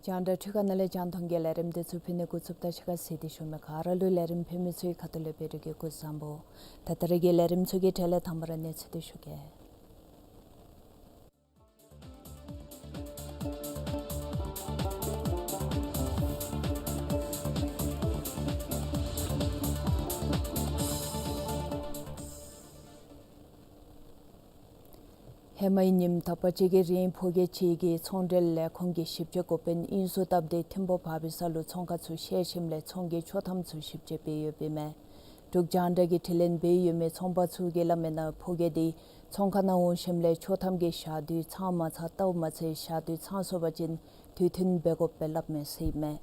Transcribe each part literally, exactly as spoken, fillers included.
རྒྱང་བསྒྲགས་འཕྲུལ་ཁང་ནང་ལས་རྒྱང་མཐོང་གི་ལས་རིམ་དེ་ཚུ་ཕུལ་ནི་འགོ་བཙུགསཔ་ད་ཕྱི་ཁར་གཟིགས་ཏེ་བཞུགས་མི་ག་ར་ལུ་ལས་རིམ་ཕུལ་མི་ཚུ་གི་ཁ་ཐུག་ལས་འབད་རུང་གི་སྐུ་གཟུགས་བཟང་པོ། ད་ད་རེས་ཀྱི་ལས་རིམ་ཚུ་གི་གྲས་ལས་དང་པ་ར་གནས་ཚུལ་དེ་ཞུ་གེ། ཧེ་མའི་ཉིནམ་དག་པ་ཅིག་གི་རིང་ཕོ་སྐྱེས་ཅིག་གིས་ཚོང་འབྲེལ་ལས་ཁུངས་ཀྱི་ཞིབ་དཔྱད་འགོ་དཔོན་དབྱིངས་སུ་བཏབ་སྟེ་ཐིམ་ཕུག་བ་བི་ས་ལུ་ཚོང་ཁང་ཚུ་བཤལ་ཞིནམ་ལས་ཚོང་གི་ཆོག་ཐམ་ཚུ་ཞིབ་དཔྱད་འབད་ཡོདཔ་ཨིན་མས། འབྲུག་རྒྱང་བསྒྲགས་ཀྱིས་དྲི་ལན་འབད་ཡོད་མི་ཚོང་པ་ཚུ་གིས་སླབ་མིའི་ནང་ཕོ་སྐྱེས་དེ་ཚོང་ཁང་ནང་འོང་ཞིནམ་ལས་ཆོག་ཐམ་གྱི་ཞག་དུས་ཚང་མ་ཚང་། ལྟཝ་མ་ཚད་ཞག་དུས་ཚང་སོང་པ་ཅིན་དུས་མཐུན་འབད་དགོཔ་སྦེ་སླབ་མས་ཟེར་ཨིན་མས།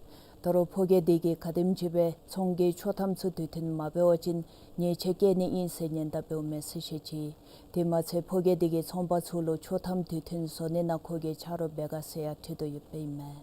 ད་རུང་ཕོ་སྐྱེས་དེ་གིས་ག་དེམ་ཅིག་སྦེ་ཚོང་གི་ཆོག་ཐམ་ཚུ་དུས་མཐུན་མ་འབད་བ་ཅིན་ཉེས་ཆད་བཀལ་ནི་ཨིན་ཟེར་ཉེན་བརྡ་འབདཝ་མས་ཟེར་བཤད་ཅི། དེ་མ་ཚད་ཕོ་སྐྱེས་དེ་གིས་ཚོང་པ་ཚུ་ལུ་ཆོག་ཐམ་དུས་མཐུན་བཟོ་ནི་ནང་ཁོ་གིས་ཆ་རོགས་འབད་ག་ཟེར་ཡང་དྲི་དོ་ཡོདཔ་ཨིན་མས།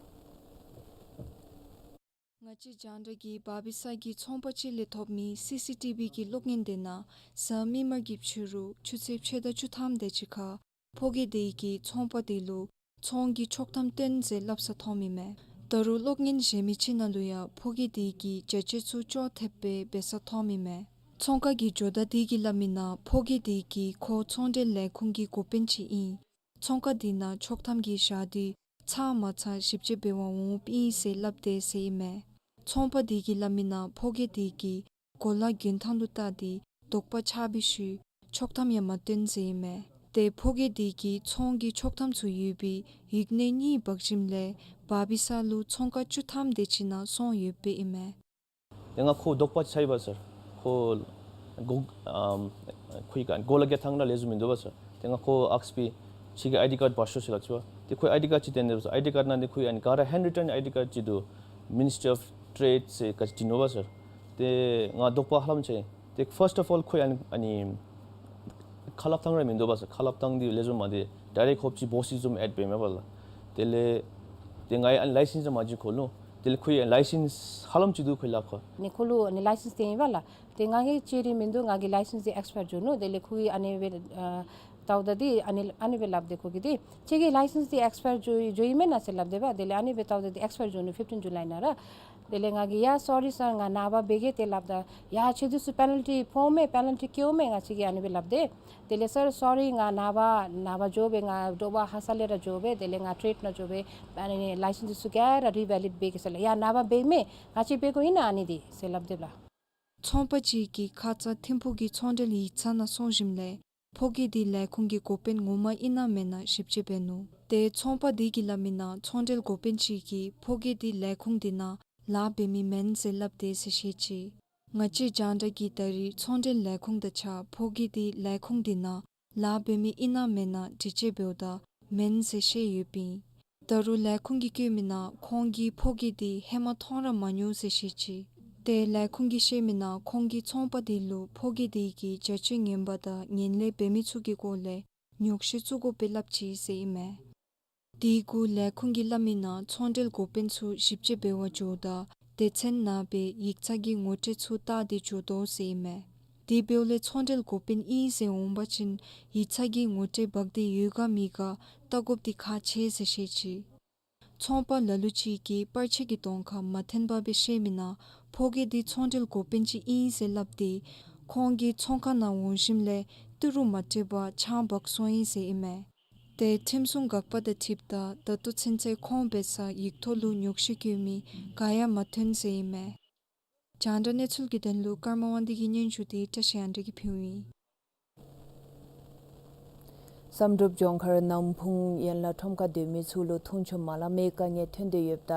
ང་བཅས་རྒྱང་བསྒྲགས་ཀྱིས་བ་བི་ས་གི་ཚོང་པ་ཅིག་ལས་ཐོབ་མི་སི་སི་ཊི་བི་གི་གློག་བརྙན་དེ་ནང་གཟའ་མིག་དམར་གྱི་ཕྱི་རུ་ཆུ་ཚོད་ཕྱེད་དང་བཅུ་ཐམ་དེ་ཅིག་ཁར་ཕོ་སྐྱེས་དེ་གིས་ཚོང་པ་དེ་ལུ་ཚོང་གི་ཆོག་ཐམ་སྟོན་ཟེར་སླབ་ས་མཐོངམ་ཨིན་མས། ད་རུང་གློག་བརྙན་གཞན་མི་ཅིག་ནང་ལུ་ཡང་ཕོ་སྐྱེས་དེ་གིས་བྱ་བྱེད་ཚུ་ཅོག་འཐདཔ་སྦེ་འབད་ས་མཐོངམ་ཨིན་མས། ཚོང་ཁང་གི་ཇོ་བདག་དེ་གིས་སླབ་མིའི་ནང་ཕོ་སྐྱེས་དེ་གིས་ཁོ་ཚོང་འབྲེལ་ལས་ཁུངས་ཀྱི་འགོ་དཔོན་ཅིག་ཨིན། ཚོང་ཁང་དེ་ནང་ཆོག་ཐམ་གྱི་ཞག་དུས་ཚང་མ་ཚང་ཞིབ་དཔྱད་འབད་བར་འོངམ་ཨིན་ཟེར་སླབ་དེས་ཟེར་ཨིན་མས། ཚོང་པ་དེ་གིས་སླབ་མིའི་ནང་ཕོ་སྐྱེས་དེ་གིས་གོ་ལ་གྱོན་ཐངས་ལུ་བལྟ་སྟེ་དོགས་པ་ཆགས་པའི་ཤུལ་ཆོག་ཐམ་ཡང་མ་སྟོན་ཟེར་ཨིན་མས། ཏེ་ཕོ་སྐྱེས་དེ་གིས་ཚོང་གི་ཆོག་ཐམ་ཚུ་ཡོད་པའི་ཡིག་སྣོད་གཉིས་འབག་ཞིནམ་ལས་བ་བི་ས་ལུ་ཚོང་ཁང་བཅུ་ཐམ་དེ་ཅིག་ནང་སོང་ཡོདཔ་ཨིན་མས། ཏེ་ང་ཁོ་དོགས་པ་ཆགས་ཡི་པ་སར། ཁོ་གོ་ཨམ་ཁོའི་ག་གོ་ལ་གྱོན་ཐངས་ར་ལེགས་ཤོམ་མིན་འདུག་པ་སར། ཏེ་ང་ཁོ་ཨ་ཁུ་སྤེ་ཁྱོད་ཀྱི་ཨའི་ཌི་ཀཱཌ་འབག་ཤོག་ཟེར་སླབ་ཅི་པ། ཏེ་ཁོའི་ཨའི་ཌི་ཀཱཌ་ཅིག་སྟོན་དེས་པ་སར། ཨའི་ཌི་ཀཱཌ་ནང་ཏེ་ཁོའི་ཨ་ནི་ག་ར་ཧེནཌ་རིཊེན་ཨའི་ཌི་ཀཱཌ་ཅིག་འདུག། མི་ནི་སི་ཊི་རི་ཨོཕ་ཊེཌ་ཟེར་ག་ཅི་ཅིག་ཨིན་འདུག་པ་སར། ཏེ་ང་དོགས་པ་ཧ་ལམ་ཆེ། ཏེ་ཕརསཊ་ཨོཕ་ཨོལ་ཁོའི་ཨ་ནི་ཨ་ནི་ཁ་སླབ་ཐངས་ར་མིན་འདུག་པ་སར། ཁ་སླབ་ཐངས་འདི་ལེགས་ཤོམ་མ་འདུག། ཌའི་རེཀཊ་ཧོབ་ཅིག་བོ་སི་བཟུམ་ཨེཌ་འབད་མས་པ་ལགས། དེ་ལས་ཏེ་ང་གིས་ཨ་ནི་ལའི་སེནསི་མ་བྱིན་ཁོ་ལུ། དེ་ལས་ཁོའི་ལའི་སེནསི་ཧ་ལམ་ཅིག་འདུག་ཁོ་སླབ་ཁ། ནི་ཁོ་ལུ་ནི་ལའི་སེནསི་སྟོན་ཡི་པ་ལགས། ཏེ་ང་གིས་ཅི་རིག་མིན་འདུག། ང་གི་ལའི་སེནསི་འདི་ཨེགསི་པ་ཡར་འགྱོ་ནུག། དེ་ལས་ཁོ་གིས་ཨ་ནི་སྦེ་ཨ་བལྟཝ་ད་འདི་ཨ་ནི་ཨ་ནི་སྦེ་སླབ་དེས། ཁོ་གིས་འདི་ཁྱོད་ཀྱི་ལའི་སེནསི་འདི་ཨེགསི་པ་ཡར་འགྱོ་འགྱོ་ཡི་མེན་ན་ཟེར་སླབ་དེས་པ། དེ་ལས་ཨ་ནི་སྦེ་བལྟཝ་ད་འདི་ཨེགསི་པ་ཡར་འགྱོ་ནུག། ཕིཕ་ཊིན་ཇུ་ལའི་ནང་ར། དེ་ལས་ང་གིས་ཡ་སོ་རི་སར་ང་ནངས་པ་འབད་གེ་ཟེར་སླབ་ད། ཡ་ཁྱོད་འདི་ཚུ་པེ་ནལ་ཊི་ཕོག་མས་པེ་ནལ་ཊི་བཀལཝ་མས་ང་བཅས་ཀྱིས་ཨ་ནི་སྦེ་སླབ་དེས། དེ་ལས་སར་སོ་རི་ང་ནངས་པ་ནངས་པ་འགྱོ་སྦེ་ང་དྲོ་པ་ཧ་སག་ལས་ར་འགྱོ་སྦེ་དེ་ལས་ང་ཊེརེཌ་ནང་འགྱོ་སྦེ་ཨ་ནི་ལའི་སེནསི་འདི་ཚུ་ག་ར་རི་ཝེ་ལིཌ་འབད་གེ་ཟེར་སླབ། ཡ་ནངས་པ་འབདཝ་མས་ང་བཅས་འབད་དགོ་ཨིན་ན་ཨ་ནི་འདི་ཟེར་སླབ་དེས་པ་ལགས། ཚོང་པ་ཅིག་གིས་ཁ་ཙ་ཐིམ་ཕུག་གི་ཚོང་འབྲེལ་ཡིག་ཚང་ནང་སོང་ཞིནམ་ལས་ཕོ་སྐྱེས་འདི་ལས་ཁུངས་ཀྱི་འགོ་དཔོན་ངོ་མ་ཨིན་ན་མེན་ན་ཞིབ་དཔྱད་འབད་ནུག། ཏེ་ཚོང་པ་དེ་གིས་སླབ་མིའི་ནང་ཚོང་འབྲེལ་འགོ་དཔོན་ཅིག་གིས་ཕོ་སྐྱེས་འདི་ལས་ཁུངས་འདི་ནང་ལཱ་འབད་མི་མེན་ཟེར་སླབ་དེས་ཟེར་བཤད་ཅི། ང་བཅས་རྒྱང་བསྒྲགས་ཀྱིས་ད་རིས་ཚོང་འབྲེལ་ལས་ཁུངས་དང་གཅིག་ཁར་ཕོ་སྐྱེས་འདི་ལས་ཁུངས་འདི་ནང་ལཱ་འབད་མི་ཨིན་ན་མེན་ན་དྲི་དཔྱད་འབདཝ་ད་མེན་ཟེར་བཤད་ཡོདཔ་ཨིན། ད་རུང་ལས་ཁུངས་ཀྱིས་བཀོད་མིའི་ནང་ཁོང་གིས་ཕོ་སྐྱེས་འདི་ཧེ་མ་མཐོང་ར་མ་མྱོང་ཟེར་བཤད་ཅི། ཏེ་ལས་ཁུངས་ཀྱིས་བཤད་མིའི་ནང་ཁོང་གིས་ཚོང་པ་དེ་ལུ་ཕོ་སྐྱེས་དེ་གིས་བྱ་སྤྱོད་ངན་པ་དང་ངན་ལྷད་འབད་མི་ཚུ་གི་སྐོར་ལས་ཉོགས་བཤད་བཙུགས་དགོཔ་སྦེ་སླབ་ཅི་ཟེར་ཨིན་མས། དེ་གུ་ལས་ཁུངས་ཀྱིས་སླབ་མིའི་ནང་ཚོང་འབྲེལ་འགོ་དཔོན་ཚུ་ཞིབ་དཔྱད་འབད་བར་འགྱོཝ་ད་སྡེ་ཚན་ནང་སྦེ་ཡིག་ཚང་གི་ངོ་སྤྲོད་ཚུ་བལྟ་སྟེ་འགྱོ་དོ་ཟེར་ཨིན་མས། དེ་འབདཝ་ལས་ཚོང་འབྲེལ་འགོ་དཔོན་ཨིན་ཟེར་འོང་པ་ཅིན་ཡིག་ཚང་གི་ངོ་སྤྲོད་འབག་སྟེ་ཡོད་ག་མེད་ག་བལྟ་དགོཔ་འདི་ཁག་ཆེ་ཟེར་བཤད་ཅི། ཚོང་པ་ལ་ལུ་ཅིག་གིས་པར་ཆས་ཀྱི་གདོང་ཁར་མ་འཐོན་པར་སྦེ་བཤལ་མིའི་ནང་ཕོ་སྐྱེས་འདི་ཚོང་འབྲེལ་འགོ་དཔོན་ཅིག་ཨིན་ཟེར་སླབ་སྟེ་ཁོང་གིས་ཚོང་ཁང་ནང་འོང་ཞིནམ་ལས་ཏི་རུ་མ་སྤྲོད་པར་ཆང་འབག་སོང་ཡི་ཟེར་ཨིན་མས། ཏེ་ཁྲིམས་སྲུང་འགག་པ་དང་འཁྲིལཝ་ད་ད་ལྟོ་ཚུན་ཚོད་ཁོང་འབད་ས་ཡིག་ཐོག་ལུ་ཉོགས་བཤད་བཀོད་མི་ག་ཡང་མ་ཐོན་ཟེར་ཨིན་མས། རྒྱང་བསྒྲགས་གནས་ཚུལ་གྱི་དོན་ལུ་ཀརྨ་དབང་འདུས་ཀྱི་སྙན་ཞུ་འདི་བཀྲ་ཤིས་དབང་འདུས་ཀྱིས་ཕུལཝ་ཨིན། བསམ་གྲུབ་ལྗོངས་མཁར་ནམ་ཕུང་ཡན་ལག་ཁྲོམ་ཁར་སྡོད་མི་ཚུ་ལུ་འཐུང་ཆུ་མ་ལང་མིའི་དཀའ་ངལ་ཐོན་ཏེ་ཡོདཔ་ད་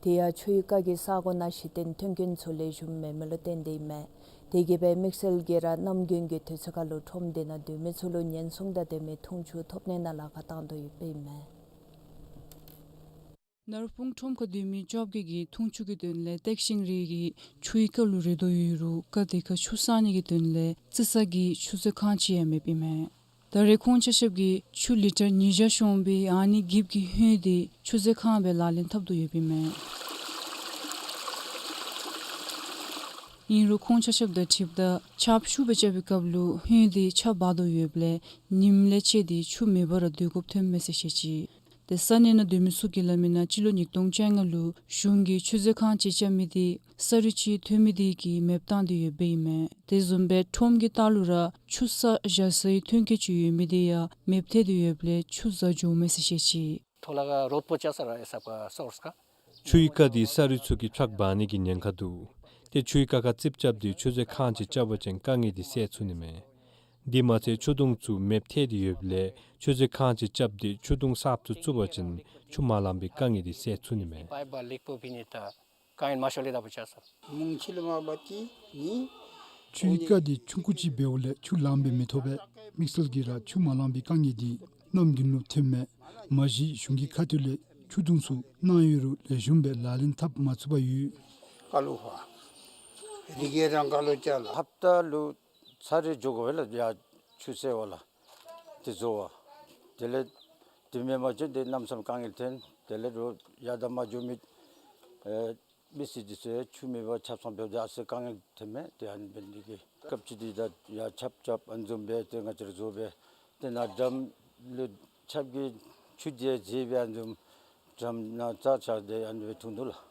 དེ་ཡང་ཆུའི་རྐ་གི་ས་གོ་ནང་གཞི་རྟེན་མཐུན་རྐྱེན་ཚུ་ལེགས་ཤོམ་མེད་མི་ལུ་བརྟེན་ཏེ་ཨིན་མས། དེ་གིས་སྦེ་དམིགས་བསལ་གྱིས་ར་གནམ་དགུན་གྱི་དུས་ཚོད་ཁར་ལུ་ཁྲོམ་དེ་ནང་སྡོད་མི་ཚུ་ལུ་ཉེན་སྲུང་དང་ལྡན་མི་འཐུང་ཆུ་ཐོབ་ནི་ནང་ལཱ་ཁག་བཏང་དོ་ཡོདཔ་ཨིན་མས། ནར་སྤུངས་ཁྲོམ་ཁར་སྡོད་མི་བཅོ་བརྒྱད་ཀྱིས་འཐུང་ཆུ་གི་དོན་ལས་ཏེག་ཤིང་རི་གི་ཆུའི་ཀ་ལུ་རེ་དོ་ཡོད་རུང་ཀ་དེ་ཁར་ཆུ་བསག་ནི་གི་དོན་ལས་རྩི་ས་གི་ཆུ་མཛོད་ཁང་ཅིག་ཡང་མེདཔ་ཨིན་མས། ད་རེས་ཁོང་ཆ་ཁྱབ་ཀྱིས་ཆུ་ལི་ཊར་ཉིས་བརྒྱ་ཤོང་སྦེ་ཨ་ནི་གིབ་ཀྱི་ཧོད་དེ་ཆུ་མཛོད་ཁང་སྦེ་ལག་ལེན་འཐབ་དོ་ཡོདཔ་ཨིན་མས། ཨིན་རུང་ཁོང་ཆ་ཁྱབ་དང་འཁྲིལཝ་ད་ཆརཔ་ཤུགས་སྦེ་རྐྱབ་པའི་སྐབས་ལུ་ཧོད་དེ་ཆརཔ་འབག་དོ་ཡོདཔ་ལས་ཉིམ་ལས་བཅད་དེ་ཆུ་མེད་པར་ར་སྡོད་དགོཔ་ཐོནམ་མས་ཟེར་བཤད་ཅི། ཏེ་ས་གནས་ནང་སྡོད་མི་ཚུ་གིས་སླབ་མི་ནང་སྤྱི་ལོ་ཉིས་སྟོང་བཅོ་ལྔ་ལུ་གཞུང་གིས་ཆུ་མཛོད་ཁང་ཅིག་རྐྱབ་མི་དེ་ས་རུད་ཅིག་ཐོན་མི་དེ་གིས་མེདཔ་བཏང་སྟེ་ཡོདཔ་ཨིན་མས། དེ་བཟུམ་སྦེ་ཁྲོམ་གྱི་ལྟག་ལུ་ར་ཆུ་བསག་བཞག་སའི་ཐོན་སྐྱེད་ཅིག་ཡོད་མི་དེ་ཡང་མེདཔ་ཐལ་ཏེ་ཡོདཔ་ལས་ཆུ་ཟག་འགྱོཝ་མས་ཟེར་བཤད་ཅི། थोड़ा का रोड पोचा सा रहा है सबका सोर्स का। ཆུའི་ཀ་དེ་ས་རུད་ཚུ་གིས་ཕྱགས་འབག་ནི་གི་ཉེན་ཁ་འདུག། ཏེ་ཆུའི་ཀ་ཁར་རྩིགཔ་རྐྱབ་སྟེ་ཆུ་མཛོད་ཁང་ཅིག་རྐྱབ་པ་ཅིན་དཀའ་ངལ་དེ་སེལ་ཚུགས་ནི་མས། དེ་མ་ཚད་ཆུ་དུང་ཚུ་མེདཔ་ཐལ་ཏེ་ཡོདཔ་ལས་ཆུ་མཛོད་ཁང་ཅིག་རྐྱབ་སྟེ་ཆུ་དུང་གསརཔ་ཚུ་བཙུགས་པ་ཅིན་ཆུ་མ་ལང་པའི་དཀའ་ངལ་དེ་སེལ་ཚུགས་ནི་མས། पाइप बा लीक पो भी नहीं था। काइन माशोले दा बचा सब। ཆུའི་ཀ་དེ་ཆུང་ཀུ་ཅིག་འབདཝ་ལས་ཆུ་ལང་པའི་མི་ཐོབ་པས། དམིགས་བསལ་གྱིས་ར་ཆུ་མ་ལང་པའི་དཀའ་ངལ་དེ་གནམ་དགུན་ལུ་ཐོནམ་མས། མ་གཞི་གཞུང་གི་ཁ་ཐུག་ལས་ཆུ་དུང་ཚུ་གནང་ཡོད་རུང་ལེགས་ཤོམ་སྦེ་ལག་ལེན་འཐབ་མ་ཚུགས་པར་ཡོད། ཀ་ལུ་ཧ་རི་གེ་རང་ཀ་ལུ་ཅ་ལ། ཧབ་ཏ་ལུ་ཚར་རེ་འགྱོ་དགོ་པས་ལགས། ཡར་ཆུ་བསལ་བ་ལགས། དེ་བཟོ་བ། དེ་ལས་དེ་མེན་པ་ཅིན་དེ་གནམ་མེད་ས་མེད་དཀའ་ངལ་ཐོན། དེ་ལས་རོགས་ཡར་དང་མར་འགྱོ་མི་ཨེ་མི་སེར་འདི་ཚུ་ཆུ་མེད་པར་ཆབ་གསང་འབདཝ་ད་ཨ་ཙི་དཀའ་ངལ་ཐོནམ་མས། དེ་ཨ་ནི་འབད་ནི་དེ་གིས་སྐབས་ཅིག་འདི་ད་ཡར་ཆརཔ་རྐྱབ་ཨ་ནི་བཟུམ་སྦེ་ཏེ་ང་བཅས་ར་བཟོ་སྦེ་ཏེ་ནཱ་འགྲམ་ལུ་ཆརཔ་གི་ཆུ་དེ་བརྗེ་སྦེ་ཨ་ནི་བཟུམ་འགྲམ་ནང་རྩ་ཆགས་ཏེ་ཨ་ནི་སྦེ་འཐུང་དོ་ལགས།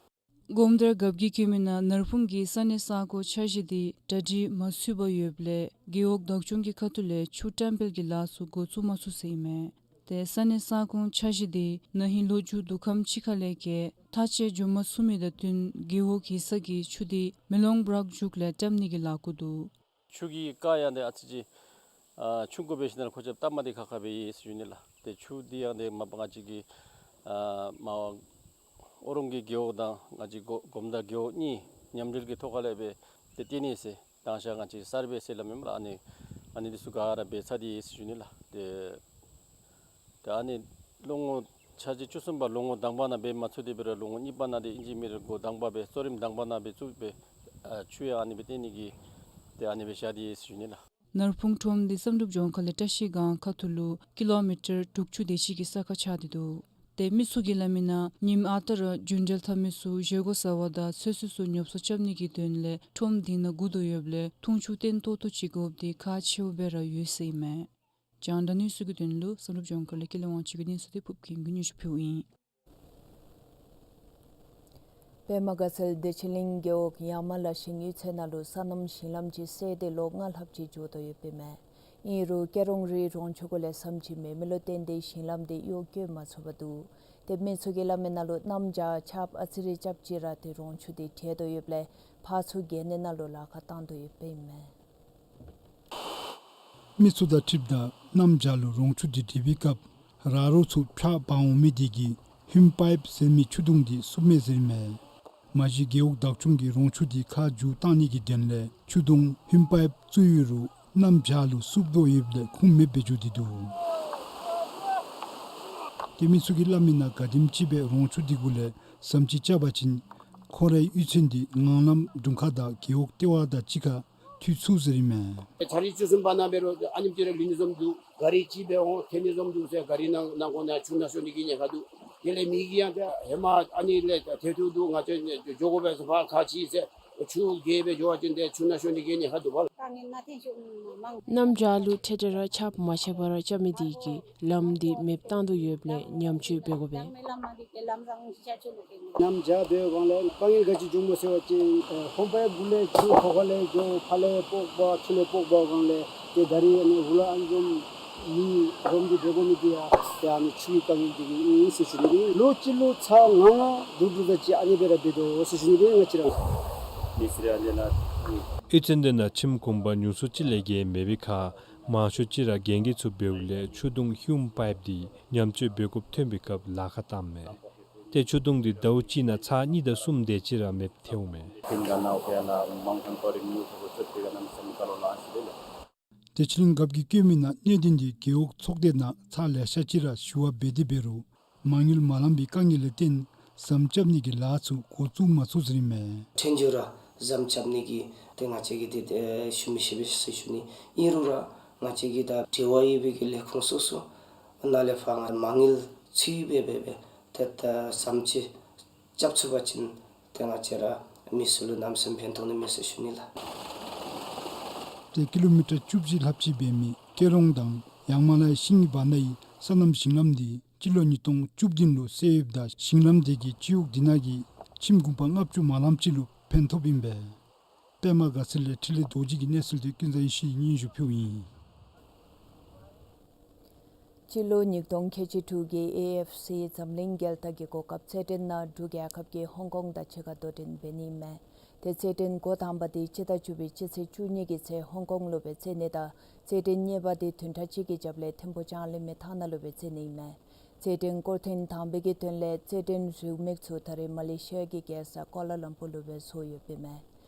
སྒོམ་དར་རྒཔོ་གིས་བཀོད་མི་ནང་ནར་སྤུངས་ཀྱི་ས་གནས་ས་ཁོངས་འཆར་གཞི་དེ་གྲ་སྒྲིག་མ་ཚུད་པར་ཡོདཔ་ལས་རྒེད་འོག་བདག་སྐྱོང་གི་ཁ་ཐུག་ལས་ཆུ་བཀྲམ་སྤེལ་གྱི་ལཱ་ཚུ་འགོ་བཙུགས་མ་ཚུགས་ཟེར་ཨིན་མས། ཏེ་ས་གནས་ས་ཁོངས་འཆར་གཞི་དེ་ན་ཧིང་ལོ་མཇུག་དུས་ཁམས་ཕྱི་ཁ་ལས་ཀྱི་མཐའ་དཔྱད་འགྱོ་མ་ཚུགས་མི་དང་བསྟུན་རྒེད་འོག་གི་ས་གི་ཆུ་དེ་མེ་ལོང་བྲག་མཇུག་ལས་བཀྲམ་ནི་གི་ལཱ་འགོ་འདུག། ཆུ་གི་རྐ་ཡང་དེ་ཨ་ཙི་ཅིག་ཨ་ཆུང་ཀུ་འབད་ཞིནམ་ལས་ཁོ་ཆ་སྟབས་མ་བདེ་ཁག་ཁ་སྦེ་ཡོད་ཟེར་ཞུ་ནི་ལགས། ཏེ་ཆུ་དེ་ཡང་དེ་མ་པ་ང་བཅས་ཀྱི་ཨ་མར་ཨོ་རོང་གི་རྒེད་འོག་དང་ང་བཅས་སྒོ་སྒོམ་དར་རྒེད་འོག་གཉིས་མཉམ་འབྲེལ་གྱི་ཐོག་ཁ་ལས་སྦེ་ཏེ་བཏོན་ནི་ཟེར། དང་ཤ་ང་བཅས་གསར་སྦེ་ཟེར་སླབ་མས་ལགས། ཨ་ནི་ཨ་ནི་འདི་ཚུ་ག་ར་འབད་ཚར་ཏེ་ཡོད་ཟེར་ཞུ་ནི་ལགས། ཏེ་ད་ཨ་ནི་ལོ་ངོ་འཆར་གཞི་བཅུ་གསུམ་པ་ལོ་ངོ་དང་པ་ནང་འབད་མ་ཚུགས་ཏེ་འབད་རུང་ལོ་ངོ་གཉིས་པ་ནང་འདི་ཨིན་ཅི་མིན་རུང་འགོ་དང་པ་སྦེ་གཙོ་རིམ་དང་པ་ནང་འབད་ཚུགས་སྦེ་ཨ་ཆུ་ཡང་ཨ་ནི་སྦེ་བཏོན་ནི་གི་ཏེ་ཨ་ནི་སྦེ་བཞག་སྟེ་ཡོད་ཟེར་ཞུ་ནི་ལགས། ནར་སྤུངས་ཁྲོམ་འདི་བསམ་གྲུབ་ལྗོངས་མཁར་ལས་བཀྲ་ཤིས་སྒང་ཁ་ཐུག་ལུ་ཀི་ལོ་མི་ཊར་དྲུག་ཅུ་དེ་ཅིག་གི་ས་ཁར་ཆགས་ཏེ་འདུག། ཏེ་མི་ཚུ་གིས་སླབ་མི་ནང་ཉིནམ་ཨ་རྟག་ར་རྒྱུན་འགྲུལ་འཐབ་མི་ཚུ་བཞེས་སྒོ་བཟའ་བ་དང་ཚོད་བསྲེ་ཚུ་ཉོ་ཚོང་རྐྱབ་ནི་གི་དོན་ལས་ཁྲོམ་འདི་ནང་སྒུག་དོ་ཡོདཔ་ལས་འཐུང་ཆུ་བརྟན་ཏོག་ཏོ་ཅིག་དགོཔ་འདི་ཁག་ཆེཝ་སྦེ་ར་ཡོད་ཟེར་ཨིན་མས། རྒྱང་བསྒྲགས་གནས་ཚུལ་གྱི་དོན་ལུ་བསམ་གྲུབ་ལྗོངས་མཁར་ལས་ཀུན་ལེགས་དབང་ཕྱུག་གི་གནས་ཚུལ་དེ་ཕུརཔ་ཀུན་གྱིས་སྙན་ཞུ་ཕུལཝ་ཨིན། པདྨ་དགའ་ཚལ་བདེ་ཆེན་གླིང་རྒེད་འོག་ཡ་མ་ལ་ཞིང་གཡུས་ཚན་ནང་ལུ་སོ་ནམ་ཞིང་ལམ་ཅིག་བསལ་ཏེ་ལོ་ལྔ་ལྷགཔ་ཅིག་འགྱོ་དོ་ཡོདཔ་ཨིན་མས། ཨིན་རུང་སྐྱིད་གྲོང་རི་རོང་ཆུ་གུ་ལས་ཟམ་ཅིག་མེད་མི་ལུ་བརྟེན་ཏེ་ཞིང་ལམ་དེ་གཡོག་བཀོལ་མ་ཚུགས་པར་འདུག། ཏེ་མི་ཚུ་གིས་སླབ་མི་ནང་ལུ་གནམ་བྱཱར་ཆརཔ་ཨ་ཙི་རེ་རྐྱབ་ཅི་ར་ཏེ་རོང་ཆུ་དེ་བྲལ་དོ་ཡོདཔ་ལས་ཕར་ཚུར་གྱེས་ནི་ནང་ལུ་ལཱ་ཁག་བཏང་དོ་ཡོདཔ་ཨིན་མས། མི་ཚུ་དང་འཁྲིལཝ་ད་གནམ་བྱཱར་ལུ་རོང་ཆུ་དེ་བྲལ་བའི་སྐབས་ར་རོ་ཚུ་ཕྱགས་འབག་འོང་མི་དེ་གིས་ཧུན་པའིཔ་ཟེར་མི་ཆུ་དུང་དེ་བསུབ་མས་ཟེར་མས། མ་གཞི་རྒེད་འོག་བདག་སྐྱོང་གིས་རོང་ཆུ་དེ་ཁ་བསྒྱུར་བཏང་ནི་གི་དོན་ལས་ཆུ་དུང་ཧུན་པའིཔ་བཙུགས་ཡོད་རུང་གནམ་བྱཱར་ལུ་བསུབ་དོ་ཡོདཔ་ལས་ཁུངས་མེདཔ་སྦེ་འགྱོ་སྟེ་འདུག། ཏེ་མི་ཚུ་གིས་སླབ་མི་ནང་ག་དེམ་ཅིག་སྦེ་རོང་ཆུ་དེ་གུ་ལས་ཟམ་ཅིག་རྐྱབ་པ་ཅིན་ཁོང་རའི་གཡུས་ཚན་དེ་ངང་ལམ་དྲུང་ཁག་དང་རྒེད་འོག་ལྟེ་བ་དང་གཅིག་ཁར་མཐུད་ཚུགས་ཟེར་ཨིན་མས། འཆར་གཞི་བཅུ་གསུམ་པ་ནང་འབད་རུང་ཨ་ནེམ་ཅིག་ར་ལུས་ནི་བཟུམ་འདུག། གཱ་རི་ཅིག་སྦེ་འོང་ཐོན་ནི་བཟུམ་འདུག་ཟེར། གཱ་རི་ནང་ནང་ཁོངས་ནང་ཆུ་ནང་ཤོར་ནི་གི་ཉེན་ཁ་འདུག། དེ་ལས་མི་གིས་ཡང་ཏེ་ཧེ་མ་ཨ་ནི་ལས་ཐལ་ཐུག་འདུག། ང་བཅས་འགྱོ་དགོ་པས་ཟེར་ཕར་ཁ་ཕྱེ་ཟེར་ཆུ་བརྒལ་སྦེ་འགྱོ་བ་ཅིན་ཏེ་ཆུ་ནང་ཤོར་ནི་གི་ཉེན་ཁ་འདུག་པ། གནམ་བྱཱར་ལུ་ཐལ་ཐལ་ར་ཆརཔ་མ་ཆད་པར་ར་རྐྱབ་མི་དེ་གིས་ལམ་དེ་མེདཔ་བཏང་དོ་ཡོདཔ་ལས་ཉམས་བཅོས་འབད་དགོ་པས། གནམ་བྱཱར་འབདཝ་སྒང་ལས་དཀའ་ངལ་ག་ཅི་འབྱུངམ་སྨོ་ཟེར་བ་ཅིན་ཨེ་ཧུན་པའིཔ་གུ་ལས་ཆུ་ཁོག་ཁ་ལས་འགྱོ་ཕར་ལས་སྤོག་འབག་ཚུར་ལས་སྤོག་འབག་སྒང་ལས་ཏེ་གཱ་རི་ཨ་ནི་འུ་ལག་ཨ་ནི་བཟུམ་མི་རོམ་གྱིས་འགྲོ་དགོ་མི་དེ་ཡང་ཏེ་ཨ་ནི་ཆུའི་དཀའ་ངལ་དེ་གིས་ཨིན་ཟེར་ཞུ་ནི། ལོ་གཅིག་ལུ་ཚར་ལྔ་ལྔ་དྲུག་དྲུག་ཙམ་ཅིག་ཨ་ནི་སྦེ་ར་འབད་དོ་ཟེར་ཞུ་ནི་ང་བཅས་ར། གཡུས་ཚན་དེ་ནང་ཁྱིམ་གུང་པ་ཉུང་སུ་ཅིག་ལས་བརྒལ་མེད་པའི་ཁར་མང་ཤོས་ཅིག་ར་རྒན་རྒས་ཚུ་འབདཝ་ལས་ཆུ་དུང་ཧུན་པའིཔ་དེ་ཉམས་བཅོས་འབད་དགོཔ་ཐོན་པའི་སྐབས་ལཱ་ཁག་བཏངམ་མས། ཏེ་ཆུ་དུང་དེ་ཟླཝ་གཅིག་ནང་ཚར་གཉིས་དང་གསུམ་དེ་ཅིག་ར་མེདཔ་ཐལཝ་མས། བདེ་ཆེན་གླིང་རྒཔོ་གིས་བཀོད་མི་ནང་གནད་དོན་དེ་རྒེད་འོག་ཚོགས་སྡེ་ནང་ཚར་ལེ་ཤ་ཅིག་ར་ཞུ་བ་འབད་དེ་འབད་རུང་མ་དངུལ་མ་ལང་པའི་དཀའ་ངལ་ལས་བརྟེན་ ཟམ་རྐྱབ་ནི་གི་ལཱ་ཚུ་འགོ་བཙུགས་མ་ཚུགས་ཟེར་ཨིན་མས། ཕྲན་བཅས་ར་ཟམ་རྐྱབ་ནི་གི་ཏེ་ང་བཅས་ཀྱིས་ཏེ་ཏེ་ཞུ་མི་ཤེས་པས་ཟེར་ཞུ་ནི། ཨིན་རུང་ར་ང་བཅས་ཀྱིས་ད་འབྲེལ་བ་ཡོད་པའི་གི་ལས་ཁུངས་སོ་སོ་ནང་ལས་ཕར་ང་མ་དངུལ་ཚུད་སྦེ་སྦེ་སྦེ་ཏེ་ད་ཟམ་ཅིག་རྐྱབ་ཚུགས་པ་ཅིན་ཏེ་ང་བཅས་ར་མི་སེར་ལུ་གནམ་མེད་ས་མེད་ཕན་ཐོགས་ནི་མས་ཟེར་ཞུ་ནི་ལགས། ཏེ་ཀི་ལོ་མི་ཊར་བཅུ་བཞི་ལྷགཔ་ཅིག་འབད་མི་ཀེ་རོང་དང་ཡང་མ་ལ་ཡ་ཤིང་གི་བར་ན་ཡི་སོ་ནམ་ཞིང་ལམ་འདི་སྤྱི་ལོ་ཉིས་སྟོང་བཅུ་བདུན་ལུ་བསལ་ཡོདཔ་ད་ཞིང་ལམ་དེ་གིས་སྤྱི་འོག་འདི་ནང་གི་ཁྱིམ་གུང་པ་ལྔ་བཅུ་མ་ལངམ་ཅིག་ལུ་ཕན་ཐོགསཔ་ཨིན་པས། པདྨ་དགའ་ཚལ་ལས་འཕྲིན་ལས་རྡོ་རྗེ་གི་གནས་ཚུལ་དེ་ཀུན་བཟང་ཡེ་ཤེས་སྙན་ཞུ་ཕུལཝ་ཨིན། སྤྱི་ལོ་ཉིས་སྟོང་ཁལ་གཅིག་དྲུག་གི་ཨེ་ཨེཕ་སི་འཛམ་གླིང་རྒྱལ་རྟགས་ཀྱི་གོ་སྐབས་རྩེད་འགྲན་ནང་འབྲུག་རྒྱལ་ཁབ་ཀྱིས་ཧོང་ཀོང་དང་གཅིག་ཁར་དོ་འགྲན་འབད་ནི་ཨིན་མས། ཏེ་རྩེད་འགྲན་འགོ་དང་པ་དེ་སྤྱི་ཟླ་བཅུ་པའི་སྤྱི་ཚེས་བཅུ་གཉིས་ཀྱི་ཚེ་ཧོང་ཀོང་ལུ་སྦེ་རྩེ་ནི་དང་རྩེད་འགྲན་གཉིས་པ་དེ་བདུན་ཕྲག་གཅིག་གི་རྒྱབ་ལས་ཐིམ་ཕུ་ལྕང་གླིང་མི་ཐང་ནང་ལུ་སྦེ་རྩེ་ནི་ཨིན་མས། རྩེད་འགྲན་སྐོར་ཐེངས་དང་པའི་གི་དོན་ལས་རྩེད་འགྲན་རེའུ་མིག་ཚུ་ད་རེས་མ་ལེ་ཤི་ཡ་གི་རྒྱལ་ས་ཀོ་ལ་ལམ་པུར་ལུ་སྦེ་བཟོ་ཡོདཔ་ཨིན་མས།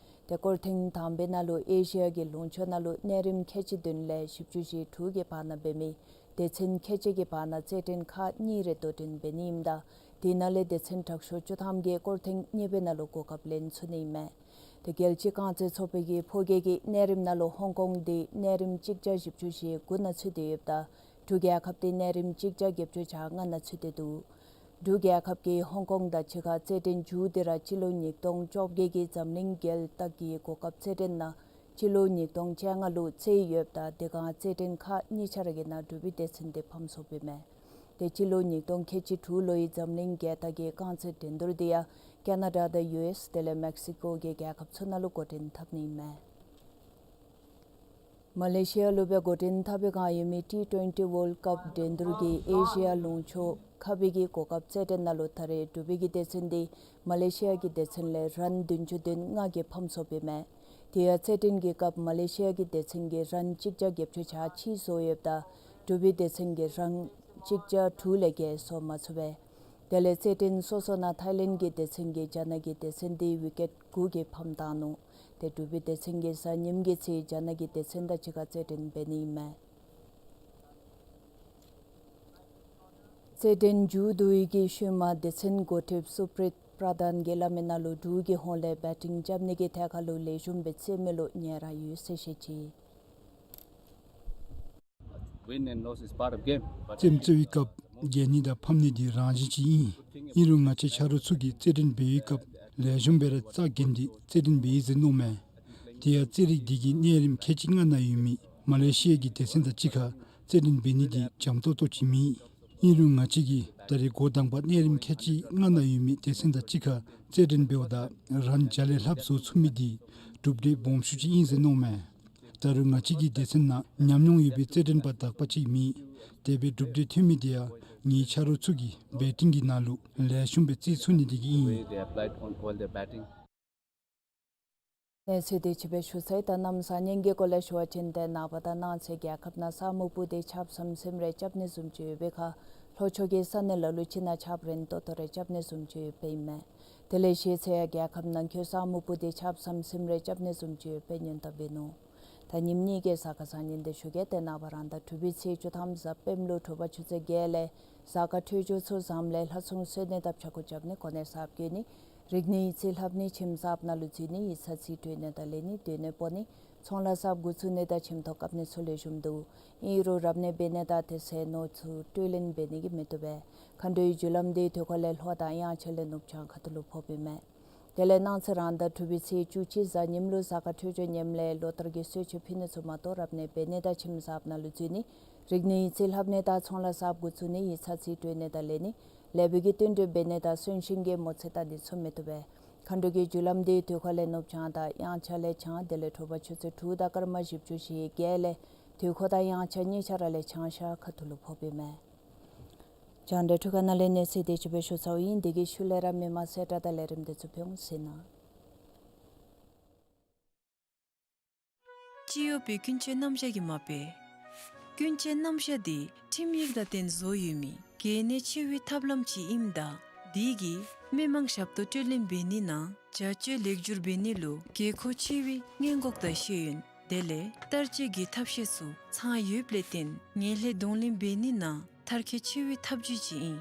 ཏེ་སྐོར་ཐེངས་དང་པའི་ནང་ལུ་ཨེ་ཤི་ཡ་གི་ལུང་ཕྱོགས་ནང་ལུ་གནས་རིམ་ཁལ་གཅིག་བདུན་ལས་བཞི་བཅུ་ཞེ་དྲུག་གི་བར་ན་འབད་མི་སྡེ་ཚན་ཁལ་གཅིག་གི་བར་ན་རྩེད་འགྲན་ཁག་གཉིས་རེ་དོ་འགྲན་འབད་ནི་ཨིནམ་ད་དེ་ནང་ལས་སྡེ་ཚན་དྲག་ཤོས་བཅུ་ཐམ་གྱིས་སྐོར་ཐེངས་གཉིས་པའི་ནང་ལུ་གོ་སྐབས་ལེན་ཚུགས་ནི་ཨིན་མས། ཏེ་རྒྱལ་སྤྱི་རྐང་རྩེད་ཚོགས་པའི་གི་ཕོ་སྐྱེད་ཀྱི་གནས་རིམ་ནང་ལུ་ཧོང་ཀོང་དེ་གནས་རིམ་གཅིག་བརྒྱ་བཞི་བཅུ་ཞེ་དགུ་ནང་ཚུད་དེ་ཡོདཔ་ད་འབྲུག་རྒྱལ་ཁབ་དེ་གནས་རིམ་གཅིག་བརྒྱ་བརྒྱད་ཅུ་གྱ་ལྔ་ནང་ཚུད་དེ་འདུག། འབྲུག་རྒྱལ་ཁབ་ཀྱིས་ཧོང་ཀོང་དང་གཅིག་ཁར་རྩེད་འགྲན་མཇུག་དེ་ར་སྤྱི་ལོ་ཉིས་སྟོང་བཅོ་བརྒྱད་ཀྱི་འཛམ་གླིང་རྒྱལ་རྟགས་ཀྱི་གོ་སྐབས་རྩེད་འགྲན་ནང་སྤྱི་ལོ་ཉིས་སྟོང་བཅོ་ལྔ་ལུ་རྩེ་ཡོདཔ་ད་དེ་སྒང་རྩེད་འགྲན་ཁག་གཉིས་ཆ་ར་གི་ནང་འབྲུག་པའི་སྡེ་ཚན་དེ་ཕམ་སོཔ་ཨིན་མས། ཏེ་སྤྱི་ལོ་ཉིས་སྟོང་ཁལ་གཅིག་དྲུག་ལོའི་འཛམ་གླིང་རྒྱལ་རྟགས་ཀྱི་རྐང་རྩེད་འགྲན་བསྡུར་དེ་ཡང་ཀེ་ན་ཌ་དང་ཡུ་ཨེསི་དེ་ལས་མེག་སི་ཀོ་གི་རྒྱལ་ཁབ་ཚུ་ནང་ལུ་འགོ་འདྲེན་འཐབ་ནི་ཨིན་མས། མ་ལེ་ཤི་ཡ་ལུ་སྦེ་འགོ་འདྲེན་འཐབ་པའི་སྒང་ཡོད་མི་ཊི་ཊུ་ཝེན་ཊི་ཝཱལཌ་ཀཔ་འགྲན་བསྡུར་གྱི་ཨེ་ཤི་ཡ་ལུང་ཕྱོགས་ཁ་སྦི་གི་གོ་སྐབས་རྩེད་འགྲན་ནང་ལུ་ད་རེས་འབྲུག་པའི་གི་སྡེ་ཚན་དེ་མ་ལེ་ཤི་ཡ་གི་སྡེ་ཚན་ལས་རན་བདུན་ཅུ་དོན་ལྔ་གིས་ཕམ་སོཔ་ཨིན་མས། དེ་ཡང་རྩེད་འགྲན་གྱི་སྐབས་མ་ལེ་ཤི་ཡ་གི་སྡེ་ཚན་གྱིས་རན་གཅིག་བརྒྱ་བརྒྱད་ཅུ་གྱ་གཅིག་བཟོ་ཡོདཔ་ད་འབྲུག་པའི་སྡེ་ཚན་གྱིས་རན་གཅིག་བརྒྱ་དྲུག་ལས་བརྒལ་བཟོ་མ་ཚུགས་པས། དེ་ལས་རྩེད་འགྲན་སོ་སོ་ནང་ཐའི་ལེནཌ་གི་སྡེ་ཚན་གྱིས་རྒྱ་ནག་གི་སྡེ་ཚན་དེ་ཝི་ཀེཊ་དགུ་གིས་ཕམ་བཏང་ནུག། ཏེ་འབྲུག་པའི་སྡེ་ཚན་གྱིས་གཟའ་ཉིམ་གི་ཚེ་རྒྱ་ནག་གི་སྡེ་ཚན་དང་གཅིག་ཁར་རྩེད་འགྲན་འབད་ནི་ཨིན་མས། རྩེད་འགྲན་མཇུག་བསྡུ་བའི་གི་ཤུལ་མ་སྡེ་ཚན་འགོ་ཁྲིདཔ་སུ་པྲིཏ་པྲ་དཱན་གྱིས་སླབ་མི་ནང་ལུ་འབྲུག་གི་ཧོངས་ལས་བེ་ཊིང་རྐྱབ་ནི་གི་ཐད་ཁར་ལུ་ལེགས་ཤོམ་སྦེ་རྩེད་མི་ལུ་ཉེ་ར་ཡོད་ཟེར་བཤད་ཅི། Win and loss is part of game, but རྩེདམོ་རྩེ་བའི་སྐབས་རྒྱལ་ནི་དང་ཕམ་ནི་འདི་རང་བཞིན་ཅིག་ཨིན། ཨིན་རུང་ང་བཅས་ཆ་རོགས་ཚུ་གིས་རྩེད་འགྲན་འབད་བའི་སྐབས་ལེགས་ཤོམ་སྦེ་ར་རྩ་འགེངས་ཏེ་རྩེད་འགྲན་འབད་ཡི་ཟེར་མནོཝ་མས། དེ་ཡང་རྩེད་རིགས་འདི་གི་གནས་རིམ་ཁལ་གཅིག་ལྔ་ནང་ཡོད་མི་མ་ལེ་ཤི་ཡ་གི་སྡེ་ཚན་དང་གཅིག་ཁར་རྩེད་འགྲན་འབད་ནི་འདི་འཇམ་ཏོག་ཏོ་ཅིག་མེད། ཨིན་རུང་ང་བཅས་ཀྱིས་ད་རེས་འགོ་དང་པ་གནས་རིམ་ཁལ་གཅིག་ལྔ་ནང་ཡོད་མི་སྡེ་ཚན་དང་གཅིག་ཁར་རྩེད་འགྲན་འབདཝ་ད་རན་བརྒྱ་ལས་ལྷགཔ་བཟོ་ཚུགས་མི་འདི་གྲུབ་འབྲས་སྦོམ་ཤོས་ཅིག་ཨིན་ཟེར་མནོཝ་མས། ད་རུང་ང་བཅས་ཀྱི་སྡེ་ཚན་ནང་ཉམས་མྱོང་ཡོད་པའི་རྩེད་འགྲན་པ་དག་པ་ཅིག་མེད། དེ་སྦེ་གྲུབ་འབྲས་ཐོན་མི་དེ་ཡང་ངེའི་ཆ་རོགས་ཚུ་གིས་བེ་ཊིང་གི་ནང་ལུ་ལེགས་ཤོམ་སྦེ་རྩེད་ཚུགས་ནི་དེ་གིས་ཨིན། They applied on all their batting. གནས་ཚུལ་དེ་ཅིག་སྦེ་ཞུ་ཚར་ཡི། ད་གནམ་གཤིས་ཉེན་ཁའི་སྐོར་ལས་ཞུ་བ་ཅིན་ཏེ་ནངས་པ་དང་གནངས་ཚེ་རྒྱལ་ཁབ་ནང་ས་སྨུག་སྤུབས་ཏེ་ཆརཔ་ཟིམ་ཟིམ་རེ་རྐྱབ་ནི་བཟུམ་ཅིག་ཡོད་པའི་ཁར་ལྷོ་ཕྱོགས་ཀྱི་ས་གནས་ལ་ལུ་ཅིག་ནང་ཆརཔ་རན་ཏོག་ཏོ་རེ་རྐྱབ་ནི་བཟུམ་ཅིག་ཡོདཔ་ཨིན་མས། དེ་ལས་གཞེས་ཚེ་ཡང་རྒྱལ་ཁབ་ནང་འཁོད་ས་སྨུག་སྤུབས་ཏེ་ཆརཔ་ཟིམ་ཟིམ་རེ་རྐྱབ་ནི་བཟུམ་ཅིག་ཡོད་པའི་སྔོན་བརྡ་འབད་ནུག། ད་ཉིནམ་གཉིས་ཀྱི་གཟའ་སྐར་བཟང་ངན་དེ་ཞུ་གེ། ཏེ་ནངས་པ་རང་ཟླ་དྲུག་པའི་ཚེས་བཅུ་ཐམ་གཟའ་སྤེནམ་ལུ་དྲོ་པ་ཆུ་ཚོད་བརྒྱད་ལས་གཟའ་སྐར་འཕྲོད་སྦྱོར་ཚུ་བཟངམ་ལས་ལྷ་སྲུང་གསོལ་ནི་དང་ཕྱྭ་འགུགས་རྐྱབ་ནི་གོ་གནས་གསརཔ་བསྐོ་ནི་རིག་གནས་ཡིག་རྩིས་ལྷབ་ནི་ཁྱིམ་གསརཔ་ནང་ལུ་འཛུལ་ནི་ཡིག་ཚང་རྩིས་སྤྲོད་ནི་དང་ལེན་ནི་སྡོད་གནས་སྤོ་ནི་ཚོང་ལཱ་གསརཔ་འགོ་བཙུགས་ནི་དང་ཁྱིམ་ཐོག་བཀབ་ནི་ཚུ་ལེགས་ཤོམ་འདུག། ཨིན་རུང་རབ་གནས་འབད་ནི་དང་དེ་ཚེ་ནོར་ཚུ་སྤྲོད་ལེན་འབད་ནི་གི་མི་བཏུབ་པས། མཁའ་འགྲོའི་རྒྱུ་ལམ་དེ་དུས་འཁོར་ལས་ལྷོ་དང་དབྱངས་འཆར་ལས་ནུབ་བྱང་ཁ་ཐུག་ལུ་ཕོགཔ་ཨིན་མས། དེ་ལས་གནངས་ཚེ་རང་ཟླ་དྲུག་པའི་ཚེས་བཅུ་གཅིག་གཟའ་ཉིམ་ལུ་གཟའ་སྐར་འཕྲོད་སྦྱོར་ངནམ་ལས་ལོ་ལྟར་གྱི་གསོལ་མཆོད་ཕུལ་ནི་ཚུ་མ་གཏོགས་རབ་གནས་འབད་ནི་དང་ཁྱིམ་གསརཔ་ནང་ལུ་འཛུལ་ནི་རིག་གནས་ཡིག་རྩིས་ལྷབ་ནི་དང་ཚོང་ལཱ་གསརཔ་འགོ་བཙུགས་ནི་ཡིག་ཚང་རྩིས་སྤྲོད་ནི་དང་ལེན་ནི་ལེགས་པའི་གི་བསྟུན་གྲོས་འབད་ནི་དང་གསོན་གཤིན་གྱི་མོ་རྩིས་བལྟ་ནི་ཚུ་མི་བཏུབ་པས། མཁའ་འགྲོ་གི་རྒྱུ་ལམ་དེ་དུས་འཁོར་ལས་ནུབ་བྱང་དང་དབྱངས་འཆར་ལས་བྱང་དེ་ལས་དྲོ་པ་ཆུ་ཚོད་དྲུག་དང་སྐར་མ་བཞི་བཅུ་ཞེ་བརྒྱད་ལས་དུས་འཁོར་དང་དབྱངས་འཆར་གཉིས་ཆ་ར་ལས་བྱང་ཤར་ཁ་ཐུག་ལུ་ཕོགཔ་ཨིན་མས། རྒྱང་བསྒྲགས་འཕྲུལ་ཁང་ནང་ལས་གནས་ཚུལ་དེ་ཅིག་སྦེ་ཞུ་ཚརཝ་ཨིན། དེ་གི་ཤུལ་ལས་ར་མི་མང་གསལ་བསྒྲགས་དང་ལས་རིམ་དེ་ཚུ་ཕུལ་འོང་ཟེར་ན། སྤྱི་ཡོངས་པའི་ཀུན་སྤྱོད་རྣམ་གཞག་གི་མ་དཔེ། ཀུན་སྤྱོད་རྣམ་གཞག་དེ་ཁྲིམས་ཡིག་དང་བསྟུན་བཟོ་ཡོད་མི་གལ་གནད་ཆེ་བའི་ཐབས་ལམ་ཅིག་ཨིནམ་ད་དེ་གིས་མི་མང་ཞབས་ཏོག་སྤྲོད་ལེན་འབད་ནི་ནང་བྱ་སྤྱོད་ལེགས་བསྒྱུར་འབད་ནི་ལུ་དགོས་མཁོ་ཆེ་བའི་སྔོན་འགོག་དང་ཤེས་ཡོན་དེ་ལས་བསྟར་སྤྱོད་ཀྱི་ཐབས་ཤེས་ཚུ་ཚང་ཡོདཔ་ལས་བརྟེན་ངན་ལྷད་གདོང་ལེན་འབད་ནི་ནང་མཐར་འཁྱོལ་ཆེ་བའི་ཐབས་བྱུས་ཅིག་ཨིན།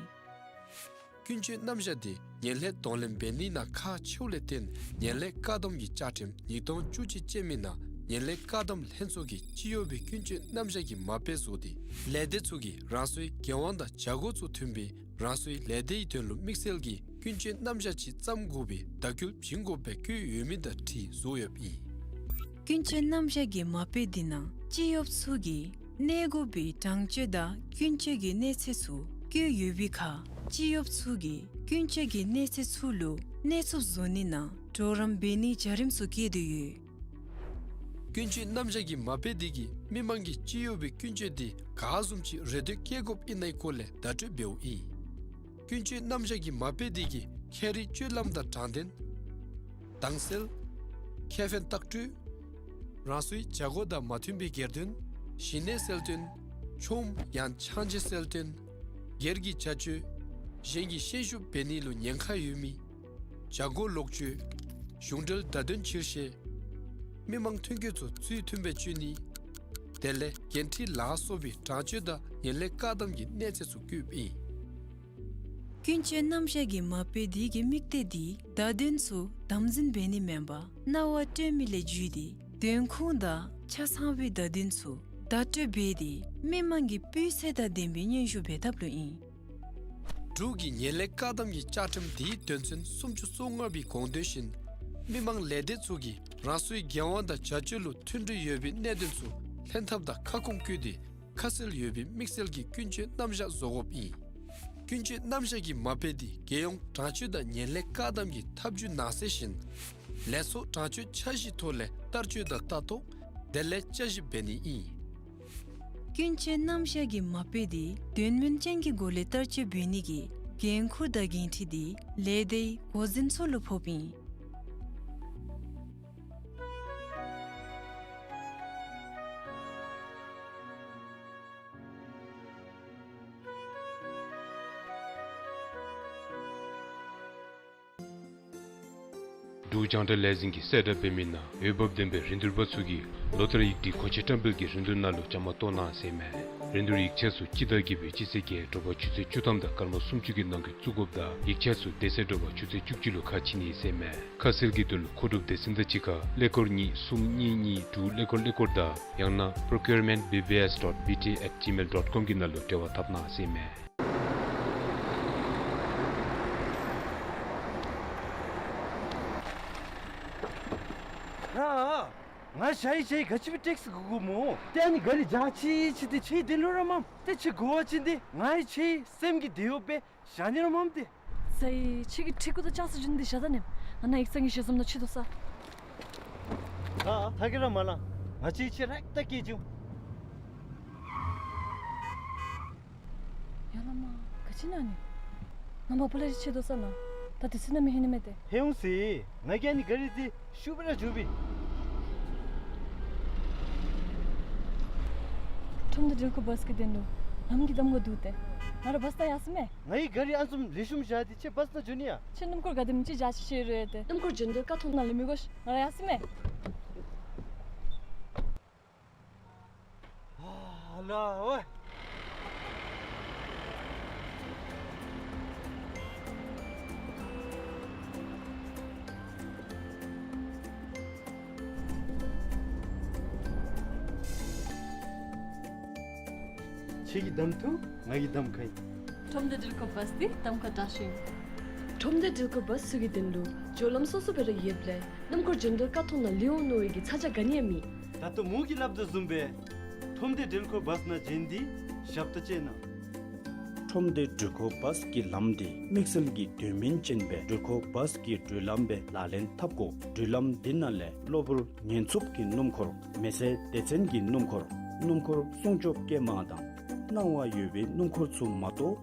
ཀུན་སྤྱོད་རྣམ་གཞག་འདི་ངན་ལྷད་གདོང་ལེན་འབད་ནི་ནང་ཁག་ཆེཝ་ལས་བརྟེན་ངན་ལྷད་བཀག་སྡོམ་གྱི་བཅའ་ཁྲིམས་ཉིས་སྟོང་བཅུ་གཅིག་ཅན་མའི་ནང་ངན་ལྷད་བཀག་སྡོམ་ལྷན་ཚོགས་ཀྱིས་སྤྱི་གཡོགཔ་ཀུན་སྤྱོད་རྣམ་གཞག་གི་མ་དཔེ་བཟོ་སྟེ་ལས་སྡེ་ཚུ་གིས་རང་སོའི་འགན་དབང་དང་བྱ་སྒོ་ཚུ་མཐུན་པའི་རང་སོའི་ལས་སྡེའི་དོན་ལུ་དམིགས་བསལ་གྱི་ཀུན་སྤྱོད་རྣམ་གཞག་ཅིག་བརྩམ་དགོ་པའི་བརྡ་སྐུལ་བྱིན་དགོཔ་སྦེ་བཀོད་ཡོད་མི་དང་འཁྲིལ་བཟོ་ཡོདཔ་ཨིན། ཀུན་སྤྱོད་རྣམ་གཞག་གི་མ་དཔེ་འདི་ནང་སྤྱི་གཡོགཔ་ཚུ་གིས་གནས་དགོ་པའི་དྲང་སྤྱོད་དང་ཀུན་སྤྱོད་ཀྱི་གནས་ཚད་ཚུ་བཀོད་ཡོད་པའི་ཁར་སྤྱི་གཡོགཔ་ཚུ་གིས་ཀུན་སྤྱོད་ཀྱི་གནས་ཚད་ཚུ་ལུ་གནས་ཚུགསཔ་བཟོ་ནི་ནང་གྲོགས་རམ་འབད་ནིའི་བྱ་རིམ་ཚུ་བཀོད་དེ་ཡོད། ཀུན་སྤྱོད་རྣམ་གཞག་གི་མ་དཔེ་འདི་གིས་མི་མང་གིས་སྤྱི་གཡོགཔ་ཀུན་སྤྱོད་འདི་ག་བཟུམ་ཅིག་རེ་འདོད་བསྐྱེད་དགོཔ་ཨིན་ནའི་སྐོར་ལས་བརྡ་སྤྲོད་འབདཝ་ཨིན། ཀུན་སྤྱོད་རྣམ་གཞག་གི་མ་དཔེ་འདི་གིས་ཁྱད་རིག་སྤྱོད་ལམ་དང་དྲང་བདེན། དྭངས་གསལ། ཁེ་ཕན་ལྟག་སྤྲོད། རང་སོའི་བྱ་སྒོ་དང་མ་མཐུན་པའི་སྒེར་དོན། ཞི་གནས་གསལ་སྟོན། ཆོམ་ཡང་ཆང་བརྗེ་གསལ་སྟོན། སྒེར་གྱི་བྱ་སྤྱོད། གཞན་གྱི་ཤན་ཤུགས་འབད་ནི་ལུ་ཉེན་ཁ་ཡོད་མི། བྱ་སྒོ་ལོག་སྤྱོད། གཞུང་འབྲེལ་བརྡ་དོན་ཆེར་བཤད། མི་མང་ཐོན་སྐྱེད་ཚུ་ཚུལ་མཐུན་སྦེ་སྤྱོད་ནི། དེ་ལས་འགན་འཁྲི་ལ་སོགས་པའི་དྲང་སྤྱོད་དང་ངན་ལྷད་བཀག་སྡོམ་གྱི་གནས་ཚད་ཚུ་བཀོདཔ་ཨིན། ཀུན་སྤྱོད་རྣམ་གཞག་གི་མ་དཔེ་འདི་གི་དམིགས་གཏད་འདི་བརྡ་དོན་ཚུ་དམ་འཛིན་འབད་ནི་མེན་པར་སྣང་བ་སྤྲོད་མི་ལས་བརྒྱུད་དེ་དོན་ཁུངས་དང་ཆ་ཚང་བའི་བརྡ་དོན་ཚུ་བརྡ་སྤྲོད་འབད་དེ་མི་མང་གི་སྤུས་ཚད་དང་ལྡན་པའི་སྙན་ཞུ་འབད་ཐབས་ལུ་ཨིན། འབྲུག་གི་ངན་ལྷད་བཀག་སྡོམ་གྱི་བཅའ་ཁྲིམས་འདིའི་དོན་ཚན་སུམ་ཅུ་སོ་ལྔ་པའི་དགོངས་དོན་བཞིན་མི་མང་ལས་སྡེ་ཚུ་གིས་རང་སོའི་འགན་དབང་དང་བྱ་སྤྱོད་ལུ་མཐུན་སྒྲིལ་ཡོད་པའི་གནད་དོན་ཚུ་ལྷན་ཐབས་དང་ཁ་སྐོང་བཀོད་དེ་ཁ་གསལ་ཡོད་པའི་དམིགས་བསལ་གྱི་ཀུན་སྤྱོད་རྣམ་གཞག་བཟོ་དགོཔ་ཨིན། ཀུན་སྤྱོད་རྣམ་གཞག་གི་མ་དཔེ་འདི་རྒྱལ་ཡོངས་དྲང་སྤྱོད་དང་ངན་ལྷད་བཀག་སྡོམ་གྱི་ཐབས་ཇུས་ནང་གསལ་བཞིན་ལས་ཚོགས་དྲང་སྤྱོད་འཆར་གཞིའི་ཐོག་ལས་བསྟར་སྤྱོད་དང་ལྟ་རྟོག་དེ་ལས་བསྐྱར་ཞིབ་འབད་ནི་ཨིན། ཀུན་སྤྱོད་རྣམ་གཞག་གི་མ་དཔེ་འདི་དོན་སྨིན་ཅན་གྱི་སྒོ་ལས་བསྟར་སྤྱོད་འབད་ནི་གི་འགན་ཁུར་དང་འགན་འཁྲི་འདི་ལས་སྡེའི་འགོ་འཛིན་ཚུ་ལུ་ཕོགཔ་ཨིན། འབྲུག་རྒྱང་བསྒྲགས་ལས་འཛིན་གྱིས་གསལ་བསྒྲགས་འབད་མི་ནང་འོས་འབབ་ལྡན་པའི་རིན་བསྡུར་པ་ཚུ་གིས་ལོ་ལྟར་ཡིག་འབྲེལ་མཁོ་ཆས་བཀྲམ་སྤེལ་གྱི་རིན་བསྡུར་ནང་ལུ་བཅའ་མར་གཏོགས་གནང་ཟེར་མས། རིན་བསྡུར་ཡིག་ཆ་ཚུ་སྤྱི་ཟླ་བརྒྱད་པའི་སྤྱི་ཚེས་བརྒྱད་དྲོ་པ་ཆུ་ཚོད་བཅུ་ཐམ་དང་སྐར་མ་སུམ་ཅུ་གི་ནང་འཁོད་བཙུགས་དགོཔ་དང་ཡིག་ཆ་ཚུ་དེ་ཚེ་དྲོ་པ་ཆུ་ཚོད་བཅུ་གཅིག་ལུ་ཁ་ཕྱེ་ནི་ཟེར་མས། ཁ་གསལ་གྱི་དོན་ལུ་མཁོ་སྒྲུབ་སྡེ་ཚན་དང་གཅིག་ཁར་ཀླད་ཀོར་གཉིས་གསུམ་གཉིས་གཉིས་དྲུག་ཀླད་ཀོར་ཀླད་ཀོར་དང་ཡང་ན་procurement B B S dot B T at gmail dot com གི་ནང་ལུ་འབྲེལ་བ་འཐབ་གནང་ཟེར་མས། ར། ང་ཞ་ཡི་ཞ་ཡི་ག་ཅི་སྦེ་ཊེག་སི་གུ་གུ་མོ། ཏེ་ཨ་ནི་ག་རི་འཇག་ཅི་ཅི་ཏེ་ཁྱོད་དེ་ལུ་ར་མམ། ཏེ་ཁྱོད་གོ་བ་ཅིན་ཏེ་ང་ཡི་ཁྱོད་སེམས་ཀྱི་དེ་ཡོད་པས་ཞ་ནི་ར་མམ་ཏེ། ས་ཡི་ཁྱོད་ཀྱི་ཁྲིག་ཀུ་དང་ཅང་ས་ཇུན་དེ་ཞ་ད་ནེམ། ང་ན་ཡིག་ཚང་གི་ཞ་ཟམ་ན་ཆི་དོ་ས། ད་ཐ་གི་ར་མ་ལང་། ང་ཅི་ཁྱོད་རེག་ཏ་སྐྱེ་ཅུང་། ཡ་ལ་མ། ག་ཅི་ན་ནི། ང་མ་པུ་ལ་རི་ཆེ་དོ་ས་ན། ད་དེ་སི་ན་མི་ཧེ་ནི་མེད་དེ། ཧེ་ཡོང་སི། ང་གི་ཨ་ནི་ག་རི་དེ་ཤུ་བི་ར་འཇུ་བི། ཁྲོམ་སྡེ་སྒྲིལ་འཁོར་བཱས་ཀྱི་དོན་ལུ་ལམ་གྱི་གདམ་ག་འདུག་སྟེ། ང་ར་བཱས་ད་ཡར་སོང་མེ། ང་ཡི་ག་རི་ཨ་ཙུམ་ལེགས་ཤོམ་བཞག་སྟེ་ཁྱོད་བཱས་ན་འགྱོ་ནི་ཡ། ཁྱོད་སྣུམ་འཁོར་ག་དེམ་ཅིག་བཞག་ཤེས་རེད་དེ། སྣུམ་འཁོར་འགྱོ་འདོད་ཀ་ཐོག་ནང་ལས་མི་དགོས་ཤ། ང་ར་ཡར་སོང་མེ། ཨ་ལ་ཝེ། ཁྱེད་ཀྱི་གདམ་ཐུག་ང་གི་གདམ་ཁ་ཡིན། ཁྲོམ་སྡེ་སྒྲིལ་འཁོར་བཱས་འདི་གདམ་ཁ་དྲག་ཤོས་ཡིན། ཁྲོམ་སྡེ་སྒྲིལ་འཁོར་བཱས་ཚུ་གི་དོན་ལུ་སྦྱོར་ལམ་སོ་སོ་སྦེ་ར་ཡོདཔ་ལས་སྣུམ་འཁོར་འགྱོ་འདོད་ཀ་ཐོག་ནང་ལུས་འོང་མནོ་བའི་གི་ཚ་གྱང་ག་ནི་ཡང་མེད། ད་ལྟོ་མོ་གིས་སླབ་དོ་བཟུམ་སྦེ་ཁྲོམ་སྡེ་སྒྲིལ་འཁོར་བཱས་ནང་འབྱོན་ཏེ་ཞབས་ཏོག་སྤྱོད་གནང་། ཁྲོམ་སྡེ་སྒྲིལ་འཁོར་བཱས་ཀྱི་ལམ་འདི་དམིགས་བསལ་གྱི་དོན་སྨིན་ཅན་སྦེ་སྒྲིལ་འཁོར་བཱས་ཀྱི་འགྲུལ་ལམ་སྦེ་ལག་ལེན་འཐབ་དགོ། འགྲུལ་ལམ་འདི་ནང་ལས་གློ་བུར་ཉེན་འཚུབ་ཀྱི་སྣུམ་འཁོར། མེ་སེར་སྡེ་ཚན་གྱི་སྣུམ་འཁོར། སྣུམ་འཁོར་སྲུང་སྐྱོབ་སྐྱེལ་མ་དང་སྣང་བ་ཡོད་པའི་སྣུམ་འཁོར་ཚུ་མ་གཏོགས་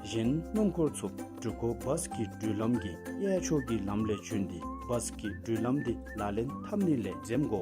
གཞན་སྣུམ་འཁོར་ཚུ་སྒྲིལ་འཁོར་བཱས་ཀྱི་འགྲུལ་ལམ་གྱི་གཡས་ཕྱོགས་ཀྱི་ལམ་ལས་བྱོན་ཏེ་བཱས་ཀྱི་འགྲུལ་ལམ་འདི་ལག་ལེན་འཐབ་ནི་ལས་འཛེམ་དགོ།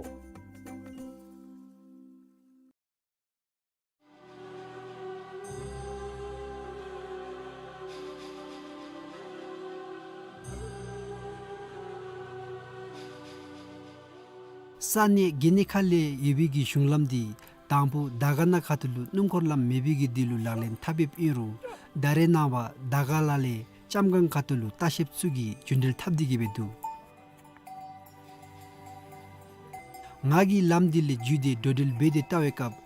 ས་གནས་གི་ནི་ཁ་ལས་ཡོད་པའི་གི་གཞུང་ལམ་འདི་དང་པོ་དར་དཀར་ན་ཁ་ཐུག་ལུ་སྣུམ་འཁོར་ལམ་མེད་པའི་གི་དུས་ལུ་ལག་ལེན་འཐབ་ཡོདཔ་ཨིན་རུང་ད་རེས་ནངས་པ་དར་དཀར་ལ་ལས་ ལྕམ་སྒང་ཁ་ཐུག་ལུ་ལྟ་བཤལཔ་ཚུ་གིས་རྒྱུན་འགྲུལ་འཐབ་སྟེ་གི་སྦེ་འདུག། ང་གིས་ལམ་འདི་ལས་བརྒྱུད་དེ་འགྲོ་འགྲུལ་འབད་དེ་བལྟ་བའི་སྐབས་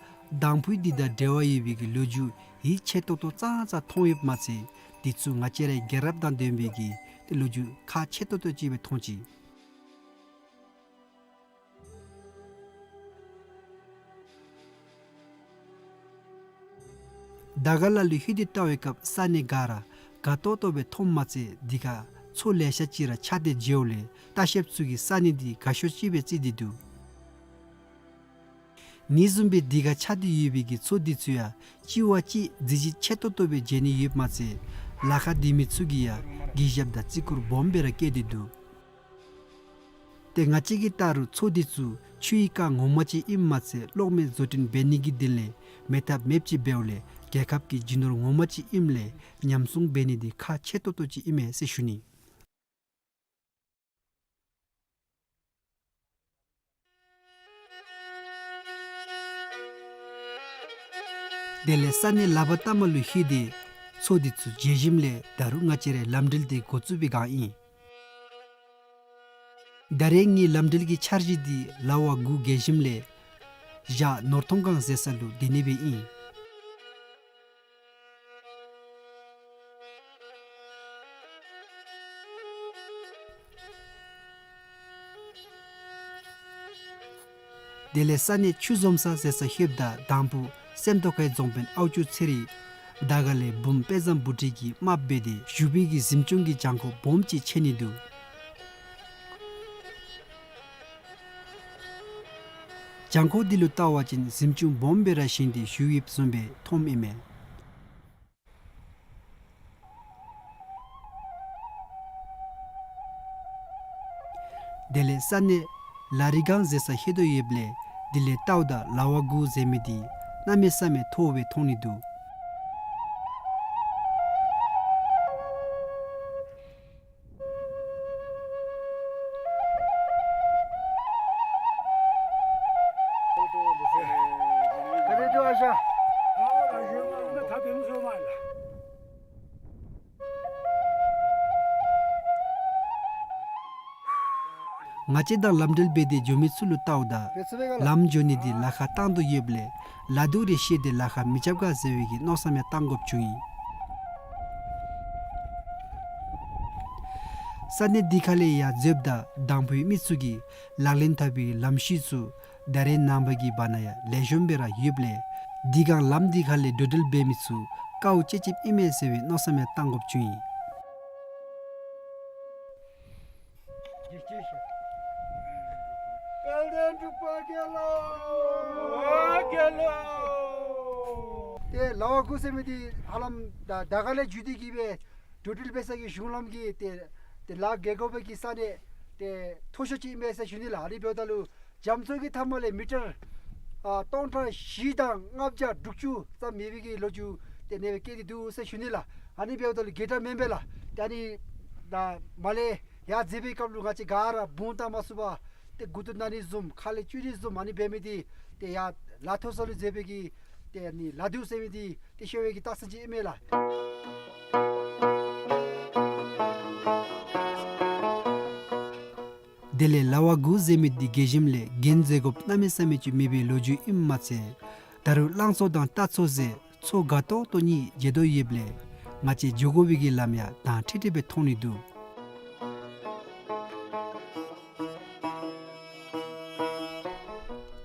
དང་ཕུ་འདི་དང་འབྲེལ་བ་ཡོད་པའི་གི་ལོ་རྒྱུས་ཡིད་ཆེས་ཏོག་ཏོ་ཙང་ཙང་མཐོང་ཡོདཔ་མ་ཚད་འདི་ཚུ་ང་བཅས་རའི་རྒྱལ་རབས་དང་ལྡན་པའི་གི་ཏེ་ལོ་རྒྱུས་ཁག་ཆེ་ཏོག་ཏོ་ཅིག་སྦེ་མཐོང་ཅི། དར་དཀར་ལ་ལུ་ལྷོད་དེ་བལྟ་བའི་སྐབས་ས་གནས་ག་ར་དགའ་ཏོག་ཏོ་སྦེ་མཐོངམ་མ་ཚད་འདི་ཁར་མཚོ་ལེ་ཤ་ཅིག་ར་ཆགས་ཏེ་མཇལཝ་ལས་ལྟ་བཤལཔ་ཚུ་གིས་ས་གནས་འདི་དགའ་ཤོས་ཅིག་སྦེ་བརྩི་སྟེ་འདུག། ནི་བཟུམ་སྦེ་འདི་ཁར་ཆགས་ཏེ་ཡོད་པའི་གི་མཚོ་འདི་ཚུ་ཡང་གཅིག་བ་གཅིག་མཛེས་བརྗིད་ཆེ་ཏོག་ཏོ་སྦེ་མཇལ་ནི་ཡོདཔ་མ་ཚད་ལ་ཁར་སྡོད་མི་ཚུ་གིས་ཡང་གུས་ཞབས་དང་བརྩི་བཀུར་སྦོམ་སྦེ་ར་བསྐྱེད་དེ་འདུག། ཏེ་ང་བཅས་ཀྱིས་བལྟ་རུང་མཚོ་འདི་ཚུ་ཆུའི་རྐ་ངོ་མ་ཅིག་ཨིནམ་མ་ཚད་གློག་མེ་བཟོ་སྐྲུན་འབད་ནི་གི་དོན་ལས་མེད་ཐབས་མེདཔ་ཅིག་འབདཝ་ལས་རྒྱལ་ཁབ་ཀྱི་རྒྱུ་ནོར་ངོ་མ་ཅིག་ཨིནམ་ལས་ཉམས་སྲུང་འབད་ནི་འདི་ཁག་ཆེ་ཏོག་ཏོ་ཅིག་ཨིན་མས་ཟེར་ཞུ་ནི། དེ་ལས་ས་གནས་ལ་བ་ཏ་མ་ལུ་ལྷོད་དེ་མཚོ་འདི་ཚུ་མཇལ་ཞིནམ་ལས་ད་རུང་ང་བཅས་རའི་ལམ་འགྲུལ་འདི་འགོ་བཙུགས་པའི་བསྒང་ཨིན། ད་རེས་ངེའི་ལམ་འགྲུལ་གྱི་འཆར་གཞི་འདི་ལ་བ་དགུ་བརྒལ་ཞིནམ་ལས་ཞག་ནོར་ཐོང་སྒང་ཟེར་ས་ལུ་སྡོད་ནི་སྦེ་ཨིན། དེ་ལས་ས་གནས་ཆུ་འཛོམས་ས་ཟེར་ས་ལྷོདཔ་ད་དང་ཕུ་སེམས་རྟོགས་ཁའི་རྫོང་དཔོན་ཨའུ་ཅུ་ཚེ་རིང་དར་དཀར་ལས་བུམོ་དཔལ་བཟང་བུ་ཁྲིད་ཀྱི་རྨགཔ་འབད་དེ་བཞུགས་པའི་གི་གཟིམ་ཆུང་གི་གྱང་ཁོག་སྦོམ་ཅིག་མཇལ་ནི་འདུག། གྱང་ཁོག་འདི་ལུ་བལྟ་བ་ཅིན་གཟིམ་ཆུང་སྦོམ་སྦེ་ར་བཞེངས་ཏེ་བཞུགས་ཡོདཔ་བཟུམ་སྦེ་མཐོངམ་ཨིན་མས། དེ་ལས་ས་གནས་ལ་རི་སྒང་ཟེར་ས་ལྷོད་དོ་ཡོདཔ་ལས་འདི་ལས་བལྟཝ་ད་ལ་བ་དགུ་ཟེར་མི་འདི་གནམ་མེད་ས་མེད་མཐོ་སྦེ་མཐོང་ནི་འདུག། ང་བཅས་དང་ལམ་འགྲུལ་འབད་དེ་འགྱོ་མི་ཚུ་ལུ་བལྟཝ་ད་ལམ་འགྱོ་ནི་འདི་ལ་ཁར་བཏང་དོ་ཡོདཔ་ལས་ལ་དུག་རེ་བཤལ་ཏེ་ལ་ཁར་མི་རྐྱབ་ག་ཟེར་བའི་གི་མནོ་བསམ་ཡང་བཏང་དགོཔ་བྱུང་ཡི། ས་གནས་འདི་ཁ་ལས་ཡར་འཛོལཝ་ད་དང་ཕུའི་མི་ཚུ་གིས་ལག་ལེན་འཐབ་པའི་ལམ་ཤུལ་ཚུ་ད་རེས་ནངས་པ་གི་བར་ན་ཡང་ལེགས་ཤོམ་སྦེ་ར་ཡོདཔ་ལས་འདི་སྒང་ལམ་འདི་ཁ་ལས་འགྲོ་འགྲུལ་འབད་མི་ཚུ་དཀའཝ་སྤྱད་སྤྱདཔ་ཨིན་མས་ཟེར་བའི་མནོ་བསམ་ཡང་བཏང་དགོཔ་བྱུང་ཡི། དཔལ་ལྡན་འབྲུག་པ་རྒྱལ་ལོ། རྒྱལ་ལོ། ཏེ་ལ་བ་དགུ་ཟེར་མི་འདི་ཧ་ལམ་དར་དར་དཀར་ལས་བརྒྱུད་དེ་གི་སྦེ་འགྲོ་འགྲུལ་འབད་ས་གི་གཞུང་ལམ་གྱི་ཏེ་ཏེ་ལ་བརྒལ་དགོ་པའི་གི་ས་གནས་ཏེ་མཐོ་ཤོས་ཅིག་ཨིན་མས་ཟེར་ཞུ་ནི་ལགས། ཨ་ནི་འབདཝ་ད་ལུ་རྒྱ་མཚོ་གི་མཐའ་མ་ལས་མི་ཊར་ཨ་སྟོང་ཕྲག་བཞི་དང་ལྔ་བརྒྱ་དྲུག་ཅུ་ཙམ་ཡོད་པའི་གི་ལོ་རྒྱུས་ཏེ་གནས་སྦེ་བཀོད་དེ་འདུག་ཟེར་ཞུ་ནི་ལགས། ཨ་ནི་འབདཝ་ད་ལུ་གེ་ཏ་མེན་པས་ལགས། ཏེ་ཨ་ནི་ད་མར་ལས་ཡར་འཛེགས་པའི་སྐབས་ལུ་ང་བཅས་ག་ར་བུང་བཏང་མ་ཚུགས་པར་ཏེ་མགུ་ཏོ་ན་ནི་བཟུམ་ཁ་ལས་སྐྱུག་ནི་བཟུམ་ཨ་ནི་འབད་མི་འདི་ཏེ་ཡར་ལ་མཐོ་ས་ལུ་འཛེགས་པའི་གི་ཏེ་ཨ་ནི་ལ་དུག་ཟེར་མི་འདི་ཏེ་ཤོར་བའི་གི་རྟགས་མཚན་ཅིག་ཨིན་མས་ལགས། དེ་ལས་ལ་བ་དགུ་ཟེར་མི་འདི་བརྒལ་ཞིནམ་ལས་གྱོན་འཛེགས་དགོཔ་གནམ་མེད་ས་མེད་ཅིག་མེད་པའི་ལོ་རྒྱུས་ཨིནམ་མ་ཚད་ད་རུང་རླངས་མཚོ་དང་རྟ་མཚོ་ཟེར་མཚོ་དགའ་ཏོག་ཏོ་གཉིས་མཇལ་དོ་ཡོདཔ་ལས་ང་བཅས་འགྱོ་དགོ་པའི་གི་ལམ་ཡང་དྭངས་ཁྲིག་ཁྲི་སྦེ་མཐོང་ནི་འདུག།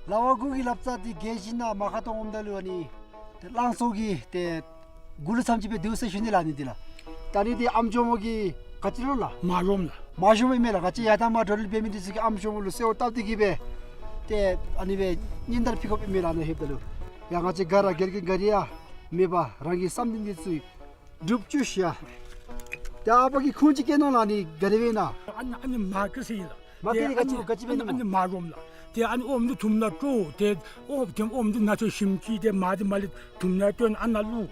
ལ་བ་དགུ་གི་ལབ་རྩ་འདི་བརྒལ་ཞིནམ་ལས་མར་ཁ་ཐོག་འོངམ་ད་ལུ་ཨ་ནི་ཏེ་རླངས་མཚོ་གི་ཏེ་མགུ་ལུ་ཙམ་ཅིག་སྦེ་འདུག་ཟེར་ཞུ་ནི་ལགས། ཨ་ནི་འདི་ལགས། ད་ཨ་ནི་འདི་ཨམ་ཅོག་མོ་གི་ག་ཅི་ལོ་ལགས། མ་ཞོམ་ལགས། མ་ཞོམ་ཨིན་མས་ལགས། ང་བཅས་ཡར་དང་མར་འགྲོ་འགྲུལ་འབད་མི་འདི་ཚུ་གིས་ཨམ་ཅོག་མོ་ལུ་གསོལཝ་བཏབ་སྟེ་གི་སྦེ་ཏེ་ཨ་ནི་སྦེ་སྙན་དར་ཕུལ་དགོཔ་ཨིན་མས་ལགས། ཨ་ནི་ལྷོདཔ་ད་ལུ་ཡ་ང་བཅས་ག་ར་རྒྱལ་ཁའི་མགར་ཡང་མེད་པར་རང་གི་བསམ་འདུན་འདི་ཚུ་སྒྲུབ་བཅུག་ཤིག་ཡ། ཏེ་ཨ་པ་གིས་ཁུངས་ཅིག་བཀལ་གནང་ལགས། ཨ་ནི་ག་དེ་སྦེ་ཨིན་ན། ཨ་ནི་ཨ་ནི་མར་ཀི་ཟེར་ཨིན་ལགས། མར་ཀི་འདི་ག་ཅི་ཨ་ནི་ག་ཅི་སྦེ་ཨ་ནི་ཨ་ནི་མ་ཞོམ་ལགས། ཏེ་ཨ་ནི་ཨོམ་འདི་དུམ་ནང་སྤྲོ། ཏེ་ཨོམ་ཏེ་ཨོམ་འདི་ནང་ཚུད་ཞིམ་ཅིག་ཏེ་མར་འདི་མར་ལས་དུམ་ནང་སྤྲོ་ཨ་ནཱ་བླུགས།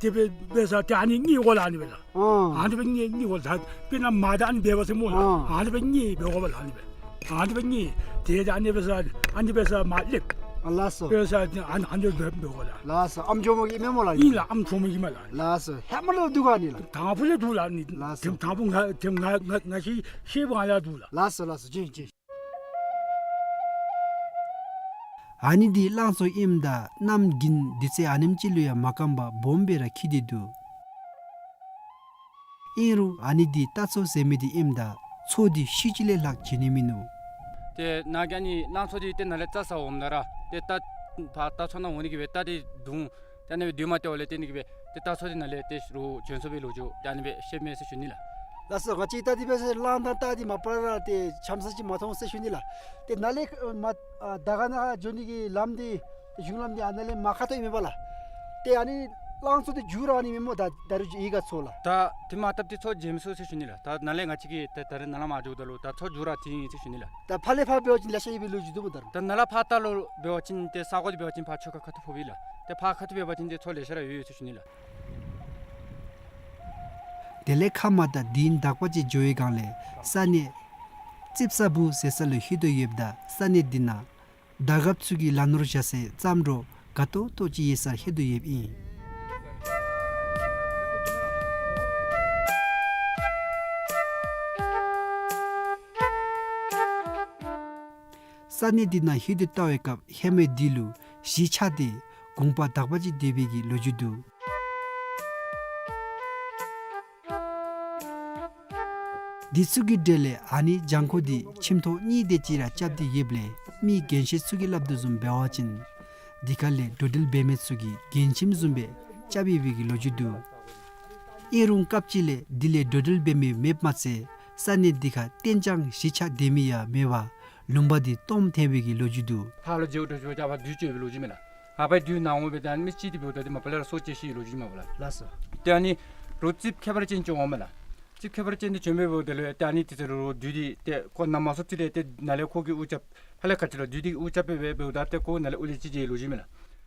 ཏེ་སྦེ་འབད་ས་ཏེ་ཨ་ནི་མཉེ་དགོ་ལགས། ཨ་ནི་སྦེ་ལགས། ཨ་ཨ་ནི་སྦེ་མཉེ་མཉེ་དགོ་ལགས། དཔེར་ན་མར་དང་ཨ་ནི་འབད་བ་ཟེར་སྨོ་ལགས། ཨ་ཨ་ནི་སྦེ་མཉེ་འབད་དགོ་པས་ལགས། ཨ་ནི་སྦེ་ཨ་ནི་སྦེ་མཉེ། ཏེ་ཨ་ནི་འབད་ས་ཨ་ནི་འབད་ས་མར་སླེབས། ལགས་སོ། དཔེ་ཆ་ཨ་ཨ་འདི་འདི་འདི་གོ་ལགས། ལགས་སོ། ཨམ་ཅོག་མོ་གི་མེན་མོ་ལགས། ཨིན་ལགས། ཨམ་ཅོག་མོ་གི་མས་ལགས། ལགས་སོ། ཧེ་མ་ལས་འདུག་ག་ནི་ལགས། དང་པོ་ལས་འདུག་ལགས་ནི། ལགས་སོ། དེ་དང་པོ་ང་དེ་ང་ང་ང་ཤེས་ཤེས་པ་ལས་འདུག་ལགས། ལགས་སོ་ལགས་སོ། ཅིན་ཅིན། ཨ་ནི་འདི་གླང་མཚོ་ཨིནམ་ད་གནམ་དགུན་དུས་ཚོད་ཨ་ནེམ་ཅིག་ལུ་ཡང་མ་སྐམ་པར་སྦོམ་སྦེ་ར་འཁྱིལ་ཏེ་འདུག། ཨིན་རུང་ཨ་ནི་འདི་རྟ་མཚོ་ཟེར་མི་འདི་ཨིནམ་ད་མཚོ་འདི་ཤུལ་ཅིག་ལས་ལྷག་བྱིན་ནི་མིན་ནུག། ཏེ་ནཱ་གི་ཨ་ནི་གླང་མཚོ་འདི་ཏེ་ནཱ་ལས་རྩྭ་ཟ་འོངམ་ད་ར་ཏེ་རྟ་ཕར་རྟ་མཚོ་ནང་འོང་ནི་གི་སྦེ་རྟ་འདི་བརྡུང་། ཏེ་ཨ་ནི་སྦེ་བརྡུང་མ་སྟེརཝ་ལས་ཏེ་ཨ་ནི་གི་སྦེ་ཏེ་རྟ་མཚོ་འདི་ནཱ་ལས་ཏེ་རོགས་བྱོན་སོང་བའི་ལོ་རྒྱུས་ཏེ་ཨ་ནི་སྦེ་བཤདཔ་མས་ཟེར་ཞུ་ནི་ལགས། ལགས་སོ། ང་བཅས་ད་འདི་སྦེ་ཟེར་གླང་དང་རྟ་འདི་མ་པ་ར་ཏེ་འཆམ་ས་ཅིག་མ་མཐོང་ཟེར་ཞུ་ནི་ལགས། ཏེ་ནཱ་ལས་ཨ་མ་ཨ་དར་དཀར་ནང་འགྱོ་ནི་གི་ལམ་འདི་གཞུང་ལམ་འདི་ཨ་ནཱ་ལས་མར་ཁ་ཐུག་ཨིན་མས་པ་ལགས། ཏེ་ཨ་ནི་གླང་མཚོ་འདི་མཇུག་ར་ཨ་ནི་མེན་མོ། ད་ད་རུང་ཡོད་ག་མཚོ་ལགས། ད་དེ་མ་བཏབ་སྟེ་མཚོ་བརྗེ་མི་ཚུགས་ཟེར་ཞུ་ནི་ལགས། ད་ནཱ་ལས་ང་བཅས་ཀྱིས་ད་ད་རེས་ནཱ་ལས་མར་འགྱོཝ་ད་ལུ་ད་མཚོ་མཇུག་ར་ཐོན་ཡི་ཟེར་ཞུ་ནི་ལགས། ད་ཕར་ལས་ཕར་འབད་བ་ཅིན་ལེ་ཤ་ཡོད་པའི་ལོ་རྒྱུས་འདུག་མོ། ད་རུང་ད་ནཱ་ལས་ཕར་ལྟ་ལོ་འབད་བ་ཅིན་ཏེ་ས་གོ་འདི་འབད་བ་ཅིན་ཕར་ཆོས་ཁ་ཁ་ཐུག་ཕོག་པས་ལགས། ཏེ་ཕར་ཁ་ཐུག་འབད་བ་ཅིན་ཏེ་མཚོ་ལེ་ཤ་ར་ཡོད་ཡོད་ཟེར་ཞུ་ནི་ལགས། དེ་ལས་ཁ་མ་ད་དུས་ཡུན་དག་པ་ཅིག་འགྱོ་བའི་སྒང་ལས་ས་གནས་རྩིབ་ས་སྦུག་ཟེར་ས་ལུ་ལྷོད་དོ་ཡོདཔ་ད་ས་གནས་འདི་ནང་དར་ཁབ་ཚུ་གིས་ལ་ནོར་བཞག་སའི་རྩྭ་འབྲོག་དགའ་ཏོག་ཏོ་ཅིག་ཡོད་སར་ལྷོད་དོ་ཡོདཔ་ཨིན། ས་གནས་འདི་ནང་ལྷོད་དེ་ལྟ་བའི་སྐབས་ཧེ་མའི་དུས་ལུ་གཞིས་ཆགས་ཏེ་གུང་པ་དག་པ་ཅིག་སྡོད་པའི་གི་ལོ་རྒྱུས་འདུག། འདི་ཚུ་གི་གྲས་ལས་ཨ་ནི་གྱང་ཁོག་འདི་ཁྱིམ་ཐོག་གཉིས་དེ་ཅིག་ར་རྐྱབ་སྟེ་ཡོདཔ་ལས་མི་རྒན་ཤོས་ཚུ་གིས་སླབ་དོ་བཟུམ་འབད་བ་ཅིན་འདི་ཁ་ལས་འགྲོ་འགྲུལ་འབད་མི་ཚུ་གི་རྒན་ཁྱིམ་བཟུམ་སྦེ་རྐྱབ་ཡོད་པའི་གི་ལོ་རྒྱུས་འདུག། ཨིན་རུང་སྐབས་ཅིག་ལས་འདི་ལས་འགྲོ་འགྲུལ་འབད་མི་མེདཔ་མ་ཚད་ས་གནས་འདི་ཁར་གཏན་འཇགས་གཞིས་ཆགས་སྡོད་མི་ཡང་མེད་པར་ལུང་པ་འདི་སྟོངམ་ཐལ་བའི་གི་ལོ་རྒྱུས་འདུག། ཕར་ལུ་མཇལཝ་འདྲཝ་ཅིག་འབད་བ་ཅིན་ཕར་བདུད་ཅིག་ཡོད་པའི་ལོ་རྒྱུས་མས་ལགས། ང་ཕར་བདུད་ནཱ་འོང་སྦེ་ད་ཨ་ནི་མི་ཅིག་འདི་འབདཝ་ད་འདི་མ་པ་ལས་ར་སྲོག་བཅད་ཤི་ཡི་ལོ་རྒྱུས་མས་པ་ལགས། ལགས་སོ། ཏེ་ཨ་ནི་རོགས་རྩིགཔ་ཁྱད་པར་ཅན་ཅིག་འོངམ་མས་ལགས། རྩིགཔ་ཁྱད་པར་ཅན་འདི་བྱོན་སྦེ་འབདཝ་ད་ལུ་ཏེ་ཨ་ནི་དེ་ཚེ་རོགས་རོགས་བདུད་འདི་ཏེ་ཁོ་ནཱ་མ་སོངམ་ཅིག་ལས་ཏེ་ནཱ་ལས་ཁོ་གིས་དབུ་རྐྱབ་ཕར་ལས་ག་ཅི་ལོ་བདུད་འདི་གིས་དབུ་རྐྱབ་སྦེ་འབདཝ་ད་ཏེ་ཁོ་ནཱ་ལས་དབུ་ལས་ཅིག་བྱོན་ཡི་ལོ་རྒྱུས་མས་ལགས།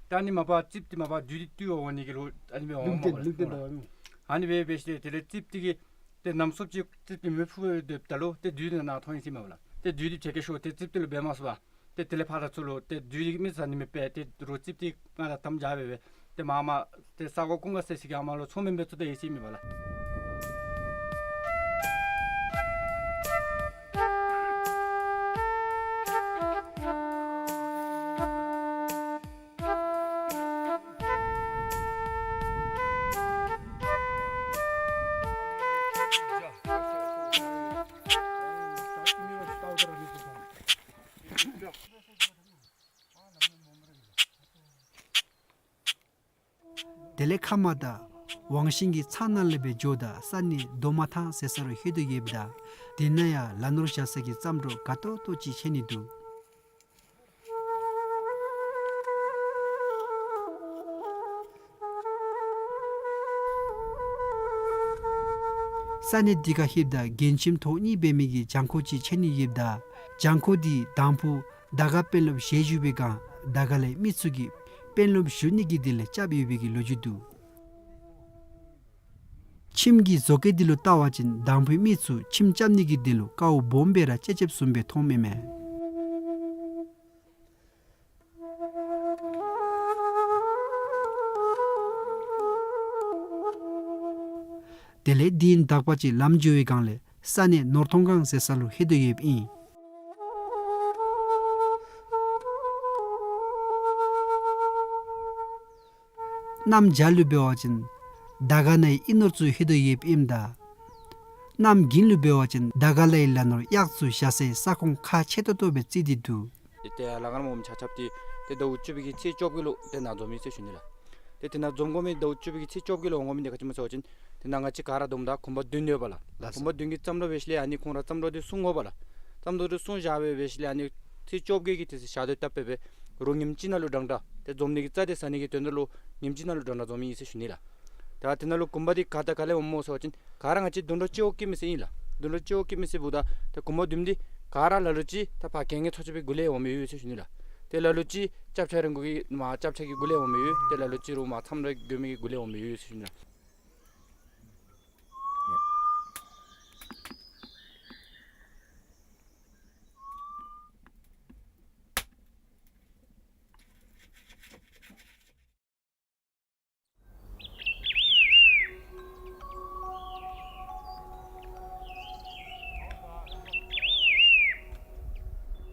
ཏེ་ཨ་ནི་མ་པ་རྩིགཔ་འདི་མ་པ་བདུད་འདི་བཏུལ་བར་འོང་ནི་གི་ལོ་ཨ་ནི་སྦེ་འོངམ་མས་པ་ལགས། ལུང་བསྟན་དང་། ཨ་ནི་སྦེ་འབད་ཞིནམ་ལས་དེ་ལས་རྩིགཔ་འདི་གིས་ཏེ་ནཱ་མ་སོངམ་ཅིག་རྩིགཔ་འདི་མེ་ཕུ་སྦེ་སྡོདཔ་ད་ལུ་ཏེ་བདུད་འདི་ནཱ་ཐོན་ཡི་ཟེར་མས་པ་ལགས། ཏེ་བདུད་འདི་ཁྱེད་ཀྱིས་ཤོག་ཏེ་རྩིགཔ་འདི་ལུ་འབད་མ་ཚུགས་པར་ཏེ་དེ་ལས་ཕར་ད་ཚུར་ལུ་ཏེ་བདུད་འདི་གིས་མི་བཟའ་ནི་མེད་པར་ཏེ་རོགས་རྩིགཔ་འདི་ང་དང་དམ་བཅའ་སྦེ་སྦེ་ཏེ་མར་མར་ཏེ་ས་གོ་ཀུན་དགའ་ཟེར་ས་གི་ཨ་མར་ལུ་མཚོ་སྨན་འབད་བཅུག་ད་ཡི་ཟེར་མས་པ་ལགས། དེ་ལས་ཁ་མ་ད་ཝང་ཤིང་གི་ཚང་ནང་ལས་སྦེ་འགྱོཝ་ད་ས་གནས་རྡོ་མ་ཐང་ཟེར་ས་རུ་ལྷོད་དོ་ཡོདཔ་ད་དེ་ནང་ཡང་ལ་ནོར་བཞག་ས་གི་རྩྭ་འབྲོག་དགའ་ཏོག་ཏོ་ཅིག་མཇལ་ནི་འདུག། ས་གནས་འདི་ཁར་ལྷོདཔ་ད་རྒན་ཁྱིམ་ཐོག་གཉིས་འབད་མི་གི་གྱང་ཁོག་ཅིག་མཇལ་ནི་ཡོདཔ་ད་གྱང་ཁོག་འདི་དང་ཕུ་དར་དཀར་དཔོན་སློབ་ཞལ་བཞུགས་པའི་སྒང་དར་དཀར་ལའི་མི་ཚུ་གིས་དཔོན་སློབ་བཞུགས་ནི་གི་དོན་ལས་རྐྱབ་ཡོད་པའི་གི་ལོ་རྒྱུས་འདུག། ཁྱིམ་གྱི་བཟོ་བཀོད་འདི་ལུ་བལྟ་བ་ཅིན་དང་ཕུའི་མི་ཚུ་ཁྱིམ་རྐྱབ་ནི་གི་དོན་ལུ་དཀའཝ་སྦོམ་སྦེ་ར་སྤྱད་སྤྱདཔ་བཟུམ་སྦེ་མཐོངམ་ཨིན་མས། དེ་ལས་དུས་ཡུན་དག་པ་ཅིག་ལམ་འགྱོ་བའི་སྒང་ལས་ས་གནས་ནོར་ཐོང་སྒང་ཟེར་ས་ལུ་ལྷོད་དོ་ཡོདཔ་ཨིན། གནམ་བྱཱར་ལུ་འབད་བ་ཅིན་དར་དཀར་ནའི་ཨིན་ནོར་ཚུ་ལྷོད་དོ་ཡོདཔ་ཨིནམ་ད་གནམ་དགུན་ལུ་འབད་བ་ཅིན་དར་དཀར་ལའི་ལ་ནོར་གཡག་ཚུ་བཞག་སའི་ས་ཁོངས་ཁག་ཆེ་ཏོག་ཏོ་སྦེ་བརྩིས་ཏེ་འདུག། ཏེ་ལ་ཁར་མོ་མི་ཆ་ཁྱབ་འདི་ཏེ་ཟླཝ་བཅུ་པའི་གི་ཚེས་བཅོ་བརྒྱད་ལུ་ཏེ་ནཱ་འཛོམས་ཡི་ཟེར་ཞུ་ནི་ལགས། ཏེ་ཏེ་ནཱ་འཛོམས་དགོ་མི་ཟླཝ་བཅུ་པའི་གི་ཚེས་བཅོ་བརྒྱད་ལུ་འོང་དགོ་མི་འདི་ག་ཅི་སྨོ་ཟེར་བ་ཅིན་ཏེ་ནཱ་ང་བཅས་ག་ར་བསྡོམས་ད་གུང་པ་བདུན་ཡོད་པ་ལགས། ལགས་སོ། གུང་པ་བདུན་གྱི་རྩྭ་འབྲོག་འབད་ཞིནམ་ལས་ཨ་ནི་ཁོང་ར་རྩྭ་འབྲོག་འདི་སྲུང་དགོ་པ་ལགས། རྩྭ་འབྲོག་འདི་སྲུང་བཞག་སྦེ་འབད་ཞིནམ་ལས་ཨ་ནི་ཚེས་བཅོ་བརྒྱད་ཀྱི་དེ་ཚེ་ཞག་སྡོད་བཏབ་སྦེ་སྦེ་རོགས་ཉིནམ་གཅིག་ནང་ལུ་འདྲན་འདྲ་ཏེ་འཛོམས་ནི་གི་རྩྭ་འདི་ཟ་ནི་གི་དོན་དག་ལུ་ཉིནམ་གཅིག་ནང་ལུ་འདྲན་འདྲ་འཛོམས་ཡི་ཟེར་ཞུ་ནི་ལགས། ད་དེ་ནང་ལུ་གུང་པ་འདི་ག་དང་ག་ལས་འོངམ་སྨོ་ཟེར་བ་ཅིན་ག་ར་ང་བཅས་དུད་འགྲོ་སྤྱི་བོ་སྐྱེད་མི་ཟེར་ཨིན་ལགས། དུད་འགྲོ་སྤྱི་བོ་སྐྱེད་མི་ཟེར་འབདཝ་ད་ད་གུང་པ་བདུན་འདི་ག་ར་ལ་ལུ་ཅིག་ད་ཕར་གྱལ་ངན་ཚོ་ཆེན་པའི་གུ་ལས་འོང་མི་ཡོད་ཟེར་ཞུ་ནི་ལགས། ཏེ་ལ་ལུ་ཅིག་སྐྱབས་ཆ་རིང་པོ་གི་མར་སྐྱབས་ཆ་གི་གུ་ལས་འོང་མི་ཡོད། ཏེ་ལ་ལུ་ཅིག་རོགས་མར་མཚམས་ར་འགྱོ་མི་གི་གུ་ལས་འོང་མི་ཡོད་ཟེར་ཞུ་ནི་ལགས།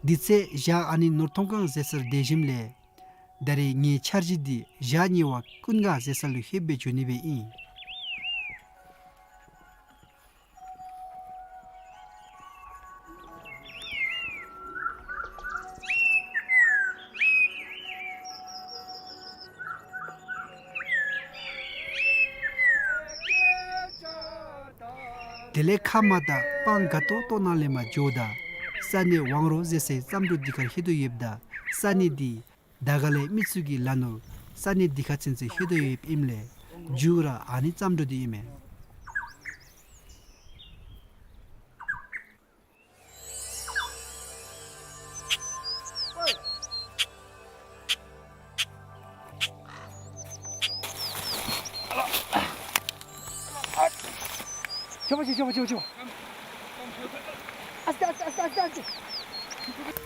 དེ་ཚེ་ཞག་ཨ་ནི་ནོར་ཐོང་ཁང་ཟེར་སར་སྡོད་ཞིནམ་ལས་ད་རེས་ངེའི་འཆར་གཞི་འདི་ཞག་གཉིས་པ་ཀུན་དགའ་ཟེར་ས་ལུ་ལྷོདཔ་སྦེ་འགྱོ་ནི་སྦེ་ཨིན། དེ་ལས་ཁ་མར་ད་སྤང་དགའ་ཏོག་ཏོ་ནང་ལས་མར་འགྱོཝ་ད་ས་གནས་ཝང་རོ་ཟེར་སའི་རྩམ་དྲུབ་འདི་ཁར་ལྷོད་དོ་ཡོདཔ་ད་ས་གནས་འདི་དར་དཀར་ལའི་མི་ཚུ་གི་ལ་ནོར་ས་གནས་འདི་ཁར་ཚུན་ཚོད་ལྷོད་དོ་ཡོདཔ་ཨིནམ་ལས་མཇུག་ར་ཨ་ནི་རྩམ་དྲུབ་འདི་ཨིན་མས། ཁྱོད་པ་ཁྱོད་པ་ཁྱོད་པ་ཁྱོད་པ། ཨ་སྟེ་ཨ་སྟེ་ཨ་སྟེ་ཨ་སྟེ།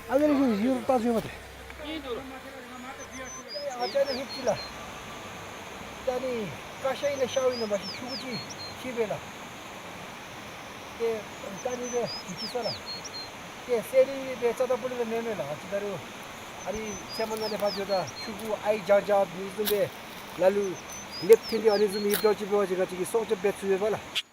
ཨ་ལེ་ལེ་ཡུར་ལྟ་ཞུ་བ་དེ། ཨ་ཅག་ནི་ཧིབ་ཅི་ལ། ད་ནི་ཀ་ཤ་ཨིན་ན་ཤཝ་ཨིན་ན་མ་ཤེས་ཆུང་ཀུ་ཅིག་ཅིག་སྦེ་ལགས། ཏེ་ད་ནི་སྦེ་ཅིག་ཅིག་ས་ལགས། ཏེ་ཟེར་རི་སྦེ་རྩ་དང་པོ་ལས་མེན་མས་ལགས། ཨ་ཙི་ད་རུང་ཨ་རིག་ཚལ་མ་ནང་ལས་ཕར་འགྱོཝ་ད་ཆུང་ཀུ་ཨའི་རྒྱག་རྒྱགཔ་ཨ་ནི་བཟུམ་སྦེ་ལ་ལུ་ལེབ་འཐེན་ཏེ་ཨ་ནི་བཟུམ་ཧིབ་འདྲཝ་ཅིག་འབད་བ་ཅིན་ང་བཅས་ཀྱིས་སྲོག་སྐྱབས་འབད་ཚུགས་པས་ལགས།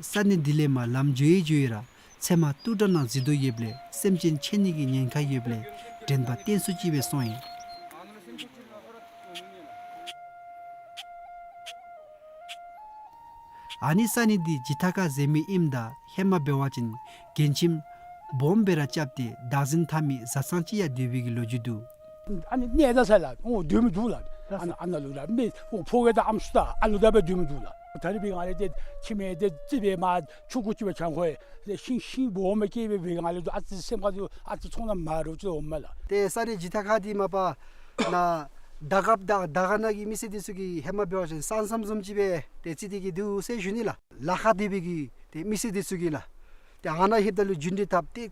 ས་གནས་འདི་ལས་མར་ལམ་འགྱོ་ཡི་འགྱོ་ཡི་ར་ཚལ་མ་སྟུག་དྲགས་ནང་འཛུལ་དོ་ཡོདཔ་ལས་སེམས་ཅན་ཆད་ནི་གི་ཉེན་ཁ་ཡོདཔ་ལས་དྲན་པ་བརྟན་སུ་ཅིག་སྦེ་སོང་ཡི། ཨ་ནི་ས་གནས་འདི་ཇི་ཐ་ཁ་ཟེར་མི་ཨིནམ་ད་ཧེ་མ་འབད་བ་ཅིན་རྒན་ཁྱིམ་སྦོམ་སྦེ་ར་རྐྱབ་སྟེ་བདག་འཛིན་འཐབ་མི་བཟའ་ཚང་ཅིག་ཡང་སྡོད་པའི་གི་ལོ་རྒྱུས་འདུག། ཨ་ནི་གནས་ད་ས་ལགས། འོ་སྡོད་མི་འདུག་ལགས། ཨ་ནཱ་ཨ་ནཱ་ལུ་ལགས། མི་འོ་ཕོ་རྒས་དང་ཨམ་སྲུ་དང་ཨ་ལུ་དང་སྦེ་སྡོད་མི་འདུག་ལགས། ད་རིས་འབད་ང་ལས་ཏེ་ཁྱིམ་མེད་དེ་རྩིག་པའི་མར་ཆུང་ཀུ་ཅིག་སྦེ་གྱང་ཁོག་ལས་ཤིང་ཤིང་སྦོམ་སྦེ་སྐྱེས་སྦེ་འབད་ང་ལས་ཏེ་ཨ་ཙི་སེམས་ཁར་ལུ་ཨ་ཙི་ཚོར་སྣང་མ་འདྲཝ་ཅིག་འོངམ་མས་ལགས། ཏེ་ས་གནས་ཇི་ཐ་ཁ་འདི་མ་པ་ནཱ་དར་དཀར་དང་དར་དཀར་ནང་གི་མི་སེར་འདི་ཚུ་གིས་ཧེ་མ་འབད་བ་ཅིན་ས་མཚམས་བཟུམ་ཅིག་སྦེ་ཏེ་རྩིས་ཏེ་གི་འདུག་ཟེར་ཞུ་ནི་ལགས། ལ་ཁ་སྡོད་པའི་གི་ཏེ་མི་སེར་འདི་ཚུ་གིས་ལགས། ཏེ་ཨ་ནཱ་ལྷོདཔ་ད་ལུ་རྒྱུན་འགྲུལ་འཐབ་སྟེ་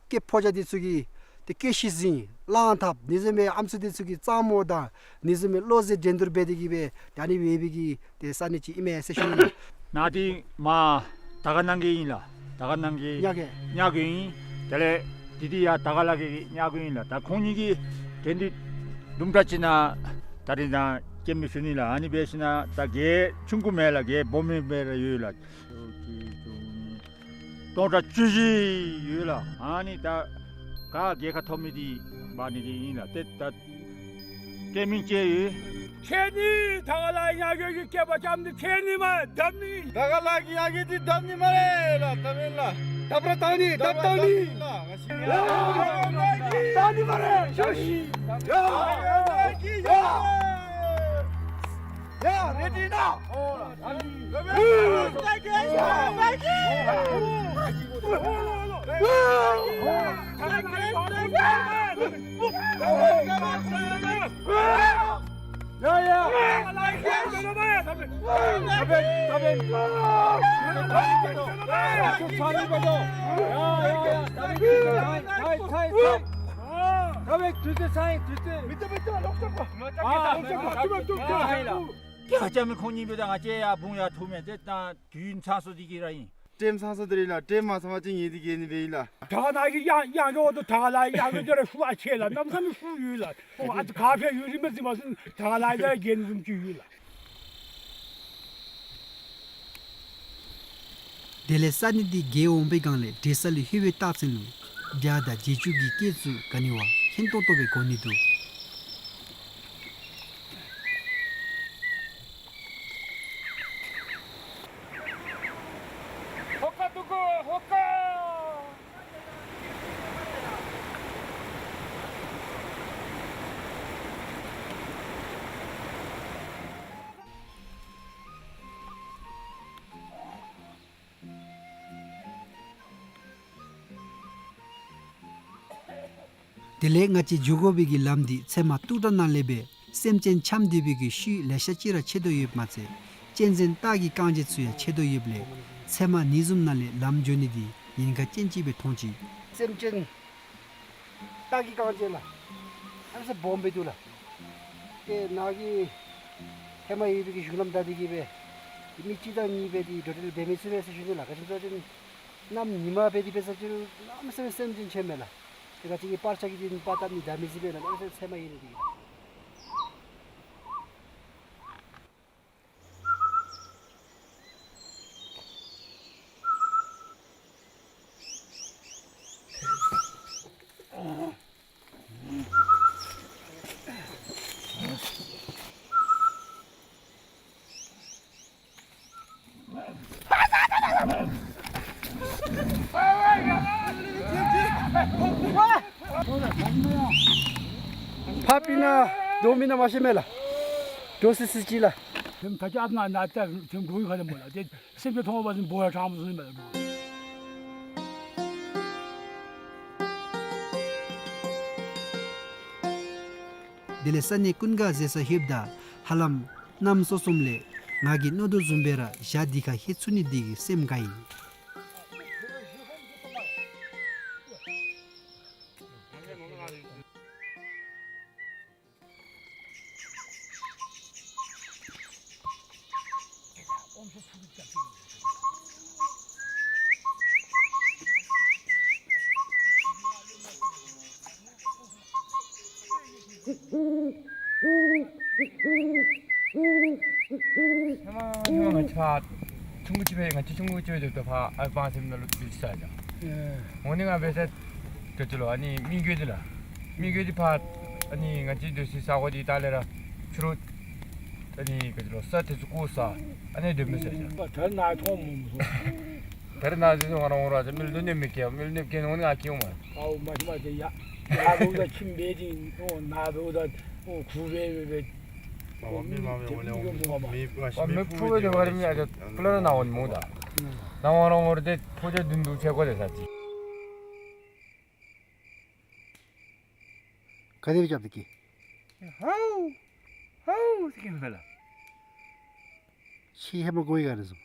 སྐྱེས་ཕོ་རྒྱས་འདི་ཚུ་གིས་ཏེ་སྐྱེས་ཤི་ཟིན་གླང་འཐབ་ནི་བཟུམ་སྦེ་ཨམ་སྲུ་འདི་ཚུ་གིས་གཙང་མོ་དང་ནི་བཟུམ་སྦེ་བློ་རྩེ་འགྲན་བསྡུར་འབད་དེ་གི་སྦེ་ད་ནི་འབད་བའི་གི་ཏེ་ས་གནས་ཅིག་ཨིན་མས་ཟེར་ཞུ་ནི་ལགས། ནཱ་འདི་མར་དར་དཀར་ནང་གི་ཨིན་ལགས། དར་དཀར་ནང་གི་ཉ་རྒོད་ཉ་རྒོད་ཨིན། དེ་ལས་འདི་འདི་ཡང་དར་དཀར་ལ་གི་ཉ་རྒོད་ཨིན་ལགས། ད་ཁོང་གཉིས་ཀྱི་དེ་འདི་དུམ་གྲ་ཅིག་ནང་ད་རིས་ནཱ་སྐྱེལ་མི་ཞུ་ནི་ལགས། ཨ་ནི་འབད་ཞིན་ན་ད་རྒས་ཆུང་ཀུ་མེན་ལགས། རྒས་སྦོམ་མི་སྦེ་ར་ཡོད་ལགས། སྟོང་ཕྲག་བཅུ་བཞི་ཡོད་ལགས། ཨ་ནི་ད་ག་རྒྱལ་ཁ་ཐོབ་མི་འདི་འབག་ནི་འདི་ཨིན་ལགས། ཏེ་ད་སྐྱེལ་མི་ཅིག་ཡོད། ཁྱེད་ནི་དར་དཀར་ལ་ཉ་རྒོད་ཀྱི་སྐྱེས་པ་རྐྱབ་ནི་ཁྱེད་ནི་མ་དམ་ནི། དར་དཀར་ལ་གི་ཉ་རྒོད་འདི་དམ་ནི་སྨ་རེ་ལགས། དམ་ཨིན་ལགས། དམ་ར་བཏང་ནི་དམ་བཏང་ནི། དམ་ནི་སྨ་རེ། ཡ་ཡ་ཡ་ཡ། ཡ་རེ་ཌི་ནའོ། ཡ་ཡ་ཡ། ད་རིས་ཁྱོད་ཚུ་ཚར་ཡི་ཚར་ཡི་ཚར་ཡི། ད་རིས་ཁྱོད་ཚུ་ཚར་ཡི་ཚར་ཡི། མི་ཏེ་མི་ཏེ་ལོག་ཅོག་པ། ཨ་ལོག་ཅོག་པ་ལོག་ཅོག་པ། ཡ་ཡ། ཀྱེ་ཧ་ཅང་མི་ཁོང་གཉིས་འབདཝ་ད་ང་བཅས་ཡར་འབུངས་ཡར་འཐུ་མས། ཏེ་ད་དུས་ཚང་སོང་སྟེ་གི་ར་ཨིན། ཊེམ་ཚང་སོང་སྟེ་ར་ཨིན་ལགས། ཊེམ་མ་ཚང་པ་ཅིན་ངེ་འདི་གི་ནི་འབད་ཨིན་ལགས། ད་ནཱ་གི་ཡང་ཡང་འགྱོ་དོ། ད་ལ་ཡང་འགྱོ་ར་ཤུགས་ཨ་ཆེ་ལགས། གནམ་མེད་ས་མེད་ཤུགས་ཡོད་ལགས། ཨོ་ཨ་ཙི་ག་ཕེབས་ཡོད་རིན་མ་ཟིན་པ་སོང་། ད་ལ་ཡང་རྒྱན་འཛུམ་གྱི་ཡོད་ལགས། དེ་ལས་ས་གནས་འདི་རྒས་འོང་པའི་སྒང་ལས་འབྲེ་ས་ལུ་ལྷོད་པའི་རྟགས་མཚན་ལུ་བྱ་དང་བྱི་ཅུང་གི་སྐད་ཚུ་ག་ནི་བ་ཧན་ཏོང་ཏོ་སྦེ་གོ་ནི་འདུག། ཧོ་ཀ་འདུག་གོ་ཧོ་ཀ། དེ་ལས་ང་བཅས་འགྱོ་དགོ་པའི་གི་ལམ་འདི་ཚལ་མ་སྟུག་དྲགས་ནང་ལས་སྦེ་སེམས་ཅན་འཁྱམས་སྡོད་པའི་གི་ཤུལ་ལེ་ཤ་ཅིག་ར་ཆད་དོ་ཡོདཔ་མ་ཚད་གཅན་གཟན་སྟག་གི་རྐང་རྗེས་ཚུ་ཡང་ཆད་དོ་ཡོདཔ་ལས་ཚལ་མ་ནི་བཟུམ་ནང་ལས་ལམ་འགྱོ་ནི་འདི་ཉེན་ཁ་ཅན་ཅིག་སྦེ་མཐོང་ཅི། སེམས་ཅན་སྟག་གི་རྐང་རྗེས་ལགས། ཨ་ནི་ཚུ་སྦོམ་སྦེ་འདུག་ལགས། ཏེ་ནཱ་གི་ཧེ་མ་ཡོད་པའི་གི་གཞུང་ལམ་བདའ་སྟེ་གི་སྦེ་མི་གཅིག་དང་གཉིས་སྦེ་འདི་འགྲོ་འགྲུལ་འབད་མི་ཚུགས་པས་ཟེར་ཞུ་ནི་ལགས། ག་ཅི་སྨོ་ཟེར་བ་ཅིན་ གནམ་ཉི་མ་འབད་དེ་འབད་ས་ཅིག་རུང་གནམ་མེད་ས་མེད་སེམས་ཅན་ཆེ་མས་ལགས། དེ་ག་ཅིག་གི་པར་ཆས་ཀྱི་འདི་པར་བཏབ་ནི་འདྲ་མི་ཟེར་བས་ལགས། གནམ་མེད་ས་མེད་ཚེར་མ་ཡལ་ནི་འདི་གིས། ཕར་ཕྱིན་ན་དོ་མེན་ན་མ་ཤེས་མས་ལགས། འདྲོག་སི་སི་ཅིག་ལགས། ཐེམ་ཐ་ཅག་ང་ན་ཏ་ཐེམ་འདྲོག་ཡི་ཁ་ལས་མོ་ལགས། ཏེ་སེམས་ཅན་མཐོང་བ་ཅིན་འབོ་ཡ་ཁྲམ་སོང་མས་ལགས། དེ་ལས་ས་གནས་ཀུན་དགའ་ཟེར་སར་ལྷོདཔ་ད་ཧ་ལམ་གནམ་སྲོ་གསུམ་ལས་ང་གིས་མནོ་དོ་བཟུམ་སྦེ་ར་བྱག་འདི་ཁར་ལྷོད་ཚུགས་ནི་འདི་གིས་སེམས་དགའ་ཡི། ཧེ་མ་ཧེ་མ་ང་བཅས་ཕར་ཆུང་ཀུ་ཅིག་སྦེ་ང་བཅས་ཆུང་ཀུ་ཅིག་སྦེ་སྡོདཔ་ད་ཕར་ཨའི་པང་སེམས་ནང་ལུ་སྡོད་ཅི་ས་ཡོད་ལགས། ཨེ། འོ་ནི་ང་འབད་ས་ད་ཅི་ལོ་ཨ་ནི་མི་རྒོད་འདི་ལགས། མི་རྒོད་འདི་ཕར་ཨ་ནི་ང་བཅས་སྡོད་སའི་ས་གོ་འདི་ད་ལས་ར་ཕྱི་རུ་ཨ་ནི་ག་ཅི་ལོ་ས་དེ་ཚུ་བརྐོ་ས་ཨ་ནི་སྡོད་མི་ས་ཡོད་ལགས། ད་ནཱ་མཐོང་མི་མཐོང་། ད་རེས་ནཱ་འདི་ང་ར་འོང་ར་ཟེར་མི་ལུ་གནོདཔ་མི་བཀལ། མི་ལུ་གནོདཔ་བཀལ་ནི་འོང་ནི་ང་བཀལ་འོང་མས། ཨའོ་མ་ཤེས་མ་ཤེས་ཡ། ཡ་ལུ་ད་ཁྱིམ་སྦེ་འདི་ཨོ་ནཱ་འབདཝ་ད་ཨོ་ཁུ་སྦེ་སྦེ་སྦེ། ཨ་མི་ཕུ་སྦེ་སྡོད་པ་ར་མི་ཨ་ད་ཕུ་ལས་ར་ནཱ་འོང་མི་འོང་ད། ནཱ་འོང་ར་འོང་ར་ཏེ་ཕོ་རྒྱས་བདུན་དུ་ཆས་གོ་ཟེར་ས་ཅིག། ག་དེ་སྦེ་རྐྱབ་སྟེ་སྐད། ཧའུ་ཧའུ་ཟེར་སྐད་མས་ལགས། ཁྱོད་ཧེ་མ་གོ་ཡི་ག་རེ་ཟེར།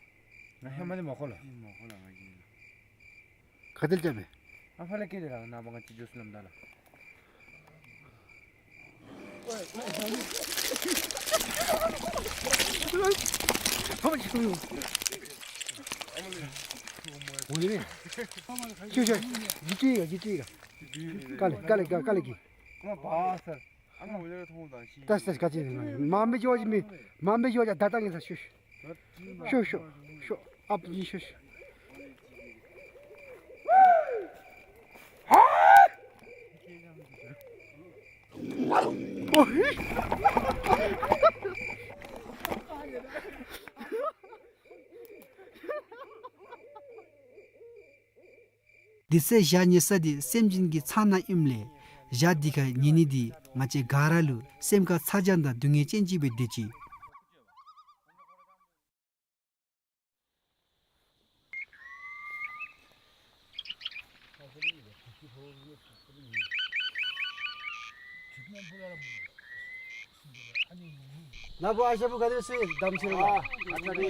ང་ཧེ་མ་འདི་མ་གོ་ལགས། མ་གོ་ལགས་ང་གིས། ག་དེ་སྦེ་རྐྱབ་མས། ཨ་ཕར་ལས་སྐད་དེ་ལགས་ནངས་པ་ང་བཅས་འགྱོ་ས་ལམ་ད་ལགས། འོ་ནི་མས། ཤོག་ཤོག་གི་ཅི་ག་གི་ཅི་ག། དཀའ་ལས་དཀའ་ལས་དཀའ་ལས་གི། ད་ད་ག་ཅི་མ་འབད་ཞུ་བ་ཅིན་མི་མ་འབད་ཞུ་བ་ཅིན་ད་ད་ངེ་ས་ཤོག་ཤོག་ཤོག་ཤོག་ཤོག་ཨཔ་ཅིག་ཤོག་ཤོག། དེ་ཚེ་བྱག་ཉལ་ས་འདི་སེམས་ཅན་གྱི་ཚང་ནང་ཨིནམ་ལས་བྱག་འདི་ཁར་ཉལ་ནི་འདི་ང་བཅས་ག་ར་ལུ་སེམས་ཁར་ཚ་གྱང་དང་སྡུག་བསྔལ་ཅན་ཅིག་སྦེ་སྡོད་ཅི། ནཱ་བུ་ཨ་ཞང་བུ་ག་དེ་སྦེ་གདམ་ཅི་ལགས། ཨ་ཨ་ཙི་རེ།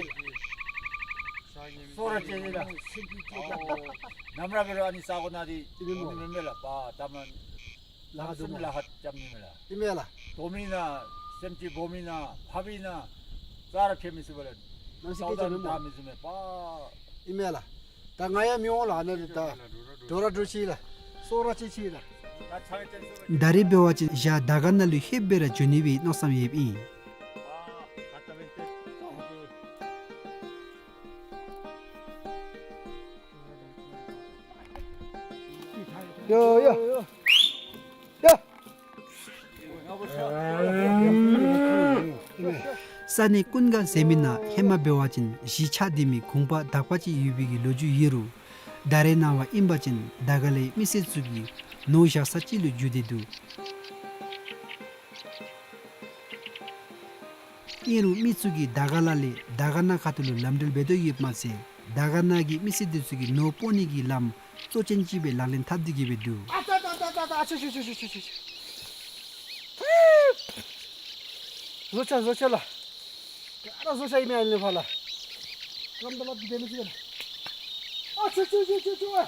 སོ་ར་ཅན་ལགས། ནམ་ར་འབད་རུང་ཨ་ནི་ས་གོ་ནང་འདི་ཨིན་མས། མི་མེན་མས་ལགས། པ་ད་མ་ལ་ཧ་སེམས་ལ་ཧ་བཅམ་ནི་མས་ལགས། ཨིན་མས་ལགས། དོ་མེན་ན་སེམས་ཅན་འབོ་མེན་ན་ཕབ་ཨིན་ན་རྩ་ར་ཁེལ་མི་ཚུགས་པས་ལགས། ནམ་ཞིག་སྐད་ཆ་ད་མི་སྨོ། མི་ཚུགས་མས་པ། ཨིན་མས་ལགས། ད་ང་ཡང་མི་འོང་ལགས། ཨ་ནཱ་ལས་ད་འགྲོ་ར་འགྲོ་ཅི་ལགས། སོ་ར་ཅིག་ཅིག་ལགས། ད་རེས་འབད་བ་ཅིན་བྱག་དར་དཀར་ནང་ལུ་ལྷོད་སྦེ་ར་འགྱོ་ནི་སྦེ་མནོ་བསམ་ཡོདཔ་ཨིན། ཡ་ཡ་ཡ། ས་གནས་ཀུན་དགའ་ཟེར་མི་ནང་ཧེ་མ་འབད་བ་ཅིན་གཞིས་ཆགས་སྡོད་མི་གུང་པ་དག་པ་ཅིག་ཡོད་པའི་གི་ལོ་རྒྱུས་ཡོད་རུང་ད་རེས་ནངས་པ་ཨིན་པ་ཅིན་དར་དཀར་ལས་མི་སེར་ཚུ་གིས་ནོར་བཞག་ས་ཅིག་ལུ་འགྱུར་ཏེ་འདུག། ཨིན་རུང་མི་ཚུ་གིས་དར་དཀར་ལ་ལས་དར་དཀར་ན་ཁ་ཐུག་ལུ་ལམ་འགྲུལ་འབད་དོ་ཡོདཔ་མ་ཚད་དར་དཀར་ན་གི་མི་སེར་འདི་ཚུ་གིས་ནོར་སྤོ་ནི་གི་ལམ་གཙོ་ཅན་ཅིག་སྦེ་ལག་ལེན་འཐབ་སྟེ་གི་སྦེ་འདུག། ཨ་ཙ་ཙ་ཙ་ཙ་ཙ། ཨ་ཙི་ཙི་ཙི། བཟོ་ཅ་བཟོ་ཅ་ལགས། ག་ར་བཟོ་ཅ་ཨིན་མས་ཨ་ནི་ཕར་ལགས། ཀམ་ད་ལགས་འདི་འདི་མི་ཅིག་ལགས། ཨ་ཙི་ཙི་ཙི་ཙི་ཙི།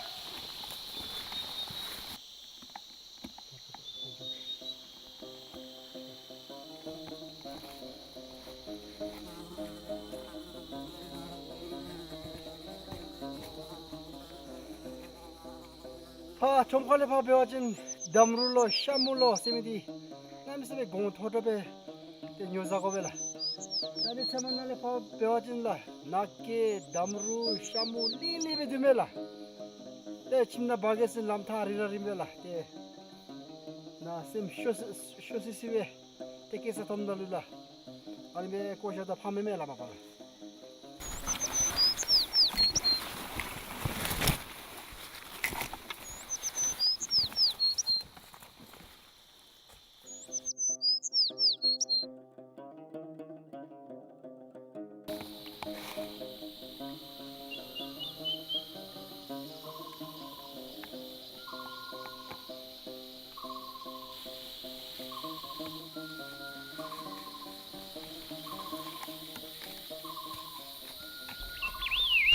ཨ་ཁྲོམ་ཁ་ལས་ཕར་འབད་བ་ཅིན་འདམ་རུད་ལོ་ཤ་མུ་ལོ་ཟེར་མི་འདི་གནམ་མེད་ས་མེད་གོང་མཐོ་དྲགས་སྦེ་ཏེ་ཉོ་བཟའ་དགོ་པས་ལགས། ད་ཨ་ནི་ཚལ་མ་ནང་ལས་ཕར་འབད་བ་ཅིན་ལགས་ནཱ་གི་འདམ་རུད་ཤ་མུ་ལི་ལི་སྦེ་འདུག་མས་ལགས། ཏེ་ཁྱིམ་ནང་འབག་གེ་ཟེར་ལམ་ཐག་རིང་ར་རིང་པས་ལགས། ཏེ་ནཱ་སེམས་སྐྱོ་སི་སྐྱོ་སི་སི་སྦེ་ཏེ་སྐྱེ་ས་མཐོངམ་ད་ལུ་ལགས། ཨ་ནི་སྦེ་བཀོ་བཞག་ད་ཕངས་མས་མས་ལགས་མ་པ་ལགས།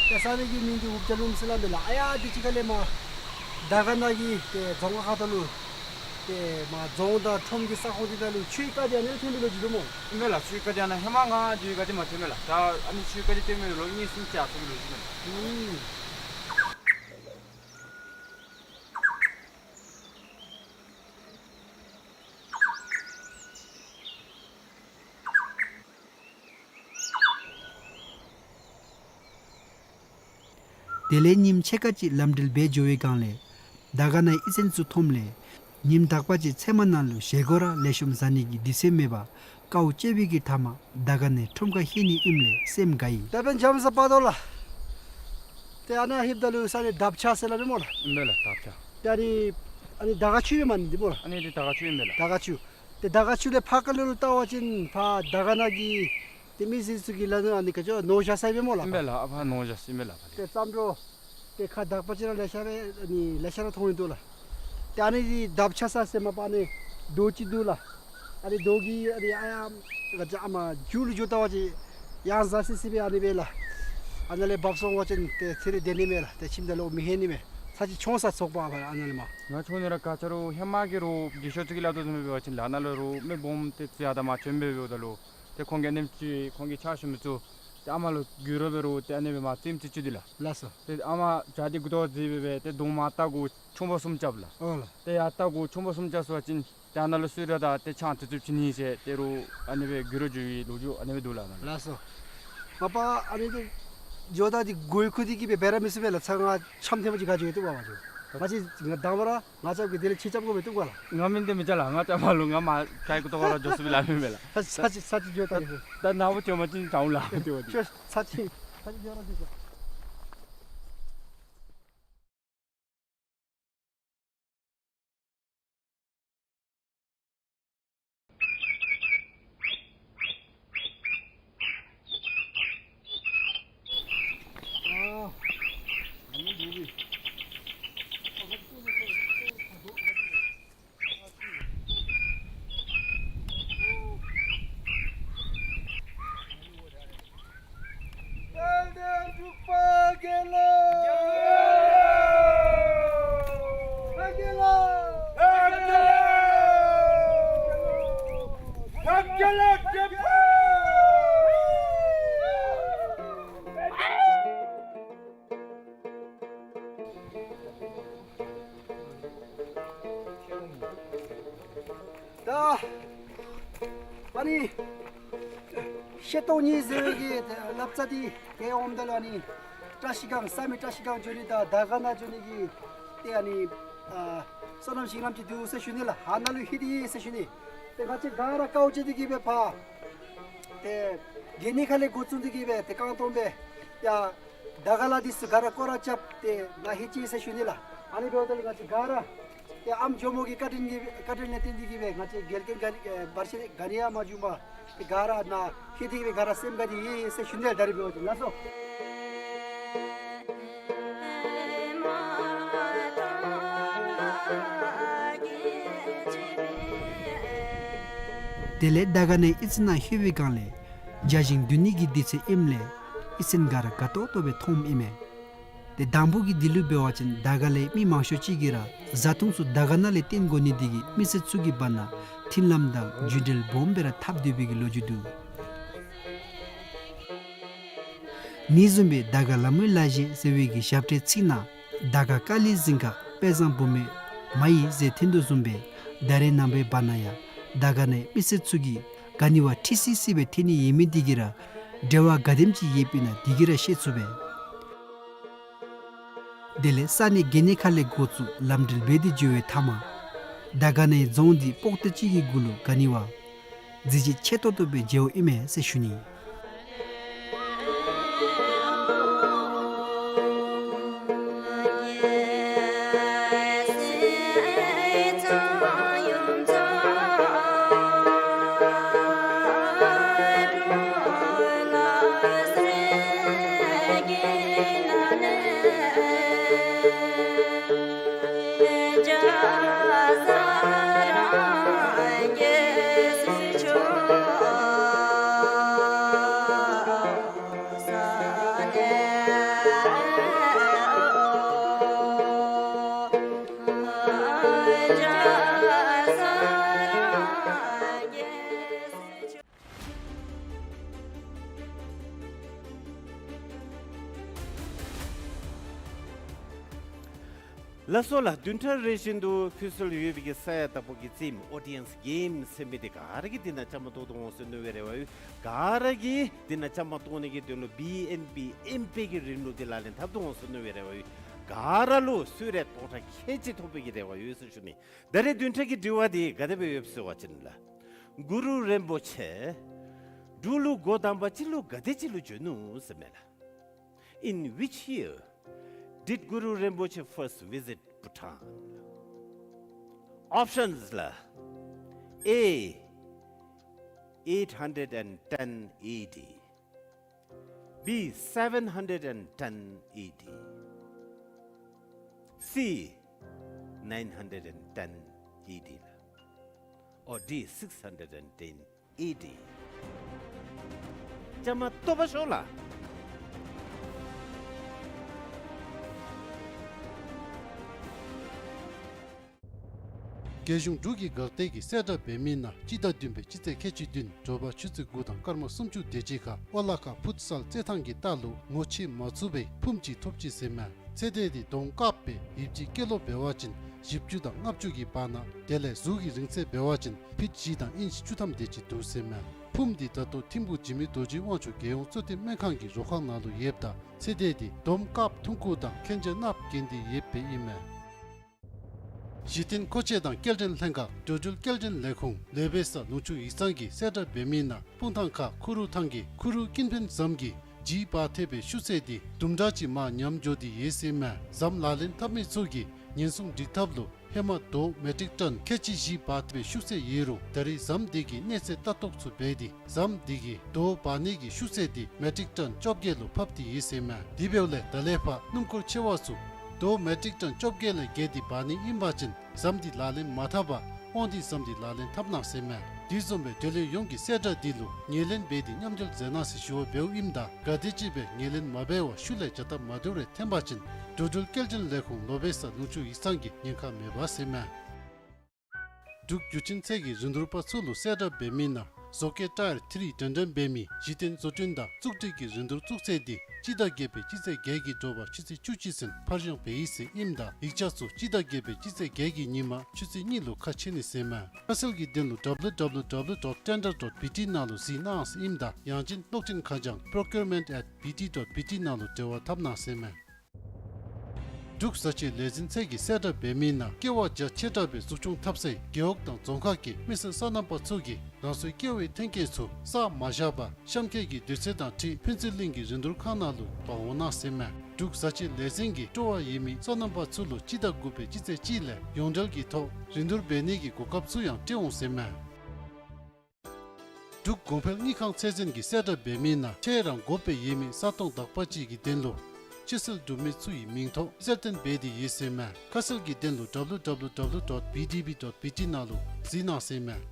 ཏེ་ས་གནས་ཀྱི་མིང་འདི་འུབ་ཇ་ལུང་ཟེར་སླབ་མས་ལགས། ཨ་ཡ་འདི་ཅིག་ཁ་ལས་མར་དར་དཀར་ན་གི་ཏེ་རྫོང་ཁག་ཁ་ཐུག་ལུ་ཏེ་མར་རྫོང་དང་ཁྲོམ་གྱི་ས་ཁོངས་འདི་ནང་ལུ་ཆུའི་རྐ་འདི་ཨ་ནི་ཐོན་པའི་ལོ་རྒྱུས་འདུག་སྨོ། ཨིན་མས་ལགས། ཆུའི་རྐ་འདི་ཨ་ནཱ་ཧེ་མ་ང་འགྱོ་བའི་སྒང་འདི་མ་ཐོན་མས་ལགས། ད་ཨ་ནི་ཆུའི་རྐ་འདི་ཐོན་མི་ལོ་གཉིས་གསུམ་ཅིག་ཐོན་པའི་ལོ་རྒྱུས་མས། ཨུམ། དེ་ལས་ཉིནམ་ཕྱེད་ཀ་ཅིག་ལམ་འགྲུལ་འབད་འགྱོ་བའི་སྒང་ལས་དར་དཀར་ན་གི་གཡུས་ཚན་ཚུ་མཐོངམ་ལས་ཉིནམ་དག་པ་ཅིག་ཚལ་མ་ནང་ལུ་བཞེས་སྒོ་ར་ལེགས་ཤོམ་བཟའ་ནི་གི་དུས་ཚོད་མེད་པར་དཀའཝ་སྤྱད་པའི་གི་མཐའ་མར་དར་དཀར་ན་གི་ཁྲོམ་ཁར་ལྷོད་ནི་ཨིནམ་ལས་སེམས་དགའ་ཡི། ད་འབདན་འཇམ་ས་པ་དོ་ལགས། ཏེ་ཨ་ནཱ་ལྷོདཔ་ད་ལུ་ས་གནས་དབ་ཆ་ཟེར་སླབ་མས་སྨོ་ལགས། ཨིན་མས་ལགས། དབ་ཆ། ཏེ་ཨ་ནི་ཨ་ནི་དར་དཀར་ཆུ་ཨིན་མས་ནི་འདི་སྨོ་ལགས། ཨ་ནི་འདི་དར་དཀར་ཆུ་ཨིན་མས་ལགས། དར་དཀར་ཆུ། ཏེ་དར་དཀར་ཆུ་ལས་ཕར་ཁ་ལུ་ལུ་བལྟ་བ་ཅིན་ཕར་དར་དཀར་ན་གི་ཏེ་མི་སེར་ཚུ་གིས་སླབ་ནི་ཨ་ནི་ག་ཅི་ནོར་བཞག་ས་ཨིན་མས་སྨོ་ལགས། ཨིན་མས་ལགས། ཨ་ཕར་ནོར་བཞག་ས་ཨིན་མས་ལགས། ཏེ་བརྩམས་འགྱོ། ཏེ་ཁ་དག་པ་ཅིག་ར་ལེ་ཤ་ར་ཨ་ནི་ལེ་ཤ་ར་མཐོང་ཡི་འདུག་ལགས། ཏེ་ཨ་ནི་འདི་དབ་ཆ་ས་ཟེར་མ་པ་ཨ་ནི་རྡོ་ཅིག་འདུག་ལགས། ཨ་ནི་རྡོ་གི་ཨ་ནི་ཨ་ཡ་ག་ཅི་ཨ་མ་མཇུག་ལུ་འགྱོ་བལྟ་བ་ཅིན་ཡང་གཟར་སི་སི་སྦེ་ཨ་ནི་སྦེ་ལགས། ཨ་ནཱ་ལས་འབབ་སོང་བ་ཅིན་ཏེ་ཚེ་རིང་སྡོད་ནི་མས་ལགས། ཏེ་ཁྱིམ་ད་ལུ་མི་ལྷོད་ནི་མས། ཚར་གཅིག་མཆོང་ས་ཚོགས་པ་ཨ་ནཱ་ལས་མར། ང་མཆོང་ནི་ར་ག་ཅི་རུང་ཧེ་མ་གི་རུང་རྒས་ཤོས་ཚུ་གིས་སླབ་དོ་བཟུམ་འབད་བ་ཅིན་ལགས་ནཱ་ལུ་རུང་མི་སྦོམ་ཏེ་ཚུ་ཡར་དང་མར་བྱོན་སྦེ་འབདཝ་ད་ལུ་ཏེ་ཁོང་གི་ཨ་ནེམ་ཅིག་ཁོང་གི་ཕྱག་ཞུ་མི་ཚུ་ཏེ་ཨ་མ་ལུ་གུས་ར་འབད་རུང་ཏེ་ཨ་ནི་སྦེ་མར་རྩེདམོ་རྩེ་བཅུག་དེས་ལགས། ལགས་སོ། ཏེ་ཨ་མ་བྱག་འདི་མགུ་ཏོ་བརྫིས་སྦེ་སྦེ་ཏེ་གདོང་མར་བལྟ་དགོ་ཆུང་པ་གསུམ་རྐྱབ་ལགས། ཨོ་ལགས། ཏེ་ཡར་བལྟ་དགོ་ཆུང་པ་གསུམ་རྐྱབ་སོང་བ་ཅིན་ཏེ་ཨ་ནཱ་ལུ་གསོལ་རས་དང་ཏེ་ཆང་དེ་ཚུ་བྱིན་ནི་ཟེར་ཏེ་རུང་ཨ་ནི་སྦེ་གུས་ར་འགྱོ་བའི་ལོ་རྒྱུས་ཨ་ནི་སྦེ་འདུག་ལགས་ནཱ་ལུ། ལགས་སོ། མ་པ་ཨ་ནི་འདི་འགྱོ་ད་འདི་གོ་ཡི་ཁུ་འདི་གིས་སྦེ་འབད་ར་མི་ཚུགས་པས་ལགས། ཚར་ང་འཆམ་ཐེངས་མ་ཅིག་ག་འགྱོ་ཡི་བཏུབ་པས་མ་འགྱོ། ང་བཅས་ང་དང་པ་ར་ང་རྐྱབ་གེ། དེ་ལས་ཁྱོད་རྐྱབ་དགོ་པས་བཏུབ་ག་ལགས། ང་མེན་ཏེ་མི་རྐྱབ་ལགས། ང་རྐྱབ་མ་ལུ་ང་མར་ག་ཡི་གུ་ཏོ་ག་ར་འགྱོ་ཚུགས་པས་ལགས། མེན་མེན་ལགས། ཚར་ཚར་གཅིག་ཚར་གཅིག་འགྱོ་ད་ལགས། ད་ནཱ་བུ་འགྱོ་མ་ཅིན་དྲག་འོང་ལགས། ཏེ་བ་འདི་ཁྱོད་ཚར་གཅིག་ཚར་གཅིག་འགྱོ་ར་འགྱོ་ད། ད་ཨ་ནི་ཤེལ་ཏོག་གཉིས་ཟེར་བའི་གི་ལབ་རྩ་འདི་གི་འོངམ་ད་ལུ་ཨ་ནི་བཀྲ་ཤིས་སྒང་བསམ་ཡས་བཀྲ་ཤིས་སྒང་འགྱོ་ནི་དང་དར་དཀར་ན་འགྱོ་ནི་གི་ཏེ་ཨ་ནི་ཨ་སོ་ནམ་ཞིང་ལམ་ཅིག་འདུག་ཟེར་ཞུ་ནི་ལགས། ཨ་ནཱ་ལུ་ལྷོད་དེ་ཡོད་ཟེར་ཞུ་ནི། ཏེ་ང་བཅས་ག་ར་དཀའཝ་སྤྱད་དེ་གི་སྦེ་ཕར་ཏེ་གྱལ་ནི་ཁ་ལས་འགོ་བཙུགས་ཏེ་གི་སྦེ་ཏེ་རྐང་སྟོང་སྦེ་ཡར་དར་དཀར་ལ་འདི་ཚུ་ག་ར་སྐོར་ར་རྐྱབ་སྟེ་ནཱ་ལྷོད་ཅི་ཟེར་ཞུ་ནི་ལགས། ཨ་ནི་འབདཝ་ད་ལུ་ང་བཅས་ག་ར་ཏེ་ཨམ་ཇོ་མོ་གི་བཀའ་དྲིན་གྱི་བཀའ་དྲིན་ལས་བརྟེན་ཏེ་གི་སྦེ་ང་བཅས་རྒྱལ་ཁབ་ག་ཨེ་བར་ཆད་ག་ནི་ཡང་མ་བྱུང་བར་ཏེ་ག་ར་ནཱ་ལྷོད་དེ་གི་སྦེ་ག་ར་སེམས་དགའ་སྟེ་ཡོད་ཟེར་ཞུ་ནི་ལགས། ད་རིས་འབདཝ་ད་ལགས་སོ། དེ་ལས་དར་དཀར་ནའི་གཡུས་ཚན་ནང་ལྷོད་པའི་སྒང་ལས་བརྒྱ་བྱིན་འདུ་ནི་གི་དུས་ཚོད་ཨིནམ་ལས་གཡུས་ཚན་ག་ར་དགའ་ཏོག་ཏོ་སྦེ་མཐོངམ་ཨིན་མས། ཏེ་དང་པོ་གི་དུས་ལུ་འབད་བ་ཅིན་དར་དཀར་ལའི་མི་མང་ཤོས་ཅིག་གིས་ར་བཟའ་འཐུང་ཚུ་དར་དཀར་ན་ལས་བཏོན་དགོ་ནི་འདི་གིས་མི་སེར་ཚུ་གི་བར་ན་མཐུན་ལམ་དང་རྒྱུད་འབྲེལ་སྦོམ་སྦེ་ར་འཐབ་སྡོད་པའི་གི་ལོ་རྒྱུས་འདུག། ཨ་ནི་བཟུམ་སྦེ་དར་དཀར་ལ་མོའི་ལ་བཞེས་ཟེར་བའི་གི་ཞབས་ཁྲའི་ཚིག་ནང་དར་དཀར་ཀ་ལི་རྫིང་ཁ་ དཔལ་བཟང་བུ་མེད་མ་ཡི་ཟེར་འཐེན་དོ་བཟུམ་སྦེ་ད་རེས་ནངས་པའི་བར་ན་ཡང་དར་དཀར་ནང་མི་སེར་ཚུ་གིས་ག་ནི་བ་ཁྲི་སི་སི་སྦེ་འཐེན་ནི་ཡོད་མི་འདི་གིས་ར་འབྲེལ་བ་ག་དེམ་ཅིག་ཡོདཔ་ཨིན་ན་འདི་གིས་ར་ཤེས་ཚུགས་པས། དེ་ལས་ས་གནས་དགེ་བསྙེན་ཁ་ལས་འགོ་བཙུགས་ལམ་འགྲུལ་འབད་དེ་འགྱོ་བའི་མཐའ་མ་དར་དཀར་ནང་རྫོང་འདི་སྤོག་ཐེངས་གཅིག་གི་གུ་ལུ་ག་ནི་བ་གཟི་བརྗིད་ཆེ་ཏོག་ཏོ་སྦེ་མཇལཝ་ཨིན་མས་ཟེར་ཞུ་ནི། ལགས་སོ་ལགས། བདུན་ཕྲག་རེ་བཞིན་དུ་ཕུལ་སྲོལ་ཡོད་པའི་གི་ས་ཡ་དྭགས་པོ་གི་རྩེདམོ་ཨོ་ཌི་ཡེནསི་གེམ་ཟེར་མི་འདི་ག་ར་གིས་འདི་ནང་བཅའ་མར་གཏོགས་ཏེ་འོང་ཟེར་མནོ་བའི་རེ་བ་ཡོད། ག་ར་གིས་འདི་ནང་བཅའ་མར་གཏོགས་ནི་གི་དོན་ལུ་བི་ཨེན་བི་ཨེམ་པེ་གི་རིམ་ལུགས་འདི་ལག་ལེན་འཐབ་སྟེ་འོང་ཟེར་མནོ་བའི་རེ་བ་ཡོད། ག་ར་ལུ་གསོལ་རས་རྟོགས་གྲངས་ཁལ་གཅིག་ཐོབ་པའི་གི་རེ་བ་ཡོད་ཟེར་ཞུ་ནི། ད་རེས་བདུན་ཕྲག་གི་དྲི་བ་འདི་ག་དེ་སྦེ་ཡོདཔ་ཟེར་བ་ཅིན་ལགས། གུ་རུ་རིན་པོ་ཆེ་འབྲུག་ལུ་འགོ་དང་པ་ཅིག་ལུ་ག་དེ་ཅིག་ལུ་བྱོན་ནུག་ཟེར་མས་ལགས། In which year did Guru Rinpoche first visit Bhutan? Options ལགས། A, eight hundred and ten A D. B, seven hundred and ten A D. C, nine hundred and ten A D. Or D, six hundred and ten A D. བཅའ་མར་གཏོགས་པར་ཤོག་ལགས། རྒྱལ་གཞུང་འབྲུག་གི་འགག་སྡེ་གིས་གསལ་བསྒྲགས་འབད་མི་ནང་སྤྱི་ཟླ་བདུན་པའི་སྤྱི་ཚེས་ཁལ་གཅིག་བདུན་དྲོ་པ་ཆུ་ཚོད་དགུ་དང་སྐར་མ་སུམ་ཅུ་དེ་ཅིག་ཁར་ཨོ་ལ་ཁ་ཕུཊ་སཱལ་རྩེད་ཐང་གི་ལྟག་ལུ་ངོ་ཕྱེ་མ་ཚུགས་པའི་ཕུངམ་ཅིག་ཐོབ་ཅི་ཟེར་མས། ཚེ་འདས་འདི་དོམ་དཀརཔོ་སྦེ་ཡིབ་ཅི་སྐྱེས་ལོ་འབད་བ་ཅིན་བཞི་བཅུ་དང་ལྔ་བཅུ་གི་བར་ན་དེ་ལས་གཟུགས་ཀྱི་རིང་ཚད་འབད་བ་ཅིན་ཕིཊ་བཞི་དང་ཨིནཆ་བཅུ་ཐམ་དེ་ཅིག་འདུག་ཟེར་མས། ཕུངམ་འདི་ད་ལྟོ་ཐིམ་ཕུག་འཇིགས་མེད་རྡོ་རྗེ་དབང་ཕྱུག་རྒྱལ་ཡོངས་གསོ་སྟོན་སྨན་ཁང་གི་རོ་ཁང་ནང་ལུ་ཡོདཔ་ད་ཚེ་འདས་འདི་དོམ་དཀརཔོ་ཐུང་ཀུ་དང་ཁེན་ཅ་གནགཔོ་གྱོན་ཏེ་ཡོདཔ་སྦེ་ཨིན་མས། གཞི་རྟེན་མཁོ་ཆས་དང་སྐྱེལ་འདྲེན་ལྷན་ཁག་འགྲོ་འགྲུལ་སྐྱེལ་འདྲེན་ལས་ཁུངས་ལེ་བེ་ས་ལུང་ཕྱོགས་ཡིག་ཚང་གིས་གསལ་བསྒྲགས་འབད་མི་ནང་སྤུངས་ཐང་ཁ་ཁུ་རུ་ཐང་གི་ཁུ་རུ་ཀིན་ཕན་ཟམ་གྱི་བརྗིད་འབག་ཐེབས་པའི་ཤུགས་ཚད་འདི་དུམ་གྲ་ཅིག་མར་ཉམས་འགྱོ་སྟེ་ཡོད་ཟེར་མས། ཟམ་ལག་ལེན་འཐབ་མི་ཚུ་གིས་ཉེན་སྲུང་སྒྲིག་ཐབས་ལུ་ཧེ་མ་རྡོ་མེ་ཊིག་ཊོན་ཁལ་གཅིག་བཞི་འབག་ཐེབས་པའི་ཤུགས་ཚད་ཡོད་རུང་ད་རེས་ཟམ་འདི་གི་གནས་ཚད་ལྟ་རྟོག་ཚུ་འབད་དེ་ཟམ་འདི་གིས་རྡོ་འབག་ནི་གི་ཤུགས་ཚད་འདི་མེ་ཊིག་ཊོན་བཅོ་བརྒྱད་ལུ་ཕབ་སྟེ་ཡོད་ཟེར་མས། དེ་འབདཝ་ལས་ད་ལས་ཕར་སྣུམ་འཁོར་ཆེ་བ་ཚུ་རྡོ་མེ་ཊིག་ཊོན་བཅོ་བརྒྱད་ལས་བརྒལ་ཏེ་འབག་ནི་ཨིན་པ་ཅིན་ཟམ་འདི་ལག་ལེན་མ་འཐབ་པར་དབང་འདུས་ཟམ་འདི་ལག་ལེན་འཐབ་གནང་ཟེར་མས། དེ་བཟུམ་སྦེ་འབྲེལ་ཡོད་ཡོངས་ཀྱིས་གསལ་བསྒྲགས་འདི་ལུ་ངོས་ལེན་འབད་དེ་མཉམ་འབྲེལ་མཛད་གནང་ཟེར་ཞུ་བ་འབདཝ་ཨིནམ་ད་ག་དེམ་ཅིག་སྦེ་ངོས་ལེན་མ་འབད་བར་ཤུལ་ལས་བྱ་སྟབས་མ་བདེཝ་རེ་འཐོན་པ་ཅིན་འགྲོ་འགྲུལ་སྐྱེལ་འདྲེན་ལས་ཁུངས་ལོ་བེ་ས་ལུང་ཕྱོགས་ཡིག་ཚང་གིས་ཉེན་ཁ་མེད་པ་ཟེར་མས། འབྲུག་རྒྱུ་ཆེན་ཚད་ཀྱི་རིན་བསྡུར་པ་ཚུ་ལུ་གསལ་བསྒྲགས་འབད་མི་ནང་བཟོ་བཀོད་ཊ་ཡར་ཐེ་རི་འགྲན་འགྲན་འབད་མི་གཞི་རྟེན་བཟོ་སྐྲུན་དང་བཙུགས་སྒྲིག་གི་རིན་བསྡུར་བཙུགས་ཚེས་འདི་སྤྱི་ཟླ་བརྒྱད་པའི་སྤྱི་ཚེས་བརྒྱད་ཀྱི་དྲོ་པ་ཆུ་ཚོད་བཅུ་གཅིག་ཚུན་ཕར་འགྱངས་འབད་ཡི་ཟེར་ཨིནམ་ད་ཡིག་ཆ་ཚུ་སྤྱི་ཟླ་བརྒྱད་པའི་སྤྱི་ཚེས་བརྒྱད་ཀྱི་ཉིན་མ་ཆུ་ཚོད་གཉིས་ལུ་ཁ་ཕྱེ་ནི་ཟེར་མས། ཁ་གསལ་གྱི་དོན་ལུ་W W W dot tender dot B T ནང་ལུ་གཟིགས་གནང་ཟེར་ཨིནམ་ད་ཡང་ཅིན་གློག་འཕྲིན་ཁ་བྱང་procurement at B T dot B T ནང་ལུ་འབྲེལ་བ་འཐབ་གནང་ཟེར་མས། འབྲུག་བཟའ་ཆས་ལས་འཛིན་ཚད་ཀྱིས་གསལ་བསྒྲགས་འབད་མི་ནང་ཀེ་བ་རྒྱ་ཆེ་དྲགས་སྦེ་འཛུགས་སྐྱོང་འཐབ་སའི་རྒེད་འོག་དང་རྫོང་ཁག་གི་མི་སེར་སོ་ནམ་པ་ཚུ་གིས་རང་སོའི་ཀེ་བའི་ཐོན་སྐྱེད་ཚུ་བསགས་མ་བཞག་པར་གཤམ་འཁོད་ཀྱི་དུས་ཚོད་དང་འཁྲིལ་ཕུན་ཚོགས་གླིང་གི་རིན་བསྡུར་ཁང་ནང་ལུ་འབག་འོང་གནང་ཟེར་མས། འབྲུག་བཟའ་ཆས་ལས་འཛིན་གྱིས་སྤྲོ་བ་ཡོད་མི་སོ་ནམ་པ་ཚུ་ལུ་སྤྱི་ཟླ་དགུ་པའི་སྤྱི་ཚེས་གཅིག་ལས་ཡོངས་འབྲེལ་གྱི་ཐོག་རིན་བསྡུར་འབད་ནི་གི་གོ་སྐབས་ཚུ་ཡང་སྤྲོད་འོང་ཟེར་མས། འབྲུག་གོང་འཕེལ་དངུལ་ཁང་ཚད་འཛིན་གྱིས་གསལ་བསྒྲགས་འབད་མི་ནང་ཁྱེད་རང་དགོ་པའི་ཡོད་མི་ས་སྟོང་དག་པ་ཅིག་གི་དོན་ལུ་ཕྱིར་སེལ་གྲུབ་མི་ཚུ་གི་མིང་ཐོ་གསལ་སྟོན་འབད་དེ་ཡོད་ཟེར་མས། ཁ་གསལ་གྱི་དོན་ལུ་W W W dot B D B dot B T ནང་ལུ་གཟིགས་གནང་ཟེར་མས།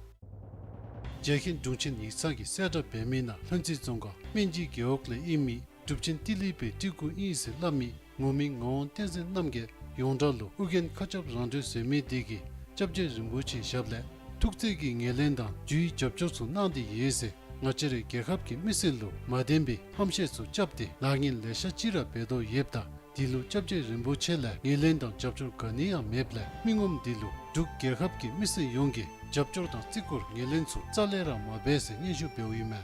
རྒྱལ་མཁན་དྲུང་ཆེན་ཡིག་ཚང་གིས་གསལ་བསྒྲགས་འབད་མི་ནང་ལྷུན་རྩེ་རྫོང་ཁག་སྨན་སྦྱིས་རྒེད་འོག་ལས་ཨིན་མི་གྲུབ་ཆེན་ཏི་ལི་པའི་སྤྲུལ་སྐུ་ཨིན་ཟེར་སླབ་མི་ངོ་མི་ངག་དབང་བསྟན་འཛིན་རྣམ་རྒྱལ་ཡོངས་གྲགས་ལུ་ཨོ་རྒྱན་མཁའ་ཁྱབ་རང་གྲོལ་ཟེར་མི་དེ་གིས་སྐྱབས་རྗེ་རིན་པོ་ཆེའི་ཞབས་ལས་ཐུགས་བརྩེ་གི་ངོས་ལེན་དང་རྒྱུའི་རྒྱབ་སྐྱོར་ཚུ་གནང་སྟེ་ཡོད་ཟེར་ང་བཅས་རའི་རྒྱལ་ཁབ་ཀྱི་མི་སེར་ལུ་མ་བདེན་པའི་ཧམ་བཤད་ཚུ་རྐྱབ་སྟེ་ལཱ་ངན་ལེ་ཤ་ཅིག་ར་འབད་དོ་ཡོདཔ་ད་ འདི་ལུ་སྐྱབས་རྗེ་རིན་པོ་ཆེ་ལས་ངོས་ལེན་དང་རྒྱབ་སྐྱོར་ག་ནི་ཡང་མེདཔ་ལས་མི་ངོམ་འདི་ལུ་འབྲུག་རྒྱལ་ཁབ་ཀྱི་མི་སེར་ཡོངས་ཀྱིས་རྒྱབ་སྐྱོར་དང་བརྩི་བཀུར་ངོས་ལེན་ཚུ་རྩ་ལས་ར་མ་འབད་ཟེར་སྙན་ཞུ་འབདཝ་ཨིན་མས།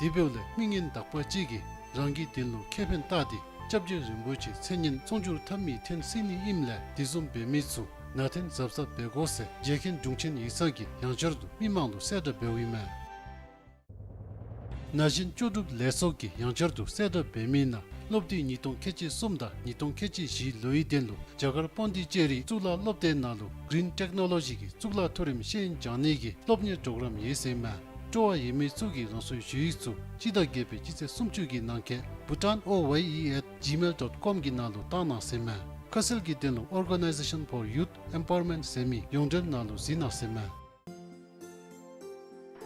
དེ་འབདཝ་ལས་མི་ངན་དག་པ་ཅིག་གིས་རང་གི་དོན་ལུ་ཁེ་ཕན་བལྟ་སྟེ་སྐྱབས་རྗེ་རིན་པོ་ཆེའི་མཚན་སྙན་ཚོང་བསྒྱུར་འཐབ་མི་འཐོན་སྲིད་ནི་ཨིནམ་ལས་དེ་བཟུམ་འབད་མི་ཚུ་ནང་འཐོན་གཟབ་གཟབ་འབད་དགོ་ཟེར་རྗེ་མཁན་དྲུང་ཆེན་ཡིག་ཚང་གིས་ཡང་བསྐྱར་དུ་མི་མང་ལུ་གསལ་བསྒྲགས་འབདཝ་ཨིན་མས། ན་གཞོན་ལྕོགས་གྲུབ་ལས་ཚོགས་ཀྱིས་ཡང་བསྐྱར་དུ་གསལ་བསྒྲགས་འབད་མི་ནང་སློབ་དུས་ཉིས་སྟོང་ཁལ་གཅིག་གསུམ་དང་ཉིས་སྟོང་ཁལ་གཅིག་བཞི་ལོའི་དོན་ལུ་རྒྱ་གར་པོན་ཌི་ཅེ་རི་གཙུག་ལག་སློབ་སྡེ་ནང་ལུ་གིརིན་ཊེཀ་ནོ་ལོ་ཇི་གི་གཙུག་ལག་མཐོ་རིམ་ཤེས་ཡོན་སྦྱང་ནི་གི་སློབ་གཉེར་གྲོགས་རམ་ཡོད་ཟེར་མས། སྤྲོ་བ་ཡོད་མི་ཚུ་གིས་རང་སོའི་ཞུ་ཡིག་ཚུ་སྤྱི་ཟླ་བརྒྱད་པའི་སྤྱི་ཚེས་སུམ་ཅུ་གི་ནང་འཁོད་bhutan O Y E at gmail dot com གི་ནང་ལུ་བཏང་གནང་ཟེར་མས། ཁ་གསལ་གྱི་དོན་ལུ་Organization for Youth Empowerment ཟེར་མི་ཡོངས་འབྲེལ་ནང་ལུ་གཟིགས་གནང་ཟེར་མས།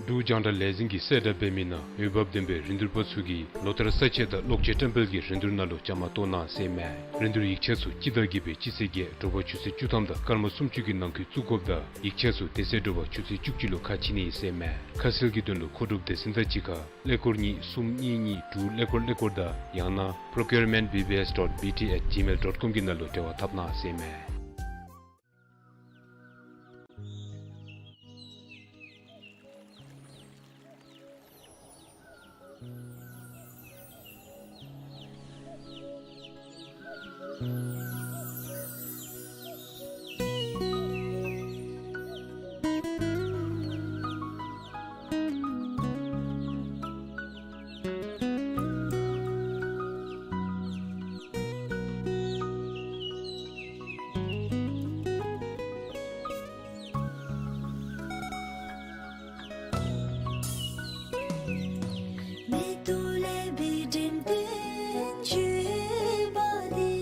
འབྲུག་རྒྱང་བསྒྲགས་ལས་འཛིན་གྱིས་གསལ་བསྒྲགས་འབད་མི་ནང་འོས་འབབ་ལྡན་པའི་རིན་བསྡུར་པ་ཚུ་གིས་ལོ་ལྟར་ས་དཔྱད་དང་གློག་ཆས་བཀྲམ་སྤེལ་གྱི་རིན་བསྡུར་ནང་ལུ་བཅའ་མར་གཏོགས་གནང་ཟེར་མས། རིན་བསྡུར་ཡིག་ཆ་ཚུ་སྤྱི་ཟླ་བརྒྱད་པའི་སྤྱི་ཚེས་བརྒྱད་དྲོ་པ་ཆུ་ཚོད་བཅུ་ཐམ་དང་སྐར་མ་སུམ་ཅུ་གི་ནང་འཁོད་བཙུགས་དགོཔ་དང་ཡིག་ཆ་ཚུ་དེ་ཚེ་དྲོ་པ་ཆུ་ཚོད་བཅུ་གཅིག་ལུ་ཁ་ཕྱེ་ནི་ཨིན་ཟེར་མས། ཁ་གསལ་གྱི་དོན་ལུ་མཁོ་སྒྲུབ་སྡེ་ཚན་དང་གཅིག་ཁར་ཀླད་ཀོར་གཉིས་གསུམ་གཉིས་གཉིས་དྲུག་ཀླད་ཀོར་ཀླད་ཀོར་དང་ཡང་ན་procurement B B S dot B T at gmail dot com གི་ནང་ལུ་འབྲེལ་བ་འཐབ་གནང་ཟེར་མས། མེ་ཏོག་ལེགས་པའི་འགྲེམས་སྟོན་བྱོན་པ་འདི།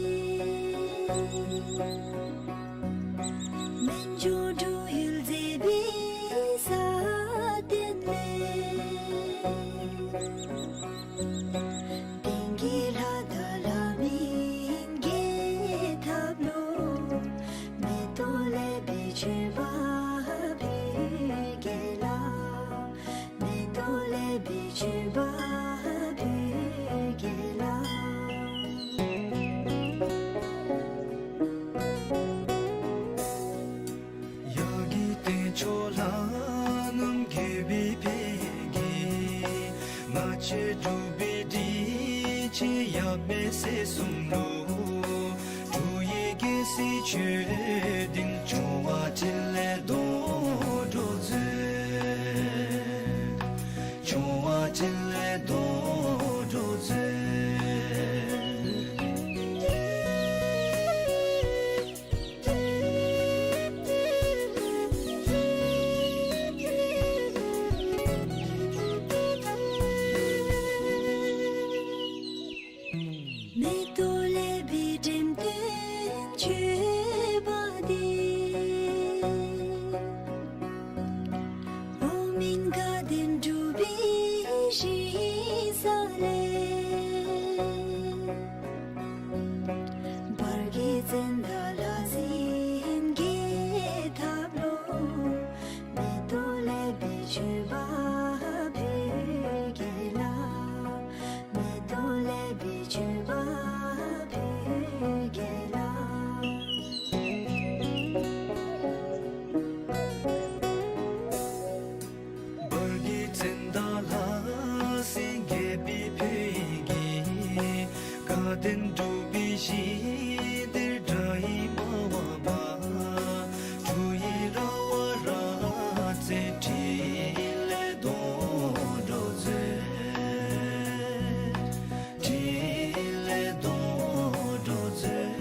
སྨན་ལྗོངས་འབྲུག་ཡུལ་མཛེས་པའི་ས་སྟེང་ལས། དེང་གི་ལྷ་དང་ལྷ་མིན་རྒྱལ་ཐབས་ལུ། མེ་ཏོག་ལེགས་པའི་བྱོན་པ་ཕུལ་གེ་ལགས། མེ་ཏོག་ལེགས་པའི་བྱོན་པ་ཕུལ་གེ་ལགས། ཡ་གི་ཏེ་ཆོས་ལྷ་རྣམས་དགྱེས་པའི་ཕ་གི། ང་བཅས་འབྲུག་པའི་སྒྲིག་ཆས་ཡབ་མེས་སྲས་གསུམ་ལུ། འབྲུག་ཡུལ་རྒྱལ་སྲིད་ཆོས་སྡིངས་འབྱུང་བ་འཕྲིན་ལས་དོན་གྲུབ་མཛོད། འབྱུང་བ་འཕྲིན་ལས་དོན་གྲུབ་མཛོད། མེ་ཏོག་ལེགས་པའི་འགྲེམས་སྟོན་བྱོན་པ་འདི། འོག་མིན་དགའ་ལྡན་འབྲུག་པའི་ཞིང་ས་ལས། བར་གྱི་ཙན་དན་ལྷ་སྲིན་རྒྱལ་ཐབས་ལུ། མེ་ཏོག་ལེགས་པའི་བྱོན་པ་ཕུལ་གེ་ལགས། མེ་ཏོག་ལེགས་པའི་བྱོན་པ་ཕུལ་གེ་ལགས། བར་གྱི་ཙན་དན་ལྷ་སྲིན་རྒྱལ་པོའི་ཕུལ་གྱི། དགའ་ལྡན་འབྲུག་པའི་ཞིང་འདིར་དགྲ་ཡིས་མ་བབས་པ། འབྲུག་ཡུལ་ར་བ་ར་རྩེ་འཕྲིན་ལས་དོན་གྲུབ་མཛོད། འཕྲིན་ལས་དོན་གྲུབ་མཛོད།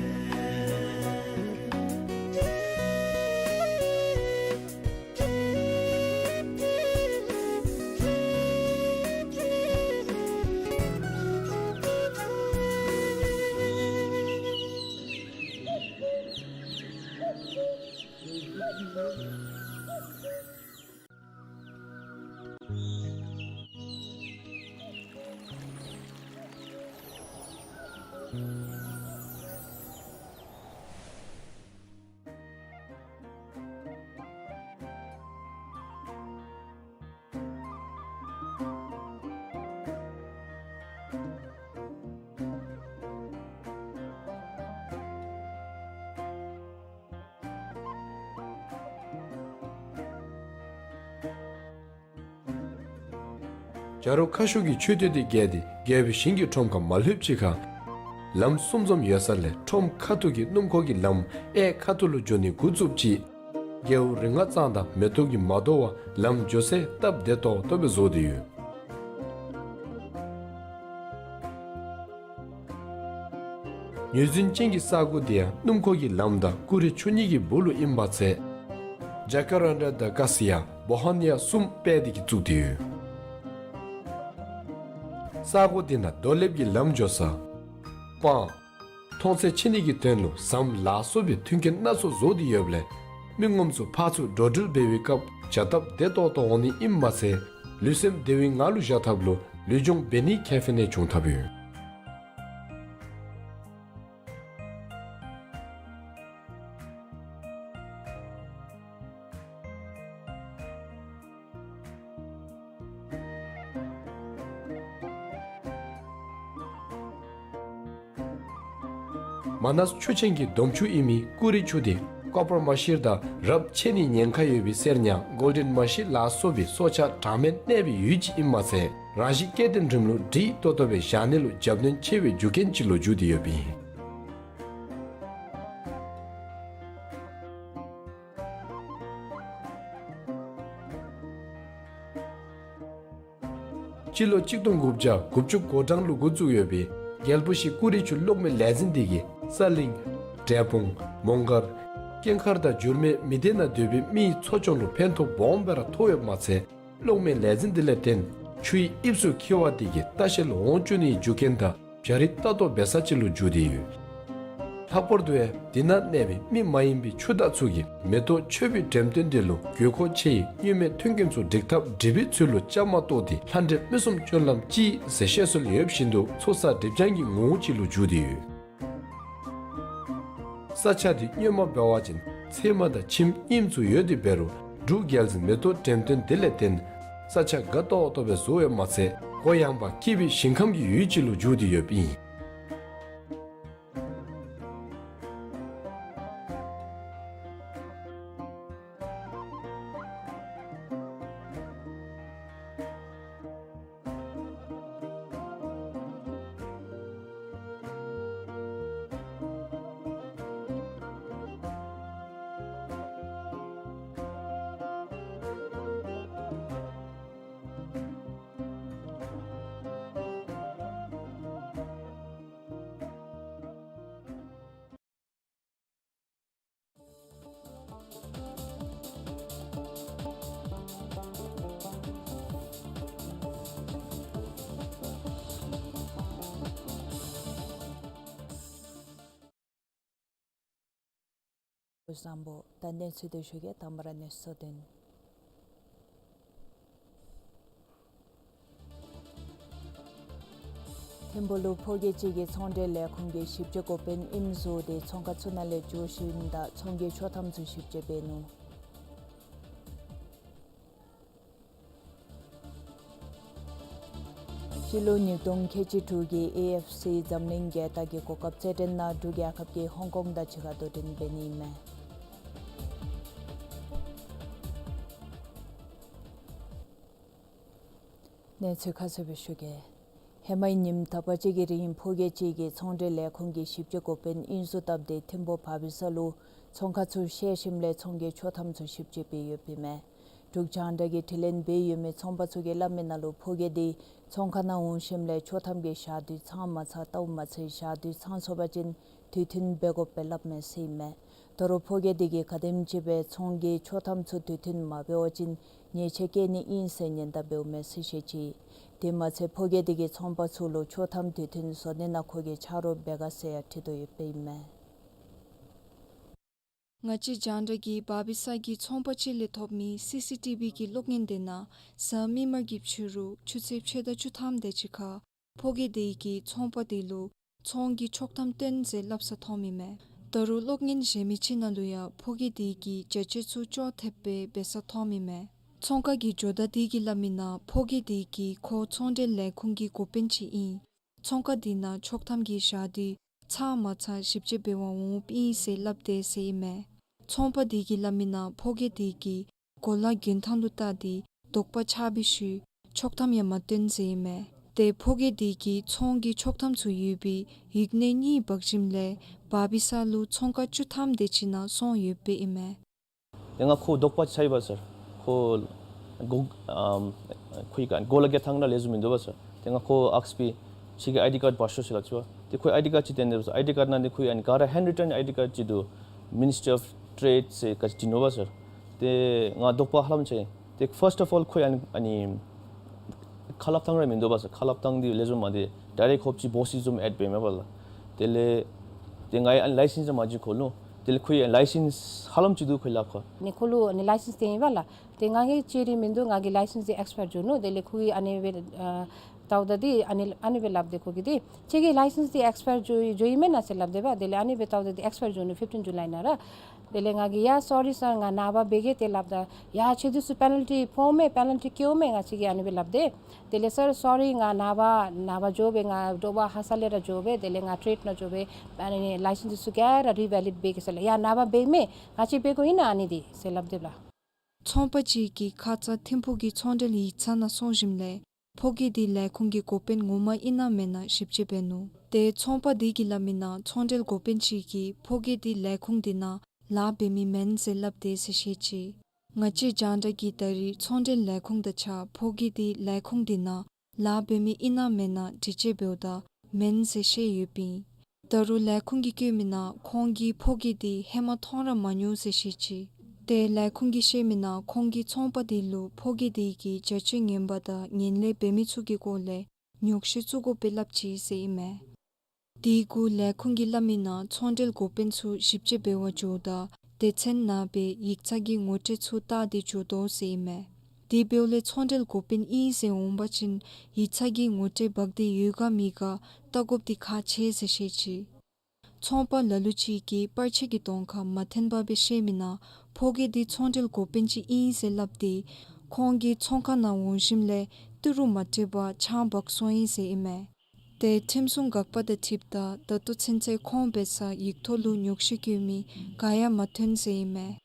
བྱ་རོག་ཁ་ཤུགས་ཀྱིས་མཆོད་རྟེན་དེ་བརྒལ་ཏེ་རྒྱལ་པོའི་ཞིང་གི་ཁྲོམ་ཁར་མ་ལྷོདཔ་ཅིག་ཁར། ལམ་གསུམ་འཛོམས་ཡོད་ས་ལས་ཁྲོམ་ཁ་ཐུག་གི་སྣུམ་འཁོར་གྱི་ལམ་གཡས་ཁ་ཐུག་ལུ་འགྱོ་ནི་འགོ་བཙུགསཔ་ཅིག། རྒྱལ་པོ་རིག་སྔགས་གཙང་དང་མེ་ཏོག་གིས་མ་དོ་བར་ལམ་འགྱོ་སའི་སྟབས་བདེ་ཏོག་ཏོ་སྦེ་བཟོ་སྟེ་ཡོད། ངོས་འཛིན་ཅན་གྱི་ས་གོ་དེ་ཡང་སྣུམ་འཁོར་གྱི་ལམ་དང་ཀུ་རེ་ཆུ་གཉིས་ཀྱི་སྦུག་ལུ་ཨིན་པ་ཚེ། ཇ་ཀ་རན་ཌ་དང་ཀ་སི་ཡ་བོ་ཧ་ནི་ཡ་གསུམ་སྤེལ་ཏེ་གིས་བཙུགས་ཏེ་ཡོད། ས་གོ་དེ་ནང་རྡོ་ལེབ་ཀྱི་ལམ་འགྱོ་ས། སྤང་། མཐོང་ཚད་ཆེ་ནི་གི་དོན་ལུ་ཟམ་ལ་སོགས་པའི་མཐུན་རྐྱེན་སྣ་ཚོགས་བཟོ་སྟེ་ཡོདཔ་ལས། མི་ངོམ་ཚུ་ཕར་ཚུར་འགྲོ་འགྲུལ་འབད་བའི་སྐབས་བྱ་སྟབས་བདེ་ཏོག་ཏོ་འོང་ནི་ཨིནམ་མ་ཚད། ལུས་སེམས་བདེ་བའི་ངང་ལུ་བཞག་ཐབས་ལུ་ལུས་སྦྱོང་འབད་ནིའི་ཁེ་ཕན་ཡང་བྱུང་ཐབས་ཡོད། མ་ནས་ཆུ་ཆེན་གྱི་སྡོམ་ཆུ་ཨིན་མི་ཀུ་རེ་ཆུ་དེ་ཀོ་པར་མ་ཤིར་དང་རབས་ཆད་ནིའི་ཉེན་ཁ་ཡོད་པའི་གསེར་ཉ་གོལ་ཌེན་མ་ཤིར་ལ་སོགས་པའི་སྲོག་ཆགས་གྲངས་མེད་གནས་པའི་ཡུལ་ཅིག་ཨིནམ་མ་ཚད་རང་བཞིན་སྐྱེ་ལྡན་རིམ་ལུགས་སྒྲིག་ཏོག་ཏོ་སྦེ་བཞག་ནི་ལུ་རྒྱབ་སྣོན་ཆེ་བའི་རྒྱུ་རྐྱེན་ཅིག་ལུ་འགྱུར་ཏེ་ཡོདཔ་ཨིན། སྤྱི་ལོ་གཅིག་སྟོང་དགུ་བརྒྱ་དགུ་བཅུ་གོ་གྲངས་ལུ་འགོ་བཙུགས་ཡོད་པའི་རྒྱལ་པོ་གཞི་ཀུ་རེ་ཆུ་གློག་མེ་ལས་འཛིན་དེ་གིས་ས་གླིང་། འབྲས་སྤུངས། མོང་སྒར། ཀེང་མཁར་དང་འགྱུར་མེད་མི་སྡེ་ནང་སྡོད་པའི་མིའི་འཚོ་སྐྱོང་ལུ་ཕན་ཐོགས་སྦོམ་སྦེ་ར་ཐོགས་ཡོདཔ་མ་ཚད། གློག་མེ་ལས་འཛིན་དེ་ལས་བརྟེན་ཆུའི་དབྱིབས་ཚུ་འཁྱིལ་བ་དེ་གིས་ལྟ་བཤལ་ལུ་འོང་བཅུག་ནིའི་རྒྱུ་རྐྱེན་དང་བྱ་རིགས་ལྟ་རྟོག་འབད་ས་ཅིག་ལུ་འགྱུར་ཏེ་ཡོད། ལྷག་པར་དུ་ཡང་དེ་ནང་གནས་པའི་མི་མ་ཡིན་པའི་ཆུ་བདག་ཚུ་གིས་མེ་ཏོག་མཆོད་པའི་འགྲེམས་སྟོན་དེ་ལུ་དགོས་མཁོ་ཆེ་བའི་མངོན་མེད་མཐུན་རྐྱེན་ཚུ་སྒྲིག་ཐབས་སྒྲིག་པའི་ཚུལ་ལུ་བཅའ་མར་གཏོགས་ཏེ་ལྷ་འདྲེ་མི་གསུམ་སྤྱོད་ལམ་གཅིག་ཟེར་བཤད་སྲོལ་ཡོདཔ་བཞིན་དུ་ཚོགས་བསགས་སྒྲིབ་སྦྱང་གི་ངོ་བོ་ཅིག་ལུ་འགྱུར་ཏེ་ཡོད། ས་ཆ་དེ་སྔོན་མ་འབད་བ་ཅིན་ཚལ་མ་དང་ཁྱིམ་རྙིངམ་ཚུ་ཡོད་དེ་འབད་རུང་འབྲུག་རྒྱལ་འཛིན་མེ་ཏོག་འགྲེམས་སྟོན་དེ་ལས་བརྟེན་ས་ཆ་དགའ་ཏོག་ཏོ་སྦེ་བཟོ་ཡོདཔ་མ་ཚད་གུ་ཡངས་པ་སྐྱིད་པའི་ཞིང་ཁམས་ཀྱི་ཡུལ་ཅིག་ལུ་འགྱུར་ཏེ་ཡོདཔ་ཨིན། བཟང་པོ། ད་གནས་ཚུལ་དེ་ཞུ་གེ། དང་པ་ར་གནས་ཚུལ་དོན། ཐིམ་ཕུ་ལུ་ཕོ་སྐྱེས་ཅིག་གིས་ཚོང་འབྲེལ་ལས་ཁུངས་ཀྱི་ཞིབ་དཔྱད་འགོ་དཔོན་ཨིནམ་བཟོ་སྟེ་ཚོང་ཁང་ཚུ་ནང་ལས་འགྱོ་ཞིནམ་ད་ཚོང་གི་ཆོག་ཐམ་ཚུ་ཞིབ་དཔྱད་འབད་ནུག། སྤྱི་ལོ་ཉིས་སྟོང་ཁལ་གཅིག་དྲུག་གི་ཨེ་ཨེཕ་སི་འཛམ་གླིང་རྒྱལ་རྟགས་ཀྱི་གོ་སྐབས་རྩེད་འགྲན་ནང་འབྲུག་རྒྱལ་ཁབ་ཀྱིས་ཧོང་ཀོང་དང་གཅིག་ཁར་དོ་འགྲན་འབད་ནི་ཨིན་མས། གནས་ཚུལ་ཁ་གསལ་སྦེ་ཞུ་གེ། ཧེ་མའི་ཉིནམ་དག་པ་ཅིག་གི་རིང་ཕོ་སྐྱེས་ཅིག་གིས་ཚོང་འབྲེལ་ལས་ཁུངས་ཀྱི་ཞིབ་དཔྱད་འགོ་དཔོན་ཨིནམ་བཟོ་བཏབ་སྟེ་ཐིམ་ཕུ་བ་བི་ས་ལུ་ཚོང་ཁང་ཚུ་བཤལ་ཞིནམ་ལས་ཚོང་གི་ཆོག་ཐམ་ཚུ་ཞིབ་དཔྱད་འབད་ཡོདཔ་ཨིན་མས། འབྲུག་རྒྱང་བསྒྲགས་ཀྱིས་དྲི་ལན་འབད་ཡོད་མི་ཚོང་པ་ཚུ་གིས་སླབ་མི་ནང་ལུ་ཕོ་སྐྱེས་དེ་ཚོང་ཁང་ནང་འོང་ཞིནམ་ལས་ཆོག་ཐམ་གྱི་ཞག་དུས་ཚང་མ་ཚར་ལྟཝ་མ་ཚད་ཞག་དུས་ཚང་སོང་པ་ཅིན་དུས་མཐུན་འབད་དགོཔ་སྦེ་སླབ་མས་ཟེར་ཨིན་མས། ད་རུང་ཕོ་སྐྱེས་དེ་གིས་ག་དེམ་ཅིག་སྦེ་ཚོང་གི་ཆོག་ཐམ་ཚུ་དུས་མཐུན་མ་འབད་བ་ཅིན་ཉེས་ཆད་བཀལ་ནི་ཨིན་ཟེར་ཉེན་བརྡ་འབདཝ་མས་ཟེར་བཤད་ཅི། དེ་མ་ཚད་ཕོ་སྐྱེས་དེ་གིས་ཚོང་པ་ཚུ་ལུ་ཆོག་ཐམ་དུས་མཐུན་བཟོ་ནི་ནང་ཁོ་གིས་ཆ་རོགས་འབད་ག་ཟེར་ཡང་དྲི་དོ་ཡོདཔ་ཨིན་མས། ང་བཅས་རྒྱང་བསྒྲགས་ཀྱིས་བ་བི་ས་གི་ཚོང་པ་ཅིག་ལས་ཐོབ་མི་སི་སི་ཊི་བི་གི་གློག་བརྙན་དེ་ནང་གཟའ་མིག་དམར་གྱི་ཕྱི་རུ་ཆུ་ཚོད་ཕྱེད་དང་བཅུ་ཐམ་དེ་ཅིག་ཁར་ཕོ་སྐྱེས་དེ་གིས་ཚོང་པ་དེ་ལུ་ཚོང་གི་ཆོག་ཐམ་སྟོན་ཟེར་སླབ་ས་མཐོངམ་ཨིན་མས། ད་རུང་གློག་བརྙན་གཞན་མི་ཅིག་ནང་ལུ་ཡང་ཕོ་སྐྱེས་དེ་གིས་བྱ་བྱེད་ཚུ་ཅོག་འཐདཔ་སྦེ་འབད་ས་མཐོངམ་ཨིན་མས། ཚོང་ཁང་གི་ཇོ་བདག་དེ་གིས་སླབ་མི་ནང་ཕོ་སྐྱེས་དེ་གིས་ཁོ་ཚོང་འབྲེལ་ལས་ཁུངས་ཀྱི་འགོ་དཔོན་ཅིག་ཨིན། ཚོང་ཁང་དེ་ནང་ཆོག་ཐམ་གྱི་ཞག་དུས་ཚང་མ་ཚར་ཞིབ་དཔྱད་འབད་བར་འོངམ་ཨིན་ཟེར་སླབ་དེས་ཟེར་ཨིན་མས། ཚོང་པ་དེ་གིས་སླབ་མི་ནང་ཕོ་སྐྱེས་དེ་གིས་གོ་ལ་གྱོན་ཐངས་ལུ་བལྟ་སྟེ་དོགས་པ་ཆགས་པའི་ཤུལ་ ཆོག་ཐམ་ཡང་མ་བཏོན་ཟེར་ཨིན་མས། ཏེ་ཕོ་རྒྱས་དེ་གིས་ཚོང་གི་ཆོག་ཐམ་ཚུ་ཡོད་པའི་ཡིག་གནས་གཉིས་འབག་ཞིནམ་ལས་བར་པི་ས་ལུ་ཚོང་ཁང་བཅུ་ཐམ་དེ་ཅིག་ནང་སོང་ཡོདཔ་ཨིན་མས། ཏེ་ང་ཁོ་དོགས་པ་ཅིག་ཆགས་ཡི་པ་ཟེར། ཁོ་གོ་ཨམ་ཁོའི་ག་གོ་ལ་རྒྱ་ཐང་ར་ལེགས་ཤོམ་མིན་འདུག་པ་ཟེར། ཏེ་ང་ཁོ་ཨསྐ་པས་ཁྱོད་ཀྱི་ཨའི་ཌི་ཀཱཌ་འབག་ཤོག་ཟེར་སླབ་ཅི་པ། ཏེ་ཁོའི་ཨའི་ཌི་ཀཱཌ་ཅིག་སྟོན་དེས་པ་ཟེར། ཨའི་ཌི་ཀཱཌ་ནང་ཏེ་ཁོའི་ཨ་ནི་ག་ར་ཧེནཌ་རི་ཊཱན་ཨའི་ཌི་ཀཱཌ་ཅིག་འདུག། མི་ནི་སི་ཊི་ཨོཕ་ཊེཌ་ཟེར་ག་ཅི་བྲིས་ནུག་པ་ཟེར། ཏེ་ང་དོགས་པ་ཧ་ལམ་ཆགས་ཡི། ཏེ་ཕརསཊ་ཨོཕ་ཨོལ་ཁོ་ཨ་ནི་ཨ་ནི་ཁ་སླབ་ཐངས་ར་མིན་འདུག་པ་ཟེར། ཁ་སླབ་ཐངས་འདི་ལེགས་ཤོམ་མ་འདུག། ཌའི་རེཀཊ་ཧོབ་ཅིག་བོ་སི་བཟུམ་ཨེཌ་འབད་མས་པ་ལགས། དེ་ལས་ཏེ་ང་གིས་ཨ་ནི་ལའི་སེནསི་མ་བྱིན་ཁོ་ལུ། དེ་ལས་ཁོ་གིས་ལའི་སེནསི་ཧ་ལམ་ཅིག་འདུག་ཁོ་གིས་སླབ་ཁ། ཨ་ནི་ཁོ་ལུ་ཨ་ནི་ལའི་སེནསི་སྟོན་ཡི་པ་ལགས། ཏེ་ང་གིས་ཅི་རིག་མིན་འདུག། ང་གི་ལའི་སེནསི་འདི་ཨེགསི་པ་ཡར་འགྱོ་ནུག། དེ་ལས་ཁོ་གིས་ཨ་ནི་སྦེ་ཨ་བལྟཝ་ད་འདི་ཨ་ནི་ཨ་ནི་སྦེ་སླབ་དེས། ཁོ་གིས་འདི་ཁྱོད་ཀྱི་ལའི་སེནསི་འདི་ཨེགསི་པ་ཡར་འགྱོ་འགྱོ་ཡི་མེན་ན་ཟེར་སླབ་དེས་པ། དེ་ལས་ཨ་ནི་སྦེ་བལྟཝ་ད་འདི་ཨེགསི་པ་ཡར་འགྱོ་ནུག་ཕིཕ་ཊིན་ཇུ་ལའི་ནང་ར། དེ་ལས་ང་གིས་ཡ་སོ་རི་སར་ང་ནངས་པ་འབད་གེ་ཏེ་སླབ་ད། ཡ་ཁྱོད་འདི་ཚུ་པེ་ནཱལ་ཊི་ཕོག་མས་པེ་ནཱལ་ཊི་བཀལཝ་མས་ང་བཅས་ཀྱིས་ཨ་ནི་སྦེ་སླབ་དེས། དེ་ལས་སར་སོ་རི་ང་ནངས་པ་ནངས་པ་འགྱོ་སྦེ་ང་དྲོ་པ་ཧ་སག་ལས་ར་འགྱོ་སྦེ་དེ་ལས་ང་ཊེཌ་ནང་འགྱོ་སྦེ་ཨ་ནི་ལའི་སེནསི་འདི་ཚུ་ག་ར་རི་ཝེ་ལིཌ་འབད་གེ་ཟེར་སླབ། ཡ་ནངས་པ་འབདཝ་མས་ང་བཅས་འབད་དགོ་ཨིན་ན་ཨ་ནི་འདི་ཟེར་སླབ་དེས་པ་ལགས། ཚོང་པ་ཅིག་གིས་ཁ་ཙ་ཐིམ་ཕུག་གི་ཚོང་འབྲེལ་ཡིག་ཚང་ནང་སོང་ཞིནམ་ལས་ཕོ་རྒྱས་འདི་ལས་ཁུངས་ཀྱི་འགོ་དཔོན་ངོ་མ་ཨིན་ན་མེན་ན་ཞིབ་དཔྱད་འབད་ནུག། ཏེ་ཚོང་པ་འདི་གིས་སླབ་མི་ནང་ཚོང་འབྲེལ་འགོ་དཔོན་ཅིག་གིས་ཕོ་རྒྱས་འདི་ལས་ཁུངས་འདི་ནང་ལཱ་འབད་མི་མེན་ཟེར་སླབ་དེས་ཟེར་བཤད་ཅི། ང་བཅས་རྒྱང་བསྒྲགས་ཀྱིས་ད་རིས་ཚོང་འབྲེལ་ལས་ཁུངས་དང་གཅིག་ཁར་ཕོ་རྒྱས་འདི་ལས་ཁུངས་འདི་ནང་ལཱ་འབད་མི་ཨིན་ན་མེན་ན་དྲི་དཔྱད་འབདཝ་ད་མེན་ཟེར་བཤད་ཡོདཔ་ཨིན། ད་རུང་ལས་ཁུངས་ཀྱིས་བཀོད་མི་ནང་ཁོང་གིས་ཕོ་རྒྱས་འདི་ཧེ་མ་མཐོང་ར་མ་མྱོང་ཟེར་བཤད་ཅི། ཏེ་ལས་ཁུངས་ཀྱིས་བཤད་མི་ནང་ཁོང་གིས་ཚོང་པ་འདི་ལུ་ཕོ་རྒྱས་འདི་གིས་བྱ་སྤྱོད་ངན་པ་དང་ངན་ལས་འབད་མི་ཚུ་གི་སྐོར་ལས་ཉོགས་བཤད་བཙུགས་དགོ་པས་སླབ་ཅི་ཟེར་ཨིན་མས། དེ་གུ་ལས་ཁུངས་ཀྱིས་སླབ་མི་ནང་ཚོང་འབྲེལ་འགོ་དཔོན་ཚུ་ཞིབ་དཔྱད་འབད་བར་འགྱོཝ་ད་སྡེ་ཚན་ནང་སྦེ་ཡིག་ཚང་གི་ངོ་སྤྲོད་ཚུ་བལྟ་སྟེ་འགྱོ་དོ་ཟེར་ཨིན་མས། དེ་འབདཝ་ལས་ཚོང་འབྲེལ་འགོ་དཔོན་ཨིན་ཟེར་འོང་པ་ཅིན་ཡིག་ཚང་གི་ངོ་སྤྲོད་འབག་སྟེ་ཡོད་ག་མེད་ག་བལྟ་དགོཔ་འདི་ཁག་ཆེ་ཟེར་བཤད་ཅི། ཚོང་པ་ལ་ལུ་ཅིག་གིས་པར་ཆས་ཀྱི་གདོང་ཁར་མ་འཐོན་པར་སྦེ་བཤད་མི་ནང་ཕོ་རྒྱས་འདི་ཚོང་འབྲེལ་འགོ་དཔོན་ཅིག་ཨིན་ཟེར་སླབ་སྟེ་ཁོང་གིས་ཚོང་ཁང་ནང་འོང་ཞིནམ་ལས་ཏི་རུ་མ་སྤྲོད་པར་ཆང་འབག་སོང་ཡི་ཟེར་ཨིན་མས། ཏེ་ཁྲིམས་སྲུང་འགག་པ་དང་འཁྲིལཝ་ད་ད་ལྟོ་ཚུན་ཚོད་ཁོང་འབད་ས་ཡིག་ཐོག་ལུ་ཉོགས་བཤད་བཀོད་མི་ག་ཡང་མ་ཐོན་ཟེར་ཨིན་མས།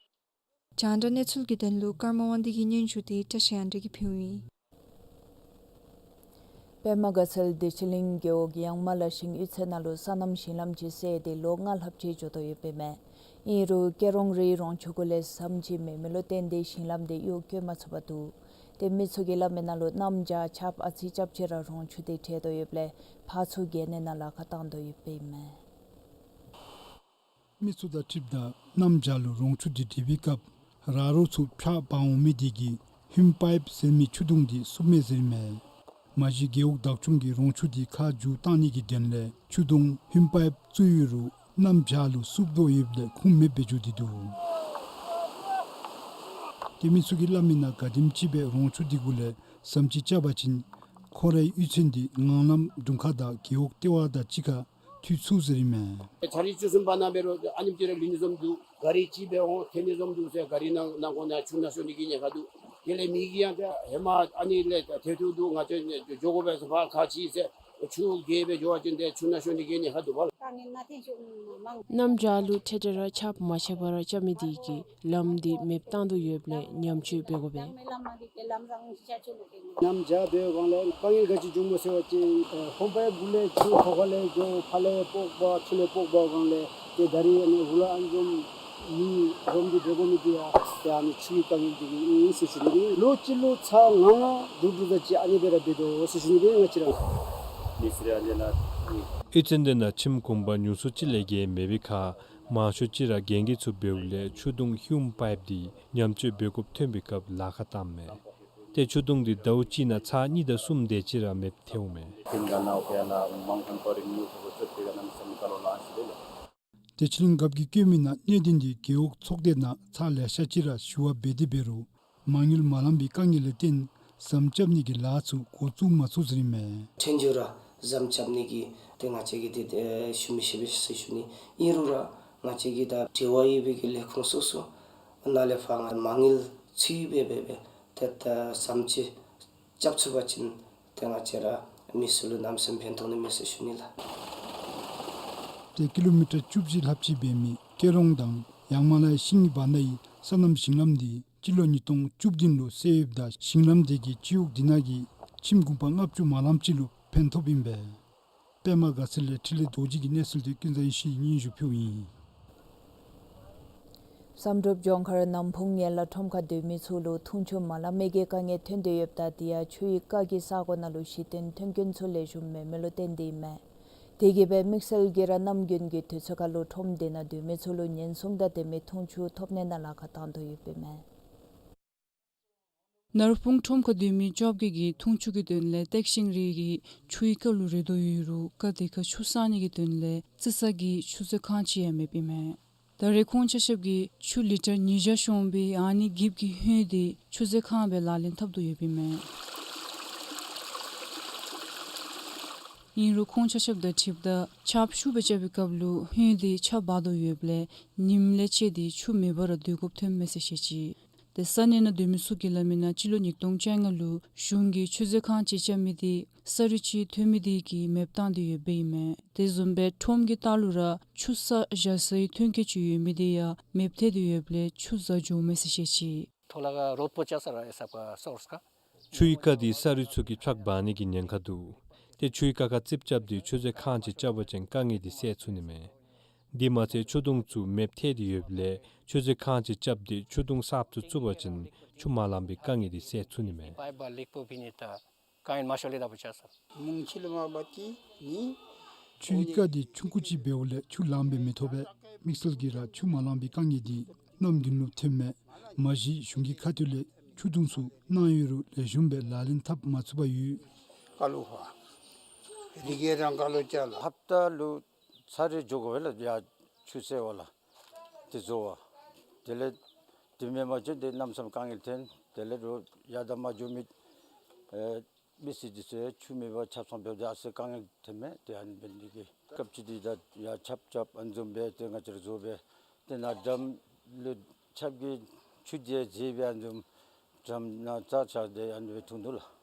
རྒྱང་བསྒྲགས་གནས་ཚུལ་གྱི་དོན་ལུ་ཀརྨ་དབང་འདུས་ཀྱི་སྙན་ཞུ་འདི་བཀྲ་ཤིས་དབང་འདུས་ཀྱིས་ཕུལཝ་ཨིན། པདྨ་དགའ་ཚལ་བདེ་ཆེན་གླིང་རྒེད་འོག་ཡང་མ་ལ་ཞིང་གཡུས་ཚན་ནང་ལུ་སོ་ནམ་ཞིང་ལམ་ཅིག་བསལ་ཏེ་ལོ་ལྔ་ལྷགཔ་ཅིག་འགྱོ་དོ་ཡོདཔ་ཨིན་མས། ཨིན་རུང་སྐྱིད་གྲོང་རིའི་རོང་ཆུ་གུ་ལས་ཟམ་ཅིག་མེད་མི་ལུ་བརྟེན་ཏེ་ཞིང་ལམ་འདི་གཡོག་བཀོལ་མ་ཚུགས་པར་འདུག། ཏེ་མི་ཚུ་གིས་སླབ་མི་ནང་ལུ་གནམ་བྱཱར་ཆརཔ་ཨ་ཙི་རྐྱབ་ཅི་ར་རོང་ཆུ་འདི་ཐལ་དོ་ཡོདཔ་ལས་ཕར་ཚུར་བརྒལ་ནི་ནང་ལཱ་ཁག་བཏང་དོ་ཡོདཔ་ཨིན་མས། མི་ཚུ་དང་འཁྲིལཝ་ད་གནམ་བྱཱར་ལུ་རོང་ཆུ་འདི་འགྲིལ་བའི་སྐབས་ར་རོ་ཚུ་ཕྱགས་འབག་འོང་མི་འདི་གིས་ཧུན་པའིཔ་ཟེར་མི་ཆུ་དུང་འདི་བསུབ་མས་ཟེར་ཨིན་མས། མ་གཞི་རྒེད་འོག་བདག་སྐྱོང་གིས་རོང་ཆུ་འདི་ཁ་མཇུག་བཏང་ནི་གི་དོན་ལས་ཆུ་དུང་ཧུན་པའིཔ་བཙུགས་ཡོད་རུང་གནམ་བྱཱར་ལུ་བསུབ་དོ་ཡོདཔ་ལས་ཁུངས་མེདཔ་སྦེ་འགྱོ་སྟེ་འདུག། ཏེ་མི་ཚུ་གིས་སླབ་མི་ནང་ག་དེམ་ཅིག་སྦེ་རོང་ཆུ་འདི་གུ་ལས་ཟམ་ཅིག་རྐྱབ་པ་ཅིན་ཁོང་རའི་གཡུས་ཚན་འདི་ངང་ལམ་དྲུང་ཁག་དང་རྒེད་འོག་ལྟེ་བ་དང་གཅིག་ཁར་མཐུད་ཚུགས་ཟེར་ཨིན་མས། ཚར་རེ་ཆུ་གསུམ་པ་ནང་འབད་རུང་ཨ་ནེམ་ཅིག་ར་ལུས་ནི་བཟུམ་འདུག། ག་རི་ཅིག་སྦེ་འོང་ཐལ་ནི་བཟུམ་འདུག་ཟེར། ག་རི་ནང་ནང་ཁོག་ནང་ཆུ་ནང་ཤོར་ནི་གི་ཉེན་ཁ་འདུག། དེ་ལས་མི་གིས་ཡང་ད་ཧེ་མ་ཨ་ནི་ལས་ཐལ་ཐལཝ་འདུག། ང་བཅས་འགྱོ་དགོ་པས་ཟེར་ཕར་ཁ་ཕྱེ་ཟེར་ཆུ་བརྒལ་སྦེ་འགྱོ་བ་ཅིན་ཏེ་ཆུ་ནང་ཤོར་ནི་གི་ཉེན་ཁ་འདུག་པ། གནམ་བྱཱར་ལུ་ཐལ་ཐལ་ར་ཆརཔ་མ་ཆག་པར་ར་རྐྱབ་མི་འདི་གིས་ལམ་འདི་མེདཔ་བཏང་དོ་ཡོདཔ་ལས་ཉམས་བཅོས་འབད་དགོ་པས། གནམ་བྱཱར་འབད་བའི་སྒང་ལས་དཀའ་ངལ་ག་ཅི་འབྱུངམ་སྨོ་ཟེར་བ་ཅིན་ཧུན་པའིཔ་གུ་ལས་ཆུ་ཁ་ཁ་ལས་འགྱོ། ཕར་ལས་སྤོག་པ་ཚུར་ལས་སྤོག་པའི་སྒང་ལས་ཏེ་ད་རིས་ཨ་ནི་ཧུ་ལ་ཨ་ནི་བཟུམ་མི་རོམ་འདི་འབད་དགོ་མི་འདི་ཡང་ཏེ་ཨ་ནི་ཆུའི་དཀའ་ངལ་འདི་གིས་ཨིན་ཟེར་ཞུ་ནི། ལོ་གཅིག་ལུ་ཚར་ལྔ་ལྔ་དྲུག་དྲུག་ཙམ་ཅིག་ཨ་ནི་སྦེ་ར་འབད་དོ་ཟེར་ཞུ་ནི་ང་བཅས་ར། གཡུས་ཚན་འདི་ནང་ཁྱིམ་གུང་པ་ཉུང་སུ་ཅིག་ལས་བརྒལ་མེད་པའི་ཁར་མང་ཤོས་ཅིག་ར་རྒན་རྒས་ཚུ་འབདཝ་ལས་ཆུ་དུང་ཧུན་པའིཔ་འདི་ཉམས་བཅོས་འབད་དགོཔ་ཐོན་པའི་སྐབས་ལཱ་ཁག་བཏངམ་མས། ཏེ་ཆུ་དུང་འདི་ཟླཝ་གཅིག་ནང་ཚར་གཉིས་དང་གསུམ་དེ་ཅིག་ར་མེདཔ་ཐལཝ་མས། བདེ་ཆེན་གླིང་རྒཔོ་གིས་བཀོད་མི་ནང་གནད་དོན་འདི་རྒེད་འོག་ཚོགས་སྡེ་ནང་ཚར་ལེ་ཤ་ཅིག་ར་ཞུ་བ་འབད་དེ་འབད་རུང་མ་དངུལ་མ་ལང་པའི་དཀའ་ངལ་ལས་བརྟེན་ཟམ་རྐྱབ་ནི་གི་ལཱ་ཚུ་འགོ་བཙུགས་མ་ཚུགས་ཟེར་ཨིན་མས། ཐོན་རྒྱུ་ར་ཟམ་རྐྱབ་ནི་གི་ཏེ་ང་བཅས་ཀྱིས་ཏེ་ཏེ་ཞུ་མི་ཤེས་པས་ཟེར་ཞུ་ནི། ཨིན་རུང་ར་ང་བཅས་ཀྱིས་ད་འབྲེལ་བ་ཡོད་པའི་གི་ལས་ཁུངས་སོ་སོ་ནང་ལས་ཕར་ང་མ་དངུལ་ཚུད་སྦེ་འབད་སྦེ་ཏེ་ད་ཟམ་ཅིག་རྐྱབ་ཚུགས་པ་ཅིན་ཏེ་ང་བཅས་ར་མི་སེར་ལུ་གནམ་མེད་ས་མེད་ཕན་ཐོགས་ནི་མས་ཟེར་ཞུ་ནི་ལགས། ཏེ་ཀི་ལོ་མི་ཊར་བཅུ་བཞི་ལྷགཔ་ཅིག་འབད་མི་སྐྱིད་གྲོང་དང་ཡང་མ་ལའི་ཤིང་གི་བར་ན་གི་སོ་ནམ་ཞིང་ལམ་འདི་སྤྱི་ལོ་ཉིས་སྟོང་བཅུ་བདུན་ལུ་བསལ་ཡོདཔ་ད་ཞིང་ལམ་དེ་གི་སྤྱི་འོག་འདི་ནང་གི་ ཁྱིམ་གུང་པ་ལྔ་བཅུ་མ་ལམ་ཅིག་ལུ་ཕན་ཐོགསཔ་ཨིན་པས། པདྨ་དགའ་ཚལ་ལས་འཕྲིན་ལས་རྡོ་རྗེ་གི་གནས་ཚུལ་འདི་ཀུན་བཟང་ཡེ་ཤེས་སྙན་ཞུ་ཕུལཝ་ཨིན། བསམ་གྲུབ་ལྗོངས་མཁར་ནམ་ཕུང་ངེ་ལ་ཁྲོམ་ཁར་སྡོད་མི་ཚུ་ལུ་འཐུང་ཆུ་མ་ལང་མི་གི་དཀའ་ངལ་ཐོན་ཏེ་ཡོདཔ་ད་དེ་ཡང་ཆུའི་རྐ་གི་ས་གོ་ནང་ལུ་གཞི་རྟེན་མཐུན་རྐྱེན་ཚུ་ལེགས་ཤོམ་མེད་མི་ལུ་བརྟེན་ཏེ་ཨིན་མས། དེ་གིས་སྦེ་དམིགས་བསལ་གྱིས་ར་གནམ་དགུན་གྱི་དུས་ཚོད་ཁར་ལུ་ཁྲོམ་དེ་ནང་སྡོད་མི་ཚུ་ལུ་ཉེན་སྲུང་དང་ལྡན་མི་འཐུང་ཆུ་ཐོབ་ནི་ནང་ལཱ་ཁག་བཏང་དོ་ཡོདཔ་ཨིན་མས། ནར་ཕུང་ཁྲོམ་ཁར་སྡོད་མི་བཅོ་བརྒྱད་ཀྱིས་འཐུང་ཆུ་གི་དོན་ལས་ཏེག་ཤིང་རི་གི་ཆུའི་རྐ་ལུ་རེ་དོ་ཡོད་རུང་རྐ་དེ་ཁར་ཆུ་བསག་ནི་གི་དོན་ལས་རྩི་ས་གི་ཆུ་མཛོད་ཁང་ཅིག་ཡང་མེདཔ་ཨིན་མས། ད་རེས་ཁོང་ཆ་ཁྱབ་ཀྱིས་ཆུ་ལི་ཊར་ཉིས་བརྒྱ་ཤོང་སྦེ་ཨ་ནི་འགྱིབ་ཀྱི་ཧོད་དེ་ཆུ་མཛོད་ཁང་སྦེ་ལག་ལེན་འཐབ་དོ་ཡོདཔ་ཨིན་མས། ཨིན་རུང་ཁོང་ཆ་ཁྱབ་དང་འཁྲིལཝ་ད་ཆརཔ་ཤུགས་སྦེ་རྐྱབ་པའི་སྐབས་ལུ་ཧོད་དེ་ཆརཔ་འབག་དོ་ཡོདཔ་ལས་ཉིམ་ལས་བཅད་དེ་ཆུ་མེད་པར་ར་སྡོད་དགོཔ་ཐོནམ་མས་ཟེར་བཤད་ཅི། ཏེ་ས་གནས་ནང་སྡོད་མི་ཚུ་གིས་སླབ་མི་ནང་སྤྱི་ལོ་ཉིས་སྟོང་བཅོ་ལྔ་ལུ་གཞུང་གིས་ཆུ་མཛོད་ཁང་ཅིག་རྐྱབ་མི་དེ་ས་རུད་ཅིག་ཐོན་མི་དེ་གིས་མེདཔ་བཏང་སྟེ་ཡོདཔ་ཨིན་མས། དེ་བཟུམ་སྦེ་ཁྲོམ་གྱི་ལྟག་ལུ་ར་ཆུ་ས་བཞག་སའི་མཐུན་རྐྱེན་ཅིག་ཡོད་མི་དེ་ཡང་མེདཔ་ཐལ་ཏེ་ཡོདཔ་ལས་ཆུ་ཟ་འགྱོཝ་མས་ཟེར་བཤད་ཅི། थोड़ा का रोड पोचा सा रहा है सबका सोर्स का। ཆུའི་རྐ་དེ་ས་རུད་ཚུ་གིས་ཕྱགས་འབག་ནི་གི་ཉེན་ཁ་འདུག། ཏེ་ཆུའི་རྐ་ཁར་རྩིགཔ་རྐྱབ་སྟེ་ཆུ་མཛོད་ཁང་ཅིག་རྐྱབ་པ་ཅིན་དཀའ་ངལ་དེ་སེལ་ཚུགས་ནི་མས། དེ་མ་ཚད་ཆུ་དུང་ཚུ་མེདཔ་ཐལ་ཏེ་ཡོདཔ་ལས་ཆུ་མཛོད་ཁང་ཅིག་རྐྱབ་སྟེ་ཆུ་དུང་གསརཔ་ཚུ་བཙུགས་པ་ཅིན་ཆུ་མ་ལང་པའི་དཀའ་ངལ་དེ་སེལ་ཚུགས་ནི་མས། पाइप बार लीक पो भी नहीं था, काइन माशोली दा बचा सर। ཆུའི་རྐ་དེ་ཆུང་ཀུ་ཅིག་འབདཝ་ལས་ཆུ་ལངམ་སྦེ་མི་ཐོབ་པས། དམིགས་བསལ་གྱིས་ར་ཆུ་མ་ལང་པའི་དཀའ་ངལ་དེ་གནམ་དགུན་ལུ་ཐོནམ་མས། མ་གཞི་གཞུང་གི་ཁ་ཐུག་ལས་ཆུ་དུང་ཚུ་གནང་ཡོད་རུང་ལེགས་ཤོམ་སྦེ་ལག་ལེན་འཐབ་མ་ཚུགས་པར་ཡོད། ཀ་ལུ་ཧ་རི་གེ་རང་ཀ་ལུ་ཅ་ལ་ཧབ་ཏ་ལུ་ཚར་རེ་འགྱོ་དགོ་པས་ལགས། ཡར་ཆུ་བསལ་བ་ལགས། དེ་བཟོ་བ་དེ་ལས་དེ་མེན་པ་ཅིན་དེ་གནམ་མེད་ས་མེད་དཀའ་ངལ་ཐོན། དེ་ལས་རོགས་ཡར་དང་མར་འགྱོ་མི་ཨེ་མི་སེར་དེ་ཚུ་ཡང་ཆུ་མེད་པར་ཆརཔ་ཚང་འབདཝ་ད་ཨ་ཙི་དཀའ་ངལ་ཐོནམ་མས། དེ་ཨ་ནི་འབད་ནི་དེ་གིས་སྐབས་ཅིག་དེ་ད་ཡར་ཆརཔ་རྐྱབ་ཨ་ནི་བཟུམ་སྦེ་དེ་ང་བཅས་ར་བཟོ་སྦེ་དེ་ནང་འགྲམ་ལུ་ཆརཔ་གི་ཆུ་དེ་བརྗེ་སྦེ་ཨ་ནི་བཟུམ་འགྲམ་ནང་རྩ་ཆགས་ཏེ་ཨ་ནི་སྦེ་འཐུང་དོ་ལགས།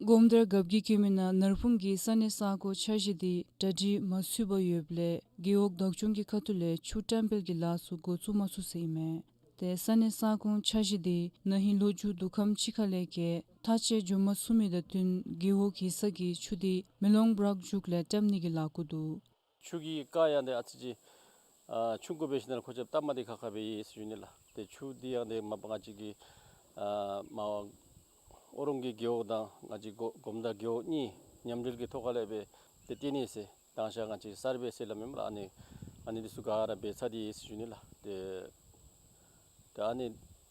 སྒོམ་དར་རྒཔོ་གིས་བཀོད་མི་ནང་ནར་ཕུང་གི་ས་གནས་ས་ཁོངས་འཆར་གཞི་དེ་གྲ་སྒྲིག་མ་ཚུད་པར་ཡོདཔ་ལས་རྒེད་འོག་བདག་སྐྱོང་གི་ཁ་ཐུག་ལས་ཆུ་བཀྲམ་སྤེལ་གྱི་ལཱ་ཚུ་འགོ་བཙུགས་མ་ཚུགས་ཟེར་ཨིན་མས། ཏེ་ས་གནས་ས་ཁོངས་འཆར་གཞི་དེ་ན་ཧིང་ལོ་མཇུག་དུས་ཁམས་ཅིག་ཁ་ལས་བརྒལ་མཐའ་དཔྱད་འགྱོ་མ་ཚུགས་མི་དང་བསྟུན་རྒེད་འོག་ཡིག་ཚང་གིས་ཆུ་དེ་མེ་ལོང་བྲག་མཇུག་ལས་བཀྲམ་ནི་གི་ལཱ་འགོ་འདུག། ཆུ་གི་རྐ་ཡང་དེ་ཨ་ཙི་ཅིག་ཨ་ཆུང་ཀུ་འབད་ཞིནམ་ལས་ཁོ་ཆ་སྟབས་མ་བདེ་ཁག་ཁ་སྦེ་ཡོད་ཟེར་ཞུ་ནི་ལགས། ཏེ་ཆུ་འདི་ཡང་དེ་མ་པ་ང་བཅས་ཀྱི་ཨ་མ་པ་ཨོ་རོང་གི་རྒེད་འོག་དང་ང་བཅས་སྒོ་སྒོམ་དར་རྒེད་འོག་གཉིས་མཉམ་འབྲེལ་གྱི་ཐོག་ཁ་ལས་སྦེ་ཏེ་བཏོན་ནི་ཟེར། དང་ཤ་ང་བཅས་གསར་སྦེ་ཟེར་སླབ་མས་ལགས། ཨ་ནི་ཨ་ནི་འདི་ཚུ་ག་ར་འབད་ཚར་ཏེ་ཡོད་ཟེར་ཞུ་ནི་ལགས། ཏེ་ད་ཨ་ནི་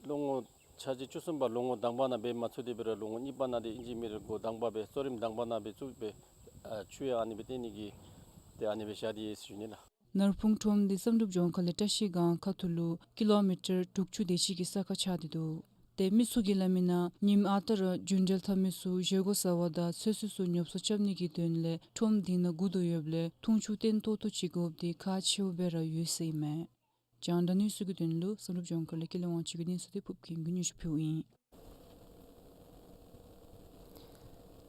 ལོ་ངོ་འཆར་གཞི་བཅུ་གསུམ་པ་ལོ་ངོ་དང་པ་ནང་འབད་མ་ཚུགས་ཏེ་འབད་རུང་ལོ་ངོ་གཉིས་པ་ནང་འདི་ཨིན་ཅི་མིན་ཅི་འགོ་དང་པ་སྦེ་གཙོ་རིམ་དང་པ་ནང་འབད་བཙུགས་སྦེ་ཨ་ཆུ་ཡང་ཨ་ནི་སྦེ་བཏོན་ནི་གི་ཏེ་ཨ་ནི་སྦེ་བཞག་སྟེ་ཡོད་ཟེར་ཞུ་ནི་ལགས། ནར་ཕུང་ཁྲོམ་འདི་བསམ་གྲུབ་ལྗོངས་མཁར་ལས་བཀྲ་ཤིས་སྒང་ཁ་ཐུག་ལུ་ཀི་ལོ་མི་ཊར་དྲུག་ཅུ་དེ་ཅིག་གི་ས་ཁར་ཆགས་ཏེ་འདུག། ཏེ་མི་ཚུ་གིས་སླབ་མི་ནང་ཉིནམ་ཨ་རྟག་ར་རྒྱུན་འགྲུལ་འཐབ་མི་ཚུ་བཞེས་སྒོ་བཟའ་བ་དང་ཚོད་བསྲེ་ཚུ་ཉོ་ཚོང་རྐྱབ་ནི་གི་དོན་ལས་ཁྲོམ་འདི་ནང་སྒུག་དོ་ཡོདཔ་ལས་འཐུང་ཆུ་བཏོན་ཏོག་ཏོ་ཅིག་དགོཔ་འདི་ཁག་ཆེཝ་སྦེ་ར་ཡོད་ཟེར་ཨིན་མས། རྒྱང་བསྒྲགས་གནས་ཚུལ་གྱི་དོན་ལུ་བསམ་གྲུབ་ལྗོངས་མཁར་ལས་ཀུན་ལེགས་དབང་ཕྱུག་གི་གནས་ཚུལ་དེ་ཕུརབ་ཀུན་གྱིས་སྙན་ཞུ་ཕུལཝ་ཨིན།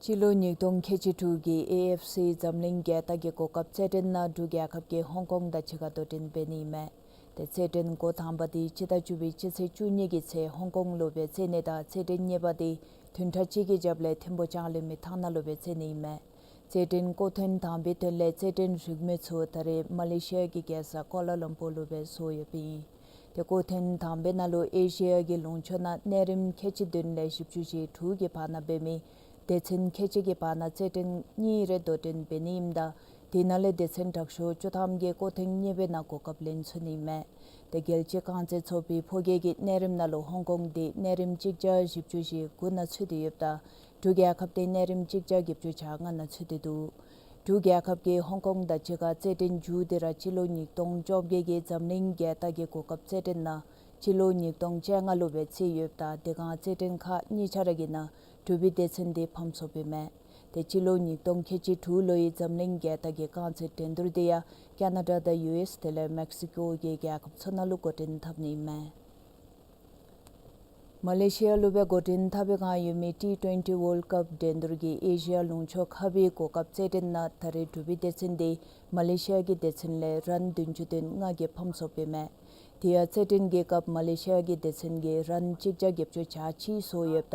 སྤྱི་ལོ་ཉིས་སྟོང་ཁལ་གཅིག་དྲུག་གི་ཨེ་ཨེཕ་སི་འཛམ་གླིང་རྒྱལ་རྟགས་ཀྱི་གོ་སྐབས་རྩེད་འགྲན་ནང་འབྲུག་རྒྱལ་ཁབ་ཀྱིས་ཧོང་ཀོང་དང་གཅིག་ཁར་དོ་འགྲན་འབད་ནི་ཨིན་མས། ཏེ་རྩེད་འགྲན་འགོ་དང་པ་དེ་སྤྱི་ཟླ་བཅུ་པའི་སྤྱི་ཚེས་བཅུ་གཉིས་ཀྱི་ཚེ་ཧོང་ཀོང་ལུ་སྦེ་རྩེ་ནི་དང་རྩེད་འགྲན་གཉིས་པ་དེ་བདུན་ཕྲག་གཅིག་གི་རྒྱབ་ལས་ཐིམ་ཕུ་ལྕང་གླིང་མི་ཐང་ནང་ལུ་སྦེ་རྩེ་ནི་ཨིན་མས། རྩེད་འགྲན་སྐོར་ཐེངས་དང་པའི་དོན་ལས་རྩེད་འགྲན་རིགས་མི་ཚུ་ད་རེས་མ་ལེ་ཤི་ཡ་གི་རྒྱལ་ས་ཀོ་ལ་ལམ་པུར་ལུ་སྦེ་བཟོ་ཡོདཔ་ཨིན། ཏེ་སྐོར་ཐེངས་དང་པའི་ནང་ལུ་ཨེ་ཤི་ཡ་གི་ལུང་ཕྱོགས་ནང་གནས་རིམ་ཁལ་གཅིག་བདུན་ལས་བཞི་བཅུ་ཞེ་དྲུག་གི་བར་ན་འབད་མི་སྡེ་ཚན་ཁལ་གཅིག་གི་བར་ན་རྩེད་འགྲན་གཉིས་རེ་དོ་འགྲན་འབད་ནི་ཨིནམ་ད་དེ་ནང་ལས་སྡེ་ཚན་དྲག་ཤོས་བཅུ་ཐམ་གྱིས་སྐོར་ཐེངས་གཉིས་པའི་ནང་གོ་སྐབས་ལེན་ཚུགས་ནི་ཨིན་མས། ཏེ་རྒྱལ་སྤྱིའི་རྐང་རྩེད་ཚོགས་པའི་ཕོ་རྒྱས་ཀྱི་གནས་རིམ་ནང་ལུ་ཧོང་ཀོང་དེ་གནས་རིམ་གཅིག་བརྒྱ་བཞི་བཅུ་ཞེ་དགུ་ནང་ཚུད་དེ་ཡོདཔ་ད་འབྲུག་རྒྱལ་ཁབ་དེ་གནས་རིམ་གཅིག་བརྒྱ་བརྒྱད་ཅུ་གྱ་ལྔ་ནང་ཚུད་དེ་འདུག། འབྲུག་རྒྱལ་ཁབ་ཀྱིས་ཧོང་ཀོང་དང་གཅིག་ཁར་རྩེད་འགྲན་མཇུག་བསྡུ་ར་སྤྱི་ལོ་ཉིས་སྟོང་བཅོ་བརྒྱད་ཀྱི་འཛམ་གླིང་རྒྱལ་རྟགས་ཀྱི་གོ་སྐབས་རྩེད་འགྲན་ནང་སྤྱི་ལོ་ཉིས་སྟོང་བཅོ་ལྔ་ལུ་སྦེ་རྩེ་ཡོདཔ་ད་དེ་སྒང་རྩེད་འགྲན་ཁག་གཉིས་ཆ་ར་གི་ནང་འབྲུག་པའི་སྡེ་ཚན་དེ་ཕམ་སོཔ་ཨིན་མས། ཏེ་སྤྱི་ལོ་ཉིས་སྟོང་ཁལ་གཅིག་དྲུག་ལོའི་འཛམ་གླིང་རྒྱལ་རྟགས་ཀྱི་རྐང་རྩེད་འགྲན་བསྡུར་དེ་ཡང་ཀེ་ན་ཌ་དང་ཡུ་ཨེསི་དེ་ལས་མེག་སི་ཀོ་གི་རྒྱལ་ཁབ་ཚུ་ནང་ལུ་འགོ་འདྲེན་འཐབ་ནི་ཨིན་མས། མ་ལེ་ཤི་ཡ་ལུ་སྦེ་འགོ་འདྲེན་འཐབ་པའི་སྒང་ཡོད་མི་ཊི་ཊུ་ཝེན་ཊི་ཝཱལཌ་ཀཔ་འགྲན་བསྡུར་གྱི་ཨེ་ཤི་ཡ་ལུང་ཕྱོགས་ཁ་པའི་གོ་སྐབས་རྩེད་འགྲན་ནང་ད་རེས་འབྲུག་པའི་སྡེ་ཚན་དེ་མ་ལེ་ཤི་ཡ་གི་སྡེ་ཚན་ལས་རན་བདུན་ཅུ་དོན་ལྔ་གིས་ཕམ་སོཔ་ཨིན་མས། དེ་ཡང་རྩེད་འགྲན་གྱི་སྐབས་མ་ལེ་ཤི་ཡ་གི་སྡེ་ཚན་གྱིས་རན་གཅིག་བརྒྱ་བརྒྱད་ཅུ་གྱ་གཅིག་བཟོ་ཡོདཔ་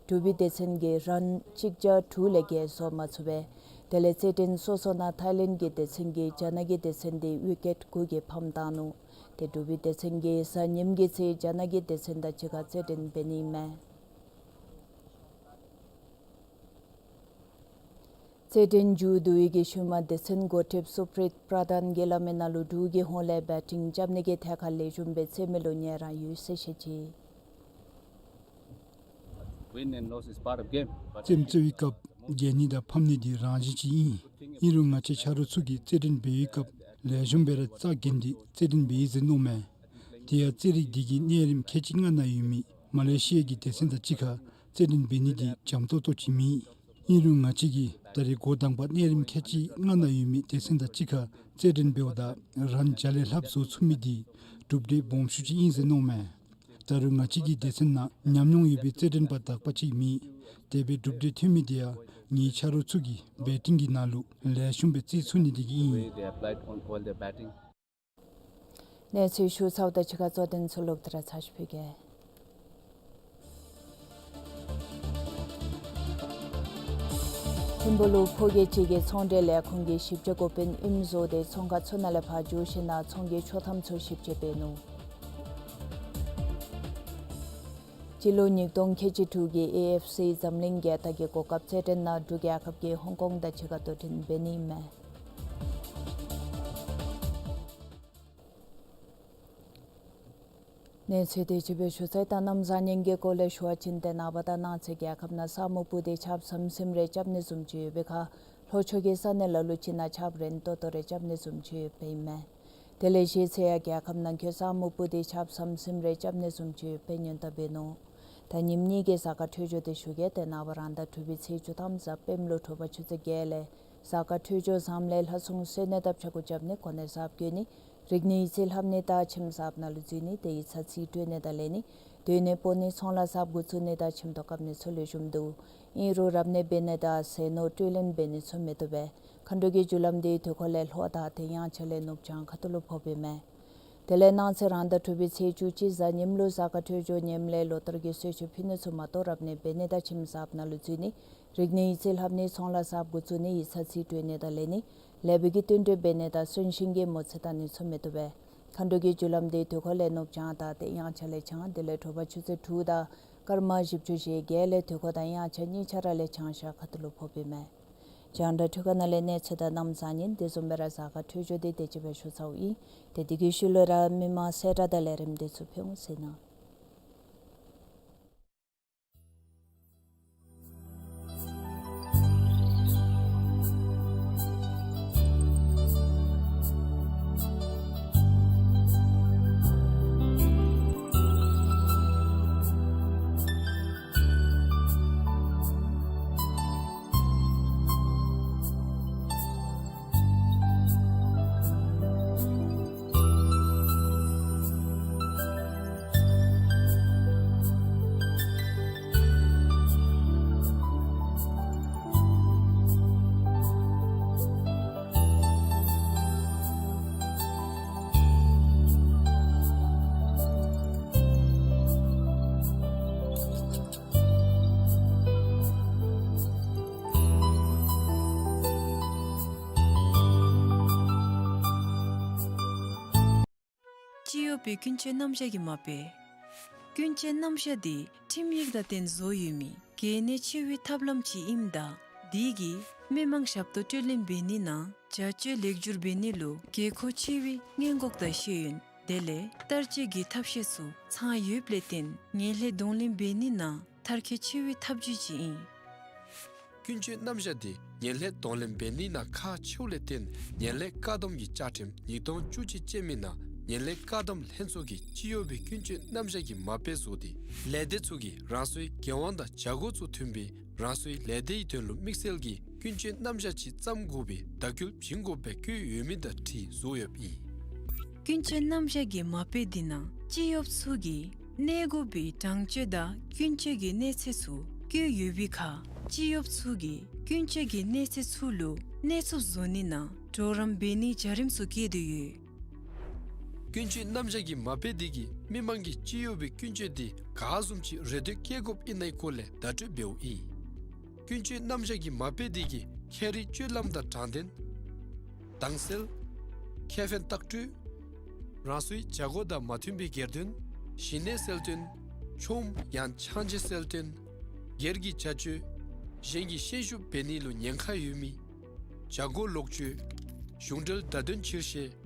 ད་ འབྲུག་པའི་སྡེ་ཚན་གྱིས་རན་གཅིག་བརྒྱ་དྲུག་ལས་བརྒལ་བཟོ་མ་ཚུགས་པས། དེ་ལས་རྩེད་འགྲན་སོ་སོ་ནང་ཐའི་ལེནཌ་གི་སྡེ་ཚན་གྱིས་རྒྱ་ནག་གི་སྡེ་ཚན་དེ་ཝི་ཀེཊ་དགུ་གིས་ཕམ་བཏང་ནུག། དེ་འབྲུག་པའི་སྡེ་ཚན་གྱིས་གཟའ་ཉིམ་གྱི་ཚེ་རྒྱ་ནག་གི་སྡེ་ཚན་དང་གཅིག་ཁར་རྩེད་འགྲན་འབད་ནི་ཨིན་མས། རྩེད་འགྲན་མཇུག་བསྡུ་ཡི་གི་ཤུལ་མ་སྡེ་ཚན་འགོ་ཁྲིདཔ་སུ་པྲིད་པྲ་དཱན་གྱིས་སླབ་མི་ནང་ལུ་འབྲུག་གི་ཧོངས་ལས་བེ་ཊིང་རྐྱབ་ནི་གི་ཐད་ཁར་ལེགས་ཤོམ་སྦེ་རྩེད་མི་ལུ་ཉེ་རང་ཡོད་ཟེར་བཤད་ཅི། Win and loss is part of game, but རྩེདམོ་རྩེ་བའི་སྐབས་རྒྱལ་ནི་དང་ཕམ་ནི་འདི་རང་བཞིན་ཅིག་ཨིན། ཨིན་རུང་ང་བཅས་ཆ་རོགས་ཚུ་གིས་རྩེད་འགྲན་འབད་བའི་སྐབས་ལེགས་ཤོམ་སྦེ་ར་རྩ་འགེངས་ཏེ་རྩེད་འགྲན་འབད་ཡི་ཟེར་མནོཝ་མས། དེ་ཡང་རྩེད་རིགས་འདི་གི་གནས་རིམ་ཁལ་གཅིག་ལྔ་ནང་ཡོད་མི་མ་ལེ་ཤི་ཡ་གི་སྡེ་ཚན་དང་གཅིག་ཁར་རྩེད་འགྲན་འབད་ནི་འདི་འཇམ་ཏོག་ཏོ་ཅིག་མེད། ཨིན་རུང་ང་བཅས་ཀྱིས་ད་རེས་འགོ་དང་པ་གནས་རིམ་ཁལ་གཅིག་ལྔ་ནང་ཡོད་མི་སྡེ་ཚན་དང་གཅིག་ཁར་རྩེད་འགྲན་འབདཝ་ད་རན་བརྒྱ་ལས་ལྷགཔ་བཟོ་ཚུགས་མི་འདི་གྲུབ་འབྲས་སྦོམ་ཤོས་ཅིག་ཨིན་ཟེར་མནོཝ་མས། ད་རུང་ང་བཅས་ཀྱི་སྡེ་ཚན་ནང་ཉམས་མྱོང་ཡོད་པའི་རྩེད་འགྲན་པ་དག་པ་ཅིག་མེད། དེ་སྦེ་གྲུབ་འབྲས་ཐོན་མི་དེ་ཡང་ངེའི་ཆ་རོགས་ཚུ་གིས་བེ་ཊིང་གི་ནང་ལུ་ལེགས་ཤོམ་སྦེ་རྩེད་ཚུགས་ནི་དེ་གིས་ཨིན། Way they applied on all their batting. གནས་ཚུལ་ཞུ་ཚརཝ་ད་ཕྱི་ཁ་གཙོ་དོན་ཚུ་ལོག་སྟེ་ར་ཚར་ཅིག་ཕུལ་གེ། ཐིམ་ཕུག་ལུ་ཕོ་སྐྱེས་ཅིག་གིས་ཚོང་འབྲེལ་ལས་ཁུངས་ཀྱི་ཞིབ་དཔྱད་འགོ་དཔོན་ཨིནམ་བཟོ་སྟེ་ཚོང་ཁང་ཚུ་ནང་ལས་ཕར་འགྱོ་ཞིནམ་ལས་ཚོང་གི་ཆོག་ཐམ་ཚུ་ཞིབ་དཔྱད་འབད་ནུག། སྤྱི་ལོ་ཉིས་སྟོང་ཁལ་གཅིག་དྲུག་གི་ཨེ་ཨེཕ་སི་འཛམ་གླིང་རྒྱལ་རྟགས་ཀྱི་གོ་སྐབས་རྩེད་འགྲན་ནང་འབྲུག་རྒྱལ་ཁབ་ཀྱིས་ཧོང་ཀོང་དང་གཅིག་ཁར་དོ་འགྲན་འབད་ནི་ཨིན་མས། གནས་ཚུལ་དེ་ཅིག་སྦེ་ཞུ་ཚར་ཡི། ད་གནམ་བཟང་ངན་གྱི་སྐོར་ལས་ཞུ་བ་ཅིན་ཏེ་ནངས་པ་དང་གནངས་ཚེ་རྒྱལ་ཁབ་ནང་ས་སྨུག་སྤུབས་ཏེ་ཆརཔ་ཟིམ་ཟིམ་རེ་རྐྱབ་ནི་བཟུམ་ཅིག་ཡོད་པའི་ཁར་ལྷོ་ཕྱོགས་ཀྱི་ས་གནས་ལ་ལུ་ཅིག་ནང་ཆརཔ་རན་ཏོག་ཏོ་རེ་རྐྱབ་ནི་བཟུམ་ཅིག་ཡོདཔ་ཨིན་མས། དེ་ལས་གཞེས་ཚེ་ཡང་རྒྱལ་ཁབ་ནང་འཁོད་ས་སྨུག་སྤུབས་ཏེ་ཆརཔ་ཟིམ་ཟིམ་རེ་རྐྱབ་ནི་བཟུམ་ཅིག་ཡོདཔ་སྙན་ཐོ་འབད་ནུག། ད་ཉིནམ་གཉིས་ཀྱི་གཟའ་སྐར་འཕྲོད་སྦྱོར་དེ་ཞུ་གེ། ཏེ་ནངས་པ་རང་ཟླ་དྲུག་པའི་ཚེས་བཅུ་ཐམ་གཟའ་སྤེནམ་ལུ་དྲོ་པ་ཆུ་ཚོད་བརྒྱད་ལས་གཟའ་སྐར་འཕྲོད་སྦྱོར་བཟངམ་ལས་ལྷ་སྲུང་གསོལ་ནི་དང་ཕྱྭ་འགུགས་རྐྱབ་ནི་གོ་གནས་གསརཔ་བསྐོ་ནི་རིག་གནས་ཡིག་རྩིས་ལྷབ་ནི་དང་ཁྱིམ་གསརཔ་ནང་ལུ་འཛུལ་ནི་དེ་ཡིག་ཚང་རྩིས་སྤྲོད་ནི་དང་ལེན་ནི་སྡོད་གནས་སྤོ་ནི་ཚོང་ལཱ་གསརཔ་འགོ་བཙུགས་ནི་དང་ཁྱིམ་ཐོག་བཀབ་ནི་ཚུ་ལེགས་ཤོམ་འདུག། ཨིན་རུང་རབ་གནས་འབད་ནི་དང་ཟས་ནོར་སྤྲོད་ལེན་འབད་ནི་ཚུ་མི་བཏུབ་པས། མཁའ་འགྲོ་གི་རྒྱུ་ལམ་དེ་དུས་འཁོར་ལས་ལྷོ་དང་དེ་ཡང་ཆ་ལས་ནུབ་བྱང་ཁ་ཐུག་ལུ་ཕོགཔ་ཨིན་མས། དེ་ལས་གནངས་ཚེ་རང་ཟླ་དྲུག་པའི་ཚེས་བཅུ་གཅིག་གཟའ་ཉིམ་ལུ་གཟའ་སྐར་འཕྲོད་སྦྱོར་ངནམ་ལས་ལོ་ལྟར་གྱི་གསོལ་མཆོད་ཕུལ་ནི་ཚུ་མ་གཏོགས་རབ་གནས་འབད་ནི་དང་ཁྱིམ་གསརཔ་ནང་ལུ་འཛུལ་ནི་རིག་གནས་ཡིག་རྩིས་ལྷབ་ནི་ཚོང་ལཱ་གསརཔ་འགོ་བཙུགས་ནི་ཡིག་ཚང་རྩིས་སྤྲོད་ནི་དང་ལེན་ནི་ལེགས་སྤེལ་གྱི་བསྟུན་གྲོས་འབད་ནི་དང་གསོན་གཤིན་གྱི་མོ་རྩིས་བལྟ་ནི་ཚུ་མི་བཏུབ་པས། མཁའ་འགྲོ་གི་རྒྱུ་ལམ་དེ་དུས་འཁོར་ལས་ནུབ་བྱང་དང་དེ་ཡང་ཆ་ལས་བྱང་དེ་ལས་དྲོ་པ་ཆུ་ཚོད་དྲུག་དང་སྐར་མ་བཞི་བཅུ་ཞེ་བརྒྱད་ལས་དུས་འཁོར་དང་ཡང་ཆ་གཉིས་ཆ་ར་ལས་བྱང་ཤར་ཁ་ཐུག་ལུ་ཕོགཔ་ཨིན་མས། རྒྱང་བསྒྲགས་འཕྲུལ་ཁང་ནང་ལས་གནས་ཚུལ་དང་གནམ་བཟང་ངན་དེ་བཟུམ་སྦེ་ར་གཟའ་སྐར་འཕྲོད་སྦྱོར་དེ་དེ་ཅིག་སྦེ་ཞུ་ཚརཝ་ཨིན། ཏེ་དེ་གི་ཤུལ་ལུ་ར་མི་མང་གསལ་བསྒྲགས་དང་ལས་རིམ་དེ་ཚུ་ཕུལ་འོང་ཟེར་ཨིན། སྤྱི་གཡོགཔ་ཀུན་སྤྱོད་རྣམ་གཞག་གི་མ་དཔེ། ཀུན་སྤྱོད་རྣམ་གཞག་འདི་ཁྲིམས་ཡིག་དང་བརྟེན་བཟོ་ཡོད་མི་གལ་གནད་ཆེ་བའི་ཐབས་ལམ་ཅིག་ཨིནམ་ད་འདི་གིས་མི་མང་ཞབས་ཏོག་སྤྲོད་ལེན་འབད་ནི་ནང་བྱ་སྤྱོད་ལེགས་བསྒྱུར་འབད་ནི་ལུ་དགོས་མཁོ་ཆེ་བའི་སྔོན་འགོག་དང་ཤེས་ཡོན་དེ་ལས་བསྟར་སྤྱོད་ཀྱི་ཐབས་ཤེས་ཚུ་ཚང་ཡོདཔ་ལས་བརྟེན་ངན་ལྷད་གདོང་ལེན་འབད་ནི་ནང་མཐར་འཁྱོལ་ཆེ་བའི་ཐབས་བྱུས་ཅིག་ཨིན། ཀུན་སྤྱོད་རྣམ་གཞག་འདི་ངན་ལྷད་གདོང་ལེན་འབད་ནི་ནང་ཁག་ཆེཝ་ལས་བརྟེན་ངན་ལྷད་བཀག་སྡོམ་གྱི་བཅའ་ཁྲིམས་ཉིས་སྟོང་བཅུ་གཅིག་ཅན་མི་ནང་ངན་ལྷད་བཀག་སྡོམ་ལྷན་ཚོགས་ཀྱིས་སྤྱི་གཡོགཔ་ཀུན་སྤྱོད་རྣམ་གཞག་གི་མ་དཔེ་བཟོ་སྟེ་ལས་སྡེ་ཚུ་གིས་རང་སོའི་འགན་དབང་དང་བྱ་སྒོ་ཚུ་མཐུན་པའི་རང་སོའི་ལས་སྡེའི་དོན་ལུ་དམིགས་བསལ་གྱི་ཀུན་སྤྱོད་རྣམ་གཞག་ཅིག་བརྩམ་དགོ་པའི་བརྡ་བསྐུལ་བྱིན་དགོཔ་སྦེ་བཀོད་ཡོད་མི་དང་འཁྲིལ་བཟོ་ཡོདཔ་ཨིན། ཀུན་སྤྱོད་རྣམ་གཞག་གི་མ་དཔེ་འདི་ནང་སྤྱི་གཡོགཔ་ཚུ་གིས་གནས་དགོ་པའི་དྲང་སྤྱོད་དང་ཀུན་སྤྱོད་ཀྱི་གནས་ཚད་ཚུ་བཀོད་ཡོད་པའི་ཁར་སྤྱི་གཡོགཔ་ཚུ་གིས་ཀུན་སྤྱོད་ཀྱི་གནས་ཚད་ཚུ་ལུ་གནས་ཚུགསཔ་བཟོ་ནི་ནང་གྲོགས་རམ་འབད་ནིའི་བྱ་རིམ་ཚུ་བཀོད་དེ་ཡོད། ཀུན་སྤྱོད་རྣམ་གཞག་གི་མ་དཔེ་འདི་གིས་མི་མང་གི་སྤྱི་ཡོངས་པའི་ཀུན་སྤྱོད་འདི་ག་བཟུམ་ཅིག་རེ་འདོད་བསྐྱེད་དགོཔ་ཨིན་ན་གི་སྐོར་ལས་བརྡ་སྤྲོད་འབདཝ་ཨིན། ཀུན་སྤྱོད་རྣམ་གཞག་གི་མ་དཔེ་འདི་གིས་ཁྱད་རིག་སྤྱོད་ལམ་དང་དྲང་བདེན། དྭངས་གསལ། ཁེ་ཕན་ལྟག་སྤྲོད། རང་སོའི་བྱ་སྒོ་དང་མ་མཐུན་པའི་སྒེར་དོན། ཞི་གནས་གསལ་སྟོན། ཆོམ་ཡང་ཆང་ཆེ་གསལ་སྟོན། སྒེར་གྱི་བྱ་སྤྱོད། གཞན་གྱི་ཤན་ཤུགས་འབད་ནི་ལུ་ཉེན་ཁ་ཡོད་མི། བྱ་སྒོ་ལོག་སྤྱོད། གཞུང་འབྲེལ་བརྡ་དོན་ཕྱིར་བཤེར།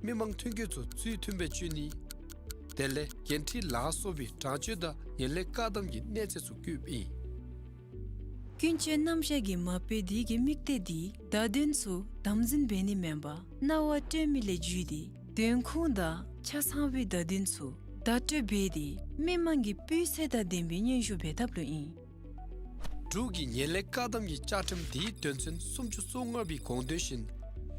མི་མང་ཐོན་སྐྱེད་ཚུ་ཚུལ་མཐུན་སྦེ་སྤྱོད་ནི། དེ་ལས་འགན་འཁྲི་ལ་སོགས་པའི་དྲག་སྤྱོད་དང་ངན་ལྷད་བཀག་སྡོམ་གྱི་གནས་ཚད་ཚུ་བཀོདཔ་ཨིན། ཀུན་སྤྱོད་རྣམ་གཞག་གི་མ་དཔེ་འདི་གི་དམིགས་གཏད་འདི་བརྡ་དོན་ཚུ་དམ་འཛིན་འབད་ནི་མེན་པར་སྣང་བ་སྤྲོད་མི་ལས་བརྒྱུད་དེ་དོན་ཁུངས་དང་ཆ་ཚང་བའི་བརྡ་དོན་ཚུ་བརྡ་སྤྲོད་འབད་དེ་མི་མང་གི་སྤུས་ཚད་དང་ལྡན་པའི་སྙན་ཞུ་འབད་ཐབས་ལུ་ཨིན། འབྲུག་གི་ངན་ལྷད་བཀག་སྡོམ་གྱི་བཅའ་ཁྲིམས་འདིའི་དོན་ཚན་སུམ་ཅུ་སོ་ལྔ་པའི་དགོངས་དོན་བཞིན་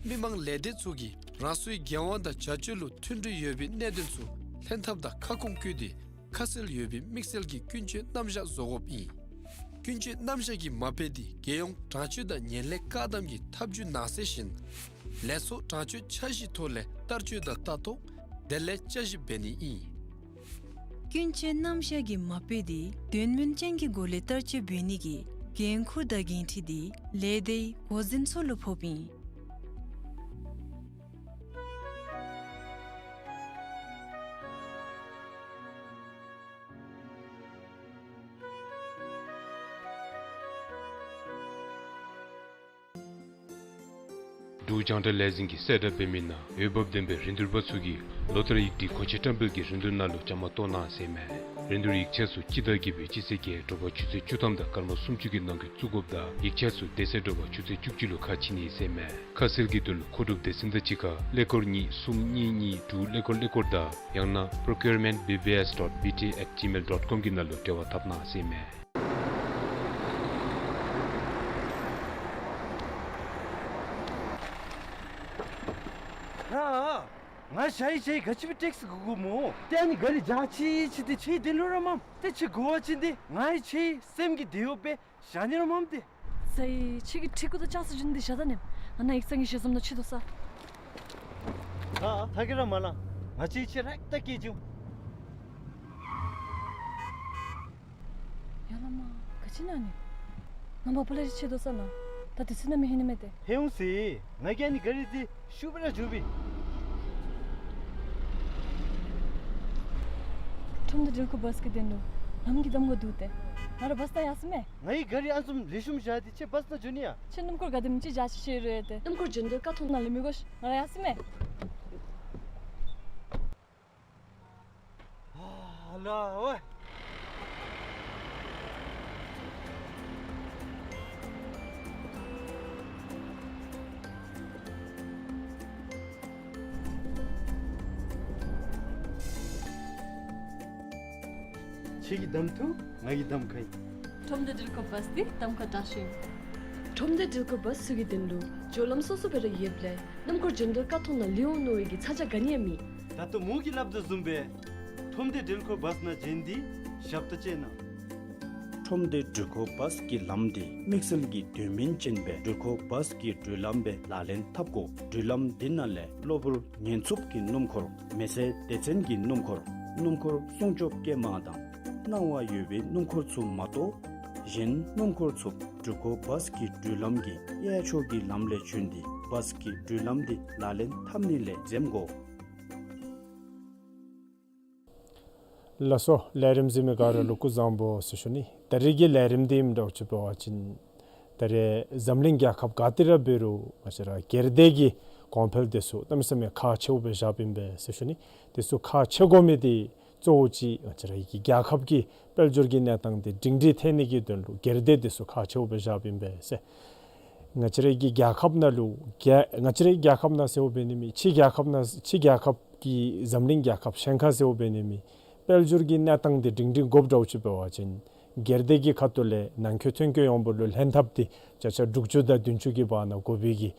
མི་མང་ལས་སྡེ་ཚུ་གིས་རང་སོའི་འགན་དབང་དང་བྱ་སྤྱོད་ལུ་མཐུན་སྒྲིལ་ཡོད་པའི་གནད་དོན་ཚུ་ལྷན་ཐབས་དང་ཁ་སྐོང་བཀོད་དེ་ཁ་གསལ་ཡོད་པའི་དམིགས་བསལ་གྱི་ཀུན་སྤྱོད་རྣམ་གཞག་བཟོ་དགོཔ་ཨིན། ཀུན་སྤྱོད་རྣམ་གཞག་གི་མ་དཔེ་འདི་རྒྱལ་ཡོངས་དྲག་སྤྱོད་དང་ངན་ལྷད་བཀག་སྡོམ་གྱི་ཐབས་བྱུས་ནང་གསལ་བཞིན་ལས་ཚོགས་དྲག་སྤྱོད་འཆར་གཞིའི་ཐོག་ལས་བསྟར་སྤྱོད་དང་ལྟ་རྟོག་དེ་ལས་དཔྱད་ཞིབ་འབད་ནི་ཨིན། ཀུན་སྤྱོད་རྣམ་གཞག་གི་མ་དཔེ་འདི་དོན་སྨིན་ཅན་གྱི་སྒོ་ལས་བསྟར་སྤྱོད་འབད་ནི་གི་འགན་ཁུར་དང་འགན་འཁྲི་འདི་ལས་སྡེའི་འགོ་འཛིན་ཚུ་ལུ་ཕོགཔ་ཨིན། འབྲུག་རྒྱང་བསྒྲགས་ལས་འཛིན་གྱིས་གསལ་བསྒྲགས་འབད་མི་ནང་འོས་འབབ་ལྡན་པའི་རིན་བསྡུར་པ་ཚུ་གིས་ལོ་ལྟར་ཡིག་སྒྲིག་གོང་ཆེན་བཀྲམ་སྤེལ་གྱི་རིན་བསྡུར་ནང་ལུ་བཅའ་མར་གཏོགས་གནང་ཟེར་མས། རིན་བསྡུར་ཡིག་ཆ་ཚུ་སྤྱི་ཟླ་བརྒྱད་པའི་སྤྱི་ཚེས་བརྒྱད་དྲོ་པ་ཆུ་ཚོད་བཅུ་ཐམ་དང་སྐར་མ་སུམ་ཅུ་གི་ནང་འཁོད་བཙུགས་དགོཔ་དང་ཡིག་ཆ་ཚུ་དེ་ཚེ་དྲོ་པ་ཆུ་ཚོད་བཅུ་གཅིག་ལུ་ཁ་ཕྱེ་ནི་ཟེར་མས། ཁ་གསལ་གྱི་དོན་ལུ་མཁོ་སྒྲུབ་སྡེ་ཚན་དང་གཅིག་ཁར་ཀླད་ཀོར་གཉིས་གསུམ་གཉིས་གཉིས་དྲུག་ཀླད་ཀོར་ཀླད་ཀོར་དང་ཡང་ན་procurement B B S dot B T at gmail dot com གི་ནང་ལུ་འབྲེལ་བ་འཐབ་གནང་ཟེར་མས། ཡ། ང་ཞ་ཡི་ཞ་ཡི་ག་ཅི་སྦེ་ཊེག་སི་གོ་དགོཔ་སྨོ། ཏེ་ཨ་ནི་ག་རི་འཇག་ཅི་ཅི་ཏེ་ཁྱོད་དེ་ལུ་ར་མམ། ཏེ་ཁྱོད་གོ་བ་ཅིན་ཏེ་ང་ཡང་ཁྱོད་སེམས་ཀྱི་དེ་ཡོདཔ་སྦེ་བཞག་ནི་ར་མམ་ཏེ། ས་ཡི་ཁྱོད་ཀྱི་ཁྲི་གུ་དང་ལྕགས་སི་ཇུན་དེ་བཞག་ད་ནི། ང་ནཱ་ཡིག་ཚང་གི་ཞལ་འཛོམས་ནང་ཅིག་སྡོད་ས། ཨ་ཨ་ཐ་གི་ར་མ་ལང་། ང་ཅིག་ཁྱོད་ར་ལྟ་སྐྱེལ་བྱུང་། ཡ་ལ་མ། ག་ཅི་ཨིན་ན་ནི། ང་མ་པ་ལས་ར་ཅིག་སྡོད་ས་ལ། ད་དེ་ཚུ་ནང་མི་ལྷོད་ནི་མས་ཏེ། ལྷོད་འོང་ཟེར། ང་གིས་ཨ་ནི་ག་རི་འདི་ཤུགས་སྦེ་ར་འཇུ་བི། ཁྲོམ་སྡེ་འགྲུལ་འཁོར་བཱས་ཀྱི་དོན་ལུ་ལམ་གྱི་གདམ་ཁ་འདུག་སྟེ། ང་ར་བཱས་ནང་ཡར་སོང་མས། ང་གིས་ག་རི་ཨ་ནི་བཟུམ་ལེགས་ཤོམ་བཞག་སྟེ་ཁྱོད་བཱས་ནང་འགྱོ་ནི་ཡ། ཁྱོད་སྣུམ་འཁོར་ག་དེམ་ཅིག་འཇག་ཅི་ཤེས་རུང་ཡང་ཏེ། སྣུམ་འཁོར་འགྱོ་དོན་ཁ་ཐུག་ནང་ལས་མི་དགོ་ཤིག། ང་ར་ཡར་སོང་མས། ཨ་ལ་ཝེ། ཁྱོད་ཀྱིས་གདམ་འཐུ། ང་གིས་གདམ་ཁ་ཡི། ཁྲོམ་སྡེ་འགྲུལ་འཁོར་བཱས་འདི་གདམ་ཁ་དྲག་ཤོས་ཨིན། ཁྲོམ་སྡེ་འགྲུལ་འཁོར་བཱས་ཚུ་གི་དོན་ལུ་སྦྱོར་ལམ་སོ་སོ་སྦེ་ར་ཡོདཔ་ལས་སྣུམ་འཁོར་འགྱོ་དོན་ཁ་ཐུག་ནང་ལུས་འོང་མནོ་བའི་གི་ཚ་གྱང་ག་ནི་ཡང་མེད། ད་ལྟོ་མོ་གིས་སླབ་དོ་བཟུམ་སྦེ་ཁྲོམ་སྡེ་འགྲུལ་འཁོར་བཱས་ནང་འགྱོ་ནི་འདི་ཞབས་ཏོག་ཅིག་ཨིན་ན། ཁྲོམ་སྡེ་འགྲུལ་འཁོར་བཱས་ཀྱི་ལམ་འདི་དམིགས་བསལ་གྱི་དོན་སྨིན་ཅན་སྦེ་འགྲུལ་འཁོར་བཱས་ཀྱི་འགྲུལ་ལམ་སྦེ་ལག་ལེན་འཐབ་དགོ། འགྲུལ་ལམ་འདི་ནང་ལས་གློ་བུར་ཉེན་འཚུབ་ཀྱི་སྣུམ་འཁོར། མེ་བསད་སྡེ་ཚན་གྱི་སྣུམ་འཁོར། སྣུམ་འཁོར་སྲུང་སྐྱོབ་སྐྱེལ་མ་དང་སྣང་བ་ཡོད་པའི་སྣུམ་འཁོར་ཚུ་མ་གཏོགས་གཞན་སྣུམ་འཁོར་ཚུ་འགྲུལ་འཁོར་བཱས་ཀྱི་འགྲུལ་ལམ་གྱི་གཡས་ཕྱོགས་ཀྱི་ལམ་ལས་བྱོན་ཏེ་བཱས་ཀྱི་འགྲུལ་ལམ་འདི་ལག་ལེན་འཐབ་ནི་ལས་འཛེམ་དགོ། ལགས་སོ། ལས་རིམ་གཟིགས་མི་ག་ར་ལུ་སྐུ་གཟུགས་བཟང་པོ་ཟེར་ཞུ་ནི། ད་རེས་ཀྱི་ལས་རིམ་འདི་ཨིནམ་འདྲཝ་ཅིག་འབད་བ་ཅིན་ད་རེས་འཛམ་གླིང་རྒྱལ་ཁབ་ག་ཏེ་ར་འབད་རུང་ང་བཅས་ར་སྒེར་སྡེ་གི་གོང་འཕེལ་འདི་ཚུ་གནམ་མེད་ས་མེད་ཁག་ཆེཝ་སྦེ་བཞགཔ་ཨིན་པས་ཟེར་ཞུ་ནི། འདི་ཚུ་ཁག་ཆེ་དགོ་མི་འདི་གཙོ་བོ་ཅིག་ང་བཅས་ར་གི་རྒྱལ་ཁབ་ཀྱི་དཔལ་འབྱོར་གྱི་གནས་སྟངས་འདི་སྒྲིང་སྒྲི་ཐལ་ནི་གི་དོན་ལུ་སྒེར་སྡེ་འདི་ཚུ་ཁག་ཆེཝ་སྦེ་བཞགཔ་ཨིན་པས་ཟེར། ང་བཅས་ར་གི་རྒྱལ་ཁབ་ནང་ལུ་རྒྱལ་ང་བཅས་ར་གི་རྒྱལ་ཁབ་ནང་ཟེརཝ་འབད་ནི་མེད། ཕྱི་རྒྱལ་ཁབ་ནང་ཕྱི་རྒྱལ་ཁབ་ཀྱི་འཛམ་གླིང་རྒྱལ་ཁབ་གཞན་ཁར་ཟེརཝ་འབད་ནི་མེད། དཔལ་འབྱོར་གྱི་གནས་སྟངས་འདི་སྒྲིང་སྒྲི་དགོཔ་འདྲཝ་ཅིག་འབད་བ་ཅིན་སྒེར་སྡེ་གི་ཁ་ཐུག་ལས་ནང་འཁོད་ཐོན་སྐྱེད་ཡོངས་འབོར་ལུ་ལྷན་ཐབས་འདི་བརྒྱ་ཆ་དྲུག་ཅུ་དང་བདུན་ཅུ་གི་བར་ན་དགོ་པའི་གི་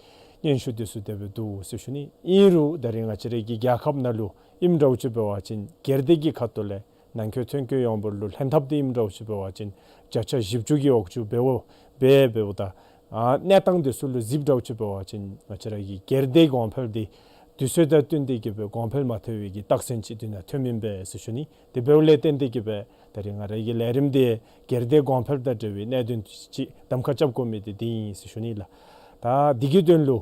སྙན་ཞུ་འདི་ཚུ་དེ་སྦེ་འདུག་ཟེར་ཞུ་ནི། ཨིན་རུང་ད་རེས་ང་བཅས་ར་གི་རྒྱལ་ཁབ་ནང་ལུ་ཨིནམ་འདྲཝ་ཅིག་འབད་བ་ཅིན་སྒེར་སྡེ་གི་ཁ་ཐུག་ལས་ནང་འཁོད་ཐོན་སྐྱེད་ཡོངས་འབོར་ལུ་ལྷན་ཐབས་འདི་ཨིནམ་འདྲཝ་ཅིག་འབད་བ་ཅིན་བརྒྱ་ཆ་བཞི་བཅུ་གི་འོག་ཅུ་འབདཝ་འབད་འབདཝ་ད་ཨ་གནས་སྟངས་འདི་ཚུ་ལུ་གཟིགསཔ་འདྲཝ་ཅིག་འབད་བ་ཅིན་ང་བཅས་ར་གི་སྒེར་སྡེ་གོང་འཕེལ་འདི་ དུས་ཚོད་དང་བསྟུན་ཏེ་གི་སྦེ་གོང་འཕེལ་མ་ཐལ་བའི་གི་རྟགས་མཚན་ཅིག་དེ་ནང་ཐོནམ་ཨིན་པས་ཟེར་ཞུ་ནི། དེ་འབདཝ་ལས་བརྟེན་ཏེ་གི་སྦེ་ད་རིས་ང་རའི་གི་ལས་རིམ་འདི་སྒེར་སྡེ་གོང་འཕེལ་དང་འབྲེལ་བའི་གནད་དོན་ཅིག་གདམ་ཁ་རྐྱབ་དགོ་མི་འདི་དེ་ཨིན་ཟེར་ཞུ་ནི་ལགས། ད་འདི་གི་དོན་ལུ་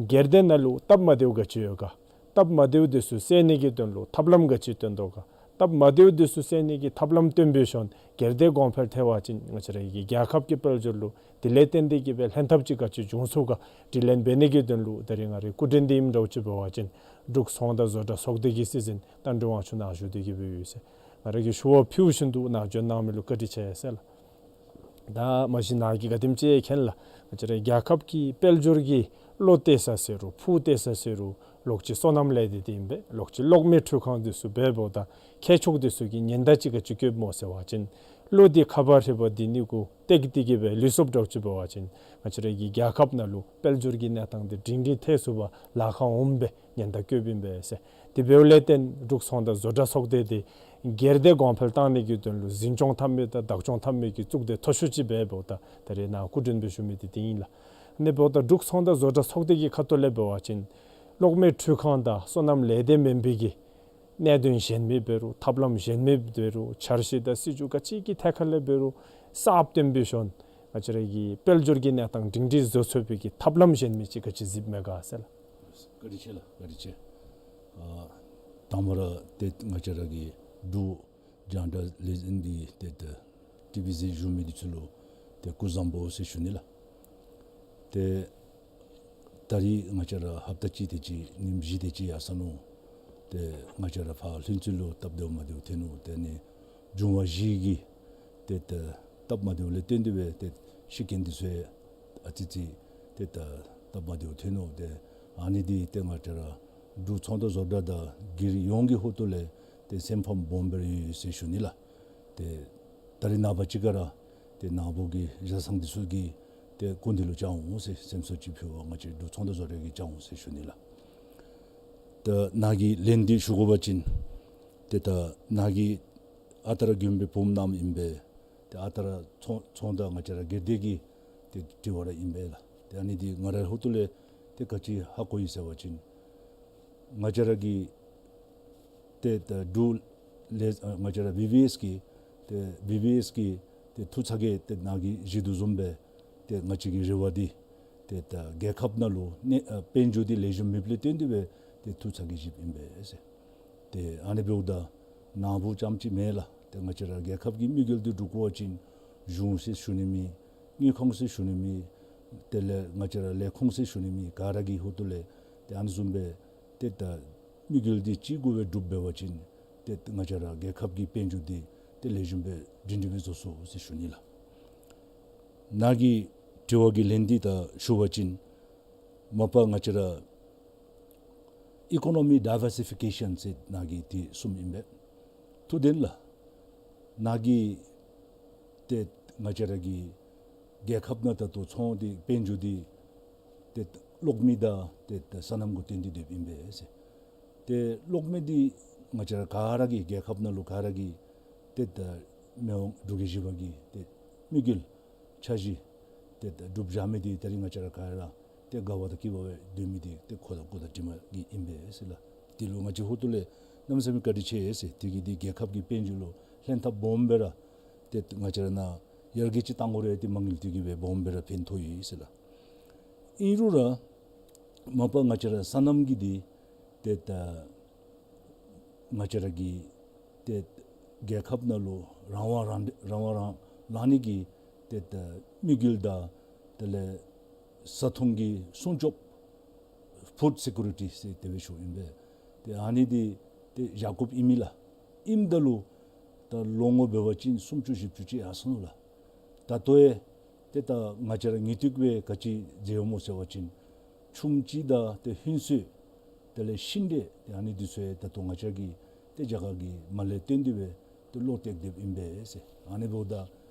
སྒེར་སྡེ་ནང་ལུ་སྟབས་མ་བདེཝ་ག་ཅི་ཡོད་ག། སྟབས་མ་བདེཝ་འདི་ཚུ་སེལ་ནི་གི་དོན་ལུ་ཐབས་ལམ་ག་ཅི་བཏོན་དོ་ག། སྟབས་མ་བདེཝ་འདི་ཚུ་སེལ་ནི་གི་ཐབས་ལམ་བཏོན་པའི་ཤུལ་སྒེར་སྡེ་གོང་འཕེལ་ཐལ་བ་ཅིན་ང་བཅས་རའི་གི་རྒྱལ་ཁབ་ཀྱི་དཔལ་འབྱོར་ལུ་དེ་ལས་བརྟེན་ཏེ་གི་སྦེ་ལྷན་ཐབས་ཅིག་ག་ཅི་འབྱུང་ཚུགས་ག་དྲི་ལན་འབད་ནི་གི་དོན་ལུ་ད་རིས་ང་རའི་སྐུ་མགྲོན་འདི་ཨིནམ་འདྲཝ་ཅིག་འབད་བ་ཅིན་འབྲུག་ཚོང་དང་བཟོ་གྲྭ་ཚོགས་སྡེ་གི་སྲིད་འཛིན་རྟ་མགྲིན་དབང་ཕྱུག་ནཱ་བཞུགས་ཏེ་གི་སྦེ་ཡོད་ཟེར། ང་ར་གིས་ཞུ་བ་ཕུལ་བཞིན་དུ་ནཱ་འབྱོན་གནང་མི་ལུ་བཀའ་དྲིན་ཆེ་ཟེར་ལགས། ད་མ་གཞི་ནཱ་གིས་ག་དེམ་ཅིག་མཁྱེན་ལགས། ང་བཅས་རའི་རྒྱལ་ཁབ་ཀྱི་དཔལ་འབྱོར་གྱི་བློ་གཏད་ས་ཟེར་རུང་ཕུགས་གཏད་ས་ཟེར་རུང་གློག་ཅིག་སོ་ནམ་ལས་སྡེ་འདི་ཨིན་པས། གློག་ཅིག་གློག་མེ་འཕྲུལ་ཁང་འདི་ཚུ་འབདཝ་ད་མཁས་མཆོག་འདི་ཚུ་གི་ཉེན་བརྡ་ཅིག་ག་ཅི་བཀོདཔ་སྨོ་ཟེར་བ་ཅིན་བློ་འདི་ཁ་བ་རི་བ་འདི་ནི་གུ་བཏེག་སྟེ་གི་སྦེ་ལུས་སོཔ་འདྲཝ་ཅིག་འབད་བ་ཅིན་ང་བཅས་རའི་གི་རྒྱལ་ཁབ་ནང་ལུ་དཔལ་འབྱོར་གྱི་གནས་སྟངས་འདི་སྒྲིང་སྒྲིང་ཐལ་ཚུགསཔ་ལཱ་ཁག་འོངམ་སྦེ་ཉེན་བརྡ་བཀོདཔ་ཨིན་པས་ཟེར། དེ་འབདཝ་ལས་བརྟེན་འབྲུག་ཚོང་དང་བཟོ་གྲྭ་ཚོགས་སྡེ་འདི་སྒེར་སྡེ་གོང་འཕེལ་བཏང་ནི་གི་དོན་ལུ་འཛིན་སྐྱོང་འཐབ་མི་དང་བདག་སྐྱོང་འཐབ་མི་གི་གཙུག་སྡེ་མཐོ་ཤོས་ཅིག་འབདཝ་ད་ད་རིས་ནཱ་སྐུ་མགྲོན་སྦེ་ཞུ་མི་འདི་དེ་ཨིན་ལགས། ཨ་ནི་འབདཝ་ད་འབྲུག་ཚོང་དང་བཟོ་གྲྭ་ཚོགས་སྡེ་གི་ཁ་ཐུག་ལས་འབད་བ་ཅིན་གློག་མེ་འཕྲུལ་ཁང་དང་སོ་ནམ་ལས་སྡེ་མེན་པའི་གི་གནད་དོན་གཞན་མི་འབད་རུང་ཐབས་ལམ་གཞན་མི་འབད་རུང་འཆར་གཞི་དང་སྲིད་བྱུས་ག་ཅི་གི་ཐད་ཁར་ལས་འབད་རུང་གསརཔ་བཏོན་པའི་ཤུལ་ང་བཅས་རའི་གི་དཔལ་འབྱོར་གྱི་གནས་སྟངས་སྒྲིང་སྒྲིང་བཟོ་ཚུགས་པའི་གི་ཐབས་ལམ་གཞན་མི་ཅིག་ག་ཅི་གཟིགསཔ་མས་ག་ཟེར་ལགས། བཀའ་དྲིན་ཆེ་ལགས། བཀའ་དྲིན་ཆེ། ཨ་དང་པ་ར་ཏེ་ང་བཅས་ར་གི་འབྲུག་རྒྱང་བསྒྲགས་ལས་འཛིན་འདི་ཏེ་ཏེ་ཊི་བི་ཟེར་ཞུ་མི་འདི་ཚུ་ལུ་ཏེ་སྐུ་གཟུགས་བཟང་པོ་ཟེར་ཞུ་ནི་ལགས། ཏེ་ད་རིས་ང་བཅས་ར་ཧབ་ཏ་གཅིག་དེ་ཅིག་ཉིནམ་བཞི་དེ་ཅིག་ཡར་སོང་ནུག། ཏེ་ང་བཅས་ར་ཕར་ལྷུན་རྩེ་ལུ་སྟབས་བདེཝ་མ་བདེཝ་ཐོན་ནུག། ཏེ་ཨ་ནི་འབྱུང་བ་བཞི་གིས་ཏེ་ད་སྟབས་མ་བདེཝ་ལས་བརྟེན་ཏེ་སྦེ་ཏེ་ཤི་རྐྱེན་འདི་ཚུ་ཡང་ཨ་ཙི་ཙི་ཏེ་ད་སྟབས་མ་བདེཝ་ཐོན་ནུག། ཏེ་ཨ་ནི་འདི་ཏེ་ང་བཅས་ར་འབྲུག་ཚོང་དང་བཟོ་གྲྭ་དང་སྒེར་ཡོངས་ཀྱི་ཧོངས་ལས་ཏེ་སེམས་ཕམ་སྦོམ་སྦེ་ར་ཡོད་ཟེར་ཞུ་ནི་ལགས། ཏེ་ད་རིས་ནངས་པ་ཅིག་ཁར་ཏེ་ནཱ་བུ་གི་བཟའ་ཚང་འདི་ཚུ་གིས་ཏེ་སྐུ་མདུན་ལུ་བཅར་འོང་ཟེར་སེམས་གསོ་ཅིག་ཕུལ་བར་ང་བཅས་འབྲུག་ཚོང་དང་བཟོ་གྲྭ་གིས་བཅར་འོང་ཟེར་ཞུ་ནི་ལགས། ད་ནཱ་གི་ལན་འདི་ཞུ་དགོ་པ་ཅིན་ཏེ་ད་ནཱ་གིས་ཨ་རྟག་ར་དགོན་པའི་བུམོ་ནང་ཨིན་པས། ཏེ་ཨ་རྟག་ར་ཚོང་ཚོང་དང་ང་བཅས་ར་སྒེར་སྡེ་གི་ཏེ་དྲི་བ་ར་ཨིན་པས་ལགས། ཏེ་ཨ་ནི་འདི་ང་རའི་ཧོངས་ལས་ཏེ་ག་ཅི་ཧ་གོ་ཡི་ཟེར་བ་ཅིན་ང་བཅས་ར་གི་ཏེ་ད་འབྲུག་ལས་ང་བཅས་ར་བི་བི་ཨེསི་གི་ཏེ་བི་བི་ཨེསི་གི་ཏེ་ཐུགས་ཚ་གྱང་ཏེ་ནཱ་གིས་བཞེས་དོ་བཟུམ་སྦེ་ཏེ་ང་བཅས་ཀྱི་རེ་བ་འདི་ཏེ་ད་རྒྱལ་ཁབ་ནང་ལུ་ནི་ཨ་དཔལ་འབྱོར་འདི་ལེགས་ཤོམ་མེདཔ་ལས་བརྟེན་ཏེ་སྦེ་ཏེ་ཐུགས་ཚ་གྱང་བཞེསཔ་ཨིན་པས་ཟེར། ཏེ་ཨ་ནི་འབདཝ་ད་ནཱ་བུ་རྐྱངམ་ཅིག་མེན་ལགས། ཏེ་ང་བཅས་ར་རྒྱལ་ཁབ་ཀྱི་དམིགས་ཡུལ་འདི་སྒྲུབ་དགོ་པ་ཅིན་གཞུང་ཟེར་ཞུ་ནི་མེད། དངུལ་ཁང་ཟེར་ཞུ་ནི་མེད། དེ་ལས་ང་བཅས་ར་ལས་ཁུངས་ཟེར་ཞུ་ནི་མེད། ག་ར་གི་ཧོངས་ལས་ཏེ་ཨ་ནི་བཟུམ་སྦེ་ཏེ་ད་དམིགས་ཡུལ་འདི་གཅིག་གུ་སྦེ་སྒྲུབ་འབད་བ་ཅིན་ཏེ་ང་བཅས་ར་རྒྱལ་ཁབ་ཀྱི་དཔལ་འབྱོར་འདི་ཏེ་ལེགས་ཤོམ་སྦེ་སྒྲིང་སྒྲིང་སྦེ་བཟོ་ཚུགས་ཟེར་ཞུ་ནི་ལགས། ནཱ་གི་དྲི་བ་གི་ལན་འདི་ད་ཞུ་བ་ཅིན་མ་པ་ང་བཅས་ར་ཨི་ཀོ་ནོ་མི་ཌའི་བར་སི་ཕི་ཀེ་ཤཱན་ཟེར་ནཱ་གིས་འདི་གསུངམ་ཨིན་པས། ཐུགས་བདེན་ལགས། ནཱ་གིས་ཏེ་ང་བཅས་ར་གི་རྒྱལ་ཁབ་ནང་ད་ལྟོ་ཚོང་འདི་དཔལ་འབྱོར་འདི་ཏེ་གློག་མེ་དང་ཏེ་ད་སོ་ནམ་གུ་བརྟེན་ཏེ་སྡོདཔ་ཨིན་པས་ཟེར། ཏེ་གློག་མེ་འདི་ང་བཅས་ར་ག་ར་གི་རྒྱལ་ཁབ་ནང་ལུ་ག་ར་གི་ཏེ་ད་མི་དབང་འབྲུག་རྒྱལ་བཞི་པ་གི་ཏེ་དམིགས་ཡུལ་འཆར་གཞི་ཏེ་ད་སྒྲུབ་བཞག་མི་འདི་ད་རིས་ང་བཅས་ར་ག་ར་ཏེ་དགའ་བ་དང་སྐྱིད་པ་སྦེ་སྡོད་མི་འདི་ཏེ་ཁོ་དང་སྐུ་དང་གྲིབ་མ་གིས་ཨིན་པས་ཟེར་ལགས། དེ་ལུ་ང་བཅས་ཧོངས་ལས་གནམ་མེད་ས་མེད་བཀའ་དྲིན་ཆེ་ཟེར། དེ་གིས་འདི་རྒྱལ་ཁབ་ཀྱི་དཔལ་འབྱོར་ལུ་ལྷན་ཐབས་སྦོམ་སྦེ་ར་ཏེ་ང་བཅས་ར་ནཱ་ཡར་རྒྱས་ཅིག་གཏང་དགོ་རུང་ཏེ་མ་དངུལ་འདི་གིས་སྦེ་སྦོམ་སྦེ་ར་ཕན་ཐོགས་ཡི་ཟེར་ལགས། ཨིན་རུང་ར་མ་པ་ང་བཅས་ར་སོ་ནམ་གྱི་འདི་ཏེ་ད་ང་བཅས་ར་གི་ཏེ་རྒྱལ་ཁབ་ནང་ལུ་རང་དབང་རང་རང་དབང་རང་བླངས་ནི་གི་ཏེ་ད་དམིགས་ཡུལ་དང་དེ་ལས་བཟའ་འཐུང་གི་སྲུང་སྐྱོབ་ཕུཌ་སེ་ཀུ་རི་ཊི་ཟེར་དེ་སྦེ་ཞུཝ་ཨིན་པས། ཏེ་ཨ་ནི་འདི་ཏེ་བཞག་དགོཔ་ཨིན་མས་ལགས། ཨིནམ་ད་ལུ་ད་ལོ་ངོ་འབད་བ་ཅིན་སུམ་ཅུ་བཞི་བཅུ་ཅིག་ཡར་སོང་ནུག་ལགས། ད་ལྟོ་ཡང་ཏེ་ད་ང་བཅས་ར་ངེས་ཏིག་སྦེ་ག་ཅི་མཛད་ཡོདཔ་སྨོ་ཟེར་བ་ཅིན་ཆུམ་ཅིག་དང་ཏེ་ཧུན་སུར་དེ་ལས་ཤིང་འབྲས་ཏེ་ཨ་ནི་འདི་ཚུ་ཡང་ད་ལྟོ་ང་བཅས་ཀྱི་ཏེ་རྒྱ་གར་གྱི་མ་ལས་བཏོན་ཏེ་སྦེ་ཏེ་གློག་བཏེག་སྡོདཔ་ཨིན་པས་ཟེར། ཨ་ནི་འབདཝ་ད་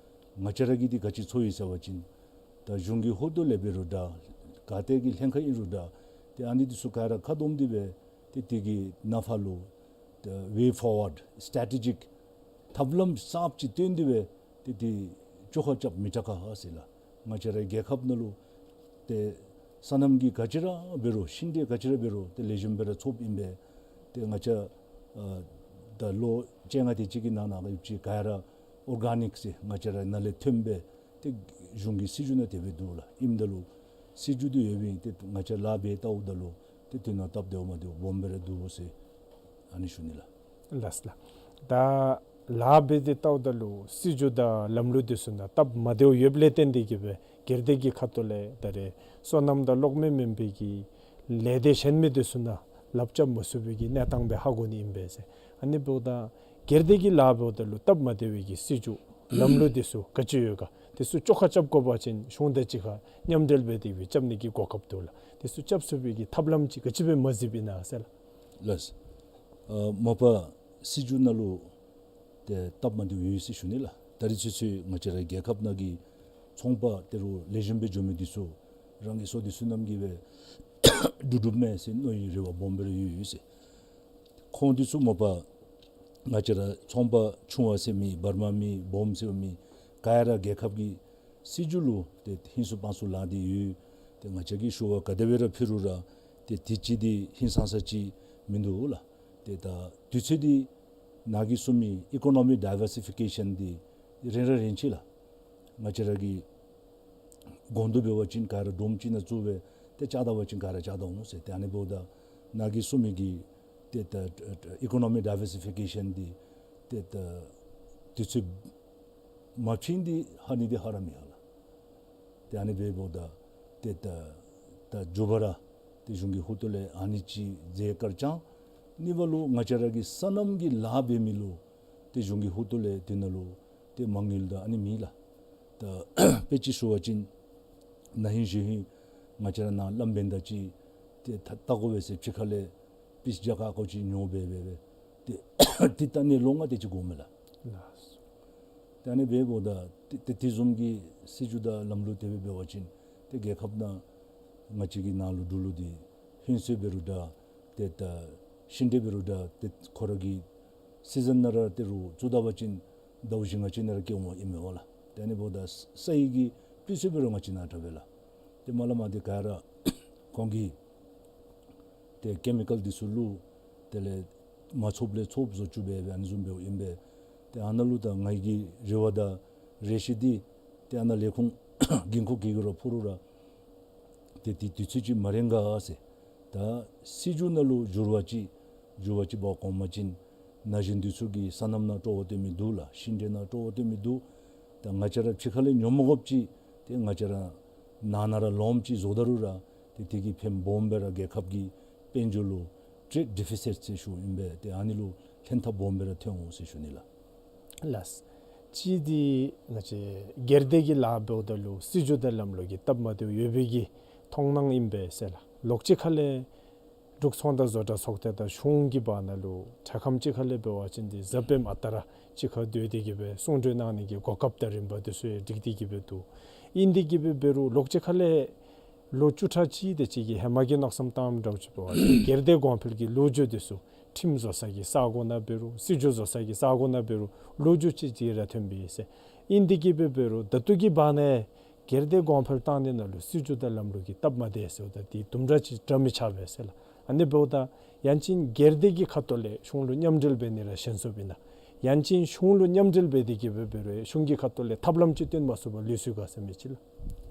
ང་བཅས་ར་གིས་འདི་ག་ཅི་འཚོལ་ཡི་ཟེར་བ་ཅིན་ད་གཞུང་གི་ཧོངས་ལས་འབད་རུང་འདྲ་ག་ཏེ་གི་ལྷན་ཁག་ཨིན་རུང་འདྲ་ཏེ་ཨ་ནི་འདི་ཚུ་ག་ར་ཁ་བསྡོམས་ཏེ་སྦེ་ཏེ་དེ་གི་ནང་ཕར་ལུ་ཏེ་ཝེ་ཕོར་ཝརཌ་སི་ཊེ་ཊི་ཇིཀ་ཐབས་ལམ་གསརཔ་ཅིག་བཏོན་ཏེ་སྦེ་ཏེ་དེ་བཅོ་ཁ་རྐྱབ་མི་དྲག་ག་ཟེར་ལགས། ང་བཅས་རའི་རྒྱལ་ཁབ་ནང་ལུ་ཏེ་ སོ་ནམ་གྱི་ག་ཅི་ར་འབད་རུང་ཤིང་འབྲས་ག་ཅི་ར་འབད་རུང་ཏེ་ལེགས་ཤོམ་སྦེ་ར་ཚོགསཔ་ཨིན་པས། ཏེ་ང་བཅས་ཨ་ད་ལོ་བཅོ་ལྔ་དེ་ཅིག་གི་ནང་ན་ཡོད་ཅི་ག་ཡ་ར་ཨོར་ག་ནིཀ་ཟེར་ང་བཅས་ར་ནཱ་ལས་ཐོན་སྦེ་ཏེ་གཞུང་གི་སྲིད་བྱུས་ནང་དེ་སྦེ་འདུག་ལགས། ཨིནམ་ད་ལུ་སྲིད་བྱུས་འདི་ཡོད་པའི་ཏེ་ང་བཅས་ལཱ་འབད་བལྟཝ་ད་ལུ་ཏེ་དོན་དག་སྟབས་བདེཝ་མ་བདེཝ་སྦོམ་སྦེ་ར་འདུག་ཟེར་ཨ་ནི་ཞུ་ནི་ལགས། ལགས་ལགས། ད་ལཱ་འབད་དེ་བལྟཝ་ད་ལུ་སྲིད་བྱུས་དང་ལམ་ལུགས་འདི་ཚུ་ནང་སྟབས་མ་བདེཝ་ཡོདཔ་ལས་བརྟེན་ཏེ་གིས་སྦེ་སྒེར་སྡེ་གི་ཁ་ཐུག་ལས་ད་རེས་སོ་ནམ་དང་གློག་མེ་མེན་པའི་གི་ལས་སྡེ་གཞན་མི་འདི་ཚུ་ནང་ལགཔ་རྐྱབ་མ་ཚུགས་པའི་གི་གནས་སྟངས་སྦེ་ཧ་གོ་ནི་ཨིན་པས་ཟེར། ཨ་ནི་འབདཝ་ད་སྒེར་སྡེ་གི་ལཱ་འབདཝ་ད་ལུ་སྟབས་མ་བདེ་བའི་གི་སྲིད་བྱུས་ལམ་ལུགས་འདི་ཚུ་ག་ཅི་ཡོད་ག་འདི་ཚུ་བཅོ་ཁ་རྐྱབ་དགོ་པ་ཅིན་གཞུང་དང་གཅིག་ཁར་མཉམ་འབྲེལ་འབད་དེ་སྦེ་རྐྱབ་ནི་གི་གོ་སྐབས་འདུག་ལགས། འདི་ཚུ་རྐྱབ་ཚུགས་པའི་གི་ཐབས་ལམ་ཅིག་ག་ཅི་སྦེ་མ་གཟིགསཔ་ཨིན་ན་ཟེར་ལགས། ལགས། ཨ་མ་པ་སྲིད་བྱུས་ནང་ལུ་ཏེ་སྟབས་མ་བདེཝ་ཡོད་ཟེར་ཞུ་ནི་ལགས། ད་རེས་ཚུན་ཚོད་ང་བཅས་ར་རྒྱལ་ཁབ་ནང་གི་ཚོང་པ་ཏེ་རུང་ལེགས་ཤོམ་སྦེ་འགྱོ་མི་འདི་ཚུ་རང་གི་སོ་འདི་བསོད་ནམས་ཀྱིས་སྦེ་སྒྲུབ་སྒྲུབ་མས་ཟེར་མནོ་བའི་རེ་བ་སྦོམ་སྦེ་ར་ཡོད་ཡོད་ཟེར། ཁོང་འདི་ཚུ་མ་པ་ང་བཅས་ར་ཚོང་པ་ཆུང་བ་ཟེར་མི་བར་མ་མི་སྦོམ་ཟེར་མི་ག་ཡ་ར་རྒྱལ་ཁབ་ཀྱི་སྲིད་བྱུས་ལུ་ཏེ་ཧིང་སུ་དཔང་སུ་ལང་སྟེ་ཡོད། ཏེ་ང་བཅས་ཀྱིས་ཞུ་བ་ག་དེ་སྦེ་ར་ཕུལ་རུང་ར་ཏེ་དེ་ཅིག་འདི་ཧིང་སངས་ས་ཅིག་མིན་འདུག་ལགས། ཏེ་ད་དུས་ཚོད་འདི་ནཱ་གིས་གསུངས་མི་ཨི་ཀོ་ནོ་མི་ཌའི་ཝར་སི་ཕི་ཀེ་ཤཱན་འདི་རན་ར་རན་ཅི་ལགས། ང་བཅས་ར་གི་གོང་དུ་འབད་བ་ཅིན་ག་ར་སྒྲོམ་ཅིག་ནང་བཙུགས་སྦེ་ཏེ་བཅག་ད་པ་ཅིན་ག་ར་བཅག་ད་འོང་ཟེར། ཏེ་ཨ་ནི་འབདཝ་ད་ནཱ་གིས་གསུངས་མི་གི་ཏེ་ད་ཨི་ཀོ་ནོ་མི་ཌའི་ཝར་སི་ཕི་ཀེ་ཤཱན་འདི་ཏེ་ད་དུས་ཚོད་མ་ཕྱིན་འདི་ཧ་ནི་འདི་ཧ་ར་མི་ཧ་ལགས། ཏེ་ཨ་ནི་འབདཝ་ད་ཏེ་ད་ད་མཇུག་པ་ར་ཏེ་གཞུང་གི་ཧོངས་ལས་ཨ་ནི་ཅིག་མཛད་དཀར་ཅིག་ནི་བ་ལུ་ང་བཅས་ར་གི་སོ་ནམ་གྱི་ལཱ་འབད་མི་ལུ་ཏེ་གཞུང་གི་ཧོངས་ལས་དེ་ནང་ལུ་ཏེ་མ་དངུལ་དང་ཨ་ནི་མེད་ལགས། ད་དཔེ་ཅིག་ཞུ་བ་ཅིན་ན་ཧིང་གཞེས་ཧིང་ང་བཅས་ར་ནཱ་ལམ་བེན་ད་ཅིག་ཏེ་ད་བལྟ་དགོ་པས་ཟེར་ཕྱི་ཁ་ལས་པིསི་རྒྱ་གར་གུ་ཅིག་ཉོ་སྦེ་སྦེ་སྦེ་ཏེ་ཏེ་ད་ནི་ལོ་ལྔ་དེ་ཅིག་འགོར་མས་ལགས། ལགས། ཏེ་ཨ་ནི་འབདཝ་ད་ཏེ་ཏེ་དེ་བཟུམ་གྱི་སྲིད་བྱུས་དང་ལམ་ལུགས་དེ་སྦེ་འབད་བ་ཅིན་ཏེ་རྒྱལ་ཁབ་ནང་ང་བཅས་ཀྱི་ནང་ལུ་འབྲུག་ལུ་འདི་ཧིང་སོ་འབད་རུང་འདྲ་ཏེ་ད་ཤིང་འབྲས་འབད་རུང་འདྲ་ཏེ་ཁོ་ར་གི་སི་ཛཱན་ནང་ར་ཏེ་རུང་བཙུགས་ད་པ་ཅིན་ཟླཝ་བཞི་ལྔ་ཅིག་ནང་ར་སྐྱེཝ་ཨིན་མས་པ་ལགས། ཏེ་ཨ་ནི་འབདཝ་ད་ས་ཡི་གི་སྤུས་ཚད་འབད་རུང་ང་བཅས་ནཱ་དྲག་པས་ལགས། ཏེ་མ་ལ་མ་འདི་ག་ར་ཁོང་གིས་ཏེ་ཀེ་མི་ཀཱལ་འདི་ཚུ་བླུགས། དེ་ལས་མ་ཚུགསཔ་ལས་ཚུགསཔ་བཟོ་བཅུག་སྦེ་སྦེ་ཨ་ནི་བཟུམ་འབདཝ་ཨིན་པས། ཏེ་ཨ་ནཱ་ལུ་ད་ང་གི་རེ་བ་དང་རེ་ཆེ་འདི་ཏེ་ཨ་ནཱ་ལས་ཁུངས་འགན་ཁུར་ག་གིས་ར་ཕུལ་རུང་ར་ཏེ་དེ་དུས་ཚོད་ཅིག་མ་རན་ག་ཟེར། ད་སྲིད་བྱུས་ནང་ལུ་འགྱུར་བ་ཅིག་འགྱུར་བ་ཅིག་འབད་གོང་མ་ཅིན་ན་གཞོན་འདི་ཚུ་གིས་སོ་ནམ་ནང་སྤྲོ་བ་སྟོན་མི་འདུག་ལགས། ཤིང་འབྲས་ནང་སྤྲོ་བ་སྟོན་མི་འདུག། ད་ང་བཅས་ར་ཕྱི་ཁ་ལས་ཉོ་མ་དགོཔ་ཅིག་ཏེ་ང་བཅས་ར་ནང་ན་ར་ལོངམ་ཅིག་བཟོ་ད་རུང་ར་ཏེ་དེ་གིས་ཕན་སྦོམ་སྦེ་ར་རྒྱལ་ཁབ་ཀྱི་དཔལ་འབྱོར་ལུ་ཊེརེཌ་ཌི་ཕི་སིཊ་ཟེར་ཞུཝ་ཨིན་པས། ཏེ་ཨ་ནི་ལུ་ལྷན་ཐབས་སྦོམ་སྦེ་ར་ཐོན་འོང་ཟེར་ཞུ་ནི་ལགས། ལགས། གཅིག་འདི་ང་བཅས་སྒེར་སྡེ་གི་ལཱ་འབདཝ་ད་ལུ་སྲིད་བྱུས་དང་ལམ་ལུགས་ཀྱི་སྟབས་མ་བདེཝ་ཡོད་པའི་གི་མཐོང་སྣང་ཨིན་པས་ཟེར་ལགས། ལོགས་གཅིག་ཁ་ལས་འབྲུག་ཚོང་དང་བཟོ་གྲྭ་ཚོགས་སྡེ་དང་གཞུང་གི་བར་ན་ལུ་འཕྲལ་ཁམས་ཅིག་ཁ་ལས་འབད་བ་ཅིན་འདི་གཟའ་སྤེནམ་ཨ་རྟག་ར་གཅིག་ཁར་སྡོད་དེ་གིས་སྦེ་གསུང་གྲོས་གནང་ནི་གི་གོ་སྐབས་དང་རིམ་པ་འདི་ཚུ་ཡང་འགྲིགས་ཏེ་གིས་སྦེ་འདུག། ཨིན་ཏེ་གིས་སྦེ་འབད་རུང་ལོགས་གཅིག་ཁ་ལས་ལོ་བཅུ་ཕྲག་གཅིག་དེ་ཅིག་གི་ཧེ་མ་གི་མནོ་བསམ་བཏངམ་འདྲཝ་ཅིག་འབད་བ་ཅིན་སྒེར་སྡེ་གོང་འཕེལ་གྱི་ལོ་རྒྱུས་འདི་ཚུ་ཁྲིམས་བཟོ་ས་གི་ས་གོ་ནང་འབད་རུང་སྲིད་བྱུས་བཟོ་ས་གི་ས་གོ་ནང་འབད་རུང་ལོ་རྒྱུས་ཅིག་ཅིག་ར་ཐོན་པས་ཟེར། ཨིན་ཏེ་གིས་སྦེ་འབད་རུང་ད་ལྟོ་གི་བར་ན་སྒེར་སྡེ་གོང་འཕེལ་བཏང་ནི་ནང་ལུ་སྲིད་བྱུས་དང་ལམ་ལུགས་ཀྱི་སྟབས་མ་བདེ་ཟེརཝ་ད་འདི་དུམ་གྲ་ཅིག་འདྲ་མི་ཆགས་པས་ཟེར་ལགས། ཨ་ནི་འབདཝ་ད་ཡང་ཅིན་སྒེར་སྡེ་གི་ཁ་ཐུག་ལས་གཞུང་ལུ་མཉམ་འབྲེལ་འབད་ནི་ར་ཞན་སོངམ་ཨིན་ན། ཡང་ཅིན་གཞུང་ལུ་མཉམ་འབྲེལ་འབད་དེ་གིས་སྦེ་འབད་རུང་གཞུང་གི་ཁ་ཐུག་ལས་ཐབས་ལམ་ཅིག་སྟོན་མ་ཚུགས་པར་ལུས་སོང་ག་ཟེར་མི་ཅིག་ལགས།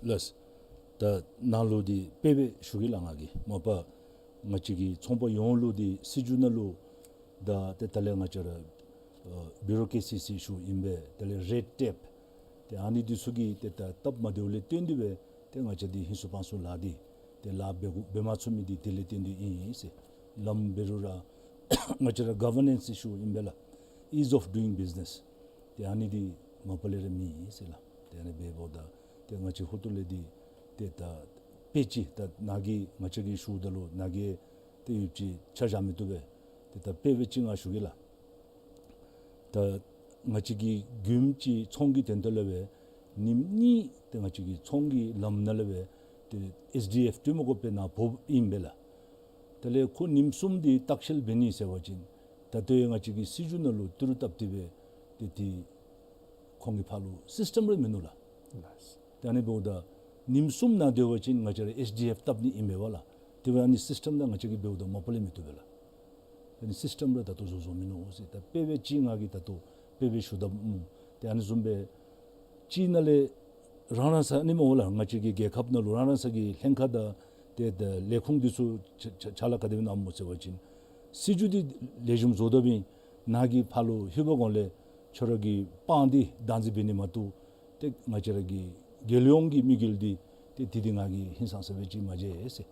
ལགས། ད་ནཱ་ལུ་འདི་དཔེ་སྦེ་ཞུ་གེ་ལགས། ང་གིས་མ་པ་ང་བཅས་ཀྱི་ཚོང་པ་ཡོངས་ལུ་འདི་སྲིད་བྱུས་ནང་ལུ་ད་ཏེ་ད་ལས་ང་བཅས་ར་ཨ་བི་རོ་ཀེ་སི་ཟེར་ཞུཝ་ཨིན་པས། དེ་ལས་རེཌ་ཊེབ་ཏེ་ཨ་ནི་འདི་ཚུ་གིས་ཏེ་ད་སྟབས་མ་བདེཝ་ལས་བརྟེན་ཏེ་སྦེ་ཏེ་ང་བཅས་འདི་ཧིང་སུ་དཔང་སུ་ལང་སྟེ་ཏེ་ལཱ་འབད་དགོ་འབད་མ་ཚུགས་མི་འདི་དེ་ལས་བརྟེན་ཏེ་ཨིན་ཟེར། ལམ་འབད་རུང་ར་ང་བཅས་ར་ག་ཝར་ནེནསི་ཟེར་ཞུཝ་ཨིན་པས་ལགས། ཨིཛ་ཨོཕ་ཌུ་ཡིང་བིཛ་ནེསི། ཏེ་ཨ་ནི་འདི་མ་པ་ལས་ར་མེད་ཟེར་ལགས། ཏེ་ཨ་ནི་འབདཝ་ད་ཏེ་ང་བཅས་ཧོངས་ལས་འདི་ཏེ་ད་དཔེ་ཅིག་ད་ནཱ་གིས་ང་བཅས་ཀྱིས་ཞུཝ་ད་ལུ་ནཱ་གིས་ཏེ་ཡོདཔ་ཅིག་ཆ་བཞག་མི་བཏུབ་པས། ཏེ་ད་དཔེ་སྦེ་ཅིག་ང་ཞུ་གེ་ལགས། ད་ང་བཅས་ཀྱི་མགྱོནམ་ཅིག་ཚོང་གི་དོན་དག་ལུ་སྦེ་ཉིནམ་གཉིས་ཏེ་ང་བཅས་ཀྱི་ཚོང་གི་ལམ་ནང་ལུ་སྦེ་ཏེ་ཨེསི་ཌི་ཨེཕ་ཏྲེ་མོ་ཀོཊ་པའི་ནང་འབོཝ་ཨིན་པས་ལགས། དེ་ལས་ཁོ་ཉིནམ་གསུམ་འདི་བརྟག་དཔྱད་འབད་ནི་ཟེར་བ་ཅིན་ད་ལྟོ་ཡང་ང་བཅས་ཀྱི་སྲིད་བྱུས་ནང་ལུ་ཏི་རུ་བཏབ་སྟེ་སྦེ་ཏེ་ཏེ་ཁོང་གི་ཕར་ལུ་སིསི་ཊམ་རེ་མིན་ནུག་ལགས། ལགས། ཏེ་ཨ་ནི་འབདཝ་ད་ ཉིནམ་གསུམ་ནང་སྡོད་པ་ཅིན་ང་བཅས་ར་ཨེཆ་ཌི་ཨེཕ་བཏབ་ནི་ཨིན་པས་ལགས། དེ་འབདཝ་ད་ཨ་ནི་སིསི་ཊེམ་དང་ང་བཅས་ཀྱིས་འབདཝ་ད་མ་པ་ལས་མི་བཏུབ་པས་ལགས། ཨ་ནི་སིསི་ཊེམ་ར་ད་ལྟོ་བཟོ་བཟོ་མིན་ནུག་ཟེར། ད་དཔེ་སྦེ་ཅིག་ང་གིས་ད་ལྟོ་དཔེ་སྦེ་ཞུ་དོ་སྨོ། ཏེ་ཨ་ནི་བཟུམ་སྦེ་ཅིག་ནང་ལས་རང་རང་ས་ཨ་ནི་སྨོ་ལགས། ང་བཅས་ཀྱི་རྒྱལ་ཁབ་ནང་ལུ་རང་རང་ས་གི་ལྷན་ཁག་དང་ཏེ་ད་ལས་ཁུངས་འདི་ཚུ་ཕྱག་ཕྱག་ཕྱག་ལཱ་ག་དེ་སྦེ་གནངམ་སྨོ་ཟེར་བ་ཅིན་སྲིད་བྱུས་འདི་ལེགས་ཤོམ་བཟོ་དོ་བའི་ནང་གི་ཕར་ལུ་ལྷོད་པའི་གོང་ལས་ཁྱོད་ར་གི་དཔང་འདི་བདག་འཛིན་འབད་ནི་མ་གཏོགས་ཏེ་ང་བཅས་ར་གི་རྒྱལ་ཡོངས་ཀྱི་དམིགས་ཡུལ་འདི་ཏེ་དེ་འདི་ང་གིས་ཧིང་སངས་ས་སྦེ་ཅིག་མ་མཇལ་ཟེར།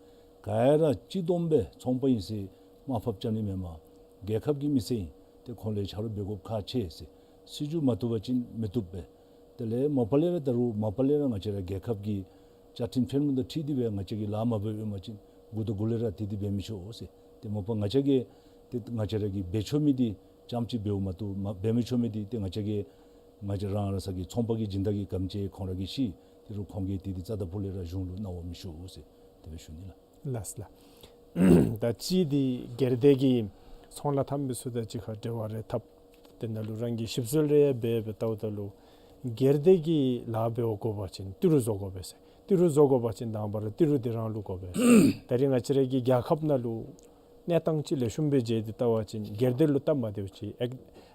ག་ར་གཅིག་འདོམས་སྦེ་ཚོང་པ་ཨིན་ཟེར་དམའ་ཕབ་རྐྱབ་ནི་མེན་པར་རྒྱལ་ཁབ་ཀྱི་མི་སེར་ཨིན། ཏེ་ཁོང་ལས་ཆ་རོགས་འབད་དགོཔ་ཁག་ཆེ་ཟེར། སྲིད་བྱུས་མ་བཏུབ་པ་ཅིན་མི་བཏུབ་པས། དེ་ལས་མ་པ་ལས་ར་ད་རུང་མ་པ་ལས་ར་ང་བཅས་ར་རྒྱལ་ཁབ་ཀྱི་བཅའ་ཁྲིམས་ཕྱག་ལཱ་དང་འཁྲིལ་ཏེ་སྦེ་ང་བཅས་ཀྱིས་ལཱ་མ་འབད་བའི་མ་ཅིན་མགུ་ཏོ་གུ་ལས་ར་དེ་འདི་འབད་མི་ཆོག་ཟེར། ཏེ་མ་པ་ང་བཅས་ཀྱིས་ཏེ་ང་བཅས་ར་གིས་འབད་ཆོག་མི་འདི་རྐྱངམ་ཅིག་འབདཝ་མ་གཏོགས་མ་འབད་མི་ཆོག་མི་འདི་ཏེ་ང་བཅས་ཀྱིས་ང་བཅས་རང་རང་ས་གི་ཚོང་པ་གི་སྦྱིན་བདག་གི་གམ་ཅིག་ཁོང་ར་གིས་ཤེས། དེ་རུང་ཁོང་གིས་དེ་འདི་རྩ་དང་ཕུ་ལས་ར་གཞུང་ལུ་གནང་བ་མི་ཞུ་ཟེར་དེ་སྦེ་ཞུ་ནི་ལགས། ལགས་ལགས། ད་ཅི་འདི་སྒེར་སྡེ་གི་ཚོང་ལཱ་འཐབ་མི་ཚུ་དང་གཅིག་ཁར་འབྲེལ་བ་རེ་འཐབ། དེ་ནང་ལུ་རང་གིས་ཞིབ་འཚོལ་རེ་འབད་འབད་བལྟཝ་ད་ལུ་སྒེར་སྡེ་གི་ལཱ་འབད་དགོ་པ་ཅིན་ཏི་རུ་བཟོ་དགོ་པས་ཟེར། ཏི་རུ་བཟོ་དགོ་པ་ཅིན་དང་པ་ར་ཏི་རུ་འདི་རང་ལུ་དགོ་པས། ད་རིས་ང་བཅས་ར་གི་རྒྱལ་ཁབ་ནང་ལུ་གནས་སྟངས་ཅིག་ལེགས་ཤོམ་སྦེ་མཇལ་ཏེ་བལྟ་བ་ཅིན་སྒེར་སྡེ་ལུ་སྟབས་མ་བདེཝ་ཅིག་ཨེག་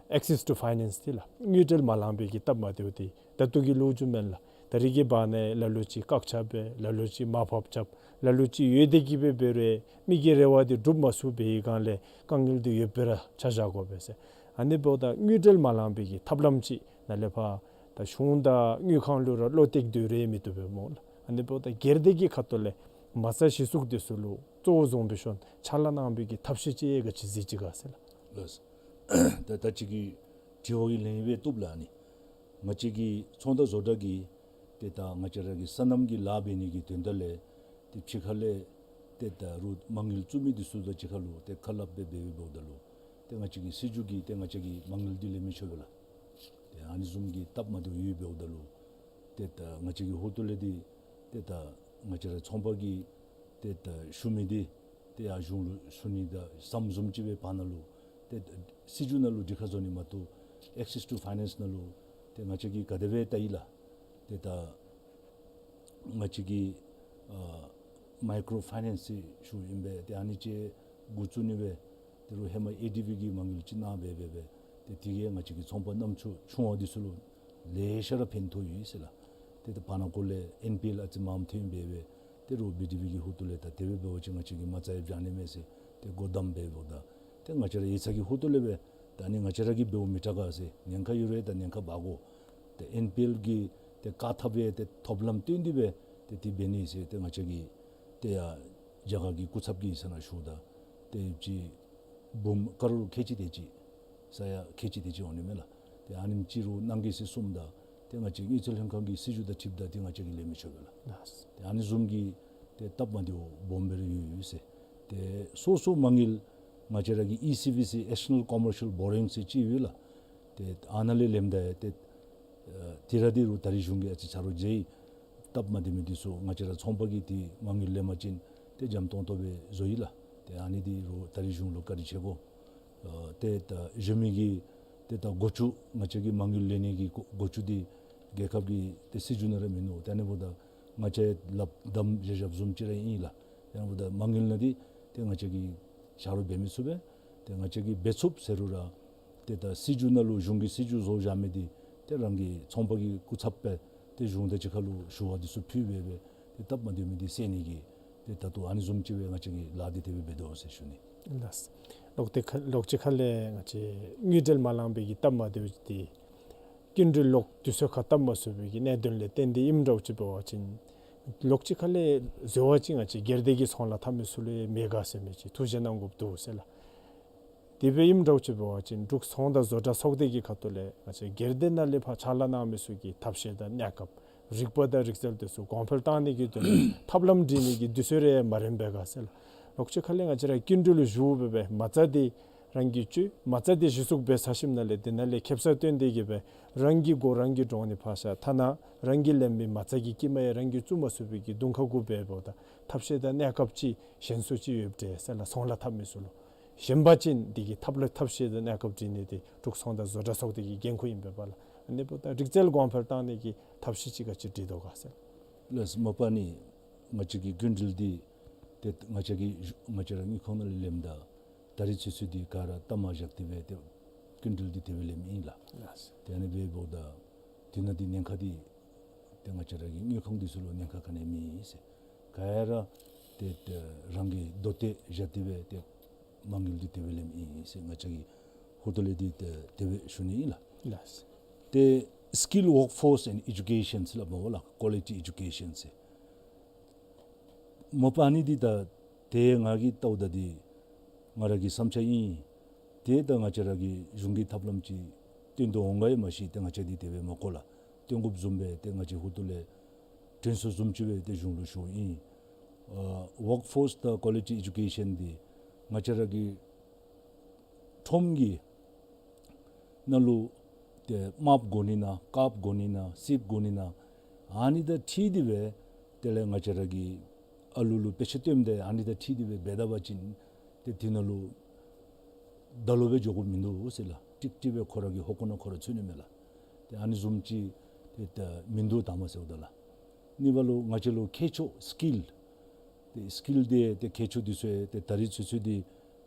ཨེག་སེས་ཊུ་ཕའི་ནེནསི་འདི་ལགས། དངུལ་འབྲེལ་མ་ལང་པའི་གི་སྟབས་མ་བདེཝ་འདི་ད་ལྟོ་གི་ལོ་རྒྱུས་མེན་ལགས། ད་རིས་ཀྱི་བར་ན་ལ་ལུ་ཅིག་བཀག་ཆ་འབད། ལ་ལུ་ཅིག་མར་ཕབ་རྐྱབ། ལ་ལུ་ཅིག་ཡོད་དེ་གི་སྦེ་འབད་རུང་མི་གི་རེ་བ་འདི་སྒྲུབ་མ་ཚུགས་པའི་སྒང་ལས་དཀའ་ངལ་འདི་ཡོདཔ་སྦེ་ར་ཆ་བཞག་དགོ་པས་ཟེར། ཨ་ནི་འབདཝ་ད་དངུལ་འབྲེལ་མ་ལང་པའི་གི་ཐབས་ལམ་ཅིག་ནཱ་ལས་ཕར་ད་གཞུང་དང་དངུལ་ཁང་ལུ་ར་བློ་གཏད་སྡོད་རེ་མི་བཏུབ་པས་སྨོ་ལགས། ཨ་ནི་འབདཝ་ད་སྒེར་སྡེ་གི་ཁ་ཐུག་ལས་མ་རྩ་གཞི་བཙུགས་འདི་ཚུ་ལུ་གཙོ་བོ་བཟུང་སྦེ་ཞུ་ཕྱག་ལཱ་གནང་པའི་གི་ཐབས་ཤེས་ཅིག་ག་ཅི་གཟིགས་ཅི་ག་ཟེར་ལགས། ལགས། ད་ད་ཅི་གི་དྲི་བ་གི་ལན་སྦེ་བཏུབ་ལགས། ཨ་ནི་ང་བཅས་ཀྱི་ཚོང་དང་བཟོ་གྲྭ་གིས་ཏེ་ད་ང་བཅས་ར་གི་སོ་ནམ་གྱི་ལཱ་འབད་ནི་གི་དོན་དག་ལས་ཏེ་ཕྱི་ཁ་ལས་ཏེ་ད་རུང་མ་དངུལ་བཙུགས་མི་འདི་ཚུ་དང་གཅིག་ཁར་ལུ་ཏེ་ཁ་སླབ་སྦེ་འབད་འབདཝ་ད་ལུ་ཏེ་ང་བཅས་ཀྱི་སྲིད་བྱུས་ཀྱིས་ཏེ་ང་བཅས་ཀྱི་མ་དངུལ་འདི་ལེན་མི་ཆོག་པས་ལགས། ཏེ་ཨ་ནི་བཟུམ་གྱི་སྟབས་མ་བདེཝ་ཡོདཔ་འབདཝ་ད་ལུ་ཏེ་ད་ང་བཅས་ཀྱི་ཧོངས་ལས་འདི་ཏེ་ད་ང་བཅས་ར་ཚོང་པ་གིས་ཏེ་ད་ཞུ་མི་འདི་ཏེ་ཡར་གཞུང་ལུ་ཞུ་ནི་དང་ཟམ་བཟུམ་ཅིག་སྦེ་བར་ན་ལུ་ཏེ་སྲིད་བྱུས་ནང་ལུ་འགྲིག་ཁ་བཟོ་ནི་མ་གཏོགས་ཨེག་སེས་ཊུ་ཕའི་ནེནསི་ནང་ལུ་ཏེ་ང་བཅས་ཀྱིས་ག་དེ་སྦེ་བལྟ་ཡི་ལགས། ཏེ་ད་ང་བཅས་ཀྱིས་ཨ་མའི་ཀྲོ་ཕའི་ནེནསི་ཞུཝ་ཨིན་པས། ཏེ་ཨ་ནི་ཅིག་འགོ་བཙུགས་ནི་སྦེ་དེ་རུང་ཧེ་མ་ཨེ་ཌི་བི་གིས་མ་དངུལ་ཅིག་གནང་སྦེ་སྦེ་སྦེ་ཏེ་དེ་གིས་ང་བཅས་ཀྱི་ཚོང་པ་རྣམ་ཅོ་ཆུང་བ་འདི་ཚུ་ལུ་ལེ་ཤ་ར་ཕན་ཐོགས་ཡོད་ཟེར་ལགས། ཏེ་ད་བར་ན་ཀོ་ལས་ཨེན་པི་ཨེལ་ཨ་ཙི་མངམ་ཐོན་སྦེ་སྦེ་དེ་རུང་བི་ཌི་བི་གི་ཧོངས་ལས་ད་དེ་སྦེ་འབད་བ་ཅིན་ང་བཅས་ཀྱིས་མ་རྩ་ཡང་བཞག་ནི་མས་ཟེར་ཏེ་སྒོ་བསྡམས་སྦེ་འབདཝ་ད་ཏེ་ང་བཅས་ར་ཡིག་ཚང་གི་ཧོངས་ལས་སྦེ་ད་ཨ་ནི་ང་བཅས་ར་གིས་འབདཝ་མི་དྲག་ག་ཟེར། ཉེན་ཁ་ཡོད་རུང་ད་ཉེན་ཁ་འབག་དགོ། ཏེ་ཨེན་པི་ཨེལ་གྱིས་ཏེ་བཀག་ཐབས་ཡང་ཏེ་ཐོབ་ལམ་སྟོན་ཏེ་སྦེ་ཏེ་དེ་འབད་ནི་ཟེར་ཏེ་ང་བཅས་ཀྱིས་ཏེ་ཡར་རྒྱ་གར་གྱི་སྐུ་ཚབ་ཀྱི་ས་ནང་ཞུཝ་ད་ཏེ་ཅིག་འབུམ་ཀ་རོར་ཁལ་གཅིག་དེ་ཅིག་ས་ཡ་ཁལ་གཅིག་དེ་ཅིག་འོང་ནི་མས་ལགས། ཏེ་ཨ་ནེམ་ཅིག་རུང་གནང་གེ་ཟེར་གསུངམ་ད་ཏེ་ང་བཅས་དངུལ་རྩིས་ལྷན་ཁང་གི་སྲིད་བྱུས་དང་འཁྲིལཝ་ད་ཏེ་ང་བཅས་ཀྱིས་ལེན་མི་ཆོག་པས་ལགས། ཏེ་ཨ་ནི་བཟུམ་གྱི་ཏེ་སྟབས་མ་བདེཝ་སྦོམ་སྦེ་ར་ཡོད་ཡོད་ཟེར། ཏེ་སོ་སོ་མ་དངུལ་ང་བཅས་ར་གི་ཨི་སི་བི་སི་ཨེག་སི་ཊར་ནཱལ་ཀོ་མར་ཤལ་བོ་རོ་ཡིང་ཟེར་ཅིག་ཡོད་ལགས། ཏེ་ཨ་ནཱ་ལས་ལེནམ་ད་ཡང་ཏེ་ཨ་དེ་ར་འདི་རུང་ད་རིས་གཞུང་གིས་ཨ་ཙི་ཆ་རོགས་མཛད་ཡི། སྟབས་མ་བདེ་མི་འདི་ཚུ་ང་བཅས་ར་ཚོང་པ་གིས་ཏེ་མ་དངུལ་ལེན་པ་ཅིན་ཏེ་འཇམ་ཏོང་ཏོ་སྦེ་བཟོ་ཡི་ལགས། ཏེ་ཨ་ནི་འདི་རུང་ད་རིས་གཞུང་ལུ་བཀའ་དྲིན་ཆེ་དགོ། ཨ་ཏེ་ད་གཞན་མི་གི་ཏེ་ད་སྒོ་ཕྱུགས་ང་བཅས་ཀྱིས་མ་དངུལ་ལེན་ནི་གི་སྒོ་སྒོ་ཕྱུགས་འདི་རྒྱལ་ཁབ་ཀྱི་ཏེ་སྲིད་བྱུས་ནང་ར་མིན་ནུག། ཏེ་ཨ་ནི་འབདཝ་ད་ང་བཅས་ལགཔ་བསྡམས་བཞག་བཞགཔ་བཟུམ་ཅིག་ར་ཨིན་ལགས། ཏེ་ཨ་ནི་འབདཝ་ད་མ་དངུལ་ནང་འདི་ཏེ་ང་བཅས་ཀྱིས་ཆ་རོགས་འབད་མི་ཚུགས་པས། ཏེ་ང་བཅས་ཀྱིས་འབད་ཚུགས་ཟེར་རུང་ར་ཏེ་ད་སྲིད་བྱུས་ནང་ལུ་གཞུང་གིས་སྲིད་བྱུས་བཟོ་བཞག་མི་འདི་ཏེ་རང་གི་ཚོང་པ་གི་སྐུ་ཚབ་སྦེ་ཏེ་གཞུང་དང་གཅིག་ཁར་ལུ་ཞུ་བ་འདི་ཚུ་ཕུལ་སྦེ་སྦེ་ཏེ་སྟབས་མ་བདེ་མི་འདི་སེལ་ནི་གི་ཏེ་ད་ལྟོ་ཨ་ནི་བཟུམ་ཅིག་སྦེ་ང་བཅས་ཀྱིས་ལཱ་འདི་དེ་སྦེ་འབད་དོ་ཟེར་ཞུ་ནི། ལགས། ལོག་སྟེ་ཁ་ལོག་ཅིག་ཁ་ལས་ང་བཅས་དངུལ་འབྲེལ་མ་ལང་པའི་གི་སྟབས་མ་བདེཝ་འདི་སྐྱིན་འགྲུལ་ལོག་དུས་ཚོད་ཁར་བཏབ་མ་ཚུགས་པའི་གི་གནད་དོན་ལས་བརྟེན་ཏེ་ཨིནམ་འདྲཝ་ཅིག་འབད་བ་ཅིན་ལོག་ཅིག་ཁ་ལས་འཛོལ་བ་ཅིག་ང་བཅས་སྒེར་སྡེ་གི་ཚོང་ལཱ་འཐབ་མི་ཚུ་ལུ་མེད་ག་ཟེར་མི་ཅིག་ཐུགས་བཞེད་གནང་དགོཔ་འདུག་ཟེར་ལགས། དེ་སྦེ་ཨིནམ་འདྲཝ་ཅིག་འབད་བ་ཅིན་འབྲུག་ཚོང་དང་བཟོ་གྲྭ་ཚོགས་སྡེ་གི་ཁ་ཐུག་ལས་ང་བཅས་སྒེར་སྡེ་ནང་ལས་ཕར་ཕྱག་ལཱ་གནང་མི་ཚུ་གི་ཐབས་ཤེས་དང་གནས་སྐབས་རིག་པ་དང་རིག་རྩལ་དེ་ཚུ་གོང་འཕེལ་བཏང་ནི་གི་དོན་ལས་ཐབས་ལམ་སྒྲིག་ནི་གི་དུས་ཚོད་རེ་མ་རན་པས་ག་ཟེར་ལགས། ལོག་ཅིག་ཁ་ལས་ང་བཅས་ར་སྐྱིན་འགྲུལ་ལུ་ཞུ་སྦེ་སྦེ་མ་རྩ་འདི་རང་གིས་སྤྱོད། མ་རྩ་འདི་གཞི་བཙུགས་འབད་ཚར་ཞིནམ་ལས་དེ་ནང་ལས་ཁེ་སང་བཏོན་ཏེ་གི་སྦེ་རང་གི་མགོ་རང་གིས་འདྲོང་ནི་ཕར་བཞག་ཐ་ན་རང་གིས་ལེན་པའི་མ་རྩ་གི་དཀྱིལ་མ་ཡང་རང་གིས་བཙུགས་མ་ཚུགས་པའི་གི་གདོང་ཁར་བཀུག་སྦེ་འབདཝ་ད་ཐབས་ཤེས་དང་གནས་སྐབས་ཅིག་ཞན་སུ་ཅིག་ཡོདཔ་འདྲས་ཟེར་ལགས། ཚོང་ལཱ་འཐབ་མི་ཚུ་ལུ། གཞན་པ་ཅིན་འདི་གི་ཐབས་ལ་ཐབས་ཤེས་དང་གནས་སྐབས་སྒྲིག་ནི་འདི་འབྲུག་ཚོང་དང་བཟོ་གྲྭ་ཚོགས་སྡེ་གི་འགན་ཁུར་ཨིན་པས་པ་ལགས། ཨ་ནི་འབདཝ་ད་རིག་རྩལ་གོང་འཕེལ་བཏང་ནི་གི་ཐབས་ཤེས་ཅིག་ག་ཅི་སྒྲིག་དོ་ག་ཟེར། ལགས། མ་པ་ནི་ང་བཅས་ཀྱི་སྐྱིན་འགྲུལ་འདི་ཏེ་ང་བཅས་ཀྱི་ང་བཅས་ར་དངུལ་ཁང་ནང་ལས་ལེནམ་ད་ད་རིས་ཚུན་ཚོད་འདི་ག་ར་གཏའ་མ་བཞག་སྟེ་སྦེ་ཏེ་སྐྱིན་འགྲུལ་འདི་དེ་སྦེ་ལེནམ་ཨིན་ལགས། ལགས། ཏེ་ཨ་ནི་འབདཝ་ད་དེ་ནང་འདི་ཉེན་ཁ་འདི་ཏེ་ང་བཅས་ར་གི་དངུལ་ཁང་འདི་ཚུ་ལུ་ཉེན་ཁ་ག་ནི་མེད་ཟེར། ག་ར་ཏེ་ཏེ་རང་གི་དོ་ཏེ་བཞག་སྟེ་སྦེ་ཏེ་མ་དངུལ་འདི་དེ་སྦེ་ལེནམ་ཨིན་ཟེར་ང་བཅས་ཀྱི་ཧོངས་ལས་འདི་ཏེ་དེ་སྦེ་ཞུ་ནི་ཨིན་ལགས། ལགས། ཏེ་skilled workforce and education ཟེར་སླབ་མས་ལགས། Quality education ཟེར། མ་པ་ཨ་ནི་འདི་ད་ཏེ་ང་གིས་བལྟཝ་ད་འདི་ང་ར་གི་བསམ་འཆར་ཨིན། ཏེ་ད་ང་བཅས་ར་གི་གཞུང་གི་ཐབས་ལམ་ཅིག་བཏོན་དོ་འོང་ག་ཡང་མ་ཤེས། ཏེ་ང་བཅས་འདི་དེ་སྦེ་མ་གོ་ལགས། བཏོན་དགོཔ་བཟུམ་སྦེ་ཏེ་ང་བཅས་ཧོངས་ལས་དྲན་གསོ་བཟུམ་ཅིག་སྦེ་ཏེ་གཞུང་ལུ་ཞུཝ་ཨིན། ཨ་workforce དང་quality education འདི་ང་བཅས་ར་གི་ཁྲོམ་གྱི་ནང་ལུ་ཏེ་རྨགཔ་དགོ་ནི་ན་དཀརཔོ་དགོ་ནི་ན་སེརཔོ་དགོ་ནི་ན་ཨ་ནི་དང་འཁྲིལ་ཏེ་སྦེ་དེ་ལས་ང་བཅས་ར་གི་ཨ་ལུ་ལུ་དཔེ་ཆ་སྟོནམ་ད་ཨ་ནི་དང་འཁྲིལ་ཏེ་སྦེ་འབད་ད་པ་ཅིན་ཏེ་དེ་ནང་ལུ་ད་ལོག་སྦེ་འགྱོ་དགོཔ་མིན་འདུག་ཟེར་ལགས། ཀྲིག་ཀྲི་སྦེ་ཁོ་ར་གི་ཧོངས་ནང་ཁོ་ར་ཚུད་ནི་མས་ལགས། ཏེ་ཨ་ནི་བཟུམ་ཅིག་ཏེ་ད་མིན་འདུག་དང་པ་ཟེརཝ་ད་ལགས། གཉིས་པ་ལུ་ང་བཅས་ལུ་མཁས་མཆོག་skill ཏེ་skill འདི་ཏེ་མཁས་མཆོག་འདི་ཚུ་ཏེ་ད་རིས་ཚུན་ཚོད་འདི་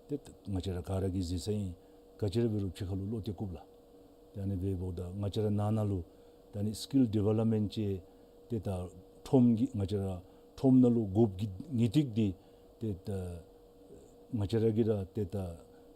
ཏེ་ང་བཅས་ར་ག་ར་གིས་གཟིགས་ས་ཨིན། ག་ཅི་ར་འབད་རུང་ཕྱི་ཁ་ལུ་ལོག་སྟེ་བཀུགཔ་ལགས། ཏེ་ཨ་ནི་འབདཝ་ད་ང་བཅས་ར་ནང་ན་ལུ་ད་ཨ་ནི་skill development ཅིག་ཏེ་ད་ཁྲོམ་གྱི་ང་བཅས་ར་ཁྲོམ་ནང་ལུ་དགོཔ་གི་ངེས་ཏིག་འདི་ཏེ་ད་ང་བཅས་ར་གིས་ར་ཏེ་ད་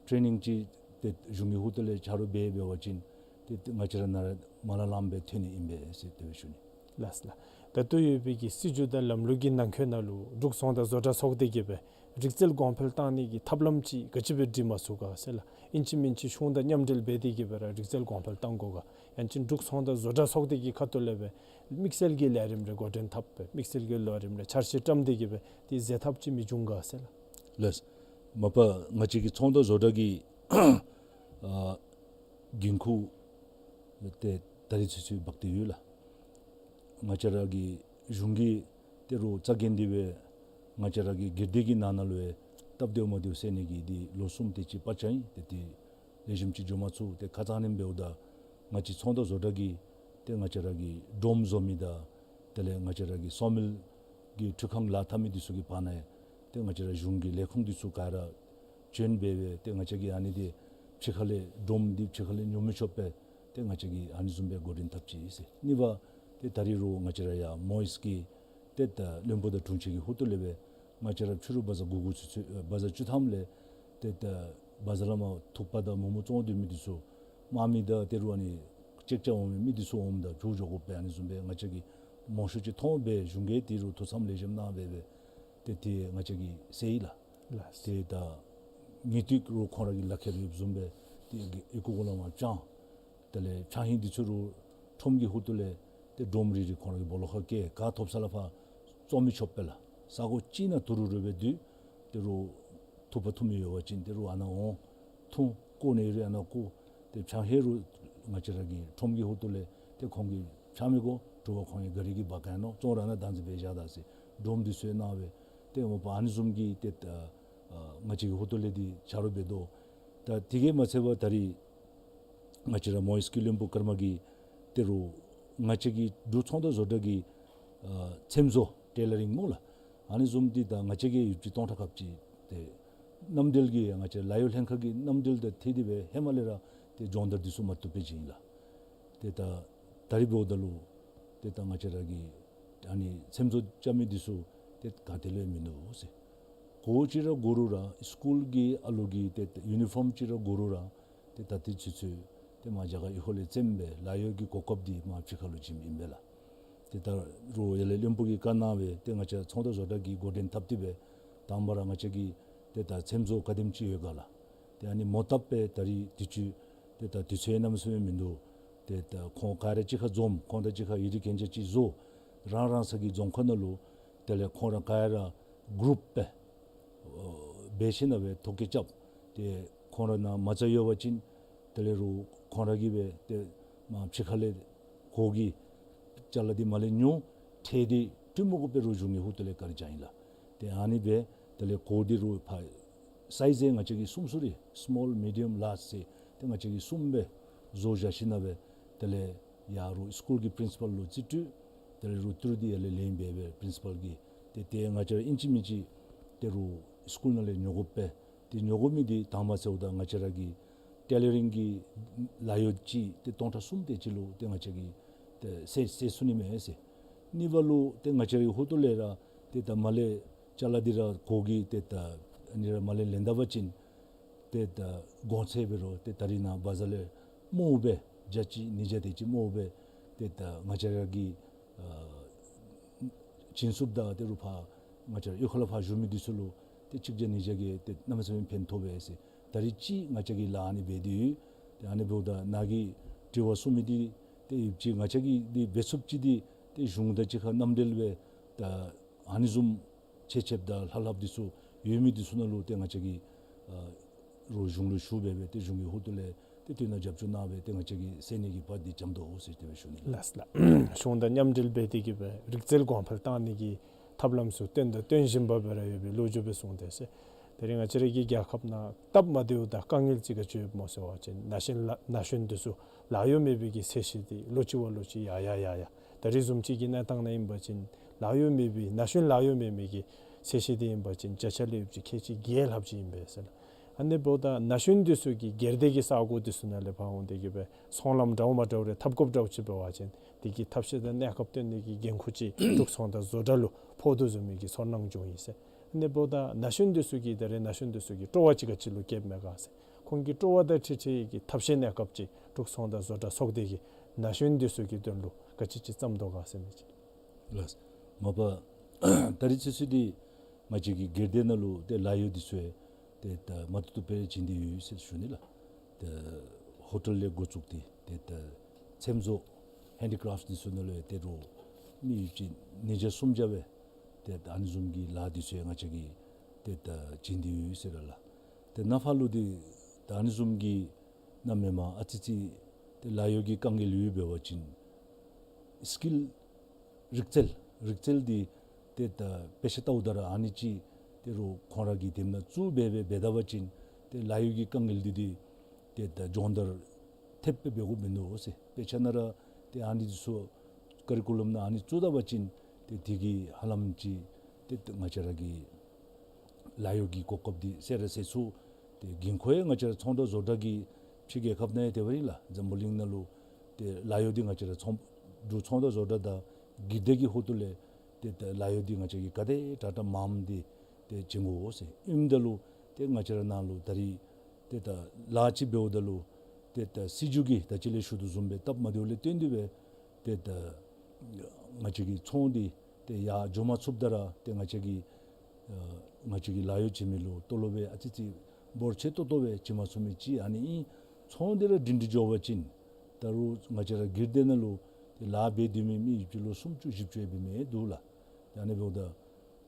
ཊེ་ནིང་ཅིག་ཏེ་གཞུང་གི་ཧོངས་ལས་ཆ་རོགས་འབད་འབད་བ་ཅིན་ཏེ་ཏེ་ང་བཅས་ར་ནང་ར་མ་ལ་ལངམ་སྦེ་ཐོན་ནི་ཨིན་པས་ཟེར་དེ་སྦེ་ཞུ་ནི། ལགས་ལགས། ད་ལྟོ་ཡོད་པའི་གི་སྲིད་བྱུས་དང་ལམ་ལུགས་ཀྱི་ནང་འཁོད་ནང་ལུ་འབྲུག་ཚོང་དང་བཟོ་གྲྭ་ཚོགས་སྡེ་གིས་སྦེ་རིག་རྩལ་གོང་འཕེལ་བཏང་ནི་གི་ཐབས་ལམ་ཅིག་ག་ཅི་སྦེ་སྒྲིག་མ་ཚུགས་ག་ཟེར་ལགས། ཨིན་ཅི་མིན་ཅི་གཞུང་དང་མཉམ་འབྲེལ་འབད་དེ་གིས་སྦེ་ར་རིག་རྩལ་གོང་འཕེལ་བཏང་དགོ་ག། ཡང་ཅིན་འབྲུག་ཚོང་དང་བཟོ་གྲྭ་ཚོགས་སྡེ་གི་ཁ་ཐུག་ལས་སྦེ་དམིགས་བསལ་གྱི་ལས་རིམ་རེ་འགོ་འདྲེན་འཐབ་སྦེ་དམིགས་བསལ་གྱི་ལས་རིམ་རེ་འཆར་གཞི་བཀྲམ་སྟེ་གིས་སྦེ་ཏེ་མཛད་ཐབས་ཅིག་མི་འབྱུང་ག་ཟེར་ལགས། ལགས། མ་པ་ང་བཅས་ཀྱི་ཚོང་དང་བཟོ་གྲྭ་གི་ཨ་འགན་ཁུར་ཏེ་ད་རིས་ཚུན་ཚོད་འབག་སྟེ་ཡོད་ལགས། ང་བཅས་ར་གི་གཞུང་གིས་ཏེ་རོགས་རྩ་འགེངས་ཏེ་སྦེ་ང་བཅས་ར་གི་སྒེར་སྡེ་གི་ནང་ན་ལུ་ཡང་སྟབས་བདེཝ་མ་བདེཝ་སེལ་ནི་གི་འདི་ལོ་གསུམ་དེ་ཅིག་བར་ཆད་ཨིན། ཏེ་དེ་ལེགས་ཤོམ་ཅིག་འགྱོ་མ་ཚུགས། ཏེ་ཁ་ཙ་ཨ་ནེམ་འབདཝ་ད་ང་བཅས་ཚོང་དང་བཟོ་གྲྭ་གིས་ཏེ་ང་བཅས་ར་གི་སྒྲོམ་བཟོ་མི་དང་དེ་ལས་ང་བཅས་ར་གི་སོ་མིལ་གྱི་འཕྲུལ་ཁང་ལག་བསྟར་མི་འདི་ཚུ་གི་བར་ན་ཡང་ཏེ་ང་བཅས་ར་གཞུང་གི་ལས་ཁུངས་འདི་ཚུ་ག་ར་བྱོན་འབད་སྦེ་ཏེ་ང་བཅས་ཀྱིས་ཨ་ནི་འདི་ཕྱི་ཁ་ལས་སྒྲོམ་འདི་ཕྱི་ཁ་ལས་ཉོ་མི་ཆོགཔ་སྦེ་ཏེ་ང་བཅས་ཀྱིས་ཨ་ནི་བཟུམ་སྦེ་འགོ་འདྲེན་འཐབ་ཅི་ཟེར། གཉིས་པ་ཏེ་ད་རིས་རོགས་ང་བཅས་ར་ཡར་མོའིས་ཀྱི་ཏེ་ད་བློན་པོ་དང་དྲུང་ཆེན་གྱི་ཧོངས་ལས་སྦེ་ང་བཅས་ར་ཕྱི་རུ་བ་ཛ་དགུ་དགུ་ཚུན་ཚོད་ཨེ་བ་ཛ་བཅུ་ཐམ་ལས་ཏེ་ད་བ་ཛ་ལས་མར་ཐུགཔ་དང་མོག་མོག་བཙོང་སྡོད་མི་འདི་ཚུ་དམག་མི་དང་ཏེ་རོགས་ཨ་ནི་ཅེག་རྐྱབ་འོང་མི་མི་འདི་ཚུ་འོངམ་ད་བྱོག་འགྱོ་དགོ་པས། ཨ་ནི་བཟུམ་སྦེ་ང་བཅས་ཀྱིས་མང་ཤོས་ཅིག་མཐོང་སྦེ་གཞུང་གིས་ཏེ་རོགས་ཐུགས་བསམ་ལེགས་ཤོམ་གནང་སྦེ་སྦེ་ཏེ་ཏེ་ང་བཅས་ཀྱིས་སེལ་ཡི་ལགས། ལགས། ཏེ་ད་ངེས་ཏིག་རོགས་ཁོང་ར་གི་ལག་ཁྱེར་ཡོདཔ་བཟུམ་སྦེ་ཏེ་ཨེ་ཀོ་གོ་ལ་མར་བཅང་། དེ་ལས་ཕྱགས་སྙིགས་འདི་ཚུ་རོགས་ཁྲོམ་གྱི་ཧོངས་ལས་ཏེ་སྒྲོམ་རི་རི་ཁོང་ར་གི་སྦོ་ལོགས་ཁར་བཀལ། ག་ཐོབ་ས་ལས་ཕར་བཙོང་མི་ཆོགཔ་སྦེ་ལགས། ས་གོ་གཅིག་ནང་ཐུ་རུ་རུ་སྦེ་སྡོད། ཏེ་རོགས་འཐུ་པ་འཐུ་མི་ཡོད་པ་ཅིན་ཏེ་རོགས་ཨ་ནཱ་འོང་འཐུང་། བཀོ་ནི་རེ་ཨ་ནཱ་བཀོ། ཏེ་ཕྱགས་སྙིགས་རོགས་ང་བཅས་ར་གི་ཁྲོམ་གྱི་ཧོངས་ལས་ཏེ་ཁོང་གིས་འཕྱག་མི་དགོ། འཐུ་བ་ཁོང་གི་ག་རི་གིས་འབག་ག་ནོ། བཙོང་ར་ཨ་ནཱ་བདག་འཛིན་འབད་བཞག་ད་ཟེར་སྒྲོམ་འདི་ཚུ་གནང་སྦེ་ཏེ་མ་པ་ཨ་ནི་བཟུམ་གྱི་ཏེ་ད་ཨ་ང་བཅས་ཀྱི་ཧོངས་ལས་འདི་ཆ་རོགས་འབད་དོ། ད་དེ་གིས་མ་ཚད་པར་ད་རིས་ང་བཅས་ར་མོའིས་ཀྱི་བློན་པོ་ཀརྨ་གིས་ཏེ་རོགས་ང་བཅས་ཀྱི་འབྲུག་ཚོང་དང་བཟོ་གྲྭ་གི་ཨ་ཚེམ་བཟོ་ཊེ་ལ་རིང་སྨོ་ལགས། ཨ་ནི་བཟུམ་འདི་ད་ང་བཅས་ཀྱིས་ཡོདཔ་ཅིག་སྟོང་ཕྲག་ཁལ་གཅིག་ཏེ་གནམ་དྲོད་ཀྱི་ང་བཅས་ལཱ་གཡོག་ལྷན་ཁག་གི་གནམ་དྲོད་དང་འཁྲིལ་ཏེ་སྦེ་ཧེ་མ་ལས་ར་ཏེ་སྦྱོང་བརྡར་འདི་ཚུ་མ་བཏུབ་པའི་རྐྱེན་ལགས། ཏེ་ད་ད་རིས་འབདཝ་ད་ལུ་ཏེ་ད་ང་བཅས་ར་གི་ཨ་ནི་ཚེམ་བཟོ་རྐྱབ་མི་འདི་ཚུ་ཏེ་ག་ཏེ་ལུ་ཡང་མིན་འདུག་ཟེར། གོ་ཅིག་ར་དགོ་རུང་ར་སི་ཀུལ་གྱི་ཨ་ལོ་གི་ཏེ་ཡུ་ནི་ཕོརམ་ཅིག་ར་དགོ་རུང་ར་ཏེ་ད་ཏེ་ཚུན་ཚོད་ཏེ་མར་རྒྱ་གར་གཡུས་ཁ་ལས་བཙེམ་སྦེ་ལཱ་གཡོག་གི་གོ་སྐབས་འདི་མར་ཕྱི་ཁ་ལུ་བྱིནམ་ཨིན་པས་ལགས། ཏེ་ད་རོགས་ཡར་ལས་བློན་པོ་གིས་བཀའ་གནང་སྦེ་ཏེ་ང་བཅས་ཚོང་དང་བཟོ་གྲྭ་གིས་འགོ་འདྲེན་འཐབ་སྟེ་སྦེ་དང་པ་ར་ང་བཅས་ཀྱིས་ཏེ་ད་ཚེམ་བཟོ་ག་དེམ་ཅིག་ཡོད་ག་ལགས། ཏེ་ཨ་ནི་མོ་བཏབ་སྦེ་ད་རིས་དུས་ཅི་ཏེ་ད་དུས་ཚོད་གནམ་མེད་ས་མེད་མིན་འདུག། ཏེ་ད་ཁོང་ག་ར་གཅིག་ཁར་འཛོམས། ཁོང་དང་གཅིག་ཁར་ཡིག་རིགས་གན་རྒྱ་ཅིག་བཟོ། རང་རང་སོ་གི་རྫོང་ཁག་ནང་ལུ་དེ་ལས་ཁོང་ར་ག་ར་གུ་རུབ་སྦེ་འབད་ཞིནམ་ལས་སྦེ་ཐོ་བཀོད་རྐྱབ། ཏེ་ཁོང་ར་ནང་མ་རྩ་ཡོད་པ་ཅིན་དེ་ལས་རོགས་ཁོང་ར་གིས་སྦེ་ཏེ་མར་ཕྱི་ཁ་ལས་གོ་གི་ཅ་ལ་འདི་མར་ལས་ཉོ། ཁྲལ་འདི་སྤྲོད་མི་དགོ་པར་རོགས་གཞུང་གི་ཧོངས་ལས་བཀའ་དྲིན་བསྐྱང་ཡི་ལགས། ཏེ་ཨ་ནི་སྦེ་དེ་ལས་གོ་འདི་རོགས་ཕར་སའིཛ་ང་བཅས་ཀྱིས་གསུམ་བཟོ་རི། སི་མོལ་མི་ཌི་ཡམ་ལཱརཇ་ཟེར་ཏེ་ང་བཅས་ཀྱིས་གསུམ་སྦེ་བཟོ་བཞག་ཞིནམ་ལས་སྦེ་དེ་ལས་ཡར་རོགས་སི་ཀུལ་གྱི་པིརིན་སི་པཱལ་ལུ་རྩིས་སྤྲོད། ད་རུང་ཏི་རུ་འདི་ཡར་ལས་ལེན་འབད་སྦེ་པིརིན་སི་པཱལ་གྱིས་ཏེ་ཏེ་ང་བཅས་ར་ཨིན་ཅི་མིན་ཅི་ཏེ་རུང་སི་ཀུལ་ནང་ལས་ཉོ་དགོ་པས། ཏེ་ཉོ་དགོ་མི་འདི་དང་པ་ཟེརཝ་ད་ང་བཅས་ར་གི་ཊེ་ལ་རིང་གི་ལཱ་གཡོག་ཅིག་ཏེ་སྟོང་ཕྲག་གསུམ་དེ་ཅིག་ལུ་ཏེ་ང་བཅས་ཀྱིས་ཏེ་ཟད་ཟད་ཚུགས་ནི་མས་ཟེར། གཉིས་པ་ལུ་ཏེ་ང་བཅས་རའི་ཧོ་ཏོ་ལས་ར་ཏེ་ད་མར་ལས་ཅ་ལ་འདི་ར་གོ་གི་ཏེ་ད་ཨ་ནི་ར་མར་ལས་ལེན་ད་པ་ཅིན་ཏེ་ད་གོང་ཚད་འབད་རུང་ཏེ་ད་རིས་ནངས་པ་བ་ཛར་ལས་སྨོ་སྦེ་བརྒྱ་ཅིག་ཉིས་བརྒྱ་དེ་ཅིག་སྨོ་སྦེ་ཏེ་ད་ང་བཅས་ར་གི་ཨ་བྱིན་ཚུགསཔ་ད་ཏེ་རུང་ཕར་ང་བཅས་ར་གཡུས་ཁ་ལུ་ཕར་བཞུགས་མི་འདི་ཚུ་ལུ་ཏེ་གཅིག་བརྒྱ་ཉིས་བརྒྱ་གི་ཏེ་གནམ་མེད་ས་མེད་ཕན་ཐོགས་པས་ཟེར། ད་རིས་ཅིག་ང་བཅས་ཀྱིས་ལཱ་ཨ་ནི་འབད་དེ་ཡོད། ཏེ་ཨ་ནི་འབདཝ་ད་ནཱ་གིས་དྲི་བ་གསུངས་མི་འདི་ཏེ་ཡོདཔ་ཅིག་ང་བཅས་ཀྱིས་འདི་འབད་ཚུགསཔ་ཅིག་འདི་ཏེ་གཞུང་དང་གཅིག་ཁར་མཉམ་འབྲེལ་སྦེ་ད་ཨ་ནི་བཟུམ་ཆེ་ཆེབ་དང་ལྷབ་ལྷབ་འདི་ཚུ་ཡོད་མི་འདི་ཚུ་ནང་ལུ་ཏེ་ང་བཅས་ཀྱིས་ཨ་རུང་གཞུང་ལུ་ཞུ་སྦེ་སྦེ་ཏེ་གཞུང་གི་ཧོ་ཏོ་ལས་ཏེ་དོན་དག་རྒྱབ་སྐྱོར་གནང་སྦེ་ཏེ་ང་བཅས་ཀྱིས་སེལ་ནི་གི་བར་འདི་འགྱམ་དོ་ཟེར་དེ་སྦེ་ཞུ་ནི་ལགས། ལགས་ལགས། གཞུང་དང་མཉམ་འབྲེལ་འབད་དེ་གིས་སྦེ་རིག་རྩལ་གོང་འཕེལ་གཏང་ནི་གི་ཐབས་ལམ་ཚུ་སྟོན་དང་སྟོན་བཞིན་པ་སྦེ་ར་ཡོད་པའི་ལོ་རྒྱུས་སྦེ་གསུངས་ཏེ་ཟེར། དེ་རིང་ང་བཅས་ར་གི་རྒྱལ་ཁབ་ནང་སྟབས་མ་བདེཝ་དང་དཀའ་ངལ་ཅིག་ག་ཅི་ཡོདཔ་སྨོ་ཟེར་བ་ཅིན་ན་གཞོན་ལཱ་ན་གཞོན་འདི་ཚུ་ལཱ་གཡོག་མེད་པའི་གི་ཚད་གཞི་འདི་ལོ་གཅིག་བ་ལོ་གཅིག་ཡར་ཡར་ཡར་ཡར། ད་རིས་བཟུམ་ཅིག་གི་གནས་སྟངས་ནང་ཨིན་པ་ཅིན་ལཱ་གཡོག་མེད་པའི་ན་གཞོན་ལཱ་གཡོག་མེད་མི་གི་ཚད་གཞི་འདི་ཨིན་པ་ཅིན་བརྒྱ་ཆ་ལས་ཡོདཔ་ཅིག་ཁལ་གཅིག་བརྒྱད་ལྷགཔ་ཅིག་ཨིན་པས་ཟེར་ལགས། ཨ་ནི་འབདཝ་ད་ན་གཞོན་འདི་ཚུ་གིས་སྒེར་སྡེ་གི་ས་གོ་འདི་ཚུ་ནང་ལས་ཕར་འོང་སྟེ་གིས་སྦེ་ཚོང་ལམ་འདྲཝ་མ་འདྲཝ་རེ་འཐབ་དགོཔ་འདྲཝ་ཅིག་འབད་བ་ཅིན་དེ་གི་ཐབས་ཤེས་དང་གནས་སྐབས་སྟོན་ནི་གི་འགན་ཁུར་ཅིག་འབྲུག་ཚོང་དང་བཟོ་གྲྭ་ལུ་ཕོག་དོ་བཟུམ་མའི་གི་ཚོར་སྣང་བྱུང་ཡི་ཟེར། ཨ་ནི་འབདཝ་ད་ན་གཞོན་འདི་ཚུ་གིས་ད་རེས་ན་གཞོན་འདི་ཚུ་གིས་སྤྲོ་བ་ཅིག་ག་ཅི་ལུ་བསྐྱེདཔ་མས་ག་ཟེར། ཁོང་གི་སྤྲོ་བ་དང་འཁྲིལ་འཁྲིལ་གྱི་ཐབས་ཤེས་གནས་སྐབས་ཅིག་འབྲུག་ཚོང་དང་བཟོ་གྲྭ་ཚོགས་སྡེ་གིས་ན་གཞོན་འདི་ཚུ་གི་དོན་ལུ་ག་ཅི་ཅིག་བརྩམ་དོ་ག་ཟེར་མི་ཅིག། ལགས། མ་པ་ད་རིས་ཚུན་ཚོད་འདི་ང་བཅས་ཀྱི་སྒེར་སྡེ་ནང་ལུ་ཏེ་ལཱ་གཡོག་འདི་ཚུ་ཡང་ཏེ་ད་མ་ཐུབ་ཐུབ་སྦེ་བྱིན་ཏེ་ཡོད་ཟེར་ཞུ་ནི་ལགས། ཏེ་ཧོ་ཊེལ་ལས་འགོ་བཙུགས་ཏེ་ཏེ་ད་ཚེམ་བཟོ་ཧེན་ཌི་ཀ་རེཕཊ་འདི་ཚུ་ནང་ལུ་ཡང་ཏེ་རུང་མི་ཡོདཔ་ཅིག་ཉིས་བརྒྱ་སུམ་བརྒྱ་སྦེ་ཏེ་ད་ཨ་ནི་བཟུམ་གྱི་ལཱ་འདི་ཚུ་ཡང་ང་བཅས་ཀྱིས་ཏེ་ད་བྱིན་ཏེ་ཡོད་ཟེར་ར་ལགས། ཏེ་ནཱ་ཕར་ལུ་འདི་ད་ཨ་ནི་བཟུམ་གྱི་གནམ་མེད་མ་ཨ་ཙི་ཙི་ཏེ་ལཱ་གཡོག་གི་དཀའ་ངལ་ཡོདཔ་འབད་བ་ཅིན་སི་ཀིལ་རིག་རྩལ་རིག་རྩལ་འདི་ཏེ་ད་དཔེ་ཆ་ལྟཝ་ད་ར་ཨ་ནི་ཅིག་ཏེ་རུང་ཁོང་ར་གིས་དེ་ནང་བཙུགས་སྦེ་སྦེ་འབད་ད་པ་ཅིན་ཏེ་ལཱ་གཡོག་གི་དཀའ་ངལ་འདི་འདི་ཏེ་ད་སྦྱོང་བརྡར་ཐེབས་སྦེ་འབད་དགོཔ་མིན་འདུག་ཟེར། དཔེ་ཆ་ནང་ར་ཏེ་ཨ་ནི་འདི་ཚུ་ཀ་རི་ཀུ་ལམ་ནང་ཨ་ནི་བཙུགས་ད་པ་ཅིན་ཏེ་དེ་གིས་ཧ་ལམ་ཅིག་ཏེ་ང་བཅས་ར་གི་ལཱ་གཡོག་གི་གོ་སྐབས་འདི་སེལ་ར་སེལ་ཚུགས། ཏེ་འགན་ཁུར་ཡང་ང་བཅས་ར་ཚོང་དང་བཟོ་གྲྭ་གིས་ཕྱི་རྒྱལ་ཁབ་ནང་ཡང་དེ་སྦེ་ར་ཨིན་ལགས། འཛམ་བུ་གླིང་ནང་ལུ་ཏེ་ལཱ་གཡོག་འདི་ང་བཅས་ར་ཚོང་འབྲུག་ཚོང་དང་བཟོ་གྲྭ་དང་སྒེར་སྡེ་གི་ཧོངས་ལས་ཏེ་ད་ལཱ་གཡོག་འདི་ང་བཅས་ཀྱིས་ག་དེ་དྲག་དྲག་མངམ་འདི་ཏེ་བྱིན་དགོ་ཟེར་ཨིནམ་ད་ལུ་ཏེ་ང་བཅས་ར་ནང་ལུ་ད་རིས་ཏེ་ད་ལཱ་ཅིག་འབདཝ་ད་ལུ་ཏེ་ད་སྲིད་བྱུས་ཀྱི་ད་ཅི་ལས་ཞུ་དོ་བཟུམ་སྦེ་སྟབས་མ་བདེཝ་ལས་བརྟེན་ཏེ་སྦེ་ཏེ་ད་ང་བཅས་ཀྱི་ཚོང་འདི་ཏེ་ཡར་འགྱོ་མ་ཚུགསཔ་ད་ར་ཏེ་ང་བཅས་ཀྱི་ཨ་ང་བཅས་ཀྱི་ལཱ་གཡོག་བྱིན་མི་ལུ་ཏོ་ལོབ་སྦེ་ཨ་ཙི་ཙི་འབོར་ཆེ་ཏོག་ཏོ་སྦེ་བྱིན་མ་ཚུགས་མི་ཅིག་ཨ་ནི་ཨིན། ཚོང་འདི་ར་སྒྲིང་སྒྲི་འགྱོ་བ་ཅིན་ད་རུང་ང་བཅས་ར་སྒེར་སྡེ་ནང་ལུ་ཏེ་ལཱ་འབད་སྡོད་མི་མི་ཡོདཔ་ཅིག་ལུ་སུམ་ཅུ་བཞི་བཅུ་ཡང་འབད་མི་འདུག་ལགས། ཨ་ནི་འབདཝ་ད་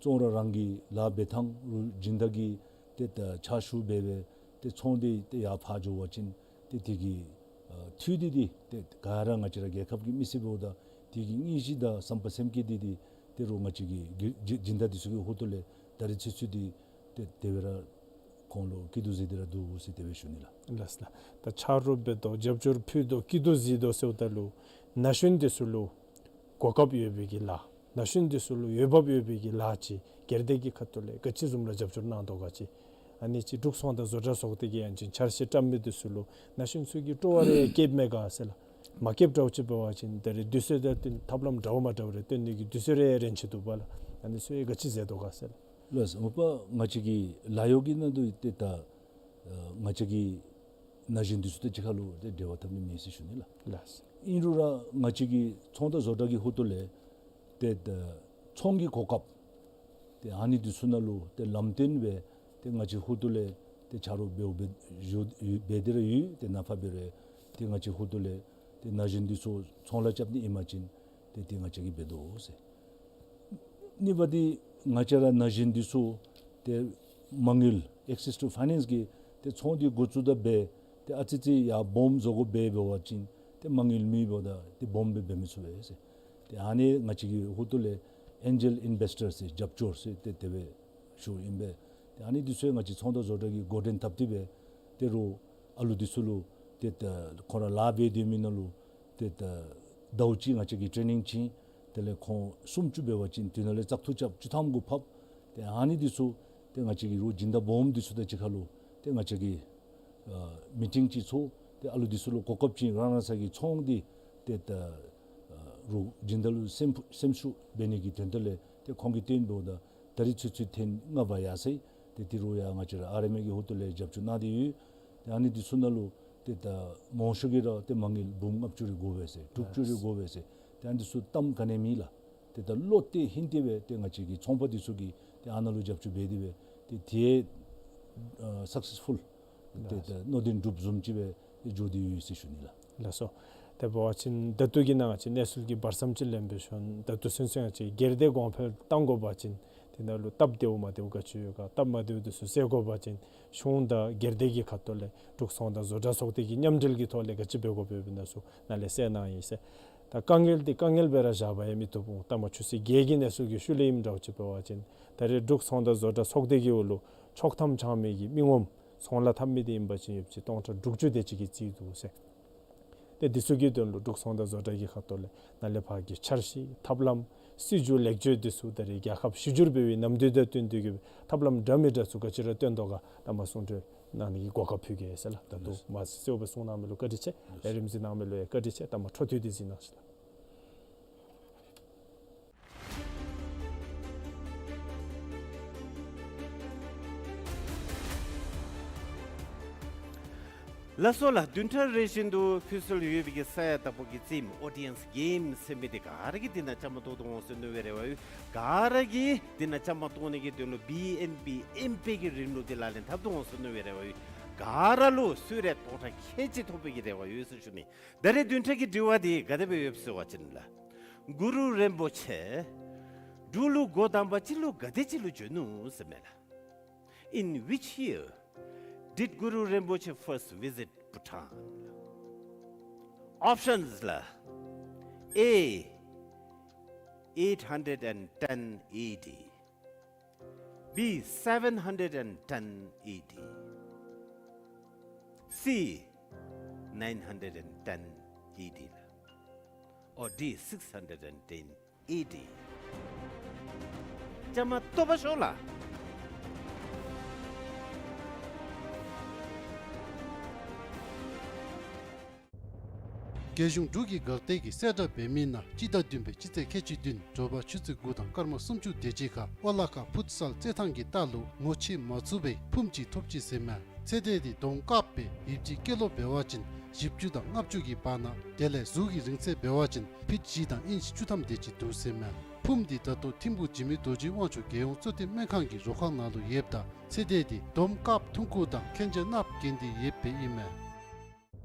ཚོང་ར་རང་གི་ལཱ་འབད་ཐངས་རུང་སྦྱིན་བདག་གི་ཏེ་ད་ཕྱག་ཞུ་འབད་སྦེ་ཏེ་ཚོང་འདི་ཏེ་ཡར་ཕར་འགྱོ་བ་ཅིན་ཏེ་དེ་གི་ཨ་འཐུས་འདི་འདི་ཏེ་ག་ར་ང་བཅས་ར་རྒྱལ་ཁབ་ཀྱི་མི་སེར་འབདཝ་ད་དེ་གི་དངོས་གཞི་དང་བསམ་པ་སེམས་བསྐྱེད་འདི་འདི་ཏེ་རུང་ང་བཅས་ཀྱི་སྒེར་སྦྱིན་བདག་འདི་ཚུ་གི་ཧོངས་ལས་ད་རིས་ཚུན་ཚོད་འདི་ཏེ་དེ་སྦེ་ར་ཁོང་ལུ་སྐྱིད་སྡུག་མཛད་དེ་ར་འདུག་ཟེར་དེ་སྦེ་ཞུ་ནི་ལགས། ལགས་ལགས། ད་ཆ་རོགས་འབད་དོ་རྒྱབ་སྐྱོར་ཕུལ་དོ་སྐྱིད་སྡུག་གཟིགས་དོ་ཟེརཝ་ད་ལུ་ན་གཞོན་འདི་ཚུ་ལུ་གོ་སྐབས་ཡོད་པའི་གི་ལཱ་ན་གཞོན་འདི་ཚུ་ལུ་འོས་འབབ་ཡོད་པའི་གི་ལཱ་ཅིག་སྒེར་སྡེ་གི་ཁ་ཐུག་ལས་ག་ཅི་བཟུམ་ར་རྒྱབ་སྐྱོར་གནང་དོ་ག་ཅིག། ཨ་ནི་ཅིག་འབྲུག་ཚོང་དང་བཟོ་གྲྭ་ཚོགས་སྡེ་གིས་ཡང་ཅིན་འཆར་གཞི་བཀྲམ་མི་འདི་ཚུ་ལུ་ན་གཞོན་ཚུ་གིས་སྤྲོ་བ་རེ་བསྐྱེདཔ་མས་ག་ཟེར་ལགས། མ་བསྐྱེདཔ་འདྲཝ་ཅིག་འབད་བ་ཅིན་ད་རིས་དུས་ཚོད་དང་བསྟུན་ཐབས་ལམ་འདྲཝ་མ་འདྲཝ་རེ་སྟོན་ནི་གི་དུས་ཚོད་རེ་རན་ཅི་འདུག་པ་ལགས། ཨ་ནི་ཚུ་ཡང་ག་ཅི་མཛད་དོ་ག་ཟེར་ལགས། ལགས་སོ། མ་པ་ང་བཅས་ཀྱི་ལཱ་གཡོག་གི་ནང་དུ་ཏེ་ད་ཨ་ང་བཅས་ཀྱི་ན་གཞོན་འདི་ཚུ་དང་གཅིག་ཁར་ལུ་ཏེ་འབྲེལ་བ་འཐབ་ནི་མེད་ཟེར་ཞུ་ནི་ལགས། ལགས། ཨིན་རུང་ར་ང་བཅས་ཀྱི་ཚོང་དང་བཟོ་གྲྭ་གི་ཧོངས་ལས་ཏེ་ད་ཚོང་གི་གོ་སྐབས་ཏེ་ཨ་ནི་འདི་ཚུ་ནང་ལུ་ཏེ་ལམ་སྟོན་སྦེ་ཏེ་ང་བཅས་ཧོངས་ལས་ཏེ་ཆ་རོགས་འབདཝ་འབད་ཡོད་འབད་དེ་ར་ཡོད། ཏེ་ནཱ་ཕར་འབད་རུང་ཏེ་ང་བཅས་ཧོངས་ལས་ཏེ་ན་གཞོན་འདི་ཚུ་ཚོང་ལཱ་རྐྱབ་ནི་ཨིན་པ་ཅིན་ཏེ་ཏེ་ང་བཅས་ཀྱིས་འབད་དོ་ཟེར། གཉིས་པ་འདི་ང་བཅས་ར་ན་གཞོན་འདི་ཚུ་ཏེ་མ་དངུལ་access to finance གི་ཏེ་ཚོང་འདི་འགོ་བཙུགས་ད་སྦེ་ཏེ་ཨ་ཙི་ཙི་ཡར་སྦོམ་བཟོ་དགོཔ་འབད་བ་ཅིན་ཏེ་མ་དངུལ་མེད་པ་ད་ཏེ་སྦོམ་སྦེ་འབད་མི་ཚུགས་པས་ཟེར། ཏེ་ཨ་ནི་ང་བཅས་ཀྱི་ཧོངས་ལས་angel investor ཟེར་རྒྱབ་སྐྱོར་ཟེར་ཏེ་དེ་སྦེ་ཞུཝ་ཨིན་པས། ཏེ་ཨ་ནི་འདི་ཚུ་ཡང་ང་བཅས་ཚོང་དང་བཟོ་གྲྭ་གིས་འགོ་འདྲེན་འཐབ་སྟེ་སྦེ་ཏེ་རུང་ཨ་ལུ་འདི་ཚུ་ལུ་ཏེ་ད་ཁོང་ར་ལཱ་འབད་སྡོད་མི་ནང་ལུ་ཏེ་ད་ཟླཝ་གཅིག་ང་བཅས་ཀྱིས་ཊེ་ནིང་བྱིན། དེ་ལས་ཁོང་སུམ་ཅུ་འབད་བ་ཅིན་དེ་ནང་ལས་བཙག་འཐུ་རྐྱབ་བཅུ་ཐམ་གུ་ཕབ། ཏེ་ཨ་ནི་འདི་ཚུ་ཏེ་ང་བཅས་ཀྱི་རོགས་སྦྱིན་བདག་སྦོམ་འདི་ཚུ་དང་གཅིག་ཁར་ལུ་ཏེ་ང་བཅས་ཀྱིས་ཨ་མི་ཊིང་ཅིག་ཚོགས། ཏེ་ཨ་ལུ་འདི་ཚུ་ལུ་གོ་སྐབས་ཅིག་རང་རང་སོ་གི་ཚོང་འདི་ཏེ་ད་ཨ་རོགས་སྦྱིན་བདག་ལུ་སེམས་སེམས་ཤུགས་འབད་ནི་གི་དོན་དག་ལས་ཏེ་ཁོང་གིས་བཏོན་འབདཝ་ད་ད་རིས་ཚུན་ཚོད་ཐེངས་ལྔ་པ་ཡར་སོ་ཡི། ཏེ་དེ་རུང་ཡང་ང་བཅས་ར་ཨར་ཨེམ་ཨེ་གི་ཧོངས་ལས་རྒྱབ་སྐྱོར་གནང་སྟེ་ཡོད། ཏེ་ཨ་ནི་འདི་ཚུ་ནང་ལུ་ཏེ་ད་མང་ཤོས་ཀྱིས་ར་ཏེ་མ་དངུལ་འབུམ་ལྔ་བཅུ་རེ་དགོ་པས་ཟེར། དྲུག་ཅུ་རེ་དགོ་པས་ཟེར། ཏེ་ཨ་ནི་འདི་ཚུ་གཏམ་ག་ནི་མེད་ལགས། ཏེ་ད་བློ་གཏད་ཧིང་གཏད་སྦེ་ཏེ་ང་བཅས་ཀྱི་ཚོང་པ་འདི་ཚུ་གིས་ཏེ་ཨ་ནཱ་ལུ་རྒྱབ་སྐྱོར་འབད་དེ་སྦེ་ཏེ་དེ་ཨ་སག་སེས་ཕུལ་ཏེ་ད་མནོ་དོན་འགྲུབ་བཟུམ་ཅིག་སྦེ་འགྱོ་སྟེ་ཡོད་ཟེར་ཞུ་ནི་ལགས། ལགས་སོ། དེ་འབད་བ་ཅིན་ད་ལྟོ་གི་ནང་ང་བཅས་གནས་ཚུལ་གྱི་བར་མཚམས་ཅིག་ལེན་པའི་ཤུལ་ད་ལྟོ་ཚུན་ཚོད་ང་བཅས་སྒེར་སྡེ་གོང་འཕེལ་གཏང་དགོ་པ་ཅིན་དེ་ནང་ལུ་སྟབས་བདེཝ་མ་བདེཝ་ག་ཅི་ཡོད་ག། སྟབས་མ་བདེཝ་འདི་ཚུ་སེལ་དགོ་པ་ཅིན་གཞུང་དང་སྒེར་སྡེ་གི་ཁ་ཐུག་ལས་འབྲུག་ཚོང་དང་བཟོ་གྲྭ་ཚོགས་སྡེ་གི་མཉམ་འབྲེལ་གྱི་ཐོག་ལས་ག་ཅི་འབད་དགོཔ་ཡོདཔ་ཨིན་ན་ཚུ་ནཱ་ལས་གསལ་གནང་ཡི་ཟེར། ད་དཀའ་ངལ་འདི་དཀའ་ངལ་སྦེ་ར་བཞག་པ་ཡང་མི་བཏུབ་འོང་། ད་མ་ཆུ་ཚོད་བརྒྱད་ཀྱི་གནས་ཚུལ་གྱི་ཤུལ་ལས་ཨིནམ་འདྲཝ་ཅིག་འབད་བ་ཅིན་ད་རེས་འབྲུག་ཚོང་དང་བཟོ་གྲྭ་ཚོགས་སྡེ་གི་འོག་ལུ་ཆོག་ཐམ་འཆང་མི་གི་མི་ངོམ་ཚོང་ལཱ་འཐབ་མི་འདི་ཨིན་པ་ཅིན་ཡོདཔ་ཅིག་སྟོང་ཕྲག་དྲུག་ཅུ་དེ་ཅིག་གིས་རྩིས་འདུག་ཟེར། ཏེ་འདི་ཚུ་གི་དོན་ལུ་འབྲུག་ཚོང་དང་བཟོ་གྲྭ་གི་ཁ་ཐུག་ལས་ནཱ་ལས་ཕར་གྱི་འཆར་གཞི་ཐབས་ལམ་སྲིད་བྱུས་ལེགས་བཅོས་འདི་ཚུ་ད་རེས་རྒྱལ་ཁབ་གཞི་བསྒྱུར་འབད་བའི་ནམ་དུས་དང་བསྟུན་ཏེ་གི་ཐབས་ལམ་འདྲ་མི་འདྲ་ཚུ་ག་ཅི་ར་བཏོན་དོ་ག་ད་མ་གསུང་གྲོས་གནང་ནི་གི་གོ་སྐབས་ཕུལ་གེ་ཟེར་ལགས། ད་ལྟོ་མ་གསལཝ་སྦེ་གསུང་གནང་མི་ལུ་བཀའ་དྲིན་ཆེ། ལས་རིམ་གཟིགས་གནང་མི་ལུ་ཡང་བཀའ་དྲིན་ཆེ། ད་མ་འཕྲོ་མཐུད་དེ་གཟིགས་གནང་ཤིག་ལགས། ལགས་སོ་ལགས། བདུན་ཕྲག་རེ་བཞིན་དུ་ཕུལ་སྲོལ་ཡོད་པའི་གི་ས་ཡ་དང་པོ་གི་རྩེདམོ་ཨོ་ཌི་ཡེནསི་གེམ་ཟེར་མི་འདི་ག་ར་གིས་འདི་ནང་བཅའ་མར་གཏོགས་ཏེ་འོང་ཟེར་མནོ་བའི་རེ་བ་ཡོད། ག་ར་གིས་འདི་ནང་བཅའ་མར་གཏོགས་ནི་གི་དོན་ལུ་བི་ཨེན་བི་ཨེམ་པེ་གི་རིམ་ལུགས་འདི་ལག་ལེན་འཐབ་ཏེ་འོང་ཟེར་མནོ་བའི་རེ་བ་ཡོད། ག་ར་ལུ་གསོལ་རས་རྟོགས་གྲངས་ཁལ་གཅིག་ཐོབ་པའི་གི་རེ་བ་ཡོད་ཟེར་ཞུ་ནི། ད་རེས་བདུན་ཕྲག་གི་དྲི་བ་འདི་ག་དེ་སྦེ་ཡོདཔ་ཟེར་བ་ཅིན་ལགས། གུ་རུ་རིན་པོ་ཆེ་འབྲུག་ལུ་འགོ་དང་པ་ཅིག་ལུ་ག་དེ་ཅིག་ལུ་བྱོན་ནུག་ཟེར་མས་ལགས། In which year did Guru Rinpoche first visit Bhutan? Options ལགས། A, eight hundred and ten A D. B, seven hundred and ten A D. C, nine hundred and ten A D. Or D, six hundred and ten A D. བཅའ་མར་གཏོགས་པར་ཤོག་ལགས། རྒྱལ་གཞུང་འབྲུག་གི་འགག་སྡེ་གིས་གསལ་བསྒྲགས་འབད་མི་ནང་སྤྱི་ཟླ་བདུན་པའི་སྤྱི་ཚེས་ཁལ་གཅིག་བདུན་དྲོ་པ་ཆུ་ཚོད་དགུ་དང་སྐར་མ་སུམ་ཅུ་དེ་ཅིག་ཁར་ཨོ་ལ་ཁ་ཕུཊ་སཱལ་རྩེད་ཐང་གི་ལྟག་ལུ་ངོ་ཕྱེ་མ་ཚུགས་པའི་ཕུངམ་ཅིག་ཐོབ་ཅི་ཟེར་མས། ཚེ་འདས་འདི་གདོང་དཀརཔོ་སྦེ་ཡིབ་ཅི་སྐྱེས་ལོ་འབད་བ་ཅིན་བཞི་བཅུ་དང་ལྔ་བཅུ་གི་བར་ན། དེ་ལས་གཟུགས་ཀྱི་རིང་ཚད་འབད་བ་ཅིན་ཕིཊ་བཞི་དང་ཨིནཆ་བཅུ་ཐམ་དེ་ཅིག་འདུག་ཟེར་མས། ཕུངམ་འདི་ད་ལྟོ་ཐིམ་ཕུག་འཇིགས་མེད་རྡོ་རྗེ་དབང་ཕྱུག་རྒྱལ་ཡོངས་གཙོ་བསྟེན་སྨན་ཁང་གི་རོ་ཁང་ནང་ལུ་ཡོདཔ་ད་ཚེ་འདས་འདི་འདོམ་དཀརཔོ་ཐུང་ཀུ་དང་མཁན་ཆེན་གནགཔོ་གྱོན་ཏེ་ཡོདཔ་སྦེ་ཨིན་མས།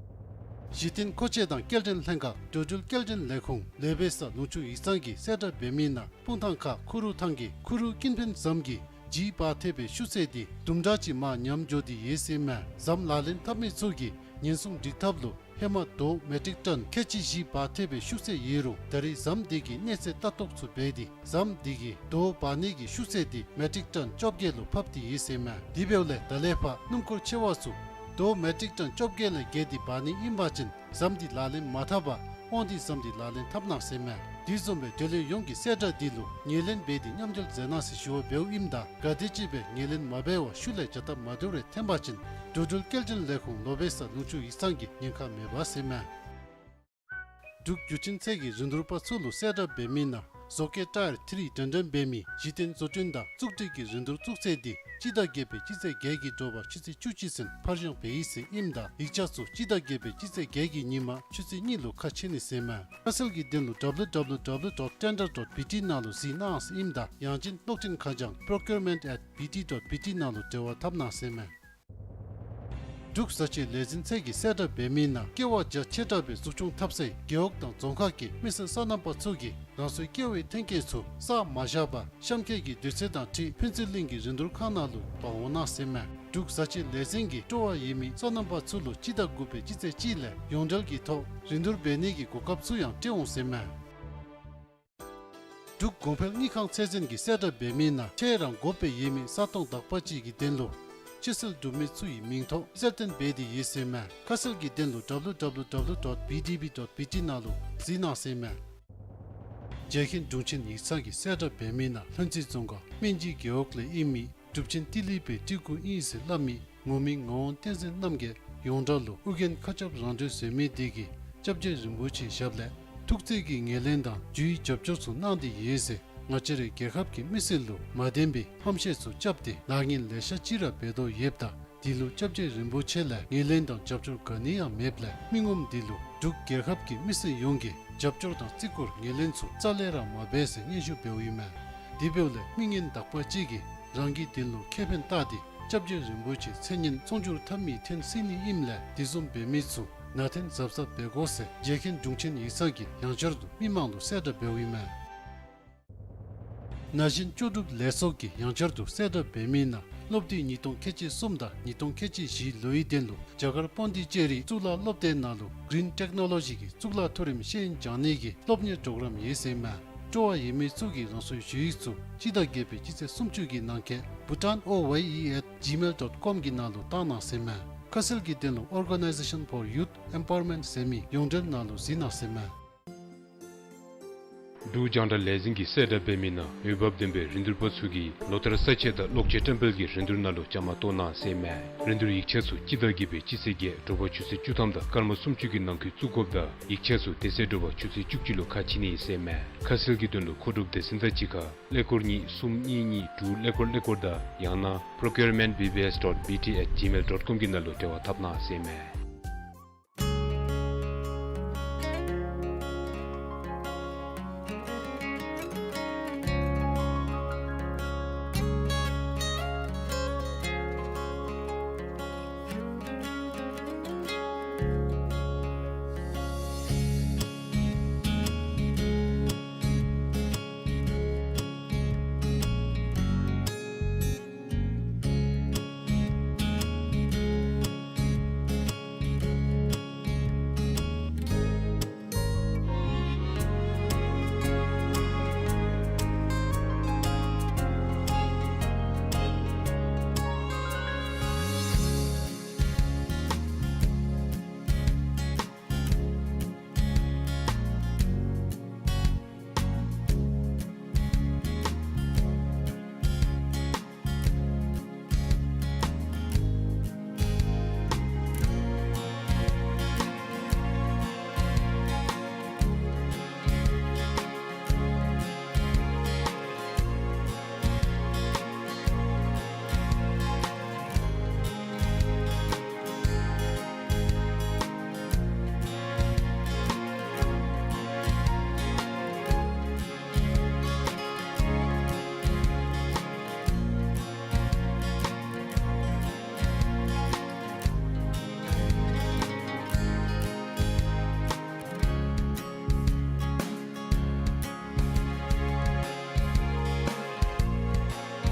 གཞི་རྟེན་མཁོ་ཆས་དང་སྐྱེལ་འདྲེན་ལྷན་ཁག་འགྲོ་འགྲུལ་སྐྱེལ་འདྲེན་ལས་ཁུངས་ལོ་པད་ས་ལུང་ཕྱོགས་ཡིག་ཚང་གིས་གསལ་བསྒྲགས་འབད་མི་ནང་སྤུངས་ཐང་ཁ་ཁུ་རུ་ཐང་གི་ཁུ་རུ་ཀིན་ཕན་ཟམ་གྱི་ལྗིད་འབག་ཐེབས་པའི་ཤུགས་ཚད་འདི་དུམ་གྲ་ཅིག་མར་ཉམས་འགྱོ་སྟེ་ཡོད་ཟེར་མས། ཟམ་ལག་ལེན་འཐབ་མི་ཚུ་གིས་ཉེན་སྲུང་སྒྲིག་ཐབས་ལུ་ཧེ་མ་རྡོ་མེ་ཊིག་ཊོན་ཁལ་གཅིག་བཞི་འབག་ཐེབས་པའི་ཤུགས་ཚད་ཡོད་རུང་ད་རེས་ཟམ་འདི་གིས་གནས་ཚད་ལྟ་རྟོག་ཚུ་འབད་དེ་ཟམ་འདི་གི་རྡོ་འབག་ནི་གི་ཤུགས་ཚད་འདི་མེ་ཊིག་ཊོན་བཅོ་བརྒྱད་ལུ་ཕབ་སྟེ་ཡོད་ཟེར་མས། དེ་འབདཝ་ལས་ད་ལས་ཕར་སྣུམ་འཁོར་ཆེ་བ་ཚུ་རྡོ་མེ་ཊིག་ཊོན་བཅོ་བརྒྱད་ལས་བརྒལ་ཏེ་འབག་ནི་ཨིན་པ་ཅིན་ཟམ་འདི་ལག་ལེན་མ་འཐབ་པར་དབང་འདུས་ཟམ་འདི་ལག་ལེན་འཐབ་གནང་ཟེར་མས། དེ་བཟུམ་སྦེ་བགྲོ་གླེང་ཡོངས་ཀྱི་གསལ་བསྒྲགས་འདི་ལུ་ངོས་ལེན་འབད་དེ་མཉམ་འབྲེལ་མཛད་གནང་ཟེར་ཞུ་བ་འབདཝ་ཨིནམ་ད་ག་དེམ་ཅིག་སྦེ་ངོས་ལེན་མ་འབད་བར་ཤུལ་ལས་བྱ་སྟབས་མ་བདེཝ་རེ་འཐོན་པ་ཅིན་འགྲོ་འགྲུལ་སྐྱེལ་འདྲེན་ལས་ཁུངས་ལོ་པད་ས་ལུང་ཕྱོགས་ཡིག་ཚང་གིས་ཉེན་ཁ་མེད་པ་ཟེར་མས། འབྲུག་བརྒྱུད་འཕྲིན་ཚད་ཀྱི་རིན་བསྡུར་པ་ཚུ་ལུ་གསལ་བསྒྲགས་འབད་མི་ནང་བཟོ་བཀོད་ཊ་ཡར་ཐི་རི་འདྲེན་འདྲེན་འབད་མི་གཞི་རྟེན་བཟོ་སྐྲུན་དང་བཙུགས་སྒྲིག་གི་རིན་བསྡུར་བཙུགས་ཚད་འདི་སྤྱི་ཟླ་བརྒྱད་པའི་སྤྱི་ཚེས་བརྒྱད་ཀྱི་དྲོ་པ་ཆུ་ཚོད་བཅུ་གཅིག་ཚུན་ཕར་འགྱངས་འབད་ཡི་ཟེར་ཨིནམ་ད་ཡིག་ཆ་ཚུ་སྤྱི་ཟླ་བརྒྱད་པའི་སྤྱི་ཚེས་བརྒྱད་ཀྱི་ཉིན་མ་ཆུ་ཚོད་གཉིས་ལུ་ཁ་ཕྱེ་ནི་ཟེར་མས། ཁ་གསལ་གྱི་དོན་ལུ་W W W dot tender dot B T ནང་ལུ་གཟིགས་གནང་ཟེར་ཨིནམ་ད་ཡང་ཅིན་གློག་འཕྲིན་ཁ་བྱང་procurement at B T dot B T ནང་ལུ་འབྲེལ་བ་འཐབ་གནང་ཟེར་མས། འབྲུག་བཟའ་སྤྱོད་ལས་འཛིན་ཚད་ཀྱིས་གསལ་བསྒྲགས་འབད་མི་ནང་ཀེ་བ་རྒྱ་ཆེ་དྲགས་སྦེ་འཛུགས་སྐྱོང་འཐབ་སའི་རྒེད་འོག་དང་རྫོང་ཁག་གི་མི་སེར་སོ་ནམ་པ་ཚུ་གིས་རང་སོའི་ཀེ་བའི་ཐོན་སྐྱེད་ཚུ་ས་མ་བཞག་པར་གཤམ་འཁོད་ཀྱི་དུས་ཚོད་དང་འཁྲིལ་ཕུན་ཚོགས་གླིང་གི་རིན་བསྡུར་ཁང་ནང་ལུ་འབག་འོང་གནང་ཟེར་མས། འབྲུག་བཟའ་སྤྱོད་ལས་འཛིན་གྱིས་སྤྲོ་བ་ཡོད་མི་སོ་ནམ་པ་ཚུ་ལུ་སྤྱི་ཟླ་དགུ་པའི་སྤྱི་ཚེས་གཅིག་ལས་ཡོངས་འབྲེལ་གྱི་ཐོག་རིན་བསྡུར་འབད་ནི་གི་གོ་སྐབས་ཚུ་ཡང་སྤྲོད་འོང་ཟེར་མས། འབྲུག་གོང་འཕེལ་དངུལ་ཁང་ཚད་འཛིན་གྱིས་གསལ་བསྒྲགས་འབད་མི་ནང་ཁྱེད་རང་དགོ་པའི་ཡོད་མི་ས་སྟོང་དག་པ་ཅིག་གི་དོན་ལུ་སྤྱོད་སེལ་གྲུབ་མི་ཚུ་གི་མིང་ཐོ་གསལ་སྟོན་འབད་དེ་ཡོད་ཟེར་མས། ཁ་གསལ་གྱི་དོན་ལུ་W W W dot B D B dot B T ནང་ལུ་གཟིགས་གནང་ཟེར་མས། རྒྱལ་མཁན་དྲུང་ཆེན་ཡིག་ཚང་གིས་གསལ་བསྒྲགས་འབད་མི་ནང་ལྷུན་རྩེ་རྫོང་ཁག་སྨན་སྦྱིས་རྒེད་འོག་ལས་ཨིན་མི་གྲུབ་ཆེན་ཏི་ལི་པའི་སྤྲུལ་སྐུ་ཨིན་ཟེར་སླབ་མི་ངོ་མི་ངག་དབང་བསྟན་འཛིན་རྣམ་རྒྱལ་ཡོངས་གྲགས་ལུ་ཨོ་རྒྱན་མཁའ་ཁྱབ་རང་གྲོལ་ཟེར་མི་དེ་གིས་སྐྱབས་རྗེ་རིན་པོ་ཆེའི་ཞབས་ལས་ཐུགས་བརྩེ་གི་ངོས་ལེན་དང་ཇུས་རྒྱབ་སྐྱོར་ཚུ་གནང་སྟེ་ཡོད་ཟེར། ང་བཅས་རའི་རྒྱལ་ཁབ་ཀྱི་མི་སེར་ལུ་མ་བདེན་པའི་ཧམ་བཤད་ཚུ་རྐྱབ་སྟེ་ལཱ་ངན་ལེ་ཤ་ཅིག་ར་འབད་དོ་ཡོདཔ་ད་དེ་ལུ་སྐྱབས་རྗེ་རིན་པོ་ཆེ་ལས་ངོས་ལེན་དང་རྒྱབ་སྐྱོར་ག་ནི་ཡང་མེདཔ་ལས་མི་ངོམ་དེ་ལུ་འབྲུག་རྒྱལ་ཁབ་ཀྱི་མི་སེར་ཡོངས་ཀྱིས་རྒྱབ་སྐྱོར་དང་བརྩི་བཀུར་ངོས་ལེན་ཚུ་རྩ་ལས་ར་མ་འབད་ཟེར་སྙན་ཞུ་འབདཝ་ཨིན་མས། དེ་འབདཝ་ལས་མི་ངན་དག་པ་ཅིག་གིས་རང་གི་དོན་ལུ་ཁེ་ཕན་བལྟ་སྟེ་སྐྱབས་རྗེ་རིན་པོ་ཆེའི་མཚན་སྙན་ཚོང་བསྒྱུར་འཐབ་མི་འཐེན་སྲིད་ནི་ཨིནམ་ལས་དེ་བཟུམ་འབད་མི་ཚུ་ནང་འཐེན་གཟབ་གཟབ་འབད་དགོ་ཟེར་རྒྱལ་མཁན་དྲུང་ཆེན་ཡིག་ཚང་གིས་ཡང་བསྐྱར་དུ་མི་མང་ལུ་གསལ་བསྒྲགས་འབདཝ་ཨིན་མས། ན་གཞོན་ལྕོགས་གྲུབ་ལས་ཚོགས་ཀྱིས་ཡང་བསྐྱར་དུ་གསལ་བསྒྲགས་འབད་མི་ནང་སློབ་དུས་ཉིས་སྟོང་ཁལ་གཅིག་གསུམ་དང་ཉིས་སྟོང་ཁལ་གཅིག་བཞི་ལོའི་དོན་ལུ་རྒྱ་གར་པོན་ཌི་ཅེ་རི་གཙུག་ལག་སློབ་སྡེ་ནང་ལུ་གིརིན་ཊེཀ་ནོ་ལོ་ཇི་གི་གཙུག་ལག་མཐོ་རིམ་ཤེས་ཡོན་སྦྱང་ནི་གི་སློབ་གཉེར་པྲོ་གརམ་ཡོད་ཟེར་མས། སྤྲོ་བ་ཡོད་མི་ཚུ་གིས་རང་སོའི་ཞུ་ཡིག་ཚུ་སྤྱི་ཟླ་བརྒྱད་པའི་སྤྱི་ཚེས་སུམ་ཅུ་གི་ནང་འཁོད་bhutan O Y E at gmail dot com གི་ནང་ལུ་བཏང་གནང་ཟེར་མས། ཁ་གསལ་གྱི་དོན་ལུ་Organization for Youth Empowerment ཟེར་མི་ཡོངས་འབྲེལ་ནང་ལུ་གཟིགས་གནང་ཟེར་མས། འབྲུག་རྒྱང་བསྒྲགས་ལས་འཛིན་གྱིས་གསལ་བསྒྲགས་འབད་མི་ནང་འོས་འབབ་ལྡན་པའི་རིན་བསྡུར་པ་ཚུ་གིས་ལོ་ལྟར་ས་ཆ་དང་གློག་ཆས་བཀྲམ་སྤེལ་གྱི་རིན་བསྡུར་ནང་ལུ་བཅའ་མར་གཏོགས་གནང་ཟེར་མས། རིན་བསྡུར་ཡིག་ཆ་ཚུ་སྤྱི་ཟླ་བརྒྱད་པའི་སྤྱི་ཚེས་བརྒྱད་དྲོ་པ་ཆུ་ཚོད་བཅུ་ཐམ་དང་སྐར་མ་སུམ་ཅུ་གི་ནང་འཁོད་བཙུགས་དགོཔ་དང་ཡིག་ཆ་ཚུ་དེ་ཚེ་དྲོ་པ་ཆུ་ཚོད་བཅུ་གཅིག་ལུ་ཁ་ཕྱེ་ནི་ཨིན་ཟེར་མས། ཁ་གསལ་གྱི་དོན་ལུ་མཁོ་སྒྲུབ་སྡེ་ཚན་དང་གཅིག་ཁར་ཀླད་ཀོར་གཉིས་གསུམ་གཉིས་གཉིས་དྲུག་ཀླད་ཀོར་ཀླད་ཀོར་དང་ཡང་ན་procurement B B S dot B T at gmail dot com གི་ནང་ལུ་འབྲེལ་བ་འཐབ་གནང་ཟེར་མས།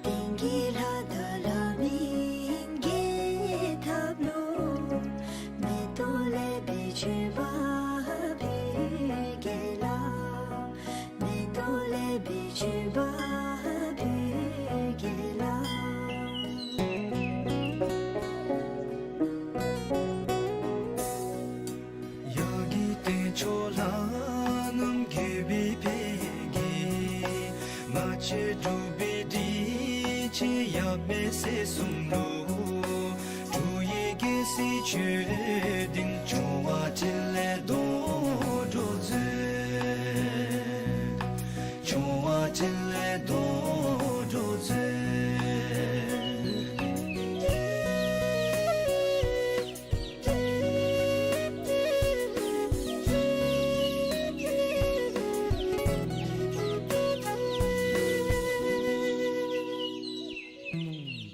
དེང་གི་ལྷ་དང་ལྷ་མིན་གྱི་ཐབས་ལུ། མེ་ཏོག་ལེགས་པའི་མཆོད་པ་ཕུལ་གེ་ལགས། མེ་ཏོག་ལེགས་པའི་མཆོད་པ་ཕུལ་གེ་ལགས། ཡ་གི་ཏེ་ཆོས་ལྷ་རྣམས་དགྱེས་པའི་ཕུད་ཀྱིས། ང་བཅས་འབྲུག་པའི་སྒྲིག་ཆས་ཡབ་མེས་སྲས་གསུམ་ལུ། འབྲུག་ཡི་རྒྱལ་སྲིད་ཆོས་ལྡན་འབྱུང་བ་འཕྲིན་ལས་དོན་གྲུབ་མཛོད། འབྱུང་བ་འཕྲིན་ལས་དོན་གྲུབ་མཛོད།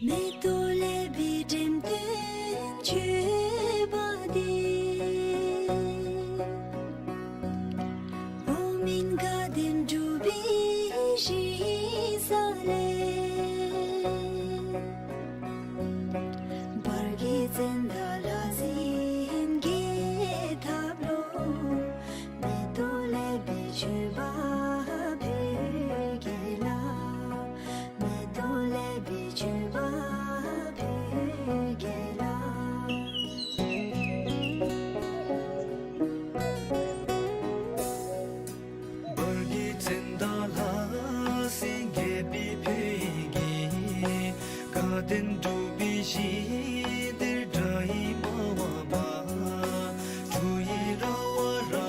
མེ་ཏོག་ལེགས་པའི་འགྲེམས་སྟོན་མཆོད་པ་འདི། འོག་མིན་དགའ་ལྡན་འབྲུག་པའི་ཞིང་ས་ལས། བར་གྱི་ཙནྡ་ལྷ་སྲིན་གྱི་ཐབས་ལུ། མེ་ཏོག་ལེགས་པའི་མཆོད་པ་ཕུལ་གེ་ལགས། མེ་ཏོག་ལེགས་པའི་མཆོད་པ་ཕུལ་གེ་ལགས། བར་གྱི་ཙནྡ་ལྷ་སྲིན་རྒྱལ་པོའི་ཕུད་ཀྱིས། དགའ་ལྡན་འབྲུག་པའི་ཞིང་འདིར་དགྲ་ཡིས་མ་བབས་པར། འབྲུག་ཡི་ར་བ་ར་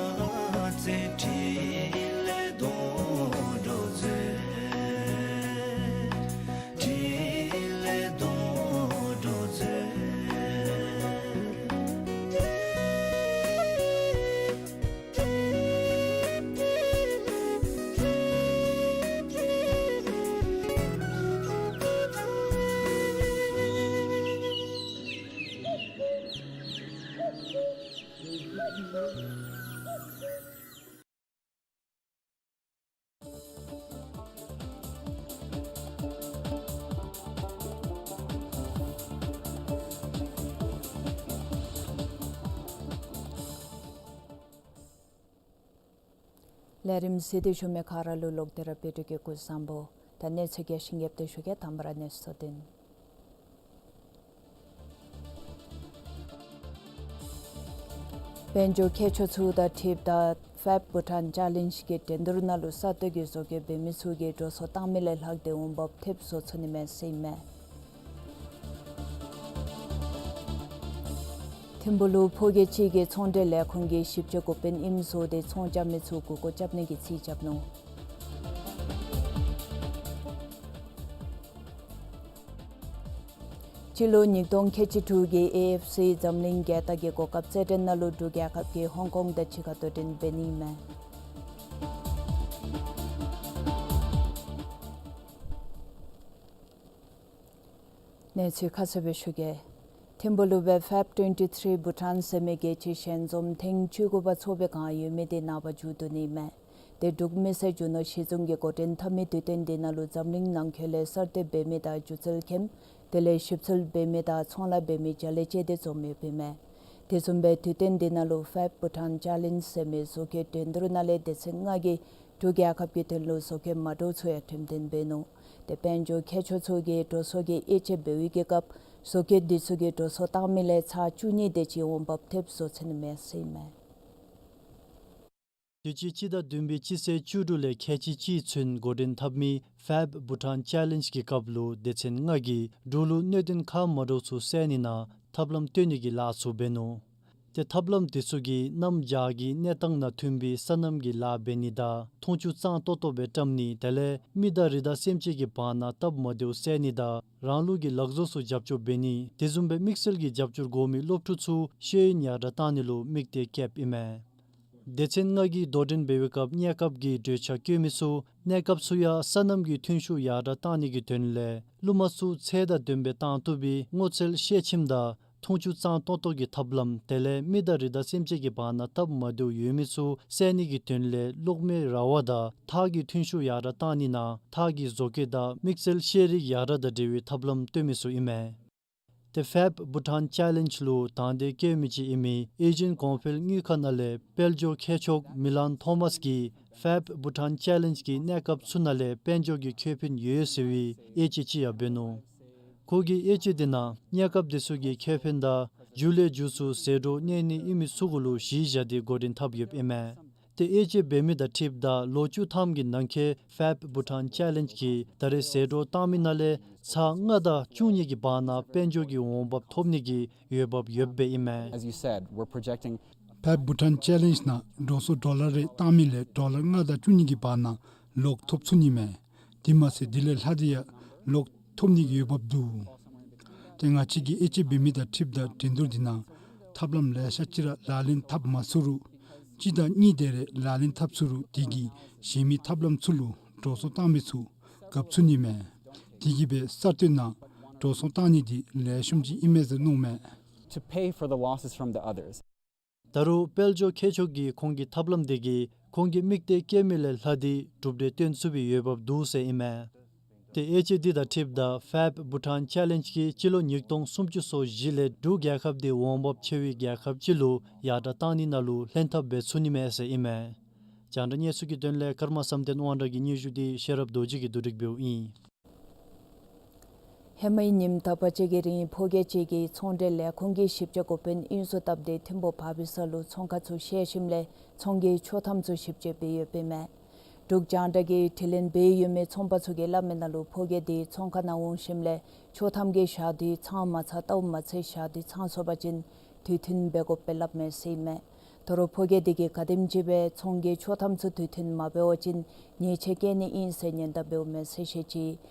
རྩེ་འཕྲིན་ལས་དོན་གྲུབ་མཛོད། འཕྲིན་ལས་དོན་གྲུབ་མཛོད། ལས་རིམ་གཟིགས་ཏེ་བཞུགས་མི་ག་ར་ལུ་ལོག་སྟེ་ར་བོད་ཕྲུག་གི་སྐུ་གཟུགས་བཟང་པོ། ད་གནས་ཚུལ་རྒྱས་ཤིང་རྒྱསཔ་སྦེ་ཞུ་གེ། དང་པ་ར་གནས་ཚུལ་དོན། དཔལ་འབྱོར་མཁས་མཆོག་ཚུ་དང་འཁྲིལཝ་ད་ཕེབ་བྷུ་ཊཱན་ཅེ་ལེནཇ་གི་འགྲན་བསྡུར་ནང་ལུ་གསར་གཏོད་ཀྱི་བཟོ་བཀོད་འབད་མི་ཚུ་གིས་འགྲོ་སོང་བཏང་མི་ལས་ལྷག་སྟེ་འོང་འབབ་ཐེབས་བཟོ་ཚུགས་ནི་མས་ཟེར་ཨིན་མས། ཐིམ་ཕུ་ལུ་ཕོ་སྐྱེས་གཅིག་གིས་ཚོང་འབྲེལ་ལས་ཁུངས་ཀྱི་ཞིབ་དཔྱད་འགོ་དཔོན་ཨིནམ་བཟོ་སྟེ་ཚོང་རྐྱབ་མི་ཚུ་མགུ་སྐོར་རྐྱབ་ནི་གི་རྩིས་རྐྱབ་ནུག། སྤྱི་ལོ་ཉིས་སྟོང་ཁལ་གཅིག་དྲུག་གི་ཨེ་ཨེཕ་སི་འཛམ་གླིང་རྒྱལ་རྟགས་ཀྱི་གོ་སྐབས་རྩེད་འགྲན་ནང་ལུ་འབྲུག་རྒྱལ་ཁབ་ཀྱིས་ཧོང་ཀོང་དང་གཅིག་ཁར་དོ་འགྲན་འབད་ནི་ཨིན་མས། གནས་ཚུལ་ཁ་གསལ་སྦེ་ཞུ་གེ། ཐིམ་ཕུ་ལུ་སྦེ་ཕེབ་ཊུ་ཝེན་ཊི་ཐིརི་བྷུ་ཊཱན་ཟེར་མི་རྒྱལ་སྤྱིའི་ཞལ་འཛོམས་ཐེངས་བཅུ་དགུ་པ་ཚོགས་པའི་བསྒང་ཡོད་མི་དེ་ནངས་པ་མཇུག་བསྡུ་ནི་ཨིན་མས། དེ་འབྲུག་མི་སེར་རྒྱུ་ནོར་གཞི་བཟུང་གི་འགོ་འདྲེན་འཐབ་མི་དུས་སྟོན་དེ་ནང་ལུ་འཛམ་གླིང་ནང་འཁོད་ལས་གསར་གཏོད་འབད་མི་དང་སྒྱུ་རྩལ་མཁནམ་དེ་ལས་ཞིབ་འཚོལ་འབད་མི་དང་ཚོང་ལཱ་འབད་མི་བརྒྱ་ལས་བཅད་དེ་འཛོམས་ཡོདཔ་ཨིན་མས། དེ་བཟུམ་སྦེ་དུས་སྟོན་དེ་ནང་ལུ་ཕེབ་བྷུ་ཊཱན་ཅེ་ལེནཇ་ཟེར་མི་བཟོ་བཀོད་འགྲན་བསྡུར་ནང་ལས་སྡེ་ཚན་ལྔ་གིས་འབྲུག་རྒྱལ་ཁབ་ཀྱི་དོན་ལུ་བཟོ་བཀོད་མ་འདྲཝ་ཚུ་ཡང་འགྲེམས་སྟོན་འབད་ནུག། དེ་དཔལ་འབྱོར་མཁས་མཆོག་ཚུ་གིས་འགྲོ་སོང་གི་དབྱེ་ཞིབ་འབད་བའི་གི་སྐབས་བཟོ་བཀོད་འདི་ཚུ་གིས་འགྲོ་སོང་བཏང་མི་ལས་ཚར་བཅུ་གཉིས་དེ་ཅིག་འོང་འབབ་ཐེབས་བཟོ་ཚུགས་ནི་མས་ཟེར་ཨིན་མས། དུས་ཅི་སྤྱི་ཟླ་བདུན་པའི་སྤྱི་ཚེས་བཅུ་དྲུག་ལས་ཁལ་གཅིག་གཅིག་ཚུན་འགོ་འདྲེན་འཐབ་མི་ཕེབ་བྷུ་ཊཱན་ཅེ་ལེནཇ་གི་སྐབས་ལུ་སྡེ་ཚན་ལྔ་གིས་འབྲུག་ལུ་གནད་དོན་ཁག་མ་འདྲཝ་ཚུ་བསལ་ནི་ནང་ཐབས་ལམ་སྟོན་ནི་གི་ལཱ་ཚུ་འབད་ནུག། ཏེ་ཐབས་ལམ་དེ་ཚུ་གིས་གནམ་བྱཱར་གྱི་གནས་སྟངས་ནང་མཐུན་པའི་སོ་ནམ་གྱི་ལཱ་འབད་ནི་དང་འཐུང་ཆུ་གཙང་ཏོག་ཏོ་སྦེ་བཀྲམ་ནི་དེ་ལས་མི་དང་རི་དྭགས་སེམས་ཅན་གྱི་བར་ན་སྟབས་མ་བདེཝ་བསལ་ནི་དང་རང་ལུགས་ཀྱི་ལག་བཟོ་ཚུ་རྒྱབ་སྐྱོར་འབད་ནི་དེ་བཟུམ་སྦེ་དམིགས་བསལ་གྱི་རྒྱབ་སྐྱོར་དགོ་མི་སློབ་ཕྲུག་ཚུ་ཤེས་ཡོན་ཡར་དྲགས་བཏང་ནི་ལུ་དམིགས་གཏད་བསྐྱེདཔ་ཨིན་མས། སྡེ་ཚན་ལྔ་གིས་དོ་འགྲན་འབད་བའི་སྐབས་གནས་སྐབས་ཀྱི་གྲོས་འཆར་བཀོད་མི་ཚུ་གནས་སྐབས་ཚུ་ཡང་སོ་ནམ་གྱི་ཐོན་ཤུགས་ཡར་དྲགས་བཏང་ནི་གི་དོན་ལས་ཀླུ་མ་ཚུ་ཚད་དང་ལྡནམ་སྦེ་བཏང་བཏུབ་པའི་སྔོ་ཚལ་ཤེལ་ཆེམ་དང་ འཐུང་ཆུ་གཙང་ཏོག་ཏོ་གི་ཐབས་ལམ་དེ་ལས་མི་དང་རི་དྭགས་སེམས་ཅན་གྱི་བར་ན་སྟབས་མ་བདེཝ་ཡོད་མི་ཚུ་བསལ་ནི་གི་དོན་ལས་གློག་མེའི་ར་བ་དང་ཐག་གི་ཐོན་ཤུགས་ཡར་དྲགས་བཏང་ནི་ནང་ཐག་གི་བཟོ་བཀོད་དང་དམིགས་བསལ་ཤེས་རིག་ཡར་དྲགས་དང་འབྲེལ་བའི་ཐབས་ལམ་སྟོན་མི་ཚུ་ཨིན་མས། ཏེ་ཕེབ་བྷུ་ཊཱན་ཅེ་ལེནཇ་ལུ་དང་འདོད་བསྐྱེད་མི་ཅིག་ཨིན་མི་ཨེ་ཇིན་གོང་འཕེལ་དངུལ་ཁང་ནང་ལས་དཔལ་འབྱོར་མཁས་མཆོག་མི་ལཱན་ཐོ་མཱས་ཀྱིས་ཕེབ་བྷུ་ཊཱན་ཅེ་ལེནཇ་གི་གནས་སྐབས་ཚུ་ནང་ལས་དཔལ་འབྱོར་གྱི་ཁེ་ཕན་ཡོད་ཟེར་བའི་དབྱེ་དཔྱད་ཅིག་ཡང་འབད་ནུག། ཁོ་གིས་དབྱེ་དཔྱད་དེ་ནང་གནས་སྐབས་དེ་ཚུ་གི་ཁེ་ཕན་དང་མཇུག་ལས་མཇུག་ཚུ་ཟད་འགྲོ་གནས་ནི་ཨིན་མི་ཚུ་གུ་ལུ་གཞི་བཞག་སྟེ་འགོ་འདྲེན་འཐབ་ཡོདཔ་ཨིན་མས། ཏེ་དབྱེ་དཔྱད་འབད་མི་དང་འཁྲིལཝ་ད་ལོ་བཅུ་ཐམ་གྱི་ནང་འཁོད་ཕེབ་བྷུ་ཊཱན་ཅེ་ལེནཇ་གིས་ད་རེས་ཟད་འགྲོ་བཏང་མི་ནང་ལས་ཚར་ལྔ་དང་བཅུ་གཉིས་ཀྱི་བར་ན་དཔལ་འབྱོར་གྱི་འོང་འབབ་ཐོབ་ནི་གི་འོས་འབབ་ཡོདཔ་ཨིན་མས། As you said, we're projecting ཕེབ་བྷུ་ཊཱན་ཅེ་ལེནཇ་ནང་འགྲོ་སོང་ཌོ་ལར་རེ་བཏང་མི་ལས་ཌོ་ལར་ལྔ་དང་བཅུ་གཉིས་ཀྱི་བར་ན་ལོག་ཐོབ་ཚུགས་ནི་མས། དེ་མ་ཚད་དེ་ལས་ལྷག་སྟེ་ཡང་ལོག་ཐོབ་ནི་གི་འོས་འབབ་འདུག། ཏེ་ང་བཅས་ཀྱིས་དབྱེ་དཔྱད་འབད་མི་དང་འཁྲིལཝ་ད་འགྲན་བསྡུར་འདི་ནང་ཐབས་ལམ་ལེ་ཤ་ཅིག་ར་ལག་ལེན་འཐབ་མ་ཚུགས་རུང་གཅིག་དང་གཉིས་དེ་རེ་ལག་ལེན་འཐབ་ཚུགས་རུང་དེ་གིས་གཞན་མི་ཐབས་ལམ་ཚུ་ལུ་འགྲོ་སོང་བཏང་མི་ཚུ་གབ་ཚུགས་ནི་མས། དེ་གིས་སྦེ་གསར་གཏོད་ནང་འགྲོ་སོང་བཏང་ནི་འདི་ལེགས་ཤོམ་ཅིག་ཨིན་མས་ཟེར་མནོཝ་མས། To pay for the losses from the others. ད་རུང་དཔལ་འབྱོར་མཁས་མཆོག་གིས་ཁོང་གི་ཐབས་ལམ་དེ་གིས་ཁོང་གིས་དམིགས་གཏད་བསྐྱེད་མི་ལས་ལྷག་སྟེ་གྲུབ་འབྲས་སྟོན་ཚུགས་པའི་འོས་འབབ་འདུག་ཟེར་ཨིན་མས། ཏེ་དབྱེ་དཔྱད་འདི་དང་འཁྲིལཝ་ད་ཕེབ་བྷུ་ཊཱན་ཅེ་ལེནཇ་གིས་སྤྱི་ལོ་ཉིས་སྟོང་སུམ་ཅུ་སོ་བཞི་ལས་འབྲུག་རྒྱལ་ཁབ་འདི་འོང་འབབ་ཆེ་བའི་རྒྱལ་ཁབ་ཅིག་ལུ་ཡར་དྲགས་བཏང་ནི་ནང་ལུ་ལྷན་ཐབས་འབད་ཚུགས་ནི་མས་ཟེར་ཨིན་མས། རྒྱང་བསྒྲགས་གནས་ཚུལ་གྱི་དོན་ལས་ཀརྨ་བསམ་གཏན་དབང་གྲགས་ཀྱི་སྙན་ཞུ་འདི་ཤེས་རབ་རྡོ་རྗེ་གིས་བསྡུ་སྒྲིག་འབདཝ་ཨིན། ཧེ་མའི་ཉིནམ་དག་པ་ཅིག་གི་རིང་ཕོ་སྐྱེས་ཅིག་གིས་ཚོང་འབྲེལ་ལས་ཁུངས་ཀྱི་ཞིབ་དཔྱད་འགོ་དཔོན་དབྱིངས་སུ་བཏབ་སྟེ་ཐིམ་ཕུག་བ་བི་ས་ལུ་ཚོང་ཁང་ཚུ་བཤལ་ཞིནམ་ལས་ཚོང་གི་ཆོག་ཐམ་ཚུ་ཞིབ་དཔྱད་འབད་ཡོདཔ་ཨིན་མས། འབྲུག་རྒྱང་བསྒྲགས་ཀྱིས་དྲི་ལན་འབད་ཡོད་མི་ཚོང་པ་ཚུ་གིས་སླབ་མི་ནང་ལུ་ཕོ་སྐྱེས་འདི་ཚོང་ཁང་ནང་འོང་ཞིནམ་ལས་ཆོག་ཐམ་གྱི་ཞག་འདི་ཚང་མ་ཚར་ལྟཝ་མ་ཚད་ཞག་འདི་ཚང་སོང་པ་ཅིན་དུས་མཐུན་འབད་དགོཔ་སྦེ་སླབ་མས་ཟེར་ཨིན་མས། ད་རུང་ཕོ་སྐྱེས་འདི་གིས་ག་དེམ་ཅིག་སྦེ་ཚོང་གི་ཆོག་ཐམ་ཚུ་དུས་མཐུན་མ་འབད་བ་ཅིན་ཉེས་ཆད་བཀལ་ནི་ཨིན་ཟེར་ཉེན་བརྡ་འབདཝ་མས་ཟེར་བཤད་ཅི།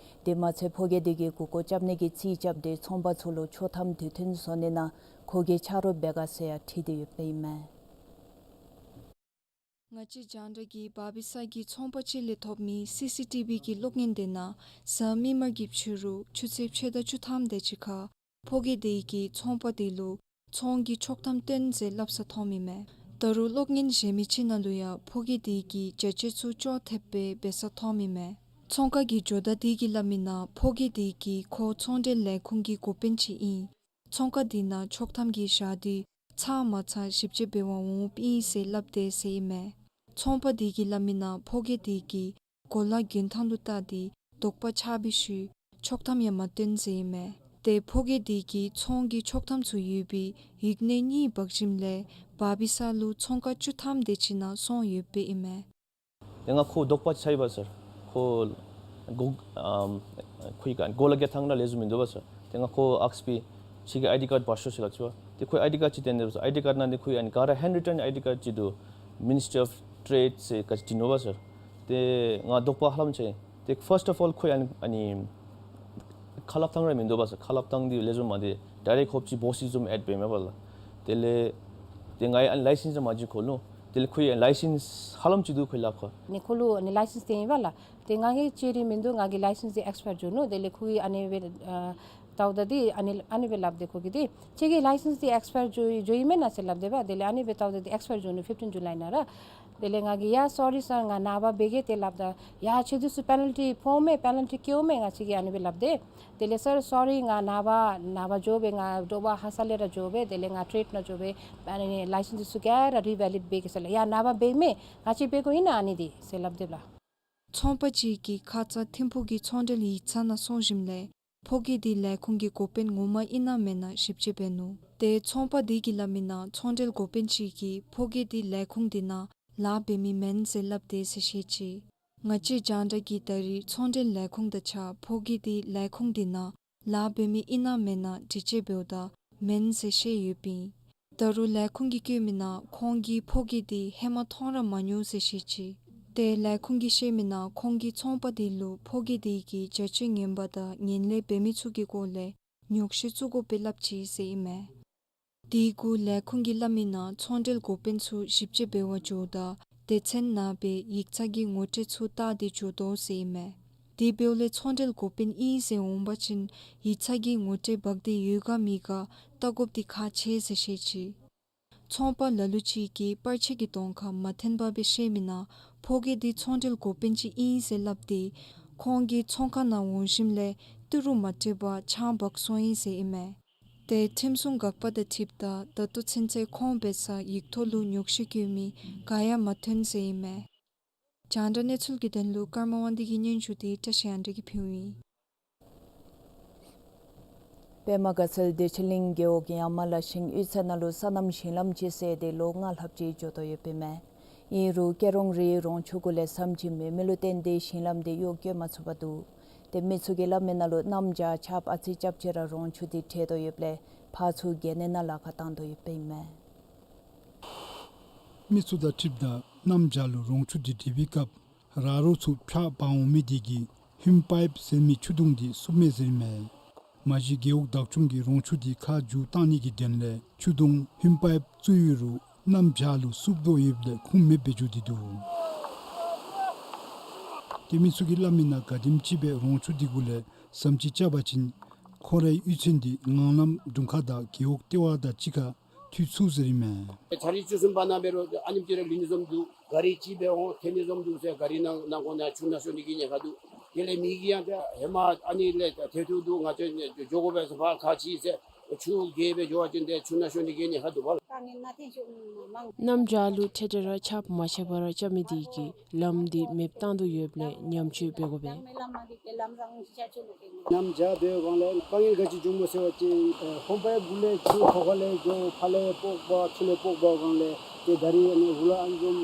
དེ་མ་ཚད་ཕོ་སྐྱེས་འདི་གིས་མགུ་སྐོར་རྐྱབ་ནི་གི་རྩིས་རྐྱབ་སྟེ་ཚོང་པ་ཚུ་ལུ་ཆོག་ཐམ་དུས་མཐུན་བཟོ་ནི་ནང་ཁོ་གིས་ཆ་རོགས་འབད་ག་ཟེར་ཡང་དྲི་སྟེ་ཡོདཔ་ཨིན་མས། ང་བཅས་རྒྱང་བསྒྲགས་ཀྱིས་བ་བི་ས་གི་ཚོང་པ་ཅིག་ལས་ཐོབ་མི་སི་སི་ཊི་བི་གི་གློག་བརྙན་དེ་ནང་གཟའ་མིག་དམར་གྱི་ཕྱི་རུ་ཆུ་ཚོད་ཕྱེད་དང་བཅུ་ཐམ་དེ་ཅིག་ཁར་ཕོ་སྐྱེས་དེ་གིས་ཚོང་པ་དེ་ལུ་ཚོང་གི་ཆོག་ཐམ་སྟོན་ཟེར་སླབ་ས་མཐོངམ་ཨིན་མས། ད་རུང་གློག་བརྙན་གཞན་མི་ཅིག་ནང་ལུ་ཡང་ཕོ་སྐྱེས་དེ་གིས་བྱ་སྤྱོད་ཚུ་ཅོག་འཐདཔ་སྦེ་འབད་ས་མཐོངམ་ཨིན་མས། ཚོང་ཁང་གི་ཇོ་བདག་དེ་གིས་སླབ་མི་ནང་ཕོ་སྐྱེས་དེ་གིས་ཁོ་ཚོང་འབྲེལ་ལས་ཁུངས་ཀྱི་འགོ་དཔོན་ཅིག་ཨིན། ཚོང་ཁང་དེ་ནང་ཆོག་ཐམ་གྱི་ཞག་འདི་ཚང་མ་ཚང་ཞིབ་དཔྱད་འབད་བར་འོངམ་ཨིན་ཟེར་སླབ་དེས་ཟེར་ཨིན་མས། ཚོང་པ་དེ་གིས་སླབ་མི་ནང་ཕོ་སྐྱེས་དེ་གིས་གོ་ལ་གྱོན་ཐངས་ལུ་བལྟ་སྟེ་དོགས་པ་ཆགས་པའི་ཤུལ་ཆོག་ཐམ་ཡང་མ་སྟོན་ཟེར་ཨིན་མས། ཏེ་ཕོ་སྐྱེས་དེ་གིས་ཚོང་གི་ཆོག་ཐམ་ཚུ་ཡོད་པའི་ཡིག་སྣོད་གཉིས་འབག་ཞིནམ་ལས་བ་བི་ས་ལུ་ཚོང་ཁང་བཅུ་ཐམ་དེ་ཅིག་ནང་སོང་ཡོདཔ་ཨིན་མས། ཏེ་ང་ཁོ་དོགས་པ་ཆགས་ཡི་པ་སར། ཁོ་གོ་ཨམ་ཁོའི་ག་གོ་ལ་གྱོན་ཐངས་ར་ལེགས་ཤོམ་མིན་འདུག་པ་སར། ཏེ་ང་ཁོ་ཨསྐ་པས་ཁྱོད་ཀྱི་ཨའི་ཌི་ཀཱཌ་འབག་ཤོག་ཟེར་སླབ་ཅི་པ། ཏེ་ཁོའི་ཨའི་ཌི་ཀཱཌ་ཅིག་སྟོན་དེས་པ་སར། ཨའི་ཌི་ཀཱཌ་ནང་འདི་ཁོའི་ཨ་ནི་ག་ར་ཧེནཌ་རིཊེན་ཨའི་ཌི་ཀཱཌ་ཅིག་འདུག། Ministry of Trade ཟེར་ག་ཅི་ཅིག་འདུག་པ་སར། ཏེ་ང་དོགས་པ་ཧ་ལམ་ཆེ། ཏེ་ཕརསཊ་ཨོཕ་ཨོལ་ཁོའི་ཨ་ནི་ཨ་ནི་ཁ་སླབ་ཐངས་ར་མིན་འདུག་པ་སར། ཁ་སླབ་ཐངས་འདི་ལེགས་ཤོམ་མ་འདུག། ཌའི་རེཀཊ་ཧོབ་ཅིག་བོ་སི་བཟུམ་ཨེཌ་འབད་མས་པ་ལགས། དེ་ལས་ཏེ་ང་གིས་ཨ་ནི་ལའི་སེནསི་མ་བྱིན་ཁོ་ལུ། དེ་ལས་ཁོའི་ལའི་སེནསི་ཧ་ལམ་ཅིག་འདུག་ཁོའི་ལགཔ་ཁར། ཨ་ནི་ཁོ་ལུ་ཨ་ནི་ལའི་སེནསི་སྟོན་ཡི་པ་ལགས། ཏེ་ང་གིས་ཅིག་ར་མིན་འདུག། ང་གིས་ལའི་སེནསི་འདི་ཨེགསི་པ་ཡར་འགྱོ་ནུག། དེ་ལས་ཁོ་གིས་ཨ་ནི་སྦེ་ཨ་བལྟཝ་ད་འདི་ཨ་ནི་ཨ་ནི་སྦེ་སླབ་དེས། ཁོ་གིས་འདི་ཁྱོད་ཀྱི་ལའི་སེནསི་འདི་ཨེགསི་པ་ཡར་འགྱོ་འགྱོ་ཡི་མེན་ན་ཟེར་སླབ་དེས་པ། དེ་ལས་ཨ་ནི་སྦེ་བལྟཝ་ད་འདི་ཨེགསི་པ་ཡར་འགྱོ་ནུག། ཕིཕ་ཊིན་ཇུ་ལའི་ནང་ར། དེ་ལས་ང་གིས་ཡ་སོ་རི་སར་ང་ནངས་པ་འབད་གེ་ཟེར་སླབ་ད་ཡ་ཁྱོད་འདི་ཚུ་པེ་ནལ་ཊི་ཕོག་མས་པེ་ནལ་ཊི་བཀལཝ་མས་ང་བཅས་ཀྱིས་ཨ་ནི་སྦེ་སླབ་དེས། དེ་ལས་སར་སོ་རི་ང་ནངས་པ་ནངས་པ་འགྱོ་སྦེ་ང་དྲོ་པ་ཧ་སག་ལས་ར་འགྱོ་སྦེ་དེ་ལས་ང་ཊེརེཌ་ནང་འགྱོ་སྦེ་ཨ་ནི་ལའི་སེནསི་འདི་ཚུ་ག་ར་རི་ཝེ་ལིཌ་འབད་གེ་ཟེར་སླབ། ཡ་ནངས་པ་འབདཝ་མས་ང་བཅས་འབད་དགོ་ཨིན་ན་ཨ་ནི་འདི་ཟེར་སླབ་དེས་པ་ལགས། ཚོང་པ་ཅིག་གིས་ཁ་ཙ་ཐིམ་ཕུག་གི་ཚོང་འབྲེལ་ཡིག་ཚང་ནང་སོང་ཞིནམ་ལས་ཕོ་སྐྱེས་འདི་ལས་ཁུངས་ཀྱི་འགོ་དཔོན་ངོ་མ་ཨིན་ན་མེན་ན་ཞིབ་དཔྱད་འབད་ནུག། ཏེ་ཚོང་པ་དེ་གིས་སླབ་མི་ནང་ཚོང་འབྲེལ་འགོ་དཔོན་ཅིག་གིས་ཕོ་སྐྱེས་འདི་ལས་ཁུངས་འདི་ནང་ལཱ་འབད་མི་མེན་ཟེར་སླབ་དེས་ཟེར་བཤད་ཅི། ང་བཅས་རྒྱང་བསྒྲགས་ཀྱིས་ད་རིས་ཚོང་འབྲེལ་ལས་ཁུངས་དང་གཅིག་ཁར་ཕོ་སྐྱེས་འདི་ལས་ཁུངས་འདི་ནང་ལཱ་འབད་མི་ཨིན་ན་མེན་ན་དྲི་དཔྱད་འབདཝ་ད་མེན་ཟེར་བཤད་ཡོདཔ་ཨིན། ད་རུང་ལས་ཁུངས་ཀྱིས་བཀོད་མི་ནང་ཁོང་གིས་ཕོ་སྐྱེས་འདི་ཧེ་མ་མཐོང་ར་མ་མྱོང་ཟེར་བཤད་ཅི། ཏེ་ལས་ཁུངས་ཀྱིས་བཤད་མི་ནང་ཁོང་གིས་ཚོང་པ་དེ་ལུ་ཕོ་སྐྱེས་དེ་གིས་བྱ་སྤྱོད་ངན་པ་དང་ངན་ལས་འབད་མི་ཚུ་གི་སྐོར་ལས་ཉོགས་བཤད་བཙུགས་དགོཔ་སྦེ་སླབ་ཅི་ཟེར་ཨིན་མས། དེ་གུ་ལས་ཁུངས་ཀྱིས་སླབ་མི་ནང་ཚོང་འབྲེལ་འགོ་དཔོན་ཚུ་ཞིབ་དཔྱད་འབད་བར་འགྱོཝ་ད་སྡེ་ཚན་ནང་སྦེ་ཡིག་ཚང་གི་ངོ་སྤྲོད་ཚུ་བལྟ་སྟེ་འགྱོ་དོ་ཟེར་ཨིན་མས། དེ་འབདཝ་ལས་ཚོང་འབྲེལ་འགོ་དཔོན་ཨིན་ཟེར་འོང་པ་ཅིན་ཡིག་ཚང་གི་ངོ་སྤྲོད་འབག་སྟེ་ཡོད་ག་མེད་ག་བལྟ་དགོཔ་འདི་ཁག་ཆེ་ཟེར་བཤད་ཅི། ཚོང་པ་ལ་ལུ་ཅིག་གིས་པར་ཆས་ཀྱི་གདོང་ཁར་མ་འཐོན་པར་སྦེ་བཤད་མི་ནང་ཕོ་སྐྱེས་འདི་ཚོང་འབྲེལ་འགོ་དཔོན་ཅིག་ཨིན་ཟེར་སླབ་སྟེ་ཁོང་གིས་ཚོང་ཁང་ནང་འོང་ཞིནམ་ལས་ཏི་རུ་མ་སྤྲོད་པར་ཆང་འབག་སོང་ཡི་ཟེར་ཨིན་མས། ཏེ་ཁྲིམས་སྲུང་འགག་པ་དང་འཁྲིལཝ་ད་ད་ལྟོ་ཚུན་ཚོད་ཁོང་འབད་ས་ཡིག་ཐོག་ལུ་ཉོགས་བཤད་བཀོད་མི་ག་ཡང་མ་ཐོན་ཟེར་ཨིན་མས། རྒྱང་བསྒྲགས་གནས་ཚུལ་གྱི་དོན་ལུ་ཀརྨ་དབང་འདུས་ཀྱི་སྙན་ཞུ་འདི་བཀྲ་ཤིས་དབང་འདུས་ཀྱིས་ཕུལཝ་ཨིན། པདྨ་དགའ་ཚལ་བདེ་ཆེན་གླིང་རྒེད་འོག་ཡང་མ་ལ་ཞིང་གཡུས་ཚན་ནང་ལུ་སོ་ནམ་ཞིང་ལམ་ཅིག་བསལ་ཏེ་ལོ་ལྔ་ལྷགཔ་ཅིག་འགྱོ་དོ་ཡོདཔ་ཨིན་མས། ཨིན་རུང་སྐྱེ་རོང་རིའི་རོང་ཆུ་གུ་ལས་ཟམ་ཅིག་མེད་མི་ལུ་བརྟེན་ཏེ་ཞིང་ལམ་འདི་གཡོག་བཀོལ་མ་ཚུགས་པར་འདུག། ཏེ་མི་ཚུ་གིས་སླབ་མི་ནང་ལུ་གནམ་བྱཱར་ཆརཔ་ཨ་ཙི་རྐྱབ་ཅི་ར་རོང་ཆུ་འདི་བྲེག་དོ་ཡོདཔ་ལས་ཕར་ཚུར་གྱེན་ནི་ནང་ལཱ་ཁག་བཏང་དོ་ཡོདཔ་ཨིན་མས། མི་ཚུ་དང་འཁྲིལཝ་ད་གནམ་བྱཱར་ལུ་རོང་ཆུ་འདི་བྲེག་པའི་སྐབས་ར་རོ་ཚུ་ཕྱགས་འབག་འོང་མི་དེ་གིས་ཧུན་པའིཔ་ཟེར་མི་ཆུ་དུང་འདི་བསུབ་མས་ཟེར་མས། མ་གཞི་རྒེད་འོག་བདག་སྐྱོང་གིས་རོང་ཆུ་འདི་ཁ་བསྒྱུར་བཏང་ནི་གི་དོན་ལས་ཆུ་དུང་ཧུན་པའིཔ་བཙུགས་ཡོད་རུང་གནམ་བྱཱར་ལུ་བསུབ་དོ་ཡོདཔ་ལས་ཁུངས་མེདཔ་སྦེ་འགྱོ་སྟེ་འདུག། ཏེ་མི་ཚུ་གིས་སླབ་མི་ནང་ག་དེམ་ཅིག་སྦེ་རོང་ཆུ་འདི་གུ་ལས་ཟམ་ཅིག་རྐྱབ་པ་ཅིན་ཁོང་རའི་གཡུས་ཚན་འདི་ངང་ལམ་དྲུང་ཁག་དང་རྒེད་འོག་ལྟེ་བ་དང་གཅིག་ཁར་མཐུད་ཚུགས་ཟེར་ཨིན་མས། ཚར་རེ་ཆུ་སྲིན་འབག་ནི་འབད་རུང་ཨ་ནེམ་ཅིག་ར་ལུས་ནི་བཟུམ་འདུག། ག་རི་ཅིག་སྦེ་འོང་ཐལ་ནི་བཟུམ་འདུག་ཟེར། ག་རི་ནང་ནང་ཁོག་ནང་ཆུ་ནང་ཤོར་ནི་གི་ཉེན་ཁ་འདུག། དེ་ལས་མི་གིས་ཡང་ཏེ་ཧེ་མ་ཨ་ནི་ལས་ཐལ་ཐུག་འདུག། ང་བཅས་འགྱོ་དགོ་པས་ཟེར་ཕར་ཁ་ཕྱེ་ཟེར་ཆུ་བརྒལ་སྦེ་འགྱོ་བ་ཅིན་ཏེ་ཆུ་ནང་ཤོར་ནི་གི་ཉེན་ཁ་འདུག་པ། གནམ་བྱཱར་ལུ་འཕྲལ་འཕྲལ་ར་ཆརཔ་མ་ཆད་པར་རྐྱབ་མི་དེ་གིས་ལམ་འདི་མེདཔ་བཏང་དོ་ཡོདཔ་ལས་ཉམས་བཅོས་འབད་དགོ་པས། གནམ་བྱཱར་འབད་བའི་སྒང་ལས་དཀའ་ངལ་ག་ཅི་འབྱུངམ་སྨོ་ཟེར་བ་ཅིན་ཨེ་ཧུན་པའིཔ་གུ་ལས་ཆུ་ཁོག་ཁ་ལས་འགྱོ་ཕར་ལས་སྤོག་པ་ཚུར་ལས་སྤོག་པའི་སྒང་ལས་ཏེ་ད་རིས་ཨ་ནི་རུ་ལ་ཨ་ནི་བཟུམ་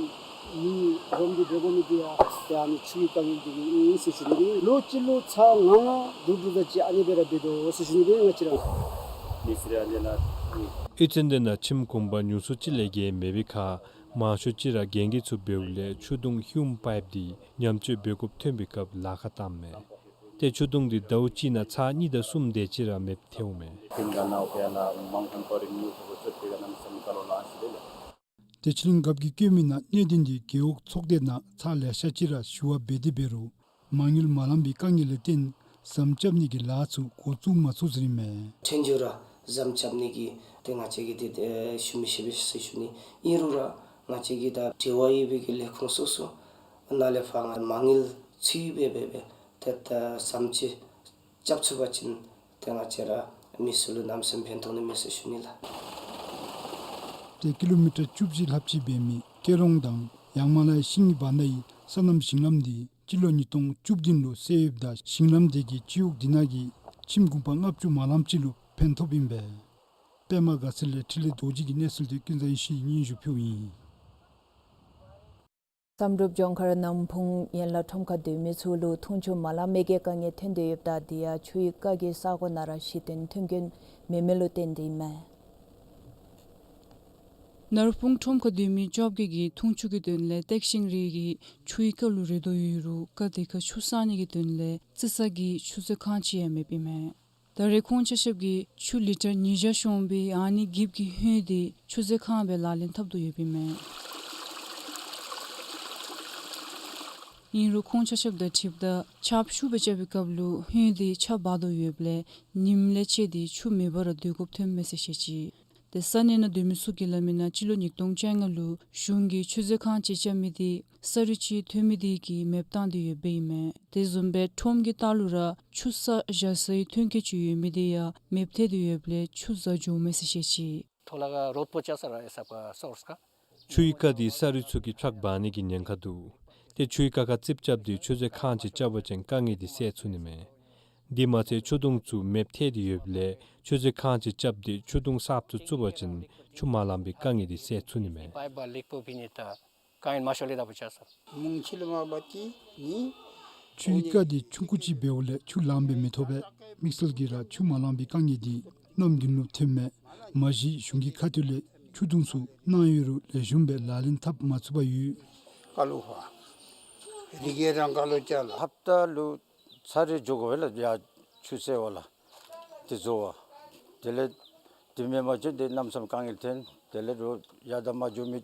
མི་འཛོམས་ཏེ་འབད་དགོ་མི་འདི་ཡང་ཏེ་ཨ་ནི་ཆུའི་དཀའ་ངལ་འདི་གིས་ཨིན་ཟེར་ཞུ་ནི་ཨིན། ལོ་གཅིག་ལུ་ཚར་ལྔ་ལྔ་དྲུག་དྲུག་ཙམ་ཅིག་ཨ་ནི་སྦེ་ར་འབད་དོ་ཟེར་ཞུ་ནི་ཨིན། ང་བཅས་ར་གཡུས་ཚན་འདི་ནང་ཁྱིམ་གུང་པ་ཉུང་སུ་ཅིག་ལས་བརྒལ་མེད་པའི་ཁར་མང་ཤོས་ཅིག་ར་རྒན་རྒས་ཚུ་འབདཝ་ལས་ཆུ་དུང་ཧུན་པའིཔ་འདི་ཉམས་བཅོས་འབད་དགོཔ་ཐོན་པའི་སྐབས་ལཱ་ཁག་བཏངམ་མས། ཏེ་ཆུ་དུང་འདི་ཟླཝ་གཅིག་ནང་ཚར་གཉིས་དང་གསུམ་དེ་ཅིག་ར་མེདཔ་ཐལཝ་མས། བདེ་ཆེན་གླིང་རྒཔོ་གིས་བཀོད་མི་ནང་གནད་དོན་འདི་རྒེད་འོག་ཚོགས་སྡེ་ནང་ཚར་ལེ་ཤ་ཅིག་ར་ཞུ་བ་འབད་དེ་འབད་རུང་མ་དངུལ་མ་ལང་པའི་དཀའ་ངལ་ལས་བརྟེན་ཟམ་རྐྱབ་ནི་གི་ལཱ་ཚུ་འགོ་བཙུགས་མ་ཚུགས་ཟེར་ཨིན་མས། ཕྲན་ཚེགས་ར་ཟམ་རྐྱབ་ནི་གི་ཏེ་ང་བཅས་ཀྱིས་ཏེ་ཏེ་ཞུ་མི་ཤེས་པས་ཟེར་ཞུ་ནི། ཨིན་རུང་ར་ང་བཅས་ཀྱིས་ད་འབྲེལ་བ་ཡོད་པའི་གི་ལས་ཁུངས་སོ་སོ་ནང་ལས་ཕར་ང་མ་དངུལ་ཚུད་སྦེ་འབད་སྦེ་ཏེ་ད་ཟམ་ཅིག་རྐྱབ་ཚུགས་པ་ཅིན་ཏེ་ང་བཅས་ར་མི་སེར་ལུ་གནམ་མེད་ས་མེད་ཕན་ཐོགས་ནི་མས་ཟེར་ཞུ་ནི་ལགས། ཏེ་ཀི་ལོ་མི་ཊར་བཅུ་བཞི་ལྷགཔ་ཅིག་འབད་མི་སྐྱེ་རོང་དང་ཡང་མ་ལ་ཤིང་བར་ན་ཡི་སོ་ནམ་ཞིང་ལམ་འདི་སྤྱི་ལོ་ཉིས་སྟོང་བཅུ་བདུན་ལུ་བསལ་ཡོདཔ་ད་ཞིང་ལམ་དེ་གིས་སྤྱི་འོག་འདི་ནང་གི་ཁྱིམ་གུང་པ་ལྔ་བཅུ་མ་ལངམ་ཅིག་ལུ་ཕན་ཐོགསཔ་ཨིན་པས། པདྨ་དགའ་ཚལ་ལས་འཕྲིན་ལས་རྡོ་རྗེ་གི་གནས་ཚུལ་འདི་ཀུན་བཟང་ཡེ་ཤེས་ཀྱིས་སྙན་ཞུ་ཕུལཝ་ཨིན། བསམ་གྲུབ་ལྗོངས་མཁར་ནམ་ཕུང་ཡན་ལག་ཁྲོམ་ཁར་སྡོད་མི་ཚུ་ལུ་འཐུང་ཆུ་མ་ལང་མི་གི་དཀའ་ངལ་ཐོན་ཏེ་ཡོདཔ་ད་དེ་ཡང་ཆུའི་རྐ་གིས་ས་གོ་ནང་ར་གཞི་རྟེན་མཐུན་རྐྱེན་མེད་མི་ལུ་བརྟེན་ཏེ་ཨིན་མས། ནར་ཕུང་ཁྲོམ་ཁར་སྡོད་མི་བཅོ་བརྒྱད་ཀྱིས་འཐུང་ཆུ་གི་དོན་ལས་སྟེགས་ཤིང་རིའི་ཆུའི་རྐ་ལུ་རེ་དོ་ཡོད་རུང་རྐ་དེ་ཁར་ཆུ་བསགས་ནི་གི་དོན་ལས་རྩི་ས་གི་ཆུ་མཛོད་ཁང་ཅིག་ཡང་མེདཔ་ཨིན་མས། ད་རེས་ཁོང་ཆ་ཁྱབ་ཀྱིས་ཆུ་ལི་ཊར་ཉིས་བརྒྱ་ཤོང་བའི་ཨ་ནི་འགྱིབ་ཀྱི་ཧོད་དེ་ཆུ་མཛོད་ཁང་སྦེ་ལག་ལེན་འཐབ་དོ་ཡོདཔ་ཨིན་མས། ཨིན་རུང་ཁོང་ཆ་ཁྱབ་དང་འཁྲིལཝ་ད་ཆརཔ་ཤུགས་སྦེ་རྐྱབ་པའི་སྐབས་ལུ་ཧོད་དེ་ཆརཔ་འབག་དོ་ཡོདཔ་ལས་ཉིམ་ལས་བཅད་དེ་ཆུ་མེད་པར་སྡོད་དགོཔ་ཐོནམ་མས་ཟེར་བཤད་ཅི། ཏེ་ས་གནས་ནང་སྡོད་མི་ཚུ་གིས་སླབ་མི་ནང་སྤྱི་ལོ་ཉིས་སྟོང་བཅོ་ལྔ་ལུ་གཞུང་གིས་ཆུ་མཛོད་ཁང་ཅིག་རྐྱབ་མི་དེ་ས་རུད་ཅིག་ཐོན་མི་དེ་གིས་མེདཔ་བཏང་སྟེ་ཡོདཔ་ཨིན་མས། དེ་བཟུམ་སྦེ་ཁྲོམ་གྱི་ལྟག་ལུ་ར་ཆུ་ས་བཞག་སའི་ཐོན་སྐྱེད་ཅིག་ཡོད་མི་དེ་ཡང་མེདཔ་ཐལ་ཏེ་ཡོདཔ་ལས་ཆུ་ཟ་འགྱོཝ་མས་ཟེར་བཤད་ཅི། ཐོག་ལས་ཀ་རོད་པོ་ཆ་ས་ར་ཨེ་ས་པ་སོརས་ཀ། ཆུའི་རྐ་དེ་ས་རུད་ཚུ་གིས་ཕྱགས་འབག་ནི་གི་ཉེན་ཁ་འདུག། ཏེ་ཆུའི་རྐ་ཁར་རྩིགཔ་རྐྱབ་སྟེ་ཆུ་མཛོད་ཁང་ཅིག་རྐྱབ་པ་ཅིན་དཀའ་ངལ་དེ་སེལ་ཚུགས་ནི་མས། དེ་མ་ཚད་ཆུ་དུང་ཚུ་མེདཔ་ཐལ་ཏེ་ཡོདཔ་ལས་ཆུ་མཛོད་ཁང་ཅིག་རྐྱབ་སྟེ་ཆུ་དུང་གསརཔ་ཚུ་བཙུགས་པ་ཅིན་ཆུ་མ་ལང་པའི་དཀའ་ངལ་དེ་སེལ་ཚུགས་ནི་མས། པའིཔ་ལེགས་པོ་བྱིན་ནི་ད་དཀའ་ངལ་མ་ཤོར་ལེ་ད་བུ་ཆ་ས། མུང་ཆི་ལ་མ་བ་ཏི་ནི། ཆུའི་རྐ་དེ་ཆུང་ཀུ་ཅིག་འབདཝ་ལས་ཆུ་ལངམ་སྦེ་མི་ཐོབ་པས། དམིགས་བསལ་གྱིས་ར་ཆུ་མ་ལང་པའི་དཀའ་ངལ་དེ་གནམ་དགུན་ལུ་ཐོནམ་མས། མ་གཞི་གཞུང་གི་ཁ་ཐུག་ལས་ཆུ་དུང་ཚུ་གནང་ཡོད་རུང་ལེགས་ཤོམ་སྦེ་ལག་ལེན་འཐབ་མ་ཚུགས་པར་ཡོད། ཀ་ལུ་ཧ། རི་གེ་རང་ཀ་ལུ་ཅ་ལ། ཧབ་ཏ་ལུ་ཚར་རེ་འགྱོ་དགོ་པས་ལགས། ཡར་ཆུ་བསལ་བ་ལགས། དེ་བཟོ་བ། དེ་ལས་དེ་མེན་པ་ཅིན་དེ་གནམ་མེད་ས་མེད་དཀའ་ངལ་ཐོན། དེ་ལས་རོགས་ཡར་དང་མར་འགྱོ་མི་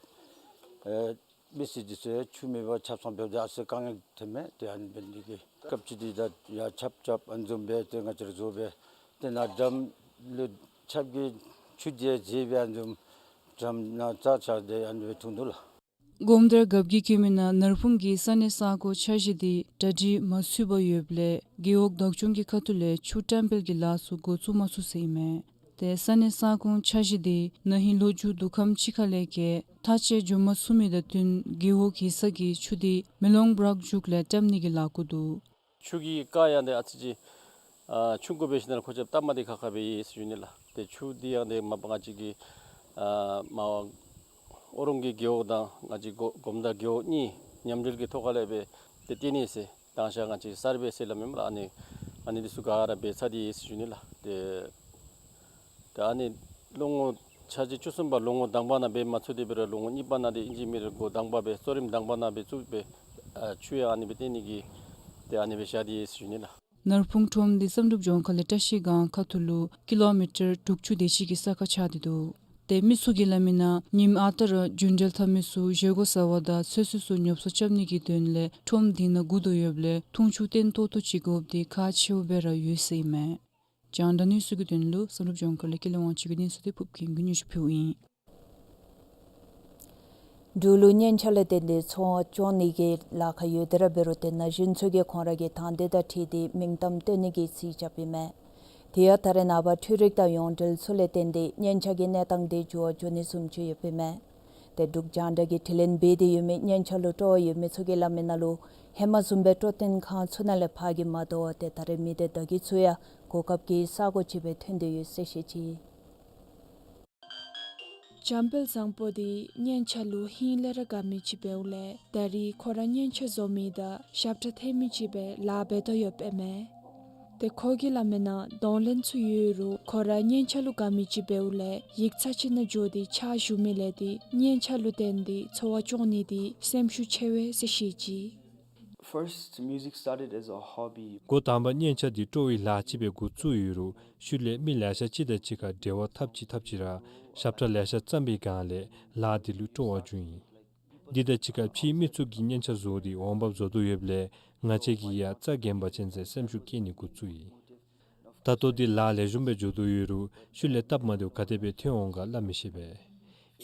ཨེ་ མི་སེར་འདི་ཚུ་ཡང་ཆུ་མེད་པར་ཆབ་གསང་འབདཝ་ད་ཨ་ཙི་དཀའ་ངལ་ཐོནམ་མས། ཏེ་ཨ་ནི་འབད་ནི་འདི་གིས་སྐབས་ཅིག་འདི་ད་ཡར་ཆརཔ་རྐྱབ་ཨ་ནི་བཟུམ་སྦེ་ཏེ་ང་བཅས་ར་བཟོ་སྦེ་ཏེ་ནཱ་འགྲམ་ལུ་ཆརཔ་གི་ཆུ་འདི་ཡང་བརྗེ་སྦེ་ཨ་ནི་བཟུམ་འགྲམ་ནང་རྩ་ཆགས་ཏེ་ཨ་ནི་སྦེ་འཐུང་དོ་ལགས། སྒོམ་དར་རྒཔོ་གིས་བཀོད་མི་ནང་ནར་ཕུང་གི་ས་གནས་ས་ཁོངས་འཆར་གཞི་འདི་གྲ་སྒྲིག་མ་ཚུད་པར་ཡོདཔ་ལས་རྒེད་འོག་བདག་སྐྱོང་གི་ཁ་ཐུག་ལས་ཆུ་བཀྲམ་སྤེལ་གྱི་ལཱ་ཚུ་འགོ་བཙུགས་མ་ཚུགས་ཟེར་ཨིན་མས། ཏེ་ས་གནས་ས་ཁོངས་འཆར་གཞི་འདི་ན་ཧིང་ལོ་མཇུག་དུས་ཁམས་ཅིག་ཁ་ལས་བརྒལ་མཐའ་དཔྱད་འགྱོ་མ་ཚུགས་མི་དང་བསྟུན་རྒེད་འོག་གེ་སར་གྱིས་ཆུ་འདི་མེ་ལོང་བྲག་མཇུག་ལས་བཀྲམ་ནི་གི་ལཱ་བཀོད་འདུག། ཆུ་གི་རྐ་ཡང་འདི་ཨ་ཙི་ཅིག་ཨ་ཆུང་ཀུ་འབད་ཞིནམ་ལས་ཁོ་ཆ་སྟབས་མ་བདེ་ཁག་ཁ་སྦེ་ཡོད་ཟེར་ཞུ་ནི་ལགས། ཏེ་ཆུ་འདི་ཡང་འདི་མ་པ་ང་བཅས་ཀྱི་ཨ་མར་ཨོ་རོང་གི་རྒེད་འོག་དང་ང་བཅས་སྒོ་སྒོམ་དར་རྒེད་འོག་གཉིས་མཉམ་འབྲེལ་གྱི་ཐོག་ཁ་ལས་སྦེ་ཏེ་བཏོན་ནི་ཟེར། མདང་ཞག་ང་བཅས་སར་བེ་ཟེར་སླབ་མས་སྨོ་ལགས། ཨ་ནི་ཨ་ནི་འདི་ཚུ་ག་ར་འབད་ཚར་ཏེ་ཡོད་ཟེར་ཞུ་ནི་ལགས། ཏེ་ད་ཨ་ནི་ལོ་ངོ་འཆར་གཞི་བཅུ་གསུམ་པ་ལོ་ངོ་དང་པ་ནང་འབད་མ་ཚུགས་ཏེ་འབད་རུང་ལོ་ངོ་གཉིས་པ་ནང་འདི་ཨིན་ཅི་མིན་ཅི་འགོ་དང་པ་སྦེ་གཙོ་རིམ་དང་པ་ནང་འབད་བཙུགས་སྦེ་ཨ་ཆུ་ཡང་ཨ་ནི་སྦེ་བཏོན་ནི་གི་ཏེ་ཨ་ནི་སྦེ་བཞག་སྟེ་ཡོད་ཟེར་ཞུ་ནི་ལགས། ནར་ཕུང་ཁྲོམ་འདི་བསམ་གྲུབ་ལྗོངས་མཁར་ལས་བཀྲ་ཤིས་སྒང་ཁ་ཐུག་ལུ་ཀི་ལོ་མི་ཊར་དྲུག་ཅུ་དེ་ཅིག་གི་ས་ཁར་ཆགས་ཏེ་འདུག། ཏེ་མི་ཚུ་གིས་སླབ་མི་ནང་ཉིནམ་ཨ་རྟག་ར་རྒྱུན་འབྲེལ་འཐབ་མི་ཚུ་བཞེས་སྒོ་བཟའ་བ་དང་ཚོད་བསྲེ་ཚུ་ཉོ་ཚོང་རྐྱབ་ནི་གི་དོན་ལས་ཁྲོམ་འདི་ནང་སྒུག་དོ་ཡོདཔ་ལས་འཐུང་ཆུ་བཏོན་ཏོག་ཏོ་ཅིག་དགོཔ་འདི་ཁག་ཆེཝ་སྦེ་ར་ཡོད་ཟེར་ཨིན་མས། རྒྱང་བསྒྲགས་གནས་ཚུལ་གྱི་དོན་ལུ་བསམ་གྲུབ་ལྗོངས་མཁར་ལས་ཀུན་ལེགས་དབང་ཕྱུག་གི་གནས་ཚུལ་འདི་ཕུབ་ཀྱིས་གུ་ཉུ་ཞུ་ཕུལཝ་ཨིན། འབྲུག་ལུ་སྙན་ཆ་ལུ་བརྟེན་ཏེ་འཚོ་བ་སྐྱོང་ནི་གི་ལཱ་ཁག་ཡོད་དེ་ར་འབད་རུང་ཏེ་ན་གཞོན་ཚུ་གིས་ཁོང་ར་གི་དང་འདོད་དང་འཁྲིལ་ཏེ་མིང་གཏམ་བཏོན་ནི་གི་རྩིས་རྐྱབ་ཨིན་མས། དེ་ཡང་ད་རེས་ནངས་པ་འཕྲུལ་རིག་དང་ཡོངས་འབྲེལ་ཚུ་ལས་བརྟེན་ཏེ་སྙན་ཆ་གི་གནས་སྟངས་འདི་འགྱུར་བ་འགྱོ་ནི་བཟུམ་ཅིག་ཡོདཔ་ཨིན་མས། ཏེ་འབྲུག་རྒྱང་བསྒྲགས་ཀྱིས་དྲི་ལན་འབད་དེ་ཡོད་མི་སྙན་ཆ་ལུ་སྤྲོ་བ་ཡོད་མི་ཚུ་གིས་སླབ་མི་ནང་ལུ་ཧེ་མ་བཟུམ་སྦེ་སྤྲོ་སྟོན་ཁང་ཚུ་ནང་ལས་ཕར་གྱི་མ་དོ་བར་ཏེ་ད་རེས་མི་སྡེ་བརྡ་བརྒྱུད་ཚུ་ཡང་གོ་སྐབས་ཀྱི་ས་སྒོ་ཅིག་སྦེ་ཐོན་ཏེ་ཡོད་ཟེར་བཤད་ཅི། འཇམ་དཔལ་བཟང་པོ་འདི་སྙན་ཆ་ལུ་ཧིང་ལས་ར་དགའ་མི་ཅིག་འབདཝ་ལས་ད་རེས་ཁོ་ར་སྙན་ཆ་བཟོ་མི་དང་ཞབས་ཁྲ་འཐེན་མི་ཅིག་སྦེ་ལཱ་འབད་དོ་ཡོདཔ་ཨིན་མས། ཏེ་ཁོ་གིས་སླབ་མི་ནང་གདོང་ལེན་ཚུ་ཡོད་རུང་ཁོ་ར་སྙན་ཆ་ལུ་དགའ་མི་ཅིག་འབདཝ་ལས་ཡིག་ཚང་ཅིག་ནང་འགྱོ་སྟེ་ཕྱག་ཞུ་མི་ལས་ཏེ་སྙན་ཆ་ལུ་བརྟེན་ཏེ་འཚོ་བ་སྐྱོང་ནི་འདི་སེམས་ཤུགས་ཆེ་བས་ཟེར་བཤད་ཅི། First, music started as a hobby. འགོ་དང་པ་སྙན་ཆ་འདི་སྤྲོ་བའི་ལཱ་ཅིག་སྦེ་འགོ་བཙུགས་ཡོད་རུང་ཤུལ་ལས་མི་ལེ་ཤ་ཅིག་དང་གཅིག་ཁར་འབྲེལ་བ་འཐབ་ཅི་འཐབ་ཅི་ར་ཞབས་ཁྲ་ལེ་ཤ་བརྩམས་པའི་སྒང་ལས་ལཱ་འདི་ལུ་སྤྲོ་བ་བྱུང་ཡི། འདི་དང་གཅིག་ཁར་ཕྱིའི་མི་ཚུ་གིས་སྙན་ཆ་བཟོ་སྟེ་འོང་འབབ་བཟོ་དོ་ཡོདཔ་ལས་ང་བཅས་ཀྱིས་ཡང་རྩ་འགེངས་པ་ཅིན་ཟེར་སེམས་ཤུགས་བསྐྱེད་ནི་འགོ་བཙུགས་ཡི། ད་ལྟོ་འདི་ལཱ་ལེགས་ཤོམ་སྦེ་འགྱོ་དོ་ཡོད་རུང་ཤུལ་ལས་སྟབས་མ་བདེཝ་ག་དེ་སྦེ་ཐོན་འོང་ག་སླབ་མི་ཤེས་པས།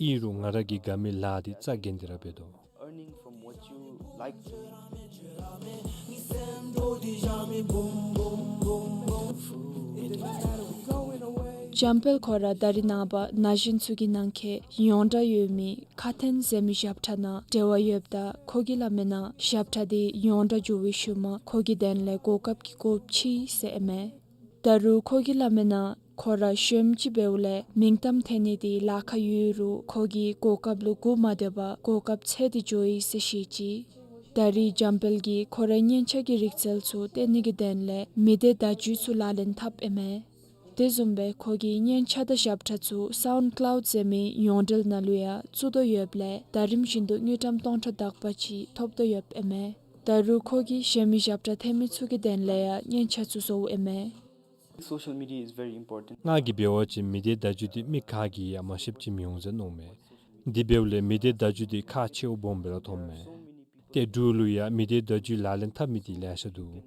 ཨིན་རུང་ང་ར་གིས་དགའ་མི་ལཱ་འདི་རྩ་འགེངས་ཏེ་ར་འབད་དོ། Earning from what you like to. འཇམ་དཔལ་ཁོ་ར་ད་རེས་ནངས་པ་ན་གཞོན་ཚུ་གི་ནང་འཁོད་ཡོངས་གྲགས་ཡོད་མི་ཁ་འཐེན་ཟེར་མི་ཞབས་ཁྲ་ནང་འབྲེལ་བ་ཡོདཔ་ད་ཁོ་གིས་སླབ་མི་ནང་ཞབས་ཁྲ་འདི་ཡོངས་གྲགས་འགྱོ་བའི་ཤུལ་མ་ཁོ་གི་དོན་ལས་གོ་སྐབས་ཀྱི་སྐོར་ཅིག་ཟེར་ཨིན་མས། ད་རུང་ཁོ་གིས་སླབ་མི་ནང་ཁོ་ར་གཞོནམ་ཅིག་འབདཝ་ལས་མིང་གཏམ་འཐེན་ནི་འདི་ལཱ་ཁག་ཡོད་རུང་ཁོ་གིས་གོ་སྐབས་ལུ་སྒུག་མ་སྡོད་པར་གོ་སྐབས་འཚོལ་ཏེ་འགྱོ་ཡི་ཟེར་བཤད་ཅི། ད་རེས་འཇམ་དཔལ་གྱིས་ཁོ་རའི་སྙན་ཆ་གི་རིག་རྩལ་ཚུ་སྟོན་ནི་གི་དོན་ལས་མི་སྡེ་བརྡ་བརྒྱུད་ཚུ་ལག་ལེན་འཐབ་ཨིན་མས། དེ་བཟུམ་སྦེ་ཁོ་གིས་སྙན་ཆ་དང་ཞབས་ཁྲ་ཚུ་SoundCloud ཟེར་མི་ཡོངས་འབྲེལ་ནང་ལུ་ཡང་བཙུགས་དོ་ཡོདཔ་ལས་ཟླ་རིམ་བཞིན་དུ་དངུལ་ཀྲམ་སྟོང་ཕྲག་དག་པ་ཅིག་ཐོབ་དོ་ཡོདཔ་ཨིན་མས། ད་རུང་ཁོ་གིས་གཞན་མི་ཞབས་ཁྲ་འཐེན་མི་ཚུ་གི་དོན་ལས་ཡང་སྙན་ཆ་ཚུ་བཟོཝ་ཨིན་མས། Social media is very important. ང་གིས་འབད་བ་ཅིན་མི་སྡེ་བརྡ་བརྒྱུད་འདི་མི་ག་གིས་ཡང་མ་ཤེསཔ་ཅིག་མི་འོང་ཟེར་མནོཝ་མས། དེ་འབདཝ་ལས་མི་སྡེ་བརྡ་བརྒྱུད་འདི་ཁག་ཆེཝ་སྦོམ་སྦེ་ར་མཐོངམ་མས། ཏེ་འབྲུག་ལུ་ཡང་མི་སྡེ་བརྡ་བརྒྱུད་ལག་ལེན་འཐབ་མི་འདི་ལེ་ཤ་འདུག།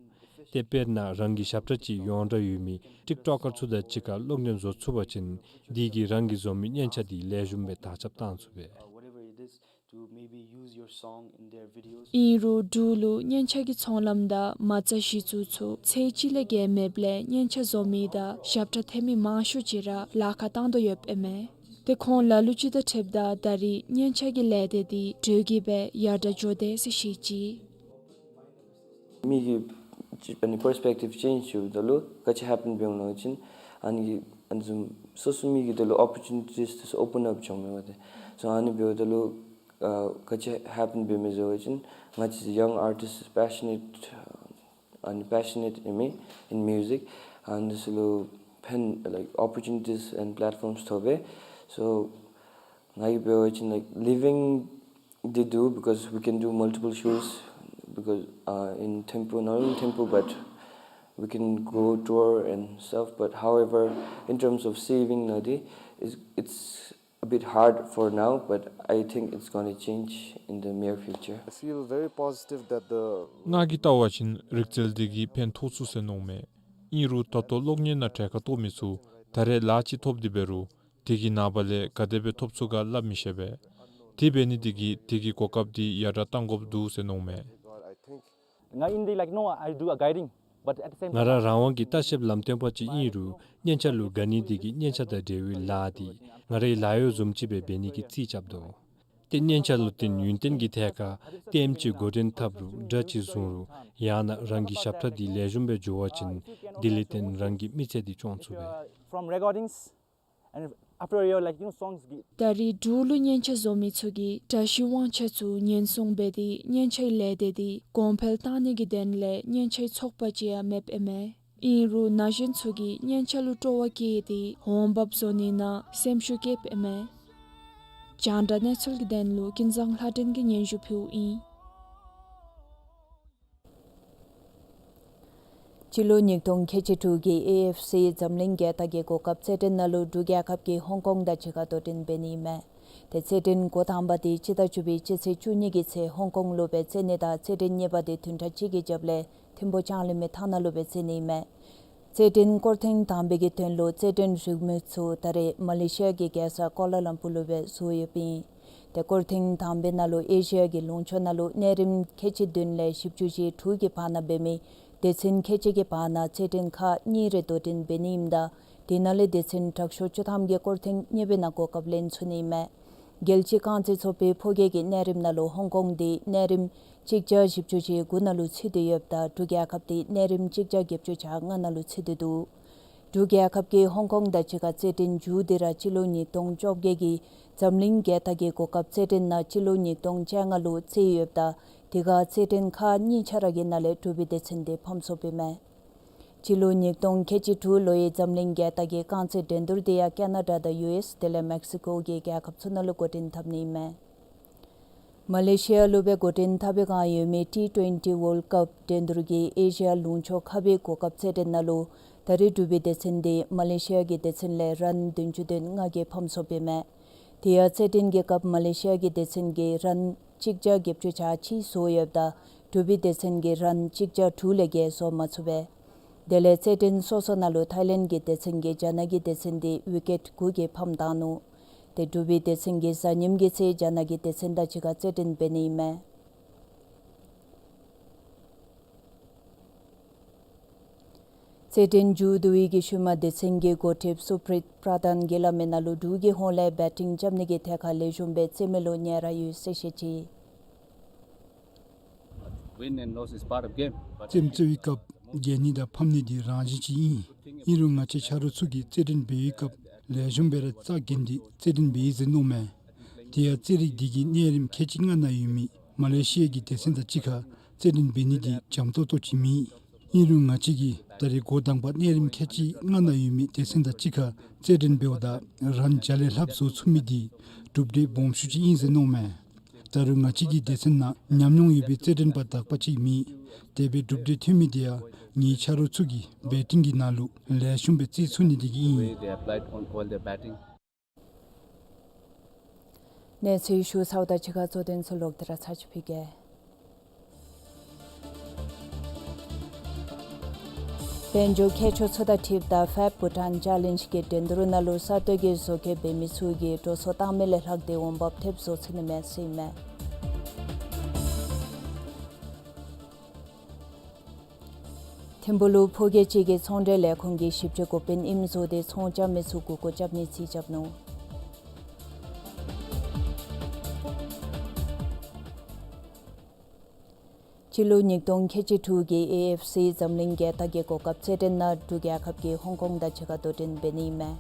ཏེ་དཔེར་ན་རང་གི་ཞབས་ཁྲ་ཅིག་ཡོངས་གྲགས་ཡོད་མི་ཊིཀ་ཊོཀ་ཀར་ཚུ་དང་གཅིག་ཁར་ཀློག་འདོན་བཟོ་ཚུགས་པ་ཅིན་དེ་གིས་རང་གིས་བཟོ་མི་སྙན་ཆ་འདི་ལེགས་ཤོམ་སྦེ་དར་ཁྱབ་བཏང་ཚུགས་པས། Whatever it is, to maybe use your song in their videos. ཨིན་རུང་འབྲུག་ལུ་སྙན་ཆ་གི་ཚོང་ལམ་དང་མ་རྩ་གཞི་བཙུགས་ཚུ་ཚད་གཅིག་ལས་བརྒལ་མེདཔ་ལས་སྙན་ཆ་བཟོ་མི་དང་ཞབས་ཁྲ་འཐེན་མི་མང་ཤོས་ཅིག་ར་ལཱ་ཁག་བཏང་དོ་ཡོདཔ་ཨིན་མས། ཏེ་ཁོང་ལ་ལུ་ཅིག་དང་འཁྲིལཝ་ད་ད་རེས་སྙན་ཆ་གི་ལས་སྡེ་འདི་དྲོ་སྐྱིད་སྦེ་ཡར་དྲག་འགྱོ་དེས་ཟེར་བཤད་ཅི། མི་གི་ཅིག་ཨ་ནི་པར་སི་པེཀ་ཊིབ་ཅེནཇ་འགྱོཝ་ད་ལུ་ག་ཅི་ཧེ་པེན་འབདཝ་ལོ་ཅིན་ཨ་ནི་གི་ཨ་ནི་བཟུམ་སོ་སོ་མི་གི་ད་ལུ་ཨོ་པོར་ཅུ་ནི་ཊིས་དེ་ཚུ་ཨོ་པེན་ཨཔ་འགྱོཝ་མས་པ་ཏེ། སོ་ཨ་ནི་འབདཝ་ད་ལུ་ཨ་ག་ཅི་ཧེ་པེན་འབད་མས་ཟེར་བ་ཅིན་ང་བཅས་ཡང་ཨར་ཊིསཊ་པེ་ཤ་ནེཊ་ཨ་ནི་པེ་ཤ་ནེཊ་ཨིན་མས་in music. ཨ་ནི་ཚུ་ལུ་ཕན་ལའིཀ་ཨོ་པོར་ཅུ་ནི་ཊིས་ཨེནཌ་པེ་ལེཊ་ཕོརམས་ཐོབ་པས། སོ་ང་གིས་འབད་བ་ཅིན་like living they do because we can do multiple shows because uh, in Thimphu, not only Thimphu but we can go tour and stuff. But however, in terms of saving ནང་འདི་is it's A bit hard for now, but I think it's gonna change in the near future. I feel very positive that the ང་གིས་བལྟ་བ་ཅིན་རིག་རྩལ་འདི་གིས་ཕན་ཐོགས་ཚུགས་ཟེར་མནོཝ་མས། ཨིན་རུང་ད་ལྟོ་གློག་བརྙན་ནང་གྲལ་ཁར་གཏོགས་མི་ཚུ་ད་རེས་ལཱ་ཅིག་ཐོབ་སྟེ་འབད་རུང་དེ་གི་ནངས་པ་ལས་ག་དེ་སྦེ་ཐོབ་ཚུགས་ག་སླབ་མི་ཤེས་པས། དེ་འབད་ནི་འདི་གིས་དེ་གི་གོ་སྐབས་འདི་ཡར་དྲགས་གཏང་དགོཔ་འདུག་ཟེར་མནོཝ་མས། ང་ཨིན་དེ་like, no, I do a guiding, but at the same time ང་ར་རང་དབང་གི་ལྟ་བཤལཔ་ལམ་སྟོན་པ་ཅིག་ཨིན་རུང་སྙན་ཆ་ལུ་དགའ་ནི་འདི་གིས་སྙན་ཆ་དང་འབྲེལ་བའི་ལཱ་འདི་ང་རའི་ལཱ་གཡོག་བཟུམ་ཅིག་སྦེ་འབད་ནི་གི་རྩིས་རྐྱབ་དོ། ཏེ་སྙན་ཆ་ལུ་བརྟེན་ཡུན་བརྟན་གྱི་ཐད་ཁར་ལྟདམོ་ཅིག་འགོ་འདྲེན་འཐབ་རུང་སྒྲ་ཅིག་བཟུང་རུང་ཡང་ན་རང་གི་ཞབས་ཁྲ་འདི་ལེགས་ཤོམ་སྦེ་འགྱོ་བ་ཅིན་དེ་ལས་བརྟེན་རང་གི་མི་ཚེ་འདི་སྐྱོང་ཚུགས་པས། From recordings and after your, like, you know, songs. ད་རེས་འབྲུག་ལུ་སྙན་ཆ་བཟོ་མི་ཚུ་གིས་དྲ་ཞིབ་དབང་ཆ་ཚུ་ཉེན་སྲུང་འབད་དེ་སྙན་ཆའི་ལས་སྡེ་འདི་གོང་འཕེལ་གཏང་ནི་གི་དོན་ལས་སྙན་ཆའི་ཚོགས་པ་ཅིག་ཡང་མེདཔ་ཨིན་མས། ཨིན་རུང་ན་གཞོན་ཚུ་གིས་སྙན་ཆ་ལུ་སྤྲོ་བ་བསྐྱེད་དེ་འོང་འབབ་བཟོ་ནི་ནང་སེམས་ཤུགས་བསྐྱེདཔ་ཨིན་མས། རྒྱང་བསྒྲགས་གནས་ཚུལ་གྱི་དོན་ལུ་ཀུན་བཟང་ལྷ་སྒྲོན་གྱིས་སྙན་ཞུ་ཕུལཝ་ཨིན། སྤྱི་ལོ་ཉིས་སྟོང་ཁལ་གཅིག་དྲུག་གི་ཨེ་ཨེཕ་སི་འཛམ་གླིང་རྒྱལ་རྟགས་ཀྱི་གོ་སྐབས་རྩེད་འགྲན་ནང་ལུ་འབྲུག་རྒྱལ་ཁབ་ཀྱིས་ཧོང་ཀོང་དང་གཅིག་ཁར་དོ་འགྲན་འབད་ནི་ཨིན་མས། ཏེ་རྩེད་འགྲན་འགོ་དང་པ་འདི་སྤྱི་ཟླ་བཅུ་པའི་སྤྱི་ཚེས་བཅུ་གཉིས་ཀྱི་ཚེ་ཧོང་ཀོང་ལུ་སྦེ་རྩེ་ནི་དང་རྩེད་འགྲན་གཉིས་པ་འདི་བདུན་ཕྲག་གཅིག་གི་རྒྱབ་ལས་ཐིམ་ཕུ་ལྕང་གླིང་མི་ཐང་ནང་ལུ་སྦེ་རྩེ་ནི་ཨིན་མས། རྩེད་འགྲན་སྐོར་ཐེངས་དང་པའི་གི་དོན་ལུ་རྩེད་འགྲན་རིག་མི་ཚུ་ད་རེས་མ་ལེ་ཤི་ཡ་གི་རྒྱལ་ས་ཀོ་ལ་ལམ་པུར་ལུ་སྦེ་བཟོ་ཡོདཔ་ཨིན། ཏེ་སྐོར་ཐེངས་དང་པའི་ནང་ལུ་ཨེ་ཤི་ཡ་གི་ལུང་ཕྱོགས་ནང་ལུ་གནས་རིམ་ཁལ་གཅིག་བདུན་ལས་བཞི་བཅུ་ཞེ་དྲུག་གི་བར་ན་འབད་མི་སྡེ་ཚན་ཁལ་གཅིག་གི་བར་ན་རྩེད་འགྲན་ཁག་གཉིས་རེ་དོ་འགྲན་འབད་ནི་ཨིནམ་ད་དེ་ནང་ལས་སྡེ་ཚན་དྲག་ཤོས་བཅུ་ཐམ་གྱིས་སྐོར་ཐེངས་གཉིས་པའི་ནང་གོ་སྐབས་ལེན་ཚུགས་ནི་ཨིན་མས། རྒྱལ་སྤྱི་རྐང་རྩེད་ཚོགས་པའི་ཕོ་སྐྱེས་ཀྱི་གནས་རིམ་ནང་ལུ་ཧོང་ཀོང་འདི་གནས་རིམ་གཅིག་བརྒྱ་བཞི་བཅུ་ཞེ་དགུ་ནང་ལུ་ཚུད་དེ་ཡོདཔ་ད་འབྲུག་རྒྱལ་ཁབ་འདི་གནས་རིམ་གཅིག་བརྒྱ་བརྒྱད་ཅུ་གྱ་ལྔ་ནང་ལུ་ཚུད་དེ་འདུག། འབྲུག་རྒྱལ་ཁབ་ཀྱིས་ཧོང་ཀོང་དང་གཅིག་ཁར་རྩེད་འགྲན་མཇུག་འདི་ར་སྤྱི་ལོ་ཉིས་སྟོང་བཅོ་བརྒྱད་ཀྱི་འཛམ་གླིང་རྒྱལ་རྟགས་ཀྱི་གོ་སྐབས་རྩེད་འགྲན་ནང་སྤྱི་ལོ་ཉིས་སྟོང་བཅོ་ལྔ་ལུ་རྩེ་ཡོདཔ་ད་དེ་ཁར་རྩེད་འགྲན་ཁག་གཉིས་ཆ་ར་གི་ནང་ལས་འབྲུག་པའི་སྡེ་ཚན་འདི་ཕམ་སོཔ་ཨིན་མས། སྤྱི་ལོ་ཉིས་སྟོང་ཁལ་གཅིག་དྲུག་ལོའི་འཛམ་གླིང་རྒྱལ་རྟགས་ཀྱི་རྐང་རྩེད་འགྲན་བསྡུར་འདི་ཡང་ཀེ་ན་ཌ་དང་ཡུ་ཨེསི་དེ་ལས་མེག་སི་ཀོ་གི་རྒྱལ་ཁབ་ཚུ་ནང་ལུ་འགོ་འདྲེན་འཐབ་ནི་ཨིན་མས། མ་ལེ་ཤི་ཡ་ལུ་སྦེ་འགོ་འདྲེན་འཐབ་པའི་བསྒང་ཡོད་མི་ཊི་ཊུ་ཝེན་ཊི་ཝཱལཌ་ཀཔ་འགྲན་བསྡུར་གྱི་ཨེ་ཤི་ཡ་ལུང་ཕྱོགས་ཁག་པའི་གོ་སྐབས་རྩེད་འགྲན་ནང་ལུ་ད་རེས་འབྲུག་པའི་སྡེ་ཚན་འདི་མ་ལེ་ཤི་ཡ་གི་སྡེ་ཚན་ལས་རན་བདུན་ཅུ་དོན་ལྔ་གིས་ཕམ་སོཔ་ཨིན་མས། དེ་ཡང་རྩེད་འགྲན་གྱི་སྐབས་མ་ལེ་ཤི་ཡ་གི་སྡེ་ཚན་གྱིས་རན་གཅིག་བརྒྱ་བརྒྱད་ཅུ་གྱ་གཅིག་བཟོ་ཡོདཔ་ད་འབྲུག་པའི་སྡེ་ཚན་གྱིས་རན་གཅིག་བརྒྱ་དྲུག་ལས་བརྒལ་བཟོ་མ་ཚུགས་པས། དེ་ལས་རྩེད་འགྲན་སོ་སོ་ནང་ལུ་ཐའི་ལེནཌ་གི་སྡེ་ཚན་གྱིས་རྒྱ་ནག་གི་སྡེ་ཚན་འདི་ཝི་ཀེཊ་དགུ་གིས་ཕམ་བཏང་ནུག། ཏེ་འབྲུག་པའི་སྡེ་ཚན་གྱིས་གཟའ་ཉིམ་གྱི་ཚེ་རྒྱ་ནག་གི་སྡེ་ཚན་དང་གཅིག་ཁར་རྩེད་འགྲན་འབད་ནི་ཨིན་མས། རྩེད་འགྲན་མཇུག་བསྡུ་བའི་གི་ཤུལ་མ་སྡེ་ཚན་གྱི་འགོ་ཁྲིདཔ་སུ་པྲིཊ་པྲ་དྷཱན་གྱིས་སླབ་མི་ནང་ལུ་འབྲུག་གི་ཧོངས་ལས་བེ་ཊིང་རྐྱབ་ནི་གི་ཐད་ཁར་ལེགས་ཤོམ་སྦེ་རྩེད་མི་ལུ་ཉེ་ར་ཡོད་ཟེར་བཤད་ཅི། Win and loss is part of game, but རྩེདམོ་རྩེ་བའི་སྐབས་རྒྱལ་ནི་དང་ཕམ་ནི་འདི་རང་བཞིན་ཅིག་ཨིན། ཨིན་རུང་ང་བཅས་ཆ་རོགས་ཚུ་གིས་རྩེད་འགྲན་འབད་བའི་སྐབས་ལེགས་ཤོམ་སྦེ་ར་རྩ་འགེངས་ཏེ་རྩེད་འགྲན་འབད་ཡི་ཟེར་མནོཝ་མས། དེ་ཡང་རྩེད་རིགས་འདི་གིས་གནས་རིམ་ཁལ་གཅིག་ལྔ་ནང་ཡོད་མི་མ་ལེ་ཤི་ཡ་གི་སྡེ་ཚན་དང་གཅིག་ཁར་རྩེད་འགྲན་འབད་ནི་འདི་འཇམ་ཏོག་ཏོ་ཅིག་མེད། ཨིན་རུང་ང་བཅས་ཀྱིས་ད་རེས་འགོ་དང་པ་གནས་རིམ་ཁལ་གཅིག་ལྔ་ནང་ཡོད་མི་སྡེ་ཚན་དང་གཅིག་ཁར་རྩེད་འགྲན་འབདཝ་ད་རན་བརྒྱ་ལས་ལྷགཔ་བཟོ་ཚུགས་མི་འདི་གྲུབ་འབྲས་སྦོམ་ཤོས་ཅིག་ཨིན་ཟེར་མནོཝ་མས། ད་རུང་ང་བཅས་ཀྱི་སྡེ་ཚན་ནང་ཉམས་མྱོང་ཡོད་པའི་རྩེད་འགྲན་པ་དག་པ་ཅིག་མེད། དེ་སྦེ་གྲུབ་འབྲས་ཐོན་མི་འདི་ཡང་ངེའི་ཆ་རོགས་ཚུ་གིས་བེ་ཊིང་གི་ནང་ལུ་ལེགས་ཤོམ་སྦེ་རྩེད་ཚུགས་ནི་འདི་གིས་ཨིན། Way they applied on all their batting. གནས་ཚུལ་ཞུ་ཚརཝ་དང་གཅིག་ཁར་གཙོ་དོན་ཚུ་ལོག་སྟེ་ར་ཚར་ཅིག་ཕུལ་གེ། དཔལ་འབྱོར་མཁས་མཆོག་ཚུ་དང་འཁྲིལཝ་ད་ཕེབ་བྷུ་ཊཱན་ཅེ་ལེནཇ་གི་འགྲན་བསྡུར་ནང་ལུ་གསར་གཏོད་ཀྱི་བཟོ་བཀོད་འབད་མི་ཚུ་གིས་འགྲོ་སོང་བཏང་མི་ལས་ལྷག་སྟེ་འོང་འབབ་ཐེབས་བཟོ་ཚུགས་ནི་མས་ཟེར་ཨིན་མས། ཐིམ་ཕུ་ལུ་ཕོ་སྐྱེས་ཅིག་གིས་ཚོང་འབྲེལ་ལས་ཁུངས་ཀྱི་ཞིབ་དཔྱོད་འགོ་དཔོན་ཨིནམ་བཟོ་སྟེ་ཚོང་རྐྱབ་མི་ཚུ་མགུ་སྐོར་རྐྱབ་ནིའི་རྩིས་རྐྱབ་ནུག། སྤྱི་ལོ་ཉིས་སྟོང་ཁལ་གཅིག་དྲུག་གི་ཨེ་ཨེཕ་སི་འཛམ་གླིང་རྒྱལ་རྟགས་ཀྱི་གོ་སྐབས་རྩེད་འགྲན་ནང་འབྲུག་རྒྱལ་ཁབ་ཀྱིས་ཧོང་ཀོང་དང་གཅིག་ཁར་དོ་འགྲན་འབད་ནི་ཨིན་མས།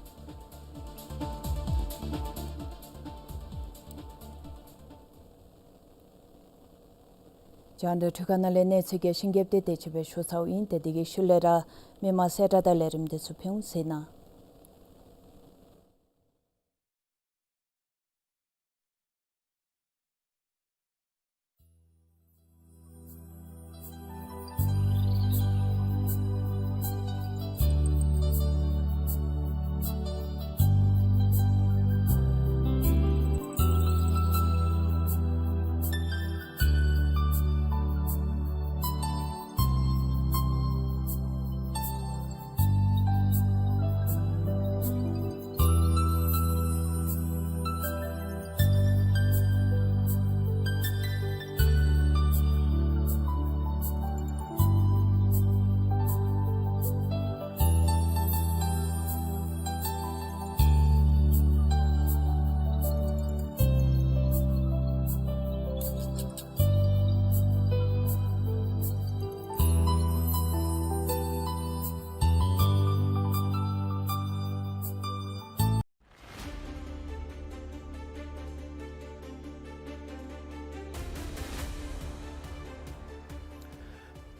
རྒྱང་བསྒྲགས་འཕྲུལ་ཁང་ནང་ལས་གནས་ཚུལ་གྱི་ཤིང་རྒྱབ་སྟེ་དེ་ཅིག་སྦེ་ཞུ་ཚརཝ་ཨིན། ཏེ་དེ་གི་ཤུལ་ལས་ར་མི་མང་གསལ་བསྒྲགས་དང་ལས་རིམ་འདི་ཚུ་ཕུལ་འོང་ཟེར་ན།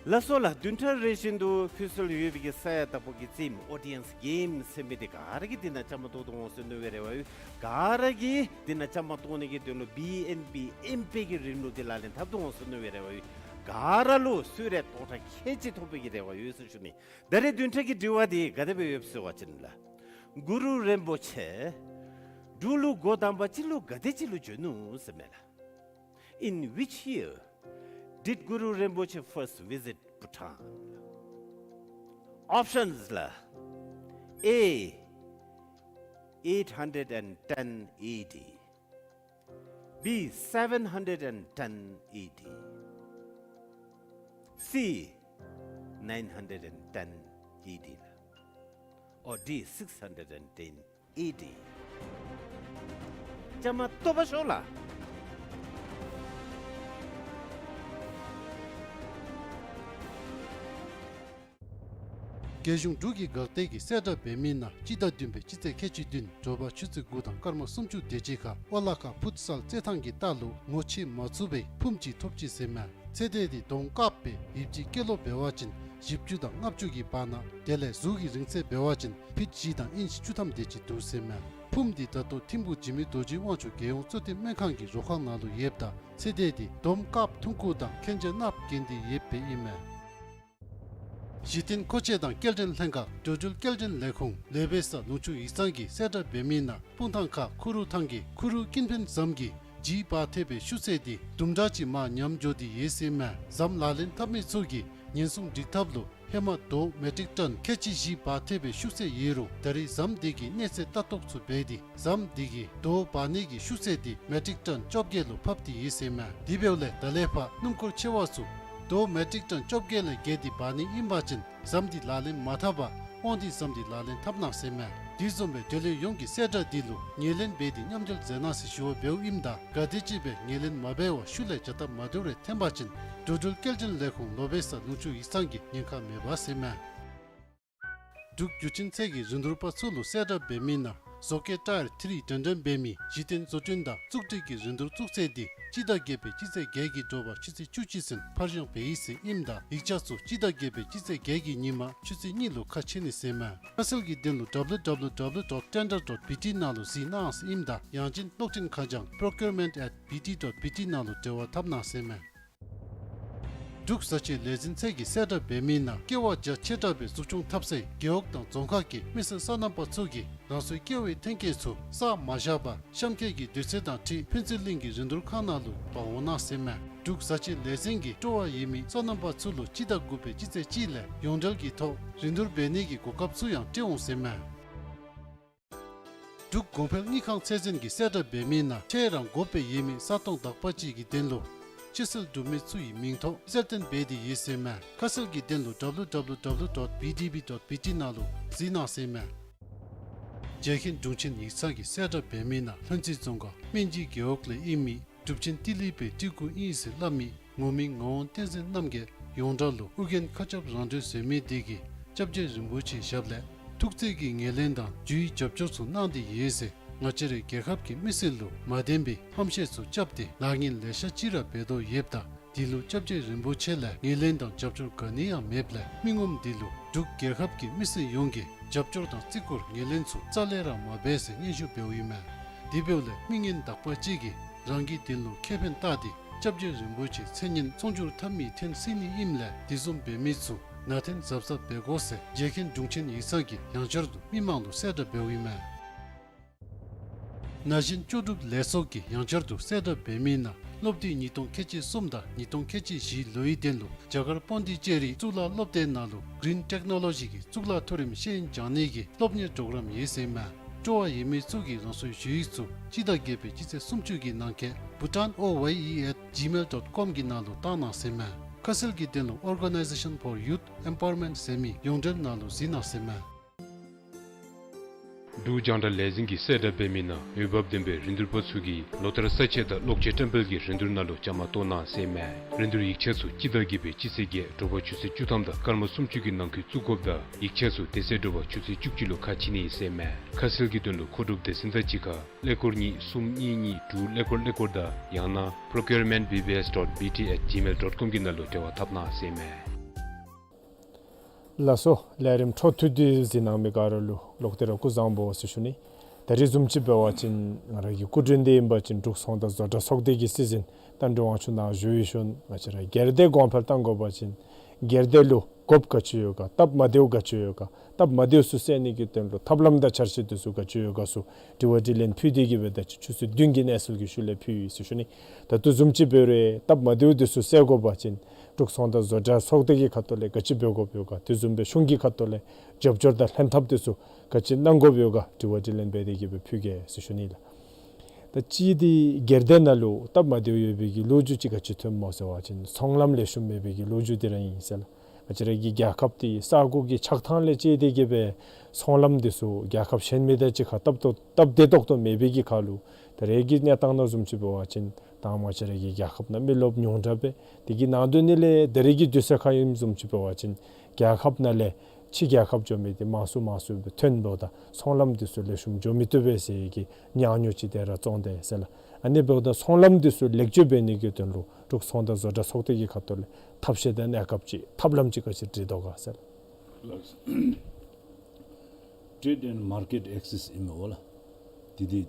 ལགས་སོ་ལགས། བདུན་ཕྲག་རེ་བཞིན་དུ་ཕུལ་སྲོལ་ཡོད་པའི་གི་ས་ཡ་དང་པོ་གི་རྩེདམོ་ཨོ་ཌི་ཡེནསི་གེམ་ཟེར་མི་འདི་ག་ར་གིས་འདི་ནང་བཅའ་མར་གཏོགས་ཏེ་འོང་ཟེར་མནོ་བའི་རེ་བ་ཡོད། ག་ར་གིས་འདི་ནང་བཅའ་མར་གཏོགས་ནི་གི་དོན་ལུ་བི་ཨེན་བི་ཨེམ་པེ་གི་རིམ་ལུགས་འདི་ལག་ལེན་འཐབ་སྟེ་འོང་ཟེར་མནོ་བའི་རེ་བ་ཡོད། ག་ར་ལུ་གསོལ་རས་རྡོག་ཁྲ་ཁལ་གཅིག་ཐོབ་པའི་གི་རེ་བ་ཡོད་ཟེར་ཞུ་ནི། ད་རེས་བདུན་ཕྲག་གི་དྲི་བ་འདི་ག་དེ་སྦེ་ཡོདཔ་ཟེར་བ་ཅིན་ལགས། གུ་རུ་རིན་པོ་ཆེ་འབྲུག་ལུ་འགོ་དང་པ་ཅིག་ལུ་ག་དེ་ཅིག་ལུ་བྱོན་ནུག་ཟེར་མས་ལགས། In which year did Guru Rinpoche first visit Bhutan? Options ལགས། A, eight hundred and ten A D. B, seven hundred and ten A D. C, nine hundred and ten A D. Or D, six hundred and ten A D. བཅའ་མར་གཏོགས་པར་ཤོག་ལགས། རྒྱལ་གཞུང་འབྲུག་གི་འགག་སྡེ་གིས་གསལ་བསྒྲགས་འབད་མི་ནང་སྤྱི་ཟླ་བདུན་པའི་སྤྱི་ཚེས་ཁལ་གཅིག་བདུན་དྲོ་པ་ཆུ་ཚོད་དགུ་དང་སྐར་མ་སུམ་ཅུ་དེ་ཅིག་ཁར་ཨོ་ལ་ཁ་ཕུཊ་སལ་རྩེད་ཐང་གི་ལྟག་ལུ་ངོ་ཕྱེ་མ་ཚུགས་པའི་ཕུངམ་ཅིག་ཐོབ་ཅི་ཟེར་མས། ཚེ་འདས་འདི་འདོམ་དཀརཔོ་སྦེ་ཡིབ་ཅི་སྐྱེས་ལོ་འབད་བ་ཅིན་བཞི་བཅུ་དང་ལྔ་བཅུ་གི་བར་ན། དེ་ལས་གཟུགས་ཀྱི་རིང་ཚད་འབད་བ་ཅིན་ཕིཊ་བཞི་དང་ཨིནཆ་བཅུ་ཐམ་དེ་ཅིག་འདུག་ཟེར་མས། ཕུངམ་འདི་ད་ལྟོ་ཐིམ་ཕུག་འཇིགས་མེད་རྡོ་རྗེ་དབང་ཕྱུག་རྒྱལ་ཡོངས་གཙོ་བསྟེན་སྨན་ཁང་གི་རོ་ཁང་ནང་ལུ་ཡོདཔ་ད། ཚེ་འདས་འདི་འདོམ་དཀརཔོ་ཐུང་ཀུ་དང་ཁེན་ཇེ་གནགཔོ་གྱོན་ཏེ་ཡོདཔ་སྦེ་ཨིན་མས། གཞི་རྟེན་མཁོ་ཆས་དང་སྐྱེལ་འདྲེན་ལྷན་ཁག་འགྲོ་འགྲུལ་སྐྱེལ་འདྲེན་ལས་ཁུངས་ལོ་པེ་ས་ལུང་ཕྱོགས་ཡིག་ཚང་གིས་གསལ་བསྒྲགས་འབད་མི་ནང་སྤུངས་ཐང་ཁ་ཁུ་རུ་ཐང་གི་ཁུ་རུ་ཀིན་ཕན་ཟམ་གྱི་ལྗིད་འབག་ཐེབས་པའི་ཤུགས་ཚད་འདི་དུམ་གྲ་ཅིག་མར་ཉམས་འགྱོ་སྟེ་ཡོད་ཟེར་མས། ཟམ་ལག་ལེན་འཐབ་མི་ཚུ་གིས་ཉེན་སྲུང་སྒྲིག་ཐབས་ལུ་ཧེ་མ་རྡོ་མེ་ཊིག་ཊོན་ཁལ་གཅིག་བཞི་འབག་ཐེབས་པའི་ཤུགས་ཚད་ཡོད་རུང་ད་རེས་ཟམ་འདི་གིས་གནས་ཚད་ལྟ་རྟོག་ཚུ་འབད་དེ་ཟམ་འདི་གི་རྡོ་འབག་ནི་གི་ཤུགས་ཚད་འདི་མེ་ཊིག་ཊོན་བཅོ་བརྒྱད་ལུ་ཕབ་སྟེ་ཡོད་ཟེར་མས། དེ་འབདཝ་ལས་ད་ལས་ཕར་སྣུམ་འཁོར་ཆེ་བ་ཚུ་རྡོ་མེ་ཊིག་ཊོན་བཅོ་བརྒྱད་ལས་བརྒལ་ཏེ་འབག་ནི་ཨིན་པ་ཅིན་ཟམ་འདི་ལག་ལེན་མ་འཐབ་པར་དབང་འདུས་ཟམ་འདི་ལག་ལེན་འཐབ་གནང་ཟེར་མས། དེ་བཟུམ་སྦེ་བགྲོ་གླེང་ཡོངས་ཀྱི་གསལ་བསྒྲགས་འདི་ལུ་ངོས་ལེན་འབད་དེ་མཉམ་འབྲེལ་མཛད་གནང་ཟེར་ཞུ་བ་འབདཝ་ཨིནམ་ད་ག་དེམ་ཅིག་སྦེ་ངོས་ལེན་མ་འབད་བར་ཤུལ་ལས་བྱ་ཐབས་མ་འདུག་རེ་ཐོན་པ་ཅིན་འགྲོ་འགྲུལ་སྐྱེལ་འདྲེན་ལས་ཁུངས་ལོ་པེ་ས་ལུང་ཕྱོགས་ཡིག་ཚང་གིས་ཉེན་ཁ་མེད་པ་ཟེར་མས། འབྲུག་བརྒྱུད་འཕྲིན་ཚད་ཀྱི་རིན་བསྡུར་པ་ཚུ་ལུ་གསལ་བསྒྲགས་འབད་མི་ནང་བཟོ་བཀོད་ཊ་ཡར་ཐི་རི་འདྲ་འདྲ་འབད་མི་གཞི་རྟེན་བཟོ་སྐྲུན་དང་བཙུགས་སྒྲིག་གི་རིན་བསྡུར་བཙུགས་ཚད་འདི་སྤྱི་ཟླ་བརྒྱད་པའི་སྤྱི་ཚེས་བརྒྱད་ཀྱི་དྲོ་པ་ཆུ་ཚོད་བཅུ་གཅིག་ཚུན་ཕར་འགྱངས་འབད་ཡི་ཟེར་ཨིནམ་ད་ཡིག་ཆ་ཚུ་སྤྱི་ཟླ་བརྒྱད་པའི་སྤྱི་ཚེས་བརྒྱད་ཀྱི་ཉིན་མ་ཆུ་ཚོད་གཉིས་ལུ་ཁ་ཕྱེ་ནི་ཟེར་མས། ཁ་གསལ་གྱི་དོན་ལུ་W W W dot tender dot B T ནང་ལུ་གཟིགས་གནང་ཟེར་ཨིནམ་ད་ཡང་ཅིན་གློག་འཕྲིན་ཁ་བྱང་procurement at B T dot B T ནང་ལུ་འབྲེལ་བ་འཐབ་གནང་ཟེར་མས། འབྲུག་བཟའ་སྤྱོད་ལས་འཛིན་ཚད་ཀྱིས་གསལ་བསྒྲགས་འབད་མི་ནང་ཀེ་བ་རྒྱ་ཆེ་དྲགས་སྦེ་འཛུགས་སྐྱོང་འཐབ་སའི་རྒེད་འོག་དང་རྫོང་ཁག་གི་མི་སེར་སོ་ནམ་པ་ཚུ་གིས་རང་སོའི་ཀེ་བའི་ཐོན་སྐྱེད་ཚུ་བསགས་མ་བཞག་པར་གཤམ་འཁོད་ཀྱི་དུས་ཚོད་དང་འཁྲིལ་ཕུན་ཚོགས་གླིང་གི་རིན་བསྡུར་ཁང་ནང་ལུ་འབག་འོང་གནང་ཟེར་མས། འབྲུག་བཟའ་སྤྱོད་ལས་འཛིན་གྱིས་སྤྲོ་བ་ཡོད་མི་སོ་ནམ་པ་ཚུ་ལུ་སྤྱི་ཟླ་དགུ་པའི་སྤྱི་ཚེས་གཅིག་ལས་ཡོངས་འབྲེལ་གྱི་ཐོག་རིན་བསྡུར་འབད་ནི་གི་གོ་སྐབས་ཚུ་ཡང་སྤྲོད་འོང་ཟེར་མས། འབྲུག་གོང་འཕེལ་དངུལ་ཁང་ཚད་འཛིན་གྱིས་གསལ་བསྒྲགས་འབད་མི་ནང་ཁྱེད་རང་དགོ་པའི་ཡོད་མི་ས་སྟོང་དག་པ་ཅིག་གི་དོན་ལུ་སྤྱོད་སེལ་གྲུབ་མི་ཚུ་གི་མིང་ཐོ་གསལ་སྟོན་འབད་དེ་ཡོད་ཟེར་མས། ཁ་གསལ་གྱི་དོན་ལུ་W W W dot B D B dot B T ནང་ལུ་གཟིགས་གནང་ཟེར་མས། རྒྱལ་མཁན་དྲུང་ཆེན་ཡིག་ཚང་གིས་གསལ་བསྒྲགས་འབད་མི་ནང་ལྷུན་རྩེ་རྫོང་ཁག་སྨན་སྦྱིས་རྒེད་འོག་ལས་ཨིན་མི་གྲུབ་ཆེན་ཏི་ལི་པའི་སྤྲུལ་སྐུ་ཨིན་ཟེར་སླབ་མི་ངོ་མི་ངག་དབང་བསྟན་འཛིན་རྣམ་རྒྱལ་ཡོངས་གྲགས་ལུ་ཨོ་རྒྱན་མཁའ་ཁྱབ་རང་གྲོལ་ཟེར་མི་དེ་གིས་སྐྱབས་རྗེ་རིན་པོ་ཆེའི་ཞབས་ལས་ཐུགས་བརྩེ་གི་ངོས་ལེན་དང་རྒྱུའི་རྒྱབ་སྐྱོར་ཚུ་གནང་སྟེ་ཡོད་ཟེར། ང་བཅས་རའི་རྒྱལ་ཁབ་ཀྱི་མི་སེར་ལུ་མ་བདེན་པའི་ཧམ་བཤད་ཚུ་རྐྱབ་སྟེ་ལཱ་ངན་ལེ་ཤ་ཅིག་ར་འབད་དོ་ཡོདཔ་ད་དེ་ལུ་སྐྱབས་རྗེ་རིན་པོ་ཆེ་ལས་ངོས་ལེན་དང་རྒྱབ་སྐྱོར་ག་ནི་ཡང་མེདཔ་ལས་མི་ངོམ་དེ་ལུ་འབྲུག་རྒྱལ་ཁབ་ཀྱི་མི་སེར་ཡོངས་ཀྱིས་རྒྱབ་སྐྱོར་དང་བརྩི་བཀུར་ངོས་ལེན་ཚུ་རྩ་ལས་ར་མ་འབད་ཟེར་སྙན་ཞུ་འབདཝ་ཨིན་མས། དེ་འབདཝ་ལས་མི་ངན་དག་པ་ཅིག་གིས་རང་གི་དོན་ལུ་ཁེ་ཕན་བལྟ་སྟེ་སྐྱབས་རྗེ་རིན་པོ་ཆེའི་མཚན་སྙན་ཚོང་བསྒྱུར་འཐབ་མི་ཐོན་སྲིད་ནི་ཨིནམ་ལས་དེ་བཟུམ་འབད་མི་ཚུ་ནང་འཐེན་གཟབ་གཟབ་འབད་དགོ་ཟེར་རྒྱལ་མཁན་དྲུང་ཆེན་ཡིག་ཚང་གིས་ཡང་བསྐྱར་དུ་མི་མང་ལུ་གསལ་བསྒྲགས་འབདཝ་ཨིན་མས། ན་གཞོན་ལྕོགས་གྲུབ་ལས་ཚོགས་ཀྱིས་ཡང་བསྐྱར་དུ་གསལ་བསྒྲགས་འབད་མི་ནང་སློབ་དུས་ཉིས་སྟོང་ཁལ་གཅིག་གསུམ་དང་ཉིས་སྟོང་ཁལ་གཅིག་བཞི་ལོའི་དོན་ལུ་རྒྱ་གར་པོན་དི་ཅེ་རི་གཙུག་ལག་སློབ་སྡེ་ནང་ལུ་གིརིན་ཊེཀ་ནོ་ལོ་ཇི་གི་གཙུག་ལག་མཐོ་རིམ་ཤེས་ཡོན་སྦྱང་ནི་གི་སློབ་གཉེར་གྲོགས་རམ་ཡོད་ཟེར་མས། སྤྲོ་བ་ཡོད་མི་ཚུ་གིས་རང་སོའི་ཞུ་ཡིག་ཚུ་སྤྱི་ཟླ་བརྒྱད་པའི་སྤྱི་ཚེས་སུམ་ཅུ་གི་ནང་འཁོད་bhutan O Y E at gmail dot com གི་ནང་ལུ་བཏང་གནང་ཟེར་མས། ཁ་གསལ་གྱི་དོན་ལུ་Organization for Youth Empowerment ཟེར་མི་ཡོངས་འབྲེལ་ནང་ལུ་གཟིགས་གནང་ཟེར་མས། འབྲུག་རྒྱང་བསྒྲགས་ལས་འཛིན་གྱིས་གསལ་བསྒྲགས་འབད་མི་ནང་འོས་འབབ་ལྡན་པའི་རིན་བསྡུར་པ་ཚུ་གིས་ལོ་ལྟར་ས་ཆ་དང་གློག་ཆས་བཀྲམ་སྤེལ་གྱི་རིན་བསྡུར་ནང་ལུ་བཅའ་མར་གཏོགས་གནང་ཟེར་མས། རིན་བསྡུར་ཡིག་ཆ་ཚུ་སྤྱི་ཟླ་བརྒྱད་པའི་སྤྱི་ཚེས་བརྒྱད་དྲོ་པ་ཆུ་ཚོད་བཅུ་ཐམ་དང་སྐར་མ་སུམ་ཅུ་གི་ནང་འཁོད་བཙུགས་དགོཔ་དང་ཡིག་ཆ་ཚུ་དེ་ཚེ་དྲོ་པ་ཆུ་ཚོད་བཅུ་གཅིག་ལུ་ཁ་ཕྱེ་ནི་ཨིན་ཟེར་མས། ཁ་གསལ་གྱི་དོན་ལུ་མཁོ་སྒྲུབ་སྡེ་ཚན་དང་གཅིག་ཁར་ཀླད་ཀོར་གཉིས་གསུམ་གཉིས་གཉིས་དྲུག་ཀླད་ཀོར་ཀླད་ཀོར་དང་ཡང་ན་procurement B B S dot B T at gmail dot com གི་ནང་ལུ་འབྲེལ་བ་འཐབ་གནང་ཟེར་མས། ལགས་སོ། ལས་རིམ་འཕྲོ་མཐུད་དེ་གཟིགས་གནང་མི་ག་ར་ལུ་ལོག་སྟེ་ར་སྐུ་གཟུགས་བཟང་པོ་ཟེར་ཞུ་ནི། ད་རིས་བཟུམ་ཅིག་འབད་བ་ཅིན་ང་ར་གི་སྐུ་མགྲོན་འདི་ཨིན་པ་ཅིན་འབྲུག་ཚོང་དང་བཟོ་གྲྭ་ཚོགས་སྡེ་གི་སྲིད་འཛིན་རྟ་མགྲིན་དབང་ཕྱུག་ནཱ་བཞུགས་ཡོད་ཞུ་ནི། ང་བཅས་ར་སྒེར་སྡེ་གོང་འཕེལ་གཏང་དགོ་པ་ཅིན་སྒེར་སྡེ་ལུ་དགོཔ་ག་ཅི་ཡོད་ག། སྟབས་མ་བདེཝ་ག་ཅི་ཡོད་ག། སྟབས་མ་བདེཝ་ཚུ་སེལ་ནི་གི་དོན་ལུ་ཐབས་ལམ་དང་འཆར་གཞི་འདི་ཚུ་ག་ཅི་ཡོད་ག་ཚུ་དྲི་བ་དྲིས་ལན་ཕུལ་ཏེ་གི་སྦེ་ད་ཅི་ཆུ་ཚོད་བདུན་གྱི་གནས་ཚུལ་གྱི་ཤུལ་ལས་ཕུལ་ཡི་ཟེར་ཞུ་ནི། ད་ལྟོ་བཟུམ་ཅིག་འབད་རུང་སྟབས་མ་བདེཝ་འདི་ཚུ་སེལ་དགོ་པ་ཅིན་འབྲུག་ཚོང་དང་བཟོ་གྲྭ་ཚོགས་སྡེ་གི་ཁ་ཐུག་ལས་ག་ཅི་འབད་དགོཔ་ཡོད་ག། དེ་བཟུམ་སྦེ་གཞུང་གི་ཁ་ཐུག་ལས་རྒྱབ་སྐྱོར་དང་ལྷན་ཐབས་འདི་ཚུ་ག་ཅི་གནང་དགོཔ་ཡོད་ག། དྲི་བ་དྲིས་ལན་འབད་དེ་གི་སྦེ་ཕུལ་གེ་ཟེར་ཞུ་ནི་ལགས། ད་གཅིག་འདི་སྒེར་སྡེ་ནང་ལུ་སྟབས་མ་བདེཝ་ཡོད་པའི་གི་ལོ་རྒྱུས་ཅིག་ག་ཅི་ཐོནམ་སྨོ་ཟེར་བ་ཅིན་ཚོང་ལམ་ལེགས་ཤོམ་མེད་པའི་གི་ལོ་རྒྱུས་འདི་ར་ཨིན་ཟེར་ལགས། ང་བཅས་ར་གི་རྒྱལ་ཁབ་འདི་ས་གོ་གི་ཆགས་ཐངས་ལས་བཅད་དེ་གི་སྦེ་ཚོང་ལམ་འདི་ཚུ་རྒྱལ་ཁབ་གཞན་མི་དང་གཅིག་ཁར་སྟབས་ཏོག་སྟབས་བདེ་ཏོག་ཏོ་མེད་པའི་གི་ཁར་ལུ་ད་རེས་ཀྱི་གནས་སྟངས་ནང་བཟུམ་ཅིག་འབད་བ་ཅིན་ད་ང་བཅས་ར་གི་རྒྱལ་ཁབ་ནང་མི་རློབས་ཉུང་དྲགས་པས། དེ་གི་ནང་དོན་ནི་ལས་ད་རེས་ཀྱི་དུས་ཚོད་ཁར་ཨིནམ་བཟུམ་ཅིག་འབད་བ་ཅིན་རྒྱལ་ཁབ་ནང་ལས་ཕྱི་རྒྱལ་ཁབ་འགྱོ་མི་འདི་མང་སུ་མང་སུ་སྦེ་ཐོན་འབདཝ་ད་ཚོང་ལམ་འདི་ཚུ་ལེགས་ཤོམ་འགྱོ་མི་བཏུབ་པས་ཟེར་གྱི་ཉག་ཉོག་ཅིག་དེ་ར་བཙོང་དེས་ཟེར་ལགས། ཨ་ནི་འབདཝ་ད་ཚོང་ལམ་འདི་ཚུ་ལེགས་བཅོས་འབད་ནི་གི་དོན་ལུ་འབྲུག་ཚོང་དང་བཟོ་གྲྭ་ཚོགས་སྡེ་གི་ཁ་ཐུག་ལས་ཐབས་ཤེས་དང་གནས་སྐབས་ཅིག་ཐབས་ལམ་ཅིག་ག་ཅི་སྒྲིག་དོ་ག་ཟེར་ལགས། Trade and market access ཨིན་མས་ལགས། དེ་འདི་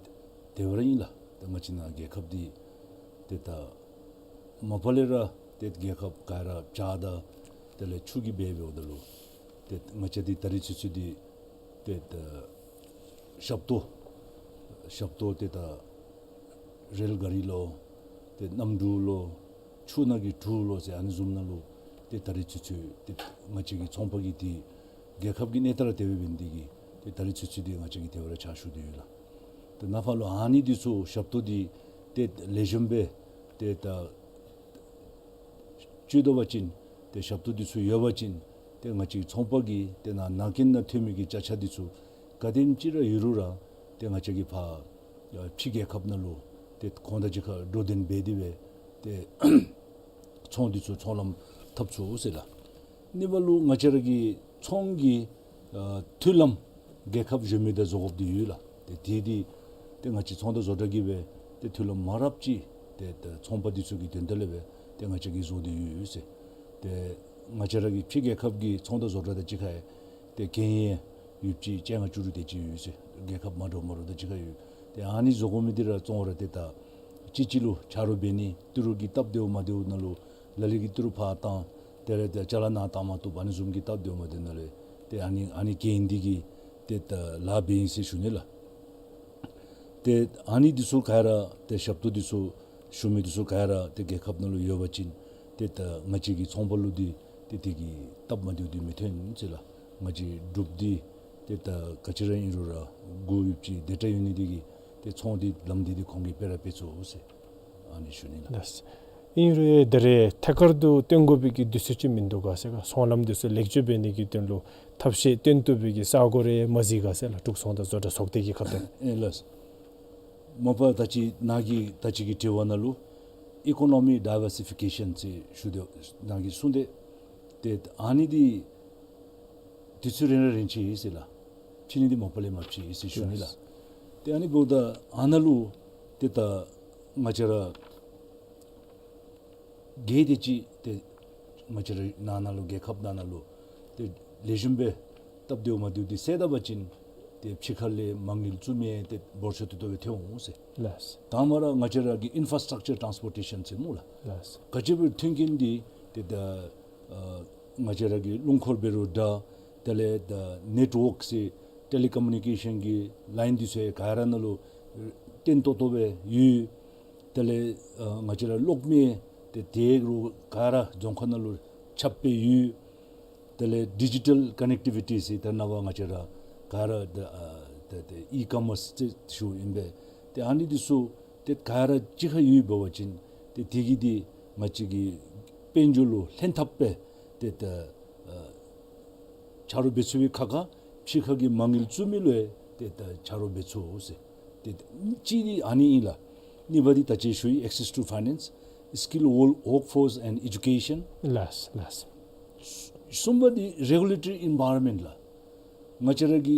དེ་སྦེ་ར་ཨིན་ལགས། ཏེ་ང་བཅས་ནཱ་རྒྱལ་ཁབ་འདི་ཏེ་ད་མ་པ་ལས་ར་ཏེ་རྒྱལ་ཁབ་ག་ར་བྱཱར་དང་དེ་ལས་ཆུ་གིས་འབད་འབདཝ་ད་ལུ་ཏེ་ང་བཅས་འདི་ད་རིས་ཚུན་ཚོད་འདི་ཏེ་ད་ཞབས་ཏོག་ཞབས་ཏོག་ཏེ་ད་རེལ་ག་རི་ལོ་ཏེ་གནམ་གྲུ་ལོ་ཆུ་ནང་གི་གྲུ་ལོ་ཟེར་ཨ་ནི་བཟུམ་ནང་ལུ་ཏེ་ད་རིས་ཚུན་ཚོད་ཏེ་ང་བཅས་ཀྱི་ཚོང་པ་གིས་ཏེ་རྒྱལ་ཁབ་ཀྱི་གནས་སྟངས་ར་དེ་སྦེ་འབད་ནི་འདི་གིས་ཏེ་ད་རིས་ཚུན་ཚོད་འདི་ང་བཅས་ཀྱིས་དེ་སྦེ་ར་ཕྱག་ཞུ་སྟེ་ཡོད་ལགས། ཏེ་ནཱ་ཕར་ལུ་ཨ་ནི་འདི་ཚུ་ཞབས་ཏོག་འདི་ཏེ་ལེགས་ཤོམ་སྦེ་ཏེ་ད་སྤྱོད་དོ་བ་ཅིན་ཏེ་ཞབས་ཏོག་འདི་ཚུ་ཡོད་པ་ཅིན་ཏེ་ང་བཅས་ཚོང་པ་གིས་ཏེ་ནཱ་ནང་འཁོད་ནང་ཐོན་མི་གི་ཅ་ཆས་འདི་ཚུ་ག་དེམ་ཅིག་ར་ཡོད་རུང་ར་ཏེ་ང་བཅས་ཀྱིས་ཕར་ཕྱི་རྒྱལ་ཁབ་ནང་ལུ་ཏེ་ཁོང་དང་གཅིག་ཁར་གྲོས་བསྟུན་འབད་དེ་སྦེ་ཏེ་ཚོང་འདི་ཚུ་ཚོང་ལམ་འཐབ་ཚུགས་ཟེར་ལགས། ཨ་ནི་འབདཝ་ལུ་ང་བཅས་ར་གི་ཚོང་གི་ཨ་མཐུན་ལམ་རྒྱལ་ཁབ་གཞན་མི་དང་བཟོ་དགོཔ་འདི་ཡོད་ལགས། ཏེ་དེ་འདི་ཏེ་ང་བཅས་ཚོང་དང་བཟོ་གྲྭ་གིས་སྦེ་ཏེ་མཐུན་ལམ་མང་རབས་ཅིག་ཏེ་ཏེ་ཚོང་པ་འདི་ཚུ་གི་དོན་དག་ལས་སྦེ་ཏེ་ང་བཅས་ཀྱིས་བཟོ་སྟེ་ཡོད་ཟེར། ཏེ་ང་བཅས་ར་གི་ཕྱི་རྒྱལ་ཁབ་ཀྱི་ཚོང་དང་བཟོ་གྲྭ་དང་གཅིག་ཁར་ཏེ་གན་ཡོདཔ་ཅིག་བཅོ་ལྔ་བཅུ་དྲུག་དེ་ཅིག་ཡོད་ཟེར། རྒྱལ་ཁབ་མ་འདྲཝ་མ་འདྲཝ་དང་གཅིག་ཁར་ཡོད། ཏེ་ཨ་ནི་བཟོ་དགོ་མི་འདི་ར་བཙོང་ར་ཏེ་ད་གཅིག་གཅིག་ལུ་ཆ་རོགས་འབད་ནི་ཏི་རུ་གི་སྟབས་བདེཝ་མ་བདེཝ་ནང་ལུ་ལ་ལུ་གིས་ཏི་རུ་ཕར་བཏང་དེ་ལས་ཏེ་ཅ་ལ་ནཱ་བཏང་མ་བཏུབ་ཨ་ནི་བཟུམ་གྱི་སྟབས་བདེཝ་མ་བདེཝ་ནང་ལས་ཏེ་ཨ་ནི་ཨ་ནི་གན་འདི་གིས་ཏེ་ད་ལཱ་འབད་ཡི་ཟེར་ཞུ་ནི་ལགས། ཏེ་ཨ་ནི་འདི་ཚུ་ག་ར་ཏེ་ཞབས་ཏོག་འདི་ཚུ་ཞུ་མི་འདི་ཚུ་ག་ར་ཏེ་རྒྱལ་ཁབ་ནང་ལུ་ཡོད་པ་ཅིན་ཏེ་ད་ང་བཅས་ཀྱི་ཚོང་པ་ལུ་འདི་ཏེ་དེ་གི་སྟབས་མ་བདེཝ་འདི་མི་ཐོན་ཟེར་ལགས། ང་བཅས་འབྲུགཔ་འདི་ཏེ་ད་ག་ཅི་ར་ཨིན་རུང་ར་མགུ་ཡུདཔ་ཅིག་དེ་འདྲ་ཡོད་ནི་འདི་གིས་ཏེ་ཚོང་འདི་ལམ་འདི་འདི་ཁོང་གིས་སྤེལ་ར་སྤེལ་ཚུགས་ཟེར་ཨ་ནི་ཞུ་ནི་ལགས། ལགས། ཨིན་རུང་ད་རེས་ཐད་ཀར་དུ་བཏོན་དགོ་པའི་གི་དུས་ཚོད་ཅིག་མིན་འདུག་ག་ཟེར་ག། ཚོང་ལམ་འདི་ཚུ་ལེགས་བཅོས་འབད་ནི་གི་དོན་ལུ་ཐབས་ཤེས་བཏོན་བཏུབ་པའི་གི་ས་གོ་རེ་མ་གཟིགས་ག་ཟེར་ལགས། འབྲུག་ཚོང་དང་བཟོ་གྲྭ་ཚོགས་སྡེ་གི་ཁ་ཐུག་ལས། ཨེ་ལགས། མ་པ་ད་ཅི་ནཱ་གི་ད་ཅི་གི་དྲི་བ་ནང་ལུ་ཨི་ཀོ་ནོ་མི་ཌའི་ཝར་སི་ཕི་ཀེ་ཤཱན་ཟེར་ཞུ་དོ་ནཱ་གིས་གསུངས་ཏེ། ཏེ་ཨ་ནི་འདི་དུས་ཚོད་རན་ར་རན་ཅི་ཟེར་ལགས། ཕྱི་ནི་འདི་མ་པ་ལས་མ་ཕྱི་ཟེར་ཞུ་ནི་ལགས། ཏེ་ཨ་ནི་འབདཝ་ད་ཨ་ནཱ་ལུ་ཏེ་ད་ང་བཅས་ར་གལ་ཏེ་ཅིག་ཏེ་ང་བཅས་ར་ནང་ན་ལུ་རྒྱལ་ཁབ་ནང་ན་ལུ་ཏེ་ལེགས་ཤོམ་སྦེ་སྟབས་བདེཝ་མ་བདེཝ་འདི་སེལ་ད་པ་ཅིན་ཏེ་ཕྱི་ཁ་ལས་མ་དངུལ་བཙུགས་མི་ཏེ་འབོར་ཆེ་ཏོག་ཏོ་སྦེ་ཐོན་འོང་ཟེར། ལགས། དང་པ་ར་ང་བཅས་ར་གི་ཨིན་ཕ་ར་སི་ཊག་ཅར་ཊཱནསི་པོར་ཊེ་ཤཱན་ཟེར་སྨོ་ལགས། ལགས། ག་ཅི་སྦེ་མཐུན་རྐྱེན་འདི་ཏེ་ད་ཨ་ང་བཅས་ར་གི་རླུང་འཁོར་འབད་རུང་འདྲ་དེ་ལས་ད་ནེཊ་ཝརཀ་ཟེར་ཊེ་ལི་ཀོ་མུ་ནི་ཀེ་ཤཱན་གྱི་ལའིན་འདི་ཚུ་ག་ར་ནང་ལུ་བརྟན་ཏོག་ཏོ་སྦེ་ཡོད། དེ་ལས་ཨ་ང་བཅས་ར་གློག་མེ་ཏེ་དེ་རུང་ག་ར་རྫོང་ཁག་ནང་ལུ་ཁྱབ་སྦེ་ཡོད། དེ་ལས་ཌི་ཇི་ཊལ་ཀོ་ནེག་ཊི་བི་ཊི་ཟེར་ད་ནངས་པ་ང་བཅས་ར་ག་ར་ད་ཨ་ད་ད་ཨི་ཀོ་མརསི་ཟེར་ཞུཝ་ཨིན་པས། ཏེ་ཨ་ནི་འདི་ཚུ་ཏེ་ག་ར་གཅིག་ཁར་ཡོད་འབད་བ་ཅིན་ཏེ་དེ་གིས་འདི་ང་བཅས་ཀྱི་དཔལ་འབྱོར་ལུ་ལྷན་ཐབས་སྦེ་ཏེ་ད་ཨ་ཆ་རོགས་འབད་ཚུགས་པའི་ཁ་ཁ་ཕྱི་ཁ་གི་མ་དངུལ་བཙུགས་མི་ལུ་ཡང་ཏེ་ད་ཆ་རོགས་འབད་ཚུགས་ཟེར། ཏེ་གཅིག་འདི་ཨ་ནི་ཨིན་ལགས། གཉིས་པ་འདི་ད་ཅི་ཞུ་ཡི་access to finance, skilled work- workforce and education. ལགས་ལགས། གསུམ་པ་འདི་རེ་གུ་ལེ་ཊོ་རི་ཨེན་བཱའི་རོན་མེནཊ་ལགས། ང་བཅས་ར་གི་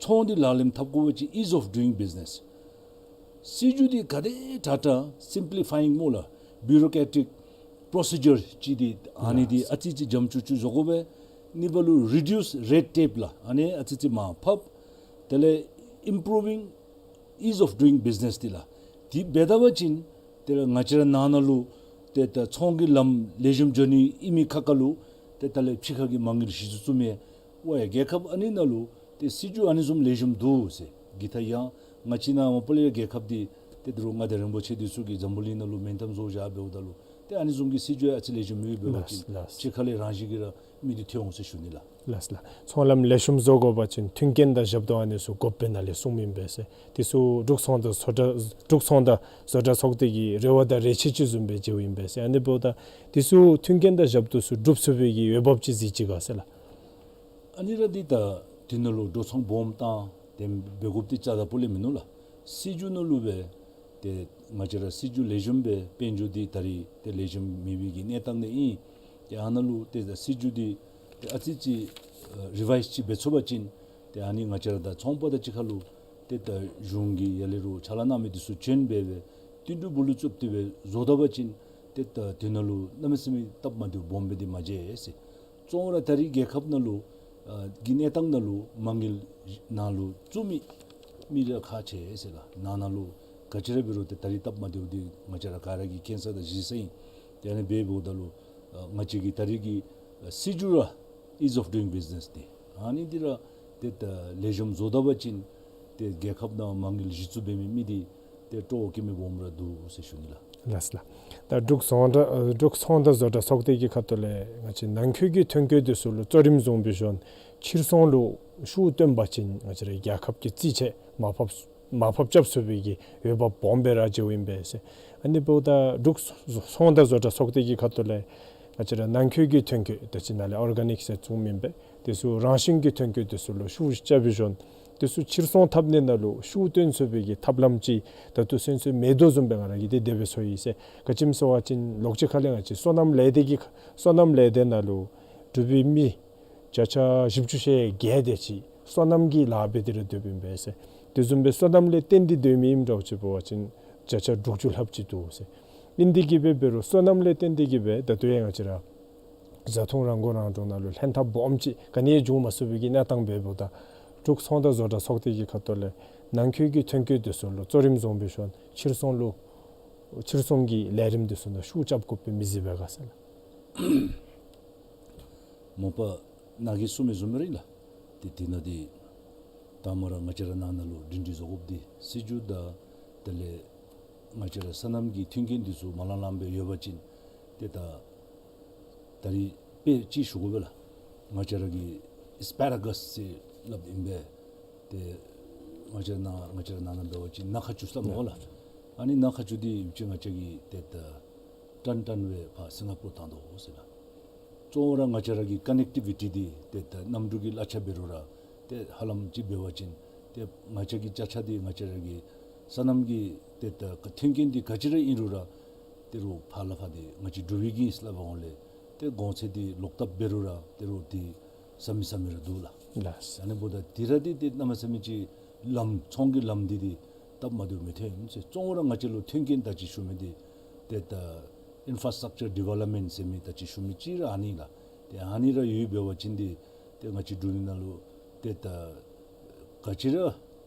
ཚོང་འདི་ལག་ལེན་འཐབ་དགོ་པ་ཅིན་ease of doing business། སྲིད་བྱུས་འདི་ག་དེ་དྲག་དྲག་སིམ་པི་ལི་ཕ་ཡིང་སྨོ་ལགས། བིའུ་རོ་ཀེ་རེ་ཊིག་པོརོ་སི་ཇར་ཅིག་འདི་ཨ་ནི་འདི་ལགས། ཨ་ཙི་ཙི་འཇམ་ཅུག་ཅུ་བཟོ་དགོ་པས། གཉིས་པ་ལུ་རི་ཌིའུསི་རེཌ་ཊེབ་ལགས། ཨ་ནི་ཨ་ཙི་ཙི་མར་ཕབ། དེ་ལས་ཨིམ་པྲུ་ཝིང་ཨིས་ཨོཕ་ཌུ་ཡིང་བིཛི་ནེསི་འདི་ལགས། འདི་འབད་ད་པ་ཅིན་དེ་ལས་ང་བཅས་ར་ནང་ན་ལུ་ཏེ་ད་ཚོང་གི་ལམ་ལེགས་ཤོམ་འགྱོ་ནི་ཨིན་མི་ཁ་ཁ་ལུ་ཏེ་ད་ལས་ཕྱི་ཁ་གི་མ་དངུལ་གཞི་བཙུགས་བཙུགས་མི་འབད་བ་ཅིན་རྒྱལ་ཁབ་ཨ་ནི་ནང་ལུ་ཏེ་སྲིད་བྱུས་ཨ་ནི་བཟུམ་ལེགས་ཤོམ་འདུག་ཟེར། གི་ད་ཡང་ང་བཅས་ནཱ་མ་པ་ལས་རྒྱལ་ཁབ་འདི་ཏེ་ད་རུང་མངའ་བདག་རིན་པོ་ཆེ་འདི་ཚུ་གིས་འཛམ་བུ་གླིང་ནང་ལུ་མིང་གཏམ་བཟོ་བཞག་འབདཝ་ད་ལུ་ཏེ་ཨ་ནི་བཟུམ་གྱི་སྲིད་བྱུས་ཨ་ཙི་ལེགས་ཤོམ་མེད་འབད་བ་ཅིན་ལགས་ལགས། ཕྱི་ཁ་ལས་རང་བཞིན་གྱིས་ར་མི་འདི་ཐོན་འོང་ཟེར་ཞུ་ནི་ལགས། ལགས་ལགས། ཚོང་ལམ་ལེགས་ཤོམ་བཟོ་དགོ་པ་ཅིན་མཐུན་རྐྱེན་དང་ཞབས་ཏོག་ཨ་ནི་ཚུ་དགོཔ་སྦེ་ནཱ་ལས་གསུངམ་ཨིན་པས་ཟེར། དེ་ཚུ་འབྲུག་ཚོང་དང་བཟོ་གྲྭ་འབྲུག་ཚོང་དང་བཟོ་གྲྭ་ཚོགས་སྡེ་གི་རེ་བ་དང་རེ་ཆེ་ཅིག་བཟུམ་སྦེ་མཇལཝ་ཨིན་པས་ཟེར། ཨ་ནི་འབདཝ་ད་དེ་ཚུ་མཐུན་རྐྱེན་དང་ཞབས་ཏོག་ཚུ་སྒྲུབ་ཚུགས་པའི་གི་འོས་འབབ་ཅིག་གཟིགས་ཅི་ག་ཟེར་ལགས། ཨ་ནི་ར་འདི་ད་དེ་ནང་ལུ་འགྲོ་སོང་སྦོམ་བཏང་དེ་འབད་དགོཔ་འདི་རྩ་དང་པོ་ལས་མིན་ནུག་ལགས། སྲིད་བྱུས་ནང་ལུ་སྦེ་ཏེ་ང་བཅས་ར་སྲིད་བྱུས་ལེགས་ཤོམ་སྦེ་དཔལ་འབྱོར་འདི་ད་རིས་ཏེ་ལེགས་ཤོམ་མེད་པའི་གི་གནས་སྟངས་འདི་ཨིན། ཏེ་ཨ་ནཱ་ལུ་ཏེ་ད་སྲིད་བྱུས་འདི་ཏེ་ཨ་ཙི་ཅིག་ཨ་རི་ཝའིཛ་ཅིག་འབད་ཚུགས་པ་ཅིན་ཏེ་ཨ་ནི་ང་བཅས་ར་ད་ཚོང་པ་དང་གཅིག་ཁར་ལུ་ཏེ་ད་གཞུང་གི་ཡར་ལས་ར་ཕྱག་ལཱ་གནང་མི་འདི་ཚུ་བྱོན་སྦེ་སྦེ་བསྟུན་གྲོས་སྦུག་ལུ་བཙུགས་ཏེ་སྦེ་བཟོ་ད་པ་ཅིན་ཏེ་ད་དེ་ནང་ལུ་གནམ་མེད་ས་མེད་སྟབས་མ་བདེཝ་སྦོམ་སྦེ་འདི་མ་མཇལ་ཟེར། གཙོ་བོ་ར་ད་རིས་རྒྱལ་ཁབ་ནང་ལུ་ཨ་གི་གནས་སྟངས་ནང་ལུ་མ་དངུལ་ནང་ལུ་བཙུགས་མི་མི་ར་ཁག་ཆེ་ཟེར་ལགས། ནང་ན་ལུ་ག་ཅི་ར་འབད་རུང་ཏེ་ད་རིས་སྟབས་མ་བདེཝ་འདི་ང་བཅས་ར་ག་ར་གིས་མཁྱེན་ས་དང་གཟིགས་ས་ཨིན། ཏེ་ཨ་ནི་འབདཝ་ད་ལུ་ཨ་ང་བཅས་ཀྱི་ད་རིས་ཀྱི་ཨ་སྲིད་བྱུས་ར་ཨིས་ཨོཕ་ཌུ་ཡིང་བིཛི་ནེསི་འདི་ཨ་ནི་འདི་ར་ཏེ་ད་ལེགས་ཤོམ་བཟོ་ད་པ་ཅིན་ཏེ་རྒྱལ་ཁབ་ནང་མ་དངུལ་གཞི་བཙུགས་འབད་མི་མི་འདི་ཏེ་སྤྲོ་བ་བསྐྱེད་མི་སྦོམ་ར་འདུག་ཟེར་ཞུ་ནི་ལགས། ལགས་ལགས། ད་འབྲུག་ཚོང་དང་ཨ་འབྲུག་ཚོང་དང་བཟོ་གྲྭ་ཚོགས་སྡེ་གི་ཁ་ཐུག་ལས་ང་བཅས་ནང་འཁོད་ཀྱི་ཐོན་སྐྱེད་འདི་ཚུ་ལུ་གཙོ་རིམ་བཟུང་སྦེ་ཞིནམ་ཕྱིར་ཚོང་ལུ་ཤུགས་བཏོན་པ་ཅིན་ང་བཅས་ར་རྒྱལ་ཁབ་ཀྱི་རྩིས་ཆད་མར་ཕབ་མར་ཕབ་རྐྱབ་ཚུགས་པའི་གི་འོས་འབབ་སྦོམ་སྦེ་ར་མཇལཝ་ཨིན་པས་ཟེར། ཨ་ནི་འབདཝ་ད་འབྲུག་ཚོང་དང་བཟོ་གྲྭ་ཚོགས་སྡེ་གི་ཁ་ཐུག་ལས་ང་བཅས་ར་ནང་འཁོད་ཀྱི་ཐོན་སྐྱེད་ད་ཅི་ནཱ་ལས་ཨོར་ག་ནིཀ་ཟེར་བཙུགསམ་ཨིན་པས། དེ་ཚུ་རང་བཞིན་གྱི་ཐོན་སྐྱེད་དེ་ཚུ་ལུ་ཤུགས་རྐྱབ་སྦེ་ཞིནམ་དེ་ཚུ་ཕྱིར་ཚོང་འཐབ་ནི་ནང་ལུ་ཤུགས་བཏོན་ཚུགས་པའི་གི་ཐབས་ལམ་ཅིག་ད་ལྟོ་ཚུན་ཚོད་མེད་དོ་བཟུམ་སྦེ་ང་ར་གིས་དེ་དེ་སྦེ་ཚོར་ཡི་ཟེར། ག་ཅི་སྨོ་ཟེར་བ་ཅིན་ལོགས་ཅིག་ཁ་ལས་ང་བཅས་སོ་ནམ་ལས་སྡེ་གི་སོ་ནམ་ལས་སྡེ་ནང་ལུ་འབྲུག་པའི་མི་བརྒྱ་ཆ་བཞི་བཅུ་ཞེ་བརྒྱད་དེ་ཅིག་སོ་ནམ་གྱི་ལཱ་འབད་དེ་ར་སྡོདཔ་ཨིན་པས་ཟེར། དེ་བཟུམ་སྦེ་སོ་ནམ་ལས་བརྟེན་ཏེ་སྡོད་མི་ཨིནམ་འདྲཝ་ཅིག་འབད་བ་ཅིན་བརྒྱ་ཆ་དྲུག་ཅུ་ལྷགཔ་ཅིག་འདུག་ཟེར། ཨིན་དེ་གིས་འབད་འབད་རུང་སོ་ནམ་ལས་བརྟེན་ཏེ་གིས་འབད་ད་ལྟོ་ཡང་ང་བཅས་ར་བཟའ་འཐུང་རང་མགོ་རང་འདྲོངས་ནང་ལུ་ལྷན་ཐབས་སྦོམ་ཅིག་ག་ནི་ཡང་འབྱུང་མ་ཚུགས་པའི་གི་གནས་སྟངས་འབདཝ་ད་འབྲུག་ཚོང་དང་བཟོ་གྲྭ་ཚོགས་སྡེ་གི་ཁ་ཐུག་ལས་ནང་འཁོད་ཀྱི་ཐོན་སྐྱེད་དེ་ཚུ་ལུ་གཙོ་རིམ་བཟུང་སྦེ་ཞིནམ་ཕྱིར་ཚོང་ལུ་ཕྱིར་ཚོང་གི་ལས་རིམ་དེ་ཚུ་ནང་ཤུགས་རྐྱབ་དགོཔ་སྦེ་མི་གཟིགས་པས་ག་ཟེར་ལགས། མ་པ་ནཱ་གིས་གསུངས་མི་བཟུམ་སྦེ་ར་ཨིན་ལགས། ཏེ་དེ་ནང་འདི་ད་མ་ར་ང་བཅས་ར་ནང་ན་ལུ་སྒྲིང་སྒྲིང་བཟོ་དགོཔ་འདི་སྲིད་བྱུས་དང་དེ་ལས་ང་བཅས་ར་སོ་ནམ་གྱི་མཐུན་རྐྱེན་འདི་ཚུ་མ་ལང་ལངམ་སྦེ་ཡོད་པ་ཅིན་ཏེ་ད་ད་རིས་དཔེ་ཅིག་ཞུ་དགོ་པས་ལགས། ང་བཅས་ར་གིས་ཨེས་པེ་ར་གཱས་ཟེར་སླབ་ཨིན་པས། ཏེ་ང་བཅས་ནཱ་ང་བཅས་ར་ནང་ན་འབད་བ་ཅིན་ནཱ་ཁ་ཅུ་ཟེར་སླབ་སྨོ་ལགས། ཨ་ནི་ནཱ་ཁ་ཅུ་འདི་ཡུདཔ་ཅིག་ང་བཅས་ཀྱིས་ཏེ་ད་ཊོན་ཊོན་སྦེ་ཕར་སིང་ག་པོར་བཏང་དོ་ཟེར་ལགས། གཙོ་བོ་ར་ང་བཅས་ར་གི་ཀ་ནེག་ཊི་བི་ཊི་འདི་ཏེ་ད་གནམ་གྲུ་གི་གླ་ཆ་འབད་རུང་ར་ཏེ་ཧ་ལམ་ཅིག་འབད་བ་ཅིན་ཏེ་ང་བཅས་ཀྱི་ཅ་ཆས་འདི་ང་བཅས་ར་གི་སོ་ནམ་གྱི་ཏེ་ད་མཐུན་རྐྱེན་འདི་ག་ཅི་ར་ཨིན་རུང་ར་ཏེ་རོགས་ཕར་ལས་ཕར་འདི་ང་བཅས་འབྲུག་པའི་གི་ཨིན་ཟེར་སླབ་པའི་སྒང་ལས་ཏེ་གོང་ཚད་འདི་ལོག་ལྟབ་འབད་རུང་ར་ཏེ་རོགས་འདི་ཟ་མི་ཟ་མི་ར་འདུག་ལགས། ལགས། ཨ་ནི་འབདཝ་ད་འདི་ར་འདི་ཏེ་གནམ་མེད་ས་མེད་ཅིག་ལམ་ཚོང་གི་ལམ་འདི་འདི་སྟབས་མ་བདེཝ་མི་ཐོན་ཟེར། གཙོ་བོ་ར་ང་བཅས་ལུ་མཐུན་རྐྱེན་ད་ཅི་ཞུ་མི་འདི་ཏེ་ད་ཨིན་ཕ་ར་སི་ཊྲག་ཅར་ཌི་ཝེ་ལོབ་མེནཊ་ཟེར་མི་ད་ཅི་ཞུ་མི་ཅིག་ར་ཨ་ནི་ལགས། ཏེ་ཨ་ནི་ར་ཡོདཔ་འབད་བ་ཅིན་འདི་ཏེ་ང་བཅས་འབྲུག་ནང་ལུ་ཏེ་ད་ག་ཅི་ར་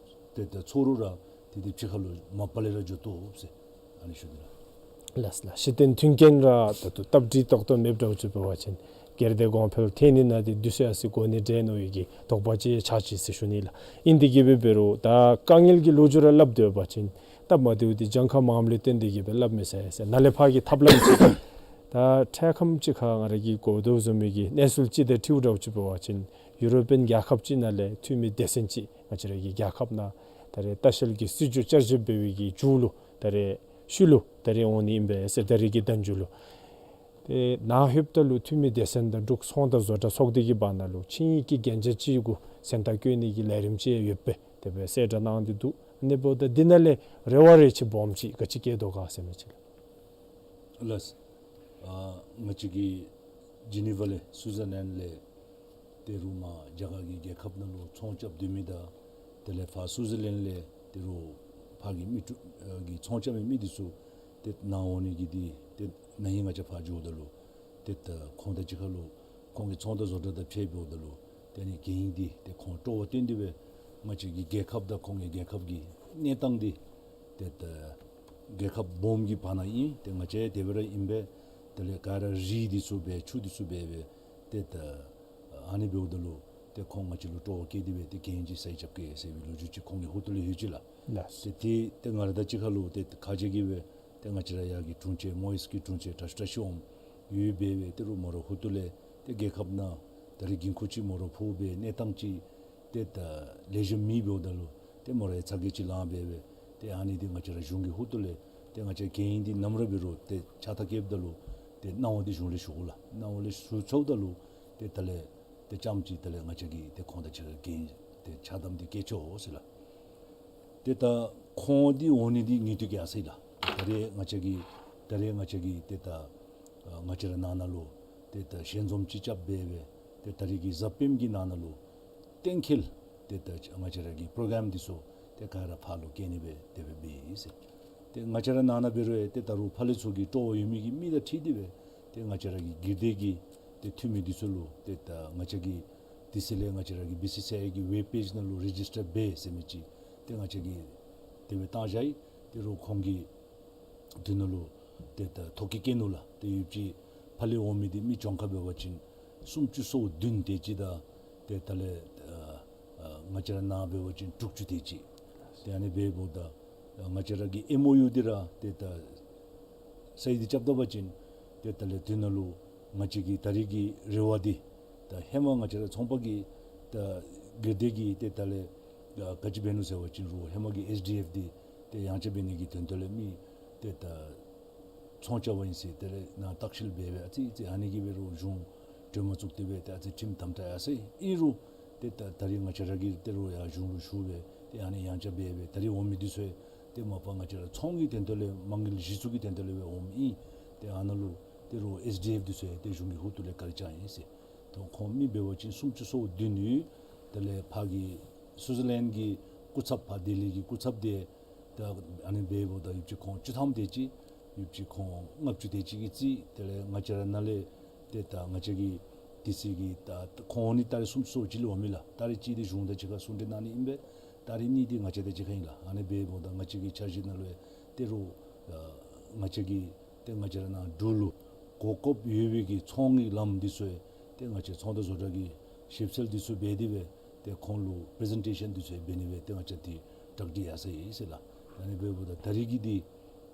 ཏེ་ད་ཚོར་རུང་ར་ཏེ་འདི་ཕྱི་ཁ་ལུ་མ་པ་ལས་ར་འགྱོ་བཏུབ་ཟེར་ཨ་ནི་ཞུ་ནི་ལགས། ལགས་ལགས། གཞི་རྟེན་མཐུན་རྐྱེན་ར་ད་ལྟོ་སྟབས་འགྲིག་ཏོག་ཏོ་མེདཔ་འདྲཝ་ཅིག་འབད་བ་ཅིན་སྒེར་སྡེ་གོང་འཕེལ་ཐོན་ནི་ནང་འདི་དུས་ཚོད་ཡར་སེང་འགོར་ནི་འདྲས་མནོ་བའི་གི་དོགས་པ་ཅིག་ཆགས་ཅི་ཟེར་ཞུ་ནི་ལགས། ཨིན་དེ་གིས་འབད་འབད་རུང་ད་དཀའ་ངལ་གྱི་ལོ་རྒྱུས་ར་སླབ་སྡོད་པ་ཅིན་སྟབས་མ་བདེཝ་འདི་གྱངས་ཁ་མངམ་ལུ་བརྟེན་ཏེ་གིས་འབད་སླབ་མི་ཟེར་ཟེར་ནཱ་ལས་ཕར་གྱི་ཐབས་ལམ་ཅིག་ད་འཕྲལ་ཁམས་ཅིག་ཁར་ང་ར་གིས་གོ་དོ་བཟུམ་མའི་གི་གནས་ཚུལ་ཅིག་དང་འཁྲིལཝ་འདྲཝ་ཅིག་འབད་བ་ཅིན་ཡུ་རོ་པིའན་རྒྱལ་ཁབ་ཅིག་ནང་ལས་འཐུས་མི་སྡེ་ཚན་ཅིག་ང་བཅས་ར་གི་རྒྱལ་ཁབ་ནང་ད་རེས་ལྟ་བཤལ་གྱི་སྲིད་བྱུས་བསྐྱར་ཞིབ་འབད་བའི་གི་མཇུག་ལུ་ད་རེས་ཤུལ་ལུ་ད་རེས་འོང་ནི་ཨིན་པས་ཟེར། ད་རེས་ཀྱི་ཟླཝ་མཇུག་ལུ། ཏེ་ནཱ་ལྷོདཔ་ད་ལུ་འཐུས་མི་སྡེ་ཚན་དང་འབྲུག་ཚོང་དང་བཟོ་གྲྭ་ཚོགས་སྡེ་གི་བར་ན་ལུ་ཆིངས་ཡིག་གི་གན་རྒྱ་ཅིག་གུ་མཚན་རྟགས་བཀོད་ནི་གི་ལས་རིམ་ཅིག་ཡོདཔ་སྦེ་དེ་སྦེ་གསལ་བསྒྲགས་གནང་སྟེ་འདུག། ཨ་ནི་འབདཝ་ད་འདི་ནང་ལས་རེ་བ་རེ་ཆེ་སྦོམ་ཅིག་ག་ཅི་བསྐྱེད་དོ་ག་ཟེར་མི་ཅིག་ལགས། ལགས། ཨ་ང་བཅས་ཀྱི་ཇི་ནི་ཝ་ལས་སུའི་ཛར་ལེནཌ་ལས་ཏེ་རུང་མར་རྒྱ་གར་གྱི་རྒྱལ་ཁབ་ནང་ལུ་ཚོང་རྐྱབ་སྡོད་མི་དང་དེ་ལས་ཕར་སུའི་ཛར་ལེནཌ་ལས་ཏེ་རུང་ཕར་གྱི་མི་ཕྲུག་ཨ་གི་ཚོང་རྐྱབ་མི་མི་འདི་ཚུ་ཏེ་ནཱ་འོང་ནི་གི་འདི་ཏེ་ན་ཧིང་ང་བཅས་ཕར་འགྱོཝ་ད་ལུ་ཏེ་ད་ཁོང་དང་གཅིག་ཁར་ལུ་ ཁོང་གི་ཚོང་དང་བཟོ་གྲྭ་དང་ཕྱད་འབདཝ་ད་ལུ་ཏེ་ཨ་ནི་གན་ཡིག་འདི་ཏེ་ཁོང་སྤྲོ་བ་བཏོན་ཏེ་སྦེ་ང་བཅས་ཀྱི་རྒྱལ་ཁབ་དང་ཁོང་གི་རྒྱལ་ཁབ་ཀྱི་གནས་སྟངས་འདི་ཏེ་ད་རྒྱལ་ཁབ་སྦོམ་གྱི་བར་ན་ཨིན། ཏེ་ང་བཅས་དེ་སྦེ་ར་ཨིན་པས། དེ་ལས་ག་ར་རི་འདི་ཚུ་སྦེ་ཆུ་འདི་ཚུ་སྦེ་སྦེ་ཏེ་ད་ཨ་ནི་འབདཝ་ད་ལུ་ཏེ་ཁོང་ང་བཅས་ལུ་སྤྲོ་བ་བསྐྱེད་དེ་སྦེ་ཏེ་གན་ཡིག་ཅིག་ས་ཡིག་རྐྱབ་གེ་ཟེར་བའི་ལོ་རྒྱུས་ཅིག་ཁོང་གི་ཧོངས་ལས་ཡོད་ཅི་ལགས། ལགས། ཏེ་ཏེ་ཏེ་ང་ར་དང་གཅིག་ཁར་ལུ་ཏེ་ཁ་རྗེ་གིས་སྦེ་ཏེ་ང་བཅས་ར་ཡར་གྱི་དྲུང་ཆེན་མོ་ཡིས་ཀྱི་དྲུང་ཆེན་བཀྲ་ཤིས་བཀྲ་ཤིས་འོགམ་ཡོད་པས་སྦེ་ཏེ་རུང་མོ་ར་ཧོངས་ལས་ཏེ་རྒྱལ་ཁབ་ནང་ད་རིས་འགན་ཁུར་ཅིག་མོ་ར་ཕོག་སྦེ་གནས་སྟངས་ཅིག་ཏེ་ད་ལེགས་ཤོམ་མེད་འབདཝ་ད་ལུ་ཏེ་མོ་ར་ཡང་ཚ་གྱང་ཅིག་ལང་སྦེ་སྦེ་ཏེ་ཨ་ནི་འདི་ང་བཅས་ར་གཞུང་གི་ཧོངས་ལས་ཏེ་ང་བཅས་གན་ཡིག་འདི་ནམ་ར་འབད་རུང་ཏེ་ཕྱག་རྟགས་བཀལཝ་ད་ལུ་ཏེ་གནང་བ་འདི་གཞུང་ལས་ཞུ་དགོ་ལགས། གནང་བ་ལས་ཞུ་ཚརཝ་ད་ལུ་ཏེ་ད་ལས་ཏེ་རྐྱངམ་ཅིག་ད་ལས་ང་བཅས་ཀྱིས་ཏེ་ཁོང་དང་གཅིག་ཁར་གན་ཡིག་ཏེ་ཕྱག་དམ་འདི་བཀལ་ཆོག་ཟེར་ལགས། ཏེ་ད་ཁོང་འདི་འོང་ནི་འདི་ངེས་ཏིག་ཡར་སོ་ཡི་ལགས། ད་རེས་ང་བཅས་ཀྱིས་ད་རེས་ང་བཅས་ཀྱིས་ཏེ་ད་ཨ་ང་བཅས་ར་ནང་ན་ལུ་ཏེ་ད་ཞལ་འཛོམས་ཅིག་རྐྱབ་སྦེ་སྦེ་ཏེ་ད་རེས་ཀྱི་གཟའ་སྤེནམ་གྱི་ནང་ན་ལུ་གཏན་འཁེལ་ཏེ་ད་ང་བཅས་ར་གི་པྲོ་གྲམ་འདི་ཚུ་ཏེ་ག་ར་ཕར་ལུ་བསྐྱལ་ནི་སྦེ་དེ་སྦེ་འབད་ཡི་ཟེར། ཏེ་ང་བཅས་ར་ནང་ན་འབད་རུང་ཡང་ཏེ་ད་རུང་ཕར་ལས་ཚུར་གྱི་སྤྲོ་བ་ཡོད་མི་གི་མི་དང་འཁྲིལ་ཏེ་སྦེ་ཏེ་ང་བཅས་ར་གི་སྒེར་སྡེ་གི་ཏེ་འཐུས་མི་འདི་ཚུ་ལུ་ཏེ་ད་ང་བཅས་ཀྱི་དེ་ཚེ་ལས་ང་བཅས་ར་གི་བི་སི་སི་ཨའི་གི་ཝེབ་པེཇ་ནང་ལུ་རེ་ཇིས་ཊར་འབད་ཟེར་མི་ཅིག་ཏེ་ང་བཅས་ཀྱིས་དེ་སྦེ་བཏང་བཞག་ཡི། ཏེ་རུང་ཁོང་གིས་དེ་ནང་ལུ་ཏེ་ད་ཐོ་བཀོད་བཀོད་ནུག་ལགས། ཏེ་ཡུདཔ་ཅིག་ཕར་ལས་འོང་མི་འདི་མི་གྱངས་ཁ་འབད་བ་ཅིན་སུམ་ཅུ་སོ་བདུན་དེ་ཅིག་དང་ཏེ་ད་ལས་ཨ་ཨ་ང་བཅས་ར་ནང་འབད་བ་ཅིན་དྲུག་ཅུ་དེ་ཅིག། ཏེ་ཨ་ནི་འབདཝ་ད་ང་བཅས་ར་གི་ཨེམ་ཨོ་ཡུ་འདི་ར་ཏེ་ད་ས་ཡིག་འདི་རྐྱབ་ད་པ་ཅིན་ཏེ་ད་ལས་དེ་ནང་ལུ་ང་བཅས་ཀྱི་ད་རེས་ཀྱི་རེ་བ་འདི་ད་ཧེ་མ་ང་བཅས་ར་ཚོང་པ་གི་ད་སྒེར་སྡེ་གི་ཏེ་ད་ལས་ཨ་ག་ཅི་འབད་ནུག་ཟེར་བ་ཅིན་རུང་ཧེ་མ་གི་ཨེས་ཌི་ཨེཕ་འདི་ཏེ་ཡང་ཆ་འབད་ནི་གི་དོན་དག་ལས་མི་ཏེ་ད་ཚོང་རྐྱབ་པ་ཨིན་ཟེར་དེ་ལས་ནཱ་བརྟག་ཞིབ་འབད་སྦེ་ཨ་ཙི་ཙི་ཨ་ནི་གིས་འབད་རུང་གཞུང་གྲོས་མོལ་བཙུགས་ཏེ་སྦེ་ཏེ་ཨ་ཙི་ཁྲིམས་དམ་དྲག་ཡར་སོ་ཡི། ཨིན་རུང་ཏེ་ད་ད་རེས་ང་བཅས་ར་གིས་ཏེ་རུང་ཡར་གཞུང་ལུ་ཞུ་སྦེ་ཏེ་ཨ་ནི་ཡང་ཆ་འབད་སྦེ་ད་རེས་འོང་མི་འདི་ཚུ་ཏེ་མ་པ་ང་བཅས་ར་ཚོང་གི་དོན་དག་ལས་མ་དངུལ་གཞི་བཙུགས་ཀྱི་དོན་དག་ལས་སྦེ་འོངམ་ཨིན། ཏེ་ཨ་ནཱ་ལུ་ཏེ་རུང་ཨེས་ཌི་ཨེཕ་འདི་ཚུ་ཏེ་གཞུང་གི་ཧོངས་ལས་བཀལ་བཅུག་ཡི་ཟེར། ཏེ་ཁོང་མི་འབད་བ་ཅིན་སུམ་ཅུ་སོ་བདུན་ཡོད། དེ་ལས་ཕར་གྱི་སུའི་ཛར་ལེནཌ་གི་སྐུ་ཚབ་ཕར་ལྡི་ལི་གི་སྐུ་ཚབ་འདི་ད་ཨ་ནི་འབདཝ་ད་ཡུདཔ་ཅིག་ཁོང་བཅུ་ཐམ་དེ་ཅིག། ཡུདཔ་ཅིག་ཁོང་ལྔ་བཅུ་དེ་ཅིག་གིས་རྩིས། དེ་ལས་ང་བཅས་ར་ནང་ལས་ཏེ་ད་ང་བཅས་ཀྱི་དེ་ཚེ་གི་ད་ཁོང་ནི་ད་རེས་སུམ་ཅུ་སོ་གཅིག་ལུ་འོང་མི་ལགས། ད་རེས་གཅིག་འདི་གཞུང་དང་གཅིག་ཁར་གསུང་གྲོས་གནང་ནི་ཨིན་པས། ད་རེས་གཉིས་འདི་ང་བཅས་དང་གཅིག་ཁར་ཨིན་ལགས། ཨ་ནི་འབདཝ་ད་ང་བཅས་ཀྱི་འཆར་གཞི་ནང་ལུ་ཡང་ཏེ་རུང་ཨ་ང་བཅས་ཀྱི་ཏེ་ང་བཅས་ར་ནཱ་འབྲུག་ལུ་གོ་སྐབས་ཡོད་པའི་གི་ཚོང་གི་ལམ་འདི་ཚུ་ཡང་ཏེ་ང་བཅས་ཚོང་དང་བཟོ་གྲྭ་གིས་ཞིབ་འཚོལ་འདི་ཚུ་འབད་དེ་སྦེ་ཏེ་ཁོང་ལུ་པི་རི་ཛེན་ཊེ་ཤཱན་འདི་ཚུ་ཡང་འབད་ནི་སྦེ་ཏེ་ང་བཅས་འདི་གྲ་སྒྲིག་ཡར་སོ་ཡི་ཟེར་ལགས། ཨ་ནི་འབདཝ་ད་ད་རེས་ཀྱི་འདི་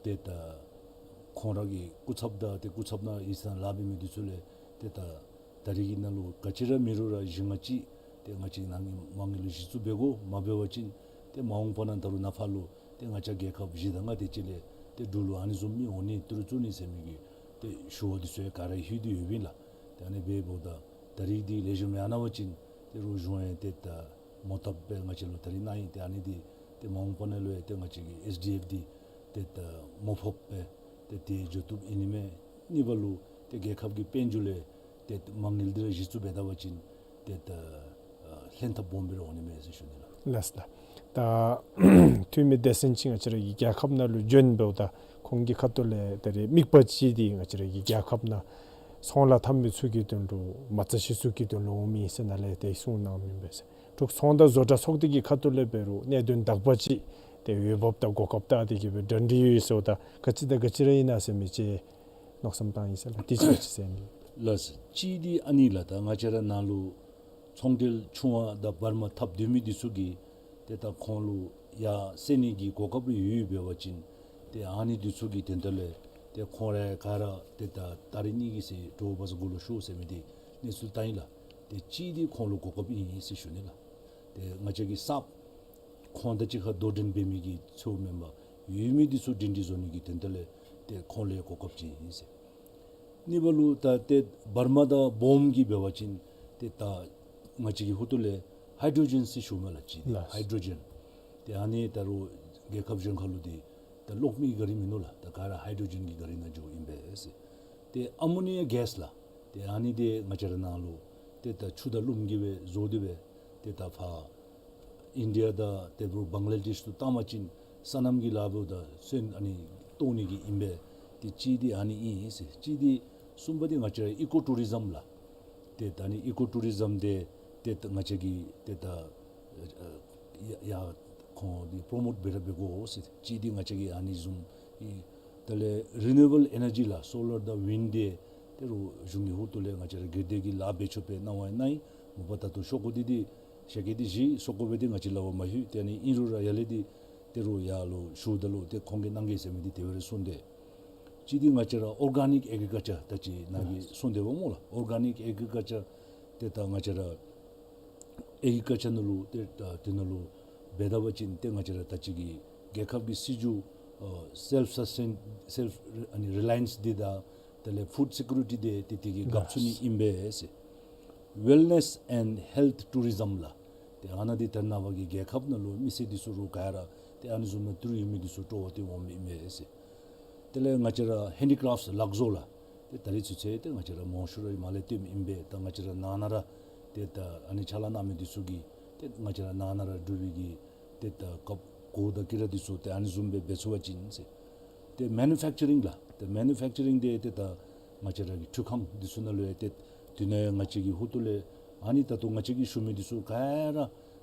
ཏེ་ད་ཁོང་ར་གི་སྐུ་ཚབ་དང་ཏེ་སྐུ་ཚབ་ནང་ཡིག་ཚང་ལཱ་འབད་མི་འདི་ཚུ་ལས་ཏེ་ད་ད་རེས་ཀྱི་ནང་ལུ་ག་ཅི་ར་མེད་རུང་ར་བཞི་ལྔ་ཅིག་ཏེ་ང་བཅས་ནང་གི་མ་དངུལ་ལུ་གཞི་བཙུགས་འབད་དགོ། མ་འབད་བ་ཅིན་ཏེ་མ་འོངས་པ་ནང་ད་རུང་ནཱ་ཕར་ལུ་ཏེ་ང་བཅས་རྒྱལ་ཁབ་བཞི་དང་ལྔ་དེ་ཅིག་ལས་ཏེ་འབྲུག་ལུ་ཨ་ནི་བཟུམ་མི་འོང་ནི་ཏི་རུ་བཙུགས་ནི་ཟེར་མི་གི་ཏེ་ཞུ་བ་འདི་ཚུ་ཡང་ག་ར་ལྷོད་དེ་ཡོདཔ་ཨིན་ལགས། ཏེ་ཨ་ནི་འབདཝ་ད་ད་རེས་འདི་ལེགས་ཤོམ་ཡར་གནང་བ་ཅིན་ཏེ་རུང་གཞུང་ཡང་ཏེ་ད་མོ་བཏབ་སྦེ་ང་བཅས་ལུ་ད་རེས་གནང་ཡི། ཏེ་ཨ་ནི་འདི་ཏེ་མ་འོངས་པ་ནང་ལུ་ཡང་ཏེ་ང་བཅས་ཀྱི་ཨེས་ཌི་ཨེཕ་འདི་ཏེ་ད་མོ་ཕོགཔ་སྦེ་ཏེ་ཏེ་འགྱོ་བཏུབ་ཨིན་ནི་མས། གཉིས་པ་ལུ་ཏེ་རྒྱལ་ཁབ་ཀྱི་དཔལ་འབྱོར་ལས་ཏེ་མ་དངུལ་འདི་ར་གཞི་བཙུགས་འབད་ད་པ་ཅིན་ཏེ་ད་ཨ་ལྷན་ཐབས་སྦོམ་སྦེ་ར་འོང་ནི་མས་ཟེར་ཞུ་ནི་ལགས། ལགས་ལགས། ད་འཐུས་མི་སྡེ་ཚན་ཅིག་ང་བཅས་ར་གི་རྒྱལ་ཁབ་ནང་ལུ་བྱོན་འབདཝ་ད་ཁོང་གི་ཁ་ཐུག་ལས་ད་རེས་དམིགས་པ་ཅིག་འདི་ང་བཅས་ར་གི་རྒྱལ་ཁབ་ནང་ཚོང་ལཱ་འཐབ་མི་ཚུ་གི་དོན་ལུ་མ་རྩ་གཞི་བཙུགས་ཀྱི་དོན་ལུ་འོང་མི་ཨིན་ཟེར་ནཱ་ལས་ཏེ་གསུངས་གནང་མི་ཨིན་པས་ཟེར། འབྲུག་ཚོང་དང་བཟོ་གྲྭ་ཚོགས་སྡེ་གི་ཁ་ཐུག་ལས་འབད་རུང་གནད་དོན་དག་པ་ཅིག་ཏེ་འོས་འབབ་དང་གོ་སྐབས་བལྟ་སྟེ་གིས་སྦེ་གྲ་སྒྲིག་ཡོད་ཟེརཝ་ད་ག་ཅི་དང་ག་ཅི་ར་ཨིན་ན་ཟེར་མི་ཅིག་མནོ་བསམ་བཏང་ཡི་ཟེར་ལགས། དེ་ཅིག་ཅིག་ཟེར་ནི། ལགས་སོ། གཅིག་འདི་ཨ་ནི་ལགས། ད་ང་བཅས་ར་ནང་ལུ་ཚོང་འབྲེལ་ཆུང་བ་དང་བར་མ་འཐབ་སྡོད་མི་འདི་ཚུ་གིས་ཏེ་ད་ཁོང་ལུ་ཡར་སེང་ནི་གི་གོ་སྐབས་རེ་ཡོད་འབད་བ་ཅིན་ཏེ་ཨ་ནི་འདི་ཚུ་གི་དོན་དག་ལས་ཏེ་ཁོང་ར་ག་ར་ཏེ་ད་ད་རེས་གཉིས་ཀྱི་ཚེ་དྲོ་པ་ས་གུ་ལུ་ཤོག་ཟེར་མི་འདི་གནས་ཚུལ་བཏང་ཡི་ལགས། ཏེ་གཅིག་འདི་ཁོང་ལུ་གོ་སྐབས་ཨིན་ཟེར་ཞུ་ནི་ལགས། ཏེ་ང་བཅས་ཀྱི་གསརཔ་ཁོང་དང་གཅིག་ཁར་དོ་འགྲན་འབད་མི་གི་ཚུ་མེན་པར་ཡོད་མི་འདི་ཚུ་སྒྲིང་སྒྲི་བཟོ་ནི་གི་དོན་དག་ལས་ཏེ་ཁོང་ལུ་གོ་སྐབས་ཅིག་ཨིན་ཟེར། གཉིས་པ་ལུ་ད་ཏེ་བར་མ་དང་སྦོམ་གྱིས་འབད་བ་ཅིན་ཏེ་ད་ང་བཅས་ཀྱི་ཧོངས་ལས་ཧའི་ཌྲོ་ཇེན་ཟེར་ཞུཝ་མས་ལགས། ཅིག་ལགས། ཧའི་ཌྲོ་ཇེན། ཏེ་ཨ་ནི་ད་རུང་རྒྱལ་ཁབ་གཞན་ཁ་ལུ་འདི་ད་གློག་མེའི་ག་རི་མིན་ནུག་ལགས། ད་ག་ར་ཧའི་ཌྲོ་ཇེན་གྱི་ག་རི་ནང་འགྱོཝ་ཨིན་པས་ཟེར། ཏེ་ཨ་མོ་ནི་ཡ་གེསི་ལགས། ཏེ་ཨ་ནི་འདི་ང་བཅས་ར་ནང་ལུ་ཏེ་ད་ཆུ་དང་རླུང་གིས་སྦེ་བཟོ་སྟེ་སྦེ་ཏེ་ད་ཕར་ཨིན་ཌི་ཡ་དང་དེ་འབདཝ་བང་ལ་དེཤ་ལུ་བཏང་པ་ཅིན་སོ་ནམ་གྱི་ལཱ་འབདཝ་ད་སོན་ཨ་ནི་བཏོག་ནི་གི་ཨིན་པས། ཏེ་གཅིག་འདི་ཨ་ནི་ཨིན་ཟེར། གཅིག་འདི་གསུམ་པ་འདི་ང་བཅས་ར་ཨི་ཀོ་ཊུ་རི་ཛམ་ལགས། ཏེ་ད་ཨ་ནི་ཨི་ཀོ་ཊུ་རི་ཛམ་འདི་ཏེ་ད་ང་བཅས་ཀྱིས་ཏེ་ད་ཡ་ཡ་ཁོང་འདི་པྲོ་མོཊ་འབད་ར་འབད་དགོ་ཟེར། གཅིག་འདི་ང་བཅས་ཀྱིས་ཨ་ནི་བཟུམ་ཨིན། དེ་ལས་རི་ནིའུ་ཨེ་བཱལ་ཨེ་ནར་ཇི་ལགས་སོ་ལར་དང་ཝིནཌ་འདི་ཏེ་རུང་གཞུང་གི་ཧོངས་ལས་ང་བཅས་ར་སྒེར་སྡེ་གིས་ལཱ་འབད་ཆོག་པའི་གནང་བ་ཨིན་ན་ཨིན། མ་པ་ད་ལྟོ་ཤོག་གུ་འདི་འདི་ཤ་ཀེ་འདི་བཞི་སོ་ཀོ་བེ་འདི་ང་བཅས་ལུ་མ་ལྷོད། ཏེ་ཨ་ནི་ཨིན་རུང་ར་ཡར་ལས་འདི་ཏེ་རུང་ཡར་ལུ་ཞུཝ་ད་ལུ་ཏེ་ཁོང་གིས་གནང་གེ་ཟེར་མི་འདི་དེ་སྦེ་ར་གསུངས་ཏེ། གཅིག་འདི་ང་བཅས་ར་ཨོར་ག་ནིཀ་ཨེག་རི་ཀལ་ཅར་ད་ཅི་ནཱ་གིས་གསུངས་ཏེ་འབདཝ་སྨོ་ལགས། ཨོར་ག་ནིཀ་ཨེག་རི་ཀལ་ཅར་ཏེ་ད་ང་བཅས་ར་ཨེག་རི་ཀལ་ཅར་ནང་ལུ་ཏེ་ད་དེ་ནང་ལུ་འབད་ད་པ་ཅིན་ཏེ་ང་བཅས་ར་ད་ཅི་གི་རྒྱལ་ཁབ་ཀྱི་སྲིད་བྱུས་ཨ་སེལཕ་སཱས་ཊེན་སེལཕ་ཨ་ནི་རི་ལ་ཡེནསི་འདི་དང་དེ་ལས་ཕུཌ་སི་ཀུ་རི་ཊི་འདི་ཏེ་དེ་གི་དགའ་བསུ་ནི་ཨིན་པས་ཟེར། ཝེལ་ནེསི་ཨེནཌ་ཧེལཐ་ཊུ་རི་ཛམ་ལགས། ཏེ་ཨ་ནཱ་འདི་ད་རེས་ནངས་པ་གི་རྒྱལ་ཁབ་ནང་ལུ་མི་སེར་འདི་ཚུ་རུང་ག་ར་ཏེ་ཨ་ནི་བཟུམ་ན་ཏི་རུ་ཡོད་མི་འདི་ཚུ་སྤྲོ་བ་སྟེ་འོང་མི་ཨིན་པས་ཟེར། དེ་ལས་ང་བཅས་ར་ཧེན་ཌི་ཀ་རེཕཊསི་ལག་བཟོ་ལགས། ཏེ་ད་རེས་ཚུན་ཚོད་ཏེ་ང་བཅས་ར་མང་ཤོས་ར་མར་ལས་བཏོན་མི་ཨིན་པས། ད་ང་བཅས་ར་ནང་ན་ར་ཏེ་ད་ཨ་ནི་ཕྱག་ལཱ་གནང་མི་འདི་ཚུ་གིས་ཏེ་ང་བཅས་ར་ནང་ན་ར་འབྲུག་པའི་གི་ཏེ་ད་ཀབ་གོ་དང་ཀི་ར་འདི་ཚུ་ཏེ་ཨ་ནི་བཟུམ་སྦེ་འབད་ཚུགས་པ་ཅིན་ཟེར། ཏེ་མེ་ནུ་ཕེཀ་ཅ་རིང་ལགས། ཏེ་མེ་ནུ་ཕེཀ་ཅ་རིང་འདི་ཏེ་ད་ང་བཅས་ར་གི་འཕྲུལ་ཁང་འདི་ཚུ་ནང་ལུ་ཡང་ཏེ་དུས་ནང་ཡང་ང་བཅས་ཀྱི་ཧོངས་ལས་ཨ་ནི་ད་ལྟོ་ང་བཅས་ཀྱིས་ཞུ་མི་འདི་ཚུ་ག་ར་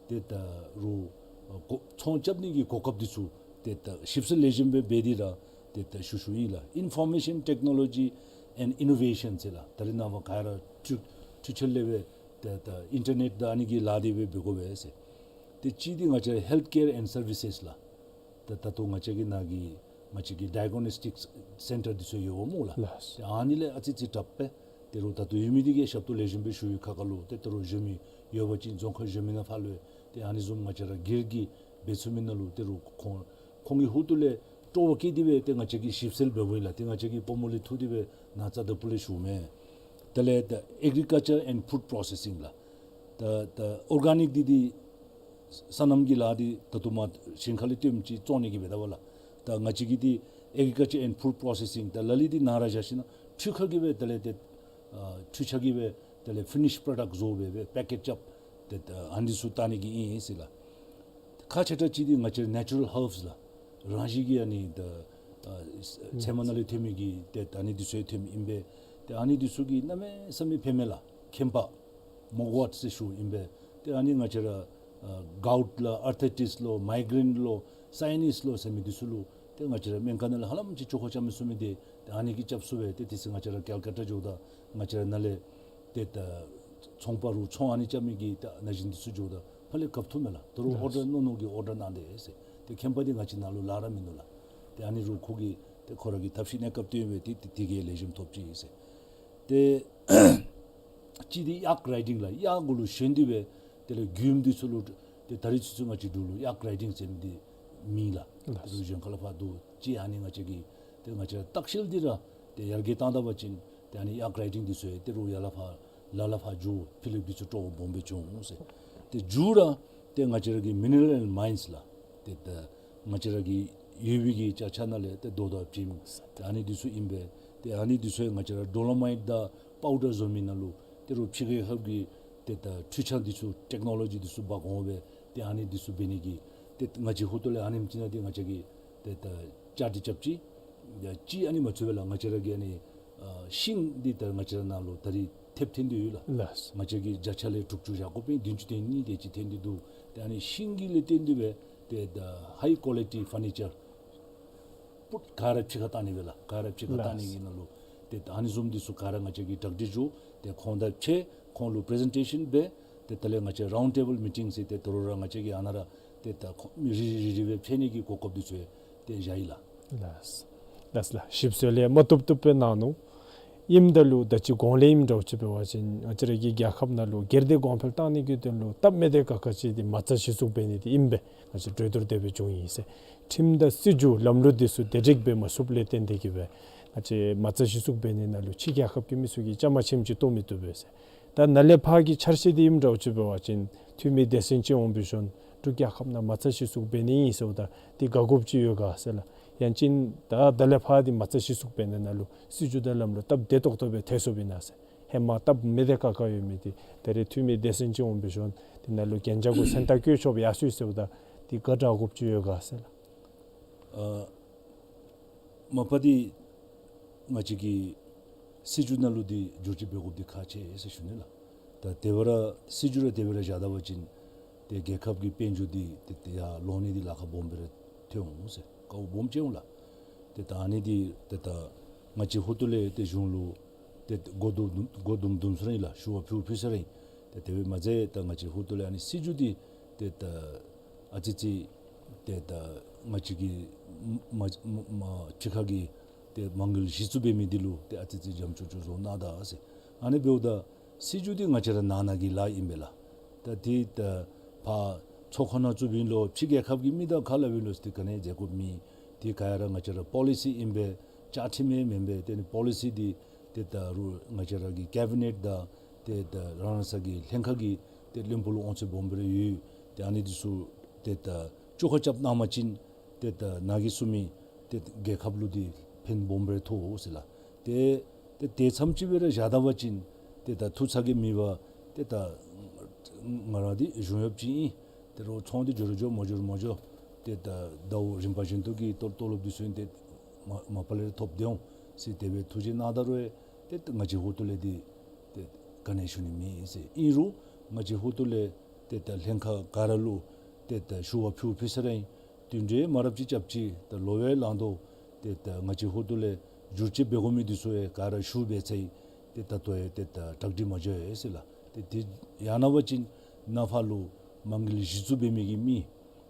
ཏེ་ད་རུང་ཨ་གོ་ཚོང་རྐྱབ་ནི་གི་གོ་སྐབས་འདི་ཚུ་ཏེ་ད་ཞིབ་འཚོལ་ལེགས་ཤོམ་སྦེ་འབད་དེ་ར་ཏེ་ད་ཞུ་ཞུཝ་ཨིན་ལགས། ཨིན་ཕོར་མེ་ཤཱན་ཊེཀ་ནོ་ལོ་ཇི་ཨེནཌ་ཨི་ནོ་ཝེ་ཤཱན་ཟེར་ལགས། ད་རེས་ནངས་པ་ག་ར་འཕྲུལ་འཕྲུལ་ཆས་ལས་སྦེ་ཏེ་ད་ཨིན་ཊར་ནེཊ་དང་ཨ་ནི་གི་ལཱ་འདི་སྦེ་འབད་དགོ་པས་ཟེར། ཏེ་གཅིག་འདི་ང་བཅས་ཧེལཐ་ཀེར་ཨེནཌ་སར་བི་སེསི་ལགས། ད་ད་ལྟོ་ང་བཅས་ཀྱི་ནཱ་གི་ང་བཅས་ཀྱི་ཌའི་གནོ་སི་ཊིཀ་སེན་ཊར་འདི་ཚུ་ཡོདཔ་སྨོ་ལགས། ལགས། ཏེ་ཨ་ནི་ལས་ཨ་ཙི་ཙི་དྲག་པས། ཏེ་རུང་ད་ལྟོ་ཡོད་མི་འདི་གིས་ཞབས་ཏོག་ལེགས་ཤོམ་སྦེ་ཞུ་བའི་ཁ་ཁ་ལུ་ཏེ་ད་རུང་གཞན་མི་ཡོད་པ་ཅིན་རྫོང་ཁག་གཞན་མི་ནང་ཕར་ལུ་ཏེ་ཨ་ནི་བཟུམ་ང་བཅས་ར་སྒེར་གྱིས་འབད་ཚུགས་མི་ནང་ལུ་ཏེ་རུང་ཁོང་ཁོང་གི་ཧོངས་ལས་སྤྲོ་བ་བསྐྱེད་དེ་སྦེ་ཏེ་ང་བཅས་ཀྱིས་ཞིབ་འཚོལ་འབདཝ་ཨིན་ལགས། ཏེ་ང་བཅས་ཀྱིས་དཔའ་མོ་ལས་ཐུག་སྟེ་སྦེ་ནཱ་རྩ་དང་པོ་ལས་ཞུཝ་མས། དེ་ལས་ད་ཨེག་རི་ཀལ་ཅར་ཨེནཌ་ཕུཌ་པྲོ་སེ་སིང་ལགས། ད་ད་ཨོར་ག་ནིཀ་འདི་འདི་སོ་ནམ་གྱི་ལཱ་འདི་ད་ལྟོ་མར་ཞིང་ཁ་ལས་བཏོན་ཅིག་བཙོང་ནི་གི་འབད་ད་པ་ལགས། ད་ང་བཅས་ཀྱི་འདི་ཨེག་རི་ཀལ་ཅར་ཨེནཌ་ཕུཌ་པྲོ་སེ་སིང་ད་ལ་ལུ་འདི་ནཱ་ར་བཞག་ཞིནམ་ལས་འཕྲུལ་ཁང་གིས་སྦེ་དེ་ལས་ཏེ་ཨ་འཕྲུལ་ཆས་ཀྱིས་སྦེ་དེ་ལས་ཕི་ནིཤ་པྲོ་ཌཀཊ་བཟོ་སྦེ་སྦེ་པེ་ཀེཇ་རྐྱབ་ཏེ་ད་ཨ་ནི་ཚུ་བཏང་ནི་གི་ཨིན་ཟེར་ལགས། ཁག་ཆེ་དྲགས་ཅིག་འདི་ང་བཅས་ནེ་ཅུ་རཱལ་ཧརབསི་ལགས། རང་བཞིན་གྱི་ཨ་ནི་ད་ཨ་ཚལ་མ་ནང་ལས་ཐོན་མི་གི་ཏེ་ད་ཨ་ནི་འདི་ཚུ་ཡང་ཐོན་མི་ཨིན་པས། ཏེ་ཨ་ནི་འདི་ཚུ་གིས་གནམ་མེད་ས་མེད་ཕན་མས་ལགས། ཁེམ་པ་མོག་ཝཊ་ཟེར་ཞུཝ་ཨིན་པས། ཏེ་ཨ་ནི་ང་བཅས་ར་ཨ་གའུཊ་ལགས་ཨར་ཐ་ཡི་ཊིས་ལོ་མའི་གྲེན་ལོ་སའི་ནཱསི་ལོ་ཟེར་མི་འདི་ཚུ་ལུ་ཏེ་ང་བཅས་ར་སྨན་ཁང་ནང་ལས་ཧ་ལམ་ཅིག་བཅོས་ཁ་རྐྱབ་མི་ཚུགས་མི་འདི་ཏེ་ཨ་ནི་གིས་རྐྱབ་ཚུགས་པས། ཏེ་དེ་ཚེ་ང་བཅས་ར་ཀལ་ཀ་ཊ་འགྱོཝ་ད་ང་བཅས་ར་ནཱ་ལས་ཏེ་ད་ཚོང་པ་རུང་ཚོང་ཨ་ནི་རྐྱབ་མི་གི་ད་ན་གཞོན་འདི་ཚུ་འགྱོཝ་ད་ཕར་ལས་རྐྱབ་བཏུབ་མས་ལགས། ད་རུང་ཨོར་ཌར་མནོ་མནོ་གི་ཨོར་ཌར་གནང་དེས་ཟེར། ཏེ་ཁེམ་པ་འདི་ང་བཅས་ནཱ་ལུ་ལཱ་ར་མིན་འདུག་ལགས། ཏེ་ཨ་ནི་རུང་ཁོ་གིས་ཏེ་ཁོ་ར་གི་ཐབས་ཤེས་གནས་སྐབས་བཏོན་སྦེ་ཏེ་ཏེ་དེ་གིས་ལེགས་ཤོམ་ཐོབ་ཅི་ཟེར། ཏེ་གཅིག་འདི་གཡག་རའི་ཌིང་ལགས། གཡག་གུ་ལུ་ཞོན་ཏེ་སྦེ་དེ་ལས་མགྱོནམ་འདི་ཚུ་ལུ་ཏེ་ད་རེས་ཚུན་ཚོད་ང་བཅས་འབྲུག་ལུ་གཡག་རའི་ཌིང་ཟེར་མི་འདི་མེད་ལགས། ལགས། ཏེ་རུང་གཞན་ཁ་ལས་ཕར་འདུག་ཅི། ཨ་ནི་ང་བཅས་ཀྱིས་ཏེ་ང་བཅས་ལྟ་བཤལ་འདི་ར་ཏེ་ཡར་རྒྱས་བཏང་ད་པ་ཅིན་ཏེ་ཨ་ནི་གཡག་རའི་ཌིང་འདི་ཚུ་ཡང་ཏེ་རུང་ཡར་ལས་ཕར་ལ་ལས་ཕར་འགྱོ་ཕྱི་ལུ་འདི་ཚུ་སྤྲོ་བ་སྦོམ་སྦེ་བྱུང་ཟེར། ཏེ་མཇུག་ར་ཏེ་ང་བཅས་ར་གི་མི་ནེ་རལ་ཨེནཌ་མའིནསི་ལགས། ཏེ་ད་ང་བཅས་ར་གི་ཡོད་པའི་གི་ཅ་ཆས་ནང་ལས་ཏེ་རྡོ་དང་བྱེམ་ཏེ་ཨ་ནི་འདི་ཚུ་ཨིན་པས། ཏེ་ཨ་ནི་འདི་ཚུ་ཡང་ང་བཅས་ར་ཌོ་ལོ་མའིཊ་དང་པའུ་ཌར་བཟོ་མི་ནང་ལུ་ཏེ་རུང་ཕྱི་རྒྱལ་ཁབ་ཀྱི་ཏེ་ད་འཕྲུལ་ཆས་འདི་ཚུ་ཊེཀ་ནོ་ལོ་ཇི་འདི་ཚུ་འབག་འོང་སྦེ་ཏེ་ཨ་ནི་འདི་ཚུ་འབད་ནི་གི་ཏེ་ང་བཅས་ཧོངས་ལས་ཨ་ནེམ་ཅིག་ནང་འདི་ང་བཅས་ཀྱིས་ཏེ་ད་བཅའ་སྒྲིག་རྐྱབ་ཅི། ཡ་གཅིག་ཨ་ནི་མ་ཚུད་པར་ལགས་ང་བཅས་ར་གི་ཨ་ནི་ཨ་ཤིང་འདི་ད་ང་བཅས་ར་ནཱ་ལུ་ད་རེས་ཐེབས་ཐོན་ཏེ་ཡོད་ལགས། ལགས། ང་བཅས་ཀྱིས་བརྒྱ་ཆ་ལས་དྲུག་ཅུ་བཞག་དགོ་པའི་བདུན་ཅུ་དོན་གཉིས་དེ་ཅིག་ཐོན་ཏེ་འདུག། ཏེ་ཨ་ནི་ཤིང་གི་ལས་བརྟེན་ཏེ་སྦེ་ཏེ་ད་ཧའི་ཀོ་ལི་ཊི་ཕར་ནི་ཅར་པུཊ་ག་ར་ཕྱི་ཁར་བཏང་ནི་སྦེ་ལགས། ག་ར་ཕྱི་ཁར་བཏང་ནི་གི་ནང་ལུ་ཏེ་ད་ཨ་ནི་བཟུམ་འདི་ཚུ་ག་ར་ང་བཅས་ཀྱིས་གྲ་སྒྲིག་ཞུ། ཏེ་ཁོང་དང་ཕྱད་ཁོང་ལུ་པི་རི་ཛེན་ཊེ་ཤཱན་འབད། ཏེ་དེ་ལས་ང་བཅས་རའུནཌ་ཊེ་བཱལ་མི་ཊིང་ཟེར་ཏེ་དོ་རུང་ར་ང་བཅས་ཀྱིས་ཨ་ནཱ་ར་ཏེ་ད་ཁོང་མི་རེ་རེ་རེ་རེ་སྦེ་ཕྱད་ནི་གི་གོ་སྐབས་འདི་ཚུ་ཏེ་བཞག་ཡི་ལགས། ལགས། ལགས་ལགས། ཞིབ་འཚོལ་ཡང་མ་བཏུབ་བཏུབ་སྦེ་གནང་ནུག། ཨིནམ་ད་ལུ་ད་ཅི་གོང་ལས་ཨིནམ་འདྲཝ་ཅིག་འབད་བ་ཅིན་ང་བཅས་ར་གི་རྒྱལ་ཁབ་ནང་ལུ་སྒེར་སྡེ་གོང་འཕེལ་བཏང་ནི་གི་དོན་ལུ་སྟབས་མི་བདེ་ཁག་ཁ་ཅིག་འདི་མ་རྩ་གཞི་བཙུགས་འབད་ནི་འདི་ཨིན་པས། ང་བཅས་གྲོས་བསྡུར་དེ་སྦེ་བྱུང་ཡི་ཟེར། ཁྲིམས་དང་སྲིད་བྱུས་ལམ་ལུགས་འདི་ཚུ་དེ་སྒྲིག་འབད་མ་ཚུགསཔ་ལས་བརྟེན་ཏེ་གིས་སྦེ་ང་བཅས་མ་རྩ་གཞི་བཙུགས་འབད་ནི་ནང་ལུ་ཕྱི་རྒྱལ་ཁབ་ཀྱི་མི་ཚུ་གིས་བཅའ་མར་ཆེམ་ཅིག་གཏོགས་མི་བཏུབ་པས་ཟེར། ད་ནཱ་ལས་ཕར་གྱི་འཆར་གཞི་འདི་ཨིནམ་འདྲཝ་ཅིག་འབད་བ་ཅིན་འཐུས་མི་སྡེ་ཚན་ཅིག་འོང་བའི་ཤུལ་འབྲུག་རྒྱལ་ཁབ་ནང་མ་རྩ་གཞི་བཙུགས་འབད་ནི་ཨིན་ཟེརཝ་ད་འདི་དགའ་དགོཔ་ཅིག་ཡོད་ག་ཟེར་ལགས། ཡང་ཅིན་ད་ད་ལས་ཕར་འདི་མ་རྩ་གཞི་བཙུགས་འབད་ནི་ནང་ལུ་སྲིད་བྱུས་དང་ལམ་ལུགས་སྟབས་བདེ་ཏོག་ཏོ་སྦེ་ཐལ་སོངམ་ཨིན་ན་ཟེར། ཧེ་མ་སྟབས་མི་བདེ་ཁག་ཁ་ཡོད་མི་འདི་ད་རེས་འཐུས་མི་སྡེ་ཚན་ཅིག་འོང་བའི་ཤུལ་འདི་ནང་ལུ་གན་རྒྱ་གུ་མཚན་རྟགས་བཀོད་ཆོགཔ་ཡར་སོ་ཡི་ཟེརཝ་ད་འདི་ག་དྲག་དགོཔ་ཅིག་ཡོད་ག་ཟེར་ལགས། ཨ་མ་པ་འདི་ང་བཅས་ཀྱི་སྲིད་བྱུས་ནང་ལུ་འདི་བསྒྱུར་བཅོས་འབད་དགོཔ་འདི་ཁག་ཆེ་ཟེར་ཞུ་ནི་ལགས། ད་དེ་སྦེ་ར་སྲིད་བྱུས་ར་དེ་སྦེ་ར་བཞག་ད་པ་ཅིན་ཏེ་རྒྱལ་ཁབ་ཀྱི་དཔལ་འབྱོར་འདི་ཏེ་ཏེ་ཡར་ལོང་ནི་འདི་ལཱ་ཁག་སྦོམ་སྦེ་ར་ཐོན་འོང་ཟེར། དཀའཝ་སྦོམ་ཅིག་འོང་ལགས། ཏེ་ད་ཨ་ནི་འདི་ཏེ་ད་ང་བཅས་ཧོར་ཏོ་ལས་ཏེ་གཞུང་ལུ་ཏེ་མགུ་འཐོམ་མགུ་འཐོམ་འཐོམ་སོང་ཡི་ལགས། ཞུ་བ་ཕུལ་ཕུལ་ས་ར་ཨིན། ཏེ་དེ་སྦེ་མ་ཚད་ད་ང་བཅས་ཧོར་ཏོ་ལས་ཨ་ནི་སྲིད་བྱུས་འདི་ཏེ་ད་ཨ་ཙི་ཙི་ཏེ་ད་ང་བཅས་ཀྱི་མ་མ་མ་ཕྱི་ཁ་གི་ཏེ་མ་དངུལ་གཞི་བཙུགས་འབད་མི་འདི་ལུ་ཏེ་ཨ་ཙི་ཙི་འཇམ་ཅུག་ཅུ་བཟོ་གནང་ད་ཟེར། ཨ་ནི་འབདཝ་ད་སྲིད་བྱུས་འདི་ང་བཅས་ར་ནང་ན་གི་ལཱ་ཨིན་པས་ལགས། ད་ཏེ་ད་ཕར་ཚོགས་ཁང་ནང་བཙུགས་འབད་ནི་ལུ་ཕྱི་རྒྱལ་ཁབ་ཀྱི་མི་དང་ཁ་སླབ་འབད་ནི་ལུ་ཏེ་ག་ནི་མཛད་དགོཔ་མེད། ཏེ་ག་ར་ང་བཅས་ར་པོ་ལི་སི་ཨིན་པས། བཅའ་ཁྲིམས་ཨིན་པས། ཏེ་ཨ་ནི་པོ་ལི་སི་འདི་ཏེ་ད་རུང་ང་བཅས་ར་གི་ཀེ་བི་ནེཊ་དང་ཏེ་ད་རང་རང་སོ་སོ་གི་ལྷན་ཁག་གི་ཏེ་བློན་པོ་ལུ་དབང་ཚད་སྦོམ་སྦེ་ར་ཡོད། ཏེ་ཨ་ནི་འདི་ཚུ་ཏེ་ད་བཅོ་ཁ་རྐྱབ་གནང་པ་ཅིན་ཏེ་ད་ནཱ་གིས་གསུངས་མི་ཏེ་རྒྱལ་ཁབ་ལུ་འདི་ཕན་སྦོམ་སྦེ་ཐོགས་ཟེར་ལགས། ཏེ་ཏེ་དེ་ཙམ་ཅིག་སྦེ་ར་བཞག་ད་པ་ཅིན་ཏེ་ད་ཐུགས་ཚ་གྱང་མེད་པར་ཏེ་ད་ང་ར་འདི་གཞུང་གཡོགཔ་ཅིག་ཨིན། ཏེ་རོགས་ཚོང་འདི་འགྱོ་རུང་འགྱོ་མ་འགྱོ་རུང་མ་འགྱོ། ཏེ་ད་ཟླཝ་རིམ་པ་བཞིན་དུ་གི་ཏོ་ཏོ་ལོབ་འདི་ཚུ་ཨིན། ཏེ་མ་མ་པ་ལས་ར་ཐོབ་སྟེ་འོང་ཟེར་དེ་སྦེ་ཐུགས་རྗེ་གནང་ད་རུང་ཏེ་ད་ང་བཅས་ཧོར་ཏོ་ལས་འདི་ཏེ་ག་ནི་ཞུ་ནི་མེད་ཟེར། ཨིན་རུང་ང་བཅས་ཧོར་ཏོ་ལས་ཏེ་ད་ལྷན་ཁག་ག་ར་ལུ་ཏེ་ད་ཞུ་བ་ཕུལ་ཕུལ་ས་ར་ཨིན། བདུན་ཕྲག་མ་རབས་ཅིག་རྐྱབ་ཅི། ད་ལོ་ཡང་ལང་དོ། ཏེ་ད་ང་བཅས་ཧོར་ཏོ་ལས་བསྒྱུར་བཅོས་འབད་དགོ་མི་འདི་ཚུ་ཡང་ག་ར་ཞུ་འབད་ཚར་ཡི། ཏེ་ད་ལྟོ་ཡང་ཏེ་ད་གྲ་སྒྲིག་མ་འགྱོ་ཡི་ཟེར་ལགས། ཏེ་དེ་ཡང་ན་པ་ཅིན་ནཱ་ཕར་ལུ་མ་དངུལ་གཞི་བཙུགས་འབད་མི་གི་མི་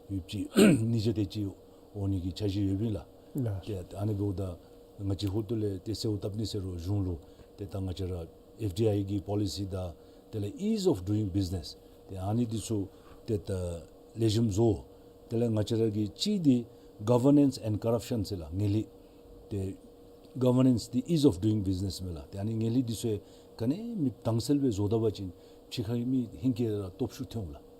ཡོདཔ་ཅིག་ཉིས་བརྒྱ་དེ་ཅིག་འོང་ནི་གི་འཆར་གཞི་ཡོདཔ་ཨིན་ལགས། ལགས། ཏེ་ཨ་ནི་འབདཝ་ད་ང་བཅས་ཧོར་ཏོ་ལས་ཏེ་གསོལཝ་བཏབ་ནི་ཟེར་རུང་གཞུང་ལུ་ཏེ་ད་ང་བཅས་ར་ཨེཕ་ཌི་ཨའི་གི་པོ་ལི་སི་དང་དེ་ལས་ཨིས་ཨོཕ་ཌུ་ཡིང་བིཛ་ནེས་ཏེ་ཨ་ནི་འདི་ཚུ་ཏེ་ད་ལེགས་ཤོམ་བཟོ། དེ་ལས་ང་བཅས་ར་གི་གཅིག་འདི་གོ་ཝར་ནེནསི་ཨེནཌ་ཀོ་རབ་ཤཱན་ཟེར་ལགས། ངན་ལྷད། ཏེ་གོ་ཝར་ནེནསི་འདི་ཨིས་ཨོཕ་ཌུ་ཡིང་བིཛ་ནེས་མས་ལགས། ཏེ་ཨ་ནི་ངན་ལྷད་འདི་ཚུ་ག་ནི་མེདཔ་དྭངས་གསལ་སྦེ་བཟོ་ད་པ་ཅིན་ཕྱི་ཁའི་མི་ཧིང་གིས་ར་སྟོབས་ཤུགས་ཐོན་འོང་ལགས།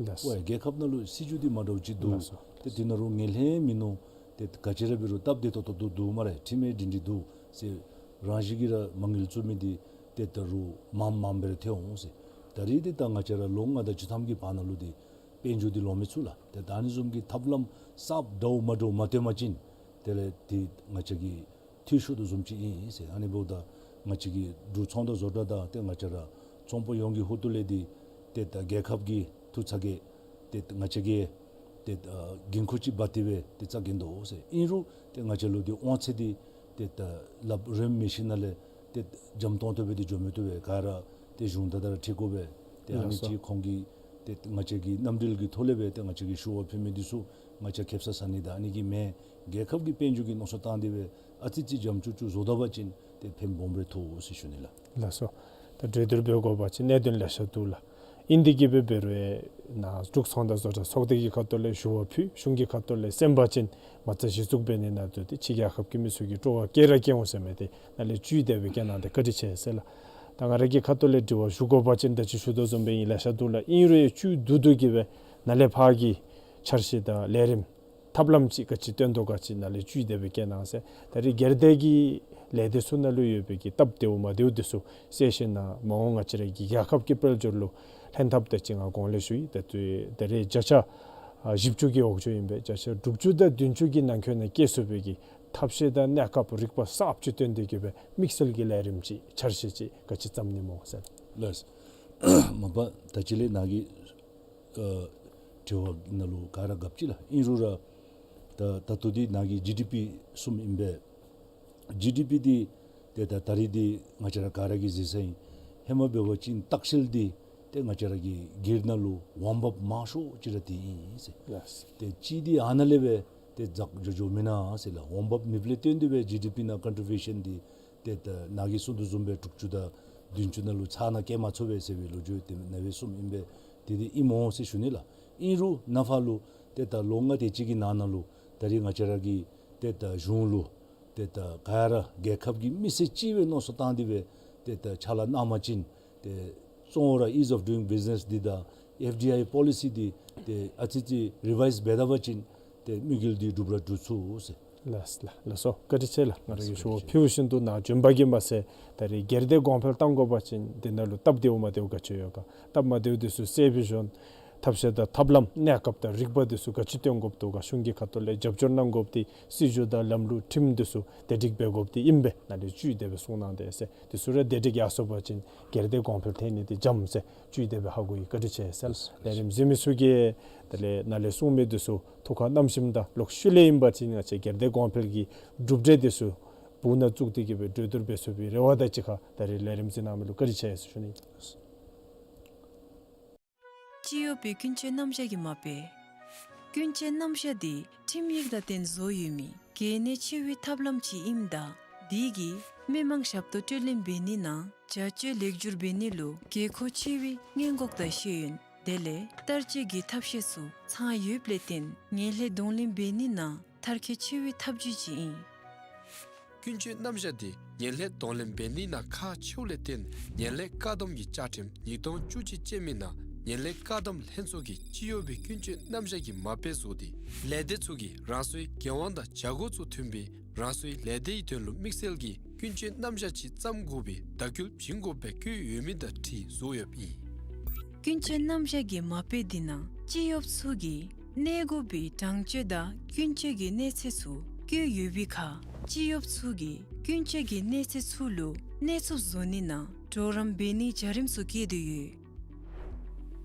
ལགས། ཝའི་རྒྱལ་ཁབ་ནང་ལུ་སྲིད་བྱུས་འདི་མ་འདྲཝ་ཅིག་འདུག། ལགས་སོ། ཏེ་དེ་ནང་ལུ་ངན་ལྷད་མིན་ནུག། ཏེ་ག་ཅི་ར་འབད་རུང་སྟབས་བདེ་ཏོག་ཏོ་འདུག་འདུག་སྨ་རེ། ཁྲིམས་ཡང་སྒྲིང་སྒྲིང་འདུག་ཟེར། རང་བཞིན་གྱིས་ར་མ་དངུལ་བཙུགས་མི་འདི་ཏེ་ད་རུང་མངམ་མངམ་སྦེ་ར་ཐོན་འོང་ཟེར། ད་རིས་འདི་ད་ང་བཅས་ར་ལོ་ལྔ་དང་བཅུ་ཐམ་གྱི་བར་ན་ལུ་འདི་དཔལ་འབྱོར་འདི་ལོང་མི་ཚུགས་ལགས། ཏེ་ད་ཨ་ནི་བཟུམ་གྱི་ཐབས་ལམ་གསརཔ་འདྲཝ་མ་འདྲཝ་མ་བཏོན་པ་ཅིན་དེ་ལས་འདི་ང་བཅས་ཀྱི་འཐུས་ཤོར་དོ་བཟུམ་ཅིག་ཨིན་ཟེར། ཨ་ནི་འབདཝ་ད་ང་བཅས་ཀྱི་འབྲུག་ཚོང་དང་བཟོ་གྲྭ་དང་ཏེ་ང་བཅས་ར་ཚོང་པ་ཡོངས་ཀྱིས་ཧོར་ཏོ་ལས་འདི་ཏེ་ད་རྒྱལ་ཁབ་ཀྱི་ཐུགས་ཚ་གྱང་ཏེ་ང་བཅས་ཀྱིས་ཏེ་ཨ་འགན་ཁུར་ཅིག་འབག་སྟེ་སྦེ་ཏེ་བཙག་གེ་འདུག་ཟེར། ཨིན་རུང་ཏེ་ང་བཅས་ལུ་འདི་དབང་ཚད་འདི་ཏེ་ད་ལགཔ་རིངམ་མི་ཤེས་ནང་ལས་ཏེ་འཇམ་ཏོང་ཏོ་སྦེ་འདི་འགྱོ་མི་བཏུབ་པས། ག་ར་ཏེ་གཞུང་དང་ད་ར་འཁྲིལ་དགོ་པས། ཏེ་ཨ་ནི་ལགས་སོ། ཅིག་ཁོང་གིས་ཏེ་ང་བཅས་ཀྱི་མནའམ་འབྲེལ་གྱི་ཐོག་ལས་སྦེ་ཏེ་ང་བཅས་ཀྱིས་ཞུ་བ་ཕུལ་མི་འདི་ཚུ་ང་བཅས་ཁེབ་ས་ཟ་ནི་དང་ཨ་ནི་གི་མེན། རྒྱལ་ཁབ་ཀྱི་དཔལ་འབྱོར་གྱི་མནོ་བསམ་བཏང་སྟེ་སྦེ་ཨ་ཙི་ཅིག་འཇམ་ཅུག་ཅུ་བཟོ་ད་པ་ཅིན་ཏེ་ཕན་སྦོམ་སྦེ་ཐོགས་ཟེར་ཞུ་ནི་ལགས། ལགས་སོ། ད་གྲོས་བསྡུར་འབད་དགོ་པ་ཅིན་གནད་དོན་ལེ་ཤ་འདུག་ལགས། ཨིན་དེ་གིས་སྦེ་འབད་རུང་ནཱ་འབྲུག་ཚོང་དང་བཟོ་གྲྭ་ཚོགས་སྡེ་གི་ཁ་ཐུག་ལས་ཞུ་བ་ཕུལ། གཞུང་གི་ཁ་ཐུག་ལས་གསན་པ་ཅིན་མ་རྩ་གཞི་བཙུགས་འབད་ནི་ནང་འདུག་སྟེ་ཕྱི་རྒྱལ་ཁབ་ཀྱི་མི་ཚུ་གིས་སྤྲོ་བ་བསྐྱེད་ར་བསྐྱེད་འོང་ཟེར་མི་འདི་ནཱ་ལས་བཅུད་དེ་སྦེ་བསྐྱལ་གནང་སྟེ་བཀའ་དྲིན་ཆེ་ཟེར་ལགས། ད་ང་ར་གི་ཁ་ཐུག་ལས་དྲི་བ་ཞུ་དགོ་པ་ཅིན་ད་ཅི་ཞུ་དོ་བཟུམ་སྦེ་ཨིན། ལེ་ཤ་འདུག་ལགས། ཨིན་རུང་ཡང་བཅུད་བསྡུ་བསྡུ་གིས་སྦེ་ནཱ་ལས་ཕར་གྱི་འཆར་གཞི་དང་ལས་རིམ་ཐབས་ལམ་ཅིག་ག་ཅི་བཏོན་དོ་ག་ཅི་ནཱ་ལས་བཅུད་དེ་སྦེ་བསྐྱལ་གནང་ཟེར། ད་རིས་སྒེར་སྡེ་གི་ལས་སྡེ་ཚུ་ནང་ལུ་ཡོད་པའི་གི་སྟབས་བདེཝ་མ་བདེཝ་འདི་ཚུ་གསལ་ཞིནམ་ལས་མ་འོངས་ང་བཅས་ར་གི་རྒྱལ་ཁབ་ཀྱི་དཔལ་འབྱོར་ལུ་ལྷན་ཐབས་དང་གཅིག་ཁར་གོང་ལས་ཞུ་ཡི། ད་ལྟོ་ད་རིས་བརྒྱ་ཆ་ཨ་བཞི་བཅུ་གི་འོག་འགྱོ་ཨིན་པས། བརྒྱ་ཆ་དྲུག་ཅུ་དང་བདུན་ཅུ་གི་ནང་འཁོད་ནང་བསྐྱལ་ཚུགས་པའི་གི་ཐབས་ཤེས་དང་གནས་སྐབས་རིག་པ་གསརཔ་ཅིག་བཏོན་ཏེ་གིས་སྦེ་དམིགས་བསལ་གྱི་ལས་རིམ་ཅིག་འཆར་གཞི་ཅིག་ག་ཅི་བརྩམ་ནི་སྨོ་ཟེར། ལགས། མ་པ་ད་ཅི་ལས་ནཱ་གི་ཨ་དྲི་བ་ནང་ལུ་ག་ར་གབ་ཅི་ལགས། ཨིན་རུང་ར་ད་ད་ལྟོ་འདི་ནཱ་གི་ཇི་ཌི་པི་གསུངམ་ཨིན་པས། ཇི་ཌི་པི་འདི་ཏེ་ད་ད་རིས་འདི་ང་བཅས་ར་ག་ར་གིས་གཟིགས་ས་ཨིན། ཧེ་མ་འབད་བ་ཅིན་ལྟ་བཤལ་འདི་ཏེ་ང་བཅས་ར་གི་སྒེར་ནང་ལུ་འོང་འབབ་མང་ཤོས་ཅིག་ར་འདི་ཨིན་ཟེར། ལགས། ཏེ་གཅིག་འདི་ཨ་ནཱ་ལས་སྦེ་ཏེ་འཛག་འགྱོ་འགྱོཝ་མེན་ན་ཟེར་ལགས། འོང་འབབ་མེདཔ་ལས་བརྟེན་ཏེ་སྦེ་ཇི་ཌི་པི་ནང་ཀོན་ཊི་བིའུ་ཤཱན་འདི་ཏེ་ད་ནཱ་གིས་གསུང་དོ་བཟུམ་སྦེ་དྲུག་ཅུ་དང་བདུན་ཅུ་ནང་ལུ་ཚར་ནང་བཀལ་མ་ཚུགས་པས་ཟེར་བའི་ལོ་རྒྱུས་ཏེ་ནཱ་སྦེ་གསུངམ་ཨིན་པས། དེ་འདི་ཨིནམ་འོང་ཟེར་ཞུ་ནི་ལགས། ཨིན་རུང་ནཱ་ཕར་ལུ་ཏེ་ད་ལོ་ལྔ་དེ་ཅིག་གི་ནང་ན་ལུ་ད་རིས་ང་བཅས་ར་གི་ཏེ་ད་གཞུང་ལུ་ཏེ་ད་ག་ར་རྒྱལ་ཁབ་ཀྱི་མི་སེར་གཅིག་སྦེ་མནོ་བསམ་བཏང་སྟེ་སྦེ་ཏེ་ད་ཕྱག་ལཱ་གནང་པ་ཅིན་ཏེ་གཙོ་བོ་ར་ཨིས་ཨོཕ་ཌུ་ཡིང་བིཛ་ནེས་འདི་དང་ཨེཕ་ཌི་ཨའི་པོ་ལི་སི་འདི་ཏེ་ཨ་ཙི་ཅིག་རི་ཝའིཛ་འབད་ད་པ་ཅིན་ཏེ་དམིགས་ཡུལ་འདི་འགྲུབ་ར་འགྲུབ་ཚུགས་ཟེར། ལགས་ལགས་ལགས་སོ། བཀའ་དྲིན་ཆེ་ལགས། ང་ར་གིས་ཞུ་བ་ཕུལ་བཞིན་དུ་ནཱ་བྱོན་པ་གིས་མ་ཚད་ད་རིས་སྒེར་སྡེ་གོང་འཕེལ་གཏང་དགོ་པ་ཅིན་འདི་ནང་ལུ་སྟབས་བདེཝ་མ་བདེཝ་ག་ཅི་ཡོད་ག་སྟབས་མ་བདེཝ་འདི་ཚུ་བསལ་བའི་གཞུང་ ཐབས་ཤེས་དང་ཐབས་ལམ་གནས་སྐབས་དང་རིག་པ་འདི་ཚུ་ག་ཅི་སྟོན་དགོཔ་འདུག་ག་གཞུང་གི་ཁ་ཐུག་ལས་རྒྱབ་སྐྱོར་གནང་དགོཔ་འདི་སྲིད་བྱུས་དང་ལམ་ལུགས་ཁྲིམས་འདི་ཚུ་བདེ་སྒྲིག་འབད་དགོཔ་འདི་ཨིན་པས་ནཱ་ལས་བཅུད་དེ་སྦེ་གསུངས་གནང་དེས་ཟེར། འདི་ཚུ་ར་བདེ་སྒྲིག་ཡར་སོང་པ་ཅིན་སྒེར་སྡེ་གོང་འཕེལ་ཐོན་ནི་འདི་འཇམ་ཟེར་བཅུད་དེ་སྦེ་ཧ་གོ་ཡི། བཀའ་དྲིན་ཆེ་ཟེར། ལས་རིམ་གཟིགས་མི་ཚུ་གིས་དེ་ལས་ནཱ་ལས་གསུངས་མི་འདི་ཚུ་ཐུགས་ཁར་བསྣམས་ཞིནམ་ད་ལོག་ཤུལ་ལས་ཨིན་པ་ཅིན་ང་བཅས་སྒེར་སྡེ་གོང་འཕེལ་གྱི་གྲུབ་འབྲས་འདི་ཚུ་སྦུག་ནང་བཙུགས་ཏེ་གི་སྦེ་གྲོས་བསྡུར་འབད་ཚུགས་པའི་རེ་བ་དང་གཅིག་ཁར་ད་རིས་ལས་རིམ་གཟིགས་གནང་མི་ལུ་བཀའ་དྲིན་ཆེ་ཟེར་ཞུ་ནི། སྤྱི་ཡོངས་པའི་ཀུན་སྤྱོད་རྣམ་གཞག་གི་མ་དཔེ། ཀུན་སྤྱོད་རྣམ་གཞག་འདི་ཁྲིམས་ཡིག་དང་བསྟུན་བཟོ་ཡོད་མི་གལ་གནད་ཆེ་བའི་ཐབས་ལམ་ཅིག་ཨིནམ་ད་འདི་གིས་མི་མང་ཞབས་ཏོག་སྤྲོད་ལེན་འབད་ནི་ནང་བྱ་སྤྱོད་ལེགས་བསྒྱུར་འབད་ནི་ལུ་དགོས་མཁོ་ཆེ་བའི་སྔོན་འགོག་དང་ཤེས་ཡོན་དེ་ལས་བསྟར་སྤྱོད་ཀྱི་ཐབས་ཤེས་ཚུ་ཚང་ཡོདཔ་ལས་བརྟེན་ངན་ལྷད་གདོང་ལེན་འབད་ནི་ནང་མཐར་འཁྱོལ་ཆེ་བའི་ཐབས་བྱུས་ཅིག་ཨིན། ཀུན་སྤྱོད་རྣམ་གཞག་འདི་ངན་ལྷད་གདོང་ལེན་འབད་ནི་ནང་ཁག་ཆེཝ་ལས་བརྟེན་ངན་ལྷད་བཀག་སྡོམ་གྱི་བཅའ་ཁྲིམས་ཉིས་སྟོང་བཅུ་གཅིག་ཅན་མའི་ནང་ངན་ལྷད་བཀག་སྡོམ་ལྷན་ཚོགས་ཀྱིས་སྤྱི་ཡོངས་པའི་ཀུན་སྤྱོད་རྣམ་གཞག་གི་མ་དཔེ་བཟོ་སྟེ་ལས་སྡེ་ཚུ་གིས་རང་སོའི་འགན་དབང་དང་བྱ་སྒོ་ཚུ་མཐུན་པའི་རང་སོའི་ལས་སྡེའི་དོན་ལུ་དམིགས་བསལ་གྱི་ཀུན་སྤྱོད་རྣམ་གཞག་ཅིག་བརྩམ་དགོ་པའི་བརྡ་བསྐུལ་བྱིན་དགོཔ་སྦེ་བཀོད་ཡོད་མི་དང་འཁྲིལ་བཟོ་ཡོདཔ་ཨིན། ཀུན་སྤྱོད་རྣམ་གཞག་གི་མ་དཔེ་འདི་ནང་སྤྱི་ཡོངས་ཚུ་གིས་གནས་དགོ་པའི་དྲང་སྤྱོད་དང་ཀུན་སྤྱོད་ཀྱི་གནས་ཚད་ཚུ་བཀོད་ཡོད་པའི་ཁར་སྤྱི་ཡོངས་ཚུ་གིས་ཀུན་སྤྱོད་ཀྱི་གནས་ཚད་ཚུ་ལུ་གནས་ཚུགསཔ་བཟོ་ནི་ནང་གྲོགས་རམ་འབད་ནིའི་བྱ་རིམ་ཚུ་བཀོད་དེ་ཡོད།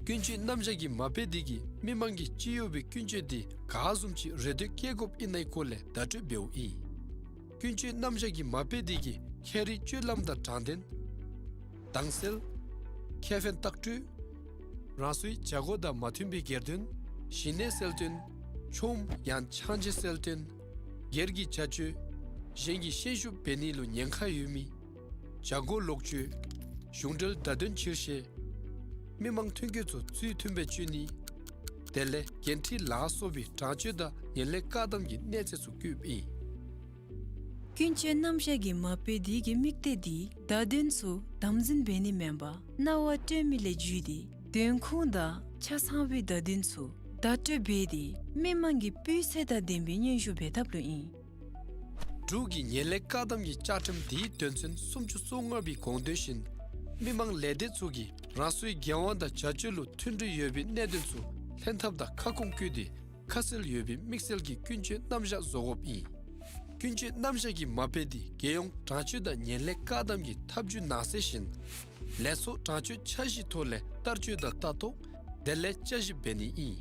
ཀུན་སྤྱོད་རྣམ་གཞག་གི་མ་དཔེ་འདི་གིས་མི་མང་གིས་སྤྱི་ཡོངས་པའི་ཀུན་སྤྱོད་འདི་ག་བཟུམ་ཅིག་རེ་འདོད་བསྐྱེད་དགོཔ་ཨིན་ནའི་སྐོར་ལས་བརྡ་སྤྲོད་འབདཝ་ཨིན། ཀུན་སྤྱོད་རྣམ་གཞག་གི་མ་དཔེ་འདི་གིས་ཁྱད་རིག་སྤྱོད་ལམ་དང་དྲང་བདེན། དྭངས་གསལ། ཁེ་ཕན་ལྟག་སྤྲོད། རང་སོའི་བྱ་སྒོ་དང་མ་མཐུན་པའི་སྒེར་དོན། ཞི་གནས་གསལ་སྟོན། ཆོམ་ཡང་ཆང་བརྗེ་གསལ་སྟོན། སྒེར་གྱི་བྱ་སྤྱོད། གཞན་གྱི་ཤན་ཤུགས་འབད་ནི་ལུ་ཉེན་ཁ་ཡོད་མི། བྱ་སྒོ་ལོག་སྤྱོད། གཞུང་འབྲེལ་བརྡ་དོན་ཕྱིར་བཤེར། མི་མང་ཐོན་སྐྱེད་ཚུ་ཚུལ་མཐུན་སྦེ་སྤྱོད་ནི། དེ་ལས་འགན་འཁྲི་ལ་སོགས་པའི་དྲང་སྤྱོད་དང་ངན་ལྷད་བཀག་སྡོམ་གྱི་གནས་ཚད་ཚུ་བཀོདཔ་ཨིན། ཀུན་སྤྱོད་རྣམ་གཞག་གི་མ་དཔེ་འདི་གི་དམིགས་གཏད་འདི་བརྡ་དོན་ཚུ་དམ་འཛིན་འབད་ནི་མེན་པར་རྣ་བར་སྤྲོད་མི་ལས་བརྒྱུད་དེ་དོན་ཁུངས་དང་ཆ་ཚང་བའི་བརྡ་དོན་ཚུ་བརྡ་སྤྲོད་འབད་དེ་མི་མང་གི་སྤུས་ཚད་དང་ལྡན་པའི་སྙན་ཞུ་འབད་ཐབས་ལུ་ཨིན། འབྲུག་གི་ངན་ལྷད་བཀག་སྡོམ་གྱི་བཅའ་ཁྲིམས་འདིའི་དོན་ཚན་སུམ་ཅུ་སོ་ལྔ་པའི་དགོངས་དོན་བཞིན་མི་མང་ལས་སྡེ་ཚུ་གིས་རང་སོའི་འགན་དབང་དང་བྱ་སྤྱོད་ལུ་མཐུན་སྒྲིལ་ཡོད་པའི་གནད་དོན་ཚུ་ལྷན་ཐབས་དང་ཁ་སྐོང་བཀོད་དེ་ཁ་གསལ་ཡོད་པའི་དམིགས་བསལ་གྱི་ཀུན་སྤྱོད་རྣམ་གཞག་བཟོ་དགོཔ་ཨིན། ཀུན་སྤྱོད་རྣམ་གཞག་གི་མ་དཔེ་འདི་རྒྱལ་ཡོངས་དྲང་སྤྱོད་དང་ངན་ལྷད་བཀག་སྡོམ་གྱི་ཐབས་བྱུས་ནང་གསལ་བཞིན་ལས་ཚོགས་དྲང་སྤྱོད་འཆར་གཞིའི་ཐོག་ལས་བསྟར་སྤྱོད་དང་ལྟ་རྟོག་དེ་ལས་དཔྱད་ཞིབ་འབད་ནི་ཨིན།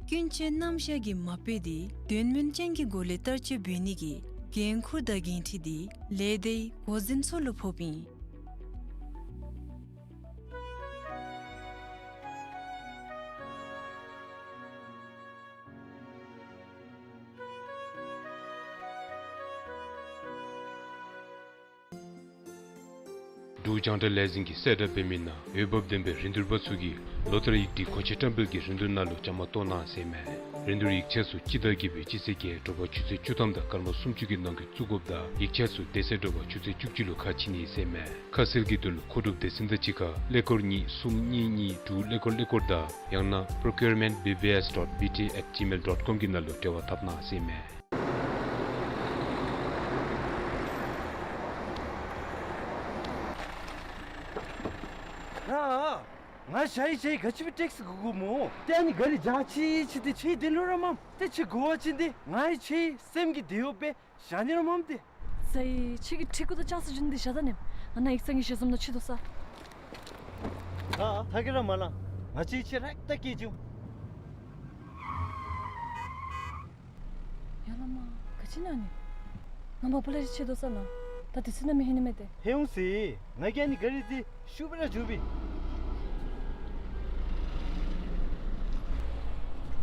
ཀུན་སྤྱོད་རྣམ་གཞག་གི་མ་དཔེ་འདི་དོན་སྨིན་ཅན་གྱི་སྒོ་ལས་བསྟར་སྤྱོད་འབད་ནི་གི་འགན་ཁུར་དང་འགན་འཁྲི་འདི་ལས་སྡེའི་འགོ་འཛིན་ཚུ་ལུ་ཕོགཔ་ཨིན། འབྲུག་རྒྱང་བསྒྲགས་ལས་འཛིན་གྱིས་གསལ་བསྒྲགས་འབད་མི་ནང་འོས་འབབ་ལྡན་པའི་རིན་བསྡུར་པ་ཚུ་གིས་ལོ་ལྟར་ཡིག་སྒྲིག་གོང་ཆེན་བཀྲམ་སྤེལ་གྱི་རིན་བསྡུར་ནང་ལུ་བཅའ་མར་གཏོགས་གནང་ཟེར་མས། རིན་བསྡུར་ཡིག་ཆ་ཚུ་སྤྱི་ཟླ་བརྒྱད་པའི་སྤྱི་ཚེས་བརྒྱད་དྲོ་པ་ཆུ་ཚོད་བཅུ་ཐམ་དང་སྐར་མ་སུམ་ཅུ་གི་ནང་འཁོད་བཙུགས་དགོཔ་དང་ཡིག་ཆ་ཚུ་དེ་ཚེ་དྲོ་པ་ཆུ་ཚོད་བཅུ་གཅིག་ལུ་ཁ་ཕྱེ་ནི་ཟེར་མས། ཁ་གསལ་གྱི་དོན་ལུ་མཁོ་སྒྲུབ་སྡེ་ཚན་དང་གཅིག་ཁར་ཀླད་ཀོར་གཉིས་གསུམ་གཉིས་གཉིས་དྲུག་ཀླད་ཀོར་ཀླད་ཀོར་དང་ཡང་ན་procurement B B S dot B T at gmail dot com གི་ནང་ལུ་འབྲེལ་བ་འཐབ་གནང་ཟེར་མས། ང་ང་ཞའི་ཞའི་ག་ཅི་སྦེ་ཊེག་སི་གུ་གུ་མོ། ཏེ་ཨ་ནི་ག་རི་འཇག་ཅི་ཅི་ཏེ་ཁྱེད་དེ་ལུ་ར་མམ། ཏེ་ཁྱེད་གོ་བ་ཅིན་ཏེ་ང་ཡང་ཁྱེད་སེམས་ཀྱི་དེ་ཡོད་པས་བཞག་ནི་ར་མམ་ཏེ། ས་ཡི་ཁྱེད་ཀྱི་ཁྲི་གུ་དང་ཅང་ས་ཇུན་ཏེ་བཞག་ད་ནེམ། ང་ན་ཡིག་ཚང་གི་ཞལ་འཛོམས་ནང་ཁྱེད་དོ་ས། ཨ་ཐ་གི་ར་མ་ལ། ང་ཅིག་ཁྱེད་ར་ཏ་ཀི་ཅུ། ཡ་ལ་མ། ག་ཅི་ན་ནི། ང་མ་པ་ལ་རི་ཆེ་དོ་ས་ན། ད་དེ་ཚུ་ན་མི་ཧེ་ནི་མེད་དེ། ཧེ་ཡོང་སི། ང་གིས་ཨ་ནི་ག་རི་འདི་ཤུགས་སྦེ་ར་འཇུ་བི།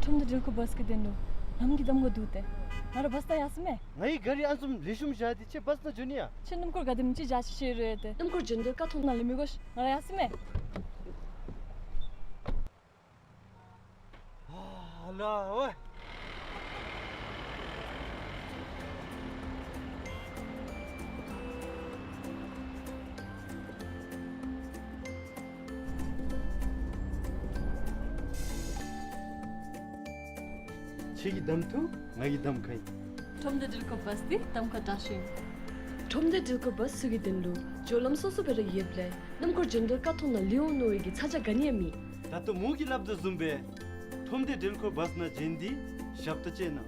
ཁྲོམ་སྡེ་སྒྲིལ་འཁོར་བཱས་ཀྱི་དོན་ལུ་ལམ་གྱི་གདམ་ཁ་འདུག་སྟེ། ང་ར་བཱས་ད་ཡར་སོ་མས། ང་གིས་ག་རི་ཨ་ནི་བཟུམ་ལེགས་ཤོམ་བཞག་སྟེ་ཁྱེད་བཱས་ནང་འགྱོ་ནི་ཡ། ཁྱེད་སྣུམ་འཁོར་ག་དེམ་ཅིག་འཇག་ཅི་ཤེས་རུང་ཡོད་དེ། སྣུམ་འཁོར་འགྱོ་འདོད་ཀ་ཐོག་ནང་ལས་མི་དགོ་ཤིག། ང་ར་ཡར་སོ་མས། ཨ་ལ་ཝེ། ཁྱེད་ཀྱིས་གདམ་འཐུ། ང་གིས་གདམ་ཁ་ཨིན། ཁྲོམ་སྡེ་སྒྲིལ་འཁོར་བཱས་འདི་གདམ་ཁ་དྲག་ཤོས་ཨིན། ཁྲོམ་སྡེ་སྒྲིལ་འཁོར་བཱས་ཚུ་གི་དོན་ལུ་སྦྱོར་ལམ་སོ་སོ་སྦེ་ར་ཡོདཔ་ལས་སྣུམ་འཁོར་འགྱོ་འདོད་ཀ་ཐོག་ནང་ལུས་འོང་མནོ་བའི་གི་ཚ་གྱང་ག་ནི་ཡང་མེད། ད་ལྟོ་མོ་གིས་སླབ་དོ་བཟུམ་སྦེ་ཁྲོམ་སྡེ་འགྲུལ་འཁོར་བཱས་ནང་བྱོན་ཏེ་ཞབས་ཏོག་སྤྱད་གནང་།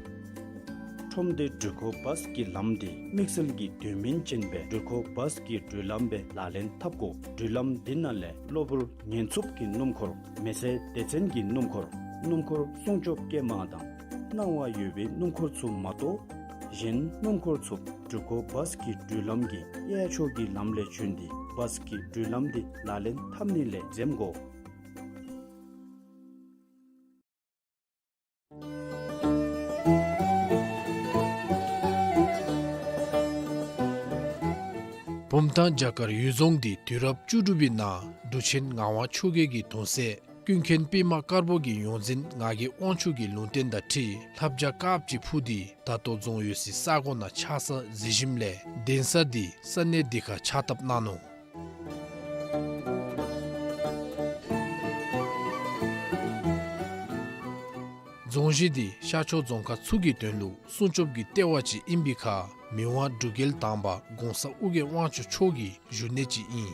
ཁྲོམ་སྡེ་འགྲུལ་འཁོར་བཱས་ཀྱི་ལམ་འདི་དམིགས་བསལ་གྱི་དོན་སྨིན་ཅན་སྦེ་འགྲུལ་འཁོར་བཱས་ཀྱི་འགྲུལ་ལམ་སྦེ་ལག་ལེན་འཐབ་དགོ། འགྲུལ་ལམ་འདི་ནང་ལས་གློ་བུར་ཉེན་འཚུབ་ཀྱི་སྣུམ་འཁོར། མེ་སེར་སྡེ་ཚན་གྱི་སྣུམ་འཁོར། སྣུམ་འཁོར་སྲུང་སྐྱོབ་སྐྱེལ་མ་དང་སྣང་བ་ཡོད་པའི་སྣུམ་འཁོར་ཚུ་མ་གཏོགས་གཞན་སྣུམ་འཁོར་ཚུ་འགྲུལ་འཁོར་བཱས་ཀྱི་འགྲུལ་ལམ་གྱི་གཡས་ཕྱོགས་ཀྱི་ལམ་ལས་བྱོན་ཏེ་བཱས་ཀྱི་འགྲུལ་ལམ་འདི་ལག་ལེན་འཐབ་ནི་ལས་འཛེམ་དགོ། བུམ་ཐང་བྱ་དཀར་གཡུལ་རྫོང་འདི་དུས་རབས་བཅུ་དྲུག་པའི་ནང་འབྲུག་ཆེན་ངག་དབང་ཆོས་རྒྱལ་གྱི་གདུང་སྲས་ཀུན་མཁྱེན་པདྨ་དཀར་པོ་གི་ཡོངས་འཛིན་ངག་གི་དབང་ཕྱུག་གི་ལུང་བསྟན་དང་འཁྲིལ་ལྷ་བྱ་དཀར་པོ་ཅིག་འཕུར་ཏེ་ད་ལྟོ་རྫོང་ཡོད་སའི་ས་གོ་ནང་ཆགས་ས་གཟིགས་ཞིནམ་ལས་གདན་ས་འདི་ས་གནས་འདི་ཁར་ཕྱག་བཏབ་གནང་ནུག། རྫོང་གཞི་འདི་ཤར་ཕྱོགས་རྫོང་ཁག་ཚུ་གི་དོན་ལུ་སྲུང་སྐྱོབ་ཀྱི་ལྟེ་བ་ཅིག་ཨིན་པའི་ཁར་མི་དབང་འབྲུག་རྒྱལ་དང་པ་གོང་ས་ཨོ་རྒྱན་དབང་ཕྱུག་མཆོག་གི་བཞུགས་གནས་ཅིག་ཨིན།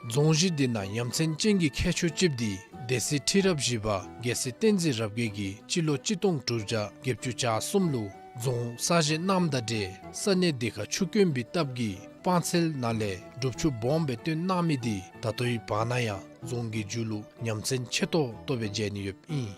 རྫོང་གཞི་འདི་ནང་ཡ་མཚན་ཅན་གྱི་ཁྱད་ཆོས་ཅིག་འདི་སྡེ་སྲིད་ཁྲི་རབས་བཞི་པ་རྒྱལ་སྲས་བསྟན་འཛིན་རབ་རྒྱས་ཀྱིས་སྤྱི་ལོ་གཅིག་སྟོང་དྲུག་བརྒྱ་བརྒྱད་ཅུ་གྱ་གསུམ་ལུ་རྫོང་གསར་བཞེངས་གནངམ་དང་འབྲེལ་ས་གནས་འདི་ཁར་ཆུ་དཀོན་པའི་སྟབས་ཀྱིས་སྤང་ཚལ་ནང་ལས་སྒྲུབ་ཆུ་སྦོམ་སྦེ་བཏོན་གནང་མི་འདི་ད་ལྟོའི་བར་ན་ཡང་རྫོང་གི་མཇུག་ལུ་ཡ་མཚན་ཆེ་ཏོག་ཏོ་སྦེ་མཇལ་ནི་ཡོདཔ་ཨིན།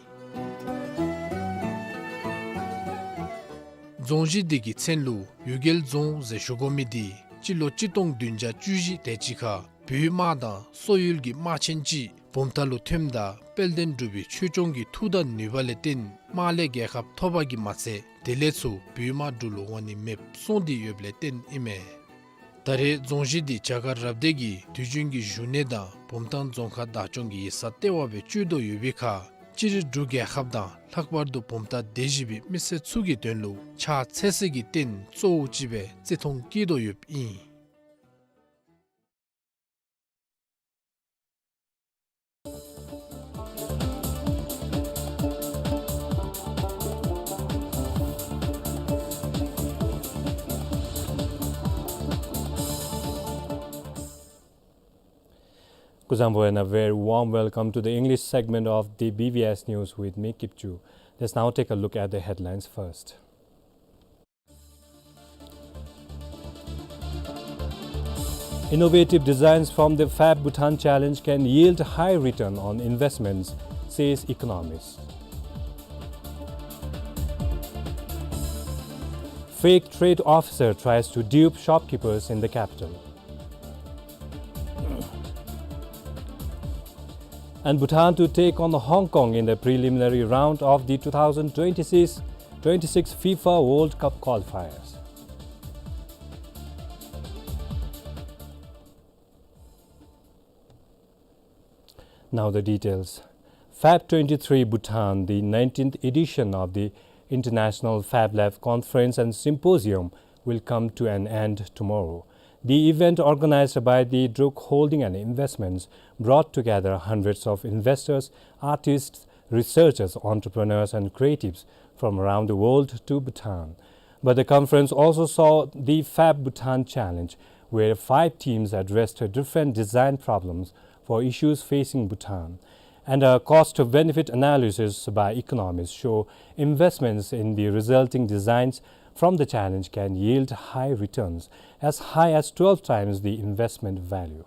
རྫོང་གཞི་འདི་གི་མཚན་ལུ་གཡུལ་རྒྱལ་རྫོང་ཟེར་ཞུ་དགོ་མི་འདི་སྤྱི་ལོ་གཅིག་སྟོང་བདུན་བརྒྱ་བཅུ་བཞི་དེ་ཅིག་ཁར་བོད་དམག་དང་སོག་ཡུལ་གྱི་དམག་ཆེན་ཅིག་བུམ་ཐང་ལུ་ཐོནམ་ད་དཔལ་ལྡན་འབྲུག་པའི་ཆོས་སྐྱོང་གི་མཐུ་དང་ནུས་པ་ལས་བརྟེན་དམག་ལས་རྒྱལ་ཁ་ཐོབ་པ་གིས་མ་ཚད་དེ་ལས་ཚུར་བོད་དམག་འབྲུག་ལུ་འོང་ནི་མེདཔ་སོང་སྟེ་ཡོདཔ་ལས་བརྟེན་ཨིན་མས། ད་རེས་རྫོང་གཞི་འདི་བྱ་དཀར་རབ་སྡེ་གི་དུས་རྒྱུན་གྱི་བཞུགས་གནས་དང་བུམ་ཐང་རྫོང་ཁག་བདག་སྐྱོང་གི་ཡིག་ཚང་ལྟེ་བ་སྦེ་སྤྱོད་དོ་ཡོད་པའི་ཁར་སྤྱིར་འབྲུག་རྒྱལ་ཁབ་དང་ལྷག་པར་དུ་བུམ་ཐང་སྡེ་བཞི་པའི་མི་སེར་ཚུ་གི་དོན་ལུ་ཕྱག་འཚལ་སའི་རྟེན་གཙོ་བོ་ཅིག་སྦེ་བརྩི་མཐོང་བསྐྱེད་དོ་ཡོདཔ་ཨིན། Kuzuzangpo and a very warm welcome to the English segment of the B B S News with me, Kipchu. Let's now take a look at the headlines first. Innovative designs from the Fab Bhutan Challenge can yield high return on investments, says economist. Fake trade officer tries to dupe shopkeepers in the capital. And Bhutan to take on Hong Kong in the preliminary round of the two thousand twenty-six, twenty-six FIFA World Cup qualifiers. Now the details. Fab twenty-three Bhutan, the nineteenth edition of the International Fab Lab Conference and Symposium, will come to an end tomorrow. The event, organized by the Druk Holding and Investments, brought together hundreds of investors, artists, researchers, entrepreneurs, and creatives from around the world to Bhutan. But the conference also saw the Fab Bhutan Challenge, where five teams addressed different design problems for issues facing Bhutan. And a cost-benefit analysis by economists show investments in the resulting designs from the challenge can yield high returns, as high as twelve times the investment value.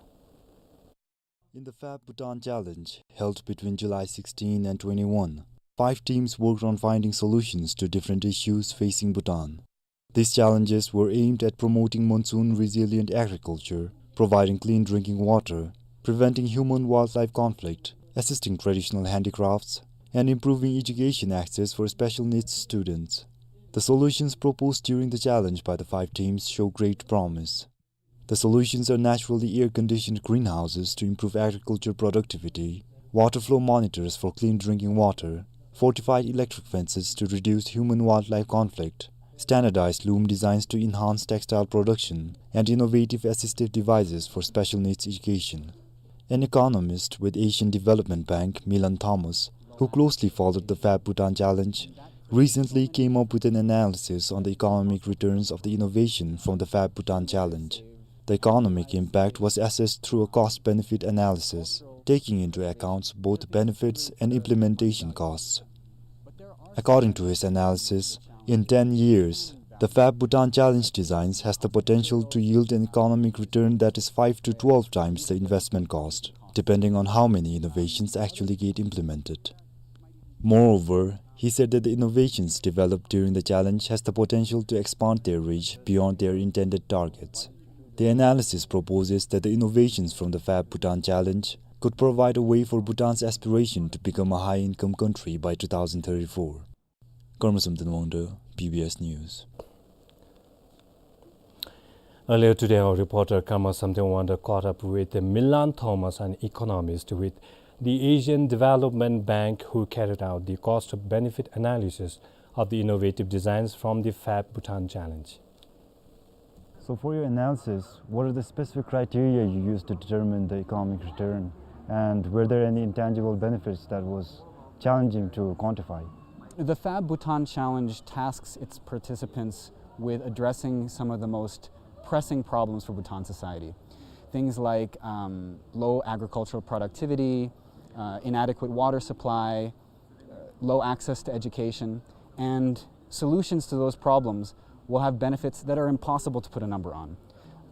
In the Fab Bhutan Challenge, held between July sixteen and twenty-one, five teams worked on finding solutions to different issues facing Bhutan. These challenges were aimed at promoting monsoon-resilient agriculture, providing clean drinking water, preventing human-wildlife conflict, assisting traditional handicrafts, and improving education access for special needs students. The solutions proposed during the challenge by the five teams show great promise. The solutions are naturally air-conditioned greenhouses to improve agriculture productivity, water flow monitors for clean drinking water, fortified electric fences to reduce human-wildlife conflict, standardized loom designs to enhance textile production, and innovative assistive devices for special needs education. An economist with Asian Development Bank, Milan Thomas, who closely followed the Fab Bhutan Challenge, recently came up with an analysis on the economic returns of the innovation from the Fab Bhutan Challenge. The economic impact was assessed through a cost-benefit analysis. taking into account both benefits and implementation costs. According to his analysis, in ten years, the Fab Bhutan Challenge designs has the potential to yield an economic return that is five to twelve times the investment cost, depending on how many innovations actually get implemented. Moreover, he said that the innovations developed during the challenge has the potential to expand their reach beyond their intended targets. The analysis proposes that the innovations from the Fab Bhutan Challenge could provide a way for Bhutan's aspiration to become a high-income country by two thousand thirty-four. Karma Samten Wangda, B B S News. Earlier today, our reporter Karma Samten Wangda caught up with Milan Thomas, an economist with the Asian Development Bank, who carried out the cost-benefit analysis of the innovative designs from the Fab Bhutan Challenge. So for your analysis, what are the specific criteria you used to determine the economic return, and were there any intangible benefits that was challenging to quantify? The Fab Bhutan Challenge tasks its participants with addressing some of the most pressing problems for Bhutan society. Things like, um, low agricultural productivity, uh, inadequate water supply, uh, low access to education, and solutions to those problems will have benefits that are impossible to put a number on.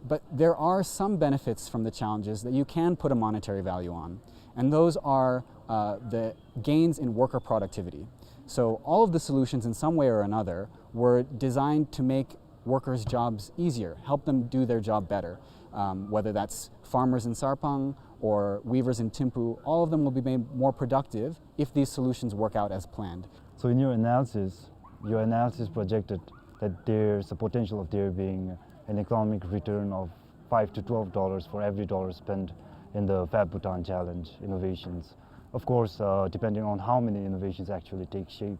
But there are some benefits from the challenges that you can put a monetary value on, and those are, uh, the gains in worker productivity. So all of the solutions, in some way or another, were designed to make workers' jobs easier, help them do their job better. Um, whether that's farmers in Sarpang or weavers in Thimphu, all of them will be made more productive if these solutions work out as planned. So in your analysis, your analysis projected that there's a potential of there being an economic return of five to twelve dollars for every dollar spent in the Fab Bhutan Challenge innovations. Of course, uh, depending on how many innovations actually take shape.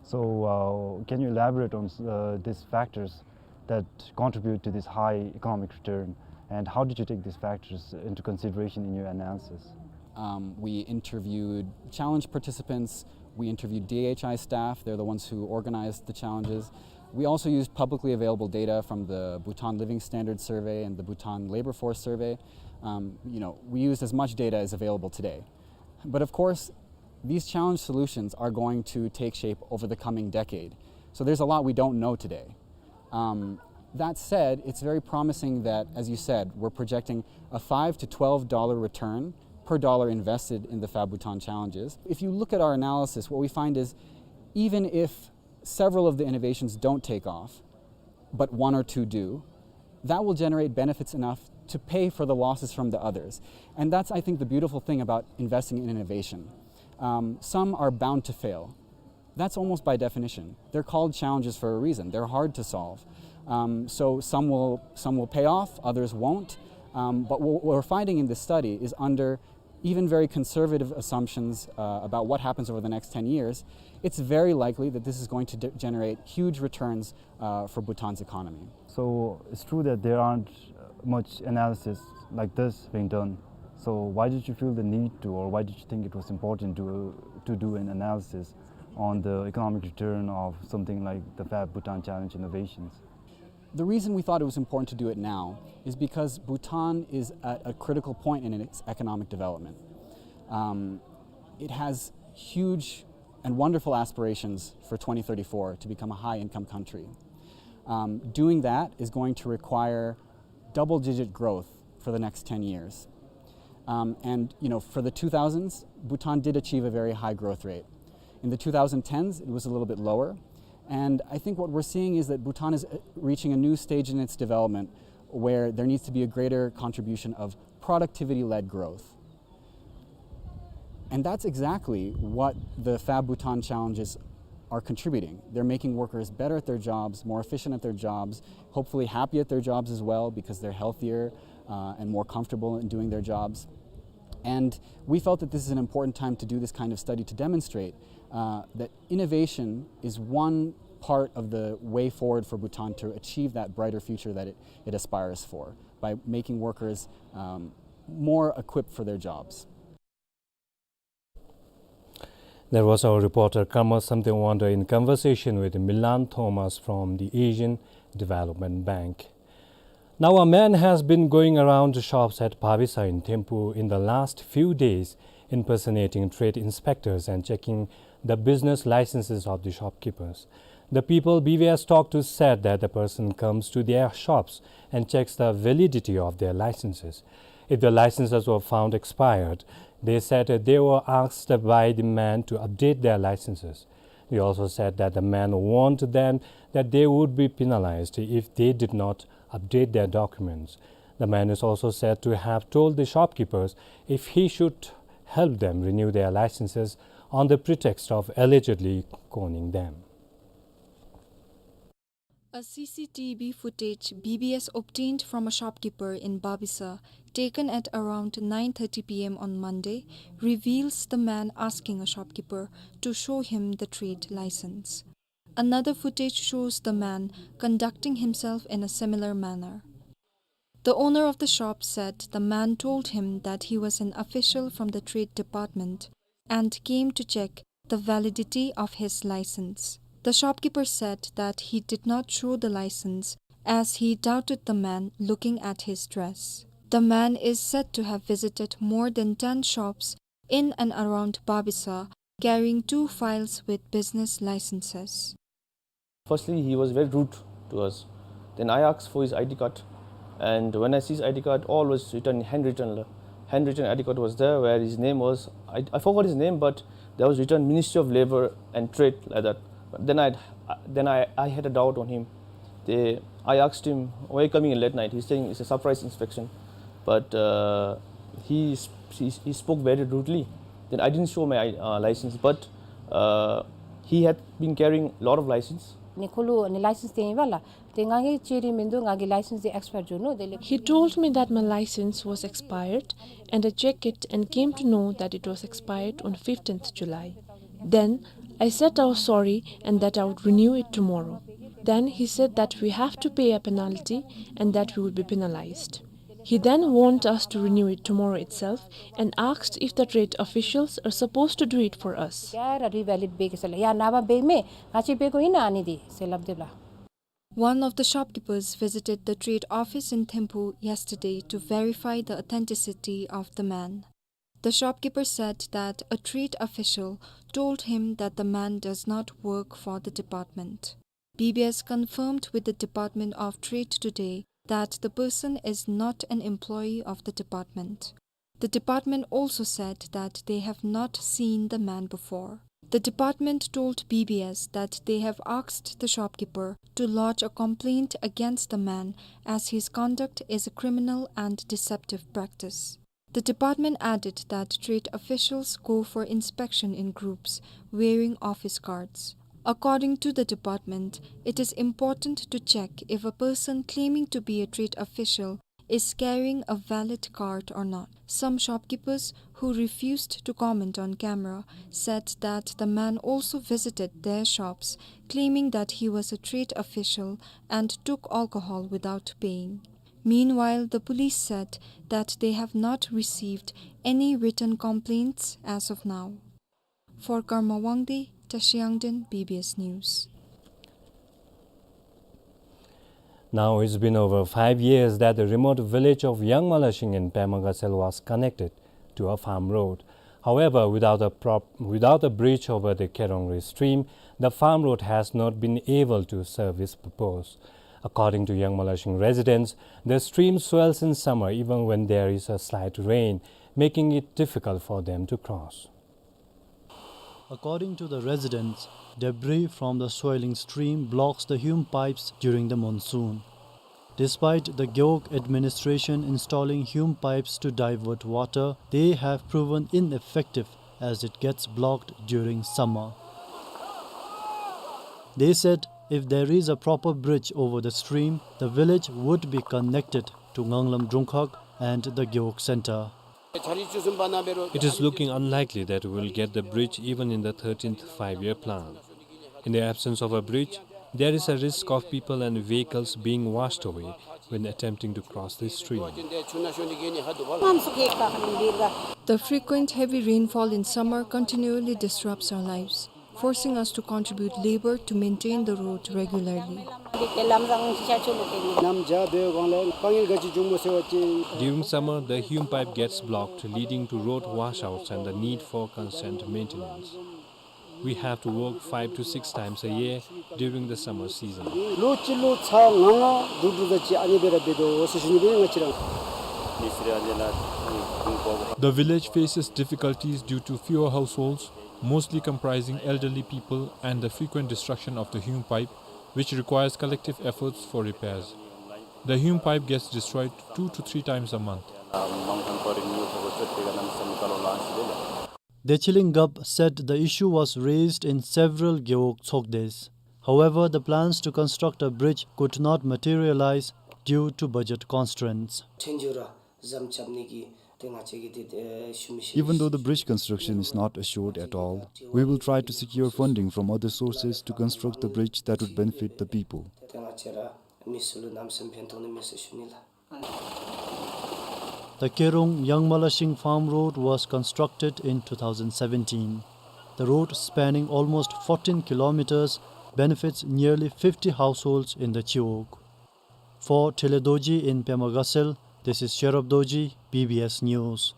So, uh, can you elaborate on, uh, these factors that contribute to this high economic return, and how did you take these factors into consideration in your analysis? Um, we interviewed challenge participants, we interviewed D H I staff, they're the ones who organized the challenges. We also used publicly available data from the Bhutan Living Standards Survey and the Bhutan Labor Force Survey. Um, you know, we used as much data as available today. But of course, these challenge solutions are going to take shape over the coming decade. So there's a lot we don't know today. Um, that said, it's very promising that, as you said, we're projecting a five to twelve dollar return per dollar invested in the Fab Bhutan challenges. If you look at our analysis, what we find is, even if several of the innovations don't take off, but one or two do, that will generate benefits enough to pay for the losses from the others. And that's, I think, the beautiful thing about investing in innovation. Um, some are bound to fail. That's almost by definition. They're called challenges for a reason. They're hard to solve. Um, so some will, some will pay off, others won't. Um, but what we're finding in this study is, under even very conservative assumptions, uh, about what happens over the next ten years, it's very likely that this is going to de-, generate huge returns, uh, for Bhutan's economy. So it's true that there aren't, uh, much analysis like this being done. So why did you feel the need to, or why did you think it was important to, to do an analysis on the economic return of something like the Fab Bhutan Challenge innovations? The reason we thought it was important to do it now is because Bhutan is at a critical point in its economic development. Um, it has huge and wonderful aspirations for twenty thirty-four to become a high-income country. Um, doing that is going to require double-digit growth for the next ten years. Um, and, you know, for the two thousands, Bhutan did achieve a very high growth rate. In the two thousand tens, it was a little bit lower. And I think what we're seeing is that Bhutan is, uh, reaching a new stage in its development where there needs to be a greater contribution of productivity-led growth. And that's exactly what the Fab Bhutan challenges are contributing. They're making workers better at their jobs, more efficient at their jobs, hopefully happy at their jobs as well, because they're healthier, uh, and more comfortable in doing their jobs. And we felt that this is an important time to do this kind of study to demonstrate, uh, that innovation is one part of the way forward for Bhutan to achieve that brighter future that it, it aspires for, by making workers, um, more equipped for their jobs. That was our reporter Karma Samten Wangda in conversation with Milan Thomas from the Asian Development Bank. Now, a man has been going around the shops at Babisa in Thimphu in the last few days, impersonating trade inspectors and checking the business licenses of the shopkeepers. The people B B S talked to said that the person comes to their shops and checks the validity of their licenses. If the licenses were found expired, they said they were asked by the man to update their licenses. They also said that the man warned them that they would be penalized if they did not update their documents. The man is also said to have told the shopkeepers if he should help them renew their licenses on the pretext of allegedly conning them. A C C T V footage B B S obtained from a shopkeeper in Babisa, taken at around nine thirty P M on Monday, reveals the man asking a shopkeeper to show him the trade license. Another footage shows the man conducting himself in a similar manner. The owner of the shop said the man told him that he was an official from the trade department and came to check the validity of his license. The shopkeeper said that he did not show the license as he doubted the man looking at his dress. The man is said to have visited more than ten shops in and around Babisa, carrying two files with business licenses. Firstly, he was very rude to us. Then I asked for his I D card, and when I see his I D card, all was written, handwritten, la. Handwritten I D card was there where his name was, I, I forgot his name, but there was written Ministry of Labour and Trade, like that. But then I, then I, I had a doubt on him. They, I asked him, "Why are you coming in late night?" He's saying it's a surprise inspection. But, uh, he, s-, he, he spoke very rudely. Then I didn't show my, uh, license, but, uh, he had been carrying a lot of license. ནི་ཁོ་ལུ་ནི་ལའི་སེནསི་སྟོན་ཡི་བ་ལགས། ཏེ་ང་གིས་ཅི་རིག་མིན་འདུག། ང་གི་ལའི་སེནསི་འདི་ཨེགསི་པའར་འགྱོ་ནུག། དེ་ལས། He told me that my license was expired, and I checked it and came to know that it was expired on fifteenth July. Then I said I was sorry and that I would renew it tomorrow. Then he said that we have to pay a penalty and that we would be penalized. He then warned us to renew it tomorrow itself and asked if the trade officials are supposed to do it for us. ཀྱ་ར་རི་ཝེ་ལིཌ་འབད་གེ་ཟེར་ལགས། ཡ་ནངས་པ་འབད་མས། ང་བཅས་འབད་དགོ་ཨིན་ན་ཨ་ནི་འདི་ཟེར་སླབ་དེས་ལགས། One of the shopkeepers visited the trade office in Thimphu yesterday to verify the authenticity of the man. The shopkeeper said that a trade official told him that the man does not work for the department. B B S confirmed with the Department of Trade today that the person is not an employee of the department. The department also said that they have not seen the man before. The department told B B S that they have asked the shopkeeper to lodge a complaint against the man as his conduct is a criminal and deceptive practice. The department added that trade officials go for inspection in groups, wearing office guards. According to the department, it is important to check if a person claiming to be a trade official is carrying a valid card or not. Some shopkeepers who refused to comment on camera said that the man also visited their shops, claiming that he was a trade official and took alcohol without paying. Meanwhile, the police said that they have not received any written complaints as of now. For Karma Wangdi, Tashi Yangden, B B S News. Now it's been over five years that the remote village of Yangmalashing in Pema Gatshel was connected to a farm road. However, without a prop-, without a bridge over the Kerongri stream, the farm road has not been able to serve its purpose. According to Yangmalashing residents, the stream swells in summer even when there is a slight rain, making it difficult for them to cross. According to the residents, debris from the swelling stream blocks the hume pipes during the monsoon. Despite the Gewog administration installing hume pipes to divert water, they have proven ineffective as it gets blocked during summer. They said if there is a proper bridge over the stream, the village would be connected to Nganglam Drungkhag and the Gewog Center. It is looking unlikely that we will get the bridge even in the thirteenth five-year plan. In the absence of a bridge, there is a risk of people and vehicles being washed away when attempting to cross this stream. The frequent heavy rainfall in summer continually disrupts our lives. forcing us to contribute labor to maintain the road regularly. During summer, the Hume pipe gets blocked, leading to road washouts and the need for constant maintenance. We have to work five to six times a year during the summer season. ལོ་གཅིག་ལུ་ཚར་ལྔ་ལྔ་དྲུག་དྲུག་ཙམ་ཅིག་ཨ་ནི་སྦེ་ར་འབད་དོ་ཟེར་ཞུ་ནི་སྦེ་ང་བཅས་ར། The village faces difficulties due to fewer households, mostly comprising elderly people, and the frequent destruction of the Hume pipe, which requires collective efforts for repairs. The Hume pipe gets destroyed two to three times a month. Dechiling Gab said the issue was raised in several Gewog Tshogdes. However, the plans to construct a bridge could not materialize due to budget constraints. Even though the bridge construction is not assured at all, we will try to secure funding from other sources to construct the bridge that would benefit the people. The Kerong Yangmalashing farm road was constructed in two thousand seventeen. The road, spanning almost fourteen kilometers, benefits nearly fifty households in the Chiwog. For Thile Dorji in Pema Gatshel, this is Sherab Dorji, B B S News.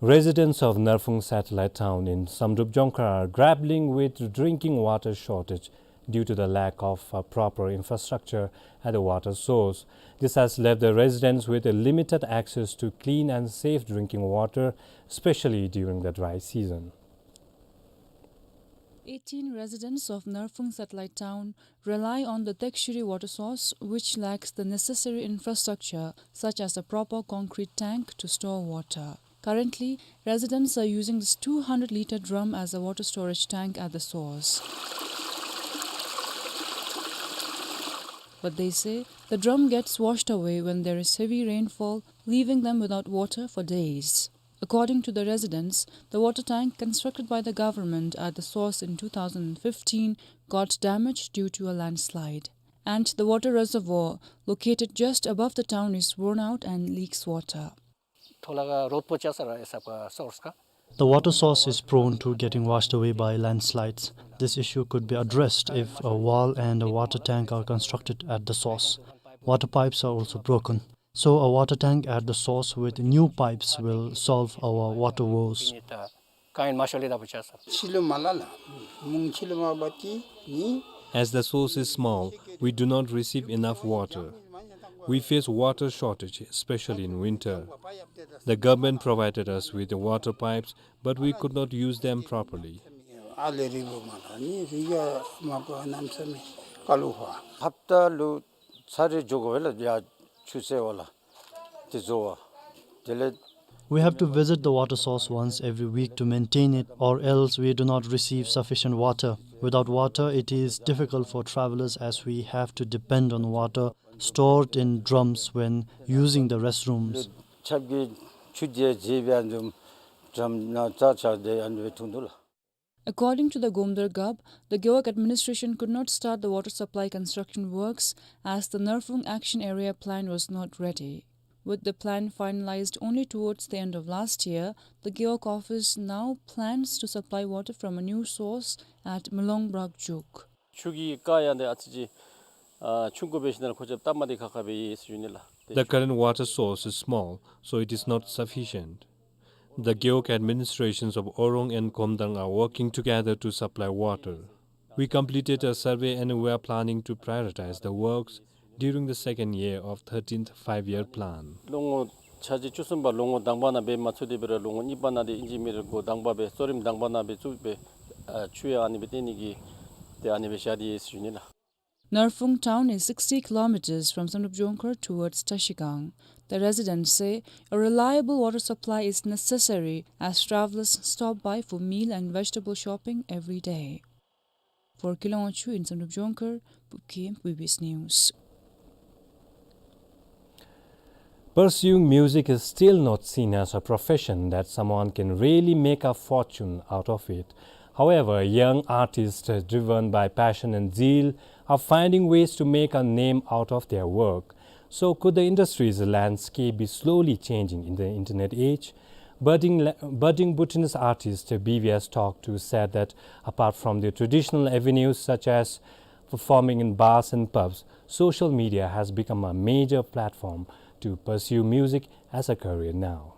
Residents of Narphung Satellite Town in Samdrup Jongkhar are grappling with drinking water shortage due to the lack of a proper infrastructure at the water source. This has left the residents with a limited access to clean and safe drinking water, especially during the dry season. Eighteen residents of Narphung Satellite Town rely on the Tekshiri water source, which lacks the necessary infrastructure, such as a proper concrete tank to store water. Currently, residents are using this two hundred litre drum as a water storage tank at the source. But they say the drum gets washed away when there is heavy rainfall, leaving them without water for days. According to the residents, the water tank constructed by the government at the source in two thousand fifteen got damaged due to a landslide. And the water reservoir, located just above the town, is worn out and leaks water. थोड़ा का रोड पर चल रहा है सबका सोर्स का। The water source is prone to getting washed away by landslides. This issue could be addressed if a wall and a water tank are constructed at the source. Water pipes are also broken. So a water tank at the source with new pipes will solve our water woes. As the source is small, we do not receive enough water. We face water shortage, especially in winter. The government provided us with the water pipes, but we could not use them properly. ཨ་ལས་རི་བོ་མ་ལ་ནི་རི་ཡ་མ་གོ་ནམ་ས་མེད་ཀ་ལུ་ཧ། ཧབ་ཏ་ལུ་ཚར་རེ་འགྱོ་དགོ་པས་ལགས། ཡར་ཆུ་བཙལ་བ་ལགས། དེ་བཟོ་བ། དེ་ལས། We have to visit the water source once every week to maintain it, or else we do not receive sufficient water. Without water, it is difficult for travelers as we have to depend on water stored in drums when using the restrooms. ཆབ་ཀྱི་ཆུ་དེ་བཟོ་བའི་ཨ་ནི་འདྲམ་ནང་རྩ་ཆ་དེ་ཨ་ནི་སྦེ་འཐུང་དོ་ལགས། According to the Gomdar Gab, the Gewog administration could not start the water supply construction works as the Narphung Action Area Plan was not ready. With the plan finalized only towards the end of last year, the Gewog office now plans to supply water from a new source at Mulong Brak Juk. ཆུ་གི་རྐ་ཡང་དེ་ཨ་ཙི་ཅིག་ཨ་ཆུང་ཀུ་འབད་ཞིནམ་ལས་ཁོ་ཅིག་སྟབས་མ་བདེ་ཁག་ཁ་སྦེ་ཡོད་ཟེར་ཞུ་ནི་ལགས། The current water source is small, so it is not sufficient. The Gewog administrations of Orong and Komdang are working together to supply water. We completed a survey and we are planning to prioritize the works during the second year of thirteenth Five-Year Plan. ལོ་ངོ་ཆ་གཅིག་བཅུ་གསུམ་པ་ལོ་ངོ་དང་པ་ནང་འབད་མ་ཚུགས་ཏེ་འབད་རུང་ལོ་ངོ་གཉིས་པ་ནང་དེ་ཨིན་ཇི་མི་རེ་འགོ་དང་པ་སྦེ་གཙོ་རིམ་དང་པ་ནང་འབད་བཙུགས་སྦེ་ཨ་ཆུ་ཡང་ཨ་ནི་སྦེ་བཏོན་ནི་གི་དེ་ཨ་ནི་སྦེ་བཞག་སྟེ་ཡོད་ཟེར་ཞུ་ནི་ལགས། Narphung town is sixty kilometers from Samdrup Jongkhar towards Trashigang. The residents say a reliable water supply is necessary as travelers stop by for meal and vegetable shopping every day. For Kilong Chu in Samdrup Jongkhar, Pupkim, B B S News. Pursuing music is still not seen as a profession that someone can really make a fortune out of it. However, young artists, driven by passion and zeal, are finding ways to make a name out of their work. So, could the industry's landscape be slowly changing in the internet age? Budding, budding Bhutanese artist B B S Talk To said that apart from the traditional avenues such as performing in bars and pubs, social media has become a major platform to pursue music as a career now.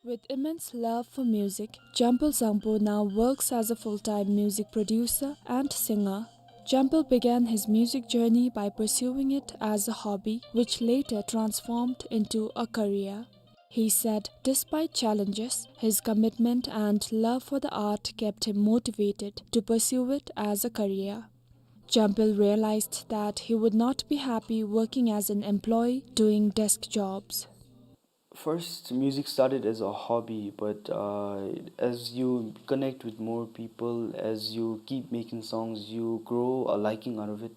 With immense love for music, Jampal Zangpo now works as a full-time music producer and singer. Jampal began his music journey by pursuing it as a hobby, which later transformed into a career. He said, despite challenges, his commitment and love for the art kept him motivated to pursue it as a career. Jampal realized that he would not be happy working as an employee doing desk jobs. First, music started as a hobby, but, uh, as you connect with more people, as you keep making songs, you grow a liking out of it.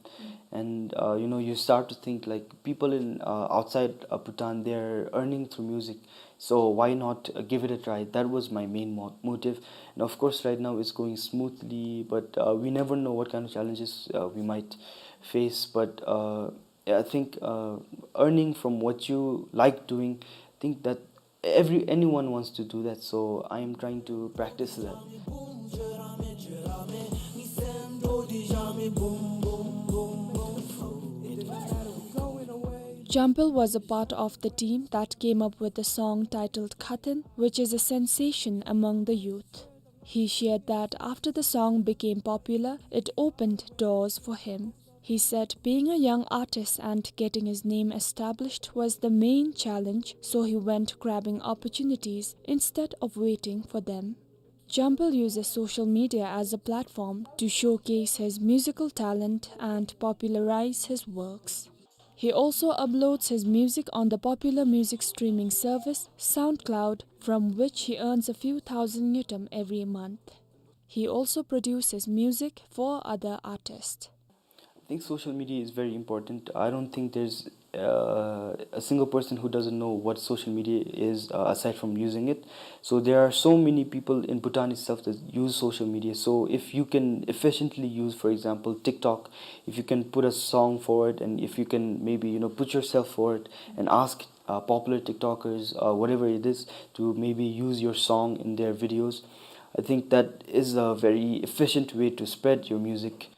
And, uh, you know, you start to think, like, people in, uh, outside, uh, Bhutan, they're earning through music. So why not, uh, give it a try? That was my main mo-, motive. And of course, right now it's going smoothly, but, uh, we never know what kind of challenges, uh, we might face. But, uh, yeah, I think, uh, earning from what you like doing, I think that every, anyone wants to do that, so I am trying to practice that. Jampal was a part of the team that came up with the song titled Khatin, which is a sensation among the youth. He shared that after the song became popular, it opened doors for him. He said being a young artist and getting his name established was the main challenge, so he went grabbing opportunities instead of waiting for them. Jampal uses social media as a platform to showcase his musical talent and popularize his works. He also uploads his music on the popular music streaming service SoundCloud, from which he earns a few thousand ngultrum every month. He also produces music for other artists. I think social media is very important. I don't think there's, uh, a single person who doesn't know what social media is, uh, aside from using it. So there are so many people in Bhutan itself that use social media. So if you can efficiently use, for example, TikTok, if you can put a song forward, and if you can maybe, you know, put yourself forward and ask, uh, popular TikTokers, uh, whatever it is, to maybe use your song in their videos, I think that is a very efficient way to spread your music.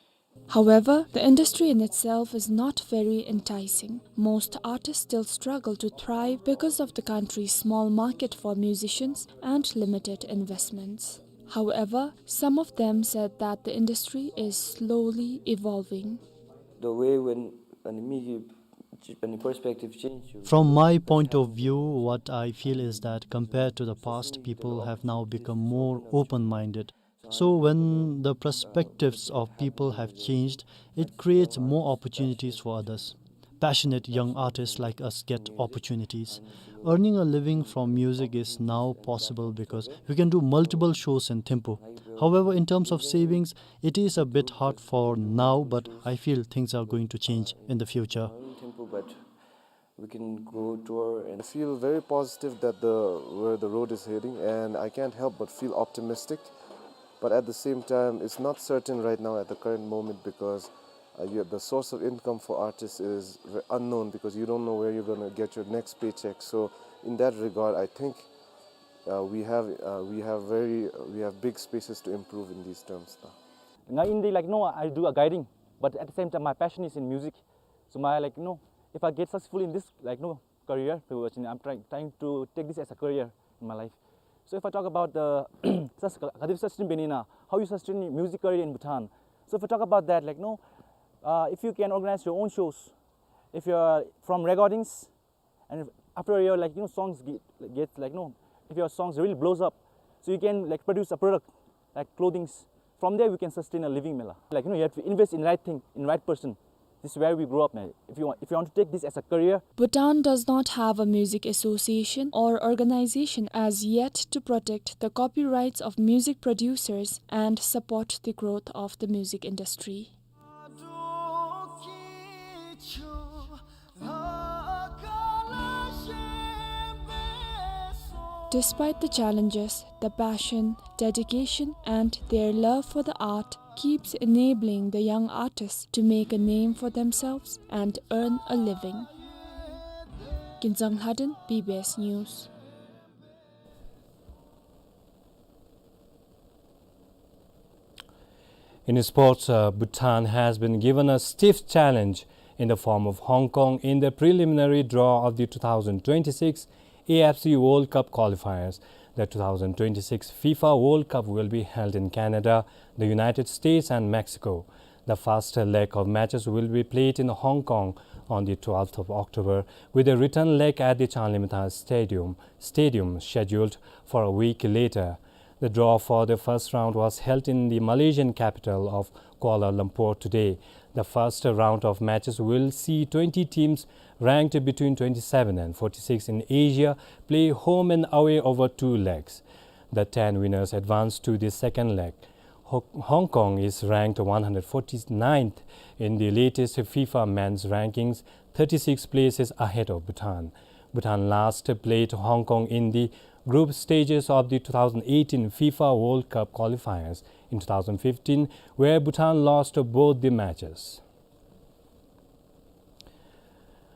However, the industry in itself is not very enticing. Most artists still struggle to thrive because of the country's small market for musicians and limited investments. However, some of them said that the industry is slowly evolving. The way when, when the media, when the perspective change, you... From my point of view, what I feel is that compared to the past, people have now become more open-minded. So when the perspectives of people have changed, it creates more opportunities for others. Passionate young artists like us get opportunities. Earning a living from music is now possible because we can do multiple shows in Thimphu. However, in terms of savings, it is a bit hard for now, but I feel things are going to change in the future. Thimphu, but we can go tour and... I feel very positive that the, where the road is heading, and I can't help but feel optimistic. But at the same time, it's not certain right now at the current moment because, uh, you, the source of income for artists is ve-, unknown because you don't know where you're gonna get your next paycheck. So in that regard, I think, uh, we have, uh, we have very, we have big spaces to improve in these terms now. Nga in the, like, no, I do a guiding, but at the same time, my passion is in music. So my, like, you know, if I get successful in this, like, no, career, so actually I'm trying, trying to take this as a career in my life. So if I talk about the sus-, how do you sustain benina, how you sustain music career in Bhutan. So if I talk about that, like, no, uh, if you can organize your own shows, if you're from recordings, and if after your, like, you know, songs get, get, like, you know, if your songs really blows up, so you can, like, produce a product, like clothings. From there, we can sustain a living, mela. Like, you know, you have to invest in right thing, in right person. This is where we grow up, man. If you want, if you want to take this as a career. Bhutan does not have a music association or organization as yet to protect the copyrights of music producers and support the growth of the music industry. Despite the challenges, the passion, dedication, and their love for the art keeps enabling the young artists to make a name for themselves and earn a living. Kinzang Lhaden, B B S News. In sports, uh, Bhutan has been given a stiff challenge in the form of Hong Kong in the preliminary draw of the two thousand twenty-six A F C World Cup qualifiers. The two thousand twenty-six FIFA World Cup will be held in Canada, the United States, and Mexico. The first leg of matches will be played in Hong Kong on the twelfth of October, with a return leg at the Changlimtha Stadium, stadium scheduled for a week later. The draw for the first round was held in the Malaysian capital of Kuala Lumpur today. The first round of matches will see twenty teams ranked between twenty-seven and forty-six in Asia play home and away over two legs. The ten winners advance to the second leg. Ho-, Hong Kong is ranked one hundred forty-ninth in the latest FIFA men's rankings, thirty-six places ahead of Bhutan. Bhutan last played Hong Kong in the group stages of the two thousand eighteen FIFA World Cup qualifiers in two thousand fifteen, where Bhutan lost both the matches.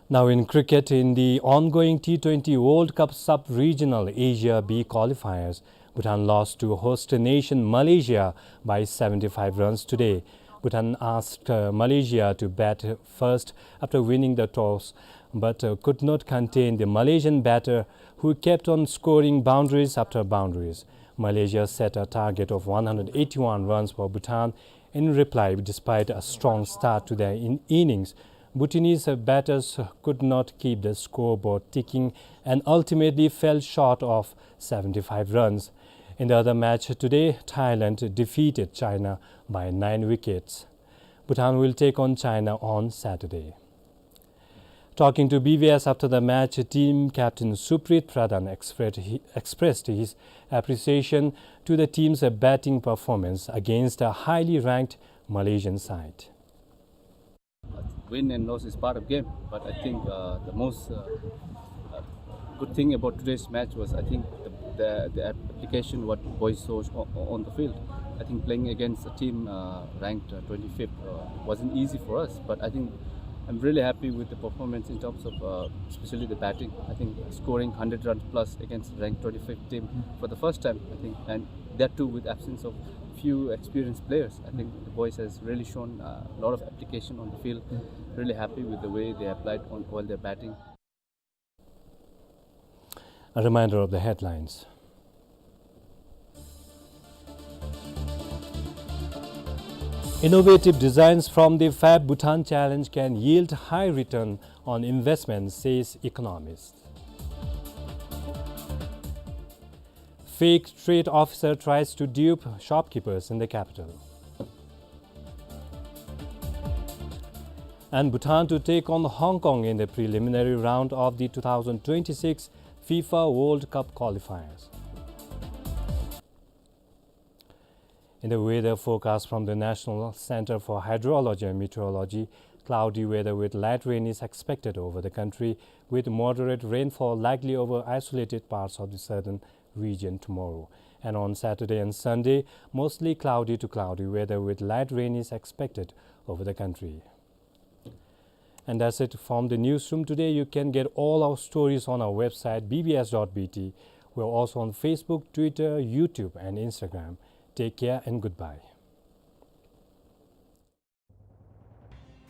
Now in cricket, in the ongoing T twenty World Cup Sub-Regional Asia B qualifiers, Bhutan lost to host nation Malaysia by seventy-five runs today. Bhutan asked, uh, Malaysia to bat first after winning the toss, but, uh, could not contain the Malaysian batter, who kept on scoring boundaries after boundaries. Malaysia set a target of one hundred eighty-one runs for Bhutan in reply, despite a strong start to their in-, innings. Bhutanese batters could not keep the scoreboard ticking and ultimately fell short of seventy-five runs. In the other match today, Thailand defeated China by nine wickets. Bhutan will take on China on Saturday. Talking to B B S after the match, team captain Supreet Pradhan expressed hi-, expressed his appreciation to the team's batting performance against a highly ranked Malaysian side. Win and loss is part of game, but I think, uh, the most, uh, uh, good thing about today's match was, I think, the, the, the application what boys showed o-, o-, on the field. I think playing against a team, uh, ranked, uh, twenty-fifth, uh, wasn't easy for us, but I think I'm really happy with the performance in terms of, uh, especially the batting. I think scoring hundred runs plus against ranked twenty-fifth team for the first time, I think, and that too with absence of few experienced players. I think the boys has really shown, uh, a lot of application on the field. Really happy with the way they applied on while they're batting. A reminder of the headlines. Innovative designs from the Fab Bhutan Challenge can yield high return on investment, says economist. Fake trade officer tries to dupe shopkeepers in the capital. And Bhutan to take on Hong Kong in the preliminary round of the two thousand twenty-six FIFA World Cup qualifiers. In the weather forecast from the National Center for Hydrology and Meteorology, cloudy weather with light rain is expected over the country, with moderate rainfall likely over isolated parts of the southern region tomorrow. And on Saturday and Sunday, mostly cloudy to cloudy weather with light rain is expected over the country. And that's it from the newsroom today. You can get all our stories on our website, B B S dot B T. We're also on Facebook, Twitter, YouTube, and Instagram. Take care and goodbye.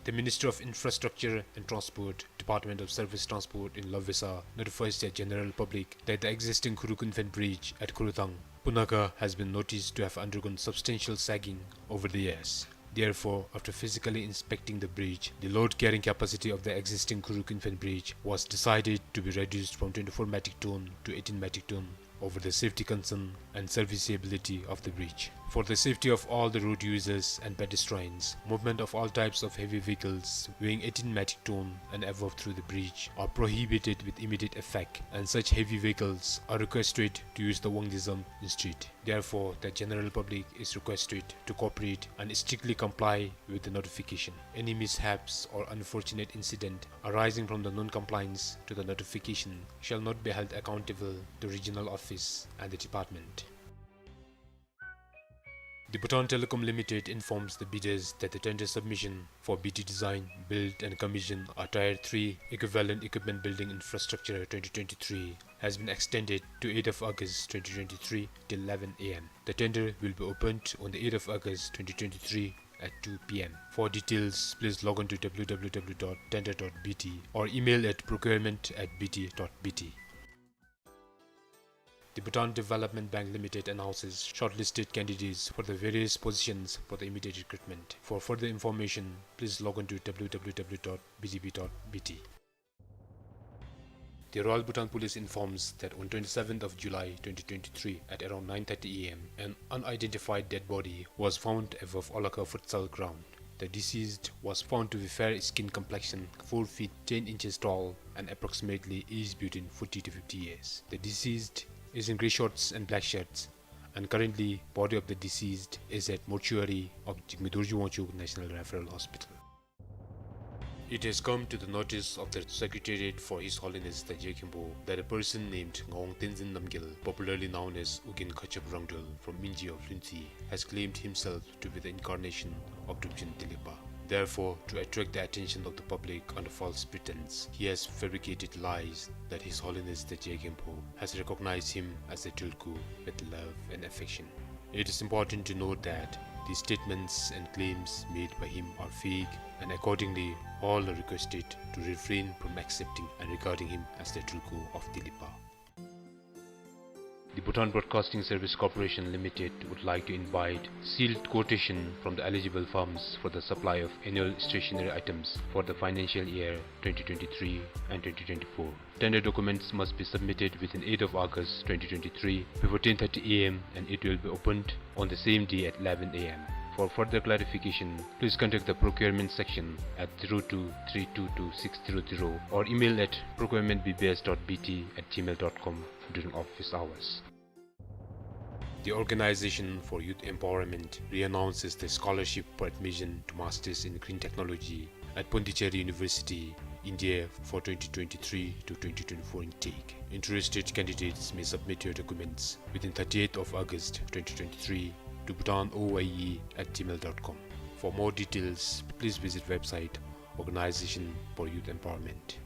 The Ministry of Infrastructure and Transport, Department of Surface Transport in Lobvesa notifies the general public that the existing Khuruk Infant Bridge at Khurutang, Punakha, has been noticed to have undergone substantial sagging over the years. Therefore, after physically inspecting the bridge, the load carrying capacity of the existing Khuruk Infant Bridge was decided to be reduced from twenty-four metric ton to eighteen metric ton over the safety concern and serviceability of the bridge. For the safety of all the road users and pedestrians, movement of all types of heavy vehicles weighing eighteen metric ton and above through the bridge are prohibited with immediate effect, and such heavy vehicles are requested to use the Wangdue Zam instead. Therefore, the general public is requested to cooperate and strictly comply with the notification. Any mishaps or unfortunate incident arising from the non-compliance to the notification shall not be held accountable to regional office and the department. The Bhutan Telecom Limited informs the bidders that the tender submission for B T Design, Build and Commission a Tier three Equivalent Equipment Building Infrastructure twenty twenty-three has been extended to eighth of August twenty twenty-three till eleven A M. The tender will be opened on the eighth of August twenty twenty-three at two P M. For details, please log on to W W W dot tender dot B T or email at procurement at B T dot B T. The Bhutan Development Bank Limited announces shortlisted candidates for the various positions for the immediate recruitment. For further information, please log on to W W W dot B D B dot B T. The Royal Bhutan Police informs that on twenty-seventh of July twenty twenty-three, at around nine thirty A M, an unidentified dead body was found above Olakha Futsal Ground. The deceased was found to be fair-skinned complexion, four feet ten inches tall, and approximately aged between forty to fifty years. The deceased is in grey shorts and black shirts, and currently body of the deceased is at mortuary of Jigme Dorji Wangchuck National Referral Hospital. It has come to the notice of the Secretariat for His Holiness the Je Khenpo that a person named Ngawang Tenzin Namgyal, popularly known as Ugyen Khatshop Rangdrol from Minji of Lhuentse, has claimed himself to be the incarnation of Drupchen Telikpa. Therefore, to attract the attention of the public under false pretense, he has fabricated lies that His Holiness the Je Khenpo has recognized him as the Tulku with love and affection. It is important to note that the statements and claims made by him are fake, and accordingly, all are requested to refrain from accepting and regarding him as the Tulku of Telikpa. The Bhutan Broadcasting Service Corporation Limited would like to invite sealed quotation from the eligible firms for the supply of annual stationery items for the financial year twenty twenty-three and twenty twenty-four. Tender documents must be submitted within eighth of August twenty twenty-three before ten thirty A M, and it will be opened on the same day at eleven A M. For further clarification, please contact the procurement section at zero two three two two six zero zero or email at procurement B B S dot B T at gmail dot com during office hours. The Organization for Youth Empowerment reannounces the scholarship for admission to Masters in Green Technology at Pondicherry University, India for twenty twenty-three to twenty twenty-four intake. Interested candidates may submit your documents within thirtieth of August twenty twenty-three to bhutan O Y E at gmail dot com. For more details, please visit website Organization for Youth Empowerment.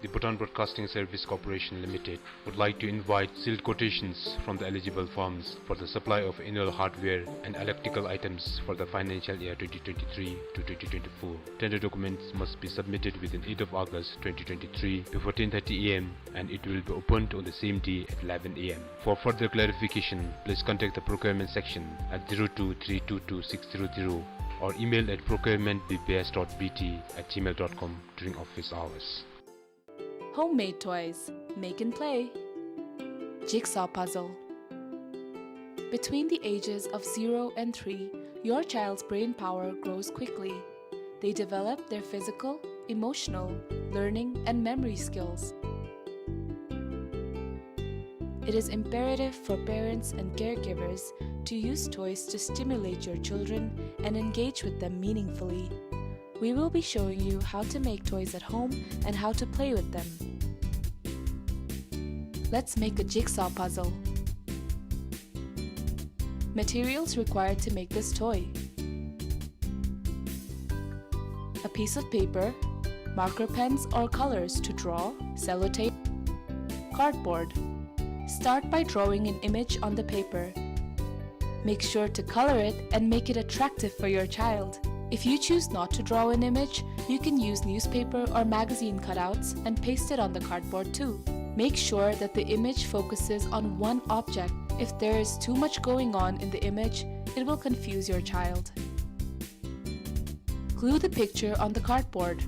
The Bhutan Broadcasting Service Corporation Limited would like to invite sealed quotations from the eligible firms for the supply of annual hardware and electrical items for the financial year twenty twenty-three to twenty twenty-four. Tender documents must be submitted within eighth of August twenty twenty-three before ten thirty A M, and it will be opened on the same day at eleven A M. For further clarification, please contact the procurement section at zero two three two two six zero zero or email at procurement B B S dot B T at gmail dot com during office hours. Homemade toys. Make and play. Jigsaw puzzle. Between the ages of zero and three, your child's brain power grows quickly. They develop their physical, emotional, learning, and memory skills. It is imperative for parents and caregivers to use toys to stimulate your children and engage with them meaningfully. We will be showing you how to make toys at home and how to play with them. Let's make a jigsaw puzzle. Materials required to make this toy: a piece of paper, marker pens or colors to draw, sellotape, cardboard. Start by drawing an image on the paper. Make sure to color it and make it attractive for your child. If you choose not to draw an image, you can use newspaper or magazine cutouts and paste it on the cardboard too. Make sure that the image focuses on one object. If there is too much going on in the image, it will confuse your child. Glue the picture on the cardboard.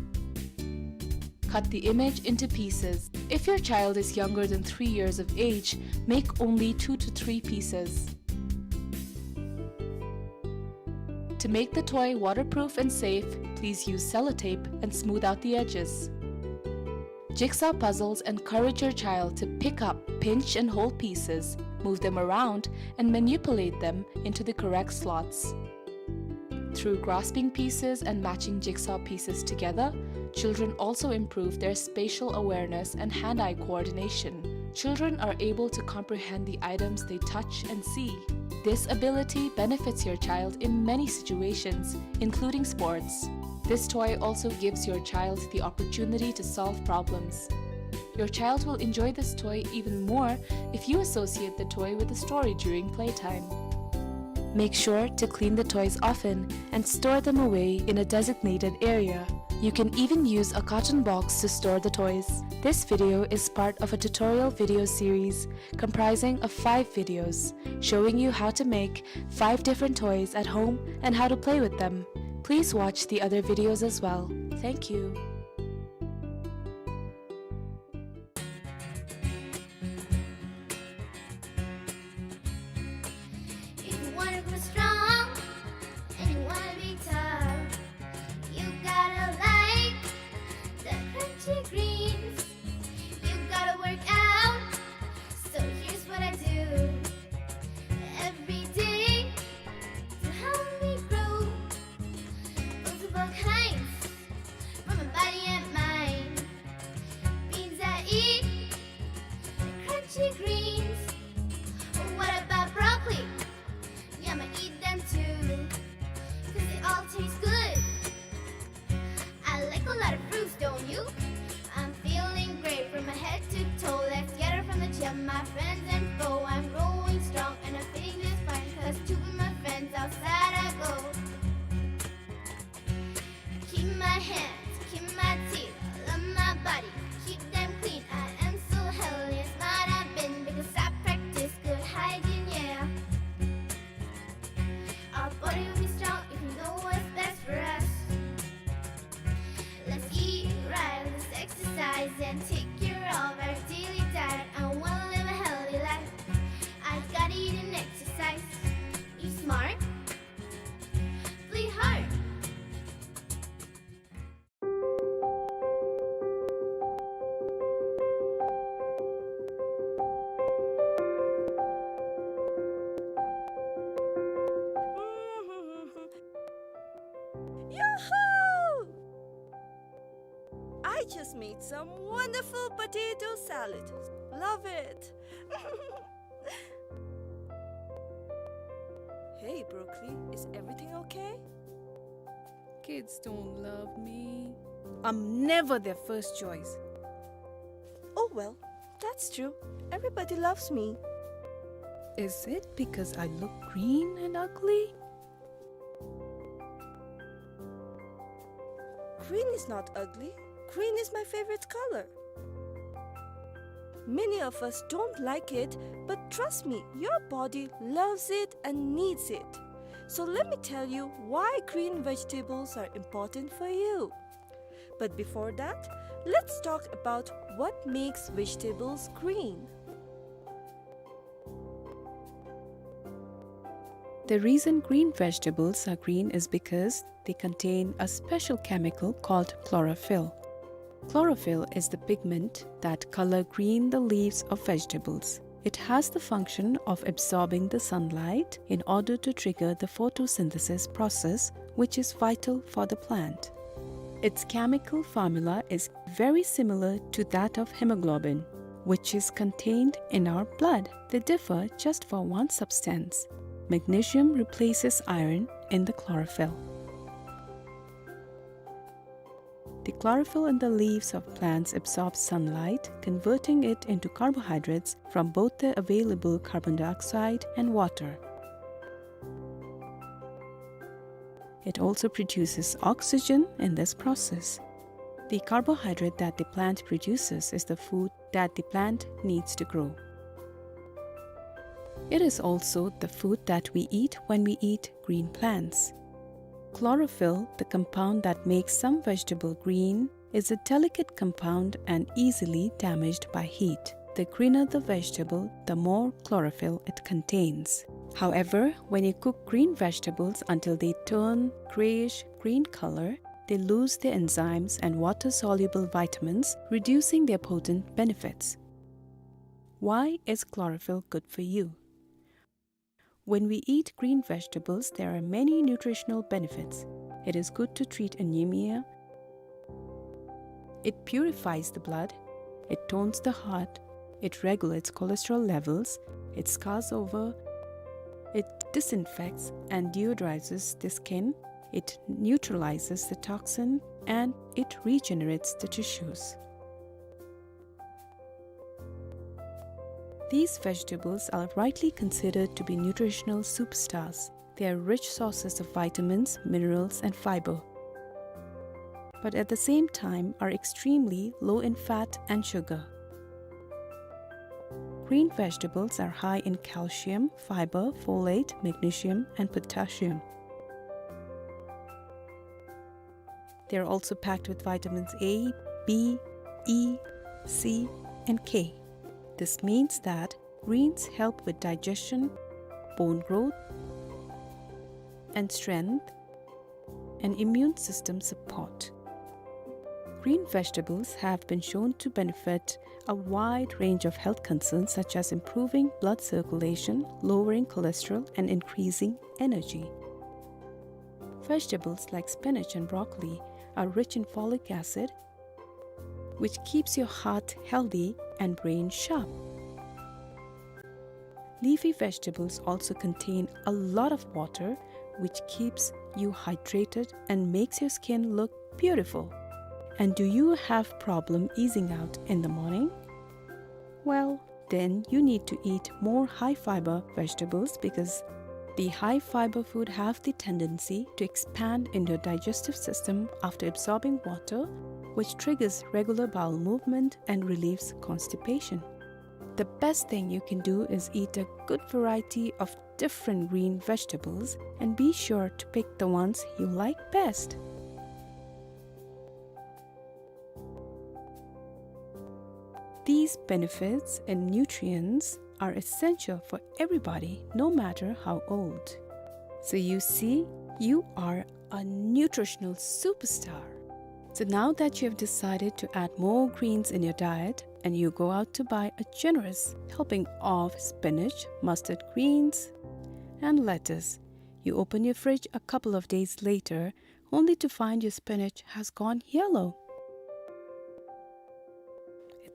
Cut the image into pieces. If your child is younger than three years of age, make only two to three pieces. To make the toy waterproof and safe, please use sellotape and smooth out the edges. Jigsaw puzzles encourage your child to pick up, pinch, and hold pieces, move them around, and manipulate them into the correct slots. Through grasping pieces and matching jigsaw pieces together, children also improve their spatial awareness and hand-eye coordination. Children are able to comprehend the items they touch and see. This ability benefits your child in many situations, including sports. This toy also gives your child the opportunity to solve problems. Your child will enjoy this toy even more if you associate the toy with a story during playtime. Make sure to clean the toys often and store them away in a designated area. You can even use a carton box to store the toys. This video is part of a tutorial video series comprising of five videos showing you how to make five different toys at home and how to play with them. Please watch the other videos as well. Thank you. If you wanna grow strong and you wanna be tough, you gotta like the crunchy greens. You gotta work out, so here's what I do every day to help me grow. Multiple kinds for my body and mind. Beans I eat, the crunchy greens. What about broccoli? Yum, I eat them too, 'cause they all taste good. I like a lot of fruits, don't you? I'm feeling great from my head to toe. Let's get it from the gym, my friends and foe. I'm growing strong and I'm fitting just fine, 'cause to be my friends outside I go. Keep my hands, keep my teeth, love my body, keep them clean. I am so healthy and smart I've been, because I practice good hygiene, yeah. Our body will be strong if we know what's best for us. Let's eat right, let's exercise and take care of our daily diet. I wanna live a healthy life. I gotta eat and exercise. Eat smart, play hard. Yoo-hoo! I just made some wonderful potato salad. Love it. Hey, broccoli, is everything okay? Kids don't love me. I'm never their first choice. Oh well, that's true. Everybody loves me. Is it because I look green and ugly? Green is not ugly. Green is my favorite color. Many of us don't like it, but trust me, your body loves it and needs it. So let me tell you why green vegetables are important for you. But before that, let's talk about what makes vegetables green. The reason green vegetables are green is because they contain a special chemical called chlorophyll. Chlorophyll is the pigment that color green the leaves of vegetables. It has the function of absorbing the sunlight in order to trigger the photosynthesis process, which is vital for the plant. Its chemical formula is very similar to that of hemoglobin, which is contained in our blood. They differ just for one substance. Magnesium replaces iron in the chlorophyll. The chlorophyll in the leaves of plants absorbs sunlight, converting it into carbohydrates from both the available carbon dioxide and water. It also produces oxygen in this process. The carbohydrate that the plant produces is the food that the plant needs to grow. It is also the food that we eat when we eat green plants. Chlorophyll, the compound that makes some vegetable green, is a delicate compound and easily damaged by heat. The greener the vegetable, the more chlorophyll it contains. However, when you cook green vegetables until they turn grayish green color, they lose their enzymes and water-soluble vitamins, reducing their potent benefits. Why is chlorophyll good for you? When we eat green vegetables, there are many nutritional benefits. It is good to treat anemia. It purifies the blood. It tones the heart. It regulates cholesterol levels. It scars over. It disinfects and deodorizes the skin, it neutralizes the toxin, and it regenerates the tissues. These vegetables are rightly considered to be nutritional superstars. They are rich sources of vitamins, minerals, and fiber, but at the same time are extremely low in fat and sugar. Green vegetables are high in calcium, fiber, folate, magnesium, and potassium. They are also packed with vitamins A, B, E, C, and K. This means that greens help with digestion, bone growth, and strength, and immune system support. Green vegetables have been shown to benefit a wide range of health concerns such as improving blood circulation, lowering cholesterol, and increasing energy. Vegetables like spinach and broccoli are rich in folic acid, which keeps your heart healthy and brain sharp. Leafy vegetables also contain a lot of water, which keeps you hydrated and makes your skin look beautiful. And do you have problem easing out in the morning? Well, then you need to eat more high fiber vegetables because the high fiber food have the tendency to expand in your digestive system after absorbing water, which triggers regular bowel movement and relieves constipation. The best thing you can do is eat a good variety of different green vegetables and be sure to pick the ones you like best. These benefits and nutrients are essential for everybody, no matter how old. So you see, you are a nutritional superstar. So now that you have decided to add more greens in your diet and you go out to buy a generous helping of spinach, mustard greens, and lettuce, you open your fridge a couple of days later only to find your spinach has gone yellow.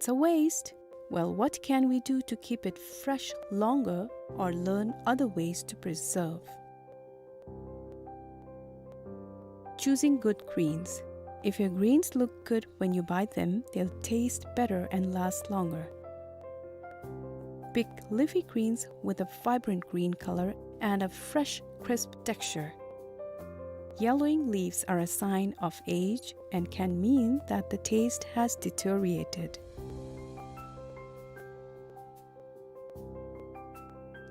It's a waste. Well, what can we do to keep it fresh longer or learn other ways to preserve? Choosing good greens. If your greens look good when you buy them, they'll taste better and last longer. Pick leafy greens with a vibrant green color and a fresh, crisp texture. Yellowing leaves are a sign of age and can mean that the taste has deteriorated.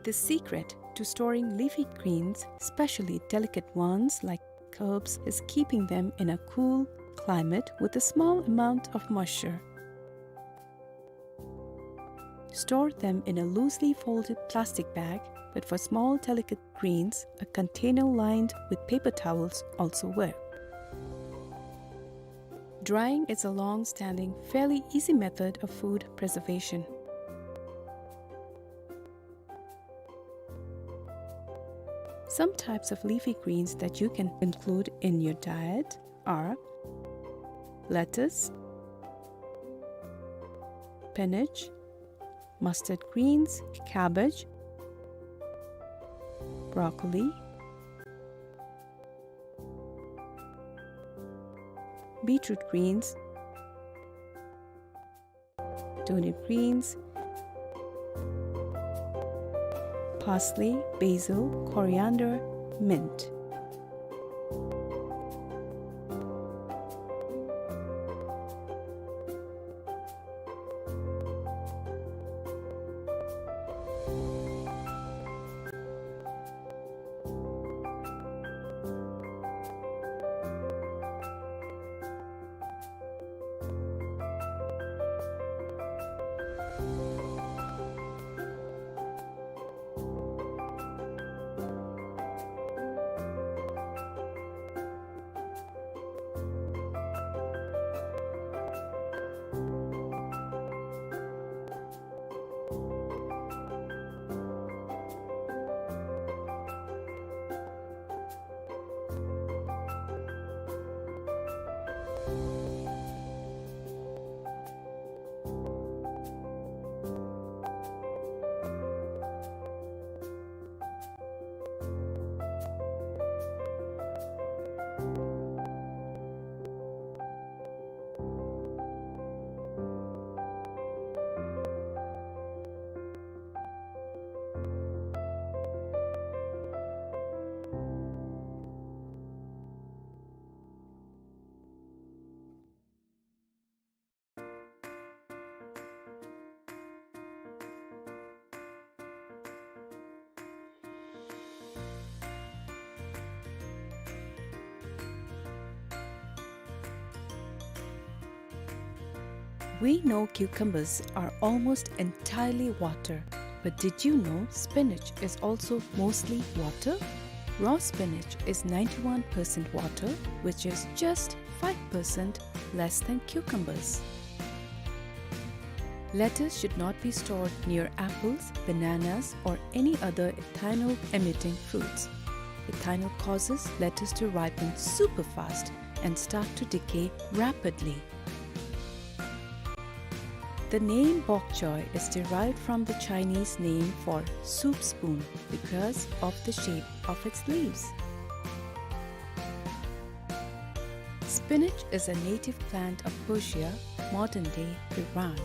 The secret to storing leafy greens, especially delicate ones like herbs, is keeping them in a cool climate with a small amount of moisture. Store them in a loosely folded plastic bag, but for small, delicate greens, a container lined with paper towels also work. Drying is a long-standing, fairly easy method of food preservation. Some types of leafy greens that you can include in your diet are lettuce, spinach, mustard greens, cabbage, broccoli, beetroot greens, turnip greens, parsley, basil, coriander, mint. We know cucumbers are almost entirely water, but did you know spinach is also mostly water? Raw spinach is ninety-one percent water, which is just five percent less than cucumbers. Lettuce should not be stored near apples, bananas, or any other ethanol-emitting fruits. Ethanol causes lettuce to ripen super fast and start to decay rapidly. The name bok choy is derived from the Chinese name for soup spoon because of the shape of its leaves. Spinach is a native plant of Persia, modern-day Iran.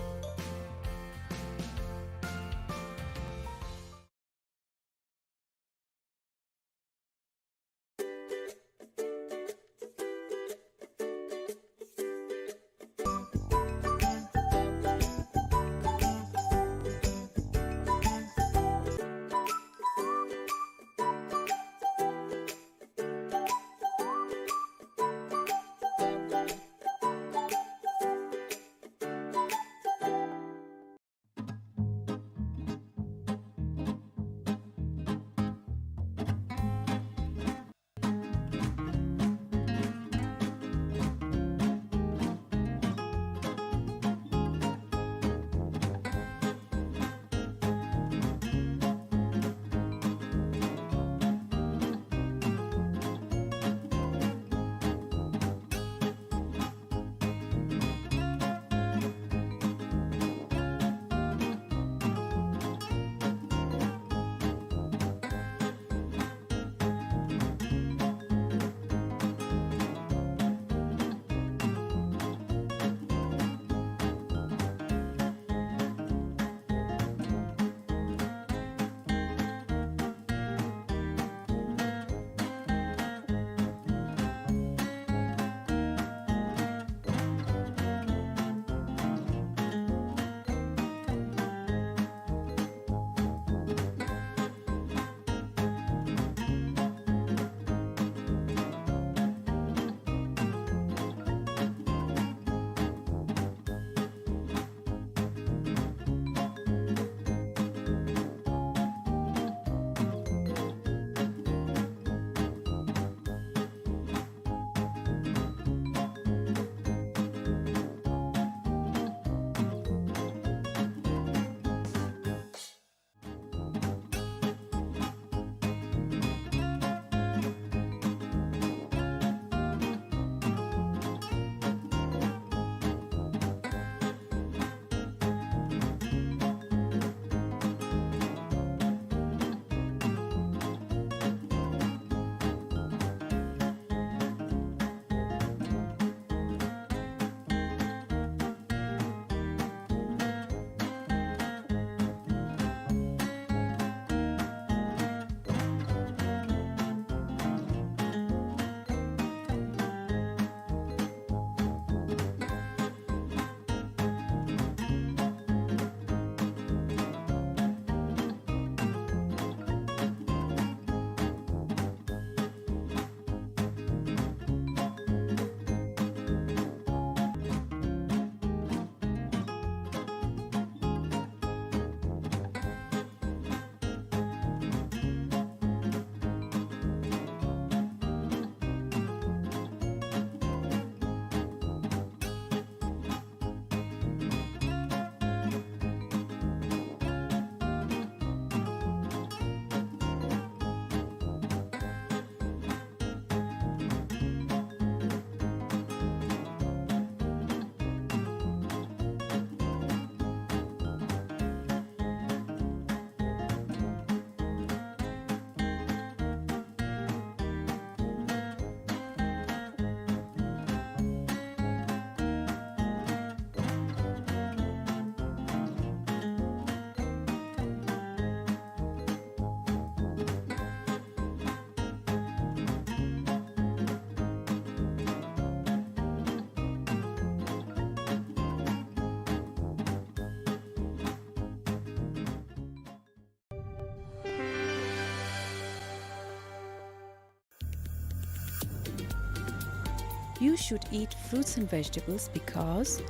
You should eat fruits and vegetables because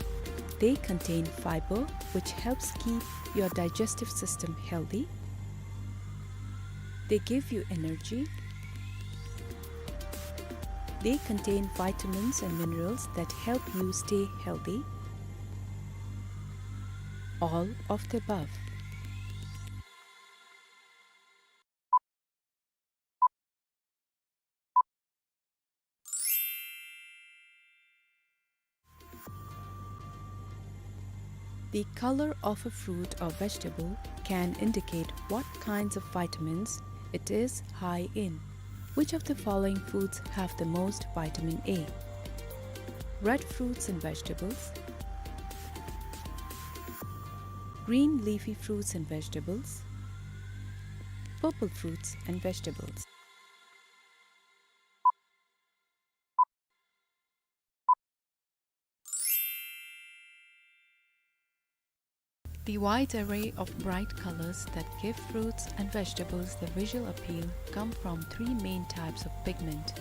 They contain fiber, which helps keep your digestive system healthy. They give you energy. They contain vitamins and minerals that help you stay healthy. All of the above. The color of a fruit or vegetable can indicate what kinds of vitamins it is high in. Which of the following foods have the most vitamin A? Red fruits and vegetables, green leafy fruits and vegetables, purple fruits and vegetables. The wide array of bright colors that give fruits and vegetables their visual appeal come from three main types of pigment: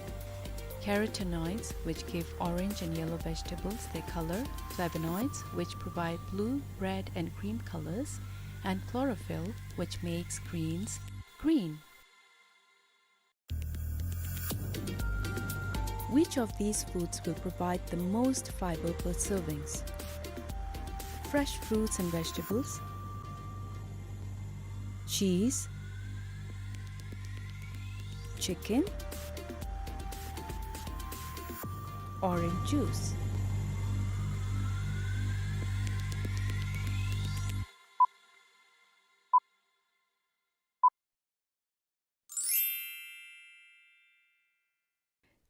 carotenoids, which give orange and yellow vegetables their color, flavonoids, which provide blue, red, and green colors, and chlorophyll, which makes greens green. Which of these foods will provide the most fiber per servings? Fresh fruits and vegetables, cheese, chicken, orange juice.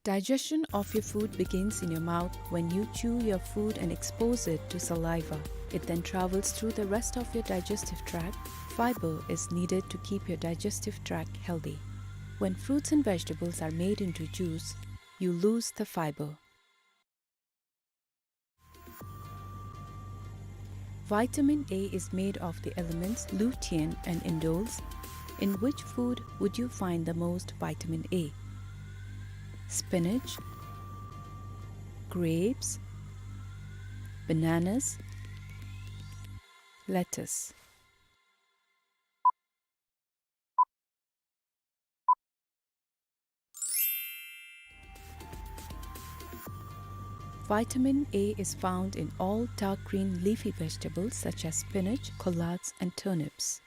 Digestion of your food begins in your mouth when you chew your food and expose it to saliva. It then travels through the rest of your digestive tract. Fiber is needed to keep your digestive tract healthy. When fruits and vegetables are made into juice, you lose the fiber. Vitamin A is made of the elements lutein and indoles. In which food would you find the most vitamin A? Spinach, grapes, bananas, lettuce. Vitamin A is found in all dark green leafy vegetables such as spinach, collards, and turnips.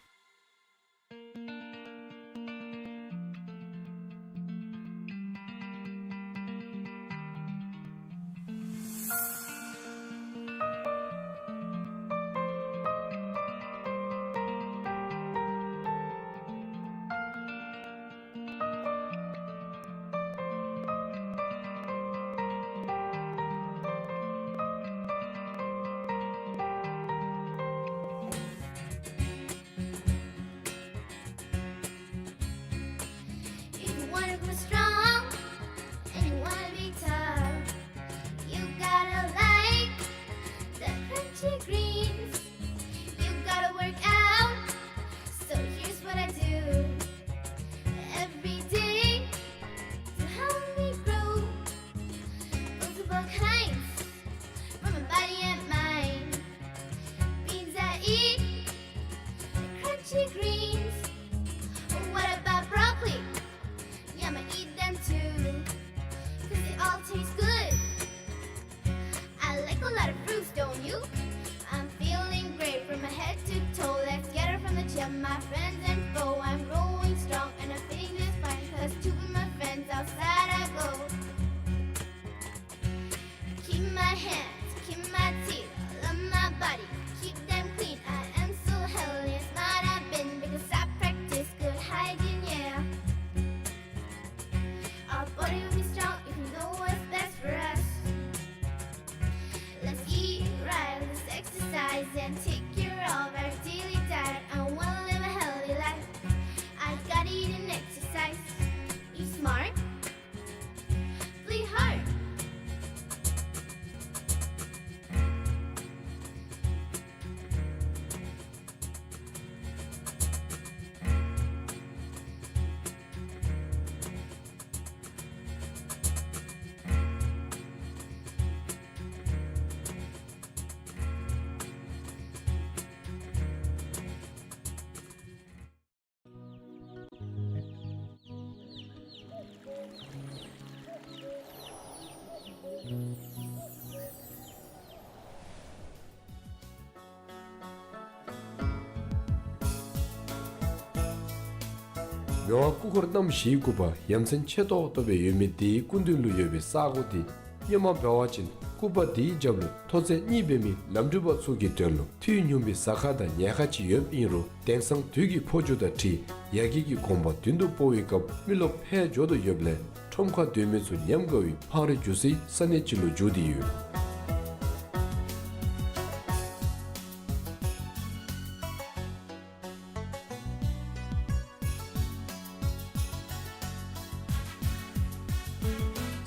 མི་དབང་སྐུ་འཁོར་རྣམ་བཞིའི་སྐུ་པར་ཡ་མཚན་ཆེ་ཏོག་ཏོ་སྦེ་ཡོད་མི་དེའི་སྐུ་མདུན་ལུ་ཡོད་པའི་ས་གོ་དེ་སྔོན་མ་འབད་བ་ཅིན་སྐུ་པར་དེའི་རྒྱབ་ལུ་མཐོ་ཚད་གཉིས་འབད་མི་ལམ་འགྲུལ་པ་ཚུ་གི་དོན་ལུ་ཐོག་ཉུང་བའི་ཟ་ཁང་དང་ཉལ་ཁང་ཅིག་ཡོདཔ་ཨིན་རུང་དེང་སང་དུས་ཀྱི་འཕོ་འགྱུར་དང་འཁྲིལ་ཡར་རྒྱས་ཀྱི་གོམ་པ་མདུན་དུ་སྤོ་བའི་སྐབས་མི་རློབས་འཕེལ་འགྱོ་དོ་ཡོདཔ་ལས་ཁྲོམ་ཁར་སྡོད་མི་ཚུ་ཉམས་དགའ་བའི་འཕང་རིམ་འགྱོ་སའི་ས་གནས་ཅིག་ལུ་འགྱུར་ཏེ་ཡོད།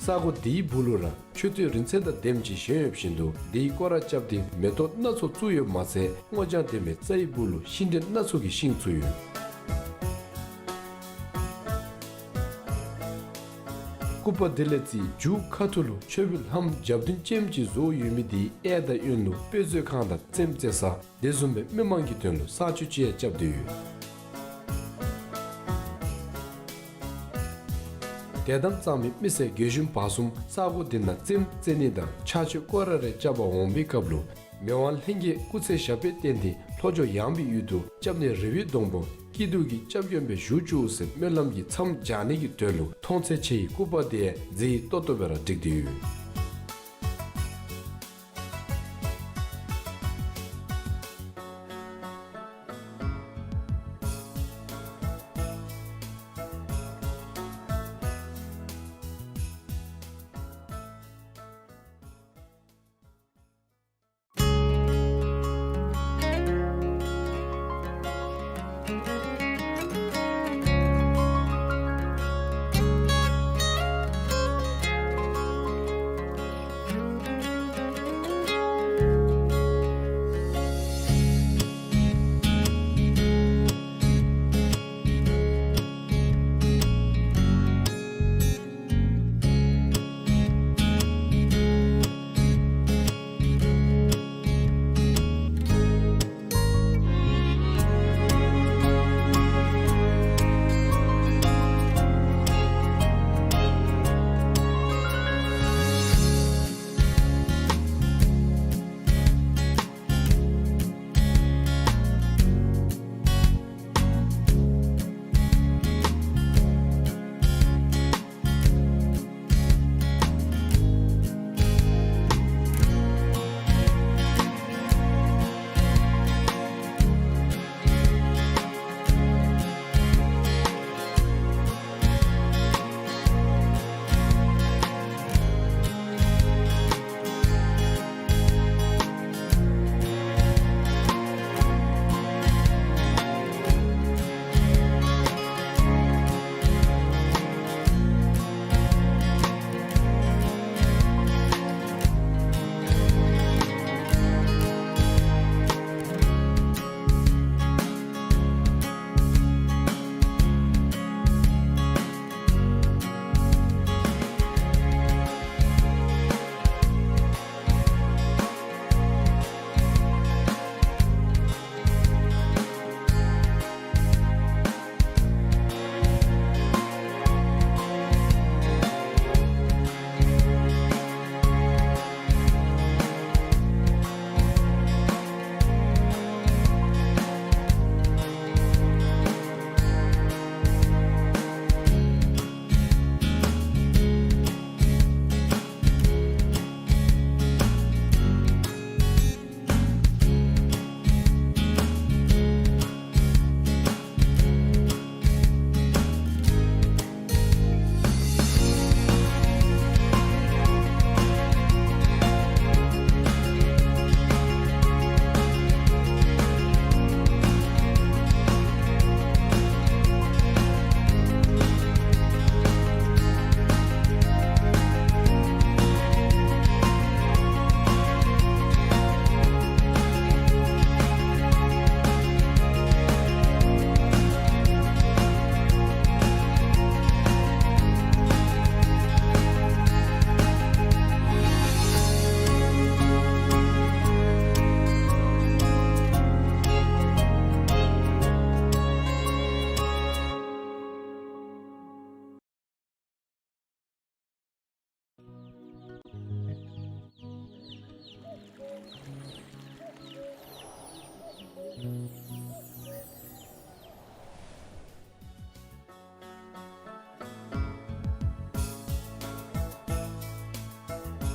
ས་གོ་འདིའི་སྦུག་ལུ་ར་མཆོད་རྟེན་རིང་བསྲེལ་དང་ལྡནམ་ཅིག་བཞེངས་ཡོདཔ་བཞིན་དུ་དེའི་སྐོར་ར་རྐྱབ་སྟེ་མེ་ཏོག་སྣ་ཚོགས་བཙུགས་ཡོདཔ་མ་ཚད་སྔོ་ལྗང་ལྡན་པའི་རྩྭའི་སྦུག་ལུ་ཤིང་འབྲས་སྣ་ཚོགས་ཀྱི་ཤིང་བཙུགས་ཡོད། སྐུ་པར་དེ་ལས་རྩིས་མཇུག་ཁ་ཐུག་ལུ་མཆོད་པའི་ལྷམ་རྒྱབ་མདུན་ཅནམ་ཅིག་བཟོ་ཡོད་མི་དེའི་གཡས་དང་གཡོན་ལུ་དཔེ་མཛོད་ཁང་དང་རྩེདམོ་རྩེ་ས་དེ་བཟུམ་སྦེ་མི་མང་གི་དོན་ལུ་ས་ཆུ་ཅིག་ཡང་རྐྱབ་སྟེ་ཡོད། དད་དམ་གཙང་མའི་མི་སེར་རྒས་གཞོན་བར་གསུམ་ས་གོ་དེ་ནང་རྩེདམོ་རྩེ་ནི་དང་ཕྱག་མཆོད་སྐོར་ར་རེ་རྐྱབ་པར་འོང་པའི་སྐབས་ལུ་མི་དབང་ལྷན་རྒྱས་སྐུ་ཚེ་ཞབས་པད་བརྟན་ཏེ་ལྷོ་ཕྱོགས་ཡངས་པའི་ཡུལ་དུ་སྐྱབས་གནས་རི་བོའི་སྡོང་པོ་སྐྱིད་སྡུག་གི་སྐྱབས་མགོན་སྦེ་བཞུགས་བཅུག་ཟེར་སྨོན་ལམ་གྱི་མཚམས་སྦྱར་ནི་གི་དོན་ལུ་མཐོང་ཚད་ཆེ་བའི་སྐུ་པར་དེ་ཡང་མཛེས་ཏོག་ཏོ་སྦེ་ར་བསྒྲིགས་ཏེ་ཡོད།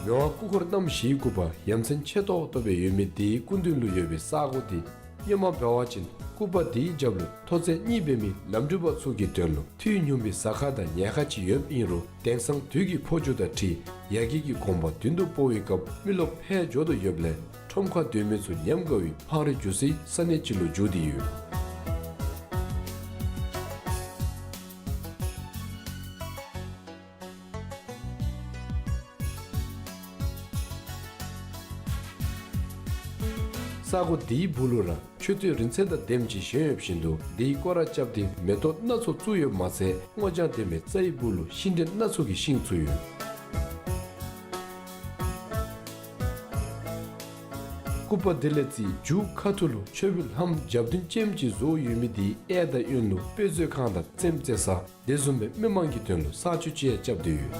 མི་དབང་སྐུ་འཁོར་རྣམ་བཞིའི་སྐུ་པར་ཡ་མཚན་ཆེ་ཏོག་ཏོ་སྦེ་ཡོད་མི་དེའི་སྐུ་མདུན་ལུ་ཡོད་པའི་ས་གོ་དེ་སྔོན་མ་འབད་བ་ཅིན་སྐུ་པར་དེའི་རྒྱབ་ལུ་མཐོ་ཚད་གཉིས་འབད་མི་ལམ་འགྲུལ་པ་ཚུ་གི་དོན་ལུ་ཐོག་ཉུང་བའི་ཟ་ཁང་དང་ཉལ་ཁང་ཅིག་ཡོདཔ་ཨིན་རུང་དེང་སང་དུས་ཀྱི་འཕོ་འགྱུར་དང་འཁྲིལ་ཡར་རྒྱས་ཀྱི་གོམ་པ་མདུན་དུ་སྤོ་བའི་སྐབས་མི་རློབས་འཕེལ་འགྱོ་དོ་ཡོདཔ་ལས་ཁྲོམ་ཁར་སྡོད་མི་ཚུ་ཉམས་དགའ་བའི་འཕང་རིམ་འགྱོ་སའི་ས་གནས་ཅིག་ལུ་འགྱུར་ཏེ་ཡོད། ས་གོ་འདིའི་སྦུག་ལུ་ར་མཆོད་རྟེན་རིང་བསྲེལ་དང་ལྡནམ་ཅིག་བཞེངས་ཡོདཔ་བཞིན་དུ་དེའི་སྐོར་ར་རྐྱབ་སྟེ་མེ་ཏོག་སྣ་ཚོགས་བཙུགས་ཡོདཔ་མ་ཚད་སྔོ་ལྗང་ལྡན་མའི་རྩྭའི་སྦུག་ལུ་ཤིང་འབྲས་སྣ་ཚོགས་ཀྱི་ཤིང་བཙུགས་ཡོད། སྐུ་པར་དེ་ལས་རྩིས་མཇུག་ཁ་ཐུག་ལུ་མཆོད་པའི་ལྷམ་རྒྱབ་མདུན་ཅནམ་ཅིག་བཟོ་ཡོད་མི་དེའི་གཡས་དང་གཡོན་ལུ་དཔེ་མཛོད་ཁང་དང་རྩེདམོ་རྩེ་ས་དེ་བཟུམ་སྦེ་མི་མང་གི་དོན་ལུ་ས་ཆུ་ཅིག་ཡང་རྐྱབ་སྟེ་ཡོད།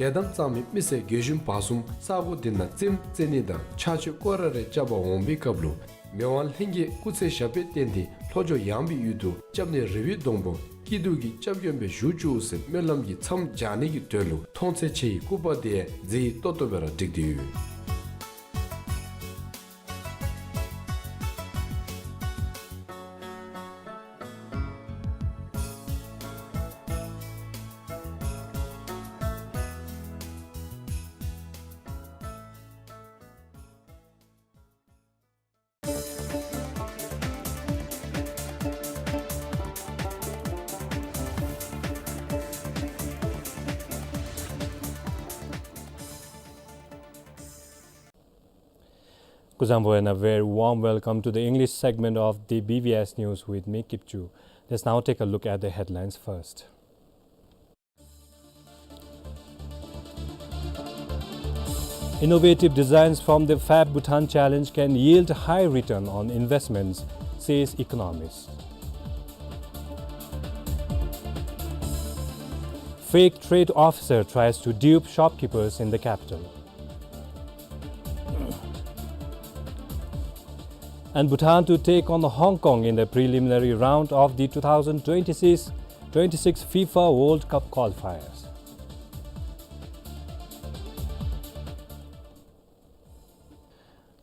དད་དམ་གཙང་མའི་མི་སེར་རྒས་གཞོན་བར་གསུམ་ས་གོ་དེ་ནང་རྩེདམོ་རྩེ་ནི་དང་ཕྱག་མཆོད་སྐོར་ར་རེ་རྐྱབ་པར་འོང་པའི་སྐབས་ལུ་མི་དབང་ལྷན་རྒྱས་སྐུ་ཚེ་ཞབས་པད་བརྟན་ཏེ་ལྷོ་ཕྱོགས་ཡངས་པའི་ཡུལ་དུ་སྐྱབས་གནས་རི་བོའི་སྡོང་པོ་སྐྱིད་སྡུག་གི་སྐྱབས་མགོན་སྦེ་བཞུགས་བཅུག་ཟེར་སྨོན་ལམ་གྱི་མཚམས་སྦྱར་ནི་གི་དོན་ལུ་མཐོང་ཚད་ཆེ་བའི་སྐུ་པར་དེ་ཡང་མཛེས་ཏོག་ཏོ་སྦེ་ར་བསྒྲིགས་ཏེ་ཡོད། Kuzuzangpo and a very warm welcome to the English segment of the B B S News with me, Kipchu. Let's now take a look at the headlines first. Innovative designs from the Fab Bhutan Challenge can yield high return on investments, says economist. Fake trade officer tries to dupe shopkeepers in the capital. And Bhutan to take on Hong Kong in the preliminary round of the two thousand twenty-six, twenty-six FIFA World Cup qualifiers.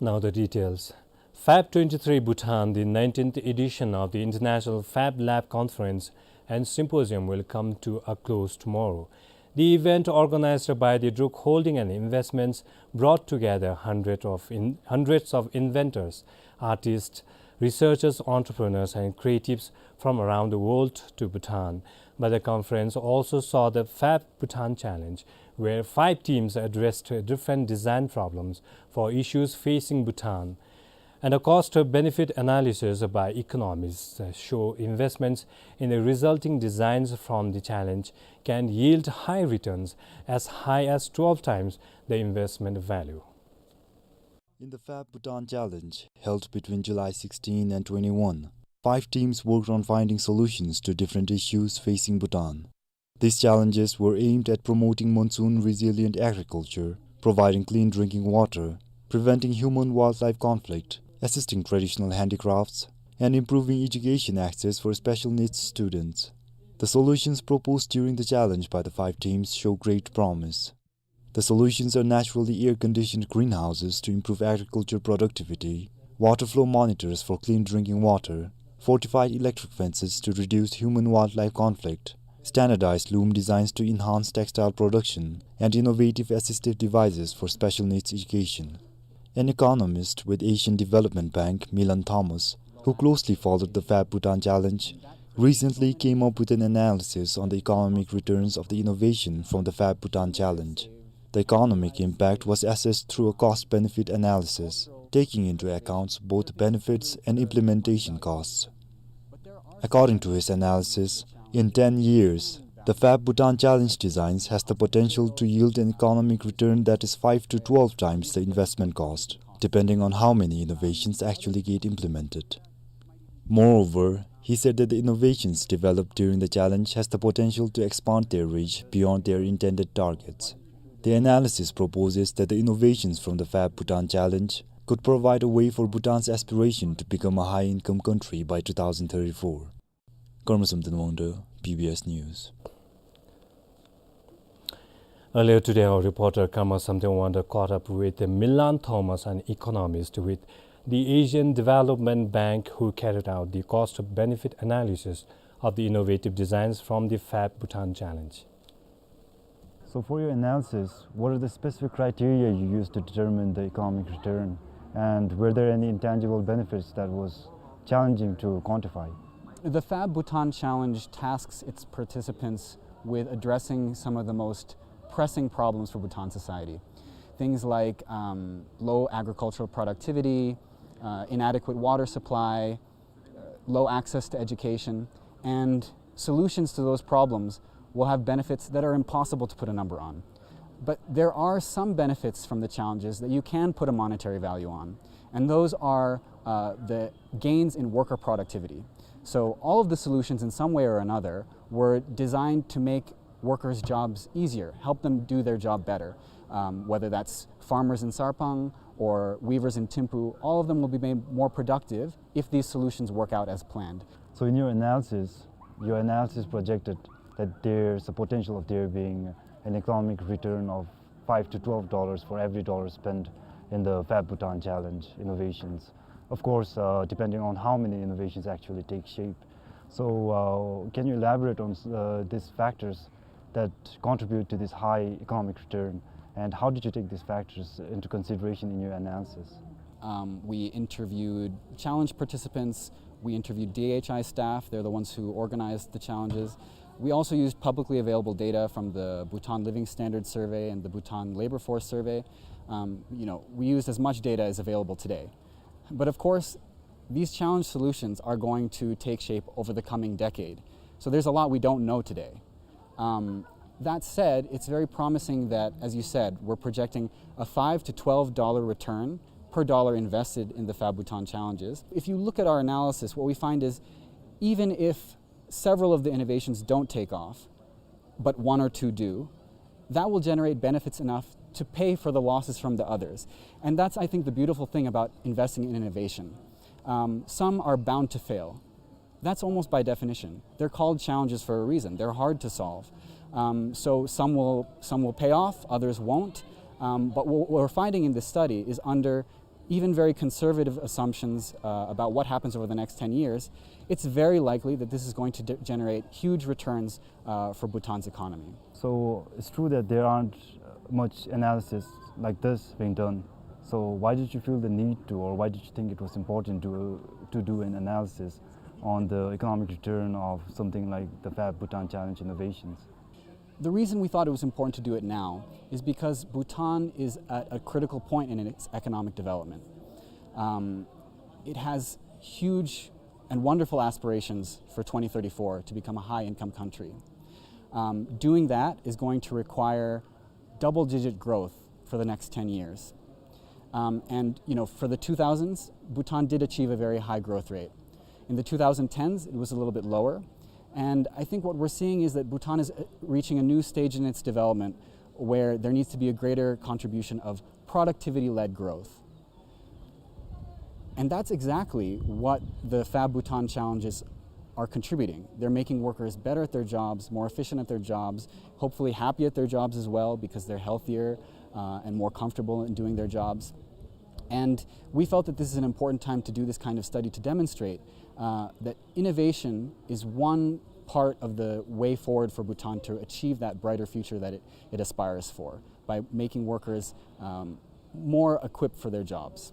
Now the details. Fab twenty-three Bhutan, the nineteenth edition of the International Fab Lab Conference and Symposium, will come to a close tomorrow. The event, organized by the Druk Holding and Investments, brought together hundred of in-, hundreds of inventors, artists, researchers, entrepreneurs, and creatives from around the world to Bhutan. But the conference also saw the Fab Bhutan Challenge, where five teams addressed different design problems for issues facing Bhutan. And a cost-benefit analysis by economists, uh, show investments in the resulting designs from the challenge can yield high returns as high as twelve times the investment value. In the Fab Bhutan Challenge, held between July sixteen and twenty-one, five teams worked on finding solutions to different issues facing Bhutan. These challenges were aimed at promoting monsoon-resilient agriculture, providing clean drinking water, preventing human-wildlife conflict, assisting traditional handicrafts, and improving education access for special needs students. The solutions proposed during the challenge by the five teams show great promise. The solutions are naturally air-conditioned greenhouses to improve agriculture productivity, water flow monitors for clean drinking water, fortified electric fences to reduce human-wildlife conflict, standardized loom designs to enhance textile production, and innovative assistive devices for special needs education. An economist with Asian Development Bank, Milan Thomas, who closely followed the Fab Bhutan Challenge, recently came up with an analysis on the economic returns of the innovation from the Fab Bhutan Challenge. The economic impact was assessed through a cost-benefit analysis, taking into account both benefits and implementation costs. According to his analysis, in ten years, the Fab Bhutan Challenge designs has the potential to yield an economic return that is five to twelve times the investment cost, depending on how many innovations actually get implemented. Moreover, he said that the innovations developed during the challenge has the potential to expand their reach beyond their intended targets. The analysis proposes that the innovations from the Fab Bhutan Challenge could provide a way for Bhutan's aspiration to become a high-income country by two thousand thirty-four. Karma Samten Wangda, B B S News. Earlier today, our reporter Karma Samten Wonder caught up with Milan Thomas, an economist with the Asian Development Bank, who carried out the cost-benefit analysis of the innovative designs from the Fab Bhutan Challenge. So for your analysis, what are the specific criteria you used to determine the economic return? And were there any intangible benefits that was challenging to quantify? The Fab Bhutan Challenge tasks its participants with addressing some of the most pressing problems for Bhutan society. Things like, um, low agricultural productivity, uh, inadequate water supply, uh, low access to education, and solutions to those problems will have benefits that are impossible to put a number on. But there are some benefits from the challenges that you can put a monetary value on, and those are, uh, the gains in worker productivity. So all of the solutions, in some way or another, were designed to make workers' jobs easier, help them do their job better. Um, whether that's farmers in Sarpang or weavers in Thimphu, all of them will be made more productive if these solutions work out as planned. So in your analysis, your analysis projected that there's a potential of there being an economic return of five to twelve dollars for every dollar spent in the Fab Bhutan Challenge innovations. Of course, uh, depending on how many innovations actually take shape. So, uh, can you elaborate on, uh, these factors that contribute to this high economic return, and how did you take these factors into consideration in your analysis? Um, we interviewed challenge participants, we interviewed D H I staff, they're the ones who organized the challenges. We also used publicly available data from the Bhutan Living Standards Survey and the Bhutan Labor Force Survey. Um, you know, we used as much data as available today. But of course, these challenge solutions are going to take shape over the coming decade. So there's a lot we don't know today. Um, that said, it's very promising that, as you said, we're projecting a five to twelve dollar return per dollar invested in the Fab Bhutan challenges. If you look at our analysis, what we find is, even if several of the innovations don't take off, but one or two do, that will generate benefits enough to pay for the losses from the others. And that's, I think, the beautiful thing about investing in innovation. Um, some are bound to fail. That's almost by definition. They're called challenges for a reason. They're hard to solve. Um, so some will, some will pay off, others won't. Um, but what we're finding in this study is, under even very conservative assumptions, uh, about what happens over the next ten years, it's very likely that this is going to de-, generate huge returns, uh, for Bhutan's economy. So it's true that there aren't, uh, much analysis like this being done. So why did you feel the need to, or why did you think it was important to, to do an analysis on the economic return of something like the Fab Bhutan Challenge innovations? The reason we thought it was important to do it now is because Bhutan is at a critical point in its economic development. Um, it has huge and wonderful aspirations for twenty thirty-four to become a high-income country. Um, doing that is going to require double-digit growth for the next ten years. Um, and, you know, for the two thousands, Bhutan did achieve a very high growth rate. In the two thousand tens, it was a little bit lower. And I think what we're seeing is that Bhutan is, uh, reaching a new stage in its development where there needs to be a greater contribution of productivity-led growth. And that's exactly what the Fab Bhutan challenges are contributing. They're making workers better at their jobs, more efficient at their jobs, hopefully happy at their jobs as well, because they're healthier, uh, and more comfortable in doing their jobs. And we felt that this is an important time to do this kind of study to demonstrate, uh, that innovation is one part of the way forward for Bhutan to achieve that brighter future that it, it aspires for, by making workers, um, more equipped for their jobs.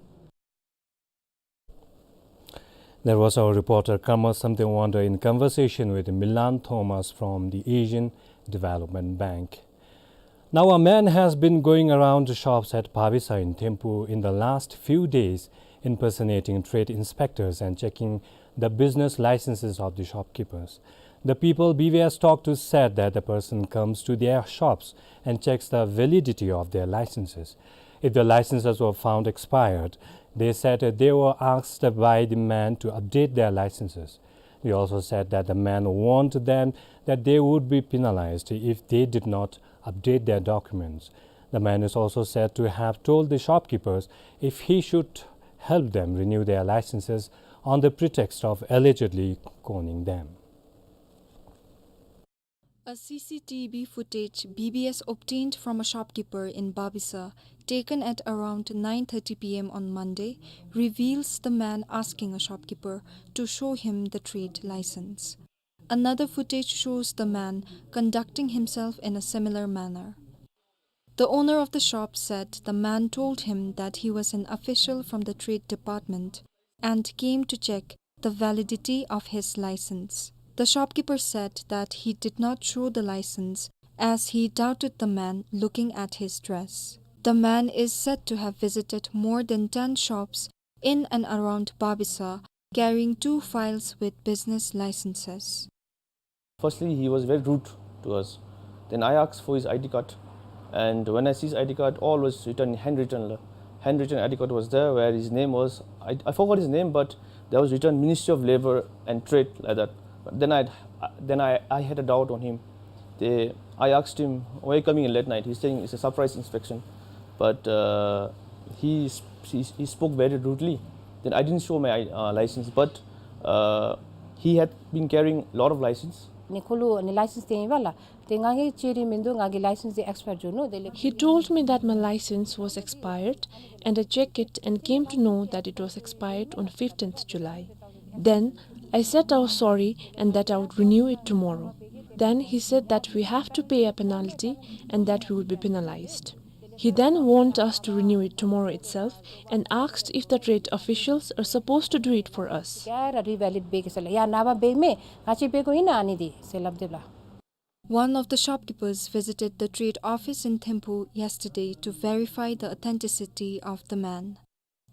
That was our reporter Karma Samten Wonder in conversation with Milan Thomas from the Asian Development Bank. Now, a man has been going around the shops at Phabisa in Thimphu in the last few days, impersonating trade inspectors and checking the business licenses of the shopkeepers. The people B V S talked to said that the person comes to their shops and checks the validity of their licenses. If the licenses were found expired, they said that they were asked by the man to update their licenses. They also said that the man warned them that they would be penalized if they did not update their documents. The man is also said to have told the shopkeepers if he should help them renew their licenses on the pretext of allegedly conning them. A C C T V footage B B S obtained from a shopkeeper in Babisa, taken at around nine thirty P M on Monday, reveals the man asking a shopkeeper to show him the trade license. Another footage shows the man conducting himself in a similar manner. The owner of the shop said the man told him that he was an official from the trade department and came to check the validity of his license. The shopkeeper said that he did not show the license as he doubted the man looking at his dress. The man is said to have visited more than ten shops in and around Babisa, carrying two files with business licenses. Firstly, he was very rude to us. Then I asked for his I D card, and when I see his I D card, all was written, handwritten, la. Handwritten I D card was there where his name was, I, I forgot his name, but there was written Ministry of Labour and Trade, like that. But then I, then I, I had a doubt on him. They, I asked him, "Why are you coming in late night?" He's saying it's a surprise inspection. But, uh, he, sp-, he, he spoke very rudely. Then I didn't show my, uh, license, but, uh, he had been carrying a lot of license. ནི་ཁོ་ལུ་ནི་ལའི་སེནསི་སྟོན་ཡི་བ་ལགས། ཏེ་ང་གིས་ཅི་རིག་མིན་འདུག། ང་གི་ལའི་སེནསི་འདི་ཨེགསི་པ་ཡར་འགྱོ་ནུག། དེ་ལས། He told me that my license was expired, and I checked it and came to know that it was expired on fifteenth July. Then I said I was sorry and that I would renew it tomorrow. Then he said that we have to pay a penalty and that we would be penalized. He then warned us to renew it tomorrow itself and asked if the trade officials are supposed to do it for us. ཡ་ར་རི་ཝེ་ལིཌ་འབད་གེ་ཟེར་ལགས། ཡ་ནངས་པ་འབད་མས། ང་བཅས་འབད་དགོ་ཨིན་ན་ཨ་ནི་འདི་ཟེར་སླབ་སྡོདཔ་ལགས། One of the shopkeepers visited the trade office in Thimphu yesterday to verify the authenticity of the man.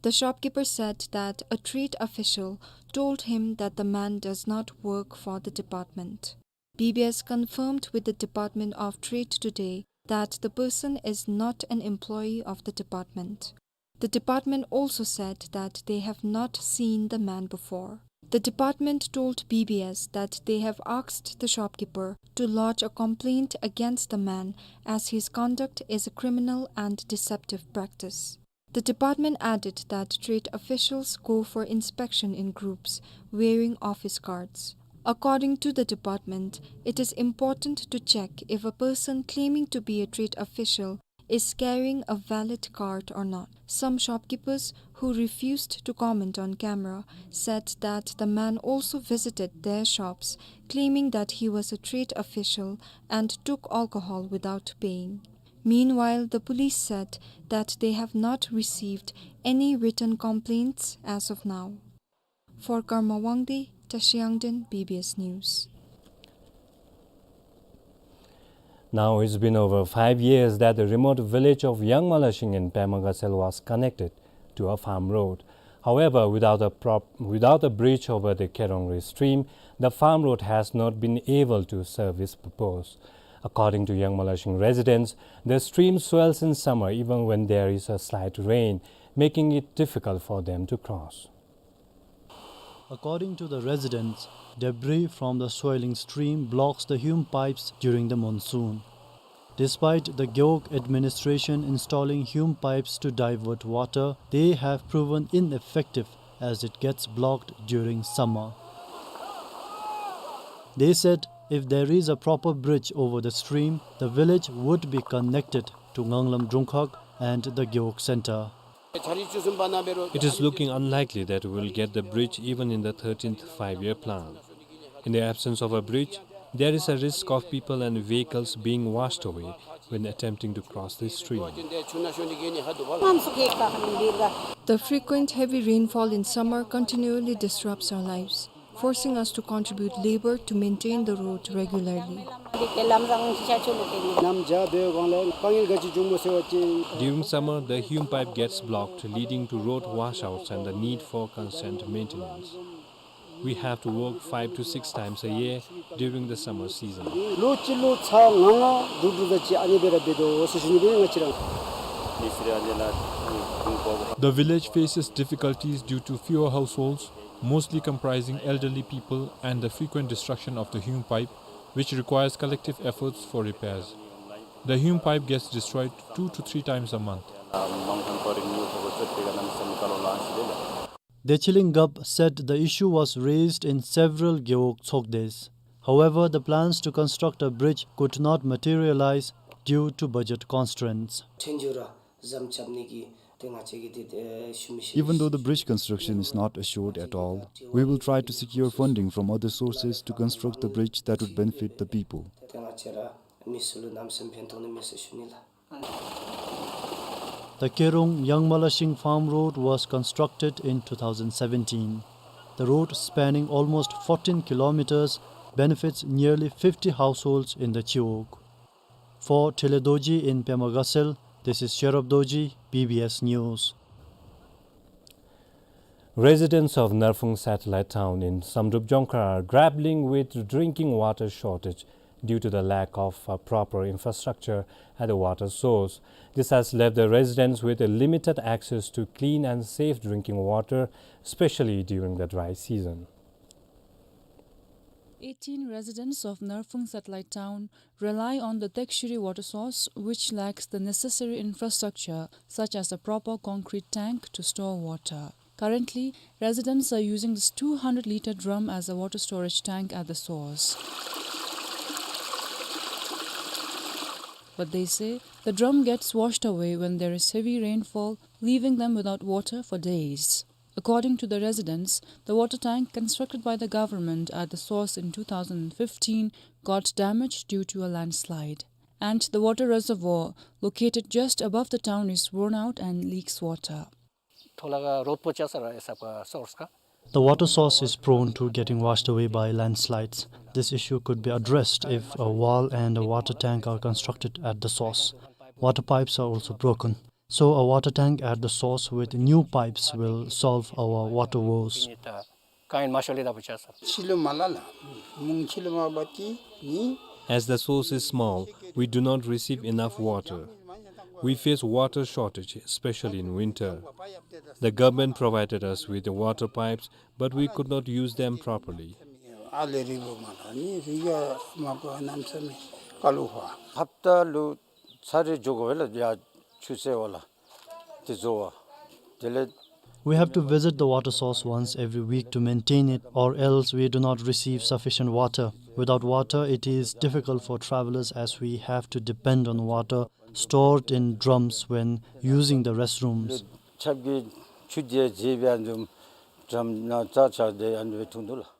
The shopkeeper said that a trade official told him that the man does not work for the department. B B S confirmed with the Department of Trade today that the person is not an employee of the department. The department also said that they have not seen the man before. The department told B B S that they have asked the shopkeeper to lodge a complaint against the man, as his conduct is a criminal and deceptive practice. The department added that trade officials go for inspection in groups, wearing office guards. According to the department, it is important to check if a person claiming to be a trade official is carrying a valid card or not. Some shopkeepers who refused to comment on camera said that the man also visited their shops, claiming that he was a trade official and took alcohol without paying. Meanwhile, the police said that they have not received any written complaints as of now. For Karma Wangdi, Tashi Yangden, B B S News. Now it's been over five years that the remote village of Yangmalashing in Pema Gatshel was connected to a farm road. However, without a prop-, without a bridge over the Kerongri stream, the farm road has not been able to serve its purpose. According to Yangmalashing residents, the stream swells in summer even when there is a slight rain, making it difficult for them to cross. According to the residents, debris from the swelling stream blocks the Hume pipes during the monsoon. Despite the Gewog administration installing Hume pipes to divert water, they have proven ineffective as it gets blocked during summer. They said if there is a proper bridge over the stream, the village would be connected to Nganglam Drungkhag and the Gewog Center. It is looking unlikely that we will get the bridge even in the thirteenth five-year plan. In the absence of a bridge, there is a risk of people and vehicles being washed away when attempting to cross this stream. The frequent heavy rainfall in summer continually disrupts our lives, forcing us to contribute labor to maintain the road regularly. During summer, the Hume pipe gets blocked, leading to road washouts and the need for constant maintenance. We have to work five to six times a year during the summer season. ལོ་གཅིག་ལུ་ཚར་ལྔ་ལྔ་དྲུག་དྲུག་ཙམ་ཅིག་ཨ་ནི་སྦེ་ར་འབད་དོ་ཟེར་ཞུ་ནི་སྦེ་ང་བཅས་ར། The village faces difficulties due to fewer households, mostly comprising elderly people, and the frequent destruction of the Hume pipe, which requires collective efforts for repairs. The Hume pipe gets destroyed two to three times a month. Dechiling Gap said the issue was raised in several Gewog Tshogdes. However, the plans to construct a bridge could not materialize due to budget constraints. ཕྲན་རྒྱུ་ར་ཟམ་རྐྱབ་ནི་གི་ཏེ་ང་བཅས་ཀྱིས་ཏེ་ཏེ་ཞུ་མི་ཤེས། Even though the bridge construction is not assured at all, we will try to secure funding from other sources to construct the bridge that would benefit the people. ཏེ་ང་བཅས་ར་མི་ཚུ་ལུ་གནམ་མེད་ས་མེད་ཕན་ཐོགས་ནི་མས་ཟེར་ཞུ་ནི་ལགས། The Kerong Yangmalashing farm road was constructed in two thousand seventeen. The road, spanning almost fourteen kilometers, benefits nearly fifty households in the Chiwog. For Tele Dorji in Pema Gatshel, this is Sherab Dorji, B B S News. Residents of Narphung satellite town in Samdrup Jongkhar are grappling with drinking water shortage due to the lack of a proper infrastructure at the water source. This has left the residents with a limited access to clean and safe drinking water, especially during the dry season. Eighteen residents of Narphung satellite town rely on the Tekshiri water source, which lacks the necessary infrastructure, such as a proper concrete tank to store water. Currently, residents are using this two hundred litre drum as a water storage tank at the source. But they say the drum gets washed away when there is heavy rainfall, leaving them without water for days. According to the residents, the water tank constructed by the government at the source in two thousand fifteen got damaged due to a landslide, and the water reservoir located just above the town is worn out and leaks water. ཐོག་ལས་རོད་པོ་ཆགས་ས་ར་ཨེ་སབ་ཀ་སོརས་ཀ། The water source is prone to getting washed away by landslides. This issue could be addressed if a wall and a water tank are constructed at the source. Water pipes are also broken. So a water tank at the source with new pipes will solve our water woes. ཁྱིམ་ནང་མ་ཤོར་ལེ་ད་པོ་ཆགས་ས། ཕྱི་ལུ་མ་ལ་ལ། མུང་ཕྱི་ལུ་མ་བ་ཏི་ནི། As the source is small, we do not receive enough water. We face water shortage, especially in winter. The government provided us with the water pipes, but we could not use them properly. ཨ་ལེ་རི་བོ་མ་ལ་ནི་རི་ག་མ་གོ་གནམ་མེད་ས་མེད་ཀ་ལུ་ཧ། ཧབ་ཏ་ལུ་ཚར་རེ་འགྱོ་དགོ་པས་ལགས། ཡར་ཆུ་ཚོད་བ་ལ་དེ་བཟོ་བ། དེ་ལས། We have to visit the water source once every week to maintain it, or else we do not receive sufficient water. Without water, it is difficult for travelers as we have to depend on water stored in drums when using the restrooms. ཆབ་ཀྱི་ཆུ་དེ་བཟོ་བའི་འདུག་ཌམ་ནང་རྩ་ཆགས་ཏེ་ཨ་ནི་སྦེ་འཐུང་འདུག་ལགས།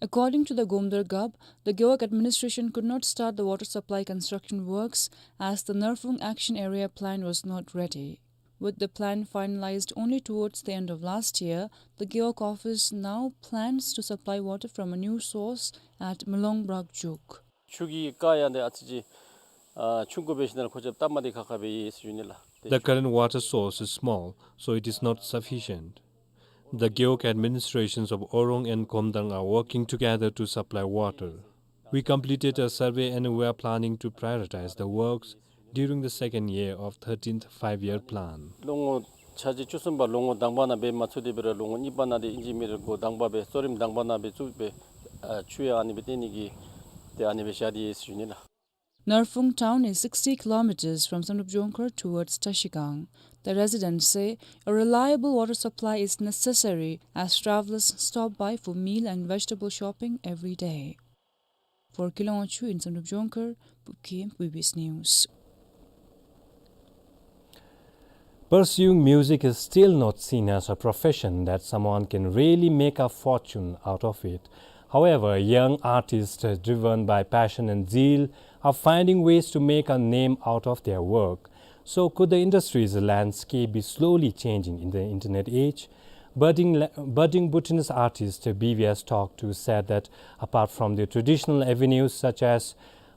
According to the Gomdur Gab, the Gewog administration could not start the water supply construction works as the Narphung Action Area Plan was not ready. With the plan finalized only towards the end of last year, the Gewog office now plans to supply water from a new source at Mulong Brak Juk. ཆུ་གི་ཀ་ཡང་དེ་ཨ་ཙི་ཅིག་ཨ་ཆུང་ཀུ་འབད་ཞིནམ་ལས་ཁོ་ཆ་བཏབ་མ་དེ་ཁག་ཁ་སྦེ་ཡོད་ཟེར་ཞུ་ནི་ལགས། The current water source is small, so it is not sufficient. The Gewog administrations of Orong and Gomdang are working together to supply water. We completed a survey and we are planning to prioritize the works during the second year of thirteenth Five-Year Plan. ལོ་ངོ་ཆ་ཅིག་བཅུ་གསུམ་པ་ལོ་ངོ་དང་པ་ནང་འབད་མ་ཚུགས་ཏེ་འབད་རུང་ལོ་ངོ་གཉིས་པ་ནང་དེ་ཨིན་ཇི་མི་རེ་འགོ་དང་པ་སྦེ་གཙོ་རིམ་དང་པ་ནང་འབད་བཙུགས་སྦེ་ཨ་ཆུ་ཡང་ཨ་ནི་སྦེ་བཏོན་ནི་གི་དེ་ཨ་ནི་སྦེ་བཞག་སྟེ་ཡོད་ཟེར་ཞུ་ནི་ལགས། Narphung town is sixty kilometers from Samdrup Jongkhar towards Tashikang. The residents say a reliable water supply is necessary as travelers stop by for meal and vegetable shopping every day. For Kilong Achu in Samdrup Jongkhar, Pukhem, B B S News. Pursuing music is still not seen as a profession that someone can really make a fortune out of it. However, young artists, driven by passion and zeal, are finding ways to make a name out of their work. So, could the industry's landscape be slowly changing in the internet age? Budding, budding Bhutanese artist B V S Talk To said that apart from the traditional avenues such as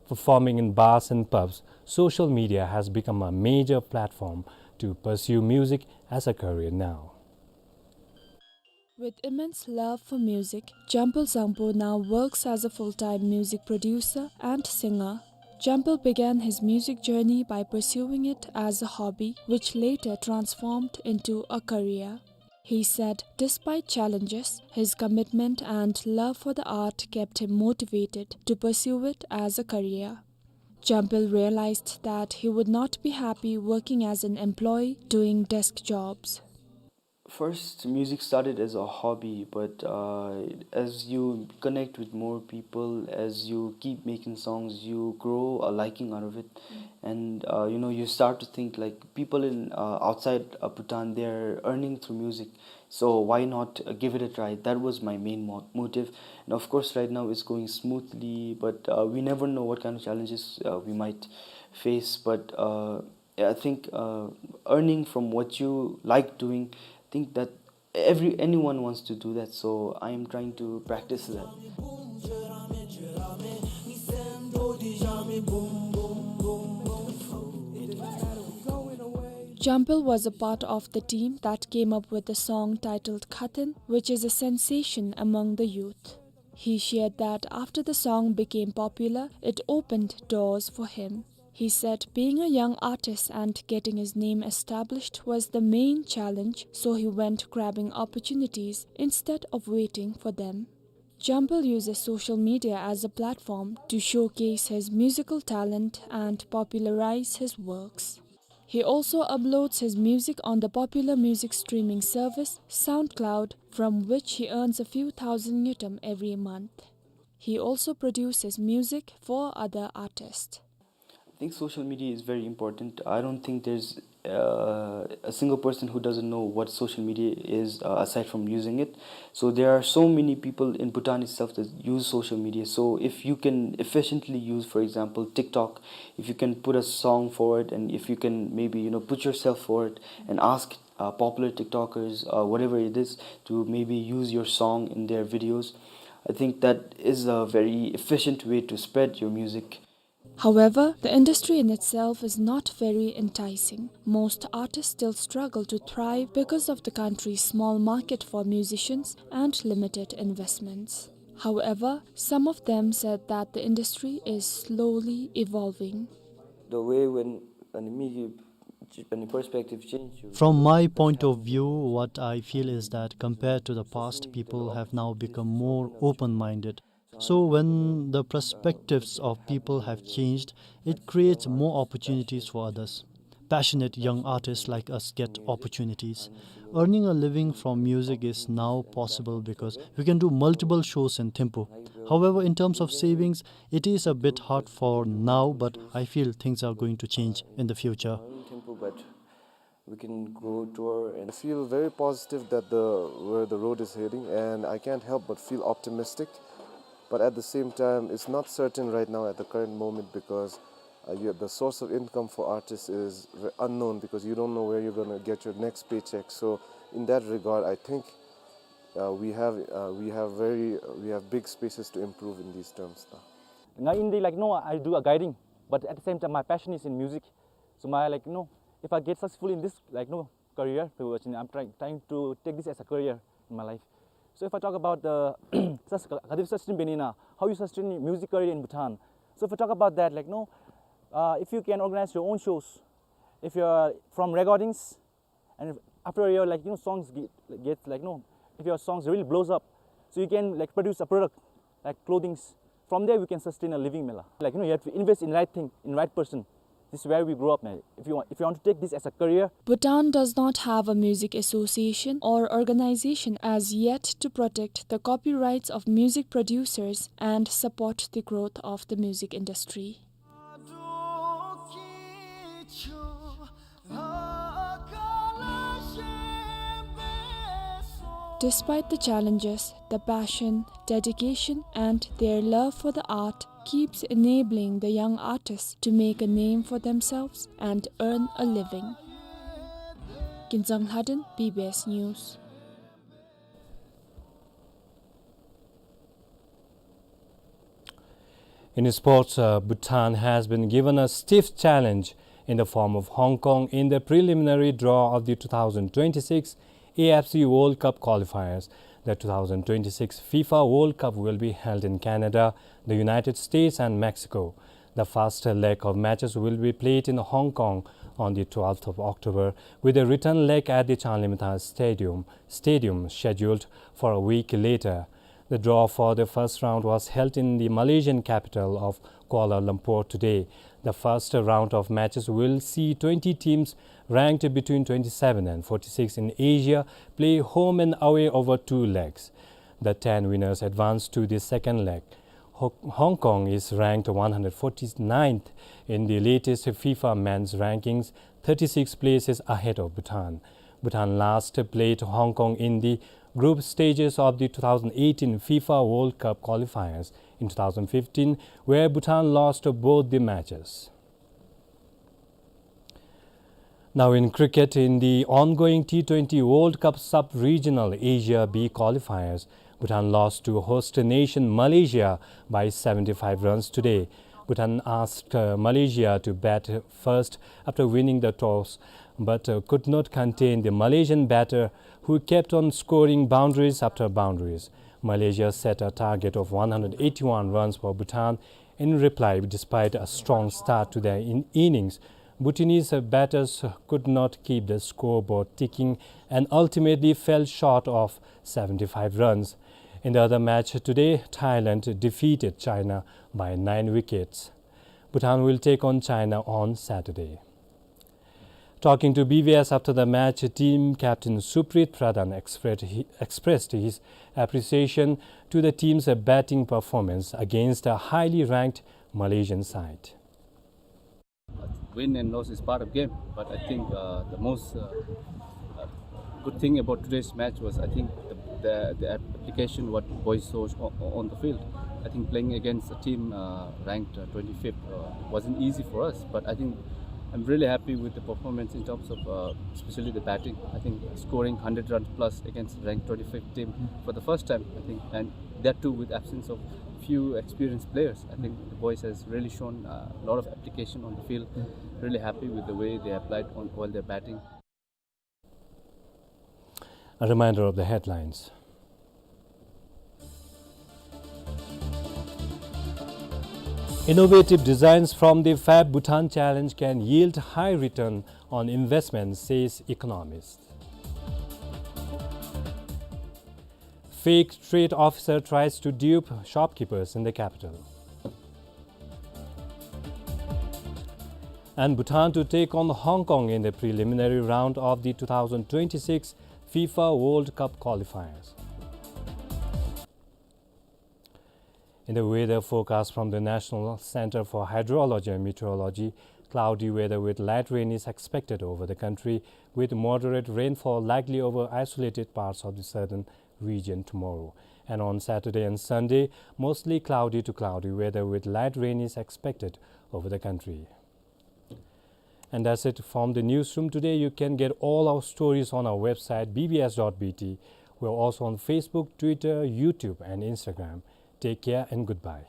performing in bars and pubs, social media has become a major platform to pursue music as a career now. With immense love for music, Jampal Sangpo now works as a full-time music producer and singer. Jampal began his music journey by pursuing it as a hobby, which later transformed into a career. He said, despite challenges, his commitment and love for the art kept him motivated to pursue it as a career. Jampal realized that he would not be happy working as an employee doing desk jobs. First, music started as a hobby, but, uh, as you connect with more people, as you keep making songs, you grow a liking out of it. Mm. And, uh, you know, you start to think, like, people in, uh, outside, uh, Bhutan, they're earning through music. So why not, uh, give it a try? That was my main mo-, motive. And of course, right now it's going smoothly, but, uh, we never know what kind of challenges, uh, we might face. But, uh, yeah, I think, uh, earning from what you like doing, I think that every, anyone wants to do that. So I am trying to practice that. Jampil was a part of the team that came up with the song titled Khatin, which is a sensation among the youth. He shared that after the song became popular, it opened doors for him. He said being a young artist and getting his name established was the main challenge, so he went grabbing opportunities instead of waiting for them. Jampil uses social media as a platform to showcase his musical talent and popularize his works. He also uploads his music on the popular music streaming service SoundCloud, from which he earns a few thousand ngultrum every month. He also produces music for other artists. I think social media is very important. I don't think there's, uh, a single person who doesn't know what social media is, uh, aside from using it. So there are so many people in Bhutan itself that use social media. So if you can efficiently use, for example, TikTok, if you can put a song for it, and if you can maybe, you know, put yourself for it and ask, uh, popular TikTokers, uh, whatever it is, to maybe use your song in their videos, I think that is a very efficient way to spread your music. However, the industry in itself is not very enticing. Most artists still struggle to thrive because of the country's small market for musicians and limited investments. However, some of them said that the industry is slowly evolving. The way when, when the media ch-, when the perspective changed, you From my point of view, what I feel is that compared to the past, people have now become more open-minded. So when the perspectives of people have changed, it creates more opportunities for others. Passionate young artists like us get opportunities. Earning a living from music is now possible because we can do multiple shows in Thimphu. However, in terms of savings, it is a bit hard for now, but I feel things are going to change in the future. Thimphu, but we can go tour and I feel very positive that the, where the road is heading, and I can't help but feel optimistic. But at the same time, it's not certain right now at the current moment because, uh, you, the source of income for artists is ve-, unknown because you don't know where you're gonna get your next paycheck. So in that regard, I think, uh, we have, uh, we have very, we have big spaces to improve in these terms now. Now in the, like, no, I do a guiding, but at the same time, my passion is in music. So my, like, you know, if I get successful in this, like, you know, career, pretty much, you know, I'm trying, trying to take this as a career in my life. So if I talk about the sus-, kha-, kha-, sustain benina, how you sustain music career in Bhutan. So if I talk about that, like, you know, uh, if you can organize your own shows, if you're from recordings, and if after a year, like, you know, songs get, gets, like, you know, if your songs really blows up, so you can, like, produce a product, like clothings. From there, we can sustain a living, mela. Like, you know, you have to invest in right thing, in right person. This is where we grow up, man. If you want, if you want to take this as a career. Bhutan does not have a music association or organization as yet to protect the copyrights of music producers and support the growth of the music industry. Despite the challenges, the passion, dedication, and their love for the art keeps enabling the young artists to make a name for themselves and earn a living. Kinzang Lhaden, B B S News. In sports, uh, Bhutan has been given a stiff challenge in the form of Hong Kong in the preliminary draw of the two thousand twenty-six A F C World Cup qualifiers. The two thousand twenty-six FIFA World Cup will be held in Canada, the United States and Mexico. The first leg of matches will be played in Hong Kong on the twelfth of October, with a return leg at the Chanlimtha Stadium, stadium scheduled for a week later. The draw for the first round was held in the Malaysian capital of Kuala Lumpur today. The first round of matches will see twenty teams ranked between twenty-seven and forty-six in Asia play home and away over two legs. The ten winners advance to the second leg. Ho-, Hong Kong is ranked one hundred forty-ninth in the latest FIFA men's rankings, thirty-six places ahead of Bhutan. Bhutan last played Hong Kong in the group stages of the two thousand eighteen FIFA World Cup qualifiers in two thousand fifteen, where Bhutan lost both the matches. Now in cricket, in the ongoing T twenty World Cup Sub-Regional Asia B qualifiers, Bhutan lost to host nation Malaysia by seventy-five runs today. Bhutan asked, uh, Malaysia to bat first after winning the toss, but, uh, could not contain the Malaysian batter, who kept on scoring boundaries after boundaries. Malaysia set a target of one hundred eighty-one runs for Bhutan in reply, despite a strong start to their in-, innings, Bhutanese batters could not keep the scoreboard ticking and ultimately fell short of seventy-five runs. In the other match today, Thailand defeated China by nine wickets. Bhutan will take on China on Saturday. Talking to B B S after the match, team captain Suprit Pradhan expressed hi-, expressed his appreciation to the team's batting performance against a highly ranked Malaysian side. Win and loss is part of game, but I think, uh, the most, uh, uh, good thing about today's match was, I think, the, the, the app-, application what boys saw on, on the field. I think playing against a team, uh, ranked, uh, twenty-fifth, uh, wasn't easy for us, but I think I'm really happy with the performance in terms of, uh, especially the batting. I think scoring hundred runs plus against ranked twenty-fifth team for the first time, I think, and that too with absence of few experienced players. I think the boys has really shown, uh, a lot of application on the field. Really happy with the way they applied on, while they're batting. A reminder of the headlines. Innovative designs from the Fab Bhutan Challenge can yield high return on investment, says economist. Fake trade officer tries to dupe shopkeepers in the capital. And Bhutan to take on Hong Kong in the preliminary round of the two thousand twenty-six FIFA World Cup qualifiers. In the weather forecast from the National Center for Hydrology and Meteorology, cloudy weather with light rain is expected over the country, with moderate rainfall likely over isolated parts of the southern region tomorrow. And on Saturday and Sunday, mostly cloudy to cloudy weather with light rain is expected over the country. And that's it from the newsroom today. You can get all our stories on our website, B B S dot B T. We're also on Facebook, Twitter, YouTube, and Instagram. Take care and goodbye.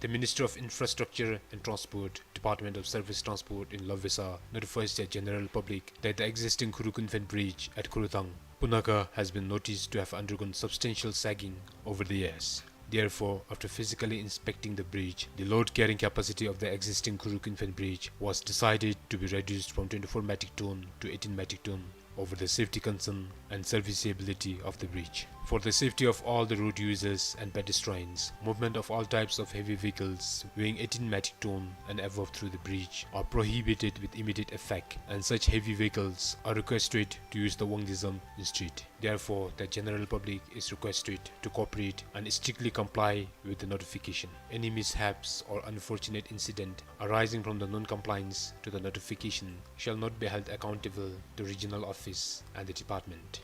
The Ministry of Infrastructure and Transport, Department of Surface Transport in Lovesa, notifies the general public that the existing Khurukhunphen Bridge at Khurthang, Punakha, has been noticed to have undergone substantial sagging over the years. Therefore, after physically inspecting the bridge, the load carrying capacity of the existing Khurukhunphen Bridge was decided to be reduced from twenty-four metric ton to eighteen metric ton over the safety concern and serviceability of the bridge. For the safety of all the road users and pedestrians, movement of all types of heavy vehicles weighing eighteen metric ton and above through the bridge are prohibited with immediate effect, and such heavy vehicles are requested to use the Wangdue Zamtang Street. Therefore, the general public is requested to cooperate and strictly comply with the notification. Any mishaps or unfortunate incident arising from the non-compliance to the notification shall not be held accountable to regional office and the department.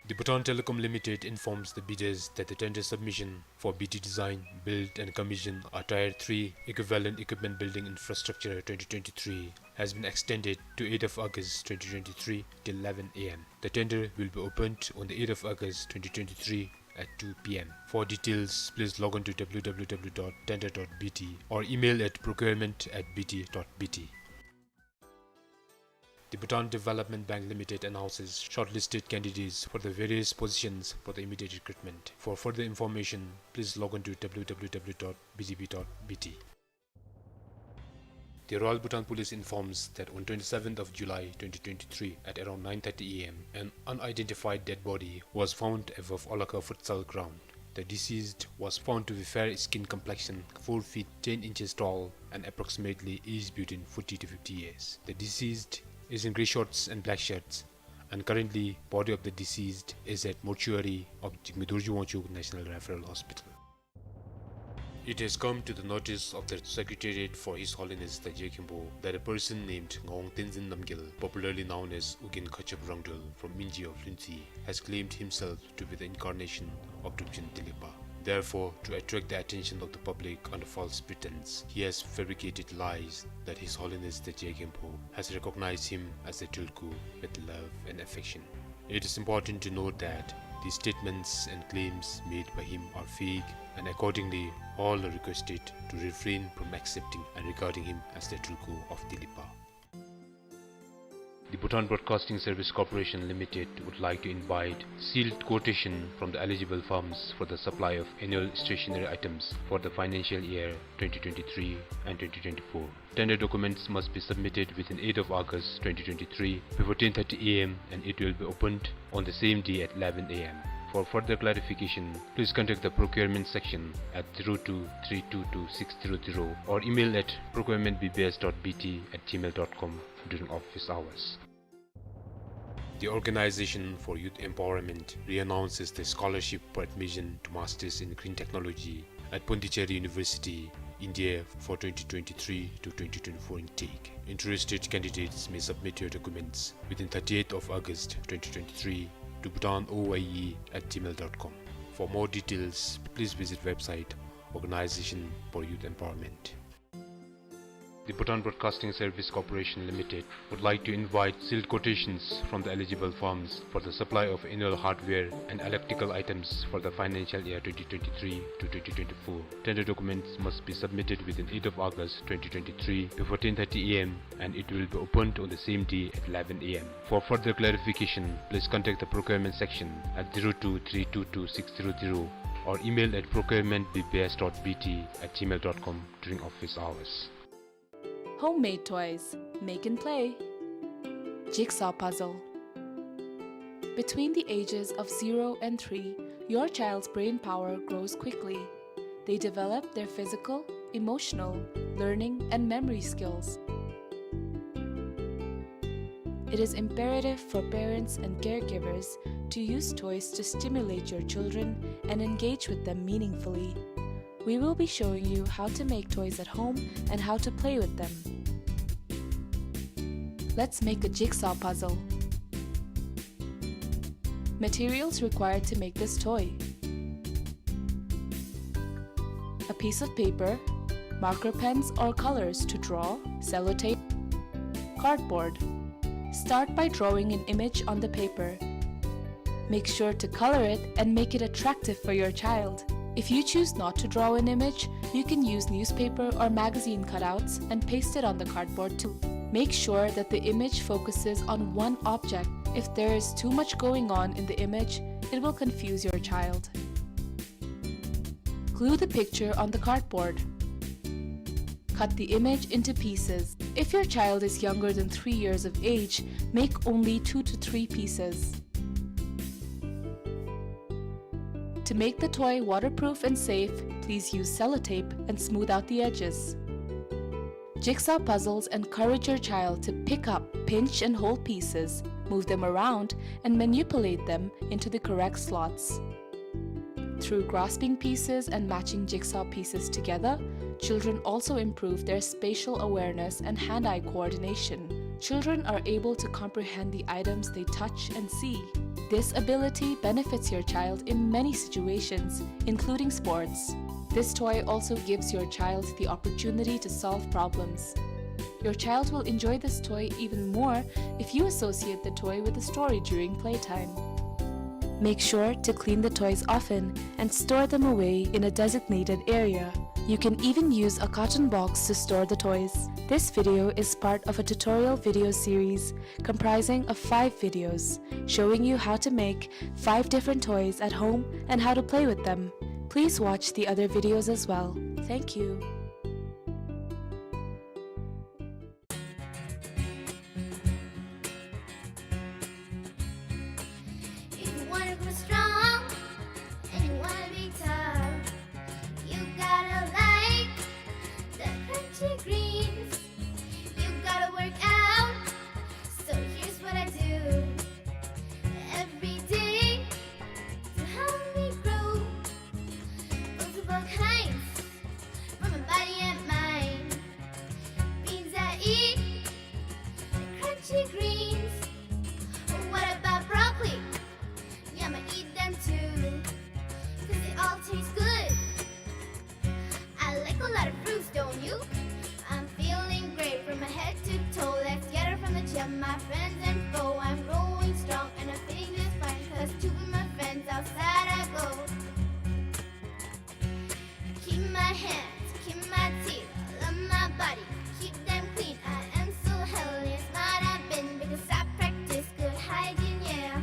The Bhutan Telecom Limited informs the bidders that the tender submission for B T Design, Build and Commission a Tier three Equivalent Equipment Building Infrastructure twenty twenty-three has been extended to eighth of August twenty twenty-three till eleven A M. The tender will be opened on the eighth of August twenty twenty-three at two P M. For details, please log on to W W W dot tender dot B T or email at procurement at B T dot B T. The Bhutan Development Bank Limited announces shortlisted candidates for the various positions for the immediate recruitment. For further information, please log on to W W W dot B D B dot B T. The Royal Bhutan Police informs that on twenty-seventh of July twenty twenty-three, at around nine thirty A M, an unidentified dead body was found above Olakha futsal ground. The deceased was found to be fair skin complexion, four feet ten inches tall, and approximately aged between forty to fifty years. The deceased is in grey shorts and black shirts, and currently body of the deceased is at mortuary of Jigme Dorji Wangchuck National Referral Hospital. It has come to the notice of the Secretariat for His Holiness the Je Khenpo that a person named Ngawang Tenzin Namgyal, popularly known as Ugyen Kachap Rangdrol from Minji of Lhuentse, has claimed himself to be the incarnation of Dripchen Delekpa. Therefore, to attract the attention of the public under false pretense, he has fabricated lies that His Holiness the Je Khenpo has recognized him as the Tulku with love and affection. It is important to note that these statements and claims made by him are fake, and accordingly, all are requested to refrain from accepting and regarding him as the Tulku of Delekpa. The Bhutan Broadcasting Service Corporation Limited would like to invite sealed quotation from the eligible firms for the supply of annual stationery items for the financial year twenty twenty-three and twenty twenty-four. Tender documents must be submitted within eighth of August twenty twenty-three before ten thirty A M and it will be opened on the same day at eleven A M. For further clarification, please contact the procurement section at zero two three two two six zero zero or email at procurement B B S dot B T at gmail dot com during office hours. The Organization for Youth Empowerment reannounces the scholarship for admission to Masters in Green Technology at Pondicherry University, India for twenty twenty-three to twenty twenty-four intake. Interested candidates may submit your documents within thirtieth of August twenty twenty-three to bhutan O Y E at gmail dot com. For more details, please visit website Organization for Youth Empowerment. The Bhutan Broadcasting Service Corporation Limited would like to invite sealed quotations from the eligible firms for the supply of annual hardware and electrical items for the financial year twenty twenty-three to twenty twenty-four. Tender documents must be submitted within eighth of August twenty twenty-three before ten thirty A M and it will be opened on the same day at eleven A M. For further clarification, please contact the procurement section at zero two three two two six zero zero or email at procurement B B S dot B T at gmail dot com during office hours. Homemade toys. Make and play. Jigsaw puzzle. Between the ages of zero and three, your child's brain power grows quickly. They develop their physical, emotional, learning, and memory skills. It is imperative for parents and caregivers to use toys to stimulate your children and engage with them meaningfully. We will be showing you how to make toys at home and how to play with them. Let's make a jigsaw puzzle. Materials required to make this toy: a piece of paper, marker pens or colors to draw, sellotape, cardboard. Start by drawing an image on the paper. Make sure to color it and make it attractive for your child. If you choose not to draw an image, you can use newspaper or magazine cutouts and paste it on the cardboard too. Make sure that the image focuses on one object. If there is too much going on in the image, it will confuse your child. Glue the picture on the cardboard. Cut the image into pieces. If your child is younger than three years of age, make only two to three pieces. To make the toy waterproof and safe, please use sellotape and smooth out the edges. Jigsaw puzzles encourage your child to pick up, pinch, and hold pieces, move them around, and manipulate them into the correct slots. Through grasping pieces and matching jigsaw pieces together, children also improve their spatial awareness and hand-eye coordination. Children are able to comprehend the items they touch and see. This ability benefits your child in many situations, including sports. This toy also gives your child the opportunity to solve problems. Your child will enjoy this toy even more if you associate the toy with a story during playtime. Make sure to clean the toys often and store them away in a designated area. You can even use a carton box to store the toys. This video is part of a tutorial video series comprising of five videos showing you how to make five different toys at home and how to play with them. Please watch the other videos as well. Thank you. If you wanna grow strong and you wanna be tough, A lot of fruits, don't you? I'm feeling great from my head to toe. Let's get it from the gym, my friends and foe. I'm growing strong and I'm feeling just fine. 'Cause two of my friends outside I go. Keep my hands, keep my teeth, love my body, keep them clean. I am so healthy, smart I've been because I practice good hygiene, yeah.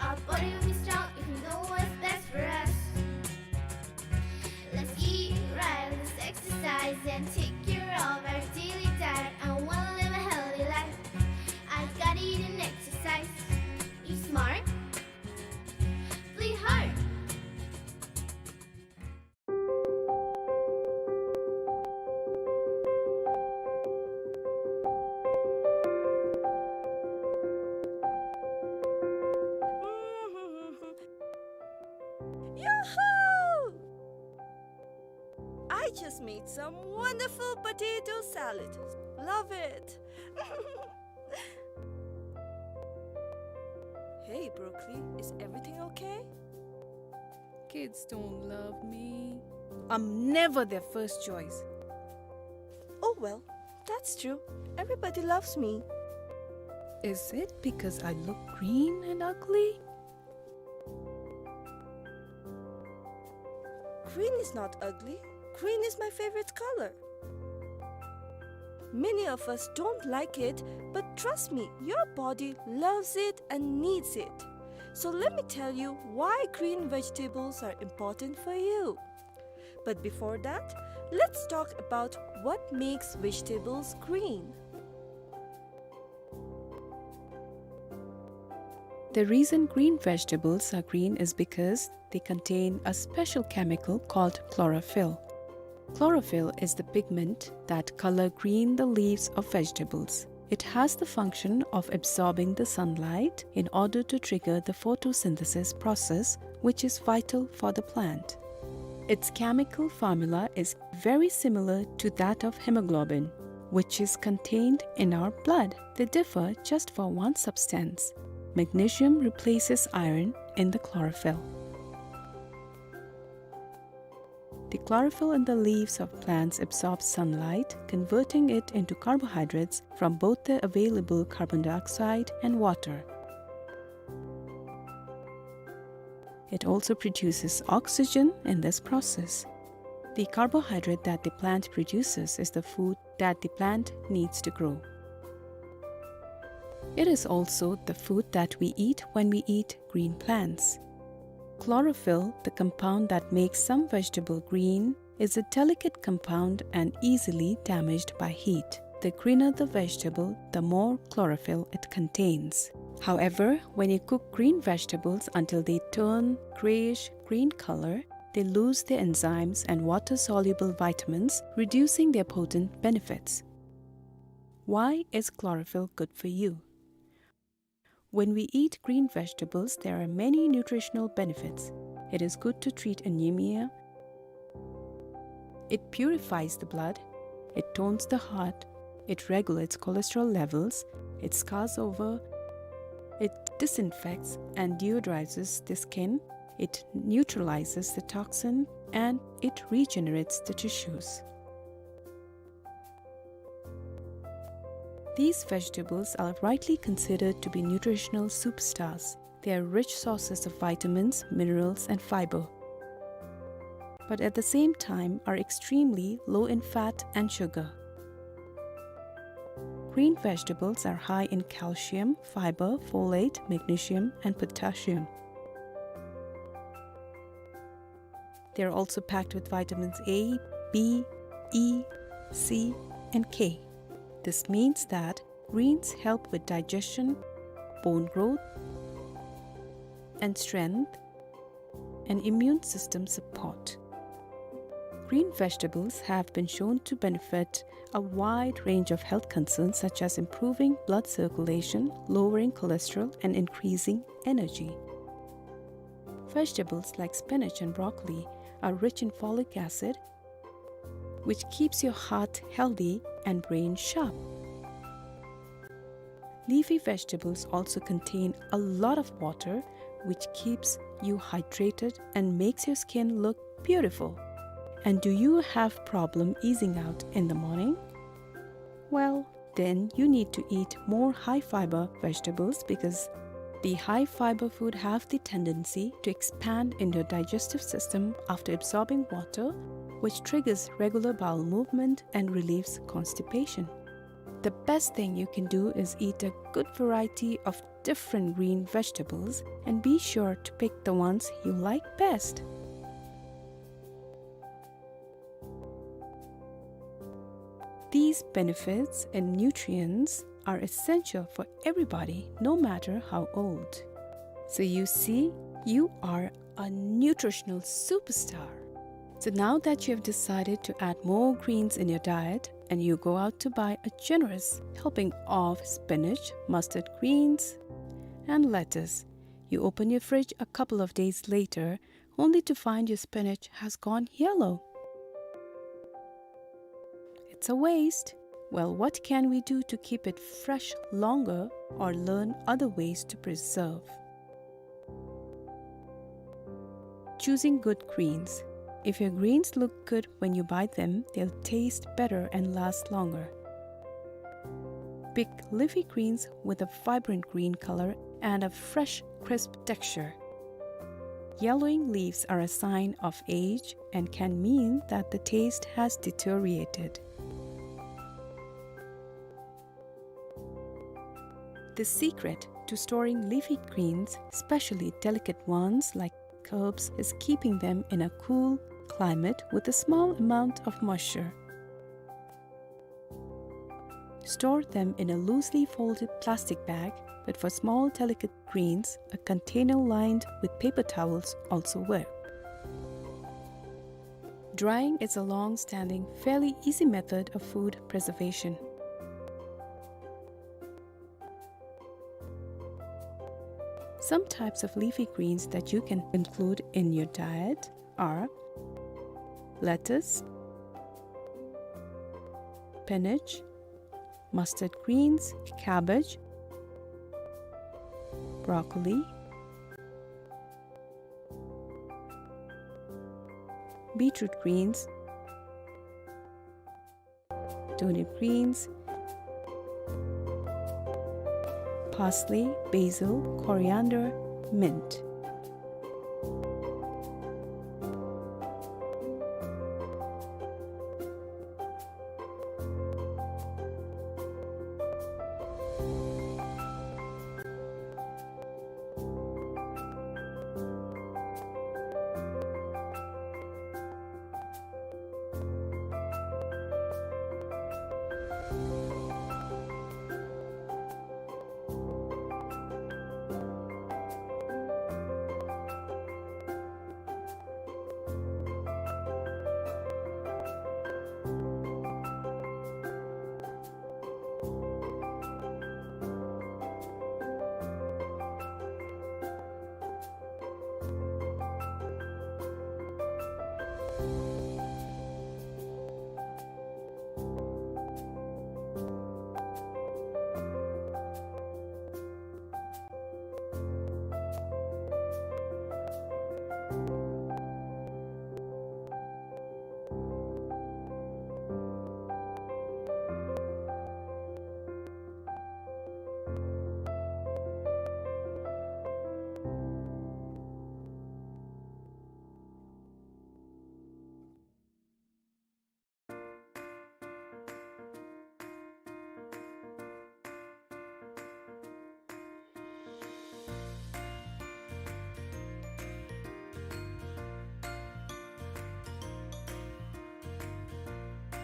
Our body will be strong if we know what's best for us. Let's eat right, let's exercise and take care of our daily diet. I wanna live a healthy life. I gotta eat and exercise. Eat smart, play hard. Yahoo! I just made some wonderful potato salad. Love it. Hey, Broccoli, is everything okay? Kids don't love me. I'm never their first choice. Oh well, that's true. Everybody loves me. Is it because I look green and ugly? Green is not ugly. Green is my favorite color. Many of us don't like it, but trust me, your body loves it and needs it. So let me tell you why green vegetables are important for you. But before that, let's talk about what makes vegetables green. The reason green vegetables are green is because they contain a special chemical called chlorophyll. Chlorophyll is the pigment that color green the leaves of vegetables. It has the function of absorbing the sunlight in order to trigger the photosynthesis process, which is vital for the plant. Its chemical formula is very similar to that of hemoglobin, which is contained in our blood. They differ just for one substance. Magnesium replaces iron in the chlorophyll. The chlorophyll in the leaves of plants absorbs sunlight, converting it into carbohydrates from both the available carbon dioxide and water. It also produces oxygen in this process. The carbohydrate that the plant produces is the food that the plant needs to grow. It is also the food that we eat when we eat green plants. Chlorophyll, the compound that makes some vegetable green, is a delicate compound and easily damaged by heat. The greener the vegetable, the more chlorophyll it contains. However, when you cook green vegetables until they turn grayish green color, they lose their enzymes and water-soluble vitamins, reducing their potent benefits. Why is chlorophyll good for you? When we eat green vegetables, there are many nutritional benefits. It is good to treat anemia. It purifies the blood. It tones the heart. It regulates cholesterol levels. It scars over. It disinfects and deodorizes the skin. It neutralizes the toxin, and it regenerates the tissues. These vegetables are rightly considered to be nutritional superstars. They are rich sources of vitamins, minerals, and fiber, but at the same time are extremely low in fat and sugar. Green vegetables are high in calcium, fiber, folate, magnesium, and potassium. They are also packed with vitamins A, B, E, C, and K. This means that greens help with digestion, bone growth and strength, and immune system support. Green vegetables have been shown to benefit a wide range of health concerns, such as improving blood circulation, lowering cholesterol, and increasing energy. Vegetables like spinach and broccoli are rich in folic acid, which keeps your heart healthy and brain sharp. Leafy vegetables also contain a lot of water, which keeps you hydrated and makes your skin look beautiful. And do you have problem easing out in the morning? Well, then you need to eat more high-fiber vegetables, because the high-fiber food have the tendency to expand in your digestive system after absorbing water, which triggers regular bowel movement and relieves constipation. The best thing you can do is eat a good variety of different green vegetables and be sure to pick the ones you like best. These benefits and nutrients are essential for everybody, no matter how old. So you see, you are a nutritional superstar. So now that you have decided to add more greens in your diet and you go out to buy a generous helping of spinach, mustard greens, and lettuce, you open your fridge a couple of days later only to find your spinach has gone yellow. It's a waste. Well, what can we do to keep it fresh longer or learn other ways to preserve? Choosing good greens. If your greens look good when you buy them, they'll taste better and last longer. Pick leafy greens with a vibrant green color and a fresh, crisp texture. Yellowing leaves are a sign of age and can mean that the taste has deteriorated. The secret to storing leafy greens, especially delicate ones like herbs, is keeping them in a cool climate with a small amount of moisture. Store them in a loosely folded plastic bag, but for small, delicate greens, a container lined with paper towels also work. Drying is a long-standing, fairly easy method of food preservation. Some types of leafy greens that you can include in your diet are lettuce, spinach, mustard greens, cabbage, broccoli, beetroot greens, turnip greens, parsley, basil, coriander, mint.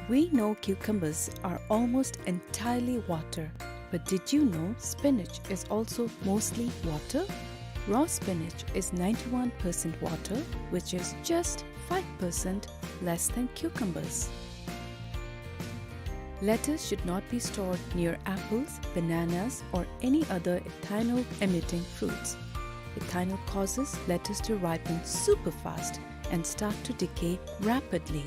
We know cucumbers are almost entirely water, but did you know spinach is also mostly water? Raw spinach is ninety-one percent water, which is just five percent less than cucumbers. Lettuce should not be stored near apples, bananas, or any other ethanol-emitting fruits. Ethanol causes lettuce to ripen super fast and start to decay rapidly.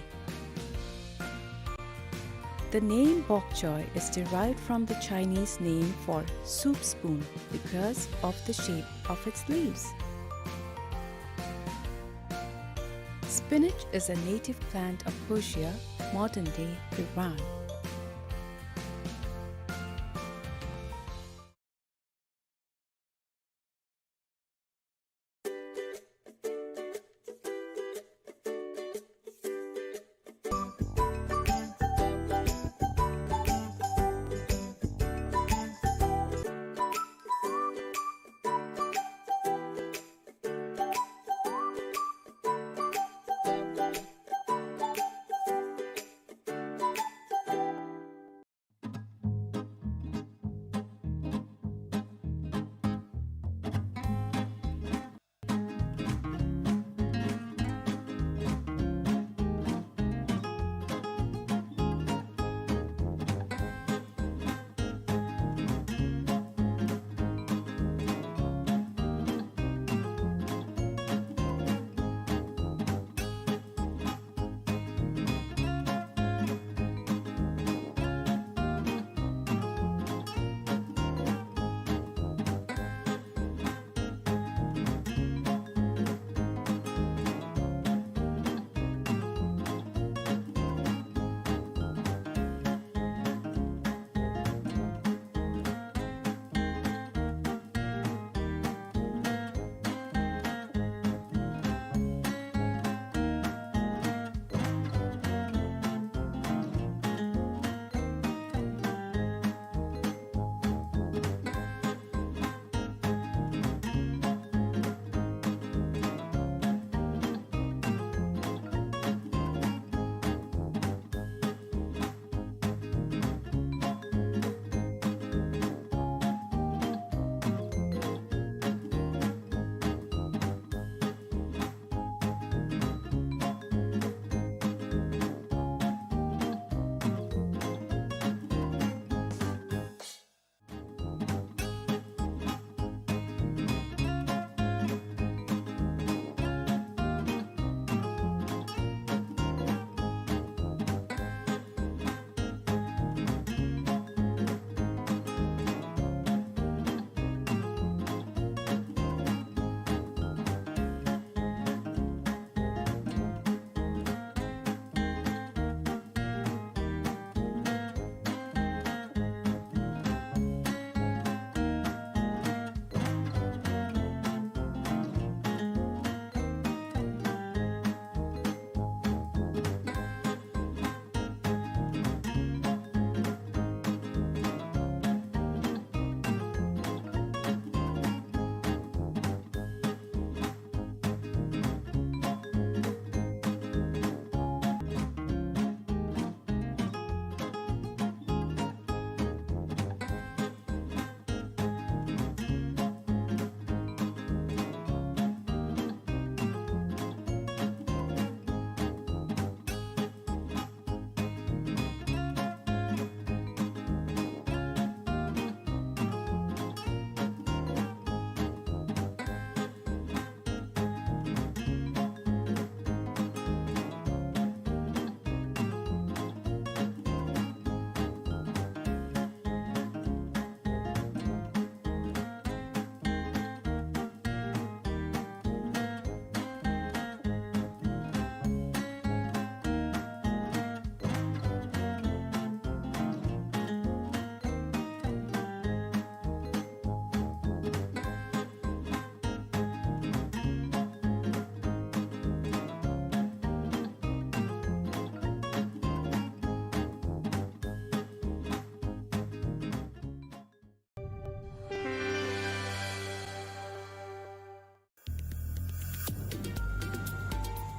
The name bok choy is derived from the Chinese name for soup spoon because of the shape of its leaves. Spinach is a native plant of Persia, modern-day Iran.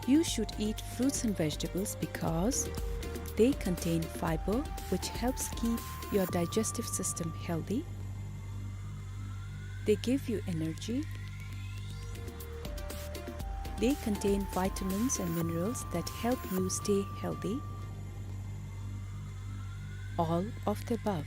You should eat fruits and vegetables because they contain fiber, which helps keep your digestive system healthy. They give you energy. They contain vitamins and minerals that help you stay healthy. All of the above.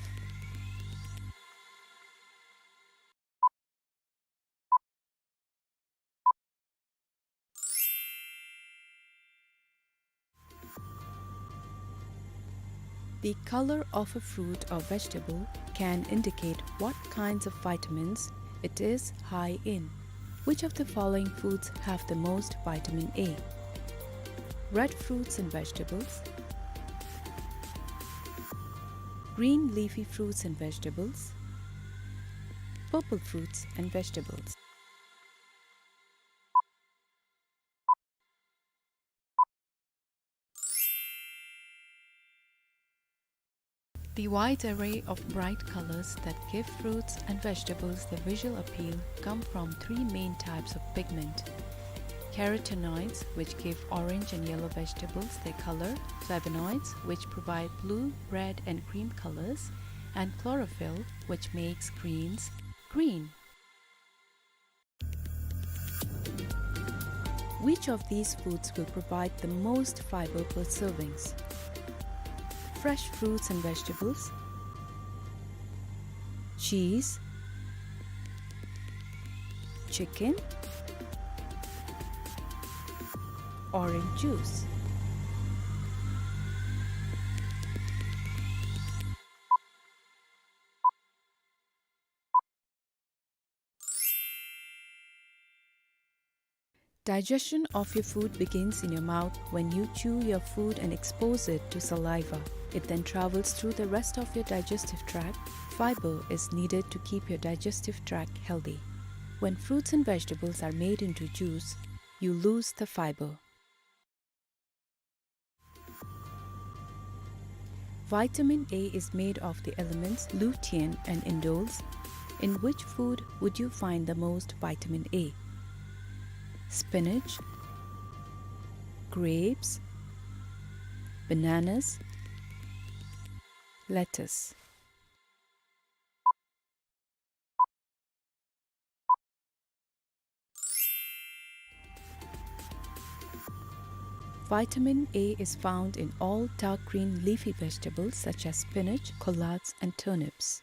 The color of a fruit or vegetable can indicate what kinds of vitamins it is high in. Which of the following foods have the most vitamin A? Red fruits and vegetables, green leafy fruits and vegetables, purple fruits and vegetables. The wide array of bright colors that give fruits and vegetables their visual appeal come from three main types of pigment: carotenoids, which give orange and yellow vegetables their color, flavonoids, which provide blue, red, and green colors, and chlorophyll, which makes greens green. Which of these foods will provide the most fiber per servings? Fresh fruits and vegetables, cheese, chicken, orange juice. Digestion of your food begins in your mouth when you chew your food and expose it to saliva. It then travels through the rest of your digestive tract. Fiber is needed to keep your digestive tract healthy. When fruits and vegetables are made into juice, you lose the fiber. Vitamin A is made of the elements lutein and indoles. In which food would you find the most vitamin A? Spinach, grapes, bananas, lettuce. Vitamin A is found in all dark green leafy vegetables such as spinach, collards, and turnips.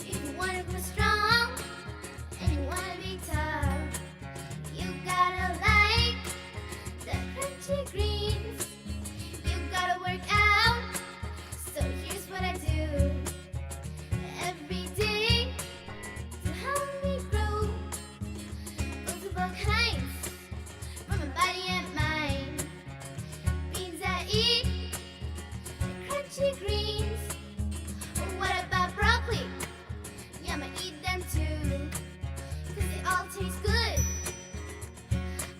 If you wanna grow strong and you wanna be tough, you gotta like the crunchy greens. You gotta work out, so here's what I do every day to help me grow. Foods of all kinds for my body and mind. Beans I eat, crunchy greens. What about broccoli? Yeah, I'ma eat them too, 'cause they all taste good.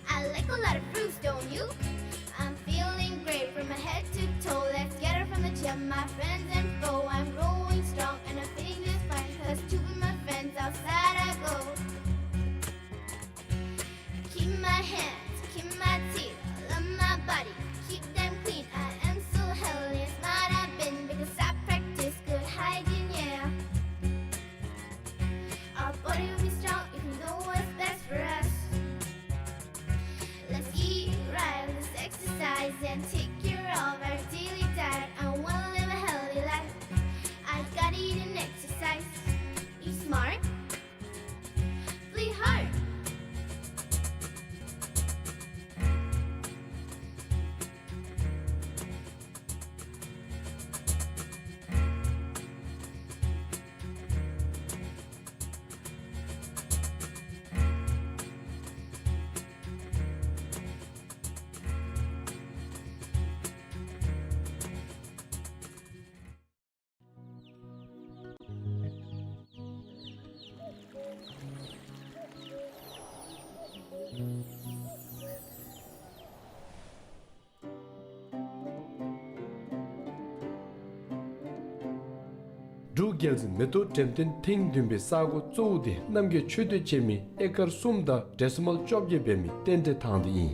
I like a lot of fruits, don't you? I'm feeling great from my head to toe. Let's get it from the gym, my friends and foe. I'm growing strong and I'm feeling just fine, 'cause to be my friends outside I go. Keep my hands, keep my teeth, love my body, keep them clean. I am so healthy, smart I've been, because I practice good hygiene, yeah. Our body will be strong if we know what's best for us. Let's eat right, let's exercise and take care of our daily diet. I wanna live a healthy life. I gotta eat and exercise. Eat smart, play hard. འབྲུག་རྒྱལ་གླིང་མེ་ཏོག་འགྲེམས་སྟོན་ཐེངས་བདུན་པའི་ས་གོ་གཙོ་བོ་དེ་རྣམ་རྒྱལ་མཆོད་རྟེན་ཆེན་མོའི་ཨེ་ཀར་གསུམ་དང་ཌེ་སི་མལ་བཅོ་བརྒྱད་འབད་མི་རྟེན་འབྲེལ་ཐང་དེ་ཨིན།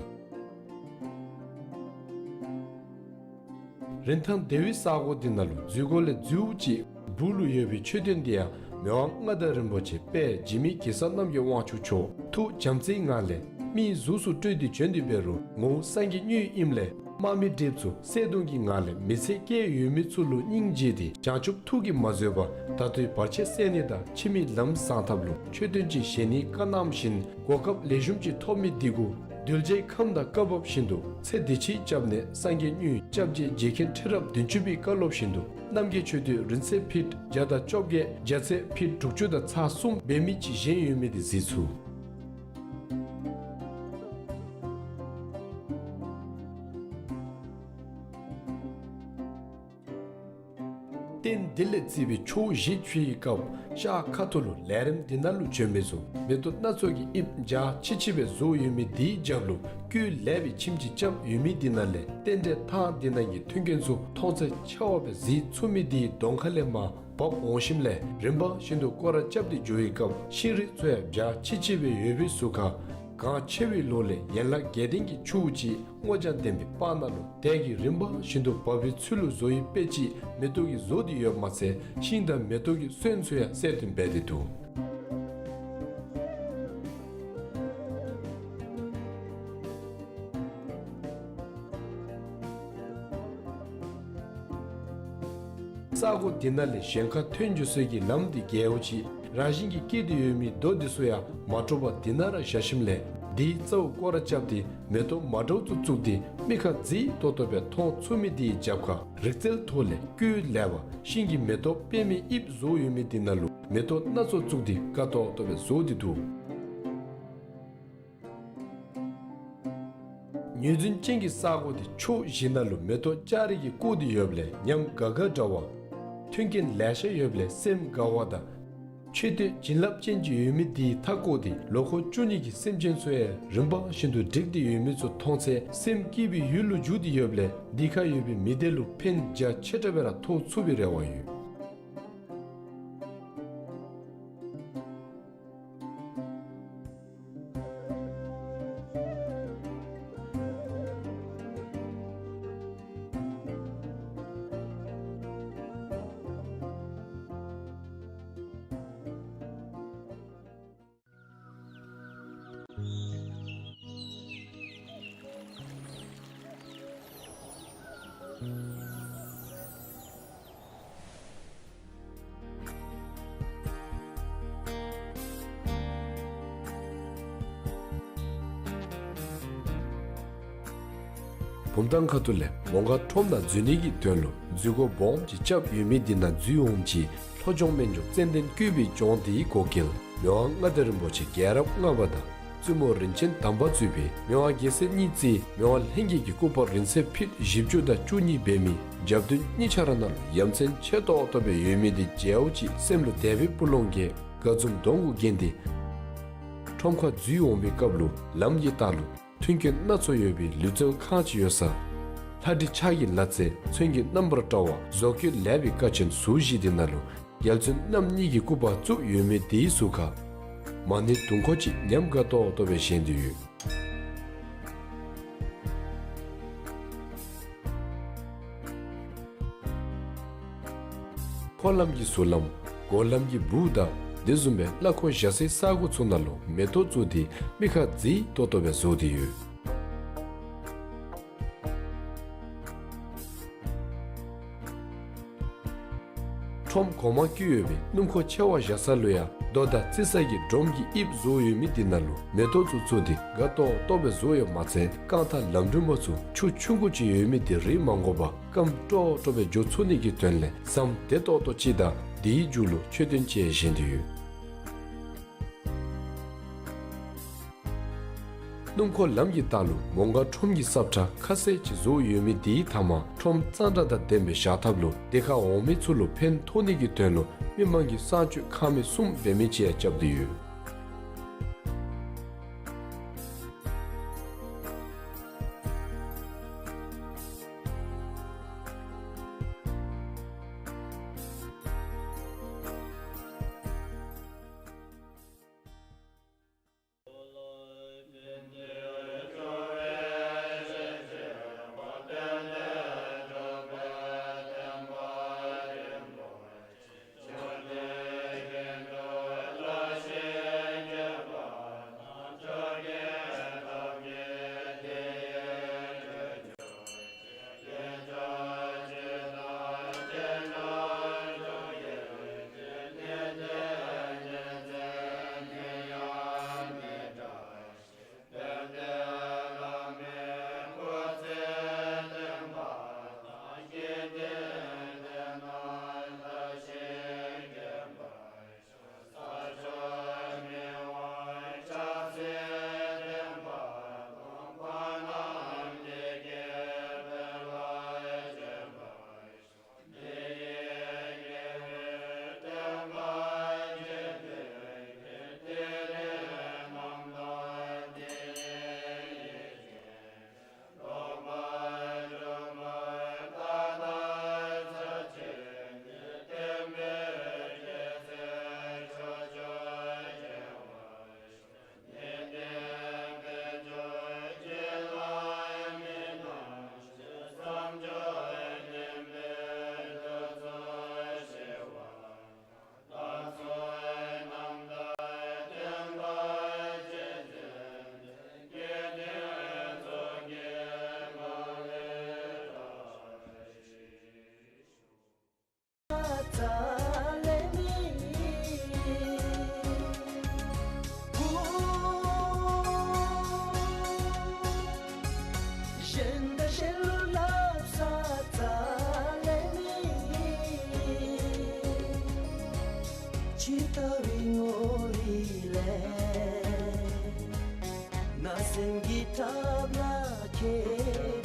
རིན་ཐང་དེ་བའི་ས་གོ་དེ་ནང་ལུ་འཛུལ་སྒོ་ལས་འཛུལཝ་ཅིག་སྦུག་ལུ་ཡོད་པའི་མཆོད་རྟེན་དེ་ཡང་མི་དབང་མངའ་བདག་རིན་པོ་ཆེ་དཔལ་འཇིགས་མེད་གེ་སར་རྣམ་རྒྱལ་དབང་ཕྱུག་མཆོག་ ཐུགས་བྱམས་བརྩེའི་ངང་ལས་མིའི་གཟུགས་སུ་སྤྲུལ་ཏེ་བྱོན་ཏེ་འབད་རུང་ངོ་བོ་སངས་རྒྱས་དངོས་ཨིནམ་ལས་དམག་མི་གྲིབ་ཚུ་བསད་གཏོང་གི་ངང་ལས་མི་ཚེ་བསྐྱལ་ཡོད་མི་ཚུ་ལུ་སྙིང་རྗེ་སྟེ་བྱང་ཆུབ་ཐུགས་ཀྱིས་མ་བཟོད་པར་ད་ལྟོའི་བར་ཆད་སེལ་ནི་དང་ཕྱི་མའི་ལམ་བཟང་ཐབས་ལུ་ཆོས་སྟོན་ཅིག་བཞེངས་ནིའི་བཀའ་གནངམ་བཞིན་གོ་སྐབས་ལེགས་ཤོམ་ཅིག་ཐོབ་མི་འདི་གུ་གདུལ་བྱའི་ཁམས་དང་བཀའ་བབས་བཞིན་དུ་ཚེ་འདི་ཕྱི་སྐྱབས་གནས་སངས་རྒྱས་དངོས་སྐྱབས་རྗེ་རྗེ་མཁན་ཁྲི་རབས་བདུན་ཅུ་པའི་བཀའ་སློབ་བཞིན་དུ་རྣམ་རྒྱལ་ཆོས་སྡེ་རིང་བསྲེལ་ཕིཊ་བརྒྱ་དང་བཅོ་བརྒྱད་རྒྱ་ཚད་ཕིཊ་དྲུག་ཅུ་དང་ཚག་གསུམ་འབད་མི་ཅིག་བཞེངས་ཡོད་མི་འདི་གཟིགས་ཚུགས། རྟེན་འདི་ལས་བརྩིས་པའི་ཕྱོགས་བཞི་ཆུ་ཡི་སྐབས་ཤར་ཁ་ཐུག་ལུ་ལས་རིམ་འདི་ནང་ལུ་བྱོན་མི་ཚུ་མེ་ཏོག་སྣ་ཚོགས་ཀྱི་དབྱིབས་འཇའ་ཆི་ཆི་སྦེ་བཟོ་ཡོད་མི་འདིའི་རྒྱབ་ལུ་བཀོད་ལེགས་པའི་ཁྱིམ་ཅིག་རྐྱབ་ཡོད་མི་འདི་ནང་ལས་རྟེན་འབྲེལ་ཐང་འདི་ནང་གི་མཐུན་རྐྱེན་ཚུ་མཐོང་ཚད་ཆེ་བ་སྦེ་གཟིགས་ཚུགས་མི་འདི་གདོང་ཁ་ལས་མར་བབས་འོང་ཞིནམ་ལས་རིམ་པ་བཞིན་དུ་སྐོར་ར་རྐྱབ་སྟེ་འགྱོ་བའི་སྐབས་ཤིང་རིགས་ཚུ་ཡང་འཇའ་ཆི་ཆི་སྦེ་ཡོད་པའི་ཟུར་ཁར་གངས་ཆེ་བའི་ལོགས་ལས་ཡན་ལག་བརྒྱད་ལྡན་གྱི་ཆུ་བོ་ཅིག་སྔོ་ལྗང་ལྡན་པའི་སྤང་ནང་ལུ་དལ་གྱིས་རིམ་པ་བཞིན་དུ་འབབ་པའི་ཚུལ་ལུ་བཟོ་ཡི་དཔེ་ཅིག་མེ་ཏོག་གིས་བཟོ་སྟེ་ཡོདཔ་མ་ཚད་ཤིང་དང་མེ་ཏོག་གི་སོན་ཚུ་ཡང་གསལ་སྟོན་འབད་དེ་འདུག། ས་གོ་འདི་ནང་ལས་གཞན་ཁར་ཐོན་འགྱོ་སའི་གི་ལམ་འདི་རྒྱལཝ་ཅིག་རང་བཞིན་གྱིས་སྐྱེས་ཏེ་ཡོད་མི་རྡོ་འདི་ཚུ་ཡང་མ་དཀྲོགས་པར་འདི་ནང་ར་བཞག་ཞིནམ་ལས་འདིའི་རྩ་བར་སྐོར་ར་རྐྱབ་སྟེ་མེ་ཏོག་མ་འདྲཝ་ཚུ་བཙུགས་ཏེ་མི་ཁར་མཛེས་ཏོག་ཏོ་སྦེ་མཐོང་ཚུགས་མི་འདིའི་རྒྱབ་ཁར་རིག་རྩལ་ཐོག་ལས་བཀོད་ལེགས་པ་ཤིང་གི་མེ་ཏོག་པདྨའི་དབྱིབས་བཟོ་ཡོད་མི་འདི་ནང་ལུ་མེ་ཏོག་སྣ་ཚོགས་བཙུགས་ཏེ་དགའ་ཏོག་ཏོ་སྦེ་བཟོ་སྟེ་འདུག། ངོས་འཛིན་ཅན་གྱི་ས་གོ་འདི་ཕྱོགས་བཞི་ནང་ལུ་མེ་ཏོག་ལྕགས་རི་གིས་བཀོད་དེ་ཡོདཔ་ལས་ཉམས་དགའ་དགའ་འདྲ་བ། མཐུན་རྐྱེན་ལེ་ཤ་ཡོདཔ་ལས་སེམས་དགའ་བ་དང་། མཆོད་རྟེན་བྱིན་རླབས་ཅན་ཅིག་ཡོད་མི་འདིའི་མཐའ་བསྐོར་ཏེ་ལོ་འཁོར་བཅུ་གཉིས་ཀྱི་སེམས་ཅན་ཚུ་ཡང་རིམ་པ་བཞིན་དུ་བསྒྲིགས་ཏེ་ཡོད་མི་ཚུ་མཐོང་ཚེ་སེམས་སྐྱིད་པའི་ཡུལ་ལུ་འགྱུར་ཏེ་ཡོདཔ་ལས་འདི་ཁར་ཡོད་པའི་མི་སྡེ་ལུ་ཕན་རྒྱ་ཆེ་དྲགས་སྦེ་ར་ཐོགས་ཚུགས་པའི་རེ་བ་ཡོད། བུམ་ཐང་ཁ་ཐུག་ལས་མོང་སྒར་ཁྲོམ་ནང་འཛུལ་ནི་གི་དོན་ལུ་འཛུལ་སྒོ་སྦོམ་ཅིག་རྐྱབ་ཡོད་མི་འདི་ནང་འཛུལ་འོངམ་ཅིག་ལྷོ་ལྗོངས་སྨན་ལྗོངས་ཙན་དན་བཀོད་པའི་ལྗོངས་འདིའི་འགོ་འགེལ་མི་དབང་མངའ་བདག་རིན་པོ་ཆེ་རྒྱལ་རབས་ལྔ་པ་དང་བཙུན་མོ་རིན་ཆེན་དམ་པ་གཙོས་པའི་མི་དབང་རྒྱལ་སྲས་གཉིས་བརྩིས་མི་དབང་ལྷན་རྒྱས་ཀྱི་སྐུ་པར་རིང་བསྲེལ་ཕིཊ་བཞི་བཅུ་དང་བཅུ་གཉིས་འབད་མི་རྒྱབ་མདུན་གཉིས་ཆ་ར་ནང་ལུ་ཡ་མཚན་ཆེ་ཏོག་ཏོ་སྦེ་ཡོད་མི་འདི་མཇལཝ་ཅིག་སེམས་ལུ་དད་པའི་སྤུ་ལོང་རྒྱས་དགའ་འཛུམ་གདོང་གུ་བརྒྱན་ཏེ་ཁྲོམ་ཁར་འཛུལ་འོང་པའི་སྐབས་ལུ་ལམ་གྱི་ལྟག་ལུ་མཐུན་རྐྱེན་སྣ་ཚོགས་ཡོད་པའི་ལུས་རྩལ་ཁང་ཅིག་ཡོད་ས། ལྷ་འབྲི་ཕྱག་གི་ལ་རྩེ་མཚོན་གྱི་རྣམ་པར་བཀྲ་བ་བཟོ་བཀོད་ལེགས་པའི་ཀ་ཆེན་ཟུར་བཞི་འདི་ནང་ལུ་རྒྱལ་བཙུན་རྣམ་གཉིས་ཀྱི་སྐུ་པར་བཙུགས་ཡོད་མི་འདིའི་ཟུར་ཁར་མ་ཎི་དུང་འཁོར་ཅིག་ཉམས་དགའ་ཏོག་ཏོ་སྦེ་བཞེངས་ཏེ་ཡོད། འཁོར་ལམ་གྱི་ཟུར་ལམ་སྒོ་ལམ་གྱི་སྦུག་དང་དེ་བཟུམ་སྦེ་གླ་འཁོར་བཞག་སའི་ས་གོ་ཚུ་ནང་ལུ་མེ་ཏོག་བཙུགས་ཏེ་མི་ཁར་མཛེས་ཏོག་ཏོ་སྦེ་བཟོ་སྟེ་ཡོད། ཁྲོམ་གོང་མར་བཀོད་ཡོད་པའི་སྣུམ་འཁོར་ཆེ་བ་བཞག་ས་ལུ་ཡང་རྡོ་དང་རྩི་ས་གི་སྒྲོམ་གྱི་དབྱིབས་བཟོ་ཡོད་མི་འདི་ནང་ལུ་མེ་ཏོག་ཚུ་བཙུགས་ཏེ་དགའ་ཏོག་ཏོ་སྦེ་བཟོ་ཡོདཔ་མ་ཚད་རྐང་ཐང་ལམ་རིམ་པ་ཚུ་ཆུ་ཆུང་ཀུ་ཅིག་ཡོད་མི་འདི་རེ་མ་དགོ་པར་སྐམ་ཏོག་ཏོ་སྦེ་འགྱོ་ཚུགས་ནི་གི་དོན་ལས་ཟམ་བདེ་ཏོག་ཏོ་ཅིག་དང་དེའི་མཇུག་ལུ་མཆོད་རྟེན་ཅིག་བཞེངས་ཏེ་ཡོད། སྣུམ་འཁོར་ལམ་གྱི་ལྟག་ལུ་མོང་སྒར་ཁྲོམ་གྱི་ས་ཁྲ་ཁ་གསལ་ཅིག་བཟོ་ཡོད་མི་འདིའི་མཐའ་མར་ཁྲོམ་གཙང་སྦྲ་དང་ལྡན་པའི་བཞག་ཐབས་ལུ་དེ་ཁར་འོང་མི་ཚུ་ལུ་ཕན་ཐོགས་ནི་གི་དོན་ལུ་མི་མང་གི་གསང་སྤྱོད་ཁང་མིག་གསུམ་འབད་མི་ཅིག་ཡང་རྐྱབ་སྟེ་ཡོད། ཇི་ལྟ་བའི་ངོ་བོ་ལས། ནགས་གསེབ་ཀྱི་ཐབ་ལ་ཁྱེར།